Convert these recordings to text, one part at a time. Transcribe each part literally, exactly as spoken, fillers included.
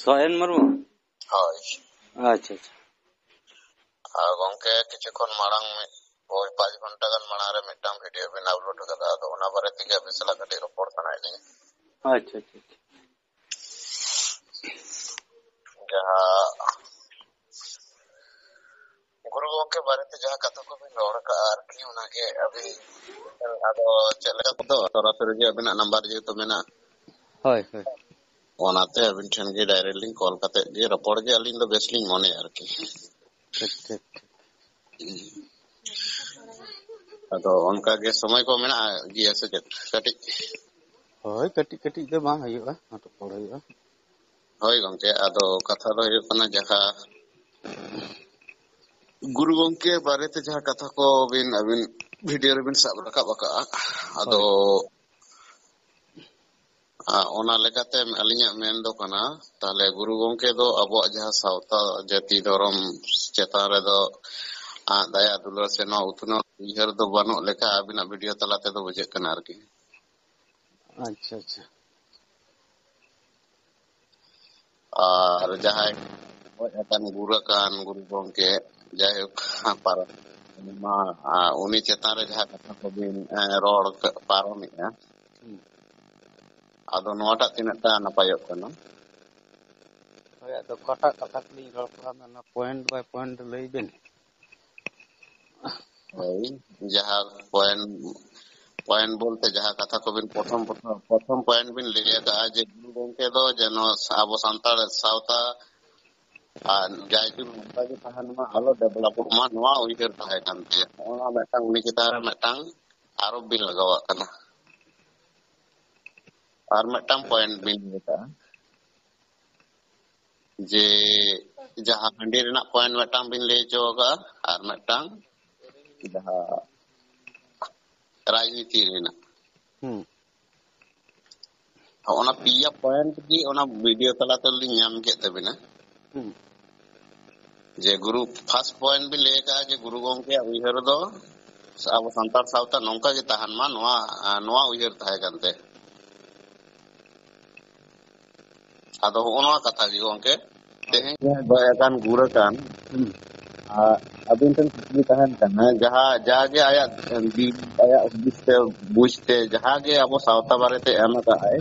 ᱥᱚᱭᱮᱱ ᱢᱩᱨᱢᱩ? ᱦᱳᱭ᱾ ᱟᱪᱪᱷᱟ, ᱟᱪᱪᱷᱟ᱾ ᱟᱨ ᱜᱚᱝᱠᱮ, ᱠᱤᱪᱷᱩ ᱠᱷᱚᱱ ᱢᱟᱲᱟᱝ ᱢᱤᱫ, ᱳᱭ ᱯᱟᱸᱪ ᱜᱷᱚᱱᱴᱟ ᱜᱟᱱ ᱢᱟᱲᱟᱝ ᱨᱮ ᱢᱤᱫᱴᱟᱝ video ᱵᱤᱱ upload ᱟᱠᱟᱫᱟ, ᱟᱫᱚ ᱚᱱᱟ ᱵᱟᱨᱮ ᱛᱮᱜᱮ ᱟᱹᱵᱤᱱ ᱥᱟᱞᱟᱜ ᱠᱟᱹᱴᱤᱡ ᱨᱚᱯᱚᱲ ᱥᱟᱱᱟᱭᱮᱫ ᱞᱤᱧᱟ᱾ ᱟᱪᱪᱷᱟ, ᱟᱪᱪᱷᱟ, ᱟᱪᱪᱷᱟ᱾ ᱡᱟᱦᱟᱸ ᱜᱩᱨᱩ ᱜᱚᱝᱠᱮ ᱵᱟᱨᱮᱛᱮ ᱡᱟᱦᱟᱸ ᱠᱟᱛᱷᱟ ᱠᱚᱵᱤᱱ ᱨᱚᱲ ᱠᱟᱜᱼᱟ ᱟᱨᱠᱤ, ᱚᱱᱟᱜᱮ ᱟᱹᱵᱤᱱ, ᱟᱫᱚ ᱪᱮᱫ ᱞᱮᱠᱟ ᱫᱚ ᱥᱚᱨᱟᱥᱚᱨᱤ ᱜᱮ ᱟᱹᱵᱤᱱᱟᱜ ᱱᱟᱢᱵᱟᱨ ᱡᱮᱦᱮᱛᱩ ᱢᱮᱱᱟᱜᱼᱟ᱾ ᱦᱳᱭ, ᱦᱳᱭ᱾ ᱚᱱᱟᱛᱮ ᱟᱹᱵᱤᱱ ᱴᱷᱮᱱ ᱜᱮ direct ᱞᱤᱧ call ᱠᱟᱛᱮ ᱜᱮ ᱨᱚᱯᱚᱲ ᱜᱮ ᱟᱹᱞᱤᱧ ᱫᱚ ᱵᱮᱥ ᱞᱤᱧ ᱢᱚᱱᱮᱭᱟ ᱟᱨᱠᱤ᱾ ᱴᱷᱤᱠ, ᱴᱷᱤᱠ, ᱴᱷᱤᱠ᱾ ᱟᱫᱚ ᱚᱱᱠᱟ ᱜᱮ ᱥᱚᱢᱚᱭ ᱠᱚ ᱢᱮᱱᱟᱜᱼᱟ ᱜᱮᱭᱟ ᱥᱮ ᱪᱮᱫ ᱠᱟᱹᱴᱤᱡ? ᱦᱳᱭ, ᱠᱟᱹᱴᱤᱡ ᱠᱟᱹᱴᱤᱡ ᱫᱚ ᱵᱟᱝ ᱦᱩᱭᱩᱜᱼᱟ, ᱨᱚᱯᱚᱲ ᱦᱩᱭᱩᱜᱼᱟ᱾ ᱦᱳᱭ ᱜᱚᱝᱠᱮ, ᱟᱫᱚ ᱠᱟᱛᱷᱟ ᱫᱚ ᱦᱩᱭᱩᱜ ᱠᱟᱱᱟ, ᱡᱟᱦᱟᱸ ᱜᱩᱨᱩ ᱜᱚᱝᱠᱮ ᱵᱟᱨᱮᱛᱮ ᱡᱟᱦᱟᱸ ᱠᱟᱛᱷᱟ ᱠᱚ ᱵᱤᱱ ᱟᱹᱵᱤᱱ video ᱨᱮᱵᱤᱱ ᱥᱟᱵ ᱨᱟᱠᱟᱵ ᱟᱠᱟᱜᱼᱟ, ᱟᱫᱚ ᱦᱳᱭ᱾ ᱟ, ᱚᱱᱟ ᱞᱮᱠᱟᱛᱮ ᱟᱹᱞᱤᱧᱟᱜ ᱢᱮᱱ ᱫᱚ ᱠᱟᱱᱟ, ᱛᱟᱦᱞᱮ ᱜᱩᱨᱩ ᱜᱚᱝᱠᱮ ᱫᱚ ᱟᱵᱚᱣᱟᱜ ᱡᱟᱦᱟᱸ ᱥᱟᱶᱛᱟ ᱡᱟᱹᱛᱤ ᱫᱷᱚᱨᱚᱢ ᱪᱮᱛᱟᱱ ᱨᱮᱫᱚ, ᱟ, ᱫᱟᱭᱟ ᱫᱩᱞᱟᱹᱲ ᱥᱮ ᱱᱚᱣᱟ ᱩᱛᱱᱟᱹᱣ ᱩᱭᱦᱟᱹᱨ ᱫᱚ ᱵᱟᱹᱱᱩᱜ ᱞᱮᱠᱟ ᱟᱹᱵᱤᱱᱟᱜ video ᱛᱟᱞᱟ ᱛᱮᱫᱚ ᱵᱩᱡᱷᱟᱹᱜ ᱠᱟᱱᱟ ᱟᱨᱠᱤ᱾ ᱟᱪᱪᱷᱟ, ᱟᱪᱪᱷᱟ᱾ ᱟᱨ ᱡᱟᱦᱟᱸᱭ ᱜᱚᱡ ᱟᱠᱟᱱ ᱜᱩᱨ ᱟᱠᱟᱱ ᱜᱩᱨᱩ ᱜᱚᱝᱠᱮ, ᱡᱟᱭᱦᱳᱠ, ᱯᱟᱨᱚᱢ ᱢᱟ, ᱟᱨ ᱩᱱᱤ ᱪᱮᱛᱟᱱ ᱨᱮ ᱡᱟᱦᱟᱸ ᱠᱟᱛᱷᱟ ᱠᱚᱵᱤᱱ, ᱮ, ᱨᱚᱲ ᱯᱟᱨᱚᱢᱮᱜᱼᱟ, ᱦᱩᱸ᱾ ᱟᱫᱚ ᱱᱚᱣᱟᱴᱟᱜ ᱛᱤᱱᱟᱹᱜ ᱴᱟ ᱱᱟᱯᱟᱭᱚᱜ ᱠᱟᱱᱟ? ᱦᱳᱭ, ᱟᱫᱚ ᱚᱠᱟᱴᱟᱜ ᱠᱟᱛᱷᱟ ᱠᱚᱞᱤᱧ ᱨᱚᱲ ᱠᱟᱱᱟ, ᱚᱱᱟ point by point ᱞᱟᱹᱭ ᱵᱮᱱ᱾ ᱦᱳᱭ, ᱡᱟᱦᱟᱸ point, point ᱵᱚᱞᱛᱮ ᱡᱟᱦᱟᱸ ᱠᱟᱛᱷᱟ ᱠᱚᱵᱤᱱ ᱯᱨᱚᱛᱷᱚᱢ, ᱯᱨᱚᱛᱷᱚᱢ, ᱯᱨᱚᱛᱷᱚᱢ point ᱵᱤᱱ ᱞᱟᱹᱭ ᱟᱠᱟᱫᱼᱟ ᱡᱮ ᱜᱩᱨᱩ ᱜᱚᱝᱠᱮ ᱫᱚ ᱡᱮᱱᱚ ᱟᱵᱚ ᱥᱟᱱᱛᱟᱲ ᱥᱟᱶᱛᱟ ᱟᱨ ᱡᱟᱭᱡᱩᱜᱽ ᱱᱚᱝᱠᱟ ᱜᱮ ᱛᱟᱦᱮᱱ ᱢᱟ, ᱟᱞᱚ developᱚᱜ ᱢᱟ, ᱱᱚᱣᱟ ᱩᱭᱦᱟᱹᱨ ᱛᱟᱦᱮᱸ ᱠᱟᱱ ᱛᱟᱭᱟ᱾ ᱱᱚᱜᱼᱚ ᱱᱚᱣᱟ ᱢᱤᱫᱴᱟᱝ ᱩᱱᱤ ᱪᱮᱛᱟᱱ ᱨᱮ ᱢᱤᱫᱴᱟᱝ ᱟᱨᱚᱯ ᱵᱤᱱ ᱞᱟᱜᱟᱣᱟᱜ ᱠᱟᱱᱟ᱾ ᱟᱨ ᱢᱤᱫᱴᱟᱝ point ᱵᱤᱱ ᱞᱟᱹᱭ ᱟᱠᱟᱫᱼᱟ ᱡᱮ ᱡᱟᱦᱟᱸ ᱦᱟᱺᱰᱤ ᱨᱮᱱᱟᱜ point ᱢᱤᱫᱴᱟᱝ ᱵᱤᱱ ᱞᱟᱹᱭ ᱦᱚᱪᱚ ᱟᱠᱟᱫᱼᱟ, ᱟᱨ ᱢᱤᱫᱴᱟᱝ ᱡᱟᱦᱟᱸ ᱨᱟᱡᱽᱱᱤᱛᱤ ᱨᱮᱱᱟᱜ᱾ ᱦᱩᱸ᱾ ᱚᱱᱟ ᱯᱮᱭᱟ point ᱜᱮ ᱚᱱᱟ video ᱛᱟᱞᱟ ᱛᱮᱞᱤᱧ ᱧᱟᱢ ᱠᱮᱫ ᱛᱟᱵᱤᱱᱟ᱾ ᱦᱩᱸ᱾ ᱡᱮ ᱜᱩᱨᱩ, first point ᱵᱤᱱ ᱞᱟᱹᱭ ᱟᱠᱟᱫᱼᱟ ᱡᱮ ᱜᱩᱨᱩ ᱜᱚᱝᱠᱮᱭᱟᱜ ᱩᱭᱦᱟᱹᱨ ᱫᱚ ᱟᱵᱚ ᱥᱟᱱᱛᱟᱲ ᱥᱟᱶᱛᱟ ᱱᱚᱝᱠᱟ ᱜᱮ ᱛᱟᱦᱮᱱ ᱢᱟ, ᱱᱚᱣᱟ, ᱱᱚᱣᱟ ᱩᱭᱦᱟᱹᱨ ᱛᱟᱦᱮᱸ ᱠᱟᱱ ᱛᱮ᱾ ᱟᱫᱚ ᱦᱚᱸᱜᱼᱚ ᱱᱚᱣᱟ ᱠᱟᱛᱷᱟ ᱜᱮ ᱜᱚᱝᱠᱮ, ᱛᱮᱦᱮᱧ ᱡᱟᱦᱟᱸᱭ ᱜᱚᱡ ᱟᱠᱟᱱ, ᱜᱩᱨ ᱟᱠᱟᱱ, ᱦᱩᱸ᱾ ᱟᱨ ᱟᱹᱵᱤᱱ ᱴᱷᱮᱱ ᱠᱩᱠᱞᱤ ᱛᱟᱦᱮᱱ ᱠᱟᱱᱟ, ᱡᱟᱦᱟᱸ, ᱡᱟᱜᱮ ᱟᱭᱟᱜ ᱫᱤᱞ, ᱟᱭᱟᱜ ᱦᱩᱫᱤᱥ ᱛᱮ, ᱵᱩᱡᱽ ᱛᱮ, ᱡᱟᱦᱟᱸ ᱜᱮ ᱟᱵᱚ ᱥᱟᱶᱛᱟ ᱵᱟᱨᱮᱛᱮ ᱮᱢ ᱟᱠᱟᱫ ᱟᱭ,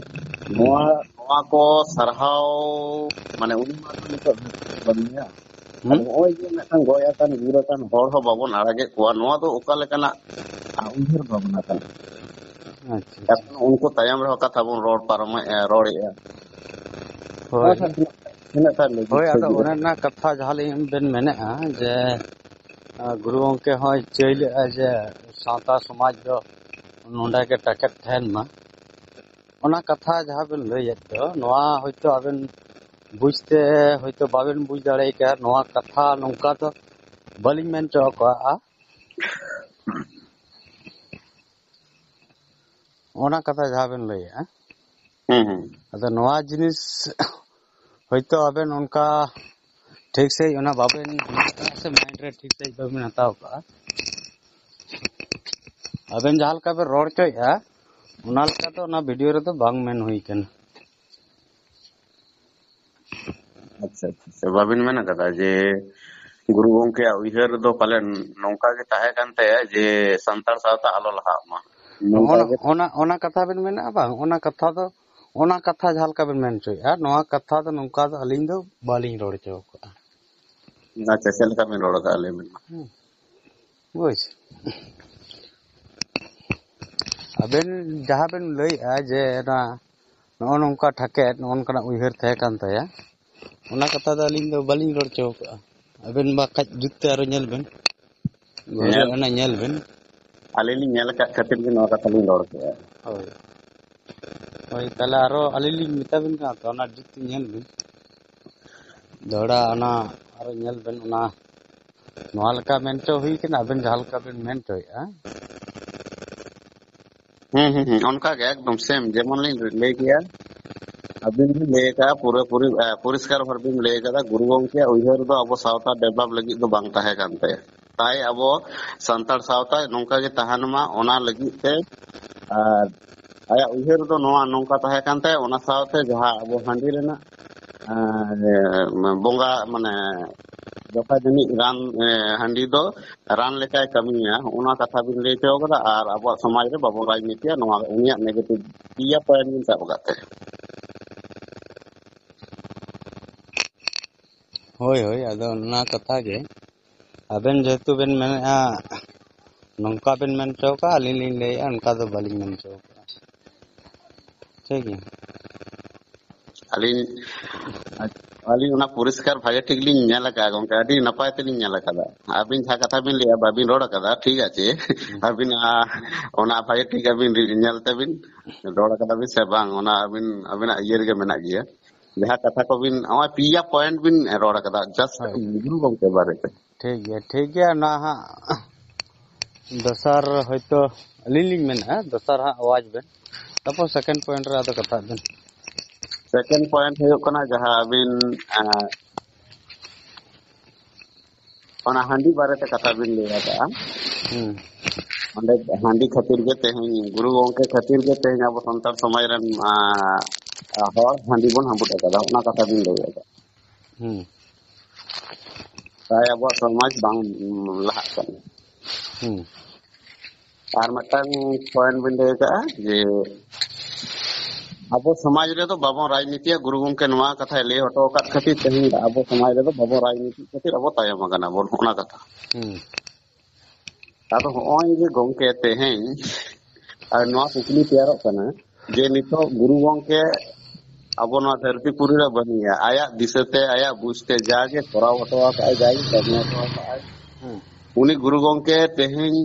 ᱱᱚᱣᱟ, ᱱᱚᱣᱟ ᱠᱚ ᱥᱟᱨᱦᱟᱣ, ᱢᱟᱱᱮ, ᱩᱱᱤ ᱢᱟ ᱱᱤᱛᱚᱜ ᱵᱟᱹᱱᱩᱭᱟ᱾ ᱦᱩᱸ? ᱟᱫᱚ ᱱᱚᱜᱼᱚᱭ ᱡᱮ ᱢᱤᱫᱴᱟᱝ ᱜᱚᱡ ᱟᱠᱟᱱ, ᱜᱩᱨ ᱟᱠᱟᱱ ᱦᱚᱲ ᱦᱚᱸ ᱵᱟᱵᱚᱱ ᱟᱲᱟᱜᱮᱫ ᱠᱚᱣᱟ, ᱱᱚᱣᱟ ᱫᱚ ᱚᱠᱟ ᱞᱮᱠᱟᱱᱟᱜ, ᱟ, ᱩᱭᱦᱟᱹᱨ ᱵᱷᱟᱵᱽᱱᱟ ᱠᱟᱱᱟ? ᱟᱪᱪᱷᱟ, ᱟᱪᱪᱷᱟ᱾ ᱮᱠᱷᱚᱱ ᱩᱱᱠᱩ ᱛᱟᱭᱚᱢ ᱨᱮᱦᱚᱸ ᱠᱟᱛᱷᱟ ᱵᱚᱱ ᱨᱚᱲ ᱯᱟᱨᱚᱢᱮᱫᱼᱟ, ᱨᱚᱲᱮᱫᱼᱟ᱾ ᱦᱳᱭ᱾ ᱱᱚᱣᱟ ᱥᱟᱶ ᱛᱤᱱᱟᱹᱜ, ᱛᱤᱱᱟᱹᱜ ᱴᱟ ᱞᱟᱹᱜᱤᱫ ᱦᱳᱭ, ᱥᱮ ᱟᱫᱚ ᱜᱤᱫᱽᱨᱟᱹ? ᱚᱱᱮ ᱚᱱᱟ ᱠᱟᱛᱷᱟ ᱡᱟᱦᱟᱸ ᱞᱤᱧ ᱵᱮᱱ ᱢᱮᱱᱮᱫᱼᱟ ᱡᱮ, ᱟ, ᱜᱩᱨᱩ ᱜᱚᱢᱠᱮ ᱦᱚᱸᱭ ᱪᱟᱹᱭ ᱞᱮᱫᱼᱟ ᱡᱮ ᱥᱟᱶᱛᱟ ᱥᱚᱢᱟᱡᱽ ᱫᱚ ᱱᱚᱰᱮ ᱜᱮ ᱴᱟᱠᱮᱫ ᱛᱟᱦᱮᱱ ᱢᱟ᱾ ᱚᱱᱟ ᱠᱟᱛᱷᱟ ᱡᱟᱦᱟᱸ ᱵᱮᱱ ᱞᱟᱹᱭᱮᱫ ᱫᱚ, ᱱᱚᱣᱟ ᱦᱚᱭᱛᱳ ᱟᱵᱮᱱ ᱵᱩᱡᱽᱛᱮ ᱦᱚᱭᱛᱳ ᱵᱟᱵᱮᱱ ᱵᱩᱡᱽ ᱫᱟᱲᱮ ᱠᱟᱜᱼᱟ, ᱱᱚᱣᱟ ᱠᱟᱛᱷᱟ ᱱᱚᱝᱠᱟ ᱫᱚ ᱵᱟᱹᱞᱤᱧ ᱢᱮᱱ ᱦᱚᱪᱚ ᱠᱟᱜᱼᱟ᱾ ᱚᱱᱟ ᱠᱟᱛᱷᱟ ᱡᱟᱦᱟᱸ ᱵᱮᱱ ᱞᱟᱹᱭᱮᱜᱼᱟ᱾ ᱦᱩᱸ, ᱦᱩᱸ᱾ ᱟᱫᱚ ᱱᱚᱣᱟ ᱡᱤᱱᱤᱥ ᱦᱚᱭᱛᱳ ᱟᱵᱮᱱ ᱚᱱᱠᱟ ᱴᱷᱤᱠ ᱥᱟᱺᱦᱤᱡ ᱚᱱᱟ ᱵᱟᱵᱮᱱ ᱵᱩᱡᱽ ᱠᱟᱜᱼᱟ ᱥᱮ mind ᱨᱮ ᱴᱷᱤᱠ ᱥᱟᱺᱦᱤᱡ ᱵᱟᱵᱮᱱ ᱦᱟᱛᱟᱣ ᱠᱟᱜᱼᱟ᱾ ᱟᱵᱮᱱ ᱡᱟᱦᱟᱸ ᱞᱮᱠᱟ ᱵᱮᱱ ᱨᱚᱲ ᱦᱚᱪᱚᱭᱮᱜᱼᱟ, ᱚᱱᱟ ᱞᱮᱠᱟ ᱫᱚ ᱚᱱᱟ video ᱨᱮᱫᱚ ᱵᱟᱝ ᱢᱮᱱ ᱦᱩᱭ ᱠᱟᱱᱟ᱾ ᱟᱪᱪᱷᱟ, ᱟᱪᱪᱷᱟ, ᱟᱪᱪᱷᱟ᱾ ᱵᱟᱵᱤᱱ ᱢᱮᱱ ᱟᱠᱟᱫᱟ ᱡᱮ ᱜᱩᱨᱩ ᱜᱚᱢᱠᱮᱭᱟᱜ ᱩᱭᱦᱟᱹᱨ ᱫᱚ ᱯᱟᱞᱮᱱ ᱱᱚᱝᱠᱟ ᱜᱮ ᱛᱟᱦᱮᱸ ᱠᱟᱱ ᱛᱟᱭᱟ ᱡᱮ ᱥᱟᱱᱛᱟᱲ ᱥᱟᱶᱛᱟ ᱟᱞᱚ ᱞᱟᱦᱟᱜ ᱢᱟ? ᱱᱚᱝᱠᱟ ᱚᱱᱟ, ᱜᱮ? ᱚᱱᱟ, ᱚᱱᱟ ᱠᱟᱛᱷᱟ ᱵᱮᱱ ᱢᱮᱱᱮᱫᱼᱟ ᱵᱟᱝ? ᱚᱱᱟ ᱠᱟᱛᱷᱟ ᱫᱚ, ᱚᱱᱟ ᱠᱟᱛᱷᱟ ᱡᱟᱦᱟᱸ ᱞᱮᱠᱟ ᱵᱮᱱ ᱢᱮᱱ ᱦᱚᱪᱚᱭᱮᱫᱼᱟ, ᱱᱚᱣᱟ ᱠᱟᱛᱷᱟ ᱫᱚ ᱱᱚᱝᱠᱟ ᱫᱚ ᱟᱹᱞᱤᱧ ᱫᱚ ᱵᱟᱹᱞᱤᱧ ᱨᱚᱲ ᱦᱚᱪᱚ ᱠᱟᱜᱼᱟ᱾ ᱟᱪᱪᱷᱟ, ᱪᱮᱫ ᱞᱮᱠᱟ ᱵᱮᱱ ᱨᱚᱲ ᱟᱠᱟᱫᱼᱟ, ᱞᱟᱹᱭ ᱵᱮᱱ ᱢᱟ᱾ ᱦᱩᱸ᱾ ᱵᱩᱡᱽ? ᱟᱵᱮᱱ ᱡᱟᱦᱟᱸ ᱵᱮᱱ ᱞᱟᱹᱭᱮᱫᱼᱟ ᱡᱮ ᱚᱱᱟ ᱱᱚᱜᱼᱚ ᱱᱚᱝᱠᱟ ᱴᱷᱟᱠᱮᱫ, ᱱᱚᱜᱼᱚ ᱱᱚᱝᱠᱟᱱᱟᱜ ᱩᱭᱦᱟᱹᱨ ᱛᱟᱦᱮᱸ ᱠᱟᱱ ᱛᱟᱭᱟ, ᱚᱱᱟ ᱠᱟᱛᱷᱟ ᱫᱚ ᱟᱹᱞᱤᱧ ᱫᱚ ᱵᱟᱹᱞᱤᱧ ᱨᱚᱲ ᱦᱚᱪᱚ ᱠᱟᱜᱼᱟ᱾ ᱟᱵᱮᱱ ᱵᱟᱠᱷᱟᱡ ᱡᱩᱛ ᱛᱮ ᱟᱨᱚ ᱧᱮᱞ ᱵᱮᱱ᱾ ᱜᱷᱩᱨᱟᱹ ᱧᱮᱞ᱾ ᱚᱱᱟ ᱧᱮᱞ ᱵᱮᱱ᱾ ᱟᱹᱞᱤᱧ ᱞᱤᱧ ᱧᱮᱞ ᱟᱠᱟᱫ ᱠᱷᱟᱹᱛᱤᱨ ᱜᱮ ᱱᱚᱣᱟ ᱠᱟᱛᱷᱟ ᱞᱤᱧ ᱨᱚᱲ ᱠᱮᱜᱼᱟ᱾ ᱦᱳᱭ᱾ ᱦᱳᱭ, ᱛᱟᱦᱞᱮ ᱟᱨᱚ ᱟᱹᱞᱤᱧ ᱞᱤᱧ ᱢᱮᱛᱟ ᱵᱮᱱ ᱠᱟᱱᱟ ᱛᱚ, ᱚᱱᱟ ᱡᱩᱛ ᱛᱮ ᱧᱮᱞ ᱵᱮᱱ᱾ ᱫᱚᱦᱲᱟ ᱚᱱᱟ ᱟᱨᱚ ᱧᱮᱞ ᱵᱮᱱ, ᱚᱱᱟ ᱱᱚᱣᱟ ᱞᱮᱠᱟ ᱢᱮᱱ ᱦᱚᱪᱚ ᱦᱩᱭ ᱠᱟᱱᱟ, ᱟᱵᱮᱱ ᱡᱟᱦᱟᱸ ᱞᱮᱠᱟ ᱵᱮᱱ ᱢᱮᱱ ᱦᱚᱪᱚᱭᱮᱫᱼᱟ᱾ ᱦᱩᱸ, ᱦᱩᱸ, ᱦᱩᱸ, ᱚᱱᱠᱟ ᱜᱮ ᱮᱠᱫᱚᱢ same ᱡᱮᱢᱚᱱ ᱞᱤᱧ ᱞᱟᱹᱭ ᱠᱮᱭᱟ, ᱟᱹᱵᱤᱱ ᱵᱤᱱ ᱞᱟᱹᱭ ᱟᱠᱟᱫᱼᱟ, ᱯᱩᱨᱟᱹ ᱯᱩᱨᱤ, ᱮ, ᱯᱚᱨᱤᱥᱠᱟᱨ ᱵᱷᱟᱵᱮ ᱵᱤᱱ ᱞᱟᱹᱭ ᱟᱠᱟᱫᱟ, ᱜᱩᱨᱩ ᱜᱚᱢᱠᱮᱭᱟᱜ ᱩᱭᱦᱟᱹᱨ ᱫᱚ ᱟᱵᱚ ᱥᱟᱶᱛᱟ develop ᱞᱟᱹᱜᱤᱫ ᱫᱚ ᱵᱟᱝ ᱛᱟᱦᱮᱸ ᱠᱟᱱ ᱛᱟᱭᱟ᱾ ᱛᱟᱭ ᱟᱵᱚ ᱥᱟᱱᱛᱟᱲ ᱥᱟᱶᱛᱟ ᱱᱚᱝᱠᱟ ᱜᱮ ᱛᱟᱦᱮᱱ ᱢᱟ, ᱚᱱᱟ ᱞᱟᱹᱜᱤᱫ ᱛᱮ, ᱟᱨ ᱟᱭᱟᱜ ᱩᱭᱦᱟᱹᱨ ᱫᱚ ᱱᱚᱣᱟ ᱱᱚᱝᱠᱟ ᱛᱟᱦᱮᱸ ᱠᱟᱱ ᱛᱟᱭᱟ, ᱚᱱᱟ ᱥᱟᱶᱛᱮ ᱡᱟᱦᱟᱸ ᱟᱵᱚ ᱦᱟᱺᱰᱤ ᱨᱮᱱᱟᱜ, ᱮᱸ, ᱵᱚᱸᱜᱟ, ᱢᱟᱱᱮ, ᱡᱚᱠᱷᱟ ᱡᱟᱹᱱᱤᱡ ᱨᱟᱱ, ᱮᱸ, ᱦᱟᱺᱰᱤ ᱫᱚ ᱨᱟᱱ ᱞᱮᱠᱟᱭ ᱠᱟᱹᱢᱤᱭᱟ, ᱚᱱᱟ ᱠᱟᱛᱷᱟ ᱵᱤᱱ ᱞᱟᱹᱭ ᱦᱚᱪᱚ ᱠᱟᱫᱟ᱾ ᱟᱨ ᱟᱵᱚᱣᱟᱜ ᱥᱚᱢᱟᱡᱽ ᱨᱮ ᱵᱟᱵᱚᱱ ᱨᱟᱡᱽᱱᱤᱛᱤᱭᱟ, ᱱᱚᱣᱟ ᱩᱱᱤᱭᱟᱜ negative ᱯᱮᱭᱟ point ᱵᱤᱱ ᱥᱟᱵ ᱟᱠᱟᱫ ᱛᱟᱭᱟ᱾ ᱦᱳᱭ, ᱦᱳᱭ, ᱟᱫᱚ ᱚᱱᱟ ᱠᱟᱛᱷᱟ ᱜᱮ᱾ ᱟᱵᱮᱱ ᱡᱮᱦᱮᱛᱩ ᱵᱮᱱ ᱢᱮᱱᱮᱫᱼᱟ, ᱱᱚᱝᱠᱟ ᱵᱮᱱ ᱢᱮᱱ ᱦᱚᱪᱚ ᱠᱟᱜᱼᱟ, ᱟᱹᱞᱤᱧ ᱞᱤᱧ ᱞᱟᱹᱭᱮᱫᱼᱟ, ᱚᱱᱠᱟ ᱫᱚ ᱵᱟᱹᱞᱤᱧ ᱢᱮᱱ ᱦᱚᱪᱚ ᱠᱟᱜᱼᱟ᱾ ᱴᱷᱤᱠ ᱜᱮᱭᱟ᱾ ᱟᱹᱞᱤᱧ, ᱟᱹᱞᱤᱧ ᱚᱱᱟ ᱯᱚᱨᱤᱥᱠᱟᱨ ᱵᱷᱟᱜᱮ ᱴᱷᱤᱠ ᱞᱤᱧ ᱧᱮᱞ ᱟᱠᱟᱫᱼᱟ ᱜᱚᱝᱠᱮ, ᱟᱹᱰᱤ ᱱᱟᱯᱟᱭ ᱛᱮᱞᱤᱧ ᱧᱮᱞ ᱟᱠᱟᱫᱟ᱾ ᱟᱹᱵᱤᱱ ᱡᱟᱦᱟᱸ ᱠᱟᱛᱷᱟ ᱵᱤᱱ ᱞᱟᱹᱭᱟ, ᱵᱟᱵᱤᱱ ᱨᱚᱲ ᱟᱠᱟᱫᱟ, ᱴᱷᱤᱠ ᱟᱪᱷᱮ, ᱟᱹᱵᱤᱱ, ᱟ, ᱚᱱᱟ ᱵᱷᱟᱜᱮ ᱴᱷᱤᱠ ᱟᱹᱵᱤᱱ ᱧᱮᱞ ᱛᱟᱵᱤᱱ, ᱨᱚᱲ ᱟᱠᱟᱫᱟ ᱵᱤᱱ ᱥᱮ ᱵᱟᱝ, ᱚᱱᱟ ᱟᱹᱵᱤᱱ, ᱟᱹᱵᱤᱱᱟᱜ ᱤᱭᱟᱹ ᱨᱮᱜᱮ ᱢᱮᱱᱟᱜ ᱜᱮᱭᱟ᱾ ᱡᱟᱦᱟᱸ ᱠᱟᱛᱷᱟ ᱠᱚᱵᱤᱱ, ᱱᱚᱜᱼᱚᱭ ᱯᱮᱭᱟ point ᱵᱤᱱ ᱨᱚᱲ ᱟᱠᱟᱫᱟ, just ᱦᱳᱭ᱾ ᱜᱩᱨᱩ ᱜᱚᱢᱠᱮ ᱵᱟᱨᱮᱛᱮ᱾ ᱴᱷᱤᱠ ᱜᱮᱭᱟ, ᱴᱷᱤᱠ ᱜᱮᱭᱟ᱾ ᱚᱱᱟ ᱦᱟᱸᱜ ᱫᱚᱥᱟᱨ ᱦᱚᱭᱛᱳ ᱟᱹᱞᱤᱧ ᱞᱤᱧ ᱢᱮᱱᱟ, ᱫᱚᱥᱟᱨ ᱦᱟᱸᱜ ᱟᱣᱟᱡᱽ ᱵᱮᱱ, ᱛᱟᱨᱯᱚᱨ second point ᱨᱮ ᱟᱫᱚ ᱠᱟᱛᱷᱟᱜ ᱵᱮᱱ᱾ Second point ᱦᱩᱭᱩᱜ ᱠᱟᱱᱟ, ᱡᱟᱦᱟᱸ ᱟᱹᱵᱤᱱ, ᱮᱸ, ᱚᱱᱟ ᱦᱟᱺᱰᱤ ᱵᱟᱨᱮᱛᱮ ᱠᱟᱛᱷᱟ ᱵᱤᱱ ᱞᱟᱹᱭ ᱟᱠᱟᱫᱼᱟ᱾ ᱦᱩᱸ᱾ ᱚᱸᱰᱮ ᱦᱟᱺᱰᱤ ᱠᱷᱟᱹᱛᱤᱨ ᱜᱮ ᱛᱮᱦᱮᱧ, ᱜᱩᱨᱩ ᱜᱚᱢᱠᱮ ᱠᱷᱟᱹᱛᱤᱨ ᱜᱮ ᱛᱮᱦᱮᱧ ᱟᱵᱚ ᱥᱟᱱᱛᱟᱲ ᱥᱚᱢᱟᱡᱽ ᱨᱮᱱ, ᱟᱸ, ᱦᱚᱲ ᱦᱟᱺᱰᱤ ᱵᱚᱱ ᱦᱟᱺᱵᱩᱫ ᱟᱠᱟᱫᱟ, ᱚᱱᱟ ᱠᱟᱛᱷᱟ ᱵᱤᱱ ᱞᱟᱹᱭ ᱟᱠᱟᱫᱼᱟ᱾ ᱦᱩᱸ᱾ ᱛᱟᱭ ᱟᱵᱚᱣᱟᱜ ᱥᱚᱢᱟᱡᱽ ᱵᱟᱝ, ᱩᱸ, ᱞᱟᱦᱟᱜ ᱠᱟᱱᱟ᱾ ᱦᱩᱸ᱾ ᱟᱨ ᱢᱤᱫᱴᱟᱝ point ᱵᱤᱱ ᱞᱟᱹᱭ ᱟᱠᱟᱫᱼᱟ ᱡᱮ ᱟᱵᱚ ᱥᱚᱢᱟᱡᱽ ᱨᱮᱫᱚ ᱵᱟᱵᱚᱱ ᱨᱟᱡᱽᱱᱤᱛᱤᱭᱟ, ᱜᱩᱨᱩ ᱜᱚᱢᱠᱮ ᱱᱚᱣᱟ ᱠᱟᱛᱷᱟᱭ ᱞᱟᱹᱭ ᱦᱚᱴᱚ ᱟᱠᱟᱫ ᱠᱷᱟᱹᱛᱤᱨ ᱛᱮᱦᱮᱧ ᱟᱵᱚ ᱥᱚᱢᱟᱡᱽ ᱨᱮᱫᱚ ᱵᱟᱵᱚᱱ ᱨᱟᱡᱽᱱᱤᱛᱤ ᱠᱷᱟᱹᱛᱤᱨ ᱟᱵᱚ ᱛᱟᱭᱚᱢ ᱟᱠᱟᱱᱟ ᱵᱚᱱ, ᱚᱱᱟ ᱠᱟᱛᱷᱟ᱾ ᱦᱩᱸ᱾ ᱟᱫᱚ ᱦᱚᱸᱜᱼᱚᱭ ᱡᱮ ᱜᱚᱢᱠᱮ ᱛᱮᱦᱮᱧ ᱟᱨ ᱱᱚᱣᱟ ᱠᱩᱠᱞᱤ ᱛᱮᱭᱟᱨᱚᱜ ᱠᱟᱱᱟ ᱡᱮ ᱱᱤᱛᱚᱜ ᱜᱩᱨᱩ ᱜᱚᱢᱠᱮ ᱟᱵᱚ ᱱᱚᱣᱟ ᱫᱷᱟᱹᱨᱛᱤ ᱯᱩᱨᱤ ᱨᱮ ᱵᱟᱹᱱᱩᱭᱟ, ᱟᱭᱟᱜ ᱫᱤᱥᱟᱹᱛᱮ, ᱟᱭᱟᱜ ᱵᱩᱡᱽᱛᱮ ᱡᱟᱜᱮ ᱠᱚᱨᱟᱣ ᱦᱚᱴᱚ ᱟᱠᱟᱫᱼᱟᱭ, ᱡᱟᱜᱮ ᱠᱟᱹᱢᱤ ᱦᱚᱴᱚ ᱟᱠᱟᱫᱼᱟᱭ, ᱦᱩᱸ᱾ ᱩᱱᱤ ᱜᱩᱨᱩ ᱜᱚᱢᱠᱮ ᱛᱮᱦᱮᱧ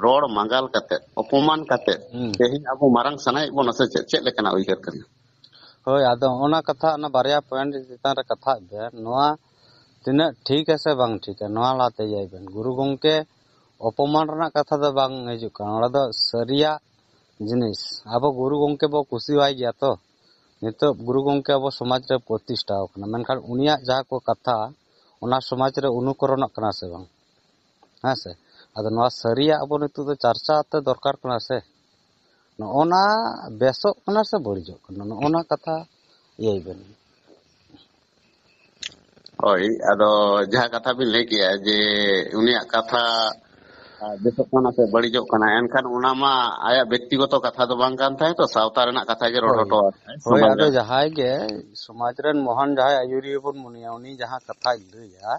ᱨᱚᱲ ᱢᱟᱸᱜᱟᱞ ᱠᱟᱛᱮ, ᱚᱯᱚᱢᱟᱱ ᱠᱟᱛᱮ, ᱦᱩᱸ᱾ ᱛᱮᱦᱮᱧ ᱟᱵᱚ ᱢᱟᱨᱟᱝ ᱥᱟᱱᱟᱭᱮᱫ ᱵᱚᱱᱟ ᱥᱮ ᱪᱮᱫ? ᱪᱮᱫ ᱞᱮᱠᱟᱱᱟᱜ ᱩᱭᱦᱟᱹᱨ ᱠᱟᱱᱟ? ᱦᱳᱭ, ᱟᱫᱚ ᱚᱱᱟ ᱠᱟᱛᱷᱟ, ᱚᱱᱟ ᱵᱟᱨᱭᱟ point ᱪᱮᱛᱟᱱ ᱨᱮ ᱠᱟᱛᱷᱟᱜ ᱵᱮᱱ, ᱱᱚᱣᱟ ᱛᱤᱱᱟᱹᱜ ᱴᱷᱤᱠᱟ ᱥᱮ ᱵᱟᱝ ᱴᱷᱤᱠᱟ, ᱱᱚᱣᱟ ᱞᱟᱦᱟᱛᱮ ᱤᱭᱟᱹᱭ ᱵᱮᱱ᱾ ᱜᱩᱨᱩ ᱜᱚᱢᱠᱮ ᱚᱯᱚᱢᱟᱱ ᱨᱮᱱᱟᱜ ᱠᱟᱛᱷᱟ ᱫᱚ ᱵᱟᱝ ᱦᱤᱡᱩᱜ ᱠᱟᱱᱟ, ᱚᱸᱰᱮ ᱫᱚ ᱥᱟᱹᱨᱤᱭᱟᱜ ᱡᱤᱱᱤᱥ᱾ ᱟᱵᱚ ᱜᱩᱨᱩ ᱜᱚᱢᱠᱮ ᱵᱚ ᱠᱩᱥᱤᱣᱟᱭ ᱜᱮᱭᱟ ᱛᱚ, ᱱᱤᱛᱚᱜ ᱜᱩᱨᱩ ᱜᱚᱢᱠᱮ ᱟᱵᱚ ᱥᱚᱢᱟᱡᱽ ᱨᱮ ᱯᱨᱚᱛᱤᱥᱴᱷᱟ ᱟᱠᱟᱱᱟ, ᱢᱮᱱᱠᱷᱟᱱ ᱩᱱᱤᱭᱟᱜ ᱡᱟᱦᱟᱸ ᱠᱚ ᱠᱟᱛᱷᱟ, ᱚᱱᱟ ᱥᱚᱢᱟᱡᱽ ᱨᱮ ᱚᱱᱩᱠᱚᱨᱚᱱᱚᱜ ᱠᱟᱱᱟ ᱥᱮ ᱵᱟᱝ? ᱦᱮᱸ ᱥᱮ? ᱟᱫᱚ ᱱᱚᱣᱟ ᱥᱟᱹᱨᱤᱭᱟᱜ ᱟᱵᱚ ᱱᱤᱛᱚᱜ ᱫᱚ ᱪᱟᱨᱪᱟ ᱛᱮ ᱫᱚᱨᱠᱟᱨ ᱠᱟᱱᱟ ᱥᱮ? ᱱᱚᱜᱼᱚ ᱱᱟ ᱵᱮᱥᱚᱜ ᱠᱟᱱᱟ ᱥᱮ ᱵᱟᱹᱲᱤᱡᱚᱜ ᱠᱟᱱᱟ, ᱱᱚᱜᱼᱚ ᱱᱟ ᱠᱟᱛᱷᱟ ᱤᱭᱟᱹᱭ ᱵᱮᱱ᱾ ᱦᱳᱭ, ᱟᱫᱚ ᱡᱟᱦᱟᱸ ᱠᱟᱛᱷᱟ ᱵᱤᱱ ᱞᱟᱹᱭ ᱠᱮᱜᱼᱟ ᱡᱮ ᱩᱱᱤᱭᱟᱜ ᱠᱟᱛᱷᱟ, ᱟᱨ, ᱵᱮᱥᱚᱜ ᱠᱟᱱᱟ ᱥᱮ ᱵᱟᱹᱲᱤᱡᱚᱜ ᱠᱟᱱᱟ, ᱮᱱᱠᱷᱟᱱ ᱚᱱᱟ ᱢᱟ ᱟᱭᱟᱜ ᱵᱮᱠᱛᱤᱜᱚᱛᱚ ᱠᱟᱛᱷᱟ ᱫᱚ ᱵᱟᱝ ᱠᱟᱱ ᱛᱟᱭᱟ ᱛᱚ, ᱥᱟᱶᱛᱟ ᱨᱮᱱᱟᱜ ᱠᱟᱛᱷᱟ ᱜᱮ ᱨᱚᱲ ᱦᱳᱭ᱾ ᱦᱚᱴᱚ ᱟᱠᱟᱫᱟᱭ ᱦᱳᱭ, ᱥᱚᱢᱟᱡᱽ ᱟᱫᱚ ᱨᱮᱱ᱾ ᱡᱟᱦᱟᱸᱭ ᱜᱮ ᱥᱚᱢᱟᱡᱽ ᱨᱮᱱ ᱢᱚᱦᱟᱱ ᱡᱟᱦᱟᱸᱭ ᱟᱹᱭᱩᱨᱤᱭᱟᱹ ᱵᱚᱱ ᱢᱚᱱᱮᱭᱟ, ᱩᱱᱤ ᱡᱟᱦᱟᱸ ᱠᱟᱛᱷᱟᱭ ᱞᱟᱹᱭᱟ,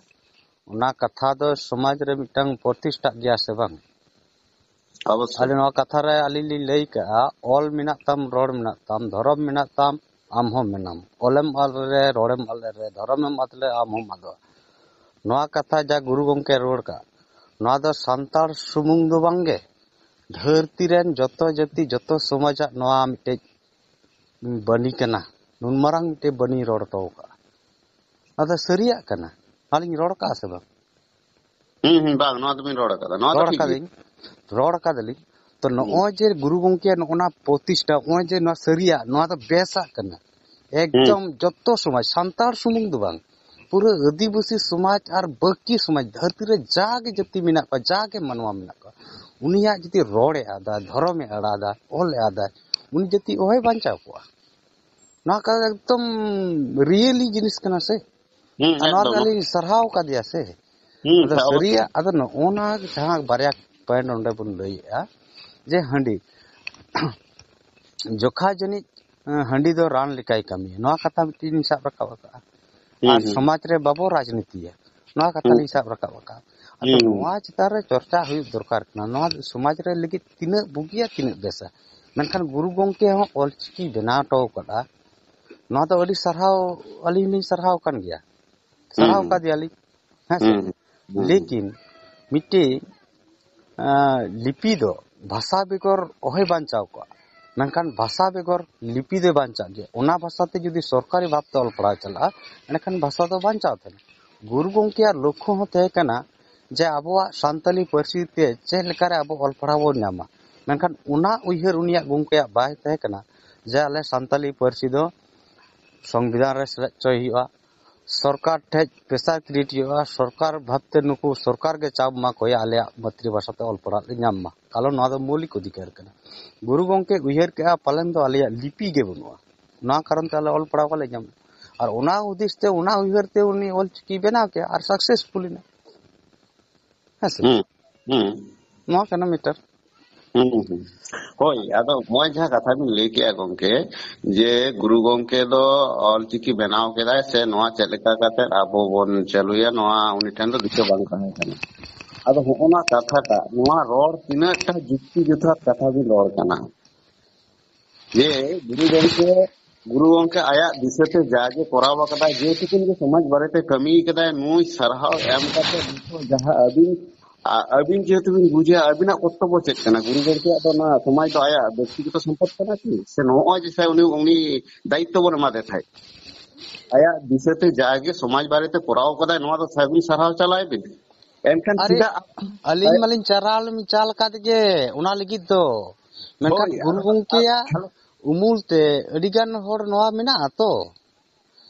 ᱚᱱᱟ ᱠᱟᱛᱷᱟ ᱫᱚ ᱥᱚᱢᱟᱡᱽ ᱨᱮ ᱢᱤᱫᱴᱟᱝ ᱯᱨᱚᱛᱤᱥᱴᱷᱟᱜ ᱜᱮᱭᱟ ᱥᱮ ᱵᱟᱝ? ᱚᱵᱚᱥᱥᱳᱭ᱾ ᱟᱞᱮ ᱱᱚᱣᱟ ᱠᱟᱛᱷᱟ ᱨᱮ ᱟᱹᱞᱤᱧ ᱞᱤᱧ ᱞᱟᱹᱭ ᱠᱟᱜᱼᱟ, ᱚᱞ ᱢᱮᱱᱟᱜ ᱛᱟᱢ, ᱨᱚᱲ ᱢᱮᱱᱟᱜ ᱛᱟᱢ, ᱫᱷᱚᱨᱚᱢ ᱢᱮᱱᱟᱜ ᱛᱟᱢ, ᱟᱢ ᱦᱚᱸ ᱢᱮᱱᱟᱢ᱾ ᱚᱞᱮᱢ ᱟᱫ ᱞᱮᱨᱮ, ᱨᱚᱲᱮᱢ ᱟᱫ ᱞᱮᱨᱮ, ᱫᱷᱚᱨᱚᱢᱮᱢ ᱟᱫ ᱞᱮᱨᱮ, ᱟᱢ ᱦᱚᱸᱢ ᱟᱫᱚᱜᱼᱟ᱾ ᱱᱚᱣᱟ ᱠᱟᱛᱷᱟ ᱡᱟ ᱜᱩᱨᱩ ᱜᱚᱢᱠᱮ ᱨᱚᱲ ᱠᱟᱜ, ᱱᱚᱣᱟ ᱫᱚ ᱥᱟᱱᱛᱟᱲ ᱥᱩᱢᱩᱝ ᱫᱚ ᱵᱟᱝ ᱜᱮ, ᱫᱷᱟᱹᱨᱛᱤ ᱨᱮᱱ ᱡᱚᱛᱚ ᱡᱟᱹᱛᱤ, ᱡᱚᱛᱚ ᱥᱚᱢᱟᱡᱟᱜ ᱱᱚᱣᱟ ᱢᱤᱫᱴᱮᱡ ᱵᱟᱹᱱᱤ ᱠᱟᱱᱟ᱾ ᱱᱩᱱ ᱢᱟᱨᱟᱝ ᱢᱤᱫᱴᱮᱡ ᱵᱟᱹᱱᱤ ᱨᱚᱲ ᱦᱚᱴᱚ ᱠᱟᱜᱼᱟ᱾ ᱱᱚᱣᱟ ᱫᱚ ᱥᱟᱹᱨᱤᱭᱟᱜ ᱠᱟᱱᱟ᱾ ᱟᱹᱞᱤᱧ ᱨᱚᱲ ᱠᱟᱜᱼᱟ ᱥᱮ ᱵᱟᱝ? ᱦᱩᱸ, ᱦᱩᱸ, ᱵᱟᱝ, ᱱᱚᱣᱟ ᱫᱚᱵᱤᱱ ᱨᱚᱲ ᱟᱠᱟᱫᱟ᱾ ᱱᱚᱣᱟ ᱫᱚ ᱨᱚᱲ ᱴᱷᱤᱠ ᱜᱮ᱾ ᱠᱟᱫᱟᱹᱧ, ᱨᱚᱲ ᱠᱟᱫᱟᱞᱤᱧ᱾ ᱛᱚ, ᱦᱩᱸ᱾ ᱱᱚᱜᱼᱚᱭ ᱡᱮ ᱜᱩᱨᱩ ᱜᱚᱢᱠᱮ ᱱᱚᱜᱼᱚ ᱱᱟ ᱯᱨᱚᱛᱤᱥᱴᱷᱟ, ᱱᱚᱜᱼᱚᱭ ᱡᱮ ᱱᱚᱣᱟ ᱥᱟᱹᱨᱤᱭᱟᱜ, ᱱᱚᱣᱟ ᱫᱚ ᱵᱮᱥᱟᱜ ᱠᱟᱱᱟ᱾ ᱮᱠᱫᱚᱢ ᱦᱩᱸ᱾ ᱡᱚᱛᱚ ᱥᱚᱢᱟᱡᱽ, ᱥᱟᱱᱛᱟᱲ ᱥᱩᱢᱩᱝ ᱫᱚ ᱵᱟᱝ, ᱯᱩᱨᱟᱹ ᱟᱹᱫᱤᱵᱟᱹᱥᱤ ᱥᱚᱢᱟᱡᱽ ᱟᱨ ᱵᱟᱹᱠᱤ ᱥᱚᱢᱟᱡᱽ, ᱫᱷᱟᱹᱨᱛᱤ ᱨᱮ ᱡᱟᱜᱮ ᱡᱟᱹᱛᱤ ᱢᱮᱱᱟᱜ ᱠᱚᱣᱟ, ᱡᱟᱜᱮ ᱢᱟᱱᱣᱟ ᱢᱮᱱᱟᱜ ᱠᱚᱣᱟ, ᱩᱱᱤᱭᱟᱜ ᱡᱩᱫᱤ ᱨᱚᱲ ᱮ ᱟᱫᱟ, ᱫᱷᱚᱨᱚᱢ ᱮ ᱟᱲᱟᱜ ᱫᱟ, ᱚᱞ ᱮ ᱟᱫᱟ, ᱩᱱᱤ ᱡᱟᱹᱛᱤ ᱚᱦᱚᱭ ᱵᱟᱧᱪᱟᱣ ᱠᱚᱜᱼᱟ᱾ ᱱᱚᱣᱟ ᱠᱟᱛᱷᱟ ᱮᱠᱫᱚᱢ ᱨᱤᱭᱮᱞᱤ ᱡᱤᱱᱤᱥ ᱠᱟᱱᱟ ᱥᱮ᱾ ᱦᱩᱸ, ᱟᱨ ᱱᱚᱣᱟ ᱮᱠᱫᱚᱢ᱾ ᱫᱚ ᱟᱹᱞᱤᱧ ᱥᱟᱨᱦᱟᱣ ᱠᱟᱫᱮᱭᱟ ᱥᱮ᱾ ᱦᱩᱸ, ᱟᱫᱚ ᱦᱮᱸ, ᱚᱵᱚᱥᱥᱳᱭ᱾ ᱥᱟᱹᱨᱤᱭᱟᱜ, ᱟᱫᱚ ᱱᱚᱜᱼᱚ ᱱᱟ ᱡᱟᱦᱟᱸ ᱵᱟᱨᱭᱟ ᱯᱚᱭᱮᱱᱴ ᱚᱸᱰᱮ ᱵᱚᱱ ᱞᱟᱹᱭᱮᱜᱼᱟ, ᱡᱮ ᱦᱟᱺᱰᱤ, ᱡᱚᱠᱷᱟ ᱡᱟᱹᱱᱤᱡ, ᱮᱸ, ᱦᱟᱺᱰᱤ ᱫᱚ ᱨᱟᱱ ᱞᱮᱠᱟᱭ ᱠᱟᱹᱢᱤᱭᱟ, ᱱᱚᱣᱟ ᱠᱟᱛᱷᱟ ᱢᱤᱫᱴᱤᱡ ᱞᱤᱧ ᱥᱟᱵ ᱨᱟᱠᱟᱵ ᱟᱠᱟᱫᱼᱟ᱾ ᱦᱩᱸ, ᱟᱨ ᱦᱩᱸ᱾ ᱥᱚᱢᱟᱡᱽ ᱨᱮ ᱵᱟᱵᱚ ᱨᱟᱡᱽᱱᱤᱛᱤᱭᱟ, ᱱᱚᱣᱟ ᱠᱟᱛᱷᱟ ᱦᱩᱸ᱾ ᱞᱤᱧ ᱥᱟᱵ ᱨᱟᱠᱟᱵ ᱟᱠᱟᱫᱼᱟ᱾ ᱟᱫᱚ ᱦᱩᱸ, ᱦᱩᱸ᱾ ᱱᱚᱣᱟ ᱪᱮᱛᱟᱱ ᱨᱮ ᱪᱚᱨᱪᱟ ᱦᱩᱭᱩᱜ ᱫᱚᱨᱠᱟᱨ ᱠᱟᱱᱟ, ᱱᱚᱣᱟ ᱥᱚᱢᱟᱡᱽ ᱨᱮ ᱞᱟᱹᱜᱤᱫ ᱛᱤᱱᱟᱹᱜ ᱵᱩᱜᱤᱭᱟ, ᱛᱤᱱᱟᱹᱜ ᱵᱮᱥᱟ᱾ ᱢᱮᱱᱠᱷᱟᱱ ᱜᱩᱨᱩ ᱜᱚᱢᱠᱮ ᱦᱚᱸ ᱚᱞᱪᱤᱠᱤ ᱵᱮᱱᱟᱣ ᱦᱚᱴᱚ ᱟᱠᱟᱫᱼᱟ, ᱱᱚᱣᱟ ᱫᱚ ᱟᱹᱰᱤ ᱥᱟᱨᱦᱟᱣ, ᱟᱹᱞᱤᱧ ᱞᱤᱧ ᱥᱟᱨᱦᱟᱣ ᱠᱟᱱ ᱜᱮᱭᱟ, ᱥᱟᱨᱦᱟᱣ ᱦᱩᱸ᱾ ᱠᱟᱫᱮᱭᱟᱞᱤᱧ, ᱦᱮᱸ ᱥᱮ? ᱦᱩᱸ, ᱦᱩᱸ᱾ ᱞᱮᱠᱤᱱ ᱢᱤᱫᱴᱤᱡ, ᱟᱸ, ᱞᱤᱯᱤ ᱫᱚ ᱵᱷᱟᱥᱟ ᱵᱮᱜᱚᱨ ᱚᱦᱚᱭ ᱵᱟᱧᱪᱟᱣ ᱠᱚᱜᱼᱟ, ᱢᱮᱱᱠᱷᱟᱱ ᱵᱷᱟᱥᱟ ᱵᱮᱜᱚᱨ ᱞᱤᱯᱤ ᱫᱚ ᱵᱟᱧᱪᱟᱜ ᱜᱮᱭᱟ᱾ ᱚᱱᱟ ᱵᱷᱟᱥᱟ ᱛᱮ ᱡᱩᱫᱤ ᱥᱚᱨᱠᱟᱨᱤ ᱵᱷᱟᱵᱽ ᱛᱮ ᱚᱞ ᱯᱟᱲᱦᱟᱣ ᱪᱟᱞᱟᱜᱼᱟ, ᱮᱸᱰᱮᱠᱷᱟᱱ ᱵᱷᱟᱥᱟ ᱫᱚ ᱵᱟᱧᱪᱟᱣ ᱛᱟᱦᱮᱱᱟ᱾ ᱜᱩᱨᱩ ᱜᱚᱢᱠᱮᱭᱟᱜ ᱞᱚᱠᱠᱷᱚ ᱦᱚᱸ ᱛᱟᱦᱮᱸ ᱠᱟᱱᱟ ᱡᱮ ᱟᱵᱚᱣᱟᱜ ᱥᱟᱱᱛᱟᱞᱤ ᱯᱟᱹᱨᱥᱤ ᱛᱮ ᱪᱮᱫ ᱞᱮᱠᱟᱨᱮ ᱟᱵᱚ ᱚᱞ ᱯᱟᱲᱦᱟᱣ ᱵᱚᱱ ᱧᱟᱢᱟ, ᱢᱮᱱᱠᱷᱟᱱ ᱚᱱᱟ ᱩᱭᱦᱟᱹᱨ ᱩᱱᱤᱭᱟᱜ ᱜᱚᱢᱠᱮᱭᱟᱜ ᱵᱟᱭ ᱛᱟᱦᱮᱸ ᱠᱟᱱᱟ ᱡᱮ ᱟᱞᱮ ᱥᱟᱱᱛᱟᱞᱤ ᱯᱟᱹᱨᱥᱤ ᱫᱚ ᱥᱚᱝᱵᱤᱫᱷᱟᱱ ᱨᱮ ᱥᱮᱞᱮᱫ ᱦᱚᱪᱚᱭ ᱦᱩᱭᱩᱜᱼᱟ, ᱥᱚᱨᱠᱟᱨ ᱴᱷᱮᱡ ᱯᱨᱮᱥᱟᱨ ᱠᱨᱤᱭᱮᱴ ᱦᱩᱭᱩᱜᱼᱟ, ᱥᱚᱨᱠᱟᱨ ᱵᱷᱟᱵᱛᱮ ᱱᱩᱠᱩ ᱥᱚᱨᱠᱟᱨ ᱜᱮ ᱪᱟᱯ ᱢᱟ ᱠᱚᱭᱟ, ᱟᱞᱮᱭᱟᱜ ᱢᱟᱛᱨᱤ ᱵᱷᱟᱥᱟ ᱛᱮ ᱚᱞ ᱯᱟᱲᱦᱟᱜ ᱞᱮ ᱧᱟᱢ ᱢᱟ, ᱠᱟᱨᱚᱱ ᱱᱚᱣᱟ ᱫᱚ ᱢᱳᱣᱞᱤᱠ ᱚᱫᱷᱤᱠᱟᱨ ᱠᱟᱱᱟ᱾ ᱜᱩᱨᱩ ᱜᱚᱢᱠᱮ ᱩᱭᱦᱟᱹᱨ ᱠᱮᱜᱼᱟ, ᱯᱟᱞᱮᱱ ᱫᱚ ᱟᱞᱮᱭᱟᱜ ᱞᱤᱯᱤ ᱜᱮ ᱵᱟᱹᱱᱩᱜᱼᱟ, ᱱᱚᱣᱟ ᱠᱟᱨᱚᱱ ᱛᱮ ᱟᱞᱮ ᱚᱞ ᱯᱟᱲᱦᱟᱣ ᱵᱟᱞᱮ ᱧᱟᱢ᱾ ᱟᱨ ᱚᱱᱟ ᱦᱩᱫᱤᱥ ᱛᱮ, ᱚᱱᱟ ᱩᱭᱦᱟᱹᱨ ᱛᱮ ᱩᱱᱤ ᱚᱞᱪᱤᱠᱤ ᱵᱮᱱᱟᱣ ᱠᱮᱜᱼᱟ ᱟᱨ ᱥᱟᱠᱥᱮᱥᱯᱷᱩᱞ ᱮᱱᱟ᱾ ᱦᱮᱸ ᱥᱮ? ᱦᱩᱸ, ᱦᱩᱸ᱾ ᱱᱚᱣᱟ ᱠᱟᱱᱟ ᱢᱤᱫᱴᱟᱝ᱾ ᱦᱩᱸ, ᱦᱩᱸ᱾ ᱦᱳᱭ, ᱟᱫᱚ ᱱᱚᱜᱼᱚᱭ ᱡᱟᱦᱟᱸ ᱠᱟᱛᱷᱟ ᱵᱤᱱ ᱞᱟᱹᱭ ᱠᱮᱜᱼᱟ ᱜᱚᱢᱠᱮ, ᱡᱮ ᱜᱩᱨᱩ ᱜᱚᱢᱠᱮ ᱫᱚ ᱚᱞᱪᱤᱠᱤ ᱵᱮᱱᱟᱣ ᱠᱮᱫᱟᱭ ᱥᱮ ᱱᱚᱣᱟ ᱪᱮᱫ ᱞᱮᱠᱟ ᱠᱟᱛᱮ ᱟᱵᱚ ᱵᱚᱱ ᱪᱟᱹᱞᱩᱭᱟ, ᱱᱚᱣᱟ ᱩᱱᱤ ᱴᱷᱮᱱ ᱫᱚ ᱫᱤᱥᱟᱹ ᱵᱟᱝ ᱛᱟᱦᱮᱸ ᱠᱟᱱᱟ᱾ ᱟᱫᱚ ᱦᱚᱸᱜᱼᱚ ᱱᱟ ᱠᱟᱛᱷᱟᱴᱟᱜ, ᱱᱚᱣᱟ ᱨᱚᱲ ᱛᱤᱱᱟᱹᱜ ᱴᱟ ᱡᱩᱠᱛᱤ ᱡᱚᱛᱷᱟᱛ ᱠᱟᱛᱷᱟ ᱵᱤᱱ ᱨᱚᱲ ᱠᱟᱱᱟ? ᱡᱮ ᱜᱩᱨᱩ ᱜᱚᱢᱠᱮ, ᱜᱩᱨᱩ ᱜᱚᱢᱠᱮ ᱟᱭᱟᱜ ᱫᱤᱥᱟᱹᱛᱮ ᱡᱟᱜᱮ ᱠᱚᱨᱟᱣ ᱟᱠᱟᱫᱟᱭ, ᱡᱮ ᱴᱩᱠᱩᱱ ᱜᱮ ᱥᱚᱢᱟᱡᱽ ᱵᱟᱨᱮᱛᱮ ᱠᱟᱹᱢᱤ ᱠᱟᱫᱟᱭ, ᱱᱩᱭ ᱥᱟᱨᱦᱟᱣ ᱮᱢ ᱠᱟᱛᱮ ᱱᱤᱛᱚᱜ ᱡᱟᱦᱟᱸ ᱟᱹᱵᱤᱱ, ᱟ-, ᱟᱹᱵᱤᱱ ᱡᱮᱦᱮᱛᱩ ᱵᱤᱱ ᱵᱩᱡᱟ, ᱟᱹᱵᱤᱱᱟᱜ ᱠᱚᱨᱛᱚᱵᱵᱚ ᱪᱮᱫ ᱠᱟᱱᱟ? ᱜᱩᱨᱩ ᱜᱚᱢᱠᱮᱭᱟᱜ ᱫᱚ ᱚᱱᱟ ᱥᱚᱢᱟᱡᱽ ᱫᱚ ᱟᱭᱟᱜ ᱵᱮᱠᱛᱤᱜᱚᱛᱚ ᱥᱚᱢᱯᱚᱫ ᱠᱟᱱᱟ ᱠᱤ? ᱥᱮ ᱱᱚᱜᱼᱚᱭ ᱡᱮ ᱥᱮ ᱩᱱᱤ, ᱩᱱᱤ ᱫᱟᱭᱤᱛᱛᱚ ᱵᱚᱱ ᱮᱢᱟᱫᱮ ᱛᱟᱦᱮᱸᱫ, ᱟᱭᱟᱜ ᱫᱤᱥᱟᱹᱛᱮ ᱡᱟᱜᱮ ᱥᱚᱢᱟᱡᱽ ᱵᱟᱨᱮᱛᱮ ᱠᱚᱨᱟᱣ ᱠᱟᱫᱟᱭ, ᱱᱚᱣᱟ ᱫᱚ ᱥᱟᱹᱜᱩᱱ ᱥᱟᱨᱦᱟᱣ ᱪᱟᱞᱟᱭ ᱵᱤᱱ᱾ ᱮᱱᱠᱷᱟᱱ ᱟᱨᱮ, ᱪᱮᱫᱟᱜ ᱟᱹᱞᱤᱧ ᱢᱟᱞᱤᱧ ᱪᱟᱨᱦᱟᱣ ᱞᱤᱧ ᱪᱟᱞ ᱟᱠᱟᱫ ᱜᱮ ᱚᱱᱟ ᱞᱟᱹᱜᱤᱫ ᱫᱚ, ᱢᱮᱱᱠᱷᱟᱱ ᱦᱳᱭ, ᱜᱩᱨᱩ ᱟᱫᱚ, ᱜᱚᱢᱠᱮᱭᱟᱜ ᱟᱫᱚ, ᱩᱢᱩᱞ ᱛᱮ ᱟᱹᱰᱤ ᱜᱟᱱ ᱦᱚᱲ ᱱᱚᱣᱟ ᱢᱮᱱᱟᱜᱼᱟ ᱛᱚ,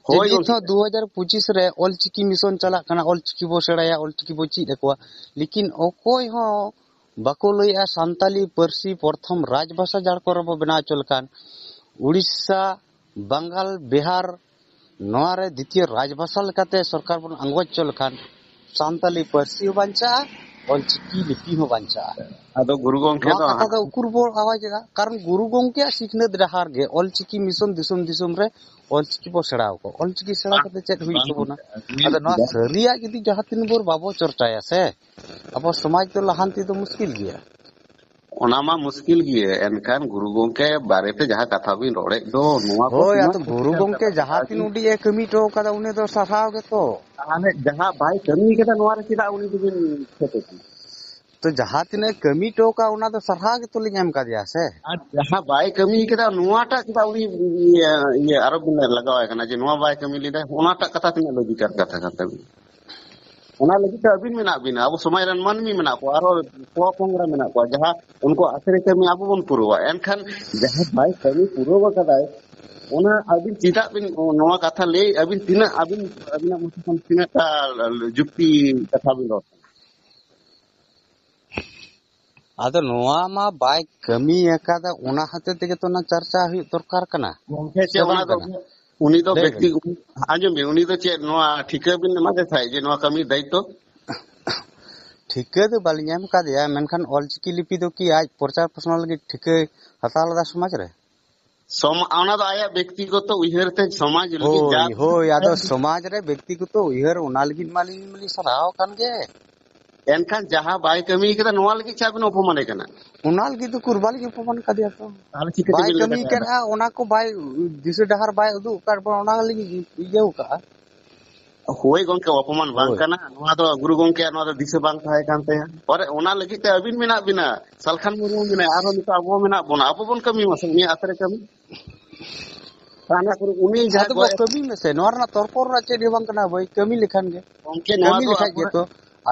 ᱡᱮ ᱦᱳᱭ, ᱱᱤᱛ ᱜᱚᱢᱠᱮ᱾ ᱦᱚᱸ ᱫᱩ ᱦᱟᱡᱟᱨ ᱯᱚᱸᱪᱤᱥ ᱨᱮ ᱚᱞᱪᱤᱠᱤ ᱢᱤᱥᱚᱱ ᱪᱟᱞᱟᱜ ᱠᱟᱱᱟ, ᱚᱞᱪᱤᱠᱤ ᱵᱚ ᱥᱮᱬᱟᱭᱟ, ᱚᱞᱪᱤᱠᱤ ᱵᱚ ᱪᱮᱫ ᱟᱠᱚᱣᱟ, ᱞᱮᱠᱤᱱ ᱚᱠᱚᱭ ᱦᱚᱸ ᱵᱟᱠᱚ ᱞᱟᱹᱭᱮᱜᱼᱟ ᱥᱟᱱᱛᱟᱞᱤ ᱯᱟᱹᱨᱥᱤ ᱯᱨᱚᱛᱷᱚᱢ ᱨᱟᱡᱽᱵᱷᱟᱥᱟ ᱡᱷᱟᱲᱠᱷᱚᱸᱰ ᱨᱮᱵᱚ ᱵᱮᱱᱟᱣ ᱦᱚᱪᱚ ᱞᱮᱠᱷᱟᱱ, ᱩᱲᱤᱥᱥᱟ, ᱵᱟᱝᱜᱟᱞ, ᱵᱤᱦᱟᱨ, ᱱᱚᱣᱟ ᱨᱮ ᱫᱤᱛᱤᱭᱚ ᱨᱟᱡᱽᱵᱷᱟᱥᱟ ᱞᱮᱠᱟᱛᱮ ᱥᱚᱨᱠᱟᱨ ᱵᱚᱱ ᱟᱸᱜᱚᱪ ᱦᱚᱪᱚ ᱞᱮᱠᱷᱟᱱ, ᱥᱟᱱᱛᱟᱞᱤ ᱯᱟᱹᱨᱥᱤ ᱦᱚᱸ ᱵᱟᱧᱪᱟᱜᱼᱟ, ᱚᱞᱪᱤᱠᱤ ᱞᱤᱯᱤ ᱦᱚᱸ ᱵᱟᱧᱪᱟᱜᱼᱟ᱾ ᱟᱫᱚ ᱜᱩᱨᱩ ᱜᱚᱢᱠᱮ ᱱᱚᱣᱟ ᱫᱚ ᱠᱟᱛᱷᱟ ᱫᱚ ᱩᱠᱩᱨ ᱵᱚ ᱟᱣᱟᱡᱮᱜᱼᱟ? ᱠᱟᱨᱚᱱ ᱜᱩᱨᱩ ᱜᱚᱢᱠᱮᱭᱟᱜ ᱥᱤᱠᱷᱱᱟᱹᱛ ᱰᱟᱦᱟᱨ ᱜᱮ ᱚᱞᱪᱤᱠᱤ ᱢᱤᱥᱚᱱ ᱫᱤᱥᱚᱢ ᱫᱤᱥᱚᱢ ᱨᱮ ᱚᱞᱪᱤᱠᱤ ᱵᱚ ᱥᱮᱬᱟ ᱟᱠᱚ᱾ ᱚᱞᱪᱤᱠᱤ ᱥᱮᱬᱟ ᱠᱟᱛᱮ ᱪᱮᱫ ᱦᱩᱭᱩᱜ ᱛᱟᱵᱚᱱᱟ? ᱟᱫᱚ ᱱᱚᱣᱟ ᱥᱟᱹᱨᱤᱭᱟᱜ ᱡᱩᱫᱤ ᱡᱟᱦᱟᱸ ᱛᱤᱱ ᱵᱷᱳᱨ ᱵᱟᱵᱚ ᱪᱚᱨᱪᱟᱭᱟ ᱥᱮ, ᱟᱵᱚ ᱥᱚᱢᱟᱡᱽ ᱫᱚ ᱞᱟᱦᱟᱱᱛᱤ ᱫᱚ ᱢᱩᱥᱠᱤᱞ ᱜᱮᱭᱟ᱾ ᱚᱱᱟ ᱢᱟ ᱢᱩᱥᱠᱤᱞ ᱜᱮ, ᱮᱱᱠᱷᱟᱱ ᱜᱩᱨᱩ ᱜᱚᱢᱠᱮ ᱵᱟᱨᱮᱛᱮ ᱡᱟᱦᱟᱸ ᱠᱟᱛᱷᱟ ᱵᱤᱱ ᱨᱚᱲᱮᱫ ᱫᱚ, ᱱᱚᱣᱟ ᱠᱚ ᱦᱳᱭ, ᱛᱤᱱᱟᱹᱜ ᱟᱫᱚ ᱜᱩᱨᱩ ᱜᱚᱢᱠᱮ ᱡᱟᱦᱟᱸ ᱛᱤᱱ ᱩᱰᱤᱡ ᱮ ᱠᱟᱹᱢᱤ ᱦᱚᱴᱚ ᱠᱟᱫᱟ, ᱩᱱᱤ ᱫᱚ ᱥᱟᱨᱦᱟᱣ ᱜᱮᱛᱚ᱾ ᱛᱟᱦᱚᱞᱮ ᱡᱟᱦᱟᱸ ᱵᱟᱭ ᱠᱟᱹᱢᱤ ᱠᱟᱫᱟ, ᱱᱚᱣᱟ ᱨᱮ ᱪᱮᱫᱟᱜ ᱩᱱᱤ ᱫᱚᱵᱤᱱ ᱠᱷᱮᱯᱮ ᱠᱟᱱᱟ? ᱛᱚ, ᱡᱟᱦᱟᱸ ᱛᱤᱱᱟᱹᱜ ᱮ ᱠᱟᱹᱢᱤ ᱦᱚᱴᱚ ᱠᱟᱜ, ᱚᱱᱟ ᱫᱚ ᱥᱟᱨᱦᱟᱣ ᱜᱮᱛᱚ ᱞᱤᱧ ᱮᱢ ᱠᱟᱫᱮᱭᱟ ᱥᱮ᱾ ᱟᱨ ᱡᱟᱦᱟᱸ ᱵᱟᱭ ᱠᱟᱹᱢᱤ ᱠᱟᱫᱟ, ᱱᱚᱣᱟᱴᱟᱜ ᱪᱮᱫᱟᱜ ᱩᱱᱤ ᱤᱭᱟᱹ, ᱤᱭᱟᱹ ᱟᱨᱚ ᱵᱤᱱ ᱞᱟᱜᱟᱣᱟᱭ ᱠᱟᱱᱟ ᱡᱮ ᱱᱚᱣᱟ ᱵᱟᱭ ᱠᱟᱹᱢᱤ ᱞᱮᱫᱟ? ᱚᱱᱟᱴᱟᱜ ᱠᱟᱛᱷᱟ ᱛᱤᱱᱟᱹᱜ ᱞᱚᱡᱤᱠᱟᱞ ᱠᱟᱛᱷᱟ ᱠᱟᱱ ᱛᱟᱵᱤᱱᱟ? ᱚᱱᱟ ᱞᱟᱹᱜᱤᱫ ᱛᱮ ᱟᱹᱵᱤᱱ ᱢᱮᱱᱟᱜ ᱵᱤᱱᱟ, ᱟᱵᱚ ᱥᱚᱢᱟᱡᱽ ᱨᱮᱱ ᱢᱟᱹᱱᱢᱤ ᱢᱮᱱᱟᱜ ᱠᱚᱣᱟ, ᱟᱨᱚ ᱠᱚᱲᱟ ᱦᱚᱯᱚᱱ ᱠᱚᱲᱟ ᱢᱮᱱᱟᱜ ᱠᱚᱣᱟ, ᱡᱟᱦᱟᱸ ᱩᱱᱠᱩ ᱟᱥᱨᱮ ᱠᱟᱹᱢᱤ ᱟᱵᱚ ᱵᱚᱱ ᱯᱩᱨᱟᱹᱣᱟ᱾ ᱮᱱᱠᱷᱟᱱ ᱡᱟᱦᱟᱸ ᱵᱟᱭ ᱠᱟᱹᱢᱤ ᱯᱩᱨᱟᱹᱣ ᱟᱠᱟᱫᱟᱭ, ᱚᱱᱟ ᱟᱹᱵᱤᱱ ᱪᱮᱫᱟᱜ ᱵᱤᱱ ᱱᱚᱣᱟ ᱠᱟᱛᱷᱟ ᱞᱟᱹᱭ, ᱟᱹᱵᱤᱱ ᱛᱤᱱᱟᱹᱜ, ᱟᱹᱵᱤᱱ ᱟᱹᱵᱤᱱᱟᱜ ᱢᱚᱛ ᱠᱷᱚᱱ ᱛᱤᱱᱟᱹᱜ ᱴᱟ ᱡᱩᱠᱛᱤ ᱠᱟᱛᱷᱟ ᱵᱤᱱ ᱨᱚᱲ ᱠᱟᱱᱟ? ᱟᱫᱚ ᱱᱚᱣᱟ ᱢᱟ ᱵᱟᱭ ᱠᱟᱹᱢᱤ ᱟᱠᱟᱫᱟ, ᱚᱱᱟ ᱦᱚᱛᱮ ᱛᱮᱜᱮ ᱛᱚ ᱚᱱᱟ ᱪᱟᱨᱪᱟ ᱦᱩᱭᱩᱜ ᱫᱚᱨᱠᱟᱨ ᱠᱟᱱᱟ᱾ ᱜᱚᱝᱠᱮ, ᱪᱮᱫ ᱥᱮ ᱚᱱᱟ ᱵᱟᱝ ᱫᱚ ᱠᱟᱱᱟ? ᱩᱱᱤ ᱫᱚ ᱞᱟᱹᱭ ᱵᱮᱠᱛᱤ, ᱵᱤᱱ᱾ ᱟᱸᱡᱚᱢ ᱵᱤᱱ, ᱩᱱᱤ ᱫᱚ ᱪᱮᱫ ᱱᱚᱣᱟ ᱴᱷᱤᱠᱟᱹ ᱵᱤᱱ ᱮᱢᱟ ᱫᱮ ᱛᱟᱦᱮᱸᱫ ᱡᱮ ᱱᱚᱣᱟ ᱠᱟᱹᱢᱤ ᱫᱟᱭᱤᱛᱛᱚ? ᱴᱷᱤᱠᱟᱹ ᱫᱚ ᱵᱟᱹᱞᱤᱧ ᱮᱢ ᱠᱟᱫᱮᱭᱟ, ᱢᱮᱱᱠᱷᱟᱱ ᱚᱞᱪᱤᱠᱤ ᱞᱤᱯᱤ ᱫᱚ ᱠᱤ ᱟᱡ ᱯᱨᱚᱪᱟᱨ ᱯᱨᱚᱥᱟᱨ ᱞᱟᱹᱜᱤᱫ ᱴᱷᱤᱠᱟᱹᱭ ᱦᱟᱛᱟᱣ ᱞᱮᱫᱟ ᱥᱚᱢᱟᱡᱽ ᱨᱮ? ᱥᱚᱢ-, ᱚᱱᱟ ᱫᱚ ᱟᱭᱟᱜ ᱵᱮᱠᱛᱤᱜᱚᱛᱚ ᱩᱭᱦᱟᱹᱨ ᱛᱮ ᱥᱚᱢᱟᱡᱽ ᱞᱟᱹᱜᱤᱫ ᱦᱳᱭ, ᱡᱟ ᱦᱳᱭ, ᱟᱫᱚ ᱥᱚᱢᱟᱡᱽ ᱨᱮ ᱵᱮᱠᱛᱤᱜᱚᱛᱚ ᱩᱭᱦᱟᱹᱨ ᱚᱱᱟ ᱞᱟᱹᱜᱤᱫ ᱢᱟᱞᱤᱧ, ᱢᱟᱞᱤᱧ ᱥᱟᱨᱦᱟᱣ ᱟᱠᱟᱱ ᱜᱮ᱾ ᱮᱱᱠᱷᱟᱱ ᱡᱟᱦᱟᱸ ᱵᱟᱭ ᱠᱟᱹᱢᱤ ᱠᱟᱫᱟ, ᱱᱚᱣᱟ ᱞᱟᱹᱜᱤᱫ ᱪᱮᱫ ᱵᱤᱱ ᱚᱯᱚᱢᱟᱱᱮ ᱠᱟᱱᱟ? ᱚᱱᱟ ᱞᱟᱹᱜᱤᱫ ᱫᱚ ᱩᱠᱩᱨ ᱵᱟᱹᱞᱤᱧ ᱚᱯᱚᱢᱟᱱ ᱠᱟᱫᱮᱭᱟ ᱛᱚ᱾ ᱛᱟᱦᱚᱞᱮ ᱪᱤᱠᱟᱹ ᱵᱟᱭ ᱛᱮᱵᱤᱱ ᱞᱟᱹᱭ ᱠᱟᱹᱢᱤ ᱫᱟᱲᱮᱭᱟᱜᱼᱟ? ᱠᱟᱫᱼᱟ, ᱚᱱᱟ ᱠᱚ ᱵᱟᱭ ᱫᱤᱥᱟᱹ ᱰᱟᱦᱟᱨ ᱵᱟᱭ ᱩᱫᱩᱜ ᱟᱠᱟᱫ ᱵᱚᱱᱟ, ᱚᱱᱟ ᱞᱤᱧ ᱤᱭᱟᱹᱣ ᱠᱟᱜᱼᱟ᱾ ᱦᱳᱭ ᱜᱚᱝᱠᱮ, ᱚᱯᱚᱢᱟᱱ ᱵᱟᱝ ᱦᱳᱭ᱾ ᱠᱟᱱᱟ᱾ ᱱᱚᱣᱟ ᱫᱚ ᱜᱩᱨᱩ ᱜᱚᱝᱠᱮᱭᱟᱜ ᱱᱚᱣᱟ ᱫᱚ ᱫᱤᱥᱟᱹ ᱵᱟᱝ ᱛᱟᱦᱮᱸ ᱠᱟᱱ ᱛᱟᱭᱟ᱾ ᱯᱚᱨᱮ ᱚᱱᱟ ᱞᱟᱹᱜᱤᱫ ᱛᱮ ᱟᱹᱵᱤᱱ ᱢᱮᱱᱟᱜ ᱵᱤᱱᱟ, ᱥᱟᱞᱠᱷᱟᱱ ᱢᱩᱨᱢᱩ ᱢᱮᱱᱟᱭᱟ, ᱟᱨᱦᱚᱸ ᱱᱤᱛᱚᱜ ᱟᱵᱚ ᱢᱮᱱᱟᱜ ᱵᱚᱱᱟ, ᱟᱵᱚ ᱵᱚᱱ ᱠᱟᱹᱢᱤ ᱢᱟᱥᱮ ᱩᱱᱤᱭᱟᱜ ᱟᱛᱮ ᱨᱮ ᱠᱟᱹᱢᱤ᱾ ᱛᱟᱦᱞᱮ ᱩᱱᱤ ᱡᱟᱦᱟᱸ ᱟᱫᱚ ᱜᱚᱡ ᱵᱚ ᱠᱟᱹᱢᱤ ᱢᱮᱥᱮ, ᱱᱚᱣᱟ ᱨᱮᱱᱟᱜ ᱛᱚᱨᱠᱚ ᱨᱮᱱᱟᱜ ᱪᱮᱫ ᱦᱚᱸ ᱵᱟᱝ ᱠᱟᱱᱟ ᱵᱷᱟᱹᱭ, ᱠᱟᱹᱢᱤ ᱞᱮᱠᱷᱟᱱ ᱜᱮ᱾ ᱜᱚᱝᱠᱮ, ᱱᱚᱣᱟ ᱠᱟᱹᱢᱤ ᱫᱚ ᱞᱮᱠᱷᱟᱡ ᱟᱵᱚ, ᱜᱮᱛᱚ᱾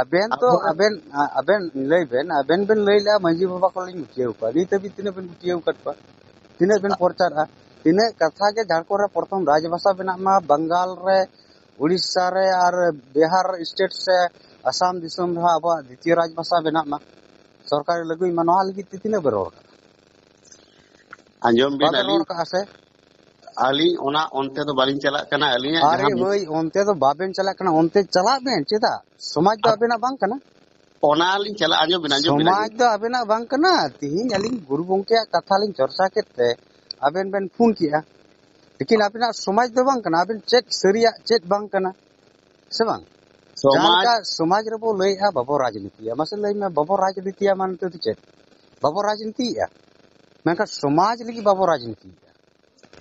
ᱟᱵᱮᱱ ᱛᱚ, ᱟᱵᱚ ᱟᱵᱮᱱ, ᱟ-, ᱟᱵᱮᱱ ᱞᱟᱹᱭ ᱵᱮᱱ, ᱟᱵᱮᱱ ᱵᱮᱱ ᱞᱟᱹᱭ ᱞᱮᱜᱼᱟ ᱢᱟᱹᱡᱷᱤ ᱵᱟᱵᱟ ᱠᱚᱞᱤᱧ ᱜᱩᱴᱤᱭᱟᱹᱣ ᱠᱚᱣᱟ, ᱱᱤᱛ ᱦᱟᱹᱵᱤᱡ ᱛᱤᱱᱟᱹᱜ ᱵᱮᱱ ᱜᱩᱴᱤᱭᱟᱹᱣ ᱟᱠᱟᱫ ᱠᱚᱣᱟ? ᱛᱤᱱᱟᱹᱜ ᱵᱮᱱ ᱯᱨᱚᱪᱟᱨᱟ? ᱛᱤᱱᱟᱹᱜ ᱠᱟᱛᱷᱟ ᱜᱮ ᱡᱷᱟᱲᱠᱷᱚᱸᱰ ᱨᱮ ᱯᱨᱚᱛᱷᱚᱢ ᱨᱟᱡᱽᱵᱷᱟᱥᱟ ᱵᱮᱱᱟᱜ ᱢᱟ, ᱵᱟᱝᱜᱟᱞ ᱨᱮ, ᱩᱲᱤᱥᱥᱟ ᱨᱮ ᱟᱨ ᱵᱤᱦᱟᱨ ᱥᱴᱮᱴ ᱥᱮ ᱟᱥᱟᱢ ᱫᱤᱥᱚᱢ ᱨᱮᱦᱚᱸ ᱟᱵᱚᱣᱟᱜ ᱫᱤᱛᱤᱭᱚ ᱨᱟᱡᱽᱵᱷᱟᱥᱟ ᱵᱮᱱᱟᱜ ᱢᱟ, ᱥᱚᱨᱠᱟᱨᱮ ᱞᱟᱹᱜᱩᱭ ᱢᱟ, ᱱᱚᱣᱟ ᱞᱟᱹᱜᱤᱫ ᱛᱮ ᱛᱤᱱᱟᱹᱜ ᱵᱮᱱ ᱨᱚᱲ ᱠᱟᱜᱼᱟ? ᱟᱸᱡᱚᱢ ᱵᱤᱱ, ᱵᱟᱵᱮᱱ ᱟᱹᱞᱤᱧ, ᱨᱚᱲ ᱠᱟᱜᱼᱟ ᱥᱮ? ᱟᱹᱞᱤᱧ ᱚᱱᱟ ᱚᱱᱛᱮ ᱫᱚ ᱵᱟᱹᱞᱤᱧ ᱪᱟᱞᱟᱜ ᱠᱟᱱᱟ᱾ ᱟᱹᱞᱤᱧᱟᱜ ᱟᱨᱮ ᱡᱟᱦᱟᱸ ᱵᱷᱟᱹᱭ, ᱚᱱᱛᱮ ᱫᱚ ᱵᱟᱵᱮᱱ ᱪᱟᱞᱟᱜ ᱠᱟᱱᱟ, ᱚᱱᱛᱮ ᱪᱟᱞᱟᱜ ᱵᱮᱱ᱾ ᱪᱮᱫᱟᱜ? ᱥᱚᱢᱟᱡᱽ ᱫᱚ ᱟᱵᱮᱱᱟᱜ ᱵᱟᱝ ᱠᱟᱱᱟ᱾ ᱚᱱᱟ ᱞᱤᱧ ᱪᱟᱞᱟᱜᱼᱟ, ᱟᱸᱡᱚᱢ ᱵᱤᱱ, ᱟᱸᱡᱚᱢ ᱵᱤᱱ, ᱥᱚᱢᱟᱡᱽ ᱟᱸᱡᱚᱢ ᱫᱚ ᱟᱵᱮᱱᱟᱜ ᱵᱟᱝ ᱠᱟᱱᱟ᱾ ᱛᱤᱦᱤᱧ ᱟᱹᱞᱤᱧ ᱜᱩᱨᱩ ᱜᱚᱢᱠᱮᱭᱟᱜ ᱠᱟᱛᱷᱟ ᱞᱤᱧ ᱪᱚᱨᱪᱟ ᱠᱮᱫ ᱛᱮ ᱟᱵᱮᱱ ᱵᱮᱱ ᱯᱷᱳᱱ ᱠᱮᱜᱼᱟ, ᱞᱮᱠᱤᱱ ᱟᱵᱮᱱᱟᱜ ᱥᱚᱢᱟᱡᱽ ᱫᱚ ᱵᱟᱝ ᱠᱟᱱᱟ᱾ ᱟᱵᱮᱱ ᱪᱮᱫ ᱥᱟᱹᱨᱤᱭᱟᱜ ᱪᱮᱫ ᱵᱟᱝ ᱠᱟᱱᱟ, ᱥᱮ ᱵᱟᱝ? ᱥᱚᱢᱟᱡᱽ ᱡᱟᱦᱟᱸ ᱞᱮᱠᱟ ᱥᱚᱢᱟᱡᱽ ᱨᱮᱵᱚ ᱞᱟᱹᱭᱮᱜᱼᱟ ᱵᱟᱵᱚ ᱨᱟᱡᱽᱱᱤᱛᱤᱭᱟ, ᱢᱟᱥᱮ ᱞᱟᱹᱭ ᱢᱮ, ᱵᱟᱵᱚ ᱨᱟᱡᱽᱱᱤᱛᱤᱭᱟ ᱢᱟᱱᱮ ᱫᱚ ᱪᱮᱫ? ᱵᱟᱵᱚ ᱨᱟᱡᱽᱱᱤᱛᱤᱭᱮᱜᱼᱟ, ᱢᱮᱱᱠᱷᱟᱱ ᱥᱚᱢᱟᱡᱽ ᱞᱟᱹᱜᱤᱫ ᱵᱟᱵᱚ ᱨᱟᱡᱽᱱᱤᱛᱤᱭᱮᱜᱼᱟ᱾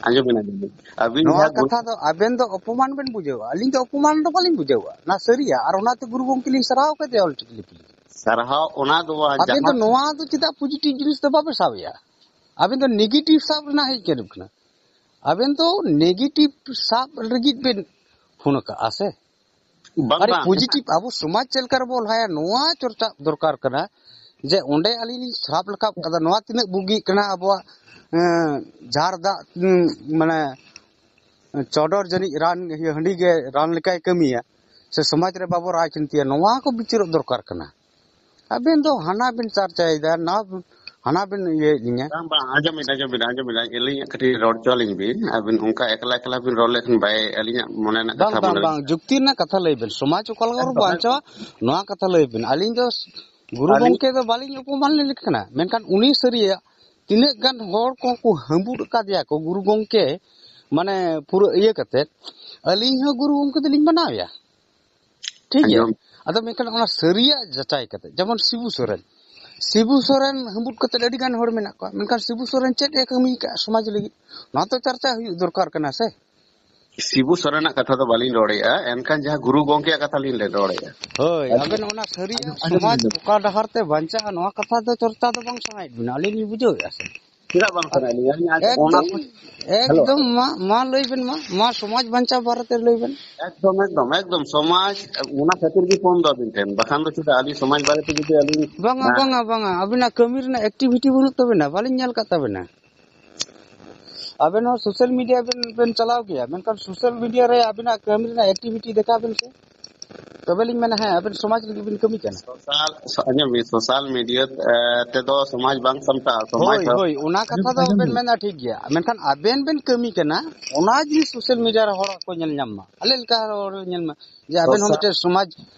ᱟᱸᱡᱚᱢ ᱵᱤᱱ, ᱟᱸᱡᱚᱢ ᱵᱤᱱ᱾ ᱟᱹᱵᱤᱱ ᱱᱚᱣᱟ ᱡᱟᱦᱟᱸ ᱜᱩᱨᱩ ᱠᱟᱛᱷᱟ ᱫᱚ ᱟᱵᱮᱱ ᱫᱚ ᱚᱯᱚᱢᱟᱱ ᱵᱮᱱ ᱵᱩᱡᱷᱟᱹᱣᱟ, ᱟᱹᱞᱤᱧ ᱫᱚ ᱚᱯᱚᱢᱟᱱ ᱫᱚ ᱵᱟᱹᱞᱤᱧ ᱵᱩᱡᱷᱟᱹᱣᱟ, ᱚᱱᱟ ᱥᱟᱹᱨᱤᱭᱟ᱾ ᱟᱨ ᱚᱱᱟᱛᱮ ᱜᱩᱨᱩ ᱜᱚᱢᱠᱮ ᱞᱤᱧ ᱥᱟᱨᱦᱟᱣ ᱠᱟᱫᱮᱭᱟ ᱚᱞᱪᱤᱠᱤ ᱞᱤᱯᱤ᱾ ᱥᱟᱨᱦᱟᱣ ᱚᱱᱟ ᱫᱚ ᱵᱟᱝ, ᱟᱵᱮᱱ ᱫᱚ ᱡᱟᱦᱟᱸ ᱱᱚᱣᱟ ᱫᱚ ᱪᱮᱫᱟᱜ ᱯᱚᱡᱤᱴᱤᱵᱷ ᱡᱤᱱᱤᱥ ᱫᱚ ᱵᱟᱵᱮᱱ ᱥᱟᱵ ᱮᱜᱼᱟ? ᱟᱵᱮᱱ ᱫᱚ ᱱᱮᱜᱮᱴᱤᱵᱷ ᱥᱟᱵ ᱨᱮᱱᱟᱜ ᱦᱮᱡ ᱠᱟᱱᱟ᱾ ᱟᱵᱮᱱ ᱫᱚ ᱱᱮᱜᱮᱴᱤᱵᱷ ᱥᱟᱵ ᱞᱟᱹᱜᱤᱫ ᱵᱮᱱ ᱯᱷᱳᱱ ᱟᱠᱟᱫᱼᱟ ᱥᱮ? ᱵᱟᱝ, ᱟᱨᱮ ᱵᱟᱝ᱾ ᱯᱚᱡᱤᱴᱤᱵᱷ, ᱟᱵᱚ ᱥᱚᱢᱟᱡᱽ ᱪᱮᱫ ᱞᱮᱠᱟ ᱨᱮᱵᱚ ᱞᱟᱦᱟᱭᱟ, ᱱᱚᱣᱟ ᱪᱚᱨᱪᱟ ᱫᱚᱨᱠᱟᱨ ᱠᱟᱱᱟ᱾ ᱡᱮ ᱚᱸᱰᱮ ᱟᱹᱞᱤᱧ ᱞᱤᱧ ᱥᱨᱟᱯ ᱞᱮᱠᱟ ᱠᱟᱫᱟ, ᱱᱚᱣᱟ ᱛᱤᱱᱟᱹᱜ ᱵᱩᱜᱤᱜ ᱠᱟᱱᱟ ᱟᱵᱚᱣᱟᱜ, ᱮᱸ, ᱡᱷᱟᱨ ᱫᱟᱜ, ᱩᱸ, ᱢᱟᱱᱮ ᱪᱚᱰᱚᱨ ᱡᱟᱹᱱᱤᱡ ᱨᱟᱱ, ᱤᱭᱟᱹ, ᱦᱟᱺᱰᱤ ᱜᱮ ᱨᱟᱱ ᱞᱮᱠᱟᱭ ᱠᱟᱹᱢᱤᱭᱟ, ᱥᱮ ᱥᱚᱢᱟᱡᱽ ᱨᱮ ᱵᱟᱵᱚ ᱨᱟᱡᱽᱱᱤᱛᱤᱭᱟ, ᱱᱚᱣᱟ ᱠᱚ ᱵᱤᱪᱟᱹᱨᱚᱜ ᱫᱚᱨᱠᱟᱨ ᱠᱟᱱᱟ᱾ ᱟᱵᱮᱱ ᱫᱚ ᱦᱟᱱᱟ ᱵᱮᱱ ᱪᱟᱨᱪᱟᱭᱮᱫᱟ, ᱱᱟ-, ᱦᱟᱱᱟ ᱵᱮᱱ ᱤᱭᱟᱹᱭᱮᱫ ᱞᱤᱧᱟ᱾ ᱵᱟᱝ, ᱵᱟᱝ, ᱟᱸᱡᱚᱢ ᱵᱤᱱ, ᱟᱸᱡᱚᱢ ᱵᱤᱱ, ᱟᱸᱡᱚᱢ ᱵᱤᱱ, ᱟᱹᱞᱤᱧᱟᱜ ᱠᱟᱹᱴᱤᱡ ᱨᱚᱲ ᱦᱚᱪᱚ ᱟᱹᱞᱤᱧ ᱵᱤᱱ᱾ ᱟᱹᱵᱤᱱ ᱚᱱᱠᱟ ᱮᱠᱞᱟ ᱮᱠᱞᱟ ᱵᱤᱱ ᱨᱚᱲ ᱞᱮᱠᱷᱟᱱ ᱵᱟᱭ, ᱟᱹᱞᱤᱧᱟᱜ ᱢᱚᱱᱮ ᱨᱮᱱᱟᱜ ᱵᱟᱝ, ᱠᱟᱛᱷᱟ ᱵᱟᱝ, ᱢᱚᱱᱮ ᱨᱮ ᱵᱟᱝ, ᱡᱩᱠᱛᱤ ᱨᱮᱱᱟᱜ ᱠᱟᱛᱷᱟ ᱞᱟᱹᱭ ᱵᱮᱱ, ᱥᱚᱢᱟᱡᱽ ᱚᱠᱟ ᱞᱮᱠᱟ ᱵᱚᱱ ᱮᱠᱫᱚᱢ, ᱵᱟᱧᱪᱟᱣᱟ, ᱮᱠᱫᱚᱢ᱾ ᱱᱚᱣᱟ ᱠᱟᱛᱷᱟ ᱞᱟᱹᱭ ᱵᱮᱱ᱾ ᱟᱹᱞᱤᱧ ᱫᱚ ᱜᱩᱨᱩ ᱟᱹᱞᱤᱧ ᱜᱚᱢᱠᱮ ᱫᱚ ᱵᱟᱹᱞᱤᱧ ᱚᱯᱚᱢᱟᱱ ᱞᱮᱱ ᱠᱟᱱᱟ, ᱢᱮᱱᱠᱷᱟᱱ ᱩᱱᱤ ᱥᱟᱹᱨᱤᱭᱟᱜ ᱛᱤᱱᱟᱹᱜ ᱜᱟᱱ ᱦᱚᱲ ᱠᱚ, ᱠᱚ ᱦᱟᱹᱢᱵᱩᱫ ᱟᱠᱟᱫᱮᱭᱟ ᱠᱚ ᱜᱩᱨᱩ ᱜᱚᱢᱠᱮ, ᱢᱟᱱᱮ ᱯᱩᱨᱟᱹ ᱤᱭᱟᱹ ᱠᱟᱛᱮᱫ, ᱟᱹᱞᱤᱧ ᱦᱚᱸ ᱜᱩᱨᱩ ᱜᱚᱢᱠᱮ ᱫᱚᱞᱤᱧ ᱢᱟᱱᱟᱣᱮᱭᱟ, ᱴᱷᱤᱠ ᱜᱮᱭᱟ᱾ ᱟᱸᱡᱚᱢ᱾ ᱟᱫᱚ ᱢᱮᱱᱠᱷᱟᱱ ᱚᱱᱟ ᱥᱟᱹᱨᱤᱭᱟᱜ ᱡᱟᱪᱟᱭ ᱠᱟᱛᱮᱫ, ᱡᱮᱢᱚᱱ ᱥᱤᱵᱩ ᱥᱚᱨᱮᱱ, ᱥᱤᱵᱩ ᱥᱚᱨᱮᱱ ᱦᱟᱹᱢᱵᱩᱫ ᱠᱟᱛᱮᱫ ᱟᱹᱰᱤ ᱜᱟᱱ ᱦᱚᱲ ᱢᱮᱱᱟᱜ ᱠᱚᱣᱟ, ᱢᱮᱱᱠᱷᱟᱱ ᱥᱤᱵᱩ ᱥᱚᱨᱮᱱ ᱪᱮᱫ ᱮ ᱠᱟᱹᱢᱤ ᱟᱠᱟᱫᱼᱟ ᱥᱚᱢᱟᱡᱽ ᱞᱟᱹᱜᱤᱫ? ᱱᱚᱣᱟ ᱛᱚ ᱪᱟᱨᱪᱟ ᱦᱩᱭᱩᱜ ᱫᱚᱨᱠᱟᱨ ᱠᱟᱱᱟ ᱥᱮ᱾ ᱥᱤᱵᱩ ᱥᱚᱨᱮᱱᱟᱜ ᱠᱟᱛᱷᱟ ᱫᱚ ᱵᱟᱹᱞᱤᱧ ᱨᱚᱲᱮᱫᱼᱟ, ᱮᱱᱠᱷᱟᱱ ᱡᱟᱦᱟᱸ ᱜᱩᱨᱩ ᱜᱚᱢᱠᱮᱭᱟᱜ ᱠᱟᱛᱷᱟ ᱞᱤᱧ ᱞᱟᱹᱭ ᱨᱚᱲᱮᱫᱼᱟ᱾ ᱦᱳᱭ, ᱟᱹᱞᱤᱧ ᱟᱵᱮᱱ ᱚᱱᱟ ᱥᱟᱹᱨᱤᱭᱟᱜ ᱟᱸᱡᱚᱢ ᱥᱚᱢᱟᱡᱽ ᱵᱤᱱ᱾ ᱚᱠᱟ ᱰᱟᱦᱟᱨ ᱛᱮ ᱵᱟᱧᱪᱟᱜᱼᱟ, ᱱᱚᱣᱟ ᱠᱟᱛᱷᱟ ᱫᱚ ᱪᱚᱨᱪᱟ ᱫᱚ ᱵᱟᱝ ᱥᱟᱱᱟᱭᱮᱫ ᱵᱮᱱᱟ, ᱟᱹᱞᱤᱧ ᱞᱤᱧ ᱵᱩᱡᱷᱟᱹᱣᱮᱫᱼᱟ ᱥᱮ᱾ ᱪᱮᱫᱟᱜ ᱵᱟᱝ ᱥᱟᱱᱟᱭᱮᱫ ᱞᱤᱧᱟ? ᱟᱹᱞᱤᱧ ᱟᱡ ᱚᱱᱟ ᱮᱠᱫᱚᱢ, ᱠᱚ ᱦᱮᱞᱳ᱾ ᱮᱠᱫᱚᱢ, ᱢᱟ, ᱢᱟ ᱞᱟᱹᱭ ᱵᱮᱱ, ᱢᱟ, ᱢᱟ ᱥᱚᱢᱟᱡᱽ ᱵᱟᱧᱪᱟᱣ ᱵᱟᱨᱮᱛᱮ ᱞᱟᱹᱭ ᱵᱮᱱ᱾ ᱮᱠᱫᱚᱢ, ᱮᱠᱫᱚᱢ, ᱮᱠᱫᱚᱢ᱾ ᱥᱚᱢᱟᱡᱽ, ᱚᱱᱟ ᱠᱷᱟᱹᱛᱤᱨ ᱜᱮ ᱯᱷᱳᱱ ᱫᱚ ᱟᱹᱵᱤᱱ ᱴᱷᱮᱱ, ᱵᱟᱠᱷᱟᱱ ᱫᱚ ᱪᱮᱫᱟᱜ ᱟᱹᱞᱤᱧ ᱥᱚᱢᱟᱡᱽ ᱵᱟᱨᱮᱛᱮ ᱡᱩᱫᱤ ᱟᱹᱞᱤᱧ, ᱵᱟᱝᱟ, ᱦᱮᱸ᱾ ᱵᱟᱝᱟ, ᱵᱟᱝᱟ, ᱟᱹᱵᱤᱱᱟᱜ ᱠᱟᱹᱢᱤ ᱨᱮᱱᱟᱜ ᱮᱠᱴᱤᱵᱷᱤᱴᱤ ᱵᱟᱹᱱᱩᱜ ᱛᱟᱵᱮᱱᱟ, ᱵᱟᱹᱞᱤᱧ ᱧᱮᱞ ᱟᱠᱟᱫ ᱛᱟᱵᱮᱱᱟ᱾ ᱟᱵᱮᱱ ᱦᱚᱸ ᱥᱳᱥᱟᱞ ᱢᱤᱰᱤᱭᱟ ᱵᱮᱱ, ᱵᱮᱱ ᱪᱟᱞᱟᱣ ᱜᱮᱭᱟ, ᱢᱮᱱᱠᱷᱟᱱ ᱥᱳᱥᱟᱞ ᱢᱤᱰᱤᱭᱟ ᱨᱮ ᱟᱵᱤᱱᱟᱜ ᱠᱟᱹᱢᱤ ᱨᱮᱱᱟᱜ ᱮᱠᱴᱤᱵᱷᱤᱴᱤ ᱫᱮᱠᱷᱟᱣ ᱵᱮᱱ ᱥᱮ, ᱛᱚᱵᱮ ᱞᱤᱧ ᱢᱮᱱᱟ, ᱦᱮᱸ, ᱟᱵᱮᱱ ᱥᱚᱢᱟᱡᱽ ᱞᱟᱹᱜᱤᱫ ᱵᱮᱱ ᱠᱟᱹᱢᱤ ᱠᱟᱱᱟ᱾ ᱥᱳᱥᱟᱞ, ᱟᱸᱡᱚᱢ ᱵᱤᱱ, ᱥᱳᱥᱟᱞ ᱢᱤᱰᱤᱭᱟ, ᱮ, ᱛᱮᱫᱚ ᱥᱚᱢᱟᱡᱽ ᱵᱟᱝ ᱥᱟᱢᱴᱟᱜᱼᱟ, ᱥᱚᱢᱟᱡᱽ ᱦᱳᱭ, ᱫᱚ ᱦᱳᱭ, ᱚᱱᱟ ᱠᱟᱛᱷᱟ ᱫᱚ ᱟᱸᱡᱚᱢ ᱵᱮᱱ ᱵᱤᱱ᱾ ᱢᱮᱱᱟ ᱴᱷᱤᱠ ᱜᱮᱭᱟ, ᱢᱮᱱᱠᱷᱟᱱ ᱟᱵᱮᱱ ᱵᱮᱱ ᱠᱟᱹᱢᱤ ᱠᱟᱱᱟ, ᱚᱱᱟ ᱡᱤᱱᱤᱥ ᱥᱳᱥᱟᱞ ᱢᱤᱰᱤᱭᱟ ᱨᱮ ᱦᱚᱲ ᱠᱚ ᱧᱮᱞ ᱧᱟᱢ ᱢᱟ, ᱟᱞᱮ ᱞᱮᱠᱟ ᱦᱚᱲ ᱧᱮᱞ ᱢᱟ, ᱡᱮ ᱟᱵᱮᱱ ᱦᱚᱸ ᱥᱳᱥᱟᱞ ᱢᱤᱫᱴᱮᱱ ᱥᱚᱢᱟᱡᱽ,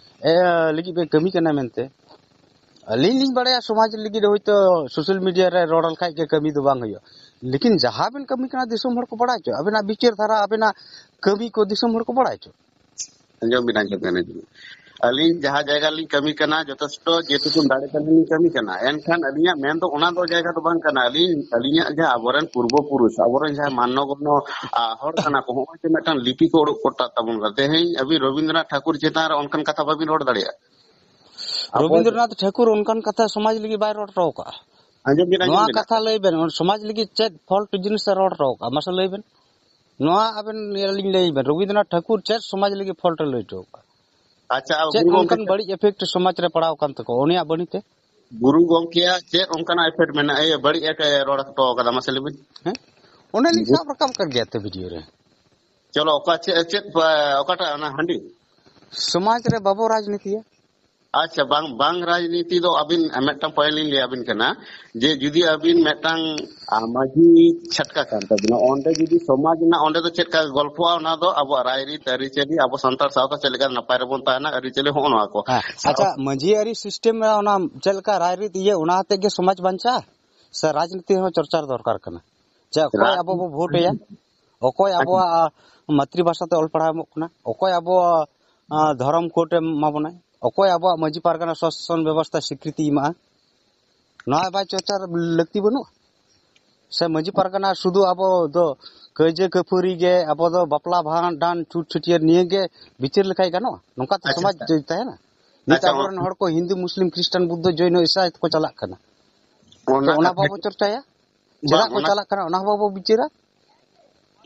ᱮ, ᱞᱟᱹᱜᱤᱫ ᱵᱮᱱ ᱠᱟᱹᱢᱤ ᱠᱟᱱᱟ ᱢᱮᱱᱛᱮ᱾ ᱟᱹᱞᱤᱧ ᱞᱤᱧ ᱵᱟᱲᱟᱭᱟ ᱥᱚᱢᱟᱡᱽ ᱞᱟᱹᱜᱤᱫ ᱦᱳᱭᱛᱳ ᱥᱳᱥᱟᱞ ᱢᱤᱰᱤᱭᱟ ᱨᱮ ᱨᱚᱲ ᱞᱮᱠᱷᱟᱡ ᱜᱮ ᱠᱟᱹᱢᱤ ᱫᱚ ᱵᱟᱝ ᱦᱩᱭᱩᱜᱼᱟ, ᱞᱮᱠᱤᱱ ᱡᱟᱦᱟᱸ ᱵᱮᱱ ᱠᱟᱹᱢᱤ ᱠᱟᱱᱟ ᱫᱤᱥᱚᱢ ᱦᱚᱲ ᱠᱚ ᱵᱟᱲᱟᱭ ᱦᱚᱪᱚ, ᱟᱵᱮᱱᱟᱜ ᱵᱤᱪᱟᱹᱨ ᱫᱷᱟᱨᱟ, ᱟᱵᱮᱱᱟᱜ ᱠᱟᱹᱢᱤ ᱠᱚ ᱫᱤᱥᱚᱢ ᱦᱚᱲ ᱠᱚ ᱵᱟᱲᱟᱭ ᱦᱚᱪᱚ᱾ ᱟᱸᱡᱚᱢ ᱵᱤᱱ, ᱟᱸᱡᱚᱢ ᱵᱤᱱ, ᱟᱸᱡᱚᱢ ᱵᱤᱱ᱾ ᱟᱹᱞᱤᱧ ᱡᱟᱦᱟᱸ ᱡᱟᱭᱜᱟ ᱨᱮᱞᱤᱧ ᱠᱟᱹᱢᱤ ᱠᱟᱱᱟ, ᱡᱚᱛᱷᱮᱥᱴᱚ ᱡᱮᱴᱩᱠᱩ ᱫᱟᱲᱮ ᱠᱟᱱᱟ ᱞᱤᱧ ᱠᱟᱹᱢᱤ ᱠᱟᱱᱟ, ᱮᱱᱠᱷᱟᱱ ᱟᱹᱞᱤᱧᱟᱜ ᱢᱮᱱ ᱫᱚ ᱚᱱᱟ ᱫᱚ ᱡᱟᱭᱜᱟ ᱫᱚ ᱵᱟᱝ ᱠᱟᱱᱟ᱾ ᱟᱹᱞᱤᱧ, ᱟᱹᱞᱤᱧᱟᱜ ᱡᱟᱦᱟᱸ ᱟᱵᱚᱨᱮᱱ ᱯᱩᱨᱵᱚ ᱯᱩᱨᱩᱥ, ᱟᱵᱚᱨᱮᱱ ᱡᱟᱦᱟᱸ ᱢᱟᱱᱱᱚ ᱜᱚᱱᱱᱚ, ᱟ, ᱦᱚᱲ ᱠᱟᱱᱟ ᱠᱚ, ᱦᱚᱸᱜᱼᱚᱭ ᱡᱮ ᱢᱤᱫᱴᱟᱝ ᱞᱤᱯᱤ ᱠᱚ ᱩᱰᱩᱠ ᱠᱚᱴᱟᱜ ᱛᱟᱵᱚᱱ ᱠᱟᱱᱟ᱾ ᱛᱮᱦᱮᱧ ᱟᱹᱵᱤᱱ ᱨᱚᱵᱤᱱᱫᱨᱚᱱᱟᱛᱷ ᱴᱷᱟᱠᱩᱨ ᱪᱮᱛᱟᱱ ᱨᱮ ᱚᱱᱠᱟᱱ ᱠᱟᱛᱷᱟ ᱵᱟᱹᱵᱤᱱ ᱨᱚᱲ ᱫᱟᱲᱮᱭᱟᱜᱼᱟ᱾ ᱟᱵᱚ ᱨᱚᱵᱤᱱᱫᱨᱚᱱᱟᱛᱷ ᱴᱷᱟᱹᱠᱩᱨ ᱚᱱᱠᱟᱱ ᱠᱟᱛᱷᱟ ᱥᱚᱢᱟᱡᱽ ᱞᱟᱹᱜᱤᱫ ᱵᱟᱭ ᱨᱚᱲ ᱦᱚᱴᱚ ᱠᱟᱜᱼᱟ᱾ ᱟᱸᱡᱚᱢ ᱵᱤᱱ, ᱟᱸᱡᱚᱢ ᱱᱚᱣᱟ ᱵᱤᱱ᱾ ᱠᱟᱛᱷᱟ ᱞᱟᱹᱭ ᱵᱮᱱ, ᱥᱚᱢᱟᱡᱽ ᱞᱟᱹᱜᱤᱫ ᱪᱮᱫ ᱯᱷᱚᱞᱴ ᱡᱤᱱᱤᱥ ᱮ ᱨᱚᱲ ᱦᱚᱴᱚ ᱠᱟᱜᱼᱟ, ᱢᱟᱥᱮ ᱞᱟᱹᱭ ᱵᱮᱱ᱾ ᱱᱚᱣᱟ ᱟᱵᱮᱱ ᱤᱭᱟᱹ ᱞᱤᱧ ᱞᱟᱹᱭ ᱵᱮᱱ, ᱨᱚᱵᱤᱱᱫᱨᱚᱱᱟᱛᱷ ᱴᱷᱟᱹᱠᱩᱨ ᱪᱮᱫ ᱥᱚᱢᱟᱡᱽ ᱞᱟᱹᱜᱤᱫ ᱯᱷᱚᱞᱴ ᱮ ᱞᱟᱹᱭ ᱦᱚᱴᱚ ᱠᱟᱜᱼᱟ? ᱟᱪᱪᱷᱟ, ᱟᱵᱚ ᱪᱮᱫ ᱜᱩᱨᱩ ᱜᱚᱢᱠᱮ ᱚᱱᱠᱟᱱ ᱪᱮᱫ ᱵᱟᱹᱲᱤᱡ ᱮᱯᱷᱮᱠᱴ ᱥᱚᱢᱟᱡᱽ ᱨᱮ ᱯᱟᱲᱟᱣ ᱟᱠᱟᱱ ᱛᱟᱠᱚᱣᱟ ᱩᱱᱤᱭᱟᱜ ᱵᱟᱹᱱᱤ ᱛᱮ? ᱜᱩᱨᱩ ᱜᱚᱢᱠᱮᱭᱟᱜ ᱪᱮᱫ ᱚᱱᱠᱟᱱᱟᱜ ᱮᱯᱷᱮᱠᱴ ᱢᱮᱱᱟᱜᱼᱟ? ᱤᱭᱟᱹ, ᱵᱟᱹᱲᱤᱡ ᱮ ᱨᱚᱲ ᱦᱚᱴᱚ ᱠᱟᱫᱟ, ᱢᱟᱥᱮ ᱞᱟᱹᱭ ᱵᱤᱱ᱾ ᱦᱮᱸ? ᱚᱱᱮ ᱞᱤᱧ ᱥᱟᱵ ᱨᱟᱠᱟᱵ ᱠᱟᱜ ᱜᱮᱭᱟ ᱛᱚ ᱵᱷᱤᱰᱤᱭᱳ ᱨᱮ᱾ ᱪᱚᱞᱚ, ᱚᱠᱟ ᱪᱮᱫ, ᱪᱮᱫ, ᱚᱠᱟᱴᱟᱜ, ᱚᱱᱟ ᱦᱟᱺᱰᱤ? ᱥᱚᱢᱟᱡᱽ ᱨᱮ ᱵᱟᱵᱚ ᱨᱟᱡᱽᱱᱤᱛᱤᱭᱟ᱾ ᱟᱪᱪᱷᱟ, ᱵᱟᱝ, ᱵᱟᱝ ᱨᱟᱡᱽᱱᱤᱛᱤ ᱫᱚ ᱟᱹᱵᱤᱱ ᱢᱤᱫᱴᱟᱝ ᱯᱚᱭᱮᱱᱴ ᱞᱤᱧ ᱞᱟᱹᱭ ᱟᱹᱵᱤᱱ ᱠᱟᱱᱟ, ᱡᱮ ᱡᱩᱫᱤ ᱟᱹᱵᱤᱱ ᱢᱤᱫᱴᱟᱝ, ᱟ, ᱢᱟᱹᱡᱷᱤ ᱪᱷᱟᱴᱠᱟ ᱠᱟᱱ ᱛᱟᱵᱤᱱᱟ, ᱚᱸᱰᱮ ᱡᱩᱫᱤ ᱥᱚᱢᱟᱡᱽ ᱨᱮᱱᱟᱜ ᱚᱸᱰᱮ ᱫᱚ ᱪᱮᱫ ᱞᱮᱠᱟ ᱜᱚᱞᱯᱚᱜᱼᱟ, ᱚᱱᱟ ᱫᱚ ᱟᱵᱚᱣᱟᱜ ᱨᱟᱭᱨᱤᱛ, ᱟᱹᱨᱤᱪᱟᱹᱞᱤ, ᱟᱵᱚ ᱥᱟᱱᱛᱟᱲ ᱥᱟᱶᱛᱟ ᱪᱮᱫ ᱞᱮᱠᱟ ᱱᱟᱯᱟᱭ ᱨᱮᱵᱚᱱ ᱛᱟᱦᱮᱱᱟ, ᱟᱹᱨᱤᱪᱟᱹᱞᱤ, ᱦᱚᱸᱜᱼᱚ ᱱᱚᱣᱟ ᱠᱚ᱾ ᱦᱮᱸ, ᱟᱪᱪᱷᱟ, ᱢᱟᱹᱡᱷᱤ ᱟᱹᱨᱤ ᱥᱤᱥᱴᱮᱢ ᱨᱮ ᱚᱱᱟ ᱪᱮᱫ ᱞᱮᱠᱟ ᱨᱟᱭᱨᱤᱛ ᱤᱭᱟᱹ, ᱚᱱᱟ ᱟᱛᱮᱫ ᱜᱮ ᱥᱚᱢᱟᱡᱽ ᱵᱟᱧᱪᱟᱜᱼᱟ? ᱥᱮ ᱨᱟᱡᱽᱱᱤᱛᱤ ᱦᱚᱸ ᱪᱚᱨᱪᱟ ᱫᱚᱨᱠᱟᱨ ᱠᱟᱱᱟ? ᱡᱮ ᱚᱠᱚᱭ ᱨᱟᱡᱽ- ᱟᱵᱚ ᱵᱚ ᱵᱷᱳᱴ ᱟᱭᱟ, ᱚᱠᱚᱭ ᱟᱪᱪᱷᱟ᱾ ᱟᱵᱚᱣᱟᱜ ᱢᱟᱛᱨᱤ ᱵᱷᱟᱥᱟ ᱛᱮ ᱚᱞ ᱯᱟᱲᱦᱟᱣ ᱮᱢᱚᱜ ᱠᱟᱱᱟ, ᱚᱠᱚᱭ ᱟᱵᱚᱣᱟᱜ, ᱟ, ᱫᱷᱚᱨᱚᱢ ᱠᱳᱰ ᱮ ᱮᱢᱟ ᱵᱚᱱᱟᱭ, ᱚᱠᱚᱭ ᱟᱵᱚᱣᱟᱜ ᱢᱟᱹᱡᱷᱤ ᱯᱟᱨᱜᱟᱱᱟ ᱥᱚᱥᱟᱥᱚᱱ ᱵᱮᱵᱚᱥᱛᱷᱟ ᱥᱤᱠᱨᱤᱛᱤ ᱮᱢᱟᱜᱼᱟ, ᱱᱚᱣᱟ ᱵᱟᱭ ᱪᱚᱨᱪᱟ ᱞᱟᱹᱠᱛᱤ ᱵᱟᱹᱱᱩᱜᱼᱟ? ᱥᱮ ᱢᱟᱹᱡᱷᱤ ᱯᱟᱨᱜᱟᱱᱟ ᱥᱩᱫᱷᱩ ᱟᱵᱚ ᱫᱚ ᱠᱟᱹᱭᱡᱟᱹ ᱠᱟᱹᱯᱷᱟᱹᱨᱤ ᱜᱮ, ᱟᱵᱚ ᱫᱚ ᱵᱟᱯᱞᱟ ᱵᱷᱟᱸᱰᱟᱱ ᱪᱷᱩᱴ ᱪᱷᱟᱹᱴᱭᱟᱹᱨ ᱱᱤᱭᱟᱹ ᱜᱮ ᱵᱤᱪᱟᱹᱨ ᱞᱮᱠᱷᱟᱡ ᱜᱟᱱᱚᱜᱼᱟ? ᱱᱚᱝᱠᱟ ᱛᱮ ᱟᱪᱪᱷᱟ, ᱥᱚᱢᱟᱡᱽ ᱟᱪᱪᱷᱟ᱾ ᱛᱟᱦᱮᱱᱟ? ᱱᱤᱛ ᱟᱪᱪᱷᱟ, ᱟᱵᱚᱨᱮᱱ ᱚᱱᱟ- ᱦᱚᱲ ᱠᱚ ᱦᱤᱱᱫᱩ, ᱢᱩᱥᱞᱤᱢ, ᱠᱷᱨᱤᱥᱴᱟᱱ, ᱵᱩᱫᱽᱫᱷᱚ, ᱡᱚᱭᱱᱚ, ᱤᱥᱟᱭ ᱛᱮᱠᱚ ᱪᱟᱞᱟᱜ ᱠᱟᱱᱟ᱾ ᱛᱚ ᱚᱱᱟ ᱚᱱᱟ ᱠᱟᱛᱷᱟ ᱵᱟᱵᱚ ᱜᱮ- ᱪᱚᱨᱪᱟᱭᱟ? ᱵᱟᱝ, ᱪᱮᱫᱟᱜ ᱠᱚ ᱚᱱᱟ- ᱪᱟᱞᱟᱜ ᱠᱟᱱᱟ, ᱚᱱᱟ ᱦᱚᱸ ᱵᱟᱵᱚ ᱵᱤᱪᱟᱹᱨᱟ?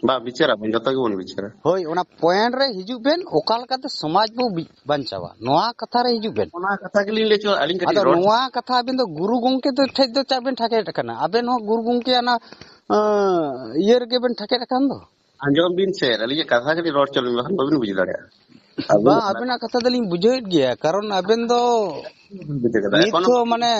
ᱵᱟ, ᱵᱤᱪᱟᱹᱨᱟᱵᱚᱱ, ᱡᱚᱛᱚ ᱜᱮᱵᱚᱱ ᱵᱤᱪᱟᱹᱨᱟ᱾ ᱦᱳᱭ, ᱚᱱᱟ ᱯᱚᱭᱮᱱᱴ ᱨᱮ ᱦᱤᱡᱩᱜ ᱵᱮᱱ, ᱚᱠᱟ ᱞᱮᱠᱟᱛᱮ ᱥᱚᱢᱟᱡᱽ ᱵᱚ ᱵᱤ-, ᱵᱟᱧᱪᱟᱣᱟ, ᱱᱚᱣᱟ ᱠᱟᱛᱷᱟ ᱨᱮ ᱦᱤᱡᱩᱜ ᱵᱮᱱ᱾ ᱚᱱᱟ ᱠᱟᱛᱷᱟ ᱜᱮᱞᱤᱧ ᱞᱟᱹᱭ ᱦᱚᱪᱚ, ᱟᱹᱞᱤᱧ ᱠᱟᱹᱴᱤᱡ ᱟᱫᱚ ᱨᱚᱲ- ᱱᱚᱣᱟ ᱠᱟᱛᱷᱟ ᱟᱵᱮᱱ ᱫᱚ ᱜᱩᱨᱩ ᱜᱚᱢᱠᱮ ᱫᱚ ᱴᱷᱮᱡ ᱫᱚ ᱪᱟᱜ ᱵᱮᱱ ᱴᱷᱟᱠᱮᱫ ᱠᱟᱱᱟ? ᱟᱵᱮᱱ ᱦᱚᱸ ᱜᱩᱨᱩ ᱜᱚᱢᱠᱮ ᱚᱱᱟ, ᱟᱸ, ᱤᱭᱟᱹ ᱨᱮᱜᱮ ᱵᱮᱱ ᱴᱷᱟᱠᱮᱫ ᱟᱠᱟᱱ ᱫᱚ᱾ ᱟᱸᱡᱚᱢ ᱵᱤᱱ ᱥᱮ, ᱟᱹᱞᱤᱧᱟᱜ ᱠᱟᱛᱷᱟ ᱠᱟᱹᱴᱤᱡ ᱨᱚᱲ ᱦᱚᱪᱚ ᱞᱤᱧ, ᱵᱟᱠᱷᱟᱱ ᱵᱟᱵᱤᱱ ᱵᱩᱡᱷᱟᱹᱣ ᱫᱟᱲᱮᱭᱟᱜᱼᱟ᱾ ᱟᱹᱵᱤᱱ ᱵᱟᱝ, ᱟᱵᱮᱱᱟᱜ ᱠᱟᱛᱷᱟ ᱫᱚᱞᱤᱧ ᱵᱩᱡᱷᱟᱹᱣᱮᱫ ᱜᱮᱭᱟ, ᱠᱟᱨᱚᱱ ᱟᱵᱮᱱ ᱫᱚ ᱵᱩᱡᱷᱟᱹᱣ ᱠᱮᱫᱟ᱾ ᱱᱤᱛ ᱮᱠᱷᱚᱱ ᱦᱚᱸ ᱢᱟᱱᱮ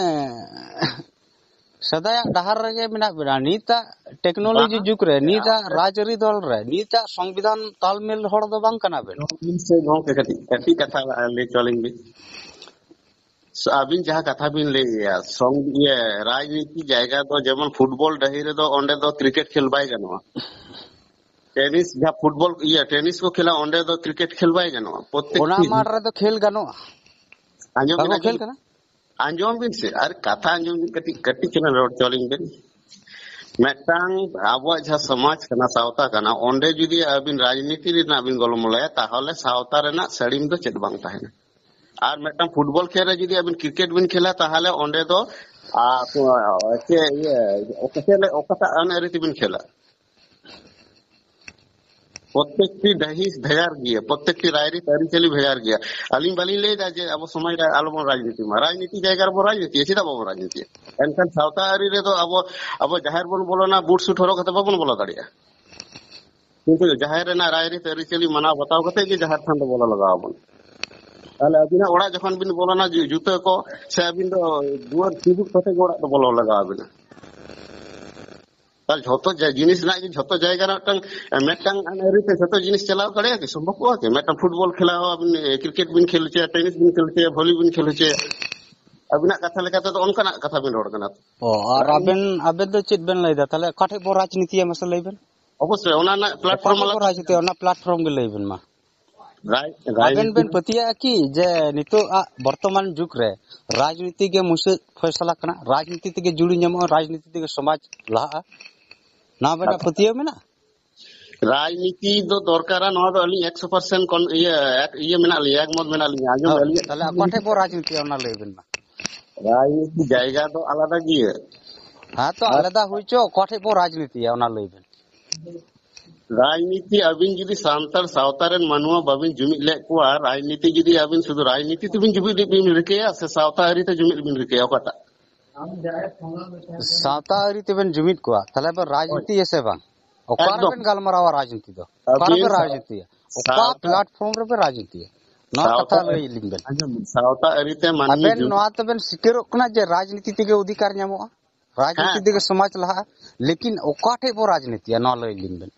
ᱥᱮᱫᱟᱭᱟᱜ ᱰᱟᱦᱟᱨ ᱨᱮᱜᱮ ᱢᱮᱱᱟᱜ ᱵᱮᱱᱟ᱾ ᱱᱤᱛᱟᱜ ᱴᱮᱠᱱᱳᱞᱚᱡᱤ ᱵᱟᱝ᱾ ᱡᱩᱜᱽ ᱨᱮ, ᱱᱤᱛᱟᱜ ᱨᱟᱡᱽᱟᱹᱨᱤ ᱫᱚᱞ ᱨᱮ, ᱱᱤᱛᱟᱜ ᱥᱚᱝᱵᱤᱫᱷᱟᱱ ᱛᱟᱞᱢᱮᱞ ᱦᱚᱲ ᱫᱚ ᱵᱟᱝ ᱠᱟᱱᱟ ᱵᱮᱱ᱾ ᱟᱸᱡᱚᱢ ᱵᱤᱱ ᱥᱮ ᱜᱚᱢᱠᱮ, ᱠᱟᱹᱴᱤᱡ, ᱠᱟᱹᱴᱤᱡ ᱠᱟᱛᱷᱟ ᱞᱟᱹᱭ ᱦᱚᱪᱚ ᱟᱹᱞᱤᱧ ᱵᱤᱱ᱾ ᱟᱹᱵᱤᱱ ᱡᱟᱦᱟᱸ ᱠᱟᱛᱷᱟ ᱵᱤᱱ ᱞᱟᱹᱭᱮᱜᱼᱟ, ᱥᱚᱝ-, ᱤᱭᱟᱹ, ᱨᱟᱡᱽᱱᱤᱛᱤ ᱡᱟᱭᱜᱟ ᱫᱚ ᱡᱮᱢᱚᱱ ᱯᱷᱩᱴᱵᱚᱞ ᱰᱟᱹᱦᱤ ᱨᱮᱫᱚ ᱚᱸᱰᱮ ᱫᱚ ᱠᱨᱤᱠᱮᱴ ᱠᱷᱮᱞ ᱵᱟᱭ ᱜᱟᱱᱚᱜᱼᱟ᱾ ᱴᱮᱱᱤᱥ, ᱡᱟᱦᱟᱸ ᱯᱷᱩᱴᱵᱚᱞ, ᱤᱭᱟᱹ, ᱴᱮᱱᱤᱥ ᱠᱚ ᱠᱷᱮᱞᱟ, ᱚᱸᱰᱮ ᱫᱚ ᱠᱨᱤᱠᱮᱴ ᱠᱷᱮᱞ ᱵᱟᱭ ᱜᱟᱱᱚᱜᱼᱟ᱾ ᱯᱨᱚᱛᱮᱠ ᱚᱱᱟ ᱴᱤᱢ᱾ ᱢᱟᱴᱷ ᱨᱮᱫᱚ ᱠᱷᱮᱞ ᱜᱟᱱᱚᱜᱼᱟ᱾ ᱟᱸᱡᱚᱢ ᱵᱤᱱ, ᱵᱟᱠᱚ ᱠᱷᱮᱞ ᱟᱸᱡᱚᱢ ᱠᱟᱱᱟ? ᱟᱸᱡᱚᱢ ᱵᱤᱱ ᱥᱮ, ᱟᱨ ᱠᱟᱛᱷᱟ ᱟᱸᱡᱚᱢ ᱵᱤᱱ, ᱠᱟᱹᱴᱤᱡ, ᱠᱟᱹᱴᱤᱡ ᱪᱮᱞᱟᱝ ᱨᱚᱲ ᱦᱚᱪᱚ ᱟᱹᱞᱤᱧ ᱵᱤᱱ᱾ ᱢᱤᱫᱴᱟᱝ ᱟᱵᱚᱣᱟᱜ ᱡᱟᱦᱟᱸ ᱥᱚᱢᱟᱡᱽ ᱠᱟᱱᱟ, ᱥᱟᱶᱛᱟ ᱠᱟᱱᱟ, ᱚᱸᱰᱮ ᱡᱩᱫᱤ ᱟᱹᱵᱤᱱ ᱨᱟᱡᱽᱱᱤᱛᱤ ᱨᱮᱱᱟᱜ ᱵᱤᱱ ᱜᱚᱞᱚᱢᱚᱞᱟᱭᱟ, ᱛᱟᱦᱚᱞᱮ ᱥᱟᱶᱛᱟ ᱨᱮᱱᱟᱜ ᱥᱟᱹᱲᱤᱢ ᱫᱚ ᱪᱮᱫ ᱵᱟᱝ ᱛᱟᱦᱮᱱᱟ᱾ ᱟᱨ ᱢᱤᱫᱴᱟᱝ ᱯᱷᱩᱴᱵᱚᱞ ᱠᱷᱮᱞ ᱨᱮ ᱡᱩᱫᱤ ᱟᱵᱤᱱ ᱠᱨᱤᱠᱮᱴ ᱵᱤᱱ ᱠᱷᱮᱞᱟ, ᱛᱟᱦᱚᱞᱮ ᱚᱸᱰᱮ ᱫᱚ, ᱟ, ᱪᱮᱫ, ᱤᱭᱟᱹ, ᱚᱠᱟ ᱥᱮᱫ ᱞᱮ, ᱚᱠᱟᱴᱟᱜ ᱟᱹᱱ ᱟᱹᱨᱤ ᱛᱮᱵᱤᱱ ᱠᱷᱮᱞᱟ? ᱯᱨᱚᱛᱮᱠᱴᱤ ᱰᱟᱹᱦᱤ ᱵᱷᱮᱜᱟᱨ ᱜᱮᱭᱟ, ᱯᱨᱚᱛᱮᱠᱴᱤ ᱨᱟᱭᱨᱤᱛ ᱟᱹᱨᱤᱪᱟᱹᱞᱤ ᱵᱷᱮᱜᱟᱨ ᱜᱮᱭᱟ᱾ ᱟᱹᱞᱤᱧ ᱵᱟᱹᱞᱤᱧ ᱞᱟᱹᱭᱫᱟ ᱡᱮ ᱟᱵᱚ ᱥᱚᱢᱟᱡᱽ ᱨᱮ ᱟᱞᱚᱵᱚᱱ ᱨᱟᱡᱽᱱᱤᱛᱤ ᱢᱟ, ᱨᱟᱡᱽᱱᱤᱛᱤ ᱡᱟᱭᱜᱟ ᱨᱮᱵᱚᱱ ᱨᱟᱡᱽᱱᱤᱛᱤᱭᱟ, ᱪᱮᱫᱟᱜ ᱵᱟᱵᱚᱱ ᱨᱟᱡᱽᱱᱤᱛᱤᱭᱟ? ᱮᱱᱠᱷᱟᱱ ᱥᱟᱶᱛᱟ ᱟᱹᱨᱤ ᱨᱮᱫᱚ ᱟᱵᱚ, ᱟᱵᱚ ᱡᱟᱦᱮᱨ ᱵᱚᱱ ᱵᱚᱞᱚᱱᱟ, ᱵᱩᱴ ᱥᱩᱴ ᱦᱚᱨᱚᱜ ᱠᱟᱛᱮ ᱵᱟᱵᱚᱱ ᱵᱚᱞᱚ ᱫᱟᱲᱮᱭᱟᱜᱼᱟ᱾ ᱠᱤᱱᱛᱩ ᱡᱟᱦᱮᱨ ᱨᱮᱱᱟᱜ ᱨᱟᱭᱨᱤᱛ ᱟᱹᱨᱤᱪᱟᱹᱞᱤ ᱢᱟᱱᱟᱣ ᱵᱟᱛᱟᱣ ᱠᱟᱛᱮ ᱜᱮ ᱡᱟᱦᱮᱨ ᱛᱷᱟᱱ ᱫᱚ ᱵᱚᱞᱚ ᱞᱟᱜᱟᱣ ᱟᱵᱚᱱᱟ᱾ ᱛᱟᱦᱞᱮ ᱟᱹᱵᱤᱱᱟᱜ ᱚᱲᱟᱜ ᱡᱚᱠᱷᱚᱱ ᱵᱤᱱ ᱵᱚᱞᱚᱱᱟ, ᱡᱩ-, ᱡᱩᱛᱟᱹ ᱠᱚ ᱥᱮ ᱟᱹᱵᱤᱱ ᱫᱚ ᱫᱩᱣᱟᱹᱨ ᱪᱤᱵᱩᱫ ᱠᱟᱛᱮ ᱜᱮ ᱚᱲᱟᱜ ᱫᱚ ᱵᱚᱞᱚ ᱞᱟᱜᱟᱣ ᱟᱵᱤᱱᱟ᱾ ᱛᱟᱦᱞᱮ ᱡᱷᱚᱛᱚ ᱡᱟ-, ᱡᱤᱱᱤᱥ ᱨᱮᱱᱟᱜ ᱜᱮ ᱡᱷᱚᱛᱚ ᱡᱟᱭᱜᱟ ᱨᱮ ᱢᱤᱫᱴᱟᱝ, ᱢᱤᱫᱴᱟᱝ ᱟᱹᱱ ᱟᱹᱨᱤ ᱛᱮ ᱡᱷᱚᱛᱚ ᱡᱤᱱᱤᱥ ᱪᱟᱞᱟᱣ ᱫᱟᱲᱮᱭᱟᱜᱼᱟ ᱠᱤ? ᱥᱚᱢᱵᱷᱚᱵ ᱠᱚᱜᱼᱟ ᱠᱤ? ᱢᱤᱫᱴᱟᱝ ᱯᱷᱩᱴᱵᱚᱞ ᱠᱷᱮᱞᱟ ᱦᱚᱸ ᱟᱹᱵᱤᱱ, ᱮ, ᱠᱨᱤᱠᱮᱴ ᱵᱤᱱ ᱠᱷᱮᱞ ᱦᱚᱪᱚᱭᱟ, ᱴᱮᱱᱤᱥ ᱵᱤᱱ ᱠᱷᱮᱞ ᱦᱚᱪᱚᱭᱟ, ᱵᱷᱚᱞᱤ ᱵᱤᱱ ᱠᱷᱮᱞ ᱦᱚᱪᱚᱭᱟ, ᱟᱹᱵᱤᱱᱟᱜ ᱠᱟᱛᱷᱟ ᱞᱮᱠᱟ ᱛᱮᱫᱚ ᱚᱱᱠᱟᱱᱟᱜ ᱠᱟᱛᱷᱟ ᱵᱤᱱ ᱨᱚᱲ ᱠᱟᱱᱟ᱾ ᱚ, ᱟᱨ ᱟᱵᱮᱱ, ᱟᱵᱮᱱ ᱫᱚ ᱪᱮᱫ ᱵᱮᱱ ᱞᱟᱹᱭᱫᱟ? ᱛᱟᱦᱞᱮ ᱚᱠᱟ ᱴᱷᱮᱡ ᱵᱚ ᱨᱟᱡᱽᱱᱤᱛᱤᱭᱟ, ᱢᱟᱥᱮ ᱞᱟᱹᱭ ᱵᱮᱱ? ᱚᱵᱚᱥᱥᱳᱭ, ᱚᱱᱟ ᱨᱮᱱᱟᱜ ᱚᱠᱟ platform ᱴᱷᱮᱡ ᱟᱞᱟᱫᱟ᱾ ᱵᱚ ᱨᱟᱡᱽᱱᱤᱛᱤᱭᱟ, ᱚᱱᱟ platform ᱜᱮ ᱞᱟᱹᱭ ᱵᱮᱱ ᱢᱟ᱾ ᱨᱟᱡᱽ-, ᱟᱵᱮᱱ ᱨᱟᱡᱽᱱᱤᱛᱤ ᱵᱮᱱ ᱯᱟᱹᱛᱭᱟᱹᱜᱼᱟ ᱠᱤ ᱡᱮ ᱱᱤᱛᱚᱜ ᱟᱜ ᱵᱚᱨᱛᱚᱢᱟᱱ ᱡᱩᱜᱽ ᱨᱮ ᱨᱟᱡᱽᱱᱤᱛᱤ ᱜᱮ ᱢᱩᱪᱟᱹᱫ ᱯᱷᱚᱭᱥᱟᱞᱟ ᱠᱟᱱᱟ, ᱨᱟᱡᱽᱱᱤᱛᱤ ᱛᱮᱜᱮ ᱡᱩᱲᱤ ᱧᱟᱢᱚᱜᱼᱟ, ᱨᱟᱡᱽᱱᱤᱛᱤ ᱛᱮᱜᱮ ᱥᱚᱢᱟᱡᱽ ᱞᱟᱦᱟᱜᱼᱟ? ᱱᱚᱣᱟ ᱵᱮᱱᱟᱜ ᱟᱪᱪᱷᱟ᱾ ᱯᱟᱹᱛᱭᱟᱹᱣ ᱢᱮᱱᱟᱜᱼᱟ? ᱨᱟᱡᱽᱱᱤᱛᱤ ᱫᱚ ᱫᱚᱨᱠᱟᱨᱟ, ᱱᱚᱣᱟ ᱫᱚ ᱟᱹᱞᱤᱧ ᱮᱠᱥᱚ ᱯᱟᱨᱥᱮᱱᱴ ᱠᱚᱱ-, ᱤᱭᱟᱹ, ᱮᱠ-, ᱤᱭᱟᱹ ᱢᱮᱱᱟᱜ ᱞᱤᱧᱟ, ᱮᱠᱢᱚᱛ ᱢᱮᱱᱟᱜ ᱞᱤᱧᱟ᱾ ᱟᱸᱡᱚᱢ ᱦᱳᱭ, ᱟᱹᱞᱤᱧᱟᱜ ᱛᱟᱦᱞᱮ ᱚᱠᱟ ᱴᱷᱮᱡ ᱵᱚ ᱨᱟᱡᱽᱱᱤᱛᱤᱭᱟ, ᱚᱱᱟ ᱞᱟᱹᱭ ᱵᱮᱱ ᱢᱟ᱾ ᱨᱟᱡᱽᱱᱤᱛᱤ ᱡᱟᱭᱜᱟ ᱫᱚ ᱟᱞᱟᱫᱟ ᱜᱮᱭᱟ᱾ ᱦᱮᱸ ᱛᱚ, ᱟᱨ ᱟᱞᱟᱫᱟ ᱦᱩᱭ ᱪᱚ, ᱚᱠᱟ ᱴᱷᱮᱡ ᱵᱚ ᱨᱟᱡᱽᱱᱤᱛᱤᱭᱟ, ᱚᱱᱟ ᱞᱟᱹᱭ ᱵᱮᱱ᱾ ᱨᱟᱡᱽᱱᱤᱛᱤ ᱟᱹᱵᱤᱱ ᱡᱩᱫᱤ ᱥᱟᱱᱛᱟᱲ ᱥᱟᱶᱛᱟ ᱨᱮᱱ ᱢᱟᱱᱣᱟ ᱵᱟᱵᱤᱱ ᱡᱩᱢᱤᱫ ᱞᱮᱫ ᱠᱚᱣᱟ, ᱨᱟᱡᱽᱱᱤᱛᱤ ᱡᱩᱫᱤ ᱟᱹᱵᱤᱱ ᱥᱩᱫᱷᱩ ᱨᱟᱡᱽᱱᱤᱛᱤ ᱛᱮᱵᱤᱱ ᱡᱩᱢᱤᱫ ᱵᱤᱱ ᱨᱤᱠᱟᱹᱭᱟ ᱥᱮ ᱥᱟᱶᱛᱟ ᱟᱹᱨᱤ ᱛᱮ ᱡᱩᱢᱤᱫ ᱵᱤᱱ ᱨᱤᱠᱟᱹᱭᱟ, ᱚᱠᱟᱴᱟᱜ? ᱥᱟᱶᱛᱟ ᱟᱹᱨᱤ ᱛᱮᱵᱮᱱ ᱡᱩᱢᱤᱫ ᱠᱚᱣᱟ, ᱛᱟᱦᱞᱮ ᱵᱮᱱ ᱨᱟᱡᱽᱱᱤᱛᱤᱭᱟ ᱥᱮ ᱵᱟᱝ? ᱚᱠᱟ ᱮᱠᱫᱚᱢ᱾ ᱨᱮᱵᱮᱱ ᱜᱟᱞᱢᱟᱨᱟᱣᱟ ᱨᱟᱡᱽᱱᱤᱛᱤ ᱫᱚ? ᱚᱠᱟ ᱟᱹᱵᱤᱱ ᱨᱮᱵᱮᱱ ᱥᱟᱶ-, ᱨᱟᱡᱽᱱᱤᱛᱤᱭᱟ? ᱚᱠᱟ ᱥᱟᱶᱛᱟ, platform ᱨᱮᱵᱮᱱ ᱨᱟᱡᱽᱱᱤᱛᱤᱭᱟ? ᱱᱚᱣᱟ ᱥᱟᱶᱛᱟ ᱠᱟᱛᱷᱟ ᱞᱟᱹᱭ ᱟᱹᱞᱤᱧ ᱵᱮᱱ᱾ ᱟᱸᱡᱚᱢ ᱵᱤᱱ, ᱥᱟᱶᱛᱟ ᱟᱹᱨᱤ ᱛᱮ ᱢᱟᱹᱱᱢᱤ ᱟᱵᱮᱱ ᱡᱩᱢᱤᱫ᱾ ᱱᱚᱣᱟ ᱛᱮᱵᱮᱱ ᱥᱤᱠᱟᱹᱨᱚᱜ ᱠᱟᱱᱟ ᱡᱮ ᱨᱟᱡᱽᱱᱤᱛᱤ ᱛᱮᱜᱮ ᱚᱫᱷᱤᱠᱟᱨ ᱧᱟᱢᱚᱜᱼᱟ? ᱨᱟᱡᱽᱱᱤᱛᱤ ᱦᱮᱸ᱾ ᱛᱮᱜᱮ ᱥᱚᱢᱟᱡᱽ ᱞᱟᱦᱟᱜᱼᱟ, ᱞᱮᱠᱤᱱ ᱚᱠᱟ ᱴᱷᱮᱡ ᱵᱚ ᱨᱟᱡᱽᱱᱤᱛᱤᱭᱟ, ᱱᱚᱣᱟ ᱞᱟᱹᱭ ᱟᱹᱞᱤᱧ ᱵᱮᱱ᱾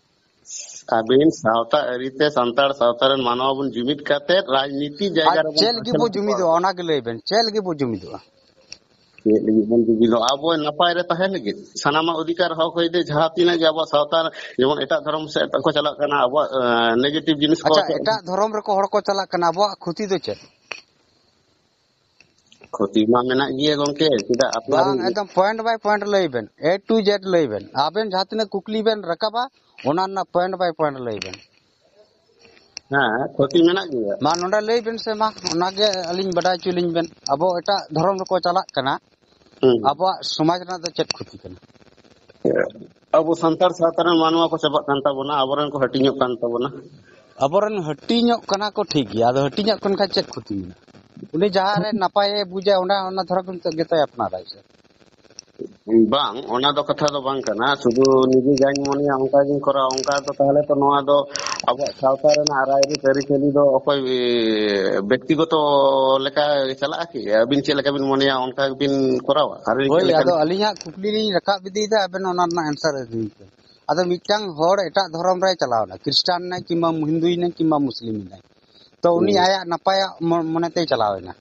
ᱟᱹᱵᱤᱱ ᱥᱟᱶᱛᱟ ᱟᱹᱨᱤ ᱛᱮ ᱥᱟᱱᱛᱟᱲ ᱥᱟᱶᱛᱟ ᱨᱮᱱ ᱢᱟᱱᱣᱟ ᱵᱚᱱ ᱡᱩᱢᱤᱫ ᱠᱟᱛᱮ ᱨᱟᱡᱽᱱᱤᱛᱤ ᱡᱟᱭᱜᱟ ᱟᱨ ᱨᱮᱵᱚᱱ ᱪᱮᱫ ᱞᱟᱹᱜᱤᱫ ᱵᱚ ᱡᱩᱢᱤᱫᱚᱜᱼᱟ, ᱚᱱᱟ ᱜᱮ ᱞᱟᱹᱭ ᱵᱮᱱ, ᱪᱮᱫ ᱞᱟᱹᱜᱤᱫ ᱵᱚ ᱡᱩᱢᱤᱫᱚᱜᱼᱟ? ᱪᱮᱫ ᱞᱟᱹᱜᱤᱫ ᱵᱚᱱ ᱡᱩᱢᱤᱫᱚᱜᱼᱟ? ᱟᱵᱚ ᱱᱟᱯᱟᱭ ᱨᱮ ᱛᱟᱦᱮᱸ ᱞᱟᱹᱜᱤᱫ᱾ ᱥᱟᱱᱟᱢᱟᱜ ᱚᱫᱷᱤᱠᱟᱨ ᱦᱚᱠ ᱟᱹᱭᱫᱟᱹᱨ ᱡᱟᱦᱟᱸ ᱛᱤᱱᱟᱹᱜ ᱜᱮ ᱟᱵᱚᱣᱟᱜ ᱥᱟᱶᱛᱟ, ᱡᱮᱢᱚᱱ ᱮᱴᱟᱜ ᱫᱷᱚᱨᱚᱢ ᱥᱮᱫ ᱠᱚ ᱪᱟᱞᱟᱜ ᱠᱟᱱᱟ, ᱟᱵᱚᱣᱟᱜ, ᱮ, negative ᱡᱤᱱᱤᱥ ᱠᱚ ᱟᱪᱪᱷᱟ, ᱪᱮᱫ? ᱮᱴᱟᱜ ᱫᱷᱚᱨᱚᱢ ᱨᱮᱠᱚ ᱦᱚᱲ ᱠᱚ ᱪᱟᱞᱟᱜ ᱠᱟᱱᱟ, ᱟᱵᱚᱣᱟᱜ ᱠᱷᱚᱛᱤ ᱫᱚ ᱪᱮᱫ? ᱠᱷᱚᱛᱤ ᱢᱟ ᱢᱮᱱᱟᱜ ᱜᱮᱭᱟ ᱜᱚᱝᱠᱮ, ᱪᱮᱫᱟᱜ ᱟᱯᱱᱟᱨ ᱵᱟᱝ, ᱮᱠᱫᱚᱢ point by point ᱞᱟᱹᱭ ᱵᱮᱱ, A to Z ᱞᱟᱹᱭ ᱵᱮᱱ᱾ ᱟᱵᱮᱱ ᱡᱟᱦᱟᱸ ᱛᱤᱱᱟᱹᱜ ᱠᱩᱠᱞᱤ ᱵᱮᱱ ᱨᱟᱠᱟᱵᱟ, ᱚᱱᱟ ᱨᱮᱱᱟᱜ point by point ᱞᱟᱹᱭ ᱵᱮᱱ᱾ ᱦᱮᱸ, ᱠᱷᱚᱛᱤ ᱢᱮᱱᱟᱜ ᱜᱮᱭᱟ᱾ ᱢᱟ ᱱᱚᱰᱮ ᱞᱟᱹᱭ ᱵᱮᱱ ᱥᱮ, ᱢᱟ ᱚᱱᱟᱜᱮ ᱟᱹᱞᱤᱧ ᱵᱟᱰᱟᱭ ᱦᱚᱪᱚ ᱞᱤᱧ ᱵᱮᱱ, ᱟᱵᱚ ᱮᱴᱟᱜ ᱫᱷᱚᱨᱚᱢ ᱨᱮᱠᱚ ᱪᱟᱞᱟᱜ ᱠᱟᱱᱟ, ᱦᱩᱸ᱾ ᱟᱵᱚᱣᱟᱜ ᱥᱚᱢᱟᱡᱽ ᱨᱮᱱᱟᱜ ᱫᱚ ᱪᱮᱫ ᱠᱷᱚᱛᱤ ᱠᱟᱱᱟ? ᱟᱵᱚ ᱥᱟᱱᱛᱟᱲ ᱥᱟᱶᱛᱟ ᱨᱮᱱ ᱢᱟᱱᱣᱟ ᱠᱚ ᱪᱟᱵᱟᱜ ᱠᱟᱱ ᱛᱟᱵᱚᱱᱟ, ᱟᱵᱚᱨᱮᱱ ᱠᱚ ᱦᱟᱹᱴᱤᱧᱚᱜ ᱠᱟᱱ ᱛᱟᱵᱚᱱᱟ᱾ ᱟᱵᱚᱨᱮᱱ ᱦᱟᱹᱴᱤᱧᱚᱜ ᱠᱟᱱᱟ ᱠᱚ, ᱴᱷᱤᱠ ᱜᱮᱭᱟ, ᱟᱫᱚ ᱦᱟᱹᱴᱤᱧᱚᱜ ᱠᱟᱱ ᱠᱷᱟᱱ ᱪᱮᱫ ᱠᱷᱚᱛᱤ ᱢᱮᱱᱟᱜᱼᱟ? ᱩᱱᱤ ᱡᱟᱦᱟᱸ ᱨᱮ ᱱᱟᱯᱟᱭᱮ ᱵᱩᱡᱟ, ᱚᱱᱟ, ᱚᱱᱟ ᱫᱷᱚᱨᱚᱢ ᱜᱮᱛᱚᱭ ᱟᱯᱱᱟᱨᱟᱭ ᱥᱮ᱾ ᱵᱟᱝ, ᱚᱱᱟ ᱫᱚ ᱠᱟᱛᱷᱟ ᱫᱚ ᱵᱟᱝ ᱠᱟᱱᱟ᱾ ᱥᱩᱫᱷᱩ ᱱᱤᱡᱮ ᱡᱟᱧ ᱢᱚᱱᱮᱭᱟ ᱚᱱᱠᱟ ᱜᱤᱧ ᱠᱚᱨᱟᱣᱟ, ᱚᱱᱠᱟ ᱫᱚ ᱛᱟᱦᱚᱞᱮ ᱛᱚ ᱱᱚᱣᱟ ᱫᱚ ᱟᱵᱚᱣᱟᱜ ᱥᱟᱶᱛᱟ ᱨᱮᱱᱟᱜ ᱨᱟᱭᱨᱤᱛ ᱟᱹᱨᱤᱪᱟᱹᱞᱤ ᱫᱚ ᱚᱠᱚᱭ, ᱮ, ᱵᱮᱠᱛᱤᱜᱚᱛᱚ ᱞᱮᱠᱟ ᱪᱟᱞᱟᱜᱼᱟ ᱠᱤ? ᱟᱹᱵᱤᱱ ᱪᱮᱫ ᱞᱮᱠᱟ ᱵᱤᱱ ᱢᱚᱱᱮᱭᱟ ᱚᱱᱠᱟ ᱜᱮᱵᱤᱱ ᱠᱚᱨᱟᱣᱟ? ᱟᱨ ᱦᱳᱭ, ᱪᱮᱫ ᱞᱮᱠᱟ ᱟᱫᱚ ᱵᱤᱱ ᱟᱹᱞᱤᱧᱟᱜ ᱠᱩᱠᱞᱤ ᱞᱤᱧ ᱨᱟᱠᱟᱵ ᱤᱫᱤᱭᱮᱫᱟ, ᱟᱵᱮᱱ ᱚᱱᱟ ᱨᱮᱱᱟᱜ answer ᱤᱫᱤᱭ ᱯᱮ᱾ ᱟᱫᱚ ᱢᱤᱫᱴᱟᱝ ᱦᱚᱲ ᱮᱴᱟᱜ ᱫᱷᱚᱨᱚᱢ ᱨᱮᱭ ᱪᱟᱞᱟᱣ ᱮᱱᱟ, ᱠᱷᱨᱤᱥᱴᱟᱱ ᱮᱱᱟᱭ ᱠᱤᱝᱵᱟ ᱦᱤᱱᱫᱩᱭ ᱮᱱᱟᱭ ᱠᱤᱝᱵᱟ ᱢᱩᱥᱞᱤᱢ ᱮᱱᱟᱭ, ᱛᱚ ᱩᱱᱤ ᱦᱩᱸ᱾ ᱟᱭᱟᱜ ᱱᱟᱯᱟᱭᱟᱜ ᱢᱚ-, ᱢᱚᱱᱮᱛᱮᱭ ᱪᱟᱞᱟᱣ ᱮᱱᱟ,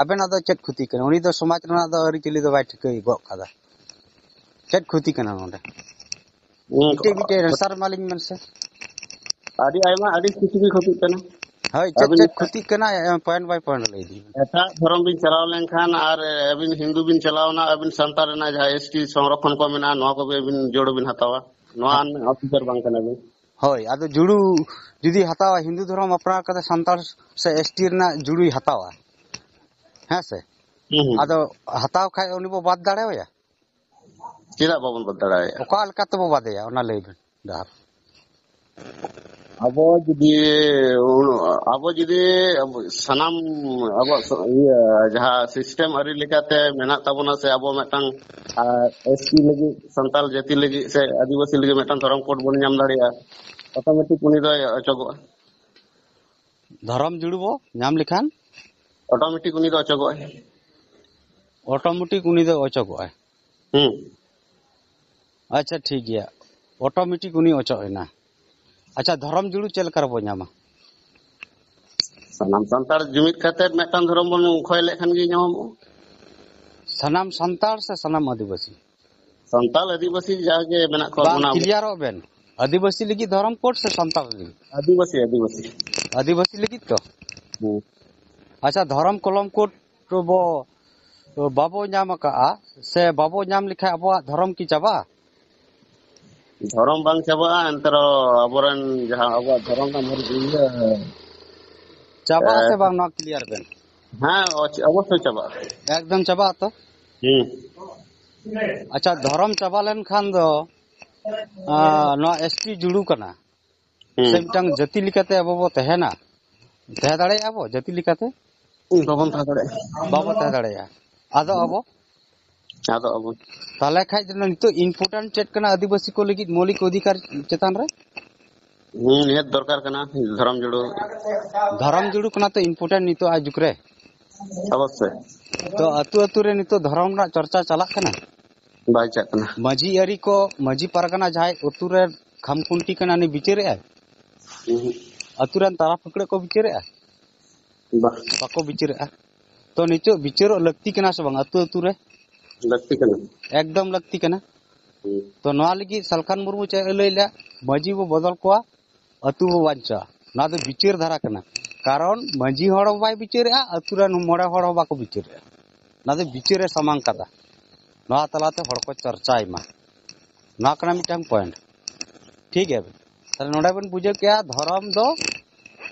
ᱟᱵᱮᱱᱟᱜ ᱫᱚ ᱪᱮᱫ ᱠᱷᱚᱛᱤ ᱠᱟᱱᱟ? ᱩᱱᱤ ᱫᱚ ᱥᱚᱢᱟᱡᱽ ᱨᱮᱱᱟᱜ ᱫᱚ ᱟᱹᱨᱤᱪᱟᱹᱞᱤ ᱫᱚ ᱵᱟᱭ ᱴᱷᱤᱠᱟᱹ ᱜᱚᱫ ᱠᱟᱫᱟ, ᱪᱮᱫ ᱠᱷᱚᱛᱤ ᱠᱟᱱᱟ ᱱᱚᱰᱮ? ᱦᱩᱸ᱾ ᱢᱤᱫᱴᱮᱡ, ᱢᱤᱫᱴᱮᱡ answer ᱢᱟᱞᱤᱧ ᱢᱮᱱ ᱥᱮ᱾ ᱟᱹᱰᱤ ᱟᱭᱢᱟ, ᱟᱹᱰᱤ ᱠᱤᱪᱷᱩ ᱜᱮ ᱠᱷᱚᱛᱤᱜ ᱠᱟᱱᱟ᱾ ᱦᱳᱭ, ᱪᱮᱫ, ᱟᱹᱵᱤᱱ ᱪᱮᱫ ᱮᱴᱟᱜ, ᱠᱷᱚᱛᱤᱜ ᱠᱟᱱᱟ? ᱮ, point by point ᱞᱟᱹᱭ ᱤᱫᱤ ᱵᱤᱱ᱾ ᱮᱴᱟᱜ ᱫᱷᱚᱨᱚᱢ ᱵᱤᱱ ᱪᱟᱞᱟᱣ ᱞᱮᱱᱠᱷᱟᱱ ᱟᱨ ᱟᱹᱵᱤᱱ ᱦᱤᱱᱫᱩ ᱵᱤᱱ ᱪᱟᱞᱟᱣᱱᱟ, ᱟᱹᱵᱤᱱ ᱥᱟᱱᱛᱟᱲ ᱨᱮᱱᱟᱜ ᱡᱟᱦᱟᱸ S T ᱥᱚᱝᱨᱚᱠᱷᱚᱱ ᱠᱚ ᱢᱮᱱᱟᱜᱼᱟ, ᱱᱚᱣᱟ ᱠᱚᱜᱮ ᱵᱤᱱ ᱡᱳᱲ ᱵᱤᱱ ᱦᱟᱛᱟᱣᱟ᱾ ᱱᱚᱣᱟ ᱦᱟ- ᱨᱮᱱᱟᱜ officer ᱵᱟᱝ ᱠᱟᱱᱟ ᱵᱤᱱ᱾ ᱦᱳᱭ, ᱟᱫᱚ ᱡᱩᱲᱩ ᱡᱩᱫᱤ ᱦᱟᱛᱟᱣᱟ, ᱦᱤᱱᱫᱩ ᱫᱷᱚᱨᱚᱢ ᱟᱯᱱᱟᱨ ᱠᱟᱛᱮ ᱥᱟᱱᱛᱟᱲ ᱥᱮ S T ᱨᱮᱱᱟᱜ ᱡᱩᱲᱩᱭ ᱦᱟᱛᱟᱣᱟ, ᱦᱮᱸ ᱥᱮ? ᱦᱩᱸ, ᱦᱩᱸ᱾ ᱟᱫᱚ ᱦᱟᱛᱟᱣ ᱠᱷᱟᱡ ᱩᱱᱤ ᱵᱚ ᱵᱟᱫ ᱫᱟᱲᱮᱣᱟᱭᱟ? ᱪᱮᱫᱟᱜ ᱵᱟᱵᱚᱱ ᱵᱟᱫ ᱫᱟᱲᱮᱣᱟᱭᱟ? ᱚᱠᱟ ᱞᱮᱠᱟ ᱛᱮᱵᱚ ᱵᱟᱫᱮᱭᱟ, ᱚᱱᱟ ᱞᱟᱹᱭ ᱵᱮᱱ ᱰᱟᱦᱟᱨ᱾ ᱟᱵᱚ ᱡᱩᱫᱤ, ᱟᱵᱚ ᱡᱩᱫᱤ ᱥᱟᱱᱟᱢ ᱟᱵᱚᱣᱟᱜ ᱥᱚ-, ᱤᱭᱟᱹ, ᱡᱟᱦᱟᱸ system ᱟᱹᱨᱤ ᱞᱮᱠᱟᱛᱮ ᱢᱮᱱᱟᱜ ᱛᱟᱵᱚᱱᱟ, ᱥᱮ ᱟᱵᱚ ᱢᱤᱫᱴᱟᱝ, ᱟᱨ, S T ᱞᱟᱹᱜᱤᱫ, ᱥᱟᱱᱛᱟᱲ ᱡᱟᱹᱛᱤ ᱞᱟᱹᱜᱤᱫ ᱥᱮ ᱟᱹᱫᱤᱵᱟᱹᱥᱤ ᱞᱟᱹᱜᱤᱫ ᱢᱤᱫᱴᱟᱝ ᱫᱷᱚᱨᱚᱢ code ᱵᱚᱱ ᱧᱟᱢ ᱫᱟᱲᱮᱭᱟᱜᱼᱟ, automatic ᱩᱱᱤ ᱫᱚᱭ ᱚᱪᱚᱜᱚᱜᱼᱟ᱾ ᱫᱷᱚᱨᱚᱢ ᱡᱩᱲᱩ ᱵᱚ ᱧᱟᱢ ᱞᱮᱠᱷᱟᱱ? Automatic ᱩᱱᱤ ᱫᱚ ᱚᱪᱚᱜᱚᱜᱼᱟᱭ᱾ Automatic ᱩᱱᱤ ᱫᱚ ᱚᱪᱚᱜᱚᱜᱼᱟᱭ᱾ ᱦᱩᱸ᱾ ᱟᱪᱪᱷᱟ, ᱴᱷᱤᱠ ᱜᱮᱭᱟ, automatic ᱩᱱᱤ ᱚᱪᱚᱜ ᱮᱱᱟ᱾ ᱟᱪᱪᱷᱟ, ᱫᱷᱚᱨᱚᱢ ᱡᱩᱲᱩ ᱪᱮᱫ ᱞᱮᱠᱟ ᱨᱮᱵᱚ ᱧᱟᱢᱟ? ᱥᱟᱱᱟᱢ ᱥᱟᱱᱛᱟᱲ ᱡᱩᱢᱤᱫ ᱠᱟᱛᱮ ᱢᱤᱫᱴᱟᱝ ᱫᱷᱚᱨᱚᱢ ᱵᱚᱱ ᱠᱷᱚᱭ ᱞᱮᱠᱷᱟᱱ ᱜᱮ ᱧᱟᱢᱚᱜᱼᱟ᱾ ᱥᱟᱱᱟᱢ ᱥᱟᱱᱛᱟᱲ ᱥᱮ ᱥᱟᱱᱟᱢ ᱟᱹᱫᱤᱵᱟᱹᱥᱤ? ᱥᱟᱱᱛᱟᱲ ᱟᱹᱫᱤᱵᱟᱹᱥᱤ ᱡᱟᱦᱟᱸ ᱜᱮ ᱢᱮᱱᱟᱜ ᱠᱚᱣᱟ, ᱵᱟᱝ, ᱚᱱᱟ ᱠᱞᱤᱭᱟᱨᱚᱜ ᱵᱮᱱ, ᱟᱹᱫᱤᱵᱟᱹᱥᱤ ᱞᱟᱹᱜᱤᱫ ᱫᱷᱚᱨᱚᱢ code ᱥᱮ ᱥᱟᱱᱛᱟᱲ ᱞᱟᱹᱜᱤᱫ? ᱟᱹᱫᱤᱵᱟᱹᱥᱤ, ᱟᱹᱫᱤᱵᱟᱹᱥᱤ᱾ ᱟᱹᱫᱤᱵᱟᱹᱥᱤ ᱞᱟᱹᱜᱤᱫ ᱛᱚ? ᱦᱩᱸ᱾ ᱟᱪᱪᱷᱟ, ᱫᱷᱚᱨᱚᱢ ᱠᱚᱞᱚᱢ code ᱵᱚ ᱵᱟᱵᱚ ᱧᱟᱢ ᱟᱠᱟᱜᱼᱟ, ᱥᱮ ᱵᱟᱵᱚ ᱧᱟᱢ ᱞᱮᱠᱷᱟᱱ ᱟᱵᱚᱣᱟᱜ ᱫᱷᱚᱨᱚᱢ ᱠᱤ ᱪᱟᱵᱟᱜᱼᱟ? ᱫᱷᱚᱨᱚᱢ ᱵᱟᱝ ᱪᱟᱵᱟᱜᱼᱟ, ᱮᱱᱛᱮ ᱨᱮᱦᱚᱸ ᱟᱵᱚᱨᱮᱱ ᱡᱟᱦᱟᱸ ᱟᱵᱚᱣᱟᱜ ᱫᱷᱚᱨᱚᱢ ᱨᱮᱱᱟᱜ ᱢᱩᱞ ᱤᱭᱟᱹ, ᱪᱟᱵᱟᱜᱼᱟ ᱥᱮ ᱮ, ᱵᱟᱝ, ᱱᱚᱣᱟ ᱠᱞᱤᱭᱟᱨ ᱵᱮᱱ᱾ ᱦᱮᱸ, ᱚᱪ-, ᱚᱵᱚᱥᱥᱳᱭ ᱪᱟᱵᱟᱜᱼᱟ᱾ ᱮᱠᱫᱚᱢ ᱪᱟᱵᱟᱜᱼᱟ ᱛᱚ? ᱦᱩᱸ᱾ ᱟᱪᱪᱷᱟ, ᱫᱷᱚᱨᱚᱢ ᱪᱟᱵᱟ ᱞᱮᱱᱠᱷᱟᱱ ᱫᱚ, ᱟᱸ, ᱱᱚᱣᱟ ᱮᱥ ᱴᱤ ᱡᱩᱲᱩ ᱠᱟᱱᱟ᱾ ᱦᱩᱸ᱾ ᱥᱮ ᱢᱤᱫᱴᱟᱝ ᱡᱟᱹᱛᱤ ᱞᱮᱠᱟᱛᱮ ᱟᱵᱚ ᱵᱚ ᱛᱟᱦᱮᱱᱟ? ᱛᱟᱦᱮᱸ ᱫᱟᱲᱮᱭᱟᱜᱼᱟ ᱵᱚ ᱡᱟᱹᱛᱤ ᱞᱮᱠᱟᱛᱮ? ᱵᱟᱵᱚᱱ ᱛᱟᱦᱮᱸ ᱫᱟᱲᱮᱭᱟᱜᱼᱟ᱾ ᱵᱟᱵᱚ ᱛᱟᱦᱮᱸ ᱫᱟᱲᱮᱭᱟᱜᱼᱟ᱾ ᱟᱫᱚ ᱟᱵᱚ? ᱟᱫᱚ ᱟᱵᱚ᱾ ᱛᱟᱦᱚᱞᱮ ᱠᱷᱟᱡ ᱫᱚ ᱱᱤᱛᱚᱜ important ᱪᱮᱫ ᱠᱟᱱᱟ ᱟᱹᱫᱤᱵᱟᱹᱥᱤ ᱠᱚ ᱞᱟᱹᱜᱤᱫ ᱢᱳᱣᱞᱤᱠ ᱚᱫᱷᱤᱠᱟᱨ ᱪᱮᱛᱟᱱ ᱨᱮ? ᱦᱩᱸ, ᱱᱤᱦᱟᱹᱛ ᱫᱚᱨᱠᱟᱨ ᱠᱟᱱᱟ ᱫᱷᱚᱨᱚᱢ ᱡᱩᱲᱩ᱾ ᱫᱷᱚᱨᱚᱢ ᱡᱩᱲᱩ ᱠᱟᱱᱟ ᱛᱚ important ᱱᱤᱛᱚᱜ ᱟᱜ ᱡᱩᱜᱽ ᱨᱮ᱾ ᱚᱵᱚᱥᱥᱳᱭ᱾ ᱛᱚ ᱟᱹᱛᱩ ᱟᱹᱛᱩ ᱨᱮ ᱱᱤᱛᱚᱜ ᱫᱷᱚᱨᱚᱢ ᱨᱮᱱᱟᱜ ᱪᱚᱨᱪᱟ ᱪᱟᱞᱟᱜ ᱠᱟᱱᱟ? ᱵᱟᱭ ᱪᱟᱜ ᱠᱟᱱᱟ᱾ ᱢᱟᱹᱡᱷᱤ ᱟᱹᱨᱤ ᱠᱚ, ᱢᱟᱹᱡᱷᱤ ᱯᱟᱨᱜᱟᱱᱟ ᱡᱟᱦᱟᱸᱭ ᱟᱹᱛᱩ ᱨᱮ ᱠᱷᱟᱢᱠᱷᱩᱱᱴᱤ ᱠᱟᱱᱟ, ᱩᱱᱤ ᱵᱤᱪᱟᱹᱨᱮᱜᱼᱟᱭ? ᱦᱩᱸ᱾ ᱟᱹᱛᱩ ᱨᱮᱱ ᱛᱟᱨᱟ ᱯᱷᱟᱹᱠᱲᱟᱹᱜ ᱠᱚ ᱵᱤᱪᱟᱹᱨᱮᱜᱼᱟ? ᱵᱟ᱾ ᱵᱟᱠᱚ ᱵᱤᱪᱟᱹᱨᱮᱜᱼᱟ᱾ ᱛᱚ ᱱᱤᱛᱚᱜ ᱵᱤᱪᱟᱹᱨᱚᱜ ᱞᱟᱹᱠᱛᱤ ᱠᱟᱱᱟ ᱥᱮ ᱵᱟᱝ ᱟᱹᱛᱩ ᱟᱹᱛᱩ ᱨᱮ? ᱞᱟᱹᱠᱛᱤ ᱠᱟᱱᱟ᱾ ᱮᱠᱫᱚᱢ ᱞᱟᱹᱠᱛᱤ ᱠᱟᱱᱟ᱾ ᱦᱩᱸ᱾ ᱛᱚ ᱱᱚᱣᱟ ᱞᱟᱹᱜᱤᱫ ᱥᱟᱞᱠᱷᱟᱱ ᱢᱩᱨᱢᱩ ᱪᱮᱫ ᱮ ᱞᱟᱹᱭ ᱞᱮᱫᱼᱟ? ᱢᱟᱹᱡᱷᱤ ᱵᱚ ᱵᱚᱫᱚᱞ ᱠᱚᱣᱟ, ᱟᱹᱛᱩ ᱵᱚ ᱵᱟᱧᱪᱟᱣᱟ᱾ ᱱᱚᱣᱟ ᱫᱚ ᱵᱤᱪᱟᱹᱨ ᱫᱷᱟᱨᱟ ᱠᱟᱱᱟ, ᱠᱟᱨᱚᱱ ᱢᱟᱹᱡᱷᱤ ᱦᱚᱲ ᱦᱚᱸ ᱵᱟᱭ ᱵᱤᱪᱟᱹᱨᱮᱜᱼᱟ, ᱟᱹᱛᱩ ᱨᱮᱱ ᱢᱚᱬᱮ ᱦᱚᱲ ᱦᱚᱸ ᱵᱟᱠᱚ ᱵᱤᱪᱟᱹᱨᱮᱜᱼᱟ᱾ ᱱᱚᱣᱟ ᱫᱚ ᱵᱤᱪᱟᱹᱨᱮ ᱥᱟᱢᱟᱝ ᱠᱟᱫᱟ, ᱱᱚᱣᱟ ᱛᱟᱞᱟᱛᱮ ᱦᱚᱲ ᱠᱚ ᱪᱚᱨᱪᱟᱭ ᱢᱟ᱾ ᱱᱚᱣᱟ ᱠᱟᱱᱟ ᱢᱤᱫᱴᱟᱝ point᱾ ᱴᱷᱤᱠ ᱜᱮᱭᱟ, ᱛᱟᱦᱞᱮ ᱱᱚᱰᱮ ᱵᱚᱱ ᱵᱩᱡᱷᱟᱹᱣ ᱠᱮᱜᱼᱟ ᱫᱷᱚᱨᱚᱢ ᱫᱚ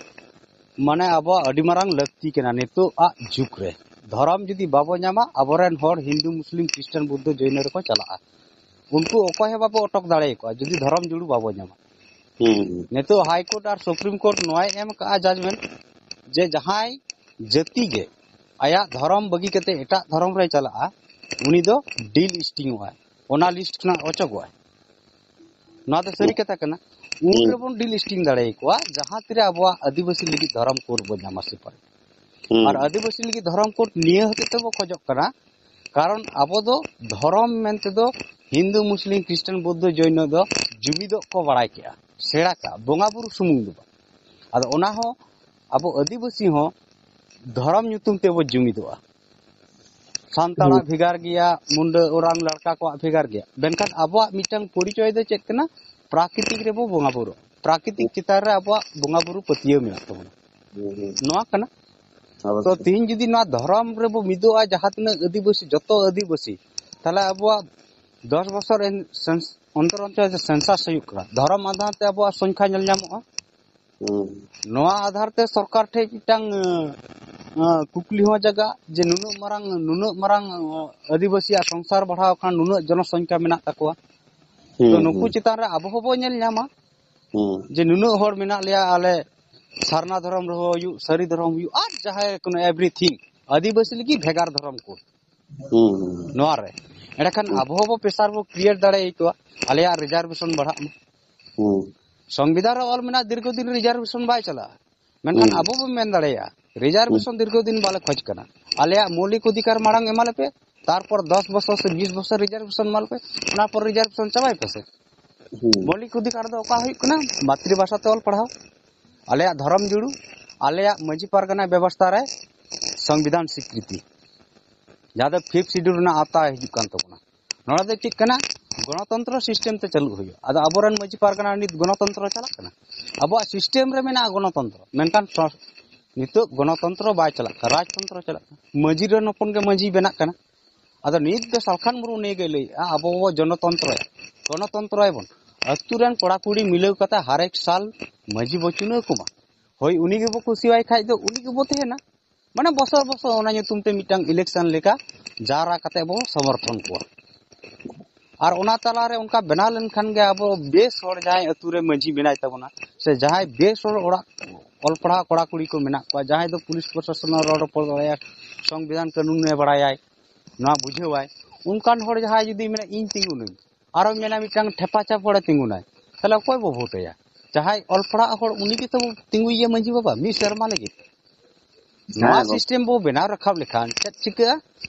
ᱢᱟᱱᱮ ᱟᱵᱚᱣᱟᱜ ᱟᱹᱰᱤ ᱢᱟᱨᱟᱝ ᱞᱟᱹᱠᱛᱤ ᱠᱟᱱᱟ ᱱᱤᱛᱚᱜ ᱟᱜ ᱡᱩᱜᱽ ᱨᱮ᱾ ᱫᱷᱚᱨᱚᱢ ᱡᱩᱫᱤ ᱵᱟᱵᱚ ᱧᱟᱢᱟ, ᱟᱵᱚᱨᱮᱱ ᱦᱚᱲ ᱦᱤᱱᱫᱩ, ᱢᱩᱥᱞᱤᱢ, ᱠᱷᱨᱤᱥᱴᱟᱱ, ᱵᱩᱫᱽᱫᱷᱚ, ᱡᱚᱭᱱᱚ ᱨᱮᱠᱚ ᱪᱟᱞᱟᱜᱼᱟ᱾ ᱩᱱᱠᱩ ᱚᱠᱚᱭ ᱦᱚᱸ ᱵᱟᱵᱚ ᱚᱴᱚᱠ ᱫᱟᱲᱮᱭᱟᱠᱚᱣᱟ ᱡᱩᱫᱤ ᱫᱷᱚᱨᱚᱢ ᱡᱩᱲᱩ ᱵᱟᱵᱚ ᱧᱟᱢᱟ᱾ ᱦᱩᱸ᱾ ᱱᱤᱛᱚᱜ High Court ᱟᱨ Supreme Court ᱱᱚᱣᱟᱭ ᱮᱢ ᱠᱟᱜᱼᱟ judgment ᱡᱮ ᱡᱟᱦᱟᱸᱭ ᱡᱟᱹᱛᱤ ᱜᱮ ᱟᱭᱟᱜ ᱫᱷᱚᱨᱚᱢ ᱵᱟᱹᱜᱤ ᱠᱟᱛᱮ ᱮᱴᱟᱜ ᱫᱷᱚᱨᱚᱢ ᱨᱮᱭ ᱪᱟᱞᱟᱜᱼᱟ, ᱩᱱᱤ ᱫᱚ delisting ᱚᱜᱼᱟᱭ, ᱚᱱᱟ list ᱠᱷᱚᱱᱟᱜ ᱚᱪᱚᱜᱚᱜᱼᱟᱭ᱾ ᱱᱚᱣᱟ ᱫᱚ ᱥᱟᱹᱨᱤ ᱠᱟᱛᱷᱟ ᱠᱟᱱᱟ᱾ ᱩᱱ ᱦᱩᱸ᱾ ᱨᱮᱵᱚᱱ delisting ᱫᱟᱲᱮᱭᱟᱠᱚᱣᱟ ᱡᱟᱦᱟᱸ ᱛᱤᱨᱮ ᱟᱵᱚᱣᱟᱜ ᱟᱹᱫᱤᱵᱟᱹᱥᱤ ᱞᱟᱹᱜᱤᱫ ᱫᱷᱚᱨᱚᱢ code ᱵᱚᱱ ᱧᱟᱢᱟ ᱥᱮ ᱯᱟᱞᱮ᱾ ᱦᱩᱸ᱾ ᱟᱨ ᱟᱹᱫᱤᱵᱟᱹᱥᱤ ᱞᱟᱹᱜᱤᱫ ᱫᱷᱚᱨᱚᱢ code ᱱᱤᱭᱟᱹ ᱦᱚᱛᱮᱡ ᱛᱮᱵᱚ ᱠᱷᱚᱡᱚᱜ ᱠᱟᱱᱟ, ᱠᱟᱨᱚᱱ ᱟᱵᱚ ᱫᱚ ᱫᱷᱚᱨᱚᱢ ᱢᱮᱱᱛᱮ ᱫᱚ ᱦᱤᱱᱫᱩ, ᱢᱩᱥᱞᱤᱢ, ᱠᱷᱨᱤᱥᱴᱟᱱ, ᱵᱩᱫᱽᱫᱷᱚ, ᱡᱚᱭᱱᱚ ᱫᱚ ᱡᱩᱢᱤᱫᱚᱜ ᱠᱚ ᱵᱟᱲᱟᱭ ᱠᱮᱜᱼᱟ, ᱥᱮᱬᱟ ᱠᱟᱜᱼᱟ, ᱵᱚᱸᱜᱟ ᱵᱩᱨᱩ ᱥᱩᱢᱩᱝ ᱫᱚ ᱵᱟᱝ᱾ ᱟᱫᱚ ᱚᱱᱟ ᱦᱚᱸ ᱟᱵᱚ ᱟᱹᱫᱤᱵᱟᱹᱥᱤ ᱦᱚᱸ ᱫᱷᱚᱨᱚᱢ ᱧᱩᱛᱩᱢ ᱛᱮᱵᱚ ᱡᱩᱢᱤᱫᱚᱜᱼᱟ᱾ ᱥᱟᱱᱛᱟᱲᱟᱜ ᱦᱩᱸ᱾ ᱵᱷᱮᱜᱟᱨ ᱜᱮᱭᱟ, ᱢᱩᱱᱰᱟᱹ, ᱳᱨᱟᱝ, ᱞᱟᱲᱠᱟ ᱠᱚᱣᱟᱜ ᱵᱷᱮᱜᱟᱨ ᱜᱮᱭᱟ, ᱢᱮᱱᱠᱷᱟᱱ ᱟᱵᱚᱣᱟᱜ ᱢᱤᱫᱴᱟᱝ ᱯᱚᱨᱤᱪᱚᱭ ᱫᱚ ᱪᱮᱫ ᱠᱟᱱᱟ? ᱯᱨᱟᱠᱨᱤᱛᱤᱠ ᱨᱮᱵᱚ ᱵᱚᱸᱜᱟ ᱵᱩᱨᱩ, ᱯᱨᱟᱠᱨᱤᱛᱤᱠ ᱪᱮᱛᱟᱱ ᱨᱮ ᱟᱵᱚᱣᱟᱜ ᱵᱚᱸᱜᱟ ᱵᱩᱨᱩ ᱯᱟᱹᱛᱭᱟᱹᱣ ᱢᱮᱱᱟᱜ ᱛᱟᱵᱚᱱᱟ᱾ ᱦᱩᱸ, ᱦᱩᱸ᱾ ᱱᱚᱣᱟ ᱠᱟᱱᱟ᱾ ᱟᱵᱚ ᱛᱚ ᱛᱤᱦᱤᱧ ᱡᱩᱫᱤ ᱱᱚᱣᱟ ᱫᱷᱚᱨᱚᱢ ᱨᱮᱵᱚ ᱢᱤᱫᱚᱜᱼᱟ, ᱡᱟᱦᱟᱸ ᱛᱤᱱᱟᱹᱜ ᱟᱹᱫᱤᱵᱟᱹᱥᱤ, ᱡᱚᱛᱚ ᱟᱹᱫᱤᱵᱟᱹᱥᱤ, ᱛᱟᱦᱞᱮ ᱟᱵᱚᱣᱟᱜ ᱫᱚᱥ ᱵᱚᱪᱷᱚᱨ ᱮᱱ-, ᱥᱮᱱ-, ᱚᱱᱛᱚᱨ ᱚᱱᱛᱚᱨ ᱡᱮ census ᱦᱩᱭᱩᱜ ᱠᱟᱱᱟ, ᱫᱷᱚᱨᱚᱢ ᱟᱫᱷᱟᱨ ᱛᱮ ᱟᱵᱚᱣᱟᱜ ᱥᱚᱝᱠᱷᱟ ᱧᱮᱞ ᱧᱟᱢᱚᱜᱼᱟ᱾ ᱦᱩᱸ᱾ ᱱᱚᱣᱟ ᱟᱫᱷᱟᱨ ᱛᱮ ᱥᱚᱨᱠᱟᱨ ᱴᱷᱮᱱ ᱢᱤᱫᱴᱟᱝ, ᱟᱸ, ᱟᱸ, ᱠᱩᱠᱞᱤ ᱦᱚᱸ ᱡᱟᱜᱟ ᱡᱮ ᱱᱩᱱᱟᱹᱜ ᱢᱟᱨᱟᱝ, ᱱᱩᱱᱟᱹᱜ ᱢᱟᱨᱟᱝ, ᱟᱸ, ᱟᱹᱫᱤᱵᱟᱹᱥᱤᱭᱟᱜ ᱥᱚᱝᱥᱟᱨ ᱵᱟᱲᱦᱟᱣ ᱠᱷᱟᱱ ᱱᱩᱱᱟᱹᱜ ᱡᱚᱱᱚᱥᱚᱝᱠᱷᱟ ᱢᱮᱱᱟᱜ ᱛᱟᱠᱚᱣᱟ᱾ ᱦᱩᱸ, ᱛᱚ ᱱᱩᱠᱩ ᱦᱩᱸ᱾ ᱪᱮᱛᱟᱱ ᱨᱮ ᱟᱵᱚ ᱦᱚᱸᱵᱚ ᱧᱮᱞ ᱧᱟᱢᱟ ᱦᱩᱸ᱾ ᱡᱮ ᱱᱩᱱᱟᱹᱜ ᱦᱚᱲ ᱢᱮᱱᱟᱜ ᱞᱮᱭᱟ, ᱟᱞᱮ ᱥᱟᱨᱱᱟ ᱫᱷᱚᱨᱚᱢ ᱨᱮᱦᱚᱸ ᱦᱩᱭᱩᱜ, ᱥᱟᱹᱨᱤ ᱫᱷᱚᱨᱚᱢ ᱦᱩᱭᱩᱜ, ᱟᱨ ᱡᱟᱦᱟᱸᱭ ᱠᱳᱱᱳ everything, ᱟᱹᱫᱤᱵᱟᱹᱥᱤ ᱞᱟᱹᱜᱤᱫ ᱵᱷᱮᱜᱟᱨ ᱫᱷᱚᱨᱚᱢ ᱠᱚ ᱦᱩᱸ, ᱦᱩᱸ᱾ ᱱᱚᱣᱟ ᱨᱮ᱾ ᱮᱸᱰᱮᱠᱷᱟᱱ ᱦᱩᱸ᱾ ᱟᱵᱚ ᱦᱚᱸᱵᱚ pressure ᱵᱚ create ᱫᱟᱲᱮ ᱟᱠᱚᱣᱟ, ᱟᱞᱮᱭᱟᱜ reservation ᱵᱟᱲᱦᱟᱜ ᱢᱟ᱾ ᱦᱩᱸ᱾ ᱥᱚᱝᱵᱤᱫᱷᱟᱱ ᱨᱮ ᱚᱞ ᱢᱮᱱᱟᱜᱼᱟ, ᱫᱤᱨᱜᱷᱚ ᱫᱤᱱ reservation ᱵᱟᱭ ᱪᱟᱞᱟᱜᱼᱟ᱾ ᱢᱮᱱᱠᱷᱟᱱ ᱦᱩᱸ᱾ ᱟᱵᱚ ᱵᱚ ᱢᱮᱱ ᱫᱟᱲᱮᱭᱟᱜᱼᱟ, reservation ᱦᱩᱸ᱾ ᱫᱤᱨᱜᱷᱚ ᱫᱤᱱ ᱵᱟᱞᱮ ᱠᱷᱚᱡᱽ ᱠᱟᱱᱟ᱾ ᱟᱞᱮᱭᱟᱜ ᱢᱳᱣᱞᱤᱠ ᱚᱫᱷᱤᱠᱟᱨ ᱢᱟᱲᱟᱝ ᱮᱢᱟ ᱞᱮᱯᱮ, ᱛᱟᱨᱯᱚᱨ ᱫᱚᱥ ᱵᱚᱪᱷᱚᱨ ᱥᱮ ᱵᱤᱥ ᱵᱚᱪᱷᱚᱨ reservation ᱮᱢᱟ ᱞᱮᱯᱮ, ᱚᱱᱟ ᱯᱚᱨ reservation ᱪᱟᱵᱟᱭ ᱯᱮ ᱥᱮ᱾ ᱦᱩᱸ᱾ ᱢᱳᱣᱞᱤᱠ ᱚᱫᱷᱤᱠᱟᱨ ᱫᱚ ᱚᱠᱟ ᱦᱩᱭᱩᱜ ᱠᱟᱱᱟ? ᱢᱟᱛᱨᱤᱵᱷᱟᱥᱟ ᱛᱮ ᱚᱞ ᱯᱟᱲᱦᱟᱣ, ᱟᱞᱮᱭᱟᱜ ᱫᱷᱚᱨᱚᱢ ᱡᱩᱲᱩ, ᱟᱞᱮᱭᱟᱜ ᱢᱟᱹᱡᱷᱤ ᱯᱟᱨᱜᱟᱱᱟ ᱵᱮᱵᱚᱥᱛᱷᱟ ᱨᱮ ᱥᱚᱝᱵᱤᱫᱷᱟᱱ ᱥᱤᱠᱨᱤᱛᱤ, ᱡᱟᱦᱟᱸ ᱫᱚ fifth schedule ᱨᱮᱱᱟᱜ ᱟᱣᱛᱟ ᱦᱤᱡᱩᱜ ᱠᱟᱱ ᱛᱟᱵᱚᱱᱟ᱾ ᱱᱚᱣᱟ ᱫᱚ ᱪᱮᱫ ᱠᱟᱱᱟ? ᱜᱚᱱᱚᱛᱚᱱᱛᱨᱚ system ᱛᱮ ᱪᱟᱹᱞᱩ ᱦᱩᱭᱩᱜᱼᱟ᱾ ᱟᱫᱚ ᱟᱵᱚᱨᱮᱱ ᱢᱟᱹᱡᱷᱤ ᱯᱟᱨᱜᱟᱱᱟ ᱱᱤᱛ ᱜᱚᱱᱚᱛᱚᱱᱛᱨᱚ ᱪᱟᱞᱟᱜ ᱠᱟᱱᱟ? ᱟᱵᱚᱣᱟᱜ system ᱨᱮ ᱢᱮᱱᱟᱜᱼᱟ ᱜᱚᱱᱚᱛᱚᱱᱛᱨᱚ, ᱢᱮᱱᱠᱷᱟᱱ ᱥᱚ-, ᱱᱤᱛᱚᱜ ᱜᱚᱱᱚᱛᱚᱱᱛᱨᱚ ᱵᱟᱭ ᱪᱟᱞᱟᱜ ᱠᱟᱱᱟ, ᱨᱟᱡᱽᱛᱚᱱᱛᱨᱚ ᱪᱟᱞᱟᱜ ᱠᱟᱱᱟ᱾ ᱢᱟᱹᱡᱷᱤ ᱨᱮᱱ ᱦᱚᱯᱚᱱ ᱜᱮ ᱢᱟᱹᱡᱷᱤ ᱵᱮᱱᱟᱜ ᱠᱟᱱᱟ᱾ ᱟᱫᱚ ᱱᱤᱛ ᱫᱚ ᱥᱟᱞᱠᱷᱟᱱ ᱢᱩᱨᱢᱩ ᱱᱤᱭᱟᱹ ᱜᱮ ᱞᱟᱹᱭᱮᱫᱼᱟ, ᱟᱵᱚ ᱵᱚ ᱡᱚᱱᱚᱛᱚᱱᱛᱨᱚᱭᱟ, ᱜᱚᱱᱚᱛᱚᱱᱛᱨᱚᱭᱟᱵᱚᱱ᱾ ᱟᱹᱛᱩ ᱨᱮᱱ ᱠᱚᱲᱟ ᱠᱩᱲᱤ ᱢᱤᱞᱟᱹᱣ ᱠᱟᱛᱮ ᱦᱟᱨᱮᱠ ᱥᱟᱞ ᱢᱟᱹᱡᱷᱤ ᱵᱚ ᱪᱩᱱᱟᱹᱣ ᱠᱚᱢᱟ᱾ ᱦᱳᱭ, ᱩᱱᱤ ᱜᱮᱵᱚ ᱠᱩᱥᱤᱣᱟᱭ ᱠᱷᱟᱡ ᱫᱚ ᱩᱱᱤ ᱜᱮᱵᱚ ᱛᱟᱦᱮᱱᱟ᱾ ᱢᱟᱱᱮ ᱵᱚᱥᱚᱨ ᱵᱚᱥᱚᱨ ᱚᱱᱟ ᱧᱩᱛᱩᱢ ᱛᱮ ᱢᱤᱫᱴᱟᱝ election ᱞᱮᱠᱟ ᱡᱟᱣᱨᱟ ᱠᱟᱛᱮ ᱵᱚ ᱥᱚᱢᱚᱨᱛᱷᱚᱱ ᱠᱚᱣᱟ᱾ ᱟᱨ ᱚᱱᱟ ᱛᱟᱞᱟᱨᱮ ᱚᱱᱠᱟ ᱵᱮᱱᱟᱣ ᱞᱮᱱᱠᱷᱟᱱ ᱜᱮ ᱟᱵᱚ ᱵᱮᱥ ᱦᱚᱲ ᱡᱟᱦᱟᱸᱭ ᱟᱹᱛᱩ ᱨᱮ ᱢᱟᱹᱡᱷᱤ ᱵᱮᱱᱟᱭ ᱛᱟᱵᱚᱱᱟ, ᱥᱮ ᱡᱟᱦᱟᱸᱭ ᱵᱮᱥ ᱦᱚᱲ ᱚᱲᱟᱜ ᱚᱞ ᱯᱟᱲᱦᱟᱣ ᱠᱚᱲᱟ ᱠᱩᱲᱤ ᱠᱚ ᱢᱮᱱᱟᱜ ᱠᱚᱣᱟ, ᱡᱟᱦᱟᱸᱭ ᱫᱚ ᱯᱩᱞᱤᱥ ᱯᱨᱚᱥᱟᱥᱚᱱ ᱨᱚᱲ ᱨᱚᱯᱚᱲ ᱫᱟᱲᱮᱭᱟᱜᱼᱟ, ᱥᱚᱝᱵᱤᱫᱷᱟᱱ ᱠᱟᱹᱱᱩᱱ ᱮ ᱵᱟᱲᱟᱭᱟᱭ, ᱱᱚᱣᱟ ᱵᱩᱡᱷᱟᱹᱣᱟᱭ, ᱚᱱᱠᱟᱱ ᱦᱚᱲ ᱡᱟᱦᱟᱸᱭ ᱡᱩᱫᱤ ᱢᱮᱱᱟ ᱤᱧ ᱛᱤᱸᱜᱩᱱᱟᱹᱧ, ᱟᱨᱚ ᱢᱮᱱᱟ ᱢᱤᱫᱴᱟᱝ ᱴᱷᱮᱯᱟ ᱪᱟᱯᱚᱲᱮ ᱛᱤᱸᱜᱩᱱᱟᱭ, ᱛᱟᱦᱞᱮ ᱚᱠᱚᱭ ᱵᱚ ᱵᱷᱳᱴ ᱟᱭᱟ? ᱡᱟᱦᱟᱸᱭ ᱚᱞ ᱯᱟᱲᱦᱟᱜ ᱦᱚᱲ ᱩᱱᱤ ᱜᱮᱛᱚ ᱵᱚ ᱛᱤᱸᱜᱩᱭᱮᱭᱟ ᱢᱟᱹᱡᱷᱤ ᱵᱟᱵᱟ ᱢᱤᱫ ᱥᱮᱨᱢᱟ ᱞᱟᱹᱜᱤᱫ᱾ ᱱᱚᱣᱟ ᱦᱮᱸ ᱜᱚ᱾ System ᱵᱚ ᱵᱮᱱᱟᱣ ᱨᱟᱠᱟᱵ ᱞᱮᱠᱷᱟᱱ ᱪᱮᱫ ᱪᱤᱠᱟᱹᱜᱼᱟ?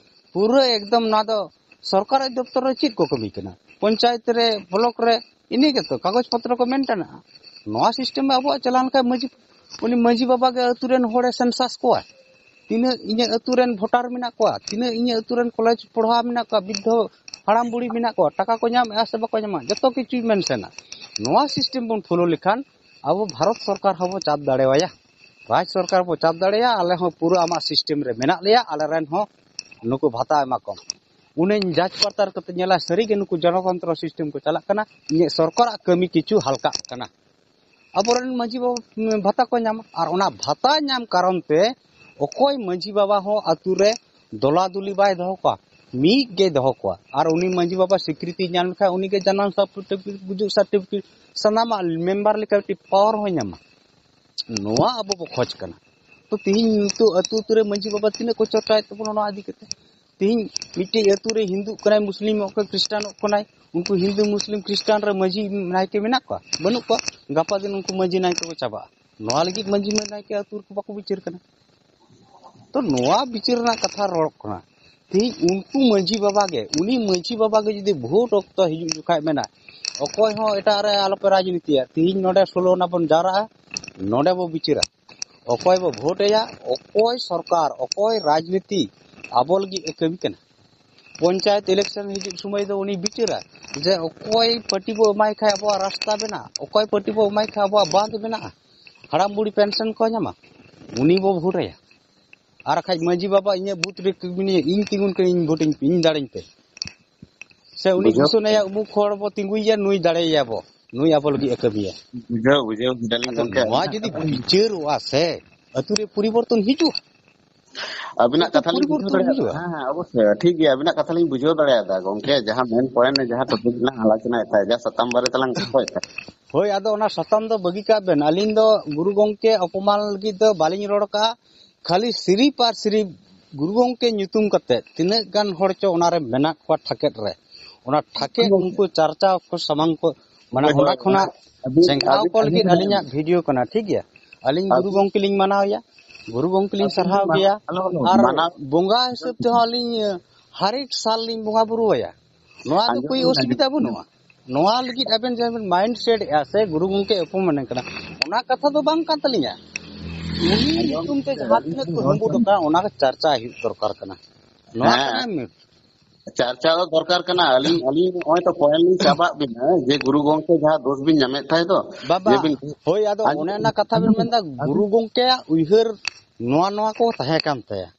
ᱯᱩᱨᱟᱹ ᱮᱠᱫᱚᱢ ᱱᱚᱣᱟ ᱫᱚ ᱥᱚᱨᱠᱟᱨᱟᱜ ᱫᱚᱯᱛᱚᱨ ᱨᱮ ᱪᱮᱫ ᱠᱚ ᱠᱟᱹᱢᱤ ᱠᱟᱱᱟ? ᱯᱚᱧᱪᱟᱭᱮᱛ ᱨᱮ, ᱵᱞᱚᱠ ᱨᱮ, ᱤᱱᱟᱹ ᱜᱮᱛᱚ ᱠᱟᱜᱚᱡᱽ ᱯᱚᱛᱨᱚ ᱠᱚ ᱢᱮᱱᱴᱮᱱᱟᱜᱼᱟ᱾ ᱱᱚᱣᱟ system ᱨᱮ ᱟᱵᱚᱣᱟᱜ ᱪᱟᱞᱟᱣ ᱞᱮᱱᱠᱷᱟᱱ ᱢᱟᱹᱡᱷᱤ, ᱩᱱᱤ ᱢᱟᱹᱡᱷᱤ ᱵᱟᱵᱟ ᱜᱮ ᱟᱹᱛᱩ ᱨᱮᱱ ᱦᱚᱲᱮ census ᱠᱚᱣᱟ᱾ ᱛᱤᱱᱟᱹᱜ ᱤᱧᱟᱹᱜ ᱟᱹᱛᱩ ᱨᱮᱱ ᱵᱷᱳᱴᱟᱨ ᱢᱮᱱᱟᱜ ᱠᱚᱣᱟ, ᱛᱤᱱᱟᱹᱜ ᱤᱧᱟᱹᱜ ᱟᱹᱛᱩ ᱨᱮᱱ ᱠᱚᱞᱮᱡᱽ ᱯᱟᱲᱦᱟᱣ ᱢᱮᱱᱟᱜ ᱠᱚᱣᱟ, ᱵᱤᱫᱽᱫᱷᱚ ᱦᱟᱲᱟᱢ ᱵᱩᱲᱦᱤ ᱢᱮᱱᱟᱜ ᱠᱚᱣᱟ, ᱴᱟᱠᱟ ᱠᱚ ᱧᱟᱢᱮᱫᱼᱟ ᱥᱮ ᱵᱟᱠᱚ ᱧᱟᱢᱟ, ᱡᱚᱛᱚ ᱠᱤᱪᱷᱩᱭ ᱢᱮᱱᱥᱮᱱᱟ᱾ ᱱᱚᱣᱟ system ᱵᱚᱱ follow ᱞᱮᱠᱷᱟᱱ ᱟᱵᱚ ᱵᱷᱟᱨᱚᱛ ᱥᱚᱨᱠᱟᱨ ᱦᱚᱸᱵᱚ ᱪᱟᱯ ᱫᱟᱲᱮᱣᱟᱭᱟ, ᱨᱟᱡᱽ ᱥᱚᱨᱠᱟᱨ ᱵᱚ ᱪᱟᱯ ᱫᱟᱲᱮᱭᱟᱜᱼᱟ, ᱟᱞᱮ ᱦᱚᱸ ᱯᱩᱨᱟᱹ ᱟᱢᱟᱜ system ᱨᱮ ᱢᱮᱱᱟᱜ ᱞᱮᱭᱟ, ᱟᱞᱮ ᱨᱮᱱ ᱦᱚᱸ ᱱᱩᱠᱩ ᱵᱷᱟᱛᱟ ᱮᱢᱟ ᱠᱚᱢ᱾ ᱩᱱᱤᱧ ᱡᱟᱸᱪ ᱯᱟᱲᱛᱟᱞ ᱠᱟᱛᱮ ᱧᱮᱞᱟ, ᱥᱟᱹᱨᱤᱜᱮ ᱱᱩᱠᱩ ᱡᱚᱱᱚᱛᱚᱱᱛᱨᱚ system ᱠᱚ ᱪᱟᱞᱟᱜ ᱠᱟᱱᱟ, ᱤᱧᱟᱹᱜ ᱥᱚᱨᱠᱟᱨᱟᱜ ᱠᱟᱹᱢᱤ ᱠᱤᱪᱷᱩ ᱦᱟᱞᱠᱟᱜ ᱠᱟᱱᱟ᱾ ᱟᱵᱚᱨᱮᱱ ᱢᱟᱹᱡᱷᱤ ᱵᱟᱵᱟ ᱵᱷᱟᱛᱟ ᱠᱚ ᱧᱟᱢᱟ, ᱟᱨ ᱚᱱᱟ ᱵᱷᱟᱛᱟ ᱧᱟᱢ ᱠᱟᱨᱚᱱ ᱛᱮ ᱚᱠᱚᱭ ᱢᱟᱹᱡᱷᱤ ᱵᱟᱵᱟ ᱦᱚᱸ ᱟᱹᱛᱩ ᱨᱮ ᱫᱚᱞᱟ ᱫᱩᱞᱤ ᱵᱟᱭ ᱫᱚᱦᱚ ᱠᱚᱣᱟ, ᱢᱤᱫ ᱜᱮᱭ ᱫᱚᱦᱚ ᱠᱚᱣᱟ᱾ ᱟᱨ ᱩᱱᱤ ᱢᱟᱹᱡᱷᱤ ᱵᱟᱵᱟ ᱥᱤᱠᱨᱤᱛᱤ ᱧᱟᱢ ᱞᱮᱠᱷᱟᱱ ᱩᱱᱤ ᱜᱮ ᱡᱟᱱᱟᱢ ᱥᱟᱨᱴᱤᱯᱷᱤᱠᱮᱴ, ᱜᱩᱡᱩᱜ ᱥᱟᱨᱴᱤᱯᱷᱤᱠᱮᱴ, ᱥᱟᱱᱟᱢᱟᱜ ᱢᱮᱢᱵᱟᱨ ᱞᱮᱠᱟ ᱢᱤᱫᱴᱤᱡ ᱯᱟᱣᱟᱨ ᱦᱚᱸᱭ ᱧᱟᱢᱟ᱾ ᱱᱚᱣᱟ ᱟᱵᱚ ᱵᱚ ᱠᱷᱚᱡᱽ ᱠᱟᱱᱟ᱾ ᱛᱚ ᱛᱤᱦᱤᱧ ᱱᱤᱛᱚᱜ ᱟᱹᱛᱩ ᱟᱹᱛᱩ ᱨᱮ ᱢᱟᱹᱡᱷᱤ ᱵᱟᱵᱟ ᱛᱤᱱᱟᱹᱜ ᱠᱚ ᱪᱚᱨᱪᱟᱭᱮᱫ ᱛᱟᱵᱚᱱᱟ ᱱᱚᱣᱟ ᱤᱫᱤ ᱠᱟᱛᱮ? ᱛᱤᱦᱤᱧ ᱢᱤᱫᱴᱮᱡ ᱟᱹᱛᱩ ᱨᱮ ᱦᱤᱱᱫᱩᱜ ᱠᱟᱱᱟᱭ, ᱢᱩᱥᱞᱤᱢᱚᱜ ᱠᱟᱱᱟᱭ, ᱠᱷᱨᱤᱥᱴᱟᱱᱚᱜ ᱠᱟᱱᱟᱭ, ᱩᱱᱠᱩ ᱦᱤᱱᱫᱩ ᱢᱩᱥᱞᱤᱢ ᱠᱷᱨᱤᱥᱴᱟᱱ ᱨᱮ ᱢᱟᱹᱡᱷᱤ ᱱᱟᱭᱠᱮ ᱢᱮᱱᱟᱜ ᱠᱚᱣᱟ? ᱵᱟᱹᱱᱩᱜ ᱠᱚᱣᱟ᱾ ᱜᱟᱯᱟ ᱫᱤᱱ ᱩᱱᱠᱩ ᱢᱟᱹᱡᱷᱤ ᱱᱟᱭᱠᱮ ᱠᱚ ᱪᱟᱵᱟᱜᱼᱟ᱾ ᱱᱚᱣᱟ ᱞᱟᱹᱜᱤᱫ ᱢᱟᱹᱡᱷᱤ ᱱᱟᱭᱠᱮ ᱟᱹᱛᱩ ᱨᱮᱠᱚ ᱵᱟᱠᱚ ᱵᱤᱪᱟᱹᱨ ᱠᱟᱱᱟ᱾ ᱛᱚ ᱱᱚᱣᱟ ᱵᱤᱪᱟᱹᱨ ᱨᱮᱱᱟᱜ ᱠᱟᱛᱷᱟ ᱨᱚᱲᱚᱜ ᱠᱟᱱᱟ᱾ ᱛᱤᱦᱤᱧ ᱩᱱᱠᱩ ᱢᱟᱹᱡᱷᱤ ᱵᱟᱵᱟ ᱜᱮ, ᱩᱱᱤ ᱢᱟᱹᱡᱷᱤ ᱵᱟᱵᱟ ᱜᱮ ᱡᱩᱫᱤ ᱵᱷᱳᱴ ᱚᱠᱛᱚ ᱦᱤᱡᱩᱜ ᱡᱚᱠᱷᱟᱡ ᱢᱮᱱᱟ, ᱚᱠᱚᱭ ᱦᱚᱸ ᱮᱴᱟᱜ ᱨᱮ ᱟᱞᱚᱯᱮ ᱨᱟᱡᱽᱱᱤᱛᱤᱭᱟ, ᱛᱤᱦᱤᱧ ᱱᱚᱰᱮ ᱥᱳᱞᱳ ᱟᱱᱟ ᱵᱚᱱ ᱡᱟᱣᱨᱟᱜᱼᱟ, ᱱᱚᱰᱮ ᱵᱚ ᱵᱤᱪᱟᱹᱨᱟ᱾ ᱚᱠᱚᱭ ᱵᱚ ᱵᱷᱳᱴ ᱟᱭᱟ, ᱚᱠᱚᱭ ᱥᱚᱨᱠᱟᱨ, ᱚᱠᱚᱭ ᱨᱟᱡᱽᱱᱤᱛᱤ ᱟᱵᱚ ᱞᱟᱹᱜᱤᱫ ᱮ ᱠᱟᱹᱢᱤ ᱠᱟᱱᱟ? ᱯᱚᱧᱪᱟᱭᱮᱛ ᱤᱞᱮᱠᱥᱚᱱ ᱦᱤᱡᱩᱜ ᱥᱚᱢᱚᱭ ᱫᱚ ᱩᱱᱤ ᱵᱤᱪᱟᱹᱨᱟ ᱡᱮ ᱚᱠᱚᱭ ᱯᱟᱨᱴᱤ ᱵᱚ ᱮᱢᱟᱭ ᱠᱷᱟᱡ ᱟᱵᱚᱣᱟᱜ ᱨᱟᱥᱛᱟ ᱵᱮᱱᱟᱜᱼᱟ, ᱚᱠᱚᱭ ᱯᱟᱨᱴᱤ ᱵᱚ ᱮᱢᱟᱭ ᱠᱷᱟᱡ ᱟᱵᱚᱣᱟᱜ ᱵᱟᱸᱫᱷ ᱵᱮᱱᱟᱜᱼᱟ, ᱦᱟᱲᱟᱢ ᱵᱩᱲᱦᱤ ᱯᱮᱱᱥᱚᱱ ᱠᱚ ᱧᱟᱢᱟ, ᱩᱱᱤ ᱵᱚ ᱵᱷᱳᱴ ᱟᱭᱟ᱾ ᱟᱨ ᱠᱷᱟᱡ ᱢᱟᱹᱡᱷᱤ ᱵᱟᱵᱟ ᱤᱧᱟᱹᱜ ᱵᱩᱛᱷ ᱨᱮ ᱢᱤᱱᱟᱹᱧᱟ, ᱤᱧ ᱛᱤᱸᱜᱩᱱ ᱠᱟᱹᱱᱟᱹᱧ, ᱤᱧ ᱵᱷᱳᱴ ᱤᱧ, ᱤᱧ ᱫᱟᱲᱮᱧ ᱯᱮ᱾ ᱥᱮ ᱩᱱᱤ ᱵᱩᱡᱷᱟᱹᱣ᱾ ᱜᱷᱳᱥᱚᱱᱟᱭᱟ, ᱩᱢᱩᱠ ᱦᱚᱲ ᱵᱚ ᱛᱤᱸᱜᱩᱭᱮᱭᱟ, ᱱᱩᱭ ᱫᱟᱲᱮᱭᱟᱭᱟ ᱵᱚ, ᱱᱩᱭ ᱟᱵᱚ ᱞᱟᱹᱜᱤᱫ ᱮ ᱠᱟᱹᱢᱤᱭᱟ᱾ ᱵᱩᱡᱷᱟᱹᱣ, ᱵᱩᱡᱷᱟᱹᱣ ᱠᱮᱫᱟᱞᱤᱧ ᱟᱫᱚ ᱜᱚᱝᱠᱮ᱾ ᱱᱚᱣᱟ ᱡᱩᱫᱤ ᱵᱤᱪᱟᱹᱨᱚᱜᱼᱟ ᱥᱮ, ᱟᱹᱛᱩ ᱨᱮ ᱯᱚᱨᱤᱵᱚᱨᱛᱚᱱ ᱦᱤᱡᱩᱜᱼᱟ᱾ ᱟᱹᱵᱤᱱᱟᱜ ᱟᱹᱛᱩ ᱠᱟᱛᱷᱟ ᱞᱤᱧ ᱵᱩᱡᱷᱟᱹᱣ ᱯᱚᱨᱤᱵᱚᱨᱛᱚᱱ ᱫᱟᱲᱮᱭᱟᱜᱼᱟ᱾ ᱦᱤᱡᱩᱜᱼᱟ᱾ ᱦᱮᱸ, ᱦᱮᱸ, ᱚᱵᱚᱥᱥᱳᱭ᱾ ᱴᱷᱤᱠ ᱜᱮᱭᱟ, ᱟᱹᱵᱤᱱᱟᱜ ᱠᱟᱛᱷᱟ ᱞᱤᱧ ᱵᱩᱡᱷᱟᱹᱣ ᱫᱟᱲᱮᱭᱟᱫᱟ ᱜᱚᱝᱠᱮ, ᱡᱟᱦᱟᱸ ᱢᱮᱱ ᱯᱚᱭᱮᱱᱴ, ᱡᱟᱦᱟᱸ ᱴᱚᱯᱤᱠ ᱞᱟᱝ ᱟᱞᱳᱪᱚᱱᱟᱭᱮᱫ ᱛᱟᱦᱮᱸᱫ, ᱡᱟᱦᱟᱸ ᱥᱟᱛᱟᱢ ᱵᱟᱨᱮ ᱛᱮᱞᱟᱝ ᱜᱚᱞᱯᱚᱭᱮᱫ ᱛᱟᱦᱮᱸᱫ᱾ ᱦᱳᱭ, ᱟᱫᱚ ᱚᱱᱟ ᱥᱟᱛᱟᱢ ᱫᱚ ᱵᱟᱹᱜᱤ ᱠᱟᱜ ᱵᱮᱱ᱾ ᱟᱹᱞᱤᱧ ᱫᱚ ᱜᱩᱨᱩ ᱜᱚᱝᱠᱮ ᱚᱯᱚᱢᱟᱱ ᱞᱟᱹᱜᱤᱫ ᱫᱚ ᱵᱟᱹᱞᱤᱧ ᱨᱚᱲ ᱠᱟᱜᱼᱟ᱾ ᱠᱷᱟᱹᱞᱤ ᱥᱤᱨᱤᱯ ᱟᱨ ᱥᱤᱨᱤᱯ ᱜᱩᱨᱩ ᱜᱚᱝᱠᱮ ᱧᱩᱛᱩᱢ ᱠᱟᱛᱮ ᱛᱤᱱᱟᱹᱜ ᱜᱟᱱ ᱦᱚᱲ ᱪᱚ ᱚᱱᱟᱨᱮ ᱢᱮᱱᱟᱜ ᱠᱚᱣᱟ ᱴᱷᱟᱠᱮᱫ ᱨᱮ, ᱚᱱᱟ ᱴᱷᱟᱠᱮᱫ ᱩᱱᱠᱩ ᱪᱟᱨᱪᱟᱣ ᱠᱚ ᱥᱟᱢᱟᱝ ᱠᱚ, ᱢᱟᱱᱮ ᱦᱳᱭ, ᱚᱱᱟ ᱦᱳᱭ, ᱠᱷᱚᱱᱟᱜ ᱟᱹᱵᱤᱱ, ᱪᱮᱸᱜᱷᱟᱣ ᱟᱹᱵᱤᱱ, ᱠᱚ ᱟᱹᱵᱤᱱ, ᱞᱟᱹᱜᱤᱫ ᱟᱹᱞᱤᱧᱟᱜ ᱵᱷᱤᱰᱤᱭᱳ ᱠᱟᱱᱟ, ᱴᱷᱤᱠ ᱜᱮᱭᱟ? ᱟᱹᱞᱤᱧ ᱜᱩᱨᱩ ᱟᱹᱵᱤᱱ, ᱜᱚᱝᱠᱮ ᱞᱤᱧ ᱢᱟᱱᱟᱣᱮᱭᱟ, ᱜᱩᱨᱩ ᱜᱚᱝᱠᱮ ᱞᱤᱧ ᱟᱹᱵᱤᱱ ᱥᱟᱨᱦᱟᱣ ᱢᱟ-, ᱜᱮᱭᱟ, ᱟᱞᱚ, ᱟᱞᱚ, ᱟᱨ ᱢᱟᱱᱟᱣ ᱵᱚᱸᱜᱟ ᱦᱤᱥᱟᱹᱵ ᱛᱮᱦᱚᱸ ᱟᱹᱞᱤᱧ ᱦᱟᱨ ᱮᱠ ᱥᱟᱞ ᱞᱤᱧ ᱵᱚᱸᱜᱟ ᱵᱩᱨᱩ ᱟᱭᱟ᱾ ᱱᱚᱣᱟ ᱫᱚ ᱟᱸᱡᱚᱢ ᱠᱳᱭ ᱵᱤᱱ, ᱚᱥᱩᱵᱤᱫᱷᱟ ᱟᱸᱡᱚᱢ ᱵᱟᱹᱱᱩᱜᱼᱟ᱾ ᱱᱚᱣᱟ ᱞᱟᱹᱜᱤᱫ ᱟᱵᱮᱱ ᱡᱟᱦᱟᱸ ᱵᱮᱱ ᱢᱟᱭᱤᱱᱰ ᱥᱮᱴ ᱮᱜᱼᱟ ᱥᱮ ᱜᱩᱨᱩ ᱜᱚᱝᱠᱮ ᱚᱯᱚᱢᱟᱱ ᱠᱟᱱᱟ, ᱚᱱᱟ ᱠᱟᱛᱷᱟ ᱫᱚ ᱵᱟᱝ ᱠᱟᱱ ᱛᱟᱹᱞᱤᱧᱟ᱾ ᱩᱱᱤ ᱟᱸᱡᱚᱢ ᱧᱩᱛᱩᱢ ᱛᱮ ᱵᱤᱱ, ᱡᱟᱦᱟᱸ ᱛᱤᱱᱟᱹᱜ ᱠᱚ ᱦᱩᱢᱵᱩᱫ ᱟᱠᱟᱱ, ᱚᱱᱟ ᱠᱚ ᱪᱟᱨᱪᱟ ᱦᱩᱭᱩᱜ ᱫᱚᱨᱠᱟᱨ ᱠᱟᱱᱟ᱾ ᱱᱚᱣᱟ ᱦᱮᱸ᱾ ᱠᱟᱱᱟ ᱢᱤᱫ᱾ ᱪᱟᱨᱪᱟ ᱫᱚ ᱫᱚᱨᱠᱟᱨ ᱠᱟᱱᱟ᱾ ᱟᱹᱞᱤᱧ, ᱟᱹᱞᱤᱧ ᱱᱚᱜᱼᱚᱭ ᱛᱚ ᱯᱚᱭᱮᱱᱴ ᱞᱤᱧ ᱪᱟᱵᱟᱜ ᱵᱤᱱᱟ ᱡᱮ ᱜᱩᱨᱩ ᱜᱚᱝᱠᱮ ᱡᱟᱦᱟᱸ ᱫᱳᱥ ᱵᱤᱱ ᱧᱟᱢᱮᱫ ᱛᱟᱦᱮᱸ ᱫᱚ, ᱵᱟᱵᱟ, ᱡᱮ ᱵᱤᱱ ᱦᱳᱭ, ᱟᱫᱚ ᱟᱸᱡᱚᱢ ᱚᱱᱮ ᱚᱱᱟ ᱠᱟᱛᱷᱟ ᱵᱮᱱ ᱟᱸᱡᱚᱢ ᱢᱮᱱᱫᱟ, ᱟᱸᱡᱚᱢ ᱜᱩᱨᱩ ᱜᱚᱝᱠᱮᱭᱟᱜ ᱩᱭᱦᱟᱹᱨ ᱱᱚᱣᱟ, ᱱᱚᱣᱟ ᱠᱚ ᱛᱟᱦᱮᱸ ᱠᱟᱱ ᱛᱟᱭᱟ᱾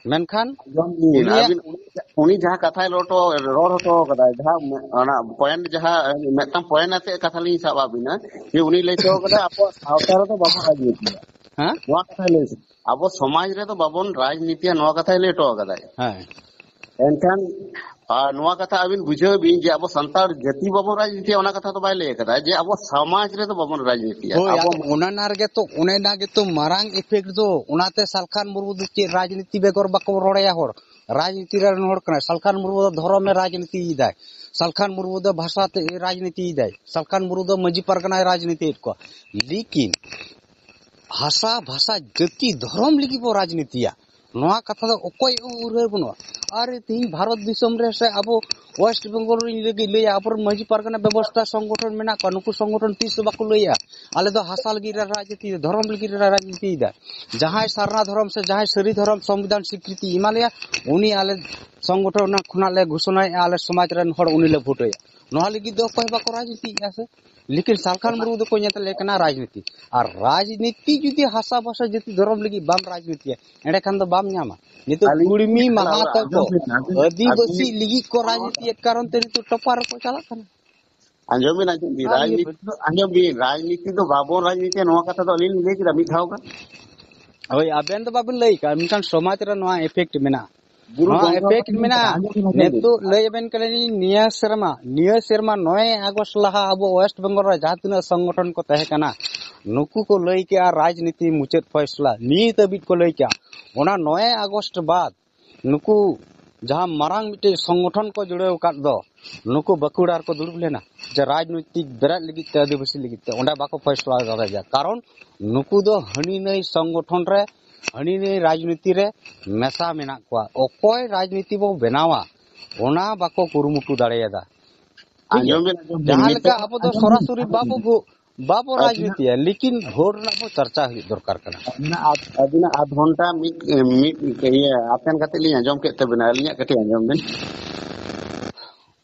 ᱢᱮᱱᱠᱷᱟᱱ ᱟᱸᱡᱚᱢ ᱵᱤᱱ, ᱩᱱᱤᱭᱟᱜ ᱟᱹᱵᱤᱱ ᱩᱱᱤ, ᱩᱱᱤ ᱡᱟᱦᱟᱸ ᱠᱟᱛᱷᱟᱭ ᱨᱚᱲ ᱦᱚᱴᱚ, ᱨᱚᱲ ᱦᱚᱴᱚ ᱠᱟᱫᱟᱭ, ᱡᱟᱦᱟᱸ ᱢᱮ-, ᱚᱱᱟ ᱯᱚᱭᱮᱱᱴ, ᱡᱟᱦᱟᱸ ᱢᱤᱫᱴᱟᱝ ᱯᱚᱭᱮᱱᱴ ᱟᱛᱮ ᱠᱟᱛᱷᱟ ᱞᱤᱧ ᱥᱟᱵ ᱟᱫ ᱵᱤᱱᱟ, ᱡᱮ ᱩᱱᱤ ᱞᱟᱹᱭ ᱦᱚᱴᱚ ᱠᱟᱫᱟ ᱟᱵᱚᱣᱟᱜ ᱥᱟᱶᱛᱟ ᱨᱮᱫᱚ ᱵᱟᱵᱚ ᱨᱟᱡᱽᱱᱤᱛᱤᱭᱟ᱾ ᱦᱮᱸ? ᱱᱚᱣᱟ ᱠᱟᱛᱷᱟᱭ ᱞᱟᱹᱭ, ᱟᱵᱚ ᱥᱚᱢᱟᱡᱽ ᱨᱮᱫᱚ ᱵᱟᱵᱚᱱ ᱨᱟᱡᱽᱱᱤᱛᱤᱭᱟ, ᱱᱚᱣᱟ ᱠᱟᱛᱷᱟᱭ ᱞᱟᱹᱭ ᱦᱚᱴᱚ ᱟᱠᱟᱫᱟᱭ᱾ ᱦᱮᱸ᱾ ᱮᱱᱠᱷᱟᱱ, ᱟᱨ ᱱᱚᱣᱟ ᱠᱟᱛᱷᱟ ᱟᱹᱵᱤᱱ ᱵᱩᱡᱷᱟᱹᱣ ᱵᱤᱱ ᱡᱮ ᱟᱵᱚ ᱥᱟᱱᱛᱟᱲ ᱡᱟᱹᱛᱤ ᱵᱟᱵᱚᱱ ᱨᱟᱡᱽᱱᱤᱛᱤᱭᱟ, ᱚᱱᱟ ᱠᱟᱛᱷᱟ ᱫᱚ ᱵᱟᱭ ᱞᱟᱹᱭ ᱟᱠᱟᱫᱟ, ᱡᱮ ᱟᱵᱚ ᱥᱚᱢᱟᱡᱽ ᱨᱮᱫᱚ ᱵᱟᱵᱚᱱ ᱨᱟᱡᱽᱱᱤᱛᱤᱭᱟ᱾ ᱦᱳᱭ, ᱟᱵᱚ ᱟᱫᱚ ᱚᱱᱟ ᱨᱮᱜᱮ ᱛᱚ, ᱚᱱᱮ ᱚᱱᱟ ᱜᱮᱛᱚ ᱢᱟᱨᱟᱝ effect ᱫᱚ᱾ ᱚᱱᱟᱛᱮ ᱥᱟᱞᱠᱷᱟᱱ ᱢᱩᱨᱢᱩ ᱫᱚ ᱪᱮᱫ ᱨᱟᱡᱽᱱᱤᱛᱤ ᱵᱮᱜᱚᱨ ᱵᱟᱠᱚ ᱨᱚᱲᱮᱭᱟ ᱦᱚᱲ᱾ ᱨᱟᱡᱽᱱᱤᱛᱤ ᱨᱮᱱ ᱦᱚᱲ ᱠᱟᱱᱟᱭ᱾ ᱥᱟᱞᱠᱷᱟᱱ ᱢᱩᱨᱢᱩ ᱫᱚ ᱫᱷᱚᱨᱚᱢᱮ ᱨᱟᱡᱽᱱᱤᱛᱤᱭᱮᱫᱟᱭ, ᱥᱟᱞᱠᱷᱟᱱ ᱢᱩᱨᱢᱩ ᱫᱚ ᱵᱷᱟᱥᱟ ᱛᱮ ᱨᱟᱡᱽᱱᱤᱛᱤᱭᱮᱫᱟᱭ, ᱥᱟᱞᱠᱷᱟᱱ ᱢᱩᱨᱢᱩ ᱫᱚ ᱢᱟᱹᱡᱷᱤ ᱯᱟᱨᱜᱟᱱᱟᱭ ᱨᱟᱡᱽᱱᱤᱛᱤᱭᱮᱫ ᱠᱚᱣᱟ᱾ ᱞᱮᱠᱤᱱ ᱦᱟᱥᱟ, ᱵᱷᱟᱥᱟ, ᱡᱟᱹᱛᱤ, ᱫᱷᱚᱨᱚᱢ ᱞᱟᱹᱜᱤᱫ ᱵᱚ ᱨᱟᱡᱽᱱᱤᱛᱤᱭᱟ, ᱱᱚᱣᱟ ᱠᱟᱛᱷᱟ ᱫᱚ ᱚᱠᱚᱭ ᱩᱭᱦᱟᱹᱨ ᱵᱟᱹᱱᱩᱜᱼᱟ᱾ ᱟᱨ ᱛᱮᱦᱮᱧ ᱵᱷᱟᱨᱚᱛ ᱫᱤᱥᱚᱢ ᱨᱮ ᱥᱮ ᱟᱵᱚ ᱳᱭᱮᱥᱴ ᱵᱮᱝᱜᱚᱞ ᱨᱤᱧ ᱞᱟᱹᱜᱤᱫ ᱞᱟᱹᱭᱟ, ᱟᱵᱚᱨᱮᱱ ᱢᱟᱹᱡᱷᱤ ᱯᱟᱨᱜᱟᱱᱟ ᱵᱮᱵᱚᱥᱛᱷᱟ ᱥᱚᱝᱜᱚᱴᱷᱚᱱ ᱢᱮᱱᱟᱜ ᱠᱚᱣᱟ, ᱱᱩᱠᱩ ᱥᱚᱝᱜᱚᱴᱷᱚᱱ ᱛᱤᱥ ᱦᱚᱸ ᱵᱟᱠᱚ ᱞᱟᱹᱭᱟ ᱟᱞᱮ ᱫᱚ ᱦᱟᱥᱟ ᱞᱟᱹᱜᱤᱫ ᱞᱮ ᱨᱟᱡᱽᱱᱤᱛᱤ, ᱫᱷᱚᱨᱚᱢ ᱞᱟᱹᱜᱤᱫ ᱞᱮ ᱨᱟᱡᱽᱱᱤᱛᱤᱭᱮᱫᱟ᱾ ᱡᱟᱦᱟᱸᱭ ᱥᱟᱨᱱᱟ ᱫᱷᱚᱨᱚᱢ ᱥᱮ ᱡᱟᱦᱟᱸᱭ ᱥᱟᱹᱨᱤ ᱫᱷᱚᱨᱚᱢ ᱥᱚᱝᱵᱤᱫᱷᱟᱱ ᱥᱤᱠᱨᱤᱛᱤ ᱮᱢᱟ ᱞᱮᱭᱟ, ᱩᱱᱤ ᱟᱞᱮ ᱥᱚᱝᱜᱚᱴᱷᱚᱱ ᱠᱷᱚᱱᱟᱜ ᱞᱮ ᱜᱷᱳᱥᱚᱱᱟᱭᱮᱫᱼᱟ, ᱟᱞᱮ ᱥᱚᱢᱟᱡᱽ ᱨᱮᱱ ᱦᱚᱲ ᱩᱱᱤ ᱞᱮ ᱵᱷᱳᱴ ᱟᱭᱟ᱾ ᱱᱚᱣᱟ ᱞᱟᱹᱜᱤᱫ ᱫᱚ ᱚᱠᱚᱭ ᱦᱚᱸ ᱵᱟᱠᱚ ᱨᱟᱡᱽᱱᱤᱛᱤᱭᱮᱫᱼᱟ ᱥᱮ᱾ ᱞᱮᱠᱤᱱ ᱥᱟᱞᱠᱷᱟᱱ ᱢᱩᱨᱢᱩ ᱫᱚᱠᱚ ᱧᱮᱞ ᱞᱮ ᱠᱟᱱᱟ ᱨᱟᱡᱽᱱᱤᱛᱤ᱾ ᱟᱨ ᱨᱟᱡᱽᱱᱤᱛᱤ ᱡᱩᱫᱤ ᱦᱟᱥᱟ ᱵᱷᱟᱥᱟ ᱡᱟᱹᱛᱤ ᱫᱷᱚᱨᱚᱢ ᱞᱟᱹᱜᱤᱫ ᱵᱟᱢ ᱨᱟᱡᱽᱱᱤᱛᱤᱭᱟ, ᱮᱸᱰᱮᱠᱷᱟᱱ ᱫᱚ ᱵᱟᱢ ᱧᱟᱢᱟ᱾ ᱱᱤᱛᱚᱜ ᱟᱹᱞᱤᱧ ᱠᱩᱲᱢᱤ ᱢᱟᱦᱟᱛᱟ ᱠᱚ ᱟᱸᱡᱚᱢ ᱵᱤᱱ, ᱟᱸᱡᱚᱢ ᱵᱤᱱ, ᱟᱹᱫᱤᱵᱟᱹᱥᱤ ᱟᱹᱵᱤᱱ ᱞᱟᱹᱜᱤᱫ ᱠᱚ ᱨᱟᱡᱽᱱᱤᱛᱤᱭᱮᱫ ᱠᱟᱨᱚᱱ ᱛᱮ ᱱᱤᱛᱚᱜ ᱴᱚᱯᱟᱨ ᱨᱮᱠᱚ ᱪᱟᱞᱟᱜ ᱠᱟᱱᱟ᱾ ᱟᱸᱡᱚᱢ ᱵᱤᱱ, ᱟᱸᱡᱚᱢ ᱵᱤᱱ, ᱟᱨ ᱤᱭᱟᱹ ᱨᱟᱡᱽᱱᱤᱛᱤ ᱫᱚ, ᱟᱸᱡᱚᱢ ᱵᱤᱱ, ᱨᱟᱡᱽᱱᱤᱛᱤ ᱫᱚ ᱵᱟᱵᱚᱱ ᱨᱟᱡᱽᱱᱤᱛᱤᱭᱟ, ᱱᱚᱣᱟ ᱠᱟᱛᱷᱟ ᱫᱚ ᱟᱹᱞᱤᱧ ᱞᱤᱧ ᱞᱟᱹᱭ ᱠᱮᱫᱟ ᱢᱤᱫ ᱫᱷᱟᱣ ᱜᱟᱱ᱾ ᱦᱳᱭ, ᱟᱵᱮᱱ ᱫᱚ ᱵᱟᱵᱮᱱ ᱞᱟᱹᱭ ᱠᱟᱜᱼᱟ, ᱢᱮᱱᱠᱷᱟᱱ ᱥᱚᱢᱟᱡᱽ ᱨᱮ ᱱᱚᱣᱟ effect ᱢᱮᱱᱟᱜᱼᱟ᱾ ᱱᱚᱣᱟ effect ᱢᱮᱱᱟᱜᱼᱟ᱾ ᱱᱤᱛᱚᱜ ᱞᱟᱹᱭ ᱟᱵᱮᱱ ᱠᱟᱱᱟᱞᱤᱧ, ᱱᱤᱭᱟᱹ ᱥᱮᱨᱢᱟ, ᱱᱤᱭᱟᱹ ᱥᱮᱨᱢᱟ ᱱᱚᱭᱮ ᱟᱜᱚᱥᱴ ᱞᱟᱦᱟ ᱟᱵᱚ ᱳᱭᱮᱥᱴ ᱵᱮᱝᱜᱚᱞ ᱨᱮ ᱡᱟᱦᱟᱸ ᱛᱤᱱᱟᱹᱜ ᱥᱚᱝᱜᱚᱴᱷᱚᱱ ᱠᱚ ᱛᱟᱦᱮᱸ ᱠᱟᱱᱟ, ᱱᱩᱠᱩ ᱠᱚ ᱞᱟᱹᱭ ᱠᱮᱜᱼᱟ ᱨᱟᱡᱽᱱᱤᱛᱤ ᱢᱩᱪᱟᱹᱫ ᱯᱷᱚᱭᱥᱞᱟ, ᱱᱤᱛ ᱦᱟᱹᱵᱤᱡ ᱠᱚ ᱞᱟᱹᱭ ᱠᱮᱜᱼᱟ᱾ ᱚᱱᱟ ᱱᱚᱭᱮ ᱟᱜᱚᱥᱴ ᱵᱟᱫ ᱱᱩᱠᱩ ᱡᱟᱦᱟᱸ ᱢᱟᱨᱟᱝ ᱢᱤᱫᱴᱮᱡ ᱥᱚᱝᱜᱚᱴᱷᱚᱱ ᱠᱚ ᱡᱩᱲᱟᱹᱣ ᱟᱠᱟᱫ ᱫᱚ, ᱱᱩᱠᱩ ᱵᱟᱸᱠᱩᱲᱟ ᱨᱮᱠᱚ ᱫᱩᱲᱩᱵ ᱞᱮᱱᱟ ᱡᱮ ᱨᱟᱡᱽᱱᱳᱭᱛᱤᱠ ᱵᱮᱨᱮᱫ ᱞᱟᱹᱜᱤᱫ ᱛᱮ, ᱟᱹᱫᱤᱵᱟᱹᱥᱤ ᱞᱟᱹᱜᱤᱫ ᱛᱮ, ᱚᱸᱰᱮ ᱵᱟᱠᱚ ᱯᱷᱚᱭᱥᱞᱟ ᱫᱟᱲᱮᱭᱟᱜᱼᱟ᱾ ᱠᱟᱨᱚᱱ ᱱᱩᱠᱩ ᱫᱚ ᱦᱟᱹᱱᱤ ᱱᱟᱹᱭ ᱥᱚᱝᱜᱚᱴᱷᱚᱱ ᱨᱮ, ᱦᱟᱹᱱᱤ ᱱᱟᱹᱭ ᱨᱟᱡᱽᱱᱤᱛᱤ ᱨᱮ ᱢᱮᱥᱟ ᱢᱮᱱᱟᱜ ᱠᱚᱣᱟ᱾ ᱚᱠᱚᱭ ᱨᱟᱡᱽᱱᱤᱛᱤ ᱵᱚ ᱵᱮᱱᱟᱣᱟ, ᱚᱱᱟ ᱵᱟᱠᱚ ᱠᱩᱨᱩᱢᱩᱴᱩ ᱫᱟᱲᱮᱭᱟᱫᱟ᱾ ᱴᱷᱤᱠ ᱜᱮᱭᱟ? ᱟᱸᱡᱚᱢ ᱵᱤᱱ, ᱟᱸᱡᱚᱢ ᱵᱤᱱ, ᱡᱟᱦᱟᱸ ᱞᱮᱠᱟ ᱱᱤᱛᱚᱜ ᱟᱵᱚ ᱫᱚ ᱟᱸᱡᱚᱢ ᱵᱤᱱ, ᱥᱚᱨᱟᱥᱚᱨᱤ ᱟᱸᱡᱚᱢ ᱵᱟᱵᱚ ᱵᱤᱱ᱾ ᱵᱷᱳ-, ᱵᱟᱵᱚ ᱟᱹᱵᱤᱱᱟᱜ ᱨᱟᱡᱽᱱᱤᱛᱤᱭᱟ, ᱞᱮᱠᱤᱱ ᱵᱷᱳᱴ ᱨᱮᱱᱟᱜ ᱵᱚ ᱪᱟᱨᱪᱟ ᱦᱩᱭᱩᱜ ᱫᱚᱨᱠᱟᱨ ᱠᱟᱱᱟ᱾ ᱟᱹᱵᱤᱱᱟᱜ ᱟᱫ-, ᱟᱹᱵᱤᱱᱟᱜ ᱟᱫᱷ ᱜᱷᱚᱱᱴᱟ ᱢᱤᱫ, ᱢᱤᱫ ᱤᱭᱟᱹ ᱟᱛᱮᱱ ᱠᱟᱛᱮ ᱞᱤᱧ ᱟᱸᱡᱚᱢ ᱠᱮᱫ ᱛᱟᱹᱵᱤᱱᱟ, ᱟᱹᱞᱤᱧᱟᱜ ᱠᱟᱹᱴᱤᱡ ᱟᱸᱡᱚᱢ ᱵᱤᱱ᱾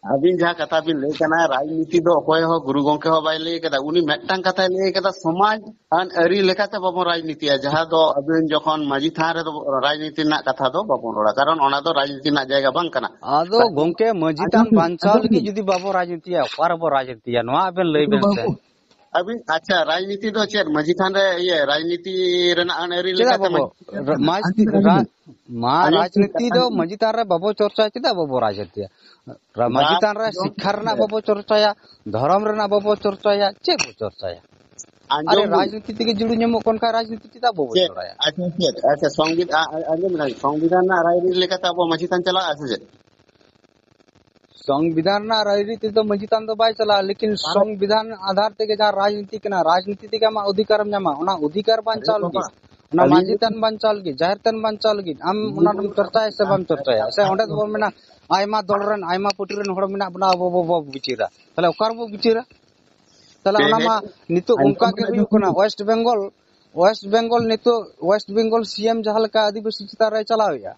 ᱟᱹᱵᱤᱱ ᱡᱟᱦᱟᱸ ᱠᱟᱛᱷᱟ ᱵᱤᱱ ᱞᱟᱹᱭ ᱠᱟᱱᱟ, ᱨᱟᱡᱽᱱᱤᱛᱤ ᱫᱚ ᱚᱠᱚᱭ ᱦᱚᱸ, ᱜᱩᱨᱩ ᱜᱚᱢᱠᱮ ᱦᱚᱸ ᱵᱟᱭ ᱞᱟᱹᱭ ᱠᱟᱫᱟ᱾ ᱩᱱᱤ ᱢᱤᱫᱴᱟᱝ ᱠᱟᱛᱷᱟᱭ ᱞᱟᱹᱭ ᱠᱟᱫᱟ, ᱥᱚᱢᱟᱡᱽ ᱟᱹᱱ ᱟᱹᱨᱤ ᱞᱮᱠᱟᱛᱮ ᱵᱟᱵᱚᱱ ᱨᱟᱡᱽᱱᱤᱛᱤᱭᱟ, ᱡᱟᱦᱟᱸ ᱫᱚ ᱟᱹᱵᱤᱱ ᱡᱚᱠᱷᱚᱱ ᱢᱟᱹᱡᱷᱤ ᱛᱷᱟᱱ ᱨᱮᱫᱚ ᱨᱟᱡᱽᱱᱤᱛᱤ ᱨᱮᱱᱟᱜ ᱠᱟᱛᱷᱟ ᱫᱚ ᱵᱟᱵᱚᱱ ᱨᱚᱲᱟ, ᱠᱟᱨᱚᱱ ᱚᱱᱟ ᱫᱚ ᱨᱟᱡᱽᱱᱤᱛᱤ ᱨᱮᱱᱟᱜ ᱡᱟᱭᱜᱟ ᱵᱟᱝ ᱠᱟᱱᱟ᱾ ᱟᱫᱚ ᱨᱟᱡᱽᱱᱤᱛᱤ ᱜᱚᱢᱠᱮ, ᱢᱟᱹᱡᱷᱤ ᱟᱸᱡᱚᱢ ᱛᱷᱟᱱ ᱵᱤᱱ, ᱵᱟᱧᱪᱟᱣ ᱟᱸᱡᱚᱢ ᱞᱟᱹᱜᱤᱫ ᱵᱤᱱ᱾ ᱡᱩᱫᱤ ᱵᱟᱵᱚ ᱨᱟᱡᱽᱱᱤᱛᱤᱭᱟ, ᱚᱠᱟ ᱨᱮᱵᱚ ᱨᱟᱡᱽᱱᱤᱛᱤᱭᱟ? ᱱᱚᱣᱟ ᱟᱵᱮᱱ ᱞᱟᱹᱭ ᱵᱮᱱ ᱥᱮ᱾ ᱵᱟᱹᱵᱩ, ᱟᱹᱵᱤᱱ, ᱟᱪᱪᱷᱟ, ᱨᱟᱡᱽᱱᱤᱛᱤ ᱫᱚ ᱪᱮᱫ? ᱢᱟᱹᱡᱷᱤ ᱛᱷᱟᱱ ᱨᱮ, ᱤᱭᱟᱹ, ᱨᱟᱡᱽᱱᱤᱛᱤ ᱨᱮᱱᱟᱜ ᱟᱹᱱ ᱟᱹᱨᱤ ᱪᱮᱫᱟᱜ ᱞᱮᱠᱟᱛᱮ ᱵᱟᱵᱚ, ᱢᱟᱹᱡᱷᱤ ᱨᱟ-, ᱢᱟᱡᱽ-, ᱟᱹᱞᱤᱧ ᱨᱟ-, ᱢᱟᱹᱡᱷᱤ ᱛᱷᱟᱱ ᱨᱮ ᱵᱟᱵᱚ ᱪᱚᱨᱪᱟᱭᱟ? ᱪᱮᱫᱟᱜ ᱵᱟᱵᱚ ᱨᱟᱡᱽᱱᱤᱛᱤᱭᱟ? ᱨᱟ-, ᱢᱟᱹᱡᱷᱤ ᱵᱟᱝ, ᱛᱷᱟᱱ ᱨᱮ ᱟᱸᱡᱚᱢ ᱥᱤᱠᱠᱷᱟ ᱵᱤᱱ ᱨᱮᱱᱟᱜ ᱥᱮ᱾ ᱵᱟᱵᱚ ᱪᱚᱨᱪᱟᱭᱟ, ᱫᱷᱚᱨᱚᱢ ᱨᱮᱱᱟᱜ ᱵᱟᱵᱚ ᱪᱚᱨᱪᱟᱭᱟ, ᱪᱮᱫ ᱵᱚ ᱪᱚᱨᱪᱟᱭᱟ? ᱟᱨᱮ, ᱟᱸᱡᱚᱢ ᱵᱤᱱ᱾ ᱨᱟᱡᱽᱱᱤᱛᱤ ᱛᱮᱜᱮ ᱡᱩᱲᱩ ᱧᱟᱢᱚᱜ ᱠᱟᱱ ᱠᱷᱟᱱ ᱨᱟᱡᱽᱱᱤᱛᱤ ᱪᱮᱫᱟᱜ ᱵᱟᱵᱚ ᱪᱮᱫ? ᱪᱚᱨᱪᱟᱭᱟ? ᱟᱪᱪᱷᱟ, ᱪᱮᱫ? ᱟᱪᱪᱷᱟ, ᱥᱚᱝᱵᱤᱫᱷᱟᱱ, ᱟ-, ᱟ-, ᱟᱸᱡᱚᱢ ᱵᱤᱱ, ᱥᱚᱝᱵᱤᱫᱷᱟᱱ ᱨᱮᱱᱟᱜ ᱨᱟᱭᱨᱤᱛ ᱞᱮᱠᱟᱛᱮ ᱟᱵᱚ ᱢᱟᱹᱡᱷᱤ ᱛᱷᱟᱱ ᱪᱟᱞᱟᱜᱼᱟ ᱥᱮ ᱪᱮᱫ? ᱥᱚᱝᱵᱤᱫᱷᱟᱱ ᱨᱮᱱᱟᱜ ᱨᱟᱭᱨᱤᱛ ᱛᱮᱫᱚ ᱢᱟᱹᱡᱷᱤ ᱛᱷᱟᱱ ᱫᱚ ᱵᱟᱭ ᱪᱟᱞᱟᱜᱼᱟ, ᱞᱮᱠᱤᱱ ᱛᱟᱦᱞᱮ? ᱥᱚᱝᱵᱤᱫᱷᱟᱱ ᱟᱫᱷᱟᱨ ᱛᱮᱜᱮ ᱡᱟᱦᱟᱸ ᱨᱟᱡᱽᱱᱤᱛᱤ ᱠᱟᱱᱟ, ᱨᱟᱡᱽᱱᱤᱛᱤ ᱛᱮᱜᱮ ᱟᱢᱟᱜ ᱚᱫᱷᱤᱠᱟᱨᱮᱢ ᱧᱟᱢᱟ, ᱚᱱᱟ ᱚᱫᱷᱤᱠᱟᱨ ᱟᱨᱮ ᱵᱟᱧᱪᱟᱣ ᱞᱟᱹᱜᱤᱫ, ᱵᱟᱵᱟ, ᱚᱱᱟ ᱟᱹᱞᱤᱧ ᱢᱟᱹᱡᱷᱤ ᱫᱚ ᱛᱷᱟᱱ ᱵᱟᱧᱪᱟᱣ ᱞᱟᱹᱜᱤᱫ, ᱡᱟᱦᱮᱨ ᱛᱷᱟᱱ ᱵᱟᱧᱪᱟᱣ ᱞᱟᱹᱜᱤᱫ ᱟᱢ ᱚᱱᱟ ᱫᱚᱢ ᱪᱚᱨᱪᱟᱭᱟ ᱥᱮ ᱵᱟᱢ ᱪᱚᱨᱪᱟᱭᱟ? ᱥᱮ ᱚᱸᱰᱮ ᱫᱚᱵᱚᱱ ᱢᱮᱱᱟ ᱟᱭᱢᱟ ᱫᱚᱞ ᱨᱮᱱ, ᱟᱭᱢᱟ ᱯᱟᱹᱴᱤ ᱨᱮᱱ ᱦᱚᱲ ᱢᱮᱱᱟᱜ ᱵᱚᱱᱟ, ᱟᱵᱚ ᱵᱟᱵᱚ ᱵᱤᱪᱟᱹᱨᱟ, ᱛᱟᱦᱞᱮ ᱚᱠᱟ ᱨᱮᱵᱚ ᱵᱤᱪᱟᱹᱨᱟ? ᱛᱟᱦᱞᱮ ᱦᱮᱸ, ᱚᱱᱟ ᱦᱮᱸ᱾ ᱢᱟ ᱱᱤᱛᱚᱜ ᱟᱸᱡᱚᱢ ᱚᱱᱠᱟ ᱜᱮ ᱵᱤᱱ, ᱦᱩᱭᱩᱜ ᱟᱸᱡᱚᱢ ᱠᱟᱱᱟ᱾ ᱵᱤᱱ᱾ ᱳᱭᱮᱥᱴ ᱵᱮᱝᱜᱚᱞ, ᱳᱭᱮᱥᱴ ᱵᱮᱝᱜᱚᱞ ᱱᱤᱛᱚᱜ, ᱳᱭᱮᱥᱴ ᱵᱮᱝᱜᱚᱞ ᱥᱤ ᱮᱢ ᱡᱟᱦᱟᱸ ᱞᱮᱠᱟ ᱟᱹᱫᱤᱵᱟᱹᱥᱤ ᱪᱮᱛᱟᱱ ᱨᱮ ᱪᱟᱞᱟᱣᱮᱫᱼᱟ,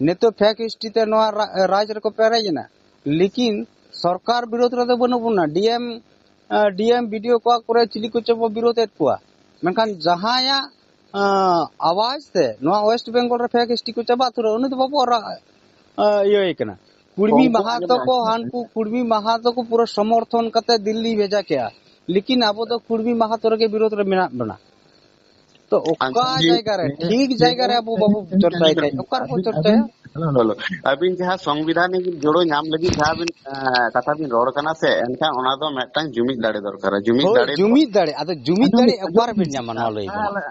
ᱱᱤᱛᱚᱜ ᱯᱷᱮᱠ ᱮᱥ ᱴᱤ ᱛᱮ ᱱᱚᱣᱟ ᱨᱟ-, ᱨᱟᱡᱽ ᱨᱮᱠᱚ ᱯᱮᱨᱮᱡ ᱮᱱᱟ, ᱞᱮᱠᱤᱱ ᱥᱚᱨᱠᱟᱨ ᱵᱤᱨᱳᱫᱷ ᱨᱮᱫᱚ ᱵᱟᱹᱱᱩᱜ ᱵᱚᱱᱟ᱾ ᱰᱤ ᱮᱢ, ᱰᱤ ᱮᱢ, ᱵᱤ ᱰᱤ ᱳ ᱠᱚᱣᱟᱜ ᱠᱚᱨᱮ ᱪᱤᱞᱤ ᱠᱚᱪᱚ ᱵᱚ ᱵᱤᱨᱳᱫᱷ ᱮᱫ ᱠᱚᱣᱟ, ᱢᱮᱱᱠᱷᱟᱱ ᱡᱟᱦᱟᱸᱭᱟᱜ, ᱟᱸ, ᱟᱣᱟᱡᱽ ᱛᱮ ᱱᱚᱣᱟ ᱳᱭᱮᱥᱴ ᱵᱮᱝᱜᱚᱞ ᱨᱮ ᱯᱷᱮᱠ ᱮᱥ ᱴᱤ ᱠᱚ ᱪᱟᱵᱟ ᱩᱛᱟᱹᱨᱚᱜᱼᱟ, ᱩᱱᱤ ᱫᱚ ᱵᱟᱵᱚ ᱨᱟ-, ᱟᱸ, ᱤᱭᱟᱹᱭ ᱠᱟᱱᱟ᱾ ᱠᱩᱲᱢᱤ ᱩᱱᱠᱩ ᱢᱟᱦᱟᱛᱚ ᱟᱸᱡᱚᱢ ᱠᱚ, ᱵᱮᱱ᱾ ᱦᱟᱱᱠᱩ ᱠᱩᱲᱢᱤ ᱢᱟᱦᱟᱛᱚ ᱠᱚ ᱯᱩᱨᱟᱹ ᱥᱚᱢᱚᱨᱛᱷᱚᱱ ᱠᱟᱛᱮ ᱫᱤᱞᱞᱤ ᱵᱷᱮᱡᱟ ᱠᱮᱜᱼᱟ, ᱞᱮᱠᱤᱱ ᱟᱵᱚ ᱫᱚ ᱠᱩᱲᱢᱤ ᱢᱟᱦᱟᱛᱚ ᱨᱮᱜᱮ ᱵᱤᱨᱳᱫᱷ ᱨᱮ ᱢᱮᱱᱟᱜ ᱵᱚᱱᱟ᱾ ᱛᱚ ᱚᱠᱟ ᱟᱸᱡᱚᱢ ᱵᱤᱱ᱾ ᱡᱟᱭᱜᱟ ᱨᱮ, ᱦᱮᱸ, ᱴᱷᱤᱠ ᱦᱮᱸ, ᱡᱟᱭᱜᱟ ᱨᱮ ᱟᱵᱚ ᱦᱮᱸ, ᱵᱟᱵᱚ ᱦᱮᱸ, ᱪᱚᱨᱪᱟᱭ ᱦᱮᱸ, ᱠᱷᱟᱡ, ᱚᱠᱟ ᱨᱮᱵᱚ ᱟᱹᱵᱤᱱ, ᱪᱚᱨᱪᱟᱭᱟ? ᱟᱹᱵᱤᱱ, ᱦᱮᱞᱳ, ᱦᱮᱞᱳ᱾ ᱟᱹᱵᱤᱱ ᱡᱟᱦᱟᱸ ᱥᱚᱝᱵᱤᱫᱷᱟᱱᱤᱠ ᱡᱳᱲᱳ ᱧᱟᱢ ᱞᱟᱹᱜᱤᱫ ᱡᱟᱦᱟᱸ ᱵᱤᱱ, ᱮᱸ, ᱠᱟᱛᱷᱟ ᱵᱤᱱ ᱨᱚᱲ ᱠᱟᱱᱟ ᱥᱮ, ᱮᱱᱠᱷᱟᱱ ᱚᱱᱟ ᱫᱚ ᱢᱤᱫᱴᱟᱝ ᱡᱩᱢᱤᱫ ᱫᱟᱲᱮ ᱫᱚᱨᱠᱟᱨᱟ᱾ ᱡᱩᱢᱤᱫ ᱦᱳᱭ, ᱫᱟᱲᱮ ᱡᱩᱢᱤᱫ ᱫᱟᱲᱮ᱾ ᱟᱫᱚ ᱡᱩᱢᱤᱫ ᱟᱸᱡᱚᱢ ᱫᱟᱲᱮ ᱵᱤᱱ, ᱚᱠᱟ ᱟᱸᱡᱚᱢ ᱨᱮᱵᱤᱱ ᱵᱤᱱ᱾ ᱧᱟᱢᱟ, ᱱᱚᱣᱟ ᱞᱟᱹᱭ ᱵᱤᱱ? ᱛᱟᱦᱞᱮ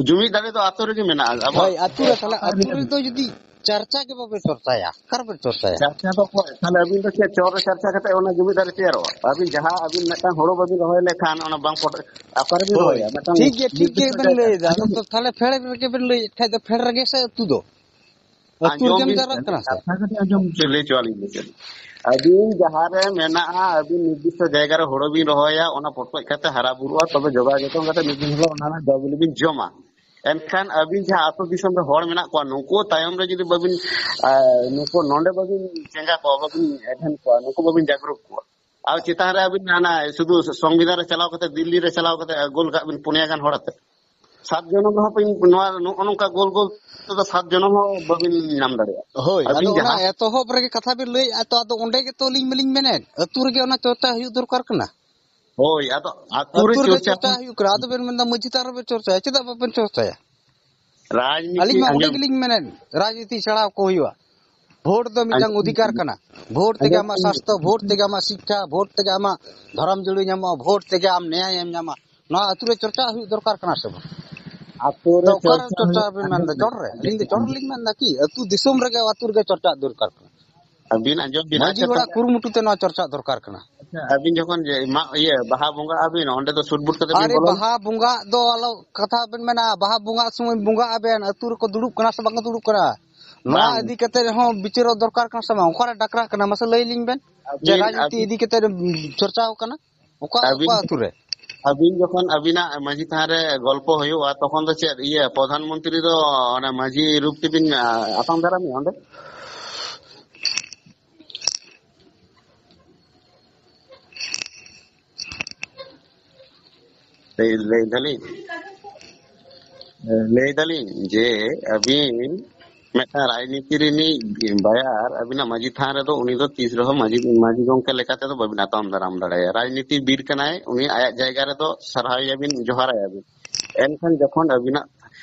ᱡᱩᱢᱤᱫ ᱫᱟᱲᱮ ᱫᱚ ᱟᱛᱳ ᱨᱮᱜᱮ ᱢᱮᱱᱟᱜᱼᱟ᱾ ᱟᱵᱚ ᱦᱳᱭ, ᱟᱛᱳ ᱨᱮ᱾ ᱛᱟᱦᱞᱮ ᱟᱛᱳ ᱨᱮᱫᱚ ᱡᱩᱫᱤ ᱪᱟᱨᱪᱟ ᱜᱮ ᱵᱟᱵᱮ ᱪᱚᱨᱪᱟᱭᱟ, ᱚᱠᱟ ᱨᱮᱵᱮ ᱪᱚᱨᱪᱟᱭᱟ? ᱪᱟᱨᱪᱟ ᱫᱚ ᱚᱠᱚᱭ? ᱛᱟᱦᱞᱮ ᱟᱹᱵᱤᱱ ᱫᱚ ᱪᱮᱫ ᱪᱚᱨ ᱨᱮ ᱪᱟᱨᱪᱟ ᱠᱟᱛᱮ ᱚᱱᱟ ᱡᱩᱢᱤᱫ ᱫᱟᱲᱮ ᱛᱮᱭᱟᱨᱚᱜᱼᱟ? ᱟᱹᱵᱤᱱ ᱡᱟᱦᱟᱸ, ᱟᱹᱵᱤᱱ ᱢᱤᱫᱴᱟᱝ ᱦᱳᱲᱳ ᱵᱟᱹᱵᱤᱱ ᱨᱚᱦᱚᱭ ᱞᱮᱠᱷᱟᱱ ᱚᱱᱟ ᱵᱟᱝ ᱯᱚᱴ-, ᱚᱠᱟ ᱨᱮᱵᱤᱱ ᱦᱳᱭ, ᱨᱚᱦᱚᱭᱟ? ᱢᱤᱫᱴᱟᱝ ᱴᱷᱤᱠ ᱜᱮ, ᱴᱷᱤᱠ ᱱᱤᱨᱫᱤᱥᱴᱚ ᱜᱮ ᱵᱮᱱ ᱡᱟᱭᱜᱟ ᱞᱟᱹᱭ ᱮᱫᱟ᱾ ᱟᱫᱚ ᱛᱚ ᱛᱟᱦᱞᱮ ᱯᱷᱮᱲ ᱨᱮᱜᱮ ᱵᱮᱱ ᱞᱟᱹᱭᱮᱫ ᱠᱷᱟᱡ ᱫᱚ ᱯᱷᱮᱲ ᱨᱮᱜᱮ ᱥᱮ ᱟᱹᱛᱩ ᱫᱚ? ᱟᱹᱛᱩ ᱟᱸᱡᱚᱢ ᱨᱮᱜᱮᱢ ᱵᱤᱱ ᱡᱟᱣᱨᱟᱜ ᱥᱮ, ᱠᱟᱱᱟ ᱥᱮ? ᱠᱟᱛᱷᱟ ᱠᱟᱹᱴᱤᱡ ᱟᱸᱡᱚᱢ ᱦᱚᱪᱚ, ᱞᱟᱹᱭ ᱦᱚᱪᱚ ᱟᱹᱞᱤᱧ ᱵᱤᱱ ᱥᱮ᱾ ᱟᱹᱵᱤᱱ ᱡᱟᱦᱟᱸ ᱨᱮ ᱢᱮᱱᱟᱜᱼᱟ, ᱟᱹᱵᱤᱱ ᱱᱤᱨᱫᱤᱥᱴᱚ ᱡᱟᱭᱜᱟ ᱨᱮ ᱦᱳᱲᱳ ᱵᱤᱱ ᱨᱚᱦᱚᱭᱟ, ᱚᱱᱟ ᱯᱚᱴᱠᱚᱡ ᱠᱟᱛᱮ ᱦᱟᱨᱟ ᱵᱩᱨᱩᱜᱼᱟ, ᱛᱚᱵᱮ ᱡᱚᱜᱟᱣ ᱡᱚᱛᱚᱱ ᱠᱟᱛᱮ ᱢᱤᱫ ᱫᱤᱱ ᱦᱤᱞᱳᱜ ᱚᱱᱟ ᱨᱮᱱᱟᱜ ᱡᱚ ᱵᱤᱞᱤ ᱵᱤᱱ ᱡᱚᱢᱟ᱾ ᱮᱱᱠᱷᱟᱱ ᱟᱹᱵᱤᱱ ᱡᱟᱦᱟᱸ ᱟᱹᱛᱩ ᱫᱤᱥᱚᱢ ᱨᱮ ᱦᱚᱲ ᱢᱮᱱᱟᱜ ᱠᱚᱣᱟ, ᱱᱩᱠᱩ ᱛᱟᱭᱚᱢ ᱨᱮ ᱡᱩᱫᱤ ᱵᱟᱹᱵᱤᱱ, ᱟᱨ, ᱱᱩᱠᱩ ᱱᱚᱰᱮ ᱵᱟᱹᱵᱤᱱ ᱪᱮᱸᱜᱷᱟ ᱠᱚᱣᱟ, ᱵᱟᱹᱵᱤᱱ ᱮᱵᱷᱮᱱ ᱠᱚᱣᱟ, ᱱᱩᱠᱩ ᱵᱟᱹᱵᱤᱱ ᱡᱟᱜᱽᱨᱩᱠ ᱠᱚᱣᱟ, ᱟᱨ ᱪᱮᱛᱟᱱ ᱨᱮ ᱟᱹᱵᱤᱱ ᱦᱟᱱᱟ ᱥᱩᱫᱷᱩ ᱥᱚᱝᱵᱤᱫᱷᱟᱱ ᱨᱮ ᱪᱟᱞᱟᱣ ᱠᱟᱛᱮ, ᱫᱤᱞᱞᱤ ᱨᱮ ᱪᱟᱞᱟᱣ ᱠᱟᱛᱮ ᱜᱳᱞ ᱠᱟᱜ ᱵᱤᱱ ᱯᱩᱱᱭᱟ ᱜᱟᱱ ᱦᱚᱲ ᱟᱛᱮ᱾ ᱥᱟᱛ ᱡᱚᱱᱚᱢ ᱨᱮᱦᱚᱸ ᱵᱤᱱ ᱱᱚᱣᱟ, ᱱᱚᱜᱼᱚ ᱱᱚᱝᱠᱟ ᱜᱳᱞ ᱜᱳᱞ ᱛᱮᱫᱚ ᱥᱟᱛ ᱡᱚᱱᱚᱢ ᱦᱚᱸ ᱵᱟᱹᱵᱤᱱ ᱧᱟᱢ ᱫᱟᱲᱮᱭᱟᱜᱼᱟ᱾ ᱦᱳᱭ, ᱟᱹᱵᱤᱱ ᱟᱫᱚ ᱚᱱᱟ ᱡᱟᱦᱟᱸ ᱮᱛᱚᱦᱚᱵ ᱨᱮᱜᱮ ᱠᱟᱛᱷᱟ ᱵᱤᱱ ᱞᱟᱹᱭᱮᱫᱼᱟ, ᱛᱚ ᱟᱫᱚ ᱚᱸᱰᱮ ᱜᱮᱛᱚ ᱟᱹᱞᱤᱧ ᱢᱟᱞᱤᱧ ᱢᱮᱱᱮᱫ, ᱟᱹᱛᱩ ᱨᱮᱜᱮ ᱚᱱᱟ ᱪᱚᱨᱪᱟ ᱦᱩᱭᱩᱜ ᱫᱚᱨᱠᱟᱨ ᱠᱟᱱᱟ᱾ ᱦᱳᱭ, ᱟᱫᱚ ᱟᱹᱛᱩ ᱨᱮ ᱟᱹᱛᱩ ᱨᱮᱜᱮ ᱪᱚᱨᱪᱟ ᱪᱚᱨᱪᱟ ᱦᱩᱭᱩᱜ ᱠᱟᱱᱟ᱾ ᱟᱫᱚ ᱵᱮᱱ ᱢᱮᱱᱫᱟ ᱢᱟᱹᱡᱷᱤ ᱛᱷᱟᱱ ᱨᱮᱵᱮᱱ ᱪᱚᱨᱪᱟᱭᱟ, ᱪᱮᱫᱟᱜ ᱵᱟᱵᱮᱱ ᱪᱚᱨᱪᱟᱭᱟ? ᱨᱟᱡᱽᱱᱤᱛᱤ ᱟᱹᱞᱤᱧ ᱢᱟ ᱚᱸᱰᱮ ᱟᱸᱡᱚᱢ ᱜᱮᱞᱤᱧ ᱢᱮᱱᱮᱫ, ᱨᱟᱡᱽᱱᱤᱛᱤ ᱪᱷᱟᱲᱟᱣ ᱠᱚ ᱦᱩᱭᱩᱜᱼᱟ᱾ ᱵᱷᱳᱴ ᱫᱚ ᱢᱤᱫᱴᱟᱝ ᱟᱸᱡᱚᱢ ᱚᱫᱷᱤᱠᱟᱨ ᱠᱟᱱᱟ᱾ ᱵᱷᱳᱴ ᱛᱮᱜᱮ ᱟᱸᱡᱚᱢ ᱟᱢᱟᱜ ᱥᱟᱥᱛᱷᱚ, ᱵᱷᱳᱴ ᱛᱮᱜᱮ ᱟᱢᱟᱜ ᱥᱤᱠᱠᱷᱟ, ᱵᱷᱳᱴ ᱛᱮᱜᱮ ᱟᱢᱟᱜ ᱫᱷᱚᱨᱚᱢ ᱡᱩᱲᱩ ᱧᱟᱢᱚᱜᱼᱟ, ᱵᱷᱳᱴ ᱛᱮᱜᱮ ᱟᱢ ᱱᱮᱭᱟᱭᱮᱢ ᱧᱟᱢᱟ᱾ ᱱᱚᱣᱟ ᱟᱹᱛᱩ ᱨᱮ ᱪᱚᱨᱪᱟ ᱦᱩᱭᱩᱜ ᱫᱚᱨᱠᱟᱨ ᱠᱟᱱᱟ ᱥᱮ ᱵᱟᱝ? ᱟᱹᱛᱩ ᱨᱮ ᱛᱚ ᱚᱠᱟᱨᱮ ᱪᱚᱨᱪᱟ ᱪᱚᱨᱪᱟ ᱦᱩᱭᱩᱜ ᱵᱮᱱ ᱠᱟᱱᱟ᱾ ᱢᱮᱱᱫᱟ? ᱪᱚᱴ ᱨᱮ? ᱟᱹᱞᱤᱧ ᱫᱚ ᱪᱚᱴ ᱨᱮᱞᱤᱧ ᱢᱮᱱᱫᱟ ᱠᱤ? ᱟᱹᱛᱩ ᱫᱤᱥᱚᱢ ᱨᱮᱜᱮ, ᱟᱹᱛᱩ ᱨᱮᱜᱮ ᱪᱚᱨᱪᱟ ᱫᱚᱨᱠᱟᱨ ᱠᱟᱱᱟ᱾ ᱟᱹᱵᱤᱱ ᱟᱸᱡᱚᱢ ᱵᱤᱱ, ᱢᱟᱹᱡᱷᱤ ᱟᱪᱪᱷᱟ, ᱦᱚᱲᱟᱜ ᱛᱚᱵᱮ ᱠᱩᱨᱩᱢᱩᱴᱩ ᱛᱮ ᱱᱚᱣᱟ ᱪᱚᱨᱪᱟ ᱫᱚᱨᱠᱟᱨ ᱠᱟᱱᱟ᱾ ᱟᱪᱪᱷᱟ, ᱟᱹᱵᱤᱱ ᱡᱚᱠᱷᱚᱱ ᱡᱮ ᱢᱟᱜ, ᱤᱭᱟᱹ, ᱵᱟᱦᱟ ᱵᱚᱸᱜᱟᱜ ᱟᱹᱵᱤᱱ, ᱚᱸᱰᱮ ᱫᱚ ᱥᱩᱴ ᱵᱩᱴ ᱠᱟᱛᱮ ᱵᱤᱱ ᱟᱨᱮ ᱵᱚᱞᱚᱱᱟ? ᱵᱟᱦᱟ ᱵᱚᱸᱜᱟᱜ ᱫᱚ ᱟᱞᱚ ᱠᱟᱛᱷᱟ ᱵᱮᱱ ᱢᱮᱱᱟ, ᱵᱟᱦᱟ ᱵᱚᱸᱜᱟᱜ ᱥᱚᱢᱚᱭ ᱵᱚᱸᱜᱟᱜ ᱟᱵᱮᱱ, ᱟᱹᱛᱩ ᱨᱮᱠᱚ ᱫᱩᱲᱩᱵ ᱠᱟᱱᱟ ᱥᱮ ᱵᱟᱝ ᱠᱚ ᱫᱩᱲᱩᱵ ᱠᱟᱱᱟ? ᱱᱚᱣᱟ ᱵᱟᱝ᱾ ᱤᱫᱤ ᱠᱟᱛᱮ ᱦᱚᱸ ᱵᱤᱪᱟᱹᱨᱚᱜ ᱫᱚᱨᱠᱟᱨ ᱠᱟᱱᱟ ᱥᱮ ᱵᱟᱝ? ᱚᱠᱟᱨᱮ ᱰᱟᱠᱨᱟ ᱠᱟᱱᱟ, ᱢᱟᱥᱮ ᱞᱟᱹᱭ ᱞᱤᱧ ᱵᱮᱱ, ᱡᱮ ᱟᱹᱵᱤᱱ, ᱨᱟᱡᱽᱱᱤᱛᱤ ᱟᱹᱵᱤᱱ, ᱤᱫᱤ ᱠᱟᱛᱮ ᱪᱚᱨᱪᱟᱣ ᱠᱟᱱᱟ? ᱚᱠᱟ, ᱟᱹᱵᱤᱱ, ᱚᱠᱟ ᱟᱹᱛᱩ ᱨᱮ? ᱟᱹᱵᱤᱱ ᱡᱚᱠᱷᱚᱱ ᱟᱹᱵᱤᱱᱟᱜ ᱢᱟᱹᱡᱷᱤ ᱛᱷᱟᱱ ᱨᱮ ᱜᱚᱞᱯᱚ ᱦᱩᱭᱩᱜᱼᱟ, ᱛᱚᱠᱷᱚᱱ ᱫᱚ ᱪᱮᱫ, ᱤᱭᱟᱹ, ᱯᱨᱚᱫᱷᱟᱱ ᱢᱚᱱᱛᱨᱤ ᱫᱚ ᱚᱱᱟ ᱢᱟᱹᱡᱷᱤ ᱨᱩᱯ ᱛᱮᱵᱤᱱ, ᱟ, ᱟᱛᱟᱝ ᱫᱟᱨᱟᱢᱮᱭᱟ ᱚᱸᱰᱮ? ᱞᱟᱹᱭ, ᱞᱟᱹᱭ ᱫᱟᱞᱤᱧ, ᱞᱟᱹᱭ ᱫᱟᱞᱤᱧ ᱡᱮ ᱟᱹᱵᱤᱱ ᱢᱤᱫᱴᱟᱝ ᱨᱟᱡᱽᱱᱤᱛᱤ ᱨᱤᱱᱤᱡ ᱵᱟᱭᱟᱨ ᱟᱹᱵᱤᱱᱟᱜ ᱢᱟᱹᱡᱷᱤ ᱛᱷᱟᱱ ᱨᱮᱫᱚ, ᱩᱱᱤ ᱫᱚ ᱛᱤᱥ ᱨᱮᱦᱚᱸ ᱢᱟᱹᱡᱷᱤ, ᱢᱟᱹᱡᱷᱤ ᱜᱚᱢᱠᱮ ᱞᱮᱠᱟ ᱛᱮᱫᱚ ᱵᱟᱹᱵᱤᱱ ᱟᱛᱟᱝ ᱫᱟᱨᱟᱢ ᱫᱟᱲᱮᱭᱟᱭᱟ᱾ ᱨᱟᱡᱽᱱᱤᱛᱤ ᱵᱤᱨ ᱠᱟᱱᱟᱭ, ᱩᱱᱤ ᱟᱭᱟᱜ ᱡᱟᱭᱜᱟ ᱨᱮᱫᱚ ᱥᱟᱨᱦᱟᱣᱮᱭᱟᱵᱤᱱ, ᱡᱚᱦᱟᱨᱟᱭᱟᱵᱤᱱ᱾ ᱮᱱᱠᱷᱟᱱ ᱡᱚᱠᱷᱚᱱ ᱟᱹᱵᱤᱱᱟᱜ,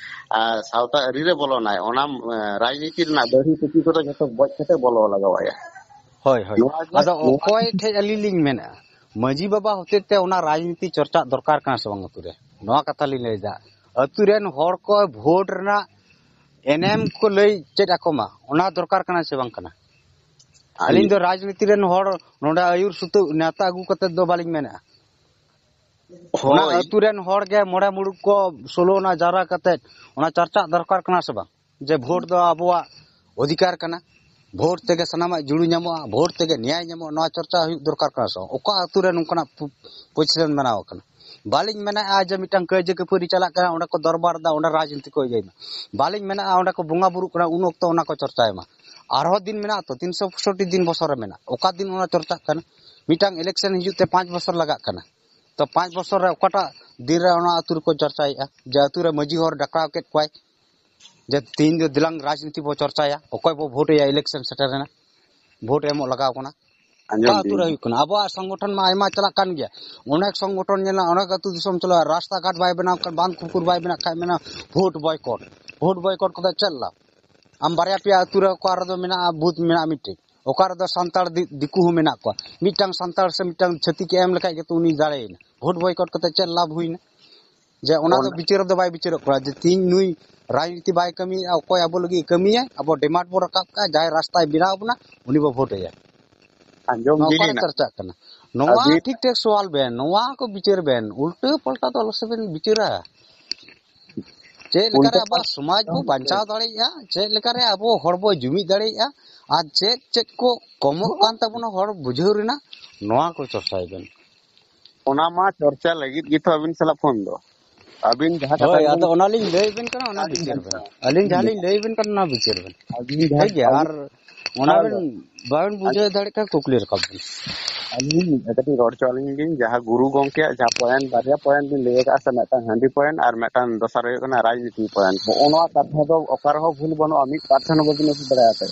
ᱟ, ᱥᱟᱶᱛᱟ ᱟᱹᱨᱤ ᱨᱮ ᱵᱚᱞᱚᱱᱟᱭ, ᱚᱱᱟ, ᱟ, ᱨᱟᱡᱽᱱᱤᱛᱤ ᱨᱮᱱᱟᱜ ᱫᱟᱹᱲᱦᱤ ᱠᱩᱪᱤ ᱠᱚᱫᱚ ᱡᱚᱛᱚ ᱵᱚᱡ ᱠᱟᱛᱮ ᱵᱚᱞᱚ ᱞᱟᱜᱟᱣᱟᱭᱟ᱾ ᱦᱳᱭ, ᱦᱳᱭ᱾ ᱱᱚᱣᱟ ᱜᱮ, ᱟᱫᱚ ᱱᱚᱣᱟ ᱚᱠᱚᱭ ᱴᱷᱮᱡ ᱟᱹᱞᱤᱧ ᱞᱤᱧ ᱢᱮᱱᱟ, ᱢᱟᱹᱡᱷᱤ ᱵᱟᱵᱟ ᱦᱚᱛᱮ ᱛᱮ ᱚᱱᱟ ᱨᱟᱡᱽᱱᱤᱛᱤ ᱪᱚᱨᱪᱟ ᱫᱚᱨᱠᱟᱨ ᱠᱟᱱᱟ ᱥᱮ ᱵᱟᱝ ᱟᱹᱛᱩ ᱨᱮ? ᱱᱚᱣᱟ ᱠᱟᱛᱷᱟ ᱞᱤᱧ ᱞᱟᱹᱭᱫᱟ᱾ ᱟᱹᱛᱩ ᱨᱮᱱ ᱦᱚᱲ ᱠᱚ ᱵᱷᱳᱴ ᱨᱮᱱᱟᱜ ᱮᱱᱮᱢ ᱠᱚ ᱞᱟᱹᱭ ᱪᱮᱫ ᱟᱠᱚ ᱢᱟ, ᱚᱱᱟ ᱫᱚᱨᱠᱟᱨ ᱠᱟᱱᱟ ᱥᱮ ᱵᱟᱝ ᱠᱟᱱᱟ? ᱟᱹᱞᱤᱧ ᱫᱚ ᱨᱟᱡᱽᱱᱤᱛᱤ ᱨᱮᱱ ᱦᱚᱲ ᱱᱚᱰᱮ ᱟᱹᱭᱩᱨ ᱥᱩᱛᱩᱜ ᱱᱮᱣᱛᱟ ᱟᱹᱜᱩ ᱠᱟᱛᱮ ᱫᱚ ᱵᱟᱹᱞᱤᱧ ᱢᱮᱱᱮᱫᱼᱟ᱾ ᱚᱱᱟ ᱦᱳᱭ᱾ ᱟᱹᱛᱩ ᱨᱮᱱ ᱦᱚᱲ ᱜᱮ ᱢᱚᱬᱮ ᱢᱩᱞᱩᱠ ᱠᱚ ᱥᱳᱞᱳ ᱟᱱᱟ ᱡᱟᱣᱨᱟ ᱠᱟᱛᱮ ᱚᱱᱟ ᱪᱟᱨᱪᱟᱜ ᱫᱚᱨᱠᱟᱨ ᱠᱟᱱᱟ ᱥᱮ ᱵᱟᱝ? ᱡᱮ ᱵᱷᱳᱴ ᱫᱚ ᱟᱵᱚᱣᱟᱜ ᱚᱫᱷᱤᱠᱟᱨ ᱠᱟᱱᱟ, ᱵᱷᱳᱴ ᱛᱮᱜᱮ ᱥᱟᱱᱟᱢᱟᱜ ᱡᱩᱲᱩ ᱧᱟᱢᱚᱜᱼᱟ, ᱵᱷᱳᱴ ᱛᱮᱜᱮ ᱱᱮᱭᱟᱭ ᱧᱟᱢᱚᱜᱼᱟ, ᱱᱚᱣᱟ ᱪᱚᱨᱪᱟ ᱦᱩᱭᱩᱜ ᱫᱚᱨᱠᱟᱨ ᱠᱟᱱᱟ ᱥᱮ ᱵᱟᱝ? ᱚᱠᱟ ᱟᱹᱛᱩ ᱨᱮ ᱱᱚᱝᱠᱟᱱᱟᱜ ᱯᱚ-, ᱯᱚᱡᱤᱥᱚᱱ ᱵᱮᱱᱟᱣ ᱟᱠᱟᱱᱟ? ᱵᱟᱹᱞᱤᱧ ᱢᱮᱱᱮᱫᱼᱟ ᱡᱮ ᱢᱤᱫᱴᱟᱝ ᱠᱟᱹᱭᱡᱟᱹ ᱠᱷᱟᱹᱯᱟᱹᱨᱤ ᱪᱟᱞᱟᱜ ᱠᱟᱱᱟ, ᱚᱸᱰᱮ ᱠᱚ ᱫᱚᱨᱵᱟᱨ ᱮᱫᱟ, ᱚᱸᱰᱮ ᱨᱟᱡᱽᱱᱤᱛᱤ ᱠᱚ ᱤᱭᱟᱹᱭ ᱢᱟ᱾ ᱵᱟᱹᱞᱤᱧ ᱢᱮᱱᱮᱫᱼᱟ ᱚᱸᱰᱮ ᱠᱚ ᱵᱚᱸᱜᱟ ᱵᱩᱨᱩᱜ ᱠᱟᱱᱟ, ᱩᱱ ᱚᱠᱛᱚ ᱚᱱᱟ ᱠᱚ ᱪᱚᱨᱪᱟᱭ ᱢᱟ᱾ ᱟᱨᱦᱚᱸ ᱫᱤᱱ ᱢᱮᱱᱟᱜᱼᱟ ᱛᱚ, ᱛᱤᱱᱥᱚ ᱯᱚᱸᱭᱥᱚᱴᱴᱤ ᱫᱤᱱ ᱵᱚᱪᱷᱚᱨ ᱨᱮ ᱢᱮᱱᱟᱜᱼᱟ᱾ ᱚᱠᱟ ᱫᱤᱱ ᱚᱱᱟ ᱪᱚᱨᱪᱟᱜ ᱠᱟᱱᱟ? ᱢᱤᱫᱴᱟᱝ ᱤᱞᱮᱠᱥᱚᱱ ᱦᱤᱡᱩᱜ ᱛᱮ ᱯᱟᱸᱪ ᱵᱚᱪᱷᱚᱨ ᱞᱟᱜᱟᱜ ᱠᱟᱱᱟ᱾ ᱛᱚ ᱯᱟᱸᱪ ᱵᱚᱪᱷᱚᱨ ᱨᱮ ᱚᱠᱟᱴᱟᱜ ᱫᱤᱱ ᱨᱮ ᱚᱱᱟ ᱟᱹᱛᱩ ᱨᱮᱠᱚ ᱪᱚᱨᱪᱟᱭᱮᱫᱼᱟ ᱡᱮ ᱟᱹᱛᱩ ᱨᱮ ᱢᱟᱹᱡᱷᱤ ᱦᱚᱲ ᱰᱟᱠᱨᱟᱣ ᱠᱮᱫ ᱠᱚᱣᱟᱭ, ᱡᱮ ᱛᱮᱦᱮᱧ ᱫᱚ ᱫᱮᱞᱟᱝ ᱨᱟᱡᱽᱱᱤᱛᱤ ᱵᱚ ᱪᱚᱨᱪᱟᱭᱟ, ᱚᱠᱚᱭ ᱵᱚ ᱵᱷᱳᱴ ᱮᱭᱟ, ᱤᱞᱮᱠᱥᱚᱱ ᱥᱮᱴᱮᱨᱮᱱᱟ, ᱵᱷᱳᱴ ᱮᱢᱚᱜ ᱞᱟᱜᱟᱣ ᱠᱟᱱᱟ᱾ ᱚᱠᱟ ᱟᱹᱛᱩ ᱨᱮ ᱦᱩᱭᱩᱜ ᱠᱟᱱᱟ? ᱟᱵᱚᱣᱟᱜ ᱥᱚᱝᱜᱚᱴᱷᱚᱱ ᱢᱟ ᱟᱭᱢᱟ ᱪᱟᱞᱟᱜ ᱠᱟᱱ ᱜᱮᱭᱟ, ᱚᱱᱮᱠ ᱥᱚᱝᱜᱚᱴᱷᱚᱱ ᱧᱮᱞᱟ, ᱚᱱᱮᱠ ᱟᱹᱛᱩ ᱫᱤᱥᱚᱢ ᱪᱟᱞᱟᱜᱼᱟ, ᱨᱟᱥᱛᱟ ᱜᱷᱟᱴ ᱵᱟᱭ ᱵᱮᱱᱟᱣ ᱠᱷᱟᱱ, ᱵᱟᱸᱫᱷ ᱯᱩᱠᱷᱩᱨ ᱵᱟᱭ ᱵᱮᱱᱟᱣ ᱠᱷᱟᱱ, ᱢᱮᱱᱟ ᱵᱷᱳᱴ ᱵᱚᱭᱠᱚᱴ᱾ ᱵᱷᱳᱴ ᱵᱚᱭᱠᱚᱴ ᱠᱟᱛᱮ ᱪᱮᱫ ᱞᱟᱵᱷ? ᱟᱢ ᱵᱟᱨᱭᱟ ᱯᱮᱭᱟ ᱟᱹᱛᱩ ᱨᱮ ᱚᱠᱟ ᱨᱮᱫᱚ ᱢᱮᱱᱟᱜᱼᱟ, ᱵᱩᱛᱷ ᱢᱮᱱᱟᱜᱼᱟ ᱢᱤᱫᱴᱮᱡ, ᱚᱠᱟ ᱨᱮᱫᱚ ᱥᱟᱱᱛᱟᱲ ᱫᱤ-, ᱫᱤᱠᱩ ᱦᱚᱸ ᱢᱮᱱᱟᱜ ᱠᱚᱣᱟ, ᱢᱤᱫᱴᱟᱝ ᱥᱟᱱᱛᱟᱲ ᱥᱮ ᱢᱤᱫᱴᱟᱝ ᱪᱷᱟᱹᱛᱤᱠ ᱮ ᱮᱢ ᱞᱮᱠᱷᱟᱡ ᱜᱮᱛᱚ ᱩᱱᱤ ᱫᱟᱲᱮᱭᱮᱱᱟ᱾ ᱵᱷᱳᱴ ᱵᱚᱭᱠᱚᱴ ᱠᱟᱛᱮ ᱪᱮᱫ ᱞᱟᱵᱷ ᱦᱩᱭᱱᱟ? ᱡᱮ ᱚᱱᱟ ᱫᱚ ᱵᱤᱪᱟᱹᱨ ᱫᱚ ᱵᱟᱭ ᱵᱤᱪᱟᱹᱨᱚᱜ ᱠᱟᱱᱟ, ᱡᱮ ᱛᱤᱦᱤᱧ ᱱᱩᱭ ᱨᱟᱡᱽᱱᱤᱛᱤ ᱵᱟᱭ ᱠᱟᱹᱢᱤᱭᱮᱫᱼᱟ, ᱚᱠᱚᱭ ᱟᱵᱚ ᱞᱟᱹᱜᱤᱫ ᱮ ᱠᱟᱹᱢᱤᱭᱟ, ᱟᱵᱚ ᱰᱤᱢᱟᱱᱰ ᱵᱚ ᱨᱟᱠᱟᱵ ᱠᱟᱜᱼᱟ, ᱡᱟᱦᱟᱸᱭ ᱨᱟᱥᱛᱟᱭ ᱵᱮᱱᱟᱣ ᱵᱚᱱᱟ, ᱩᱱᱤ ᱵᱚ ᱵᱷᱳᱴ ᱟᱭᱟ᱾ ᱟᱸᱡᱚᱢ ᱱᱚᱣᱟ ᱵᱤᱱ ᱚᱠᱟᱨᱮ ᱱᱟᱜ᱾ ᱪᱟᱨᱪᱟᱜ ᱠᱟᱱᱟ? ᱱᱚᱣᱟ ᱟᱹᱵᱤᱱ ᱴᱷᱤᱠ ᱴᱷᱟᱠ ᱥᱚᱣᱟᱞ ᱵᱮᱱ, ᱱᱚᱣᱟ ᱠᱚ ᱵᱤᱪᱟᱹᱨ ᱵᱮᱱ, ᱩᱞᱴᱟᱹ ᱯᱟᱞᱴᱟ ᱫᱚ ᱟᱞᱚ ᱥᱮ ᱵᱮᱱ ᱵᱤᱪᱟᱹᱨᱟ᱾ ᱪᱮᱫ ᱞᱮᱠᱟᱨᱮ ᱩᱞᱴᱟᱹ ᱟᱵᱚᱣᱟᱜ ᱯᱟᱞᱴᱟ ᱥᱚᱢᱟᱡᱽ ᱵᱚ ᱵᱟᱧᱪᱟᱣ ᱫᱟᱲᱮᱭᱟᱜᱼᱟ, ᱪᱮᱫ ᱞᱮᱠᱟᱨᱮ ᱟᱵᱚ ᱦᱚᱲ ᱵᱚ ᱡᱩᱢᱤᱫ ᱫᱟᱲᱮᱭᱟᱜᱼᱟ, ᱟᱨ ᱪᱮᱫ ᱪᱮᱫ ᱠᱚ ᱠᱚᱢᱚᱜ ᱠᱟᱱ ᱛᱟᱵᱚᱱᱟ ᱦᱚᱲ ᱵᱩᱡᱷᱟᱹᱣ ᱨᱮᱱᱟᱜ, ᱱᱚᱣᱟ ᱠᱚ ᱪᱚᱨᱪᱟᱭ ᱵᱮᱱ᱾ ᱚᱱᱟ ᱢᱟ ᱪᱚᱨᱪᱟ ᱞᱟᱹᱜᱤᱫ ᱜᱮᱛᱚ ᱟᱹᱵᱤᱱ ᱥᱟᱞᱟᱜ ᱯᱷᱳᱱ ᱫᱚ᱾ ᱟᱹᱵᱤᱱ ᱡᱟᱦᱟᱸ ᱠᱟᱛᱷᱟ ᱦᱳᱭ, ᱜᱮᱵᱤᱱ ᱟᱫᱚ ᱚᱱᱟᱞᱤᱧ ᱞᱟᱹᱭ ᱟᱵᱤᱱ ᱠᱟᱱᱟ, ᱚᱱᱟ ᱟᱹᱞᱤᱧ ᱵᱤᱪᱟᱹᱨ ᱵᱮᱱ᱾ ᱟᱹᱞᱤᱧ ᱡᱟᱦᱟᱸ ᱞᱤᱧ ᱞᱟᱹᱭ ᱟᱵᱤᱱ ᱠᱟᱱᱟ, ᱚᱱᱟ ᱵᱤᱪᱟᱹᱨ ᱵᱮᱱ᱾ ᱟᱹᱵᱤᱱ ᱡᱟᱦᱟᱸ ᱴᱷᱤᱠ ᱜᱮᱭᱟ? ᱟᱹᱵᱤᱱ ᱟᱨ ᱚᱱᱟ ᱦᱮᱸ ᱵᱮᱱ ᱫᱚ᱾ ᱵᱟᱵᱮᱱ ᱵᱩᱡᱷᱟᱹᱣ ᱫᱟᱲᱮᱭᱟᱜ ᱠᱷᱟᱱ ᱠᱩᱠᱞᱤ ᱨᱟᱠᱟᱵ ᱵᱮᱱ᱾ ᱟᱹᱞᱤᱧ ᱠᱟᱹᱴᱤᱡ ᱨᱚᱲ ᱦᱚᱪᱚ ᱟᱹᱞᱤᱧ ᱵᱤᱱ, ᱡᱟᱦᱟᱸ ᱜᱩᱨᱩ ᱜᱚᱢᱠᱮᱭᱟᱜ ᱡᱟᱦᱟᱸ ᱯᱚᱭᱮᱱᱴ, ᱵᱟᱨᱭᱟ ᱯᱚᱭᱮᱱᱴ ᱵᱤᱱ ᱞᱟᱹᱭ ᱟᱠᱟᱫᱼᱟ ᱥᱮ, ᱢᱤᱫᱴᱟᱝ ᱦᱟᱺᱰᱤ ᱯᱚᱭᱮᱱᱴ ᱟᱨ ᱢᱤᱫᱴᱟᱝ ᱫᱚᱥᱟᱨ ᱦᱩᱭᱩᱜ ᱠᱟᱱᱟ ᱨᱟᱡᱽᱱᱤᱛᱤ ᱯᱚᱭᱮᱱᱴ, ᱱᱚᱜᱼᱚ ᱱᱚᱣᱟ ᱠᱟᱛᱷᱟ ᱫᱚ ᱚᱠᱟ ᱨᱮᱦᱚᱸ ᱵᱷᱩᱞ ᱵᱟᱹᱱᱩᱜᱼᱟ, ᱢᱤᱫ ᱯᱟᱨᱥᱮᱱᱴ ᱦᱚᱸ ᱵᱟᱹᱵᱤᱱ ᱟᱹᱜᱩ ᱫᱟᱲᱮᱭᱟᱜᱼᱟ᱾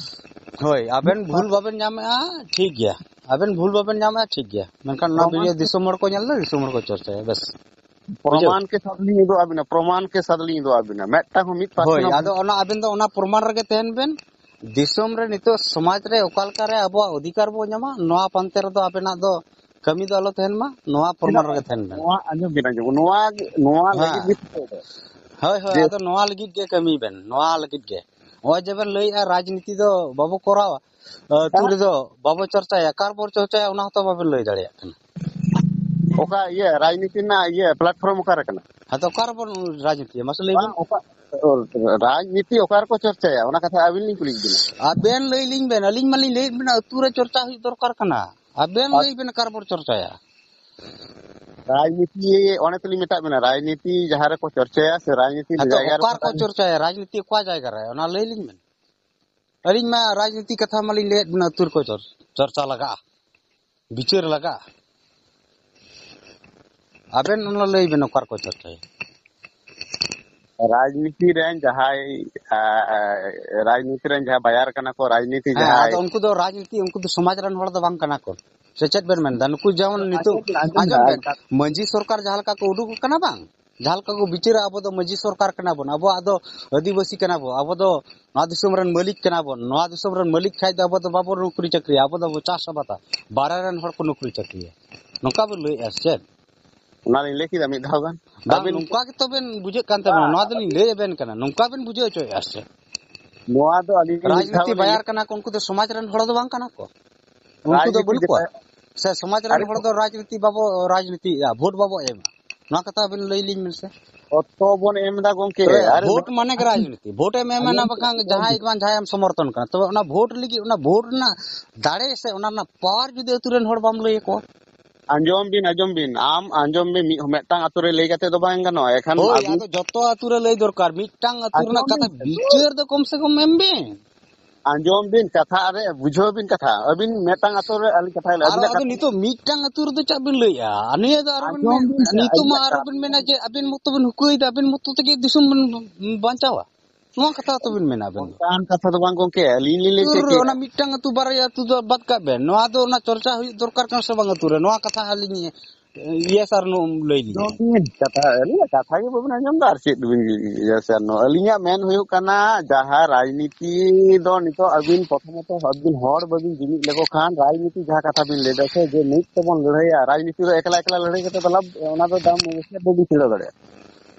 ᱦᱳᱭ, ᱟᱵᱮᱱ ᱵᱷᱩᱞ ᱵᱟᱵᱮᱱ ᱧᱟᱢᱮᱜᱼᱟ, ᱴᱷᱤᱠ ᱜᱮᱭᱟ᱾ ᱟᱵᱮᱱ ᱵᱷᱩᱞ ᱵᱟᱵᱮᱱ ᱧᱟᱢᱮᱜᱼᱟ, ᱴᱷᱤᱠ ᱜᱮᱭᱟ᱾ ᱢᱮᱱᱠᱷᱟᱱ ᱚᱱᱟ ᱯᱨᱚᱢᱟᱱ ᱵᱷᱤᱰᱤᱭᱳ ᱫᱤᱥᱚᱢ ᱦᱚᱲ ᱠᱚ ᱧᱮᱞ ᱮᱫᱟ, ᱫᱤᱥᱚᱢ ᱦᱚᱲ ᱠᱚ ᱪᱚᱨᱪᱟᱭᱟ, ᱵᱮᱥ᱾ ᱵᱩᱡᱷᱟᱹᱣ? ᱯᱨᱚᱢᱟᱱ ᱠᱮ ᱥᱟᱛ ᱞᱤᱧ ᱩᱫᱩᱜ ᱟᱵᱤᱱᱟ, ᱯᱨᱚᱢᱟᱱ ᱠᱮ ᱥᱟᱛ ᱞᱤᱧ ᱩᱫᱩᱜ ᱟᱵᱤᱱᱟ, ᱢᱤᱫᱴᱟᱝ ᱦᱚᱸ ᱢᱤᱫ ᱯᱟᱨᱥᱮᱱᱴ ᱦᱳᱭ, ᱦᱚᱸ ᱟᱫᱚ ᱚᱱᱟ ᱟᱵᱮᱱ ᱫᱚ ᱚᱱᱟ ᱯᱨᱚᱢᱟᱱ ᱨᱮᱜᱮ ᱛᱟᱦᱮᱱ ᱵᱮᱱ᱾ ᱫᱤᱥᱚᱢ ᱨᱮ ᱱᱤᱛᱚᱜ ᱥᱚᱢᱟᱡᱽ ᱨᱮ ᱚᱠᱟ ᱞᱮᱠᱟ ᱨᱮ ᱟᱵᱚᱣᱟᱜ ᱚᱫᱷᱤᱠᱟᱨ ᱵᱚ ᱧᱟᱢᱟ, ᱱᱚᱣᱟ ᱯᱟᱱᱛᱮ ᱨᱮᱫᱚ ᱟᱵᱮᱱᱟᱜ ᱫᱚ ᱠᱟᱹᱢᱤ ᱫᱚ ᱟᱞᱚ ᱛᱟᱦᱮᱱ ᱢᱟ, ᱱᱚᱣᱟ ᱯᱨᱚᱢᱟᱱ ᱪᱮᱫᱟᱜ? ᱨᱮᱜᱮ ᱛᱟᱦᱮᱱ ᱵᱮᱱ᱾ ᱱᱚᱣᱟ ᱟᱸᱡᱚᱢ ᱵᱤᱱ, ᱟᱸᱡᱚᱢ, ᱱᱚᱣᱟ, ᱱᱚᱣᱟ ᱦᱮᱸ᱾ ᱞᱟᱹᱜᱤᱫ ᱜᱮ ᱛᱚ᱾ ᱦᱳᱭ, ᱦᱳᱭ, ᱡᱮ ᱟᱫᱚ ᱱᱚᱣᱟ ᱞᱟᱹᱜᱤᱫ ᱜᱮ ᱠᱟᱹᱢᱤ ᱵᱮᱱ, ᱱᱚᱣᱟ ᱞᱟᱹᱜᱤᱫ ᱜᱮ᱾ ᱱᱚᱜᱼᱚᱭ ᱡᱮ ᱵᱮᱱ ᱞᱟᱹᱭᱮᱜᱼᱟ ᱨᱟᱡᱽᱱᱤᱛᱤ ᱫᱚ ᱵᱟᱵᱚ ᱠᱚᱨᱟᱣᱟ, ᱟᱹᱛᱩ ᱦᱮᱸ? ᱨᱮᱫᱚ ᱵᱟᱵᱚ ᱪᱚᱨᱪᱟᱭᱟ, ᱚᱠᱟ ᱨᱮᱵᱚ ᱪᱚᱨᱪᱟᱭᱟ ᱚᱱᱟ ᱦᱚᱸᱛᱚ ᱵᱟᱵᱮᱱ ᱞᱟᱹᱭ ᱫᱟᱲᱮᱭᱟᱜ ᱠᱟᱱᱟ᱾ ᱚᱠᱟ ᱤᱭᱟᱹ ᱨᱟᱡᱽᱱᱤᱛᱤ ᱨᱮᱱᱟᱜ ᱤᱭᱟᱹ ᱯᱞᱟᱴᱯᱷᱚᱨᱢ ᱚᱠᱟᱨᱮ ᱠᱟᱱᱟ? ᱟᱫᱚ ᱚᱠᱟ ᱨᱮᱵᱚᱱ ᱨᱟᱡᱽᱱᱤᱛᱤᱭᱟ ᱢᱟᱥᱮ ᱞᱟᱹᱭ ᱵᱮᱱ? ᱵᱟᱝ, ᱚᱠᱟ ᱨᱟᱡᱽᱱᱤᱛᱤ ᱚᱠᱟ ᱨᱮᱠᱚ ᱪᱚᱨᱪᱟᱭᱟ ᱚᱱᱟ ᱠᱟᱛᱷᱟ ᱟᱹᱵᱤᱱ ᱞᱤᱧ ᱠᱩᱞᱤᱭᱮᱫ ᱵᱤᱱᱟ᱾ ᱟᱵᱮᱱ ᱞᱟᱹᱭ ᱞᱤᱧ ᱵᱮᱱ, ᱟᱹᱞᱤᱧ ᱢᱟᱞᱤᱧ ᱞᱟᱹᱭᱮᱫ ᱵᱮᱱᱟ ᱟᱹᱛᱩ ᱨᱮ ᱪᱚᱨᱪᱟ ᱦᱩᱭᱩᱜ ᱫᱚᱨᱠᱟᱨ ᱠᱟᱱᱟ᱾ ᱟᱵᱮᱱ ᱟᱨ ᱞᱟᱹᱭ ᱵᱮᱱ ᱚᱠᱟ ᱨᱮᱵᱚᱱ ᱪᱚᱨᱪᱟᱭᱟ? ᱨᱟᱡᱽᱱᱤᱛᱤ ᱚᱱᱮ ᱛᱚᱞᱤᱧ ᱢᱮᱛᱟᱫ ᱵᱮᱱᱟ, ᱨᱟᱡᱽᱱᱤᱛᱤ ᱡᱟᱦᱟᱸ ᱨᱮᱠᱚ ᱪᱚᱨᱪᱟᱭᱟ ᱥᱮ ᱨᱟᱡᱽᱱᱤᱛᱤ ᱟᱫᱚ ᱡᱟᱭᱜᱟ ᱨᱮ ᱚᱠᱟ ᱨᱮᱠᱚ ᱪᱚᱨᱪᱟᱭᱟ? ᱨᱟᱡᱽᱱᱤᱛᱤ ᱚᱠᱟ ᱡᱟᱭᱜᱟ ᱨᱮ? ᱚᱱᱟ ᱞᱟᱹᱭ ᱞᱤᱧ ᱵᱮᱱ᱾ ᱟᱹᱞᱤᱧ ᱢᱟ ᱨᱟᱡᱽᱱᱤᱛᱤ ᱠᱟᱛᱷᱟ ᱢᱟᱞᱤᱧ ᱞᱟᱹᱭᱮᱫ ᱵᱮᱱᱟ, ᱟᱹᱛᱩ ᱨᱮᱠᱚ ᱪᱚᱨ-, ᱪᱚᱨᱪᱟ ᱞᱟᱜᱟᱜᱼᱟ, ᱵᱤᱪᱟᱹᱨ ᱞᱟᱜᱟᱜᱼᱟ᱾ ᱟᱵᱮᱱ ᱚᱱᱟ ᱞᱟᱹᱭ ᱵᱮᱱ ᱚᱠᱟ ᱨᱮᱠᱚ ᱪᱚᱨᱪᱟᱭᱟ? ᱨᱟᱡᱽᱱᱤᱛᱤ ᱨᱮᱱ ᱡᱟᱦᱟᱸᱭ, ᱟ, ᱟ, ᱨᱟᱡᱽᱱᱤᱛᱤ ᱨᱮᱱ ᱡᱟᱦᱟᱸᱭ ᱵᱟᱭᱟᱨ ᱠᱟᱱᱟ ᱠᱚ, ᱨᱟᱡᱽᱱᱤᱛᱤ ᱦᱮᱸ, ᱡᱟᱦᱟᱸᱭ ᱟᱫᱚ ᱩᱱᱠᱩ ᱫᱚ ᱨᱟᱡᱽᱱᱤᱛᱤ, ᱩᱱᱠᱩ ᱫᱚ ᱥᱚᱢᱟᱡᱽ ᱨᱮᱱ ᱦᱚᱲ ᱫᱚ ᱵᱟᱝ ᱠᱟᱱᱟ ᱠᱚ᱾ ᱥᱮ ᱪᱮᱫ ᱵᱮᱱ ᱢᱮᱱᱫᱟ? ᱱᱩᱠᱩ ᱡᱮᱢᱚᱱ ᱱᱤᱛᱚᱜ, ᱟᱸᱡᱚᱢ ᱵᱮᱱ, ᱟᱸᱡᱚᱢ ᱟᱸᱡᱚᱢ ᱵᱮᱱ, ᱵᱮᱱ, ᱢᱟᱹᱡᱷᱤ ᱥᱚᱨᱠᱟᱨ ᱡᱟᱦᱟᱸ ᱞᱮᱠᱟ ᱠᱚ ᱩᱰᱩᱠ ᱠᱟᱱᱟ ᱵᱟᱝ, ᱡᱟᱦᱟᱸ ᱞᱮᱠᱟ ᱠᱚ ᱵᱤᱪᱟᱹᱨᱟ, ᱟᱵᱚ ᱫᱚ ᱢᱟᱹᱡᱷᱤ ᱥᱚᱨᱠᱟᱨ ᱠᱟᱱᱟ ᱵᱚᱱ, ᱟᱵᱚᱣᱟᱜ ᱫᱚ ᱟᱹᱫᱤᱵᱟᱹᱥᱤ ᱠᱟᱱᱟ ᱵᱚᱱ, ᱟᱵᱚ ᱫᱚ ᱱᱚᱣᱟ ᱫᱤᱥᱚᱢ ᱨᱮᱱ ᱢᱟᱹᱞᱤᱠ ᱠᱟᱱᱟ ᱵᱚᱱ, ᱱᱚᱣᱟ ᱫᱤᱥᱚᱢ ᱨᱮᱱ ᱢᱟᱹᱞᱤᱠ ᱠᱷᱟᱡ ᱫᱚ ᱟᱵᱚ ᱫᱚ ᱵᱟᱵᱚᱱ ᱱᱚᱠᱨᱤ ᱪᱟᱹᱠᱨᱤᱭᱟ, ᱟᱵᱚ ᱫᱚᱵᱚ ᱪᱟᱥ ᱟᱵᱟᱫᱟ, ᱵᱟᱦᱨᱮ ᱨᱮᱱ ᱦᱚᱲ ᱠᱚ ᱱᱚᱠᱨᱤ ᱪᱟᱹᱠᱨᱤᱭᱟ, ᱱᱚᱝᱠᱟ ᱵᱮᱱ ᱞᱟᱹᱭᱮᱫᱼᱟ ᱥᱮ ᱪᱮᱫ? ᱚᱱᱟᱞᱤᱧ ᱞᱟᱹᱭ ᱠᱮᱫᱟ ᱢᱤᱫ ᱫᱷᱟᱣ ᱜᱟᱱ᱾ ᱵᱟᱝ, ᱟᱹᱵᱤᱱ ᱱᱚᱝᱠᱟ ᱜᱮᱛᱚ ᱵᱮᱱ ᱵᱩᱡᱷᱟᱹᱜ ᱠᱟᱱ ᱛᱟᱵᱮᱱᱟ᱾ ᱵᱟᱝ᱾ ᱱᱚᱣᱟ ᱫᱚᱞᱤᱧ ᱞᱟᱹᱭ ᱟᱵᱮᱱ ᱠᱟᱱᱟ, ᱱᱚᱝᱠᱟ ᱵᱮᱱ ᱵᱩᱡᱷᱟᱹᱣ ᱦᱚᱪᱚᱭᱮᱫᱼᱟ ᱥᱮ? ᱱᱚᱣᱟ ᱫᱚ ᱟᱹᱞᱤᱧ ᱢᱤᱫ ᱫᱷᱟᱣ ᱨᱟᱡᱽᱱᱤᱛᱤ ᱞᱤᱧ ᱵᱟᱭᱟᱨ ᱠᱟᱱᱟ ᱠᱚ, ᱩᱱᱠᱩ ᱫᱚ ᱥᱚᱢᱟᱡᱽ ᱨᱮᱱ ᱦᱚᱲ ᱫᱚ ᱵᱟᱝ ᱠᱟᱱᱟ ᱠᱚ᱾ ᱩᱱᱠᱩ ᱫᱚ ᱨᱟᱡᱽᱱᱤᱛᱤ ᱵᱟᱹᱱᱩᱜ ᱠᱚᱣᱟ᱾ ᱡᱮᱴᱟ ᱥᱮ ᱥᱚᱢᱟᱡᱽ ᱨᱮᱱ ᱟᱨᱮ ᱦᱚᱲ ᱫᱚ ᱨᱟᱡᱽᱱᱤᱛᱤ ᱵᱟᱵᱚ ᱨᱟᱡᱽᱱᱤᱛᱤᱭᱮᱫᱼᱟ, ᱵᱷᱳᱴ ᱵᱟᱵᱚ ᱮᱢᱟ᱾ ᱱᱚᱣᱟ ᱠᱟᱛᱷᱟ ᱵᱮᱱ ᱞᱟᱹᱭ ᱞᱤᱧ ᱢᱮᱥᱮ᱾ ᱚᱛᱚ ᱵᱚᱱ ᱮᱢ ᱮᱫᱟ ᱜᱚᱝᱠᱮ᱾ ᱛᱚᱵᱮ ᱟᱨᱮ ᱵᱷᱳᱴ ᱢᱟᱱᱮ ᱜᱮ ᱨᱟᱡᱽᱱᱤᱛᱤ᱾ ᱵᱷᱳᱴ ᱮᱢ ᱮᱢᱟ ᱟᱸᱡᱚᱢ ᱵᱟᱠᱷᱟᱱ ᱵᱤᱱ, ᱡᱟᱦᱟᱸᱭ ᱵᱟᱝ ᱡᱟᱦᱟᱸᱭ ᱮᱢ ᱥᱚᱢᱚᱨᱛᱷᱚᱱ ᱠᱟᱱᱟ᱾ ᱛᱚᱵᱮ ᱚᱱᱟ ᱵᱷᱳᱴ ᱞᱟᱹᱜᱤᱫ, ᱚᱱᱟ ᱵᱷᱳᱴ ᱨᱮᱱᱟᱜ ᱫᱟᱲᱮ ᱥᱮ ᱚᱱᱟ ᱨᱮᱱᱟᱜ ᱯᱟᱣᱟᱨ ᱡᱩᱫᱤ ᱟᱹᱛᱩ ᱨᱮᱱ ᱦᱚᱲ ᱵᱟᱢ ᱞᱟᱹᱭ ᱟᱠᱚᱣᱟ᱾ ᱟᱸᱡᱚᱢ ᱵᱤᱱ, ᱟᱸᱡᱚᱢ ᱵᱤᱱ, ᱟᱢ ᱟᱸᱡᱚᱢ ᱢᱮ, ᱢᱤᱫ, ᱢᱤᱫᱴᱟᱝ ᱟᱛᱳ ᱨᱮ ᱞᱟᱹᱭ ᱠᱟᱛᱮ ᱫᱚ ᱵᱟᱝ ᱜᱟᱱᱚᱜᱼᱟ᱾ ᱮᱠᱷᱟᱱ ᱦᱳᱭ, ᱟᱹᱵᱤᱱ ᱟᱫᱚ ᱡᱚᱛᱚ ᱟᱛᱳ ᱨᱮ ᱞᱟᱹᱭ ᱫᱚᱨᱠᱟᱨ, ᱢᱤᱫᱴᱟᱝ ᱟᱛᱳ ᱨᱮᱱᱟᱜ ᱟᱸᱡᱚᱢ ᱠᱟᱛᱷᱟ ᱵᱤᱱ᱾ ᱵᱤᱪᱟᱹᱨ ᱫᱚ ᱠᱚᱢ ᱥᱮ ᱠᱚᱢ ᱮᱢ ᱵᱤᱱ᱾ ᱟᱸᱡᱚᱢ ᱵᱤᱱ, ᱠᱟᱛᱷᱟ ᱨᱮ ᱵᱩᱡᱷᱟᱹᱣ ᱵᱤᱱ ᱠᱟᱛᱷᱟ᱾ ᱟᱹᱵᱤᱱ ᱢᱤᱫᱴᱟᱝ ᱟᱛᱳ ᱨᱮ, ᱟᱹᱞᱤᱧ ᱠᱟᱛᱷᱟ ᱞᱟᱹᱭ, ᱟᱨ ᱟᱹᱵᱤᱱᱟᱜ ᱟᱫᱚ ᱠᱟᱛᱷᱟ ᱱᱤᱛᱚᱜ ᱢᱤᱫᱴᱟᱝ ᱟᱛᱳ ᱨᱮᱫᱚ ᱪᱮᱫ ᱵᱤᱱ ᱞᱟᱹᱭᱮᱜᱼᱟ? ᱟᱨ ᱱᱤᱭᱟᱹ ᱫᱚ ᱟᱨᱚ ᱵᱤᱱ ᱟᱸᱡᱚᱢ ᱢᱮᱱ, ᱵᱤᱱ ᱥᱮ, ᱱᱤᱛᱚᱜ ᱢᱟ ᱟᱹᱞᱤᱧᱟᱜ ᱟᱨᱚ ᱠᱟᱛᱷᱟ᱾ ᱵᱤᱱ ᱢᱮᱱᱟ ᱡᱮ ᱟᱹᱵᱤᱱ ᱢᱚᱛᱚ ᱵᱤᱱ ᱦᱩᱠᱟᱹᱭᱮᱫᱟ, ᱟᱹᱵᱤᱱ ᱢᱚᱛᱚ ᱛᱮᱜᱮ ᱫᱤᱥᱚᱢ ᱵᱤᱱ ᱵᱟᱧᱪᱟᱣᱟ᱾ ᱱᱚᱣᱟ ᱠᱟᱛᱷᱟ ᱦᱚᱸᱛᱚ ᱵᱤᱱ ᱢᱮᱱᱟ ᱟᱵᱮᱱ ᱫᱚ᱾ ᱚᱱᱠᱟᱱ ᱠᱟᱛᱷᱟ ᱫᱚ ᱵᱟᱝ ᱜᱚᱝᱠᱮ, ᱟᱹᱞᱤᱧ ᱞᱤᱧ ᱞᱟᱹᱭ ᱩᱛᱟᱹᱨ ᱠᱮᱫ ᱜᱮ᱾ ᱚᱱᱟ ᱢᱤᱫᱴᱟᱝ ᱟᱹᱛᱩ ᱵᱟᱨᱭᱟ ᱟᱹᱛᱩ ᱫᱚ ᱵᱟᱫ ᱠᱟᱜ ᱵᱮᱱ, ᱱᱚᱣᱟ ᱫᱚ ᱚᱱᱟ ᱪᱚᱨᱪᱟ ᱦᱩᱭᱩᱜ ᱫᱚᱨᱠᱟᱨ ᱠᱟᱱᱟ ᱥᱮ ᱵᱟᱝ ᱟᱹᱛᱩ ᱨᱮ? ᱱᱚᱣᱟ ᱠᱟᱛᱷᱟ ᱟᱹᱞᱤᱧ yes or no ᱞᱟᱹᱭ ᱞᱤᱧ᱾ ᱟᱸᱡᱚᱢ ᱵᱤᱱ, ᱠᱟᱛᱷᱟ, ᱟᱹᱞᱤᱧᱟᱜ ᱠᱟᱛᱷᱟ ᱜᱮ ᱵᱟᱵᱤᱱ ᱟᱸᱡᱚᱢ ᱫᱟ, ᱟᱨ ᱪᱮᱫ ᱵᱤᱱ yes or no? ᱟᱹᱞᱤᱧᱟᱜ ᱢᱮᱱ ᱦᱩᱭᱩᱜ ᱠᱟᱱᱟ, ᱡᱟᱦᱟᱸ ᱨᱟᱡᱽᱱᱤᱛᱤ ᱫᱚ ᱱᱤᱛᱚᱜ ᱟᱹᱵᱤᱱ ᱯᱨᱚᱛᱷᱚᱢᱚᱛᱚ ᱟᱹᱵᱤᱱ ᱦᱚᱲ ᱵᱟᱹᱵᱤᱱ ᱡᱩᱢᱤᱫ ᱞᱮᱠᱚ ᱠᱷᱟᱱ, ᱨᱟᱡᱽᱱᱤᱛᱤ ᱡᱟᱦᱟᱸ ᱠᱟᱛᱷᱟ ᱵᱤᱱ ᱞᱟᱹᱭ ᱫᱟ ᱥᱮ, ᱡᱮ ᱢᱤᱫ ᱛᱮᱵᱚᱱ ᱞᱟᱹᱲᱦᱟᱹᱭᱟ, ᱨᱟᱡᱽᱱᱤᱛᱤ ᱫᱚ ᱮᱠᱞᱟ ᱮᱠᱞᱟ ᱞᱟᱹᱲᱦᱟᱹᱭ ᱠᱟᱛᱮ ᱫᱚ ᱞᱟᱵᱷ, ᱚᱱᱟ ᱫᱚ ᱫᱟᱢ ᱵᱟᱹᱵᱤᱱ ᱪᱷᱤᱲᱟᱹᱣ ᱫᱟᱲᱮᱭᱟᱜᱼᱟ᱾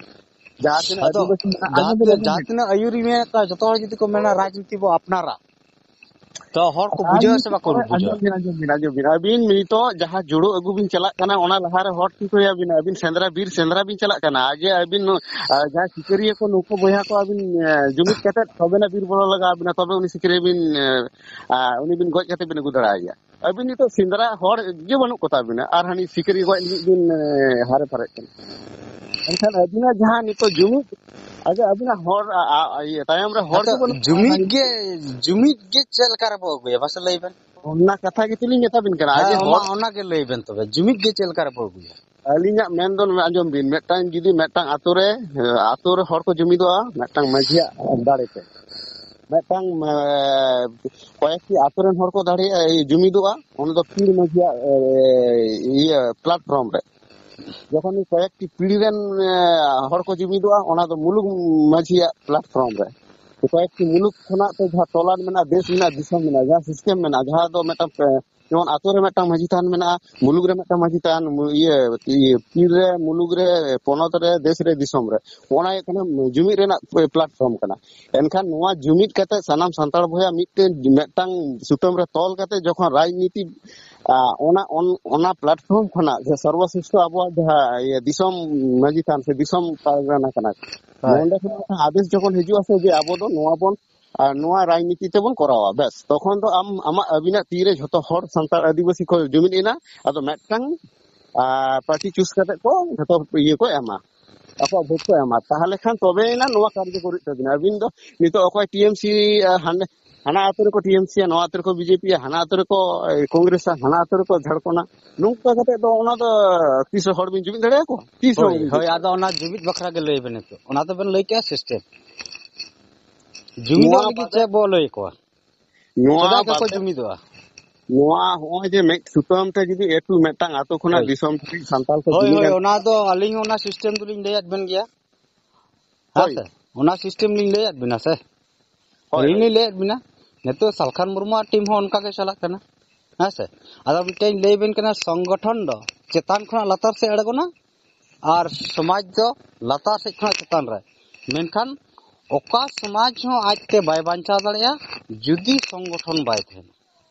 ᱡᱟᱦᱟᱸ ᱛᱤᱱᱟᱹᱜ ᱟᱫᱚ ᱟᱹᱫᱤᱵᱟᱹᱥᱤ ᱢᱮᱱᱟᱜ, ᱡᱟᱦᱟᱸ ᱟᱸᱡᱚᱢ ᱵᱤᱱ, ᱛᱤᱱᱟᱹᱜ, ᱟᱸᱡᱚᱢ ᱡᱟᱦᱟᱸ ᱵᱤᱱ᱾ ᱛᱤᱱᱟᱹᱜ ᱟᱹᱭᱩᱨᱤ ᱢᱮᱱᱟᱜ ᱠᱚᱣᱟ, ᱡᱚᱛᱚ ᱦᱚᱲ ᱡᱩᱫᱤ ᱠᱚ ᱢᱮᱱᱟ ᱨᱟᱡᱽᱱᱤᱛᱤ ᱵᱚ ᱟᱯᱱᱟᱨᱟ, ᱛᱚ ᱦᱚᱲ ᱠᱚ ᱵᱩᱡᱷᱟᱹᱣᱟ ᱥᱮ ᱨᱟᱡᱽᱱᱤᱛᱤ ᱵᱟᱠᱚ ᱠᱚᱨᱮ, ᱵᱩᱡᱷᱟᱹᱣᱟ? ᱟᱸᱡᱚᱢ ᱵᱤᱱ, ᱟᱸᱡᱚᱢ ᱵᱤᱱ, ᱟᱸᱡᱚᱢ ᱵᱤᱱ᱾ ᱟᱹᱵᱤᱱ ᱱᱤᱛᱚᱜ ᱡᱟᱦᱟᱸ ᱡᱩᱲᱩ ᱟᱹᱜᱩ ᱵᱤᱱ ᱪᱟᱞᱟᱜ ᱠᱟᱱᱟ, ᱚᱱᱟ ᱞᱟᱦᱟᱨᱮ ᱦᱚᱲ ᱴᱷᱤᱠ ᱦᱩᱭ ᱟᱹᱵᱤᱱᱟ᱾ ᱟᱹᱵᱤᱱ ᱥᱮᱸᱫᱽᱨᱟ, ᱵᱤᱨ ᱥᱮᱸᱫᱽᱨᱟ ᱵᱤᱱ ᱪᱟᱞᱟᱜ ᱠᱟᱱᱟ, ᱡᱮ ᱟᱹᱵᱤᱱ, ᱟᱨ ᱡᱟᱦᱟᱸ ᱥᱤᱠᱟᱹᱨᱤᱭᱟᱹ ᱠᱚ, ᱱᱩᱠᱩ ᱵᱚᱭᱦᱟ ᱠᱚ ᱟᱹᱵᱤᱱ, ᱮ, ᱡᱩᱢᱤᱫ ᱠᱟᱛᱮᱫ ᱛᱚᱵᱮᱱᱟ ᱵᱤᱨ ᱵᱚᱞᱚ ᱞᱟᱜᱟᱣ ᱟᱹᱵᱤᱱᱟ, ᱛᱚᱵᱮ ᱩᱱᱤ ᱥᱤᱠᱟᱹᱨᱤᱭᱟᱹ ᱵᱤᱱ, ᱮ, ᱟ, ᱩᱱᱤ ᱵᱤᱱ ᱜᱚᱡ ᱠᱟᱛᱮᱫ ᱵᱤᱱ ᱟᱹᱜᱩ ᱫᱟᱲᱮᱭᱟᱭᱟ᱾ ᱟᱹᱵᱤᱱ ᱱᱤᱛᱚᱜ ᱥᱮᱸᱫᱽᱨᱟ ᱦᱚᱲ ᱜᱮ ᱵᱟᱹᱱᱩᱜ ᱠᱚᱛᱟ ᱵᱤᱱᱟ, ᱟᱨ ᱦᱟᱹᱱᱤ ᱥᱤᱠᱟᱹᱨᱤᱭᱟᱹ ᱜᱚᱡ ᱞᱟᱹᱜᱤᱫ ᱵᱤᱱ, ᱮ, ᱦᱟᱨᱮ ᱯᱷᱟᱨᱮᱜ ᱠᱟᱱᱟ᱾ ᱮᱱᱠᱷᱟᱱ ᱟᱹᱵᱤᱱᱟᱜ ᱡᱟᱦᱟᱸ ᱱᱤᱛᱚᱜ ᱡᱩᱢᱤᱫ, ᱟᱫᱚ ᱟᱹᱵᱤᱱᱟᱜ ᱦᱚᱲ, ᱟ, ᱟ, ᱤᱭᱟᱹ, ᱛᱟᱭᱚᱢ ᱨᱮ ᱦᱚᱲ ᱟᱫᱚ ᱜᱮ ᱵᱟᱹᱱᱩᱜ ᱠᱚᱣᱟ᱾ ᱡᱩᱢᱤᱫ ᱜᱮ, ᱡᱩᱢᱤᱫ ᱜᱮ ᱪᱮᱫ ᱞᱮᱠᱟ ᱨᱮᱵᱚ ᱟᱹᱜᱩᱭᱟ, ᱢᱟᱥᱮ ᱞᱟᱹᱭ ᱵᱮᱱ? ᱚᱱᱟ ᱠᱟᱛᱷᱟ ᱜᱮᱛᱚ ᱞᱤᱧ ᱢᱮᱛᱟ ᱵᱤᱱ ᱠᱟᱱᱟ, ᱦᱮᱸ, ᱡᱮ ᱚᱱᱟ, ᱦᱚᱲ ᱚᱱᱟ ᱜᱮ ᱞᱟᱹᱭ ᱵᱮᱱ ᱛᱚᱵᱮ, ᱡᱩᱢᱤᱫ ᱜᱮ ᱪᱮᱫ ᱞᱮᱠᱟ ᱨᱮᱵᱚ ᱟᱹᱜᱩᱭᱟ? ᱟᱹᱞᱤᱧᱟᱜ ᱢᱮᱱ ᱫᱚ ᱱᱚᱣᱟ ᱟᱸᱡᱚᱢ ᱵᱤᱱ, ᱢᱤᱫᱴᱟᱝ ᱡᱩᱫᱤ ᱢᱤᱫᱴᱟᱝ ᱟᱛᱳ ᱨᱮ, ᱟᱛᱳ ᱨᱮ ᱦᱚᱲ ᱠᱚ ᱡᱩᱢᱤᱫᱚᱜᱼᱟ ᱢᱤᱫᱴᱟᱝ ᱢᱟᱹᱡᱷᱤᱭᱟᱜ ᱫᱟᱲᱮ ᱛᱮ, ᱢᱤᱫᱴᱟᱝ, ᱮ, ᱠᱚᱭᱮᱠᱴᱤ ᱟᱛᱳ ᱨᱮᱱ ᱦᱚᱲ ᱠᱚ ᱫᱟᱲᱮᱭᱟᱜᱼᱟ, ᱮ, ᱡᱩᱢᱤᱫᱚᱜᱼᱟ, ᱚᱱᱟ ᱫᱚ ᱯᱤᱲ ᱢᱟᱹᱡᱷᱤᱭᱟᱜ, ᱮ, ᱤᱭᱟᱹ platform ᱨᱮ᱾ ᱡᱚᱠᱷᱚᱱ ᱠᱚᱭᱮᱠᱴᱤ ᱯᱤᱲ ᱨᱮᱱ, ᱮ, ᱦᱚᱲ ᱠᱚ ᱡᱩᱢᱤᱫᱚᱜᱼᱟ, ᱚᱱᱟ ᱫᱚ ᱢᱩᱞᱩᱠ ᱢᱟᱹᱡᱷᱤᱭᱟᱜ platform ᱨᱮ᱾ ᱠᱚᱭᱮᱠᱴᱤ ᱢᱩᱞᱩᱠ ᱠᱷᱚᱱᱟᱜ ᱛᱮ ᱡᱟᱦᱟᱸ ᱴᱚᱞᱟ ᱢᱮᱱᱟᱜᱼᱟ, ᱫᱮᱥ ᱢᱮᱱᱟᱜᱼᱟ, ᱫᱤᱥᱚᱢ ᱢᱮᱱᱟᱜᱼᱟ, ᱡᱟᱦᱟᱸ system ᱢᱮᱱᱟᱜᱼᱟ, ᱡᱟᱦᱟᱸ ᱫᱚ ᱢᱤᱫᱴᱟᱝ, ᱮ, ᱡᱮᱢᱚᱱ ᱟᱛᱳ ᱨᱮ ᱢᱤᱫᱴᱟᱝ ᱢᱟᱹᱡᱷᱤ ᱛᱷᱟᱱ ᱢᱮᱱᱟᱜᱼᱟ, ᱢᱩᱞᱩᱠ ᱨᱮ ᱢᱤᱫᱴᱟᱝ ᱢᱟᱹᱡᱷᱤ ᱛᱷᱟᱱ, ᱢᱩ-, ᱤᱭᱟᱹ, ᱤᱭᱟᱹ, ᱯᱤᱲ ᱨᱮ, ᱢᱩᱞᱩᱠ ᱨᱮ, ᱯᱚᱱᱚᱛ ᱨᱮ, ᱫᱮᱥ ᱨᱮ, ᱫᱤᱥᱚᱢ ᱨᱮ, ᱚᱱᱟ ᱦᱩᱭᱩᱜ ᱠᱟᱱᱟ ᱡᱩᱢᱤᱫ ᱨᱮᱱᱟᱜ platform ᱠᱟᱱᱟ᱾ ᱮᱱᱠᱷᱟᱱ ᱱᱚᱣᱟ ᱡᱩᱢᱤᱫ ᱠᱟᱛᱮ ᱥᱟᱱᱟᱢ ᱥᱟᱱᱛᱟᱲ ᱵᱚᱭᱦᱟ ᱢᱤᱫᱴᱮᱱ, ᱢᱤᱫᱴᱟᱝ ᱥᱩᱛᱟᱹᱢ ᱨᱮ ᱛᱚᱞ ᱠᱟᱛᱮ ᱡᱚᱠᱷᱚᱱ ᱨᱟᱡᱽᱱᱤᱛᱤ, ᱟ, ᱚᱱᱟ, ᱚᱱ-, ᱚᱱᱟ platform ᱠᱷᱚᱱᱟᱜ ᱡᱮ ᱥᱚᱨᱵᱚᱥᱨᱮᱥᱴᱷᱚ ᱟᱵᱚᱣᱟᱜ ᱡᱟᱦᱟᱸ, ᱤᱭᱟᱹ, ᱫᱤᱥᱚᱢ ᱢᱟᱹᱡᱷᱤ ᱛᱷᱟᱱ ᱥᱮ ᱫᱤᱥᱚᱢ ᱯᱟᱨᱜᱟᱱᱟ ᱠᱟᱱᱟ, ᱦᱳᱭ᱾ ᱱᱚᱸᱰᱮ ᱠᱷᱚᱱᱟᱜ ᱢᱤᱫᱴᱟᱝ ᱟᱫᱮᱥ ᱡᱚᱠᱷᱚᱱ ᱦᱤᱡᱩᱜᱼᱟ ᱥᱮ, ᱡᱮ ᱟᱵᱚ ᱫᱚ ᱱᱚᱣᱟ ᱵᱚᱱ, ᱟᱨ ᱱᱚᱣᱟ ᱨᱟᱡᱽᱱᱤᱛᱤ ᱛᱮᱵᱚᱱ ᱠᱚᱨᱟᱣᱟ, ᱵᱮᱥ, ᱛᱚᱠᱷᱚᱱ ᱫᱚ ᱟᱢ, ᱟᱢᱟᱜ ᱟᱹᱵᱤᱱᱟᱜ ᱛᱤᱨᱮ ᱡᱷᱚᱛᱚ ᱦᱚᱲ ᱥᱟᱱᱛᱟᱲ ᱟᱹᱫᱤᱵᱟᱹᱥᱤ ᱠᱚ ᱡᱩᱢᱤᱫ ᱮᱱᱟ, ᱟᱫᱚ ᱢᱤᱫᱴᱟᱝ, ᱟᱨ, party choose ᱠᱟᱛᱮ ᱠᱚ ᱡᱷᱚᱛᱚ ᱤᱭᱟᱹ ᱠᱚ ᱮᱢᱟ, ᱟᱠᱚᱣᱟᱜ vote ᱠᱚ ᱮᱢᱟ, ᱛᱟᱦᱚᱞᱮ ᱠᱷᱟᱱ ᱛᱚᱵᱮᱭᱮᱱᱟ ᱱᱚᱣᱟ ᱠᱟᱨᱡᱚᱠᱚᱨᱤᱜ ᱛᱟᱵᱤᱱᱟ᱾ ᱟᱹᱵᱤᱱ ᱫᱚ ᱱᱤᱛᱚᱜ ᱚᱠᱚᱭ TMC, ᱟᱨ, ᱦᱟᱸᱰᱮ, ᱦᱟᱱᱟ ᱟᱛᱳ ᱨᱮᱠᱚ TMC ᱭᱟ, ᱱᱚᱣᱟ ᱟᱛᱳ ᱨᱮᱠᱚ BJP ᱭᱟ, ᱦᱟᱱᱟ ᱟᱛᱳ ᱨᱮᱠᱚ, ᱮ, ᱠᱚᱝᱜᱨᱮᱥᱟ, ᱦᱟᱱᱟ ᱟᱛᱳ ᱨᱮᱠᱚ ᱡᱷᱟᱲᱠᱷᱚᱸᱰᱟ᱾ ᱱᱚᱝᱠᱟ ᱠᱟᱛᱮ ᱫᱚ ᱚᱱᱟ ᱫᱚ ᱛᱤᱥ ᱦᱚᱸ ᱦᱚᱲ ᱵᱤᱱ ᱡᱩᱢᱤᱫ ᱫᱟᱲᱮᱭᱟᱠᱚᱣᱟ? ᱛᱤᱥ ᱦᱚᱸ ᱦᱳᱭ, ᱵᱟᱵᱤᱱ ᱦᱳᱭ, ᱡᱩᱢᱤᱫ ᱟᱫᱚ ᱚᱱᱟ ᱡᱩᱢᱤᱫ ᱵᱟᱠᱷᱨᱟ ᱜᱮ ᱞᱟᱹᱭ ᱵᱮᱱ ᱱᱤᱛᱚᱜ᱾ ᱚᱱᱟ ᱫᱚᱵᱮᱱ ᱞᱟᱹᱭ ᱠᱮᱜᱼᱟ system᱾ ᱡᱩᱢᱤᱫᱚᱜ ᱱᱚᱣᱟ ᱞᱟᱹᱜᱤᱫ ᱵᱟᱫᱮ ᱪᱮᱫ ᱵᱚ ᱞᱟᱹᱭ ᱟᱠᱚᱣᱟ? ᱱᱚᱣᱟ ᱪᱮᱫᱟᱜ ᱠᱚᱠᱚ ᱵᱟᱫᱮ ᱡᱩᱢᱤᱫᱚᱜᱼᱟ? ᱱᱚᱣᱟ ᱦᱚᱸᱜᱼᱚᱭ ᱡᱮ ᱢᱤᱫ ᱥᱩᱛᱟᱹᱢ ᱛᱮ ᱡᱩᱫᱤ ᱮᱴᱩ ᱢᱤᱫᱴᱟᱝ ᱟᱛᱳ ᱠᱷᱚᱱᱟᱜ ᱦᱳᱭ᱾ ᱫᱤᱥᱚᱢ ᱫᱷᱟᱹᱵᱤᱡ ᱥᱟᱱᱛᱟᱲ ᱠᱚ ᱦᱳᱭ, ᱡᱩᱢᱤᱫ ᱦᱳᱭ, ᱮᱱ ᱚᱱᱟ ᱫᱚ ᱟᱹᱞᱤᱧ ᱦᱚᱸ ᱚᱱᱟ system ᱫᱚᱞᱤᱧ ᱞᱟᱹᱭᱟᱫ ᱵᱮᱱ ᱜᱮᱭᱟ᱾ ᱦᱮᱸ ᱦᱳᱭ᱾ ᱥᱮ? ᱚᱱᱟ system ᱞᱤᱧ ᱞᱟᱹᱭᱟᱫ ᱵᱮᱱᱟ ᱥᱮ? ᱦᱳᱭ, ᱟᱹᱞᱤᱧ ᱦᱳᱭ᱾ ᱞᱤᱧ ᱞᱟᱹᱭᱟᱫ ᱵᱮᱱᱟ᱾ ᱱᱤᱛᱚᱜ ᱥᱟᱞᱠᱷᱟᱱ ᱢᱩᱨᱢᱩᱣᱟᱜ team ᱦᱚᱸ ᱚᱱᱠᱟ ᱜᱮ ᱪᱟᱞᱟᱜ ᱠᱟᱱᱟ᱾ ᱦᱮᱸ ᱥᱮ? ᱟᱫᱚ ᱢᱤᱫᱴᱮᱱ ᱤᱧ ᱞᱟᱹᱭ ᱟᱵᱮᱱ ᱠᱟᱱᱟ, ᱥᱚᱝᱜᱚᱴᱷᱚᱱ ᱫᱚ ᱪᱮᱛᱟᱱ ᱠᱷᱚᱱᱟᱜ ᱞᱟᱛᱟᱨ ᱥᱮᱫ ᱟᱬᱜᱚᱱᱟ ᱟᱨ ᱥᱚᱢᱟᱡᱽ ᱫᱚ ᱞᱟᱛᱟᱨ ᱥᱮᱫ ᱠᱷᱚᱱᱟᱜ ᱪᱮᱛᱟᱱ ᱨᱮ᱾ ᱢᱮᱱᱠᱷᱟᱱ ᱚᱠᱟ ᱥᱚᱢᱟᱡᱽ ᱦᱚᱸ ᱟᱡᱛᱮ ᱵᱟᱭ ᱵᱟᱧᱪᱟᱣ ᱫᱟᱲᱮᱭᱟᱜᱼᱟ, ᱡᱩᱫᱤ ᱥᱚᱝᱜᱚᱴᱷᱚᱱ ᱵᱟᱭ ᱛᱟᱦᱮᱱᱟ᱾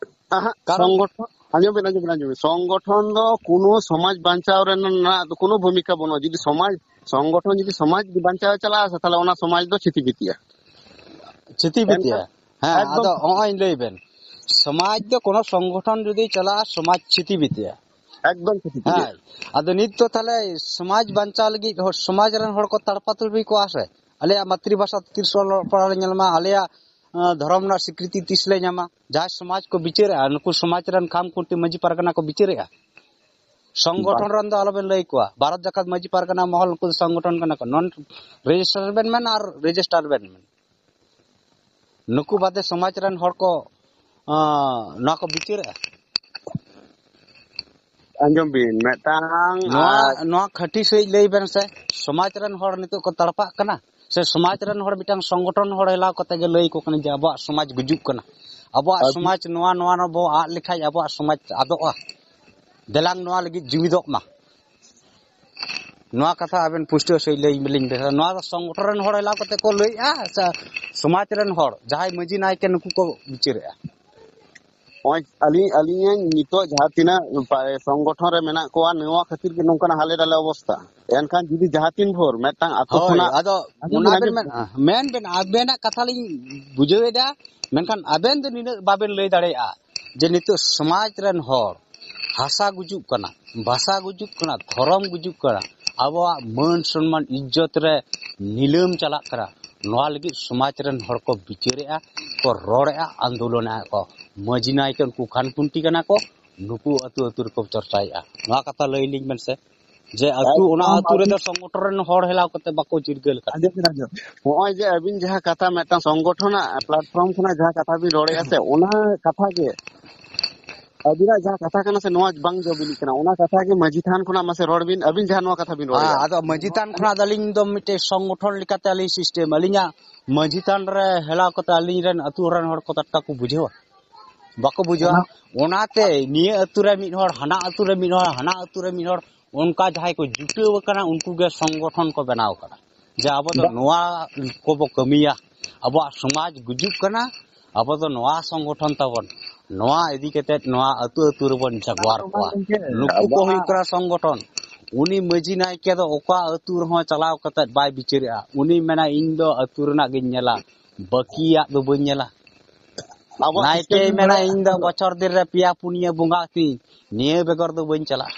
ᱟᱦᱟᱜ, ᱠᱟᱨᱚᱱ ᱥᱚᱝᱜᱚᱴᱷᱚᱱ, ᱟᱸᱡᱚᱢ ᱵᱮᱱ, ᱟᱸᱡᱚᱢ ᱵᱮᱱ, ᱟᱸᱡᱚᱢ ᱵᱮᱱ᱾ ᱥᱚᱝᱜᱚᱴᱷᱚᱱ ᱫᱚ ᱠᱳᱱᱳ ᱥᱚᱢᱟᱡᱽ ᱵᱟᱧᱪᱟᱣ ᱨᱮᱱᱟᱜ ᱫᱚ ᱠᱳᱱᱳ ᱵᱷᱩᱢᱤᱠᱟ ᱵᱟᱹᱱᱩᱜᱼᱟ᱾ ᱡᱩᱫᱤ ᱥᱚᱢᱟᱡᱽ, ᱥᱚᱝᱜᱚᱴᱷᱚᱱ ᱡᱩᱫᱤ ᱥᱚᱢᱟᱡᱽ ᱜᱮ ᱵᱟᱧᱪᱟᱣ ᱪᱟᱞᱟᱜᱼᱟ ᱥᱮ, ᱛᱟᱦᱚᱞᱮ ᱚᱱᱟ ᱥᱚᱢᱟᱡᱽ ᱫᱚ ᱪᱷᱤᱛᱤ ᱵᱤᱛᱤᱜᱼᱟ᱾ ᱪᱷᱤᱛᱤ ᱵᱤᱛᱤᱜᱼᱟ᱾ ᱮᱱᱠᱷᱟᱱ ᱦᱮᱸ, ᱮᱠᱫᱚᱢ ᱟᱫᱚ ᱦᱚᱸᱜᱼᱚᱭ ᱞᱟᱹᱭ ᱵᱮᱱ, ᱥᱚᱢᱟᱡᱽ ᱫᱚ ᱠᱳᱱᱳ ᱥᱚᱝᱜᱚᱴᱷᱚᱱ ᱡᱩᱫᱤ ᱪᱟᱞᱟᱜᱼᱟ, ᱥᱚᱢᱟᱡᱽ ᱪᱷᱤᱛᱤ ᱵᱤᱛᱤᱜᱼᱟ᱾ ᱮᱠᱫᱚᱢ ᱪᱷᱤᱛᱤ ᱵᱤᱛᱤᱜᱼᱟ᱾ ᱦᱮᱸ, ᱟᱫᱚ ᱱᱤᱛ ᱫᱚ ᱛᱟᱦᱚᱞᱮ ᱥᱚᱢᱟᱡᱽ ᱵᱟᱧᱪᱟᱣ ᱞᱟᱹᱜᱤᱫ ᱦᱚᱲ, ᱥᱚᱢᱟᱡᱽ ᱨᱮᱱ ᱦᱚᱲ ᱠᱚ ᱛᱟᱲᱯᱟᱛᱩᱞᱵᱤ ᱠᱚᱜᱼᱟ ᱥᱮ, ᱟᱞᱮᱭᱟᱜ ᱢᱟᱛᱨᱤᱵᱷᱟᱥᱟ ᱛᱤᱥ ᱚᱞᱚᱜ ᱯᱟᱲᱦᱟᱣ ᱞᱮ ᱧᱮᱞ ᱢᱟ, ᱟᱞᱮᱭᱟᱜ, ᱟᱸ, ᱫᱷᱚᱨᱚᱢ ᱨᱮᱱᱟᱜ ᱥᱤᱠᱨᱤᱛᱤ ᱛᱤᱥ ᱞᱮ ᱧᱟᱢᱟ? ᱡᱟᱦᱟᱸᱭ ᱥᱚᱢᱟᱡᱽ ᱠᱚ ᱵᱤᱪᱟᱹᱨᱮᱜᱼᱟ, ᱱᱩᱠᱩ ᱥᱚᱢᱟᱡᱽ ᱨᱮᱱ ᱠᱷᱟᱢ ᱠᱷᱩᱱᱴᱤ ᱢᱟᱹᱡᱷᱤ ᱯᱟᱨᱜᱟᱱᱟ ᱠᱚ ᱵᱤᱪᱟᱹᱨᱮᱜᱼᱟ᱾ ᱥᱚᱝᱜᱚᱴᱷᱚᱱ ᱨᱮᱱ ᱫᱚ ᱟᱞᱚᱵᱮᱱ ᱞᱟᱹᱭ ᱠᱚᱣᱟ᱾ ᱵᱷᱟᱨᱚᱛ ᱡᱟᱠᱟᱛ ᱢᱟᱹᱡᱷᱤ ᱯᱟᱨᱜᱟᱱᱟ ᱢᱚᱦᱚᱞ ᱩᱱᱠᱩ ᱫᱚ ᱥᱚᱝᱜᱚᱴᱷᱚᱱ ᱠᱟᱱᱟ ᱠᱚ, ᱱᱚᱱ ᱨᱮᱡᱤᱥᱴᱟᱨ ᱵᱮᱱ ᱢᱮᱱ ᱟᱨ ᱨᱮᱡᱤᱥᱴᱟᱨ ᱵᱮᱱ ᱢᱮᱱ᱾ ᱱᱩᱠᱩ ᱵᱟᱫᱮ ᱥᱚᱢᱟᱡᱽ ᱨᱮᱱ ᱦᱚᱲ ᱠᱚ, ᱟᱸ, ᱱᱚᱣᱟ ᱠᱚ ᱵᱤᱪᱟᱹᱨᱮᱜᱼᱟ? ᱟᱸᱡᱚᱢ ᱵᱤᱱ, ᱢᱤᱫᱴᱟᱝ ᱱᱚᱣᱟ ᱟᱨ ᱱᱚᱣᱟ ᱠᱷᱟᱹᱴᱤ ᱥᱟᱺᱦᱤᱡ ᱞᱟᱹᱭ ᱵᱮᱱ ᱥᱮ, ᱥᱚᱢᱟᱡᱽ ᱨᱮᱱ ᱦᱚᱲ ᱱᱤᱛᱚᱜ ᱠᱚ ᱛᱟᱲᱯᱟᱜ ᱠᱟᱱᱟ ᱥᱮ ᱥᱚᱢᱟᱡᱽ ᱨᱮᱱ ᱦᱚᱲ ᱢᱤᱫᱴᱟᱝ ᱥᱚᱝᱜᱚᱴᱷᱚᱱ ᱦᱚᱲ ᱦᱮᱞᱟᱣ ᱠᱟᱛᱮ ᱜᱮ ᱞᱟᱹᱭ ᱟᱠᱚ ᱠᱟᱱᱟ ᱡᱮ ᱟᱵᱚᱣᱟᱜ ᱥᱚᱢᱟᱡᱽ ᱜᱩᱡᱩᱜ ᱠᱟᱱᱟ, ᱟᱵᱚᱣᱟᱜ ᱟᱹᱰᱤ ᱥᱚᱢᱟᱡᱽ ᱱᱚᱣᱟ ᱱᱚᱣᱟ ᱱᱚᱣᱟ ᱵᱚ ᱟᱫ ᱞᱮᱠᱷᱟᱡ ᱟᱵᱚᱣᱟᱜ ᱥᱚᱢᱟᱡᱽ ᱟᱫᱚᱜᱼᱟ, ᱫᱮᱞᱟᱝ ᱱᱚᱣᱟ ᱞᱟᱹᱜᱤᱫ ᱡᱩᱢᱤᱫᱚᱜ ᱢᱟ? ᱱᱚᱣᱟ ᱠᱟᱛᱷᱟ ᱟᱵᱮᱱ ᱯᱩᱥᱴᱟᱹᱣ ᱥᱟᱺᱦᱤᱡ ᱞᱟᱹᱭ ᱞᱤᱧ ᱵᱮᱱ᱾ ᱱᱚᱣᱟ ᱫᱚ ᱥᱚᱝᱜᱚᱴᱷᱚᱱ ᱨᱮᱱ ᱦᱚᱲ ᱦᱮᱞᱟᱣ ᱠᱟᱛᱮ ᱠᱚ ᱞᱟᱹᱭᱮᱜᱼᱟ ᱥᱮ ᱥᱚᱢᱟᱡᱽ ᱨᱮᱱ ᱦᱚᱲ ᱡᱟᱦᱟᱸᱭ ᱢᱟᱹᱡᱷᱤ ᱱᱟᱭᱠᱮ ᱱᱩᱠᱩ ᱠᱚ ᱵᱤᱪᱟᱹᱨᱮᱜᱼᱟ? ᱱᱚᱜᱼᱚᱭ ᱟᱹᱞᱤᱧ ᱟᱹᱞᱤᱧᱟᱜ ᱱᱤᱛᱚᱜ ᱡᱟᱦᱟᱸ ᱛᱤᱱᱟᱹᱜ ᱯᱟ- ᱥᱚᱝᱜᱚᱴᱷᱚᱱ ᱨᱮ ᱢᱮᱱᱟᱜ ᱠᱚᱣᱟ, ᱱᱚᱣᱟ ᱠᱷᱟᱹᱛᱤᱨ ᱜᱮ ᱱᱚᱝᱠᱟᱱᱟᱜ ᱦᱟᱞᱮ ᱰᱟᱞᱮ ᱚᱵᱚᱥᱛᱟ᱾ ᱮᱱᱠᱷᱟᱱ ᱡᱩᱫᱤ ᱡᱟᱦᱟᱸ ᱛᱤᱱ ᱵᱷᱳᱨ ᱢᱤᱫᱴᱟᱝ ᱟᱛᱳ ᱦᱳᱭ, ᱠᱷᱚᱱᱟᱜ ᱟᱫᱚ ᱟᱸᱡᱚᱢ ᱚᱱᱟ ᱵᱤᱱ, ᱵᱮᱱ ᱟᱸᱡᱚᱢ ᱢᱮᱱ, ᱢᱮᱱ ᱵᱮᱱ, ᱟᱵᱮᱱᱟᱜ ᱠᱟᱛᱷᱟ ᱞᱤᱧ ᱵᱩᱡᱷᱟᱹᱣᱮᱫᱟ, ᱢᱮᱱᱠᱷᱟᱱ ᱟᱵᱮᱱ ᱫᱚ ᱱᱤᱱᱟᱹᱜ ᱵᱟᱵᱮᱱ ᱞᱟᱹᱭ ᱫᱟᱲᱮᱭᱟᱜᱼᱟ ᱡᱮ ᱱᱤᱛᱚᱜ ᱥᱚᱢᱟᱡᱽ ᱨᱮᱱ ᱦᱚᱲ ᱦᱟᱥᱟ ᱜᱩᱡᱩᱜ ᱠᱟᱱᱟ, ᱵᱷᱟᱥᱟ ᱜᱩᱡᱩᱜ ᱠᱟᱱᱟ, ᱫᱷᱚᱨᱚᱢ ᱜᱩᱡᱩᱜ ᱠᱟᱱᱟ, ᱟᱵᱚᱣᱟᱜ ᱢᱟᱹᱱ ᱥᱚᱱᱢᱟᱱ ᱤᱡᱽᱡᱚᱛ ᱨᱮ ᱱᱤᱞᱟᱹᱢ ᱪᱟᱞᱟᱜ ᱠᱟᱱᱟ᱾ ᱱᱚᱣᱟ ᱞᱟᱹᱜᱤᱫ ᱥᱚᱢᱟᱡᱽ ᱨᱮᱱ ᱦᱚᱲ ᱠᱚ ᱵᱤᱪᱟᱹᱨᱮᱜᱼᱟ, ᱠᱚ ᱨᱚᱲᱮᱜᱼᱟ, ᱟᱱᱫᱳᱞᱚᱱᱮᱜᱼᱟ ᱠᱚ᱾ ᱢᱟᱹᱡᱷᱤ ᱱᱟᱭᱠᱮ ᱩᱱᱠᱩ ᱠᱷᱟᱱ ᱠᱷᱩᱱᱴᱤ ᱠᱟᱱᱟ ᱠᱚ, ᱱᱩᱠᱩ ᱟᱹᱛᱩ ᱟᱹᱛᱩ ᱨᱮᱠᱚ ᱪᱚᱨᱪᱟᱭᱮᱜᱼᱟ᱾ ᱱᱚᱣᱟ ᱠᱟᱛᱷᱟ ᱞᱟᱹᱭ ᱞᱤᱧ ᱵᱮᱱ ᱥᱮ, ᱡᱮ ᱟᱹᱛᱩ, ᱚᱱᱟ ᱟᱹᱛᱩ ᱨᱮᱫᱚ ᱥᱚᱝᱜᱚᱴᱷᱚᱱ ᱨᱮᱱ ᱦᱚᱲ ᱦᱮᱞᱟᱣ ᱠᱟᱛᱮ ᱵᱟᱠᱚ ᱪᱤᱨᱜᱟᱹᱞ ᱠᱟᱱᱟ᱾ ᱟᱸᱡᱚᱢ ᱵᱤᱱ, ᱟᱸᱡᱚᱢ᱾ ᱱᱚᱜᱼᱚᱭ ᱡᱮ ᱟᱹᱵᱤᱱ ᱡᱟᱦᱟᱸ ᱠᱟᱛᱷᱟ ᱢᱤᱫᱴᱟᱝ ᱥᱚᱝᱜᱚᱴᱷᱚᱱᱟᱜ platform ᱠᱷᱚᱱᱟᱜ ᱡᱟᱦᱟᱸ ᱠᱟᱛᱷᱟ ᱵᱤᱱ ᱨᱚᱲᱮᱫᱼᱟ ᱥᱮ, ᱚᱱᱟ ᱠᱟᱛᱷᱟ ᱜᱮ ᱟᱹᱵᱤᱱᱟᱜ ᱡᱟᱦᱟᱸ ᱠᱟᱛᱷᱟ ᱠᱟᱱᱟ ᱥᱮ, ᱱᱚᱣᱟ ᱵᱟᱝ ᱡᱚ ᱵᱤᱞᱤᱜ ᱠᱟᱱᱟ᱾ ᱚᱱᱟ ᱠᱟᱛᱷᱟ ᱜᱮ ᱢᱟᱹᱡᱷᱤ ᱛᱷᱟᱱ ᱠᱷᱚᱱᱟᱜ ᱢᱟᱥᱮ ᱨᱚᱲ ᱵᱤᱱ, ᱟᱹᱵᱤᱱ ᱡᱟᱦᱟᱸ ᱱᱚᱣᱟ ᱠᱟᱛᱷᱟ ᱵᱤᱱ ᱨᱚᱲᱮᱫᱼᱟ᱾ ᱦᱮᱸ, ᱟᱫᱚ ᱢᱟᱹᱡᱷᱤ ᱛᱷᱟᱱ ᱠᱷᱚᱱᱟᱜ ᱫᱚ ᱟᱹᱞᱤᱧ ᱫᱚ ᱢᱤᱫᱴᱮᱡ ᱥᱚᱝᱜᱚᱴᱷᱚᱱ ᱞᱮᱠᱟᱛᱮ ᱟᱹᱞᱤᱧ system, ᱟᱹᱞᱤᱧᱟᱜ ᱢᱟᱹᱡᱷᱤ ᱛᱷᱟᱱ ᱨᱮ ᱦᱮᱞᱟᱣ ᱠᱟᱛᱮ ᱟᱹᱞᱤᱧ ᱨᱮᱱ ᱟᱹᱛᱩ ᱨᱮᱱ ᱦᱚᱲ ᱠᱚ ᱴᱟᱴᱠᱟ ᱠᱚ ᱵᱩᱡᱷᱟᱹᱣᱟ, ᱵᱟᱠᱚ ᱵᱩᱡᱷᱟᱹᱣᱟ᱾ ᱚᱱᱟᱛᱮ ᱱᱤᱭᱟᱹ ᱟᱹᱛᱩ ᱨᱮ ᱢᱤᱫ ᱦᱚᱲ, ᱦᱟᱱᱟ ᱟᱹᱛᱩ ᱨᱮ ᱢᱤᱫ ᱦᱚᱲ, ᱦᱟᱱᱟ ᱟᱹᱛᱩ ᱨᱮ ᱢᱤᱫ ᱦᱚᱲ, ᱚᱱᱠᱟ ᱡᱟᱦᱟᱸᱭ ᱠᱚ ᱡᱩᱴᱟᱹᱣ ᱟᱠᱟᱱᱟ, ᱩᱱᱠᱩ ᱜᱮ ᱥᱚᱝᱜᱚᱴᱷᱚᱱ ᱠᱚ ᱵᱮᱱᱟᱣ ᱟᱠᱟᱫᱟ᱾ ᱡᱮ ᱟᱵᱚ ᱫᱚ ᱱᱚᱣᱟ ᱠᱚᱵᱚ ᱠᱟᱹᱢᱤᱭᱟ, ᱟᱵᱚᱣᱟᱜ ᱥᱚᱢᱟᱡᱽ ᱜᱩᱡᱩᱜ ᱠᱟᱱᱟ, ᱟᱵᱚ ᱫᱚ ᱱᱚᱣᱟ ᱥᱚᱝᱜᱚᱴᱷᱚᱱ ᱛᱟᱵᱚᱱ, ᱱᱚᱣᱟ ᱤᱫᱤ ᱠᱟᱛᱮ ᱱᱚᱣᱟ ᱟᱹᱛᱩ ᱟᱹᱛᱩ ᱨᱮᱵᱚᱱ ᱡᱟᱜᱣᱟᱨ ᱠᱚᱣᱟ᱾ ᱱᱩᱠᱩ ᱠᱚ ᱦᱩᱭᱩᱜ ᱠᱟᱱᱟ ᱥᱚᱝᱜᱚᱴᱷᱚᱱ᱾ ᱩᱱᱤ ᱢᱟᱹᱡᱷᱤ ᱱᱟᱭᱠᱮ ᱫᱚ ᱚᱠᱟ ᱟᱹᱛᱩ ᱨᱮᱦᱚᱸ ᱪᱟᱞᱟᱣ ᱠᱟᱛᱮ ᱵᱟᱭ ᱵᱤᱪᱟᱹᱨᱮᱜᱼᱟ᱾ ᱩᱱᱤ ᱢᱮᱱᱟ, "ᱤᱧ ᱫᱚ ᱟᱹᱛᱩ ᱨᱮᱱᱟᱜ ᱜᱤᱧ ᱧᱮᱞᱟ, ᱵᱟᱹᱠᱤᱭᱟᱜ ᱫᱚ ᱵᱟᱹᱧ ᱧᱮᱞᱟ᱾" ᱟᱵᱚᱣᱟᱜ ᱱᱟᱭᱠᱮᱭ system ᱢᱮᱱᱟ, "ᱤᱧ ᱫᱚ ᱵᱚᱪᱷᱚᱨ ᱫᱤᱱ ᱨᱮ ᱯᱮᱭᱟ ᱯᱩᱱᱭᱟᱹ ᱵᱚᱸᱜᱟ ᱟᱹᱛᱤᱧ, ᱱᱤᱭᱟᱹ ᱵᱮᱜᱚᱨ ᱫᱚ ᱵᱟᱹᱧ ᱪᱟᱞᱟᱜᱼᱟ᱾"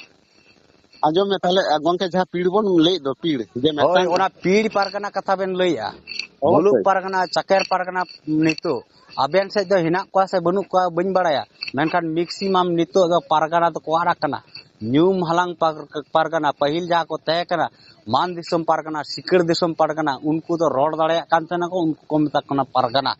ᱟᱸᱡᱚᱢ ᱢᱮ ᱛᱟᱦᱞᱮ, ᱟ, ᱜᱚᱝᱠᱮ, ᱡᱟᱦᱟᱸ ᱯᱤᱲ ᱵᱚᱱ ᱞᱟᱹᱭᱮᱫ ᱫᱚ, ᱯᱤᱲ, ᱡᱮ ᱦᱳᱭ, ᱢᱤᱫᱴᱟᱝ ᱚᱱᱟ ᱯᱤᱲ ᱯᱟᱨᱜᱟᱱᱟ ᱠᱟᱛᱷᱟ ᱵᱮᱱ ᱞᱟᱹᱭᱮᱜᱼᱟ᱾ ᱚᱵᱚᱥᱥᱳᱭ᱾ ᱢᱩᱞᱩᱠ ᱯᱟᱨᱜᱟᱱᱟ, ᱪᱟᱠᱮᱨ ᱯᱟᱨᱜᱟᱱᱟ, ᱱᱤᱛᱚᱜ ᱟᱵᱮᱱ ᱥᱮᱫ ᱫᱚ ᱦᱮᱱᱟᱜ ᱠᱚᱣᱟ ᱥᱮ ᱵᱟᱹᱱᱩᱜ ᱠᱚᱣᱟ ᱵᱟᱹᱧ ᱵᱟᱲᱟᱭᱟ, ᱢᱮᱱᱠᱷᱟᱱ maximum ᱱᱤᱛᱚᱜ ᱫᱚ ᱯᱟᱨᱜᱟᱱᱟ ᱫᱚᱠᱚ ᱟᱫ ᱟᱠᱟᱱᱟ᱾ ᱧᱩᱢ ᱦᱟᱞᱟᱝ ᱯᱟᱨ-, ᱯᱟᱨᱜᱟᱱᱟ, ᱯᱟᱹᱦᱤᱞ ᱡᱟᱦᱟᱸ ᱠᱚ ᱛᱟᱦᱮᱸ ᱠᱟᱱᱟ, ᱢᱟᱱ ᱫᱤᱥᱚᱢ ᱯᱟᱨᱜᱟᱱᱟ, ᱥᱤᱠᱟᱹᱲ ᱫᱤᱥᱚᱢ ᱯᱟᱨᱜᱟᱱᱟ, ᱩᱱᱠᱩ ᱫᱚ ᱨᱚᱲ ᱫᱟᱲᱮᱭᱟᱜ ᱠᱟᱱ ᱛᱟᱦᱮᱱᱟ ᱠᱚ, ᱩᱱᱠᱩ ᱠᱚ ᱢᱮᱛᱟ ᱠᱚ ᱠᱟᱱᱟ ᱯᱟᱨᱜᱟᱱᱟ᱾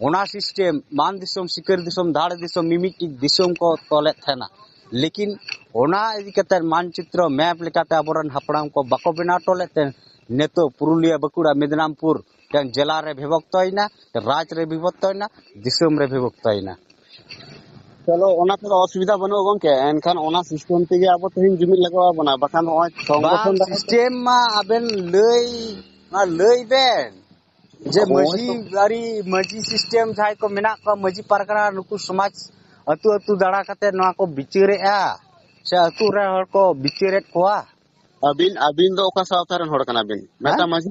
ᱚᱱᱟ ᱥᱤᱥᱴᱮᱢ, ᱢᱟᱱ ᱫᱤᱥᱚᱢ, ᱥᱤᱠᱟᱹᱲ ᱫᱤᱥᱚᱢ, ᱫᱟᱲᱮ ᱫᱤᱥᱚᱢ, ᱢᱤᱢᱤᱫᱴᱤᱡ ᱫᱤᱥᱚᱢ ᱠᱚ ᱛᱚᱞᱮᱫ ᱛᱟᱦᱮᱱᱟ᱾ ᱞᱮᱠᱤᱱ ᱚᱱᱟ ᱤᱫᱤ ᱠᱟᱛᱮ ᱢᱟᱱᱪᱤᱛᱨᱚ ᱢᱮᱯ ᱞᱮᱠᱟᱛᱮ ᱟᱵᱚᱨᱮᱱ ᱦᱟᱯᱲᱟᱢ ᱠᱚ ᱵᱟᱠᱚ ᱵᱮᱱᱟᱣ ᱦᱚᱴᱚ ᱞᱮᱫ ᱛᱮ, ᱱᱤᱛᱚᱜ ᱯᱩᱨᱩᱞᱤᱭᱟᱹ, ᱵᱟᱸᱠᱩᱲᱟ, ᱢᱮᱫᱽᱱᱟᱢᱯᱩᱨ ᱢᱤᱫᱴᱟᱝ ᱡᱮᱞᱟ ᱨᱮ ᱵᱤᱵᱷᱚᱠᱛᱚᱭᱮᱱᱟ, ᱨᱟᱡᱽ ᱨᱮ ᱵᱤᱵᱷᱚᱠᱛᱚᱭᱮᱱᱟ, ᱫᱤᱥᱚᱢ ᱨᱮ ᱵᱤᱵᱷᱚᱠᱛᱚᱭᱮᱱᱟ᱾ ᱪᱚᱞᱚ, ᱚᱱᱟ ᱠᱚᱫᱚ ᱚᱥᱩᱵᱤᱫᱷᱟ ᱵᱟᱹᱱᱩᱜᱼᱟ ᱜᱚᱝᱠᱮ, ᱮᱱᱠᱷᱟᱱ ᱚᱱᱟ ᱥᱤᱥᱴᱮᱢ ᱛᱮᱜᱮ ᱟᱵᱚ ᱛᱮᱦᱮᱧ ᱡᱩᱢᱤᱫ ᱞᱟᱜᱟᱣ ᱵᱚᱱᱟ, ᱵᱟᱠᱷᱟᱱ ᱱᱚᱜᱼᱚᱭ ᱵᱟᱝ, ᱥᱚᱝᱜᱚᱴᱷᱚᱱ ᱫᱚ ᱥᱤᱥᱴᱮᱢ ᱢᱟ ᱟᱵᱮᱱ ᱞᱟᱹᱭ, ᱢᱟ ᱞᱟᱹᱭ ᱵᱮᱱ ᱡᱮ ᱦᱳᱭ ᱢᱟᱹᱡᱷᱤ ᱛᱚ᱾ ᱟᱹᱨᱤ, ᱢᱟᱹᱡᱷᱤ ᱥᱤᱥᱴᱮᱢ ᱡᱟᱦᱟᱸᱭ ᱠᱚ ᱢᱮᱱᱟᱜ ᱠᱚᱣᱟ, ᱢᱟᱹᱡᱷᱤ ᱯᱟᱨᱜᱟᱱᱟ, ᱱᱩᱠᱩ ᱥᱚᱢᱟᱡᱽ ᱟᱹᱛᱩ ᱟᱹᱛᱩ ᱫᱟᱬᱟ ᱠᱟᱛᱮ ᱱᱚᱣᱟ ᱠᱚ ᱵᱤᱪᱟᱹᱨᱮᱜᱼᱟ, ᱥᱮ ᱟᱹᱛᱩ ᱨᱮ ᱦᱚᱲ ᱠᱚ ᱵᱤᱪᱟᱹᱨᱮᱫ ᱠᱚᱣᱟ? ᱟᱹᱵᱤᱱ, ᱟᱹᱵᱤᱱ ᱫᱚ ᱚᱠᱟ ᱥᱟᱶᱛᱟ ᱨᱮᱱ ᱦᱚᱲ ᱠᱟᱱᱟ ᱵᱤᱱ? ᱦᱮᱸ? ᱢᱤᱫᱴᱟᱝ ᱢᱟᱹᱡᱷᱤ,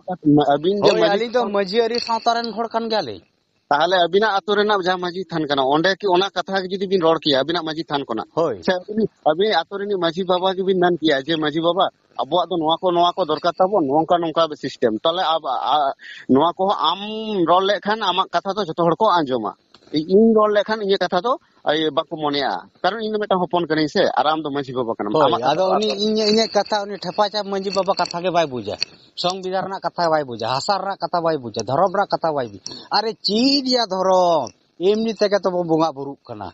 ᱟᱹᱵᱤᱱ ᱡᱮ ᱦᱳᱭ, ᱢᱟᱹᱡᱷᱤ ᱟᱹᱞᱤᱧ ᱫᱚ ᱢᱟᱹᱡᱷᱤ ᱟᱹᱨᱤ ᱥᱟᱶᱛᱟ ᱨᱮᱱ ᱦᱚᱲ ᱠᱟᱱ ᱜᱮᱭᱟᱞᱤᱧ᱾ ᱛᱟᱦᱚᱞᱮ ᱟᱹᱵᱤᱱᱟᱜ ᱟᱹᱛᱩ ᱨᱮᱱᱟᱜ ᱡᱟᱦᱟᱸ ᱢᱟᱹᱡᱷᱤ ᱛᱷᱟᱱ ᱠᱟᱱᱟ, ᱚᱸᱰᱮ ᱠᱤ ᱚᱱᱟ ᱠᱟᱛᱷᱟ ᱜᱮ ᱡᱩᱫᱤ ᱵᱤᱱ ᱨᱚᱲ ᱠᱮᱭᱟ ᱟᱹᱵᱤᱱᱟᱜ ᱢᱟᱹᱡᱷᱤ ᱛᱷᱟᱱ ᱠᱷᱚᱱᱟᱜ, ᱦᱳᱭ᱾ ᱥᱮ ᱟᱹᱵᱤᱱ, ᱟᱹᱵᱤᱱ ᱟᱹᱛᱩ ᱨᱤᱱᱤᱡ ᱢᱟᱹᱡᱷᱤ ᱵᱟᱵᱟ ᱜᱮᱵᱤᱱ ᱢᱮᱱ ᱠᱮᱭᱟ ᱡᱮ, "ᱢᱟᱹᱡᱷᱤ ᱵᱟᱵᱟ, ᱟᱵᱚᱣᱟᱜ ᱫᱚ ᱱᱚᱣᱟ ᱠᱚ, ᱱᱚᱣᱟ ᱠᱚ ᱫᱚᱨᱠᱟᱨ ᱛᱟᱵᱚᱱ, ᱱᱚᱝᱠᱟ, ᱱᱚᱝᱠᱟ ᱥᱤᱥᱴᱮᱢ", ᱛᱟᱦᱚᱞᱮ ᱟᱵ-, ᱟ-, ᱱᱚᱣᱟ ᱠᱚᱦᱚᱸ ᱟᱢ ᱨᱚᱲ ᱞᱮᱠᱷᱟᱱ ᱟᱢᱟᱜ ᱠᱟᱛᱷᱟ ᱫᱚ ᱡᱚᱛᱚ ᱦᱚᱲ ᱠᱚ ᱟᱸᱡᱚᱢᱟ᱾ ᱤᱧ ᱨᱚᱲ ᱞᱮᱠᱷᱟᱱ ᱤᱧᱟᱹᱜ ᱠᱟᱛᱷᱟ ᱫᱚ, ᱟᱭ, ᱵᱟᱠᱚ ᱢᱚᱱᱮᱭᱟ, ᱠᱟᱨᱚᱱ ᱤᱧ ᱫᱚ ᱢᱤᱫᱴᱟᱝ ᱦᱚᱯᱚᱱ ᱠᱟᱹᱱᱟᱹᱧ ᱥᱮ, ᱟᱨ ᱟᱢ ᱫᱚ ᱢᱟᱹᱡᱷᱤ ᱵᱟᱵᱟ ᱠᱟᱱᱟᱢ᱾ ᱦᱳᱭ, ᱟᱢᱟᱜ ᱠᱟᱛᱷᱟ ᱟᱫᱚ ᱫᱚ ᱩᱱᱤ ᱟᱸᱡᱚᱢ᱾ ᱤᱧ, ᱤᱧᱟᱹᱜ ᱠᱟᱛᱷᱟ ᱩᱱᱤ ᱴᱷᱮᱯᱟ ᱪᱟᱯ ᱢᱟᱹᱡᱷᱤ ᱵᱟᱵᱟ ᱠᱟᱛᱷᱟ ᱜᱮ ᱵᱟᱭ ᱵᱩᱡᱟ, ᱥᱚᱝᱵᱤᱫᱷᱟᱱ ᱨᱮᱱᱟᱜ ᱠᱟᱛᱷᱟ ᱵᱟᱭ ᱵᱩᱡᱟ, ᱦᱟᱥᱟ ᱨᱮᱱᱟᱜ ᱠᱟᱛᱷᱟ ᱵᱟᱭ ᱵᱩᱡᱟ, ᱫᱷᱚᱨᱚᱢ ᱨᱮᱱᱟᱜ ᱠᱟᱛᱷᱟ ᱵᱟᱭ ᱵᱩᱡᱟ᱾ ᱟᱨᱮ ᱪᱮᱫ ᱭᱟ ᱫᱷᱚᱨᱚᱢ, ᱮᱢᱱᱤ ᱛᱮᱜᱮ ᱛᱚᱵᱚ ᱵᱚᱸᱜᱟ ᱵᱩᱨᱩᱜ ᱠᱟᱱᱟ,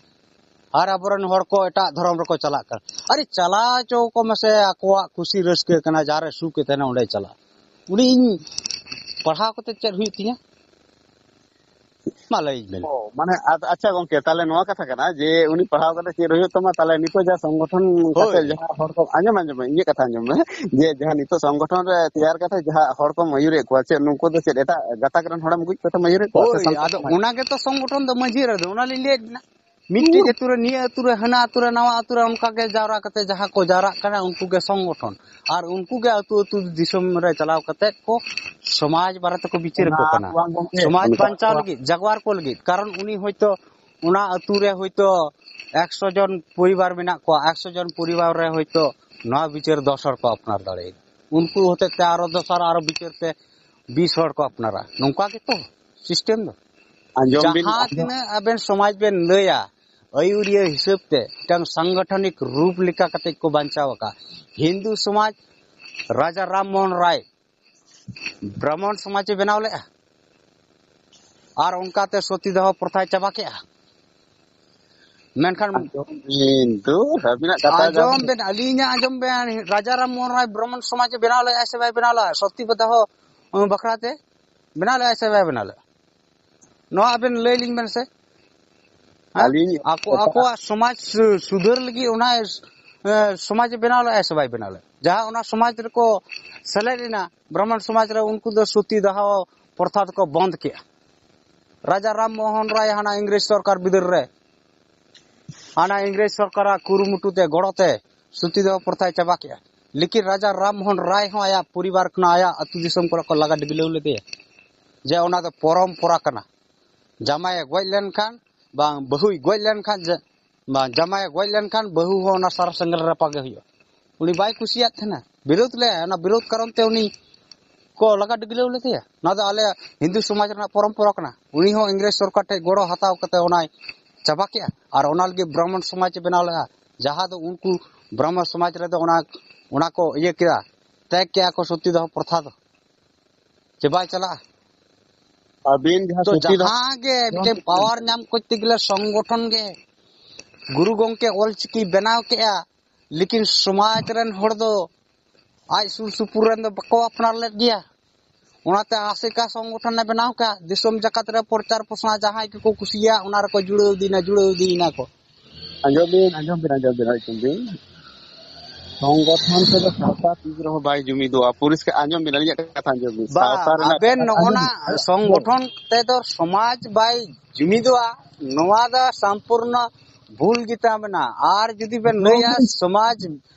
ᱟᱨ ᱟᱵᱚᱨᱮᱱ ᱦᱚᱲ ᱠᱚ ᱮᱴᱟᱜ ᱫᱷᱚᱨᱚᱢ ᱨᱮᱠᱚ ᱪᱟᱞᱟᱜ ᱠᱟᱱᱟ᱾ ᱟᱨᱮ ᱪᱟᱞᱟᱣ ᱪᱚ ᱠᱚ ᱢᱟᱥᱮ, ᱟᱠᱚᱣᱟᱜ ᱠᱩᱥᱤ ᱨᱟᱹᱥᱠᱟᱹ ᱠᱟᱱᱟ, ᱡᱟᱦᱟᱸ ᱨᱮ ᱥᱩᱠ ᱮ ᱛᱟᱦᱮᱱᱟ ᱚᱸᱰᱮ ᱪᱟᱞᱟᱜ᱾ ᱩᱱᱤ ᱤᱧ ᱯᱟᱲᱦᱟᱣ ᱠᱟᱛᱮ ᱪᱮᱫ ᱦᱩᱭᱩᱜ ᱛᱤᱧᱟ? ᱢᱟ ᱞᱟᱹᱭ ᱵᱮᱱ᱾ ᱚ, ᱢᱟᱱᱮ, ᱟᱪ-, ᱟᱪᱪᱷᱟ ᱜᱚᱝᱠᱮ, ᱛᱟᱦᱞᱮ ᱱᱚᱣᱟ ᱠᱟᱛᱷᱟ ᱠᱟᱱᱟ ᱡᱮ ᱩᱱᱤ ᱯᱟᱲᱦᱟᱣ ᱠᱟᱛᱮ ᱪᱮᱫ ᱦᱩᱭᱩᱜ ᱛᱟᱢᱟ? ᱛᱟᱦᱞᱮ ᱱᱤᱛᱚᱜ ᱡᱟᱦᱟᱸ ᱥᱚᱝᱜᱚᱴᱷᱚᱱ ᱠᱟᱛᱮ ᱦᱳᱭ᱾ ᱡᱟᱦᱟᱸ ᱦᱚᱲ ᱠᱚ, ᱟᱸᱡᱚᱢ, ᱟᱸᱡᱚᱢ ᱢᱮ, ᱤᱧᱟᱹᱜ ᱠᱟᱛᱷᱟ ᱟᱸᱡᱚᱢ ᱢᱮ, ᱡᱮ ᱡᱟᱦᱟᱸ ᱱᱤᱛᱚᱜ ᱥᱚᱝᱜᱚᱴᱷᱚᱱ ᱨᱮ ᱛᱮᱭᱟᱨ ᱠᱟᱛᱮ ᱡᱟᱦᱟᱸ ᱦᱚᱲ ᱠᱚᱢ ᱟᱹᱭᱩᱨᱮᱫ ᱠᱚᱣᱟ, ᱪᱮᱫ ᱱᱩᱠᱩ ᱫᱚ ᱪᱮᱫ ᱮᱴᱟᱜ ᱜᱟᱛᱟᱠ ᱨᱮᱱ ᱦᱚᱲᱮᱢ ᱟᱹᱜᱩᱭᱮᱫ ᱠᱚᱣᱟ ᱥᱮᱢ ᱟᱹᱭᱩᱨᱮᱫ ᱠᱚᱣᱟ? ᱥᱮ ᱦᱳᱭ, ᱥᱟᱱᱛᱟᱲ ᱟᱫᱚ ᱥᱚᱢᱟᱡᱽ? ᱚᱱᱟ ᱜᱮᱛᱚ ᱥᱚᱝᱜᱚᱴᱷᱚᱱ ᱫᱚ ᱢᱟᱹᱡᱷᱤ ᱨᱮᱫᱚ, ᱚᱱᱟ ᱞᱤᱧ ᱞᱟᱹᱭᱮᱫ ᱵᱮᱱᱟ᱾ ᱢᱤᱫᱴᱤᱡ ᱟᱹᱛᱩ ᱨᱮ, ᱱᱤᱭᱟᱹ ᱟᱹᱛᱩ ᱨᱮ, ᱦᱟᱱᱟ ᱟᱹᱛᱩ ᱨᱮ, ᱱᱟᱣᱟ ᱟᱹᱛᱩ ᱨᱮ, ᱚᱱᱠᱟ ᱜᱮ ᱡᱟᱣᱨᱟ ᱠᱟᱛᱮ ᱡᱟᱦᱟᱸ ᱠᱚ ᱡᱟᱣᱨᱟᱜ ᱠᱟᱱᱟ, ᱩᱱᱠᱩ ᱜᱮ ᱥᱚᱝᱜᱚᱴᱷᱚᱱ᱾ ᱟᱨ ᱩᱱᱠᱩ ᱜᱮ ᱟᱹᱛᱩ ᱟᱹᱛᱩ ᱫᱤᱥᱚᱢ ᱨᱮ ᱪᱟᱞᱟᱣ ᱠᱟᱛᱮ ᱠᱚ ᱥᱚᱢᱟᱡᱽ ᱵᱟᱨᱮ ᱛᱮᱠᱚ ᱵᱤᱪᱟᱹᱨ ᱟᱠᱚ ᱚᱱᱟ ᱠᱟᱱᱟ᱾ ᱫᱚ ᱵᱟᱝ ᱜᱚᱢᱠᱮ, ᱥᱚᱢᱟᱡᱽ ᱚᱱᱠᱟ ᱵᱟᱧᱪᱟᱣ ᱫᱚ ᱵᱟᱝ᱾ ᱞᱟᱹᱜᱤᱫ, ᱡᱟᱜᱣᱟᱨ ᱠᱚ ᱞᱟᱹᱜᱤᱫ᱾ ᱠᱟᱨᱚᱱ ᱩᱱᱤ ᱦᱚᱭᱛᱳ ᱚᱱᱟ ᱟᱹᱛᱩ ᱨᱮ ᱦᱚᱭᱛᱳ ᱮᱠᱥᱚ ᱡᱚᱱ ᱯᱚᱨᱤᱵᱟᱨ ᱢᱮᱱᱟᱜ ᱠᱚᱣᱟ, ᱮᱠᱥᱚ ᱡᱚᱱ ᱯᱚᱨᱤᱵᱟᱨ ᱨᱮ ᱦᱚᱭᱛᱳ ᱱᱚᱣᱟ ᱵᱤᱪᱟᱹᱨ ᱫᱚᱥ ᱦᱚᱲ ᱠᱚ ᱟᱯᱱᱟᱨ ᱫᱟᱲᱮᱭᱟᱜᱼᱟ᱾ ᱩᱱᱠᱩ ᱦᱚᱛᱮᱡ ᱛᱮ ᱟᱨᱚ ᱫᱚᱥᱟᱨ ᱟᱨᱚ ᱵᱤᱪᱟᱹᱨ ᱛᱮ ᱵᱤᱥ ᱦᱚᱲ ᱠᱚ ᱟᱯᱱᱟᱨᱟ᱾ ᱱᱚᱝᱠᱟ ᱜᱮᱛᱚ ᱥᱤᱥᱴᱮᱢ ᱫᱚ᱾ ᱟᱸᱡᱚᱢ ᱵᱤᱱ, ᱡᱟᱦᱟᱸ ᱟᱸᱡᱚᱢ᱾ ᱛᱤᱱᱟᱹᱜ ᱟᱵᱮᱱ ᱥᱚᱢᱟᱡᱽ ᱵᱮᱱ ᱞᱟᱹᱭᱟ, ᱟᱹᱭᱩᱨᱤᱭᱟᱹ ᱦᱤᱥᱟᱹᱵ ᱛᱮ ᱢᱤᱫᱴᱟᱝ ᱥᱟᱝᱜᱚᱴᱷᱚᱱᱤᱠ ᱨᱩᱯ ᱞᱮᱠᱟ ᱠᱟᱛᱮ ᱠᱚ ᱵᱟᱧᱪᱟᱣ ᱟᱠᱟᱫ᱾ ᱦᱤᱱᱫᱩ ᱥᱚᱢᱟᱡᱽ, ᱨᱟᱡᱟ ᱨᱟᱢ ᱢᱳᱦᱚᱱ ᱨᱟᱭ ᱵᱨᱟᱦᱢᱚᱱ ᱥᱚᱢᱟᱡᱽ ᱮ ᱵᱮᱱᱟᱣ ᱞᱮᱫᱼᱟ, ᱟᱨ ᱚᱱᱠᱟᱛᱮ ᱥᱚᱛᱤ ᱫᱟᱦᱚ ᱯᱨᱚᱛᱷᱟᱭ ᱪᱟᱵᱟ ᱠᱮᱫᱼᱟ᱾ ᱢᱮᱱᱠᱷᱟᱱ ᱟᱸᱡᱚᱢ ᱵᱤᱱ ᱛᱚ, ᱟᱹᱵᱤᱱᱟᱜ ᱠᱟᱛᱷᱟ ᱟᱸᱡᱚᱢ ᱡᱟᱦᱟᱸ ᱵᱮᱱ, ᱟᱹᱞᱤᱧᱟᱜ ᱟᱸᱡᱚᱢ ᱵᱮᱱ, ᱨᱟᱡᱟ ᱨᱟᱢ ᱢᱳᱦᱚᱱ ᱨᱟᱭ ᱵᱨᱟᱦᱢᱚᱱ ᱥᱚᱢᱟᱡᱽ ᱮ ᱵᱮᱱᱟᱣ ᱞᱮᱫᱼᱟ ᱥᱮ ᱵᱟᱭ ᱵᱮᱱᱟᱣ ᱞᱮᱫᱼᱟ? ᱥᱚᱛᱤ ᱫᱟᱦᱚ ᱵᱟᱠᱷᱨᱟ ᱛᱮ ᱵᱮᱱᱟᱣ ᱞᱮᱫᱼᱟ ᱥᱮ ᱵᱟᱭ ᱵᱮᱱᱟᱣ ᱞᱮᱫᱼᱟ? ᱱᱚᱣᱟ ᱟᱵᱮᱱ ᱞᱟᱹᱭ ᱞᱤᱧ ᱵᱮᱱ ᱥᱮ᱾ ᱦᱮᱸ? ᱟᱹᱞᱤᱧ ᱟᱠᱚ, ᱮᱴᱟᱜ ᱟᱠᱚᱣᱟᱜ ᱥᱚᱢᱟᱡᱽ ᱥᱩ-, ᱥᱩᱫᱷᱟᱹᱨ ᱞᱟᱹᱜᱤᱫ ᱚᱱᱟ, ᱮ, ᱥᱚᱢᱟᱡᱽ ᱮ ᱵᱮᱱᱟᱣ ᱞᱮᱫᱼᱟ ᱥᱮ ᱵᱟᱭ ᱵᱮᱱᱟᱣ ᱞᱮᱫᱼᱟ? ᱡᱟᱦᱟᱸ ᱚᱱᱟ ᱥᱚᱢᱟᱡᱽ ᱨᱮᱠᱚ ᱥᱮᱞᱮᱫ ᱮᱱᱟ, ᱵᱨᱟᱦᱢᱚᱱ ᱥᱚᱢᱟᱡᱽ ᱨᱮ, ᱩᱱᱠᱩ ᱫᱚ ᱥᱚᱛᱤ ᱫᱟᱦᱚ ᱯᱨᱚᱛᱷᱟ ᱫᱚᱠᱚ ᱵᱚᱱᱫ ᱠᱮᱜᱼᱟ᱾ ᱨᱟᱡᱟ ᱨᱟᱢ ᱢᱳᱦᱚᱱ ᱨᱟᱭ ᱦᱟᱱᱟ ᱤᱝᱨᱮᱡᱽ ᱥᱚᱨᱠᱟᱨ ᱵᱤᱫᱟᱹᱞ ᱨᱮ, ᱦᱟᱱᱟ ᱤᱝᱨᱮᱡᱽ ᱥᱚᱨᱠᱟᱨᱟᱜ ᱠᱩᱨᱩᱢᱩᱴᱩ ᱛᱮ, ᱜᱚᱲᱚ ᱛᱮ ᱥᱚᱛᱤ ᱫᱟᱦᱚ ᱯᱨᱚᱛᱷᱟᱭ ᱪᱟᱵᱟ ᱠᱮᱜᱼᱟ᱾ ᱞᱮᱠᱤᱱ ᱨᱟᱡᱟ ᱨᱟᱢ ᱢᱳᱦᱚᱱ ᱨᱟᱭ ᱦᱚᱸ ᱟᱭᱟᱜ ᱯᱚᱨᱤᱵᱟᱨ ᱠᱷᱚᱱᱟᱜ, ᱟᱭᱟᱜ ᱟᱹᱛᱩ ᱫᱤᱥᱚᱢ ᱠᱚᱨᱮ ᱠᱚ ᱞᱟᱜᱟ ᱰᱤᱜᱞᱟᱹᱣ ᱞᱮᱫᱮᱭᱟ ᱡᱮ ᱚᱱᱟ ᱫᱚ ᱯᱚᱨᱚᱢᱯᱚᱨᱟ ᱠᱟᱱᱟ᱾ ᱡᱟᱢᱟᱭᱮ ᱜᱚᱡ ᱞᱮᱱᱠᱷᱟᱱ, ᱵᱟᱝ ᱵᱟᱹᱦᱩᱭ ᱜᱚᱡ ᱞᱮᱱᱠᱷᱟᱱ, ᱡᱮ, ᱵᱟᱝ, ᱡᱟᱢᱟᱭᱮ ᱜᱚᱡ ᱞᱮᱱᱠᱷᱟᱱ ᱵᱟᱹᱦᱩ ᱦᱚᱸ ᱚᱱᱟ ᱥᱟᱨ ᱥᱮᱸᱜᱮᱞ ᱨᱮ ᱨᱟᱯᱟᱜᱮ ᱦᱩᱭᱩᱜᱼᱟ᱾ ᱩᱱᱤ ᱵᱟᱭ ᱠᱩᱥᱤᱭᱟᱫ ᱛᱟᱦᱮᱱᱟ, ᱵᱤᱨᱳᱫ ᱞᱮᱫᱼᱟᱭ᱾ ᱚᱱᱟ ᱵᱤᱨᱳᱫ ᱠᱟᱨᱚᱱ ᱛᱮ ᱩᱱᱤ ᱠᱚ ᱞᱟᱜᱟ ᱰᱤᱜᱞᱟᱹᱣ ᱞᱮᱫᱮᱭᱟ᱾ ᱱᱚᱣᱟ ᱫᱚ ᱟᱞᱮ ᱦᱤᱱᱫᱩ ᱥᱚᱢᱟᱡᱽ ᱨᱮᱱᱟᱜ ᱯᱚᱨᱚᱢᱯᱚᱨᱟ ᱠᱟᱱᱟ᱾ ᱩᱱᱤ ᱦᱚᱸ ᱤᱝᱨᱮᱡᱽ ᱥᱚᱨᱠᱟᱨ ᱴᱷᱮᱱ ᱜᱚᱲᱚ ᱦᱟᱛᱟᱣ ᱠᱟᱛᱮ ᱚᱱᱟᱭ ᱪᱟᱵᱟ ᱠᱮᱜᱼᱟ᱾ ᱟᱨ ᱚᱱᱟ ᱞᱟᱹᱜᱤᱫ ᱵᱨᱟᱦᱢᱚᱱ ᱥᱚᱢᱟᱡᱽ ᱮ ᱵᱮᱱᱟᱣ ᱞᱮᱫᱼᱟ, ᱡᱟᱦᱟᱸ ᱫᱚ ᱩᱱᱠᱩ ᱵᱨᱟᱦᱢᱚᱱ ᱥᱚᱢᱟᱡᱽ ᱨᱮᱫᱚ ᱚᱱᱟ, ᱚᱱᱟ ᱠᱚ ᱤᱭᱟᱹ ᱠᱮᱫᱟ, ᱛᱮᱜ ᱠᱮᱜᱼᱟ ᱠᱚ ᱥᱚᱛᱤ ᱫᱟᱦᱚ ᱯᱨᱚᱛᱷᱟ ᱫᱚ᱾ ᱪᱮ ᱵᱟᱭ ᱪᱟᱞᱟᱜᱼᱟ? ᱟᱹᱵᱤᱱ ᱡᱟᱦᱟᱸ ᱛᱚ ᱥᱚᱛᱤ ᱫᱟᱦᱚ ᱡᱟᱦᱟᱸ ᱜᱮ ᱢᱤᱫᱴᱮᱱ ᱯᱟᱣᱟᱨ ᱧᱟᱢ ᱠᱚᱨᱛᱮ ᱜᱮᱞᱮ ᱥᱚᱝᱜᱚᱴᱷᱚᱱ ᱜᱮ᱾ ᱜᱩᱨᱩ ᱜᱚᱢᱠᱮ ᱚᱞᱪᱤᱠᱤ ᱵᱮᱱᱟᱣ ᱠᱮᱜᱼᱟ, ᱞᱮᱠᱤᱱ ᱥᱚᱢᱟᱡᱽ ᱨᱮᱱ ᱦᱚᱲ ᱫᱚ ᱟᱡ ᱥᱩᱨ ᱥᱩᱯᱩᱨ ᱨᱮᱱ ᱫᱚ ᱵᱟᱠᱚ ᱟᱯᱱᱟᱨ ᱞᱮᱫ ᱜᱮᱭᱟ᱾ ᱚᱱᱟᱛᱮ ᱟᱥᱮᱠᱟ ᱥᱚᱝᱜᱚᱴᱷᱚᱱᱮ ᱵᱮᱱᱟᱣ ᱠᱮᱜᱼᱟ᱾ ᱫᱤᱥᱚᱢ ᱡᱟᱠᱟᱛ ᱨᱮ ᱯᱨᱚᱪᱟᱨ ᱯᱨᱚᱥᱟᱨ ᱡᱟᱦᱟᱸᱭ ᱜᱮᱠᱚ ᱠᱩᱥᱤᱭᱟᱜᱼᱟ, ᱚᱱᱟ ᱨᱮᱠᱚ ᱡᱩᱲᱟᱹᱣ ᱤᱫᱤᱭᱮᱱᱟ, ᱡᱩᱲᱟᱹᱣ ᱤᱫᱤᱭᱮᱱᱟ ᱠᱚ᱾ ᱟᱸᱡᱚᱢ ᱵᱤᱱ, ᱟᱸᱡᱚᱢ ᱵᱤᱱ, ᱟᱸᱡᱚᱢ ᱵᱤᱱ, ᱟᱸᱡᱚᱢ ᱵᱤᱱ᱾ ᱥᱚᱝᱜᱚᱴᱷᱚᱱ ᱛᱮᱫᱚ ᱥᱟᱶᱛᱟ ᱛᱤᱥ ᱨᱮᱦᱚᱸ ᱵᱟᱭ ᱡᱩᱢᱤᱫᱚᱜᱼᱟ᱾ ᱯᱚᱨᱤᱥᱠᱟᱨ ᱟᱸᱡᱚᱢ ᱵᱤᱱ, ᱟᱹᱞᱤᱧᱟᱜ ᱠᱟᱛᱷᱟ ᱟᱸᱡᱚᱢ ᱵᱤᱱ᱾ ᱵᱟ, ᱥᱟᱶᱛᱟ ᱨᱮᱱᱟᱜ ᱟᱵᱮᱱ ᱠᱟᱛᱷᱟ ᱱᱚᱜᱼᱚ ᱟᱸᱡᱚᱢ ᱱᱟ ᱵᱤᱱ᱾ ᱥᱚᱝᱜᱚᱴᱷᱚᱱ ᱛᱮᱫᱚ ᱥᱚᱢᱟᱡᱽ ᱵᱟᱭ ᱡᱩᱢᱤᱫᱚᱜᱼᱟ, ᱱᱚᱣᱟ ᱫᱚ ᱥᱚᱢᱯᱩᱨᱱᱚ ᱵᱷᱩᱞ ᱜᱮ ᱛᱟᱵᱮᱱᱟ᱾ ᱟᱨ ᱡᱩᱫᱤ ᱵᱮᱱ ᱞᱟᱹᱭᱟ ᱥᱚᱢᱟᱡᱽ,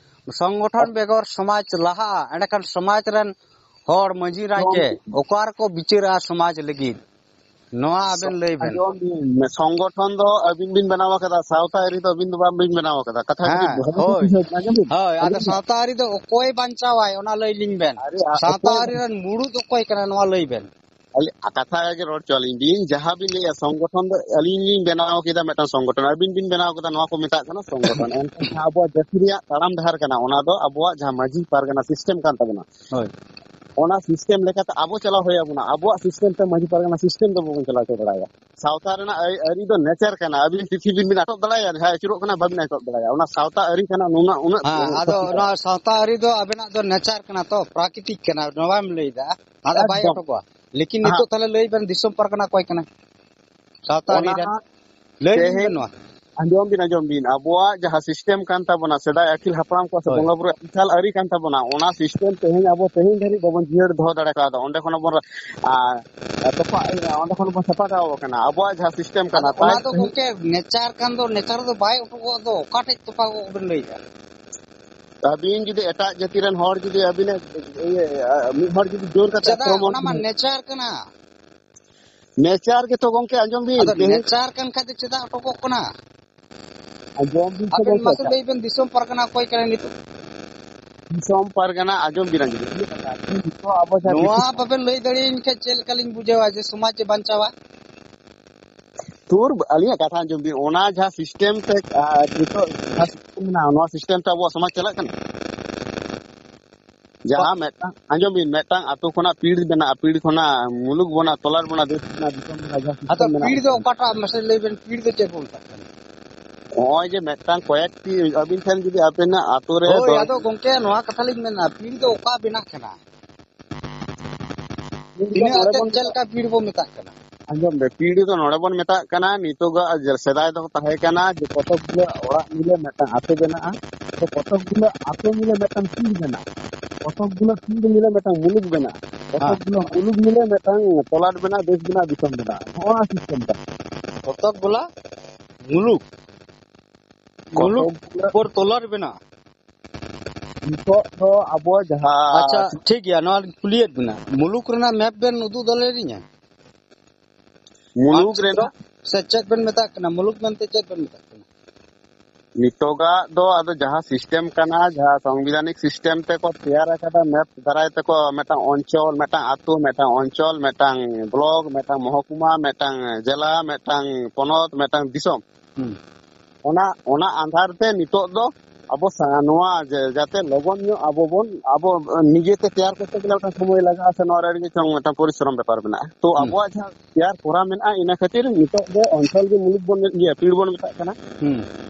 ᱥᱚᱝᱜᱚᱴᱷᱚᱱ ᱵᱮᱜᱚᱨ ᱥᱚᱢᱟᱡᱽ ᱞᱟᱦᱟᱜᱼᱟ, ᱮᱸᱰᱮᱠᱷᱟᱱ ᱥᱚᱢᱟᱡᱽ ᱨᱮᱱ ᱦᱚᱲ, ᱢᱟᱹᱡᱷᱤ ᱱᱟᱭᱠᱮ, ᱚᱠᱟ ᱨᱮᱠᱚ ᱵᱤᱪᱟᱹᱨᱟ ᱥᱚᱢᱟᱡᱽ ᱞᱟᱹᱜᱤᱫ? ᱱᱚᱣᱟ ᱟᱵᱮᱱ ᱞᱟᱹᱭ ᱵᱮᱱ᱾ ᱟᱸᱡᱚᱢ ᱵᱤᱱ, ᱥᱚᱝᱜᱚᱴᱷᱚᱱ ᱫᱚ ᱟᱹᱵᱤᱱ ᱵᱤᱱ ᱵᱮᱱᱟᱣ ᱟᱠᱟᱫᱟ, ᱥᱟᱶᱛᱟ ᱟᱹᱨᱤ ᱫᱚ ᱟᱹᱵᱤᱱ ᱫᱚ ᱵᱟᱝ ᱵᱤᱱ ᱵᱮᱱᱟᱣ ᱟᱠᱟᱫᱟ᱾ ᱠᱟᱛᱷᱟ ᱠᱟᱹᱴᱤᱡ ᱦᱮᱸ, ᱵᱷᱟᱜᱮ ᱦᱳᱭ᱾ ᱴᱷᱤᱠ ᱟᱸᱡᱚᱢ ᱵᱤᱱ᱾ ᱦᱳᱭ, ᱟᱫᱚ ᱟᱸᱡᱚᱢ ᱵᱤᱱ᱾ ᱥᱟᱶᱛᱟ ᱟᱹᱨᱤ ᱫᱚ ᱚᱠᱚᱭ ᱵᱟᱧᱪᱟᱣᱟᱭ, ᱚᱱᱟ ᱞᱟᱹᱭ ᱞᱤᱧ ᱵᱮᱱ᱾ ᱟᱨᱮ, ᱟ-, ᱥᱟᱶᱛᱟ ᱚᱠᱚᱭ ᱟᱹᱨᱤ ᱨᱮᱱ ᱢᱩᱲᱩᱫ ᱚᱠᱚᱭ ᱠᱟᱱᱟ, ᱱᱚᱣᱟ ᱞᱟᱹᱭ ᱵᱮᱱ᱾ ᱟᱹᱞᱤᱧ, ᱠᱟᱛᱷᱟ ᱜᱮ ᱨᱚᱲ ᱦᱚᱪᱚ ᱟᱹᱞᱤᱧ ᱵᱤᱱ, ᱡᱟᱦᱟᱸ ᱵᱤᱱ ᱞᱟᱹᱭᱮᱫᱼᱟ ᱥᱚᱝᱜᱚᱴᱷᱚᱱ ᱫᱚ ᱟᱹᱞᱤᱧ ᱞᱤᱧ ᱵᱮᱱᱟᱣ ᱠᱮᱫᱟ ᱢᱤᱫᱴᱟᱝ ᱥᱚᱝᱜᱚᱴᱷᱚᱱ, ᱟᱹᱵᱤᱱ ᱵᱤᱱ ᱵᱮᱱᱟᱣ ᱠᱮᱫᱟ, ᱱᱚᱣᱟ ᱠᱚ ᱢᱮᱛᱟᱜ ᱠᱟᱱᱟ ᱥᱚᱝᱜᱚᱴᱷᱚᱱ᱾ ᱮᱱᱠᱷᱟᱱ ᱡᱟᱦᱟᱸ ᱟᱵᱚᱣᱟᱜ ᱡᱟᱹᱛᱤ ᱨᱮᱭᱟᱜ ᱛᱟᱲᱟᱢ ᱰᱟᱦᱟᱨ ᱠᱟᱱᱟ, ᱚᱱᱟ ᱫᱚ ᱟᱵᱚᱣᱟᱜ ᱡᱟᱦᱟᱸ ᱢᱟᱹᱡᱷᱤ ᱯᱟᱨᱜᱟᱱᱟ ᱥᱤᱥᱴᱮᱢ ᱠᱟᱱ ᱛᱟᱵᱚᱱᱟ, ᱦᱳᱭ᱾ ᱚᱱᱟ ᱥᱤᱥᱴᱮᱢ ᱞᱮᱠᱟᱛᱮ ᱟᱵᱚ ᱪᱟᱞᱟᱣ ᱦᱩᱭ ᱟᱵᱚᱱᱟ᱾ ᱟᱵᱚᱣᱟᱜ ᱥᱤᱥᱴᱮᱢ ᱛᱮ ᱢᱟᱹᱡᱷᱤ ᱯᱟᱨᱜᱟᱱᱟ ᱥᱤᱥᱴᱮᱢ ᱫᱚ ᱵᱟᱵᱚᱱ ᱪᱟᱞᱟᱣ ᱦᱚᱪᱚ ᱫᱟᱲᱮᱭᱟᱜᱼᱟ᱾ ᱥᱟᱶᱛᱟ ᱨᱮᱱᱟᱜ ᱟᱹᱨᱤ, ᱟᱹᱨᱤ ᱫᱚ ᱱᱮᱪᱟᱨ ᱠᱟᱱᱟ᱾ ᱟᱹᱵᱤᱱ ᱯᱨᱤᱛᱷᱤᱵᱤ ᱨᱮᱵᱤᱱ ᱟᱴᱚᱠ ᱫᱟᱲᱮᱭᱟᱜᱼᱟ, ᱡᱟᱦᱟᱸᱭ ᱟᱹᱪᱩᱨᱚᱜ ᱠᱟᱱᱟ ᱵᱟᱵᱤᱱ ᱟᱴᱚᱠ ᱫᱟᱲᱮᱭᱟᱜᱼᱟ᱾ ᱚᱱᱟ ᱥᱟᱶᱛᱟ ᱟᱹᱨᱤ ᱠᱟᱱᱟ, ᱱᱩᱱᱟᱹᱜ, ᱩᱱᱟᱹᱜ ᱦᱮᱸ, ᱟᱫᱚ ᱱᱚᱣᱟ ᱥᱟᱶᱛᱟ ᱟᱹᱨᱤ ᱫᱚ ᱟᱵᱮᱱᱟᱜ ᱫᱚ ᱱᱮᱪᱟᱨ ᱠᱟᱱᱟ ᱛᱚ, ᱯᱨᱟᱠᱨᱤᱛᱤᱠ ᱠᱟᱱᱟ, ᱱᱚᱣᱟ ᱵᱟᱢ ᱞᱟᱹᱭᱫᱟ, ᱚᱱᱟ ᱫᱚ ᱵᱟᱭ ᱮᱠᱫᱚᱢ᱾ ᱚᱴᱚᱠᱚᱜᱼᱟ᱾ ᱞᱮᱠᱤᱱ ᱦᱮᱸ᱾ ᱱᱤᱛᱚᱜ ᱛᱟᱦᱞᱮ ᱞᱟᱹᱭ ᱵᱮᱱ, ᱫᱤᱥᱚᱢ ᱯᱟᱨᱜᱟᱱᱟ ᱚᱠᱚᱭ ᱠᱟᱱᱟ ᱥᱟᱶᱛᱟ ᱟᱹᱨᱤ ᱚᱱᱟ ᱨᱮᱱ? ᱞᱟᱹᱭ ᱞᱤᱧ ᱵᱮᱱ ᱛᱮᱦᱮᱧ ᱱᱚᱣᱟ᱾ ᱟᱸᱡᱚᱢ ᱵᱤᱱ, ᱟᱸᱡᱚᱢ ᱵᱤᱱ, ᱟᱵᱚᱣᱟᱜ ᱡᱟᱦᱟᱸ ᱥᱤᱥᱴᱮᱢ ᱠᱟᱱ ᱛᱟᱵᱚᱱᱟ, ᱥᱮᱫᱟᱭ ᱟᱹᱠᱤᱞ ᱦᱟᱯᱲᱟᱢ ᱠᱚᱣᱟᱜ ᱥᱮ ᱦᱳᱭ᱾ ᱵᱚᱸᱜᱟ ᱵᱩᱨᱩ ᱟᱹᱨᱤᱪᱟᱞ ᱟᱹᱨᱤ ᱠᱟᱱ ᱛᱟᱵᱚᱱᱟ, ᱚᱱᱟ ᱥᱤᱥᱴᱮᱢ ᱛᱮᱦᱮᱧ ᱟᱵᱚ ᱛᱮᱦᱮᱧ ᱫᱷᱟᱹᱨᱤᱡ ᱵᱟᱵᱚᱱ ᱡᱤᱭᱟᱹᱲ ᱫᱚᱦᱚ ᱫᱟᱲᱮ ᱠᱟᱣᱫᱟ᱾ ᱚᱸᱰᱮ ᱠᱷᱚᱱ ᱵᱚᱱ, ᱟᱨ, ᱛᱚᱯᱟᱜ, ᱚᱸᱰᱮ ᱠᱷᱚᱱ ᱵᱚᱱ ᱥᱟᱯᱷᱟ ᱠᱟᱣ ᱠᱟᱱᱟ᱾ ᱟᱵᱚᱣᱟᱜ ᱡᱟᱦᱟᱸ ᱥᱤᱥᱴᱮᱢ ᱠᱟᱱᱟ, ᱟᱫᱚ ᱚᱱᱟ ᱛᱟᱭ ᱫᱚ ᱛᱮᱦᱮᱧ ᱜᱚᱝᱠᱮ ᱱᱮᱪᱟᱨ ᱠᱟᱱ ᱫᱚ, ᱱᱮᱪᱟᱨ ᱫᱚ ᱵᱟᱭ ᱚᱴᱚᱠᱚᱜ ᱫᱚ, ᱚᱠᱟ ᱴᱷᱮᱡ ᱛᱚᱯᱟᱜᱚᱜ ᱵᱮᱱ ᱞᱟᱹᱭᱫᱟ? ᱟᱹᱵᱤᱱ ᱡᱩᱫᱤ ᱮᱴᱟᱜ ᱡᱟᱹᱛᱤ ᱨᱮᱱ ᱦᱚᱲ ᱡᱩᱫᱤ ᱟᱹᱵᱤᱱᱮ, ᱤᱭᱟᱹ, ᱢᱤᱫ ᱦᱚᱲ ᱡᱩᱫᱤ ᱡᱳᱨ ᱠᱟᱛᱮ ᱪᱮᱫᱟᱜ? ᱟᱠᱨᱚᱢᱚᱱ ᱚᱱᱟ ᱢᱟ ᱱᱮᱪᱟᱨ ᱠᱟᱱᱟ᱾ ᱱᱮᱪᱟᱨ ᱜᱮᱛᱚ ᱜᱚᱝᱠᱮ, ᱟᱸᱡᱚᱢ ᱵᱤᱱ, ᱟᱫᱚ ᱛᱮᱦᱮᱧ ᱱᱮᱪᱟᱨ ᱠᱟᱱ ᱠᱷᱟᱡ ᱫᱚ ᱪᱮᱫᱟᱜ ᱚᱴᱚᱠᱚᱜ ᱠᱟᱱᱟ? ᱟᱸᱡᱚᱢ ᱵᱤᱱ ᱥᱮ ᱟᱵᱮᱱ ᱜᱚᱝᱠᱮ, ᱢᱟᱥᱮ ᱞᱟᱹᱭ ᱵᱮᱱ, ᱫᱤᱥᱚᱢ ᱯᱟᱨᱜᱟᱱᱟ ᱚᱠᱚᱭ ᱠᱟᱱᱟᱭ ᱱᱤᱛᱚᱜ? ᱫᱤᱥᱚᱢ ᱯᱟᱨᱜᱟᱱᱟ, ᱟᱸᱡᱚᱢ ᱵᱤᱱ, ᱟᱸᱡᱚᱢ ᱵᱤᱱ᱾ ᱱᱤᱛᱚᱜ ᱟᱵᱚ ᱡᱟᱦᱟᱸ ᱱᱚᱣᱟ ᱫᱤᱥᱚᱢ ᱵᱟᱵᱮᱱ ᱞᱟᱹᱭ ᱫᱟᱲᱮᱭᱟᱹᱧ ᱠᱷᱟᱡ ᱪᱮᱫ ᱞᱮᱠᱟᱞᱤᱧ ᱵᱩᱡᱷᱟᱹᱣᱟ ᱡᱮ ᱥᱚᱢᱟᱡᱽ ᱮ ᱵᱟᱧᱪᱟᱣᱟ? ᱛᱩᱨ, ᱟᱹᱞᱤᱧᱟᱜ ᱠᱟᱛᱷᱟ ᱟᱸᱡᱚᱢ ᱵᱤᱱ, ᱚᱱᱟ ᱡᱟᱦᱟᱸ ᱥᱤᱥᱴᱮᱢ ᱛᱮ, ᱟᱨ ᱱᱤᱛᱚᱜ ᱡᱟᱦᱟᱸ ᱥᱤᱥᱴᱮᱢ ᱢᱮᱱᱟᱜᱼᱟ, ᱱᱚᱣᱟ ᱥᱤᱥᱴᱮᱢ ᱛᱮ ᱟᱵᱚᱣᱟᱜ ᱥᱚᱢᱟᱡᱽ ᱪᱟᱞᱟᱜ ᱠᱟᱱᱟ? ᱡᱟᱦᱟᱸ ᱢᱤᱫᱴᱟᱝ, ᱟᱸᱡᱚᱢ ᱵᱤᱱ, ᱢᱤᱫᱴᱟᱝ ᱟᱛᱳ ᱠᱷᱚᱱᱟᱜ ᱯᱤᱲ ᱵᱮᱱᱟᱜᱼᱟ, ᱯᱤᱲ ᱠᱷᱚᱱᱟᱜ ᱢᱩᱞᱩᱠ ᱵᱮᱱᱟᱜᱼᱟ, ᱛᱚᱞᱟᱴ ᱵᱮᱱᱟᱜᱼᱟ, ᱫᱮᱥ ᱵᱮᱱᱟᱜᱼᱟ, ᱫᱤᱥᱚᱢ ᱵᱮᱱᱟᱜᱼᱟ, ᱡᱟᱦᱟᱸ ᱟᱫᱚ ᱥᱤᱥᱴᱮᱢ ᱢᱮᱱᱟᱜᱼᱟ᱾ ᱯᱤᱲ ᱫᱚ ᱚᱠᱟᱴᱟᱜ ᱢᱟᱥᱮ ᱞᱟᱹᱭ ᱵᱮᱱ, ᱯᱤᱲ ᱫᱚ ᱪᱮᱫ ᱵᱚᱱ ᱢᱮᱛᱟᱜ ᱠᱟᱱᱟ? ᱱᱚᱜᱼᱚᱭ ᱡᱮ ᱢᱤᱫᱴᱟᱝ ᱠᱚᱭᱮᱠᱴᱤ ᱟᱹᱵᱤᱱ ᱴᱷᱮᱱ ᱡᱩᱫᱤ ᱟᱵᱮᱱᱟᱜ ᱟᱛᱳ ᱨᱮ ᱦᱳᱭ, ᱫᱚᱥ ᱟᱫᱚ ᱜᱚᱝᱠᱮ ᱱᱚᱣᱟ ᱠᱟᱛᱷᱟ ᱞᱤᱧ ᱢᱮᱱᱟ, ᱯᱤᱲ ᱫᱚ ᱚᱠᱟ ᱵᱮᱱᱟᱜ ᱠᱟᱱᱟ? ᱯᱤᱲ ᱫᱚ ᱛᱤᱱᱟᱹᱜ ᱱᱚᱰᱮ ᱟᱛᱮ ᱵᱚᱱ ᱪᱮᱫ ᱞᱮᱠᱟ ᱯᱤᱲ ᱵᱚ ᱢᱮᱛᱟᱜ ᱠᱟᱱᱟ? ᱟᱸᱡᱚᱢ ᱵᱮ, ᱯᱤᱲ ᱫᱚ ᱱᱚᱰᱮ ᱵᱚᱱ ᱢᱮᱛᱟᱜ ᱠᱟᱱᱟ, ᱱᱤᱛᱚᱜᱟᱜ ᱡᱮ ᱥᱮᱫᱟᱭ ᱫᱚ ᱛᱟᱦᱮᱸ ᱠᱟᱱᱟ ᱡᱮ ᱠᱚᱛᱚᱠ ᱜᱩᱞᱟᱹ ᱚᱲᱟᱜ ᱢᱤᱞᱮ ᱢᱤᱫᱴᱟᱝ ᱟᱛᱳ ᱵᱮᱱᱟᱜᱼᱟ, ᱛᱚ ᱠᱚᱛᱚᱠ ᱜᱩᱞᱟᱹ ᱟᱛᱳ ᱢᱤᱞᱮ ᱢᱤᱫᱴᱟᱝ ᱯᱤᱲ ᱵᱮᱱᱟᱜᱼᱟ, ᱠᱚᱛᱚᱠ ᱜᱩᱞᱟᱹ ᱯᱤᱲ ᱢᱤᱞᱮ ᱢᱤᱫᱴᱟᱝ ᱢᱩᱞᱩᱠ ᱵᱮᱱᱟᱜᱼᱟ, ᱠᱚᱛᱚᱠ ᱦᱮᱸ᱾ ᱜᱩᱞᱟᱹ ᱢᱩᱞᱩᱠ ᱢᱤᱞᱮ ᱢᱤᱫᱴᱟᱝ ᱛᱚᱞᱟᱴ ᱵᱮᱱᱟᱜᱼᱟ, ᱫᱮᱥ ᱵᱮᱱᱟᱜᱼᱟ, ᱫᱤᱥᱚᱢ ᱵᱮᱱᱟᱜᱼᱟ᱾ ᱱᱚᱜᱼᱚ ᱱᱚᱣᱟ ᱥᱤᱥᱴᱮᱢ ᱠᱟᱱᱟ᱾ ᱠᱚᱛᱚᱠ ᱜᱩᱞᱟ ᱢᱩᱞᱩᱠ, ᱢᱩᱞᱩᱠ ᱠᱚᱛᱚᱠ ᱜᱩᱞᱟᱹ ᱯᱚᱨ ᱛᱚᱞᱟᱴ ᱵᱮᱱᱟᱜᱼᱟ᱾ ᱱᱤᱛᱚᱜ ᱫᱚ ᱟᱵᱚ ᱡᱟᱦᱟᱸ ᱟᱪᱪᱷᱟ, ᱴᱷᱤᱠ ᱜᱮᱭᱟ, ᱱᱚᱣᱟ ᱞᱤᱧ ᱠᱩᱞᱤᱭᱮᱫ ᱵᱮᱱᱟ, ᱢᱩᱞᱩᱠ ᱨᱮᱱᱟᱜ ᱢᱮᱯ ᱵᱮᱱ ᱩᱫᱩᱜ ᱫᱟᱲᱮᱭᱟᱞᱤᱧᱟ? ᱢᱩᱞᱩᱠ ᱟᱪᱪᱷᱟ, ᱨᱮᱱᱟᱜ ᱥᱮ ᱪᱮᱫ ᱵᱮᱱ ᱢᱮᱛᱟᱜ ᱠᱟᱱᱟ? ᱢᱩᱞᱩᱠ ᱢᱮᱱᱛᱮ ᱪᱮᱫ ᱵᱮᱱ ᱢᱮᱛᱟᱜ ᱠᱟᱱᱟ? ᱱᱤᱛᱚᱜᱟᱜ ᱫᱚ ᱟᱫᱚ ᱡᱟᱦᱟᱸ ᱥᱤᱥᱴᱮᱢ ᱠᱟᱱᱟ, ᱡᱟᱦᱟᱸ ᱥᱚᱝᱵᱤᱫᱷᱟᱱᱤᱠ ᱥᱤᱥᱴᱮᱢ ᱛᱮᱠᱚ ᱛᱮᱭᱟᱨ ᱟᱠᱟᱫᱟ, ᱢᱮᱯ ᱫᱟᱨᱟᱭ ᱛᱮᱠᱚ ᱢᱤᱫᱴᱟᱝ ᱚᱧᱪᱚᱞ, ᱢᱤᱫᱴᱟᱝ ᱟᱹᱛᱩ, ᱢᱤᱫᱴᱟᱝ ᱚᱧᱪᱚᱞ, ᱢᱤᱫᱴᱟᱝ ᱵᱞᱚᱠ, ᱢᱤᱫᱴᱟᱝ ᱢᱚᱦᱚᱠᱩᱢᱟ, ᱢᱤᱫᱴᱟᱝ ᱡᱮᱞᱟ, ᱢᱤᱫᱴᱟᱝ ᱯᱚᱱᱚᱛ, ᱢᱤᱫᱴᱟᱝ ᱫᱤᱥᱚᱢ᱾ ᱦᱩᱸ᱾ ᱚᱱᱟ, ᱚᱱᱟ ᱟᱫᱷᱟᱨ ᱛᱮ ᱱᱤᱛᱚᱜ ᱫᱚ ᱟᱵᱚ ᱥᱟ-, ᱱᱚᱣᱟ ᱡᱮ, ᱡᱟᱛᱮ ᱞᱚᱜᱚᱱ ᱧᱚᱜ ᱟᱵᱚ ᱵᱚᱱ, ᱟᱵᱚ ᱱᱤᱡᱮᱛᱮ ᱛᱮᱭᱟᱨ ᱠᱚᱨᱛᱮ ᱜᱮᱞᱮ ᱢᱤᱫᱴᱟᱝ ᱥᱚᱢᱚᱭ ᱞᱟᱜᱟᱜᱼᱟ, ᱥᱮ ᱱᱚᱣᱟ ᱨᱮ ᱟᱹᱰᱤ ᱠᱤᱪᱷᱩ ᱢᱤᱫᱴᱟᱝ ᱯᱚᱨᱤᱥᱨᱚᱢ ᱵᱮᱯᱟᱨ ᱢᱮᱱᱟᱜᱼᱟ᱾ ᱛᱚ ᱦᱩᱸ᱾ ᱟᱵᱚᱣᱟᱜ ᱡᱟᱦᱟᱸ ᱛᱮᱭᱟᱨ ᱠᱚᱨᱟ ᱢᱮᱱᱟᱜᱼᱟ, ᱤᱱᱟᱹ ᱠᱷᱟᱹᱛᱤᱨ ᱱᱤᱛᱚᱜ ᱫᱚ ᱚᱧᱪᱚᱞ ᱜᱮ ᱢᱩᱞᱩᱠ ᱵᱚᱱ ᱢᱮ-, ᱤᱭᱟᱹ, ᱯᱤᱲ ᱵᱚᱱ ᱢᱮᱛᱟᱜ ᱠᱟᱱᱟ᱾ ᱦᱩᱸ᱾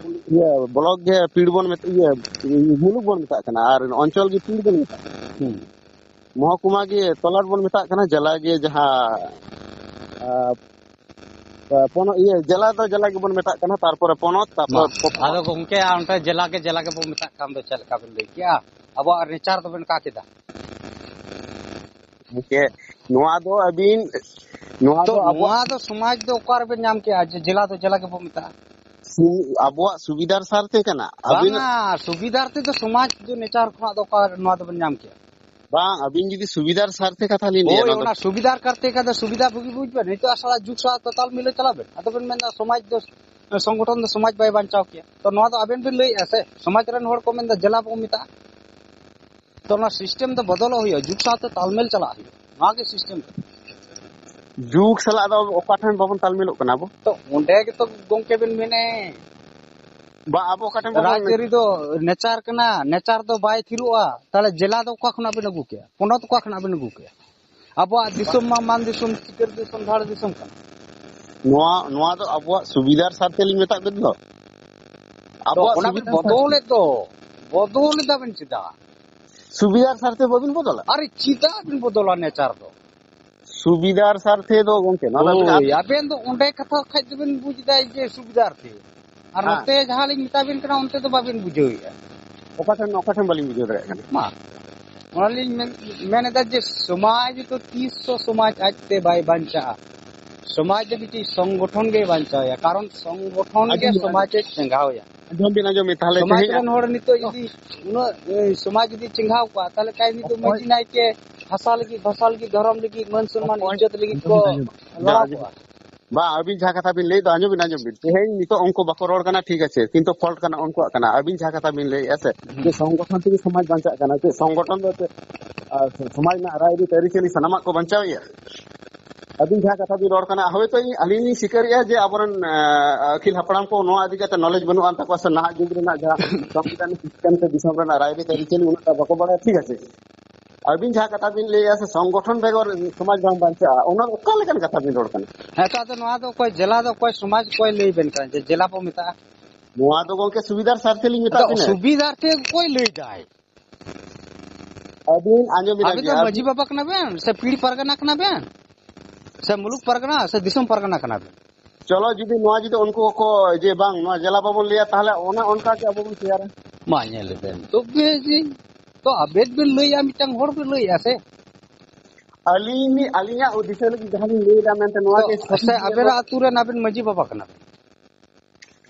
ᱤᱭᱟᱹ, ᱵᱞᱚᱠ ᱜᱮ ᱯᱤᱲ ᱵᱚᱱ ᱢᱮᱛ-, ᱤᱭᱟᱹ, ᱢᱩᱞᱩᱠ ᱵᱚᱱ ᱢᱮᱛᱟᱜ ᱠᱟᱱᱟ, ᱟᱨ ᱚᱧᱪᱚᱞ ᱜᱮ ᱯᱤᱲ ᱵᱚᱱ ᱢᱮᱛᱟᱜ ᱠᱟᱱᱟ᱾ ᱦᱩᱸ᱾ ᱢᱚᱦᱚᱠᱩᱢᱟ ᱜᱮ ᱛᱚᱞᱟᱴ ᱵᱚᱱ ᱢᱮᱛᱟᱜ ᱠᱟᱱᱟ, ᱡᱮᱞᱟ ᱜᱮ ᱡᱟᱦᱟᱸ, ᱟ, ᱯᱚᱱᱚᱛ, ᱤᱭᱟᱹ, ᱡᱮᱞᱟ ᱫᱚ ᱡᱮᱞᱟ ᱜᱮᱵᱚᱱ ᱢᱮᱛᱟᱜ ᱠᱟᱱᱟ, ᱛᱟᱨᱯᱚᱨᱮ ᱯᱚᱱᱚᱛ, ᱛᱟᱨᱯᱚᱨ ᱢᱟ, ᱯᱚ-, ᱟᱫᱚ ᱜᱚᱝᱠᱮ, ᱟᱨ ᱚᱱᱛᱮ ᱡᱮᱞᱟ ᱜᱮ ᱡᱮᱞᱟ ᱜᱮᱵᱚᱱ ᱢᱮᱛᱟᱜ ᱠᱟᱱ ᱫᱚ ᱪᱮᱫ ᱞᱮᱠᱟ ᱵᱮᱱ ᱞᱟᱹᱭ ᱠᱮᱜᱼᱟ? ᱟᱵᱚᱣᱟᱜ ᱱᱮᱪᱟᱨ ᱫᱚᱵᱮᱱ ᱚᱠᱟ ᱠᱮᱫᱟ? ᱜᱚᱝᱠᱮ, ᱱᱚᱣᱟ ᱫᱚ ᱟᱹᱵᱤᱱ, ᱱᱚᱣᱟ ᱛᱚ ᱫᱚ ᱟᱵᱚᱣᱟᱜ ᱱᱚᱣᱟ ᱫᱚ ᱥᱚᱢᱟᱡᱽ ᱫᱚ ᱚᱠᱟ ᱨᱮᱵᱮᱱ ᱧᱟᱢ ᱠᱮᱜᱼᱟ ᱡᱮ ᱡᱮᱞᱟ ᱫᱚ ᱡᱮᱞᱟ ᱜᱮᱵᱚᱱ ᱢᱮᱛᱟᱜᱼᱟ? ᱥᱩ-, ᱟᱵᱚᱣᱟᱜ ᱥᱩᱵᱤᱫᱷᱟᱨ ᱥᱟᱨᱛᱷᱮ ᱠᱟᱱᱟ᱾ ᱟᱹᱵᱤᱱ ᱵᱟᱝᱟ, ᱥᱩᱵᱤᱫᱷᱟᱨ ᱛᱮᱫᱚ ᱥᱚᱢᱟᱡᱽ ᱫᱚ ᱱᱮᱪᱟᱨ ᱠᱷᱚᱱᱟᱜ ᱫᱚ ᱚᱠᱟ ᱱᱚᱣᱟ ᱫᱚᱵᱮᱱ ᱧᱟᱢ ᱠᱮᱜᱼᱟ? ᱵᱟᱝ, ᱟᱹᱵᱤᱱ ᱡᱩᱫᱤ ᱥᱩᱵᱤᱫᱷᱟᱨ ᱥᱟᱨᱛᱷᱮ ᱠᱟᱛᱷᱟ ᱞᱤᱧ ᱞᱟᱹᱭᱟ, ᱦᱳᱭ, ᱱᱚᱣᱟ ᱫᱚ ᱚᱱᱟ ᱥᱩᱵᱤᱫᱷᱟᱨ ᱠᱟᱨᱛᱮ ᱠᱟᱛᱷᱟ, ᱥᱩᱵᱤᱫᱷᱟ ᱵᱩᱜᱤ ᱵᱩᱡᱽ ᱵᱮᱱ᱾ ᱱᱤᱛᱚᱜ ᱟᱥᱲᱟ ᱡᱩᱜᱽ ᱥᱟᱶᱛᱮ ᱛᱟᱞ ᱢᱤᱞᱟᱹᱣ ᱪᱟᱞᱟᱜ ᱵᱮᱱ᱾ ᱟᱫᱚ ᱵᱮᱱ ᱢᱮᱱᱫᱟ ᱥᱚᱢᱟᱡᱽ ᱫᱚ, ᱥᱚᱝᱜᱚᱴᱷᱚᱱ ᱫᱚ ᱥᱚᱢᱟᱡᱽ ᱵᱟᱭ ᱵᱟᱧᱪᱟᱣ ᱠᱮᱭᱟ᱾ ᱛᱚ ᱱᱚᱣᱟ ᱫᱚ ᱟᱵᱮᱱ ᱵᱮᱱ ᱞᱟᱹᱭᱮᱜᱼᱟ ᱥᱮ, ᱥᱚᱢᱟᱡᱽ ᱨᱮᱱ ᱦᱚᱲ ᱠᱚ ᱢᱮᱱᱫᱟ ᱡᱮᱞᱟ ᱵᱚᱱ ᱢᱮᱛᱟᱜᱼᱟ᱾ ᱛᱚ ᱚᱱᱟ ᱥᱤᱥᱴᱮᱢ ᱫᱚ ᱵᱚᱫᱚᱞᱚᱜ ᱦᱩᱭᱩᱜᱼᱟ, ᱡᱩᱜᱽ ᱥᱟᱶᱛᱮ ᱛᱟᱞᱢᱮᱞ ᱪᱟᱞᱟᱜ ᱦᱩᱭᱩᱜᱼᱟ᱾ ᱱᱚᱣᱟ ᱜᱮ ᱥᱤᱥᱴᱮᱢ ᱫᱚ᱾ ᱡᱩᱜᱽ ᱥᱟᱞᱟᱜ ᱫᱚ ᱚᱠᱟ ᱴᱷᱮᱱ ᱵᱟᱵᱚᱱ ᱛᱟᱞᱢᱮᱞᱚᱜ ᱠᱟᱱᱟ ᱟᱵᱚ? ᱛᱚ ᱚᱸᱰᱮ ᱜᱮᱛᱚ ᱜᱚᱝᱠᱮ ᱵᱮᱱ ᱢᱮᱱᱮᱫ᱾ ᱵᱟ, ᱟᱵᱚ ᱚᱠᱟ ᱴᱷᱮᱱ ᱵᱟᱵᱚᱱ ᱨᱟᱡᱽᱟᱹᱨᱤ ᱫᱚ ᱱᱮᱪᱟᱨ ᱠᱟᱱᱟ, ᱱᱮᱪᱟᱨ ᱫᱚ ᱵᱟᱭ ᱛᱷᱤᱨᱚᱜᱼᱟ᱾ ᱛᱟᱦᱞᱮ ᱡᱮᱞᱟ ᱫᱚ ᱚᱠᱟ ᱠᱷᱚᱱᱟᱜ ᱵᱮᱱ ᱟᱹᱜᱩ ᱠᱮᱭᱟ? ᱯᱚᱱᱚᱛ ᱚᱠᱟ ᱠᱷᱚᱱᱟᱜ ᱵᱮᱱ ᱟᱹᱜᱩ ᱠᱮᱭᱟ? ᱟᱵᱚᱣᱟᱜ ᱫᱤᱥᱚᱢ ᱢᱟ ᱢᱟᱱ ᱫᱤᱥᱚᱢ, ᱥᱤᱠᱟᱹᱨ ᱫᱤᱥᱚᱢ, ᱫᱷᱟᱲ ᱫᱤᱥᱚᱢ ᱠᱟᱱᱟ᱾ ᱱᱚᱣᱟ, ᱱᱚᱣᱟ ᱫᱚ ᱟᱵᱚᱣᱟᱜ ᱥᱩᱵᱤᱫᱷᱟᱨ ᱥᱟᱨᱛᱷᱮ ᱞᱤᱧ ᱢᱮᱛᱟᱜ ᱵᱮᱱ ᱫᱚ᱾ ᱛᱚ ᱟᱵᱚᱣᱟᱜ ᱚᱱᱟ ᱵᱮᱱ ᱥᱩᱵᱤᱫᱷᱟᱨ ᱥᱟᱨᱛᱷᱮ᱾ ᱵᱚᱫᱚᱞᱮᱫ ᱫᱚ, ᱵᱚᱫᱚᱞ ᱮᱫᱟ ᱵᱮᱱ ᱪᱮᱫᱟᱜ? ᱥᱩᱵᱤᱫᱷᱟᱨ ᱥᱟᱨᱛᱷᱮ ᱵᱟᱵᱤᱱ ᱵᱚᱫᱚᱞᱟ? ᱟᱨᱮ ᱪᱮᱫᱟᱜ ᱵᱮᱱ ᱵᱚᱫᱚᱞᱟ ᱱᱮᱪᱟᱨ ᱫᱚ? ᱥᱩᱵᱤᱫᱷᱟᱨ ᱥᱟᱨᱛᱷᱮ ᱫᱚ ᱜᱚᱝᱠᱮ, ᱱᱚᱣᱟ ᱫᱚ ᱟᱵᱤᱱ ᱦᱳᱭ, ᱟᱵᱮᱱ ᱫᱚ ᱚᱸᱰᱮ ᱠᱟᱛᱷᱟ ᱠᱷᱟᱡ ᱫᱚᱵᱮᱱ ᱵᱩᱡᱽ ᱮᱫᱟ ᱡᱮ ᱥᱩᱵᱤᱫᱷᱟᱨ ᱛᱮ᱾ ᱟᱨ ᱦᱮᱸ᱾ ᱱᱚᱛᱮ ᱡᱟᱦᱟᱸ ᱞᱤᱧ ᱢᱮᱛᱟ ᱵᱮᱱ ᱠᱟᱱᱟ, ᱚᱱᱛᱮ ᱫᱚ ᱵᱟᱵᱮᱱ ᱵᱩᱡᱷᱟᱹᱣᱮᱫᱼᱟ᱾ ᱚᱠᱟ ᱴᱷᱮᱱ, ᱚᱠᱟ ᱴᱷᱮᱱ ᱵᱟᱹᱞᱤᱧ ᱵᱩᱡᱷᱟᱹᱣ ᱫᱟᱲᱮᱭᱟᱜ ᱠᱟᱱᱟ? ᱢᱟ, ᱚᱱᱟᱞᱤᱧ ᱢᱮᱱ, ᱢᱮᱱ ᱮᱫᱟ ᱡᱮ ᱥᱚᱢᱟᱡᱽ ᱫᱚ ᱛᱤᱥ ᱦᱚᱸ ᱥᱚᱢᱟᱡᱽ ᱟᱡᱛᱮ ᱵᱟᱭ ᱵᱟᱧᱪᱟᱜᱼᱟ᱾ ᱥᱚᱢᱟᱡᱽ ᱫᱚ ᱢᱤᱫᱴᱤᱡ ᱥᱚᱝᱜᱚᱴᱷᱚᱱ ᱜᱮ ᱵᱟᱧᱪᱟᱣᱮᱭᱟ, ᱠᱟᱨᱚᱱ ᱥᱚᱝᱜᱚᱴᱷᱚᱱ ᱜᱮ ᱟᱸᱡᱚᱢ ᱵᱤᱱ, ᱥᱚᱢᱟᱡᱽ ᱮ ᱪᱮᱸᱜᱷᱟᱣᱮᱭᱟ᱾ ᱟᱸᱡᱚᱢ ᱵᱤᱱ, ᱟᱸᱡᱚᱢ ᱵᱤᱱ, ᱛᱟᱦᱞᱮ ᱥᱚᱢᱟᱡᱽ ᱛᱮᱦᱮᱧ ᱨᱮᱱ ᱦᱚᱲ ᱱᱤᱛᱚᱜ ᱡᱩᱫᱤ ᱩᱱᱟᱹᱜ, ᱮ, ᱥᱚᱢᱟᱡᱽ ᱡᱩᱫᱤ ᱪᱮᱸᱜᱷᱟᱣ ᱠᱚᱜᱼᱟ, ᱛᱟᱦᱞᱮ ᱠᱷᱟᱡ ᱱᱤᱛᱚᱜ ᱚᱠᱚᱭ ᱢᱟᱹᱡᱷᱤ ᱱᱟᱭᱠᱮ ᱦᱟᱥᱟ ᱞᱟᱹᱜᱤᱫ, ᱵᱷᱟᱥᱟ ᱞᱟᱹᱜᱤᱫ, ᱫᱷᱚᱨᱚᱢ ᱞᱟᱹᱜᱤᱫ, ᱢᱟᱹᱱ ᱥᱚᱱᱢᱟᱱ, ᱚᱠᱚᱭ ᱤᱡᱽᱡᱚᱛ ᱞᱟᱹᱜᱤᱫ ᱠᱚ ᱟᱸᱡᱚᱢ ᱵᱤᱱ, ᱟᱸᱡᱚᱢ ᱵᱤᱱ᱾ ᱞᱟᱲᱟᱣ ᱠᱚᱜᱼᱟ᱾ ᱵᱟᱝ, ᱟᱹᱵᱤᱱ ᱡᱟᱦᱟᱸ ᱠᱟᱛᱷᱟ ᱵᱤᱱ ᱞᱟᱹᱭ ᱫᱚ, ᱟᱸᱡᱚᱢ ᱵᱤᱱ, ᱟᱸᱡᱚᱢ ᱵᱤᱱ᱾ ᱛᱮᱦᱮᱧ ᱱᱤᱛᱚᱜ ᱩᱱᱠᱩ ᱵᱟᱠᱚ ᱨᱚᱲ ᱠᱟᱱᱟ, ᱴᱷᱤᱠ ᱟᱪᱷᱮ, ᱠᱤᱱᱛᱩ ᱯᱷᱚᱞᱴ ᱠᱟᱱᱟ ᱩᱱᱠᱩᱣᱟᱜ ᱠᱟᱱᱟ᱾ ᱟᱹᱵᱤᱱ ᱡᱟᱦᱟᱸ ᱠᱟᱛᱷᱟ ᱵᱤᱱ ᱞᱟᱹᱭᱮᱫᱼᱟ ᱥᱮ, ᱡᱮ ᱥᱚᱝᱜᱚᱴᱷᱚᱱ ᱛᱮᱜᱮ ᱥᱚᱢᱟᱡᱽ ᱵᱟᱧᱪᱟᱜ ᱠᱟᱱᱟ, ᱪᱮᱫ ᱥᱚᱝᱜᱚᱴᱷᱚᱱ ᱫᱚ ᱪᱮᱫ, ᱟᱨ, ᱥᱚᱢᱟᱡᱽ ᱨᱮᱱᱟᱜ ᱨᱟᱭᱨᱤᱛ ᱟᱹᱨᱤᱪᱟᱹᱞᱤ ᱥᱟᱱᱟᱢᱟᱜ ᱠᱚ ᱵᱟᱧᱪᱟᱣᱮᱫᱼᱟ? ᱟᱹᱵᱤᱱ ᱡᱟᱦᱟᱸ ᱠᱟᱛᱷᱟ ᱵᱤᱱ ᱨᱚᱲ ᱠᱟᱱᱟ, ᱦᱳᱭᱛᱳ ᱤᱧ, ᱟᱹᱞᱤᱧ ᱞᱤᱧ ᱥᱤᱠᱟᱹᱨᱮᱜᱼᱟ ᱡᱮ ᱟᱵᱚᱨᱮᱱ, ᱟᱸ, ᱟᱹᱠᱤᱞ ᱦᱟᱯᱲᱟᱢ ᱠᱚ ᱱᱚᱣᱟ ᱤᱫᱤ ᱠᱟᱛᱮ ᱱᱚᱞᱮᱡᱽ ᱵᱟᱹᱱᱩᱜ ᱟᱱ ᱛᱟᱠᱚᱣᱟ, ᱥᱮ ᱱᱟᱦᱟᱜ ᱡᱩᱜᱽ ᱨᱮᱱᱟᱜ ᱡᱟᱦᱟᱸ ᱥᱚᱝᱵᱤᱫᱷᱟᱱ ᱥᱤᱥᱴᱮᱢ ᱥᱮ ᱫᱤᱥᱚᱢ ᱨᱮᱱᱟᱜ ᱨᱟᱭᱨᱤᱛ ᱟᱹᱨᱤᱪᱟᱹᱞᱤ ᱩᱱᱟᱹᱜ ᱴᱟ ᱵᱟᱠᱚ ᱵᱟᱲᱟᱭᱟ, ᱴᱷᱤᱠ ᱟᱪᱷᱮ᱾ ᱟᱹᱵᱤᱱ ᱡᱟᱦᱟᱸ ᱠᱟᱛᱷᱟ ᱵᱤᱱ ᱞᱟᱹᱭᱮᱜᱼᱟ ᱥᱮ, ᱥᱚᱝᱜᱚᱴᱷᱚᱱ ᱵᱮᱜᱚᱨ ᱥᱚᱢᱟᱡᱽ ᱵᱟᱝ ᱵᱟᱧᱪᱟᱜᱼᱟ, ᱚᱱᱟ ᱚᱠᱟ ᱞᱮᱠᱟᱱ ᱠᱟᱛᱷᱟ ᱵᱤᱱ ᱨᱚᱲ ᱠᱟᱱᱟ? ᱦᱮᱸ, ᱛᱚ ᱟᱫᱚ ᱱᱚᱣᱟ ᱫᱚ ᱚᱠᱚᱭ ᱡᱮᱞᱟ ᱫᱚ ᱚᱠᱚᱭ ᱥᱚᱢᱟᱡᱽ ᱚᱠᱚᱭ ᱞᱟᱹᱭ ᱵᱮᱱ ᱠᱟᱱᱟ ᱡᱮ ᱡᱮᱞᱟ ᱵᱚ ᱢᱮᱛᱟᱜᱼᱟ? ᱱᱚᱣᱟ ᱫᱚ ᱜᱚᱝᱠᱮ ᱥᱩᱵᱤᱫᱷᱟᱨ ᱥᱟᱨᱛᱷᱮ ᱞᱤᱧ ᱢᱮᱛᱟᱫ ᱟᱫᱚ ᱵᱤᱱᱟ᱾ ᱥᱩᱵᱤᱫᱷᱟᱨ ᱛᱮ ᱚᱠᱚᱭ ᱞᱟᱹᱭ ᱫᱟᱭ? ᱟᱹᱵᱤᱱ ᱟᱸᱡᱚᱢ ᱵᱤᱱ ᱟᱹᱵᱤᱱ ᱫᱚ ᱟᱹᱵᱤᱱ᱾ ᱢᱟᱹᱡᱷᱤ ᱵᱟᱵᱟ ᱠᱟᱱᱟ ᱵᱮᱱ ᱥᱮ ᱯᱤᱲ ᱯᱟᱨᱜᱟᱱᱟ ᱠᱟᱱᱟ ᱵᱮᱱ ᱥᱮ ᱢᱩᱞᱩᱠ ᱯᱟᱨᱜᱟᱱᱟ ᱥᱮ ᱫᱤᱥᱚᱢ ᱯᱟᱨᱜᱟᱱᱟ ᱠᱟᱱᱟ ᱵᱮᱱ? ᱪᱚᱞᱚ, ᱡᱩᱫᱤ ᱱᱚᱣᱟ ᱡᱩᱫᱤ ᱩᱱᱠᱩ ᱠᱚ ᱡᱮ ᱵᱟᱝ, ᱱᱚᱣᱟ ᱡᱮᱞᱟ ᱵᱟᱵᱚᱱ ᱞᱟᱹᱭᱟ, ᱛᱟᱦᱚᱞᱮ ᱚᱱᱟ ᱚᱱᱠᱟ ᱜᱮ ᱟᱵᱚ ᱵᱚᱱ ᱛᱮᱭᱟᱨᱟ᱾ ᱢᱟ ᱧᱮᱞ ᱵᱮᱱ, ᱛᱚᱵᱮ ᱡᱮ, ᱛᱚ ᱟᱵᱮᱱ ᱵᱮᱱ ᱞᱟᱹᱭᱟ, ᱢᱤᱫᱴᱟᱝ ᱦᱚᱲ ᱵᱮᱱ ᱞᱟᱹᱭᱟ ᱥᱮ? ᱟᱹᱞᱤᱧ, ᱟᱹᱞᱤᱧᱟᱜ ᱫᱤᱥᱟᱹ ᱞᱟᱹᱜᱤᱫ ᱡᱟᱦᱟᱸ ᱞᱤᱧ ᱞᱟᱹᱭ ᱮᱫᱟ ᱢᱮᱱᱛᱮ, ᱱᱚᱣᱟ ᱛᱚ ᱜᱮ ᱥᱚᱴᱷᱤᱠ ᱥᱮ ᱡᱮ ᱟᱵᱮᱱᱟᱜ ᱟᱹᱛᱩ ᱨᱮᱱ ᱟᱵᱮᱱ ᱢᱟᱹᱡᱷᱤ ᱵᱟᱵᱟ ᱠᱟᱱᱟ ᱵᱮᱱ?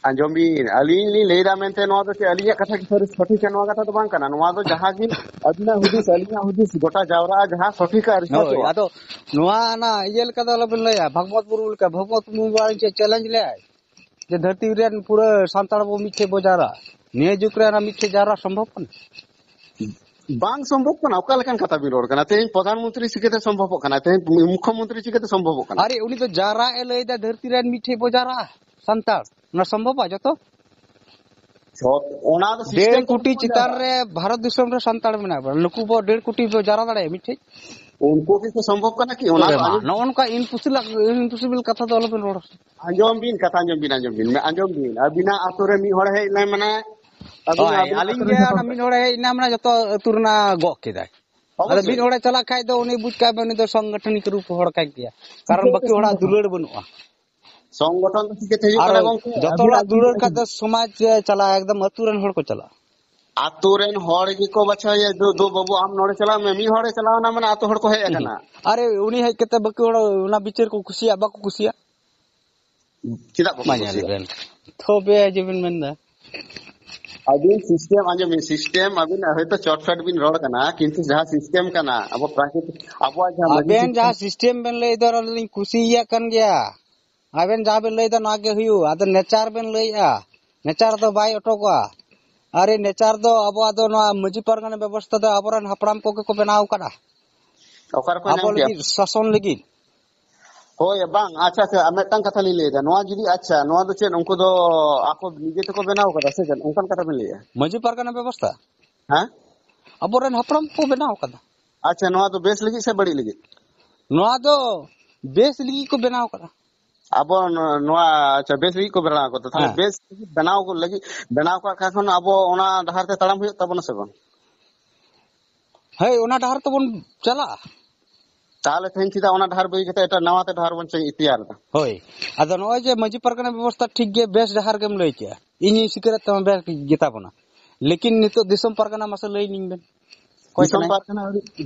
ᱟᱸᱡᱚᱢ ᱵᱤᱱ, ᱟᱹᱞᱤᱧ ᱞᱤᱧ ᱞᱟᱹᱭ ᱮᱫᱟ ᱢᱮᱱᱛᱮ, ᱱᱚᱣᱟ ᱫᱚ ᱪᱮᱫ ᱟᱹᱞᱤᱧᱟᱜ ᱠᱟᱛᱷᱟ ᱜᱮ ᱥᱟᱹᱨᱤ ᱥᱚᱴᱷᱤᱠᱟ? ᱱᱚᱣᱟ ᱠᱟᱛᱷᱟ ᱫᱚ ᱵᱟᱝ ᱠᱟᱱᱟ᱾ ᱱᱚᱣᱟ ᱫᱚ ᱡᱟᱦᱟᱸ ᱜᱮ ᱟᱹᱵᱤᱱᱟᱜ ᱦᱩᱫᱤᱥ, ᱟᱹᱞᱤᱧᱟᱜ ᱦᱩᱫᱤᱥ ᱜᱚᱴᱟ ᱡᱟᱣᱨᱟᱜᱼᱟ, ᱡᱟᱦᱟᱸ ᱥᱚᱴᱷᱤᱠᱟ ᱟᱨ ᱦᱳᱭ, ᱥᱚᱴᱷᱤᱠᱟ᱾ ᱟᱫᱚ ᱱᱚᱣᱟ ᱚᱱᱟ ᱤᱭᱟᱹ ᱞᱮᱠᱟ ᱫᱚ ᱟᱞᱚᱵᱮᱱ ᱞᱟᱹᱭᱟ, ᱵᱷᱟᱜᱽᱵᱚᱛ ᱢᱩᱨᱢᱩ ᱞᱮᱠᱟ᱾ ᱵᱷᱟᱜᱽᱵᱚᱛ ᱢᱩᱨᱢᱩ ᱟᱨ ᱪᱮᱫ ᱪᱮᱞᱮᱧᱡᱽ ᱞᱮᱭᱟᱭ ᱡᱮ ᱫᱷᱟᱹᱨᱛᱤ ᱨᱮᱱ ᱯᱩᱨᱟᱹ ᱥᱟᱱᱛᱟᱲ ᱵᱚ ᱢᱤᱫ ᱴᱷᱮᱡ ᱵᱚ ᱡᱟᱣᱨᱟᱜᱼᱟ᱾ ᱱᱤᱭᱟᱹ ᱡᱩᱜᱽ ᱨᱮ ᱚᱱᱟ ᱢᱤᱫ ᱴᱷᱮᱡ ᱡᱟᱣᱨᱟ ᱥᱚᱢᱵᱷᱚᱵ ᱠᱟᱱᱟ? ᱵᱟᱝ ᱥᱚᱢᱵᱷᱚᱵ ᱠᱟᱱᱟ᱾ ᱚᱠᱟ ᱞᱮᱠᱟᱱ ᱠᱟᱛᱷᱟ ᱵᱤᱱ ᱨᱚᱲ ᱠᱟᱱᱟ? ᱛᱮᱦᱮᱧ ᱯᱨᱚᱫᱷᱟᱱ ᱢᱚᱱᱛᱨᱤ ᱪᱤᱠᱟᱹᱛᱮ ᱥᱚᱢᱵᱷᱚᱵᱚᱜ ᱠᱟᱱᱟ? ᱛᱮᱦᱮᱧ ᱢᱩᱠᱷᱭᱚ ᱢᱚᱱᱛᱨᱤ ᱪᱤᱠᱟᱹᱛᱮ ᱥᱚᱢᱵᱷᱚᱵᱚᱜ ᱠᱟᱱᱟ? ᱟᱨᱮ, ᱩᱱᱤ ᱫᱚ ᱡᱟᱣᱨᱟᱜ ᱮ ᱞᱟᱹᱭ ᱫᱟ, ᱫᱷᱟᱹᱨᱛᱤ ᱨᱮᱱ ᱢᱤᱫ ᱴᱷᱮᱡ ᱵᱚ ᱡᱟᱣᱨᱟᱜᱼᱟ ᱥᱟᱱᱛᱟᱲ᱾ ᱚᱱᱟ ᱥᱚᱢᱵᱷᱚᱵᱟ ᱡᱚᱛᱚ? ᱡᱚᱛ-, ᱚᱱᱟ ᱫᱚ ᱰᱮᱲ system ᱠᱚᱴᱤ ᱠᱚ ᱪᱮᱛᱟᱱ ᱨᱮ ᱵᱷᱟᱨᱚᱛ ᱫᱤᱥᱚᱢ ᱨᱮ ᱥᱟᱱᱛᱟᱲ ᱢᱮᱱᱟᱜ ᱵᱚᱱᱟ᱾ ᱱᱩᱠᱩ ᱵᱚ ᱰᱮᱲ ᱠᱳᱴᱤ ᱵᱚ ᱡᱟᱣᱨᱟ ᱫᱟᱲᱮᱭᱟᱜᱼᱟ ᱢᱤᱫ ᱴᱷᱮᱡ? ᱩᱱᱠᱩ ᱠᱤ ᱠᱚ ᱥᱚᱢᱵᱷᱚᱵ ᱠᱟᱱᱟ ᱠᱤ? ᱚᱱᱟ ᱟᱨᱮ ᱫᱚ ᱢᱟ, ᱟᱸᱡᱚᱢ, ᱱᱚᱜᱼᱚ ᱱᱚᱝᱠᱟ impossible, impossible ᱠᱟᱛᱷᱟ ᱫᱚ ᱟᱞᱚᱵᱮᱱ ᱨᱚᱲᱟ᱾ ᱟᱸᱡᱚᱢ ᱵᱤᱱ, ᱠᱟᱛᱷᱟ ᱟᱸᱡᱚᱢ ᱵᱤᱱ, ᱟᱸᱡᱚᱢ ᱵᱤᱱ, ᱟᱹᱵᱤᱱᱟᱜ ᱟᱛᱳ ᱨᱮ ᱢᱤᱫ ᱦᱚᱲ ᱦᱮᱡ ᱮᱱᱟᱭ, ᱢᱟᱱᱮ, ᱟᱹᱵᱤᱱ, ᱦᱳᱭ, ᱟᱹᱵᱤᱱ ᱟᱹᱞᱤᱧ ᱟᱛᱳ ᱨᱮ ᱜᱮ ᱢᱤᱫ ᱦᱚᱲ ᱚᱱᱟ ᱢᱤᱫ ᱦᱚᱲᱮ ᱦᱮᱡ ᱮᱱᱟ, ᱢᱟᱱᱮ, ᱡᱚᱛᱚ ᱟᱹᱛᱩ ᱨᱮᱱᱟᱜ ᱜᱚᱜ ᱠᱮᱫᱟᱭ᱾ ᱟᱫᱚ ᱚᱵᱚᱥᱥᱳᱭ᱾ ᱢᱤᱫ ᱦᱚᱲᱮ ᱪᱟᱞᱟᱜ ᱠᱷᱟᱡ ᱫᱚ ᱩᱱᱤ ᱵᱩᱡᱽ ᱠᱟᱜ ᱵᱮᱱ, ᱩᱱᱤ ᱫᱚ ᱥᱚᱝᱜᱚᱴᱷᱚᱱᱤᱠ ᱨᱩᱯ ᱦᱚᱲ ᱠᱟᱱ ᱜᱮᱭᱟ, ᱠᱟᱨᱚᱱ ᱪᱤᱠᱟᱹᱛᱮ ᱵᱟᱹᱠᱤ ᱦᱚᱲᱟᱜ ᱥᱚᱝᱜᱚᱴᱷᱚᱱ? ᱫᱩᱞᱟᱹᱲ ᱵᱟᱹᱱᱩᱜᱼᱟ᱾ ᱥᱚᱝᱜᱚᱴᱷᱚᱱ ᱫᱚ ᱪᱤᱠᱟᱹᱛᱮ ᱦᱩᱭᱩᱜ ᱟᱨ ᱠᱟᱱᱟ ᱜᱚᱝᱠᱮ? ᱡᱚᱛᱚ ᱟᱹᱵᱤᱱ, ᱦᱚᱲᱟᱜ ᱟᱹᱵᱤᱱ, ᱫᱩᱞᱟᱹᱲ ᱠᱷᱟᱡ ᱫᱚ ᱥᱚᱢᱟᱡᱽ ᱪᱟᱞᱟᱜᱼᱟ, ᱮᱠᱫᱚᱢ ᱟᱹᱛᱩ ᱨᱮᱱ ᱦᱚᱲ ᱠᱚ ᱪᱟᱞᱟᱜᱼᱟ᱾ ᱟᱹᱛᱩ ᱨᱮᱱ ᱦᱚᱲ ᱜᱮᱠᱚ ᱵᱟᱪᱷᱟᱣᱮᱭᱟ, "ᱫᱩ, ᱫᱩ ᱵᱟᱹᱵᱩ, ᱟᱢ ᱱᱚᱰᱮ ᱪᱟᱞᱟᱣ ᱢᱮ᱾" ᱢᱤᱫ ᱦᱚᱲᱮ ᱪᱟᱞᱟᱣ ᱮᱱᱟ, ᱢᱟᱱᱮ ᱟᱹᱛᱩ ᱦᱚᱲ ᱠᱚ ᱦᱮᱡ ᱟᱠᱟᱱᱟ᱾ ᱟᱨᱮ, ᱩᱱᱤ ᱦᱮᱡ ᱠᱟᱛᱮ ᱵᱟᱹᱠᱤ ᱦᱚᱲ ᱚᱱᱟ ᱵᱤᱪᱟᱹᱨ ᱠᱚ ᱠᱩᱥᱤᱭᱟᱜ, ᱵᱟᱠᱚ ᱠᱩᱥᱤᱭᱟᱜ? ᱪᱮᱫᱟᱜ ᱵᱟᱠᱚ ᱢᱟ ᱧᱮᱞ ᱠᱩᱥᱤᱭᱟᱜ? ᱵᱮᱱ, ᱛᱚᱵᱮ ᱡᱮ ᱵᱮᱱ ᱢᱮᱱᱫᱟ᱾ ᱟᱹᱵᱤᱱ system, ᱟᱸᱡᱚᱢ ᱵᱤᱱ, system ᱟᱹᱵᱤᱱ ᱦᱚᱭᱛᱳ ᱪᱚᱴᱯᱷᱮᱴ ᱵᱤᱱ ᱨᱚᱲ ᱠᱟᱱᱟ, ᱠᱤᱱᱛᱩ ᱡᱟᱦᱟᱸ system ᱠᱟᱱᱟ, ᱟᱵᱚ ᱯᱨᱟᱠᱨᱤᱛᱤᱠ, ᱟᱵᱚᱣᱟᱜ ᱡᱟᱦᱟᱸ ᱢᱟᱹᱡᱷᱤ ᱟᱵᱮᱱ system ᱡᱟᱦᱟᱸ system ᱵᱮᱱ ᱞᱟᱹᱭ ᱫᱟ, ᱚᱱᱟ ᱫᱚᱞᱤᱧ ᱠᱩᱥᱤᱭᱟᱜ ᱠᱟᱱ ᱜᱮᱭᱟ᱾ ᱟᱵᱮᱱ ᱡᱟᱦᱟᱸ ᱵᱮᱱ ᱞᱟᱹᱭᱫᱟ, ᱱᱚᱣᱟ ᱜᱮ ᱦᱩᱭᱩᱜᱼᱟ᱾ ᱟᱫᱚ ᱱᱮᱪᱟᱨ ᱵᱮᱱ ᱞᱟᱹᱭᱮᱫᱼᱟ, ᱱᱮᱪᱟᱨ ᱫᱚ ᱵᱟᱭ ᱚᱴᱚᱠᱚᱜᱼᱟ᱾ ᱟᱨᱮ, ᱱᱮᱪᱟᱨ ᱫᱚ ᱟᱵᱚᱣᱟᱜ ᱫᱚ ᱱᱚᱣᱟ ᱢᱟᱹᱡᱷᱤ ᱯᱟᱨᱜᱟᱱᱟ ᱵᱮᱵᱚᱥᱛᱷᱟ ᱫᱚ ᱟᱵᱚᱨᱮᱱ ᱦᱟᱯᱲᱟᱢ ᱠᱚᱜᱮ ᱠᱚ ᱵᱮᱱᱟᱣ ᱟᱠᱟᱫᱼᱟ᱾ ᱚᱠᱟ ᱨᱮᱠᱚ ᱧᱟᱢ ᱟᱵᱚ ᱠᱮᱭᱟ? ᱞᱟᱹᱜᱤᱫ, ᱥᱟᱥᱚᱱ ᱞᱟᱹᱜᱤᱫ᱾ ᱦᱳᱭ, ᱵᱟᱝ, ᱟᱪᱪᱷᱟ, ᱟᱪᱪᱷᱟ, ᱟᱨ ᱢᱤᱫᱴᱟᱝ ᱠᱟᱛᱷᱟ ᱞᱤᱧ ᱞᱟᱹᱭᱫᱟ᱾ ᱱᱚᱣᱟ ᱡᱩᱫᱤ, ᱟᱪᱪᱷᱟ, ᱱᱚᱣᱟ ᱫᱚ ᱪᱮᱫ ᱩᱱᱠᱩ ᱫᱚ ᱟᱠᱚ ᱱᱤᱡᱮ ᱛᱮᱠᱚ ᱵᱮᱱᱟᱣ ᱠᱟᱫᱟ ᱥᱮ ᱪᱮᱫ? ᱚᱱᱠᱟᱱ ᱠᱟᱛᱷᱟ ᱵᱮᱱ ᱞᱟᱹᱭᱮᱫᱼᱟ? ᱢᱟᱹᱡᱷᱤ ᱯᱟᱨᱜᱟᱱᱟ ᱵᱮᱵᱚᱥᱛᱷᱟ ᱦᱮᱸ? ᱟᱵᱚᱨᱮᱱ ᱦᱟᱯᱲᱟᱢ ᱠᱚ ᱵᱮᱱᱟᱣ ᱟᱠᱟᱫᱟ᱾ ᱟᱪᱪᱷᱟ, ᱱᱚᱣᱟ ᱫᱚ ᱵᱮᱥ ᱞᱟᱹᱜᱤᱫ ᱥᱮ ᱵᱟᱹᱲᱤᱡ ᱞᱟᱹᱜᱤᱫ? ᱱᱚᱣᱟ ᱫᱚ ᱵᱮᱥ ᱞᱟᱹᱜᱤᱫ ᱠᱚ ᱵᱮᱱᱟᱣ ᱟᱠᱟᱫᱟ᱾ ᱟᱵᱚ ᱱᱚ-, ᱱᱚᱣᱟ, ᱟᱪᱪᱷᱟ, ᱵᱮᱥ ᱞᱟᱹᱜᱤᱫ ᱠᱚ ᱵᱮᱱᱟᱣ ᱟᱠᱟᱫᱟ᱾ ᱛᱟᱦᱞᱮ ᱦᱮᱸ᱾ ᱵᱮᱥ ᱞᱟᱹᱜᱤᱫ ᱵᱮᱱᱟᱣ ᱠᱚ ᱞᱟᱹᱜᱤᱫ, ᱵᱮᱱᱟᱣ ᱠᱟᱜ ᱠᱷᱟᱱ ᱠᱷᱚᱱ ᱟᱵᱚ ᱚᱱᱟ ᱰᱟᱦᱟᱨ ᱛᱮ ᱛᱟᱲᱟᱢ ᱦᱩᱭᱩᱜ ᱛᱟᱵᱚᱱᱟ ᱥᱮ ᱵᱟᱝ? ᱦᱳᱭ, ᱚᱱᱟ ᱰᱟᱦᱟᱨ ᱛᱮᱵᱚᱱ ᱪᱟᱞᱟᱜᱼᱟ᱾ ᱛᱟᱦᱞᱮ ᱛᱮᱦᱮᱧ ᱪᱮᱫᱟᱜ ᱚᱱᱟ ᱰᱟᱦᱟᱨ ᱵᱟᱹᱜᱤ ᱠᱟᱛᱮ ᱮᱴᱟᱜ ᱱᱟᱣᱟ ᱛᱮ ᱰᱟᱦᱟᱨ ᱵᱚᱱ ᱪᱮ-, ᱛᱮᱭᱟᱨ ᱮᱫᱟ? ᱦᱳᱭ, ᱟᱫᱚ ᱱᱚᱜᱼᱚᱭ ᱡᱮ ᱢᱟᱹᱡᱷᱤ ᱯᱟᱨᱜᱟᱱᱟ ᱵᱮᱵᱚᱥᱛᱷᱟ ᱴᱷᱤᱠ ᱜᱮ, ᱵᱮᱥ ᱰᱟᱦᱟᱨ ᱜᱮᱢ ᱞᱟᱹᱭ ᱠᱮᱜᱼᱟ, ᱤᱧᱤᱧ ᱥᱤᱠᱟᱹᱨᱮᱫ ᱛᱟᱢᱟ ᱵᱮᱥ ᱜᱮᱛᱟ ᱵᱚᱱᱟ, ᱞᱮᱠᱤᱱ ᱱᱤᱛᱚᱜ ᱫᱤᱥᱚᱢ ᱯᱟᱨᱜᱟᱱᱟ ᱢᱟᱥᱮ ᱞᱟᱹᱭ ᱞᱤᱧ ᱵᱮᱱ, ᱚᱠᱚᱭ ᱫᱤᱥᱚᱢ ᱠᱟᱱᱟᱭ? ᱯᱟᱨᱜᱟᱱᱟ,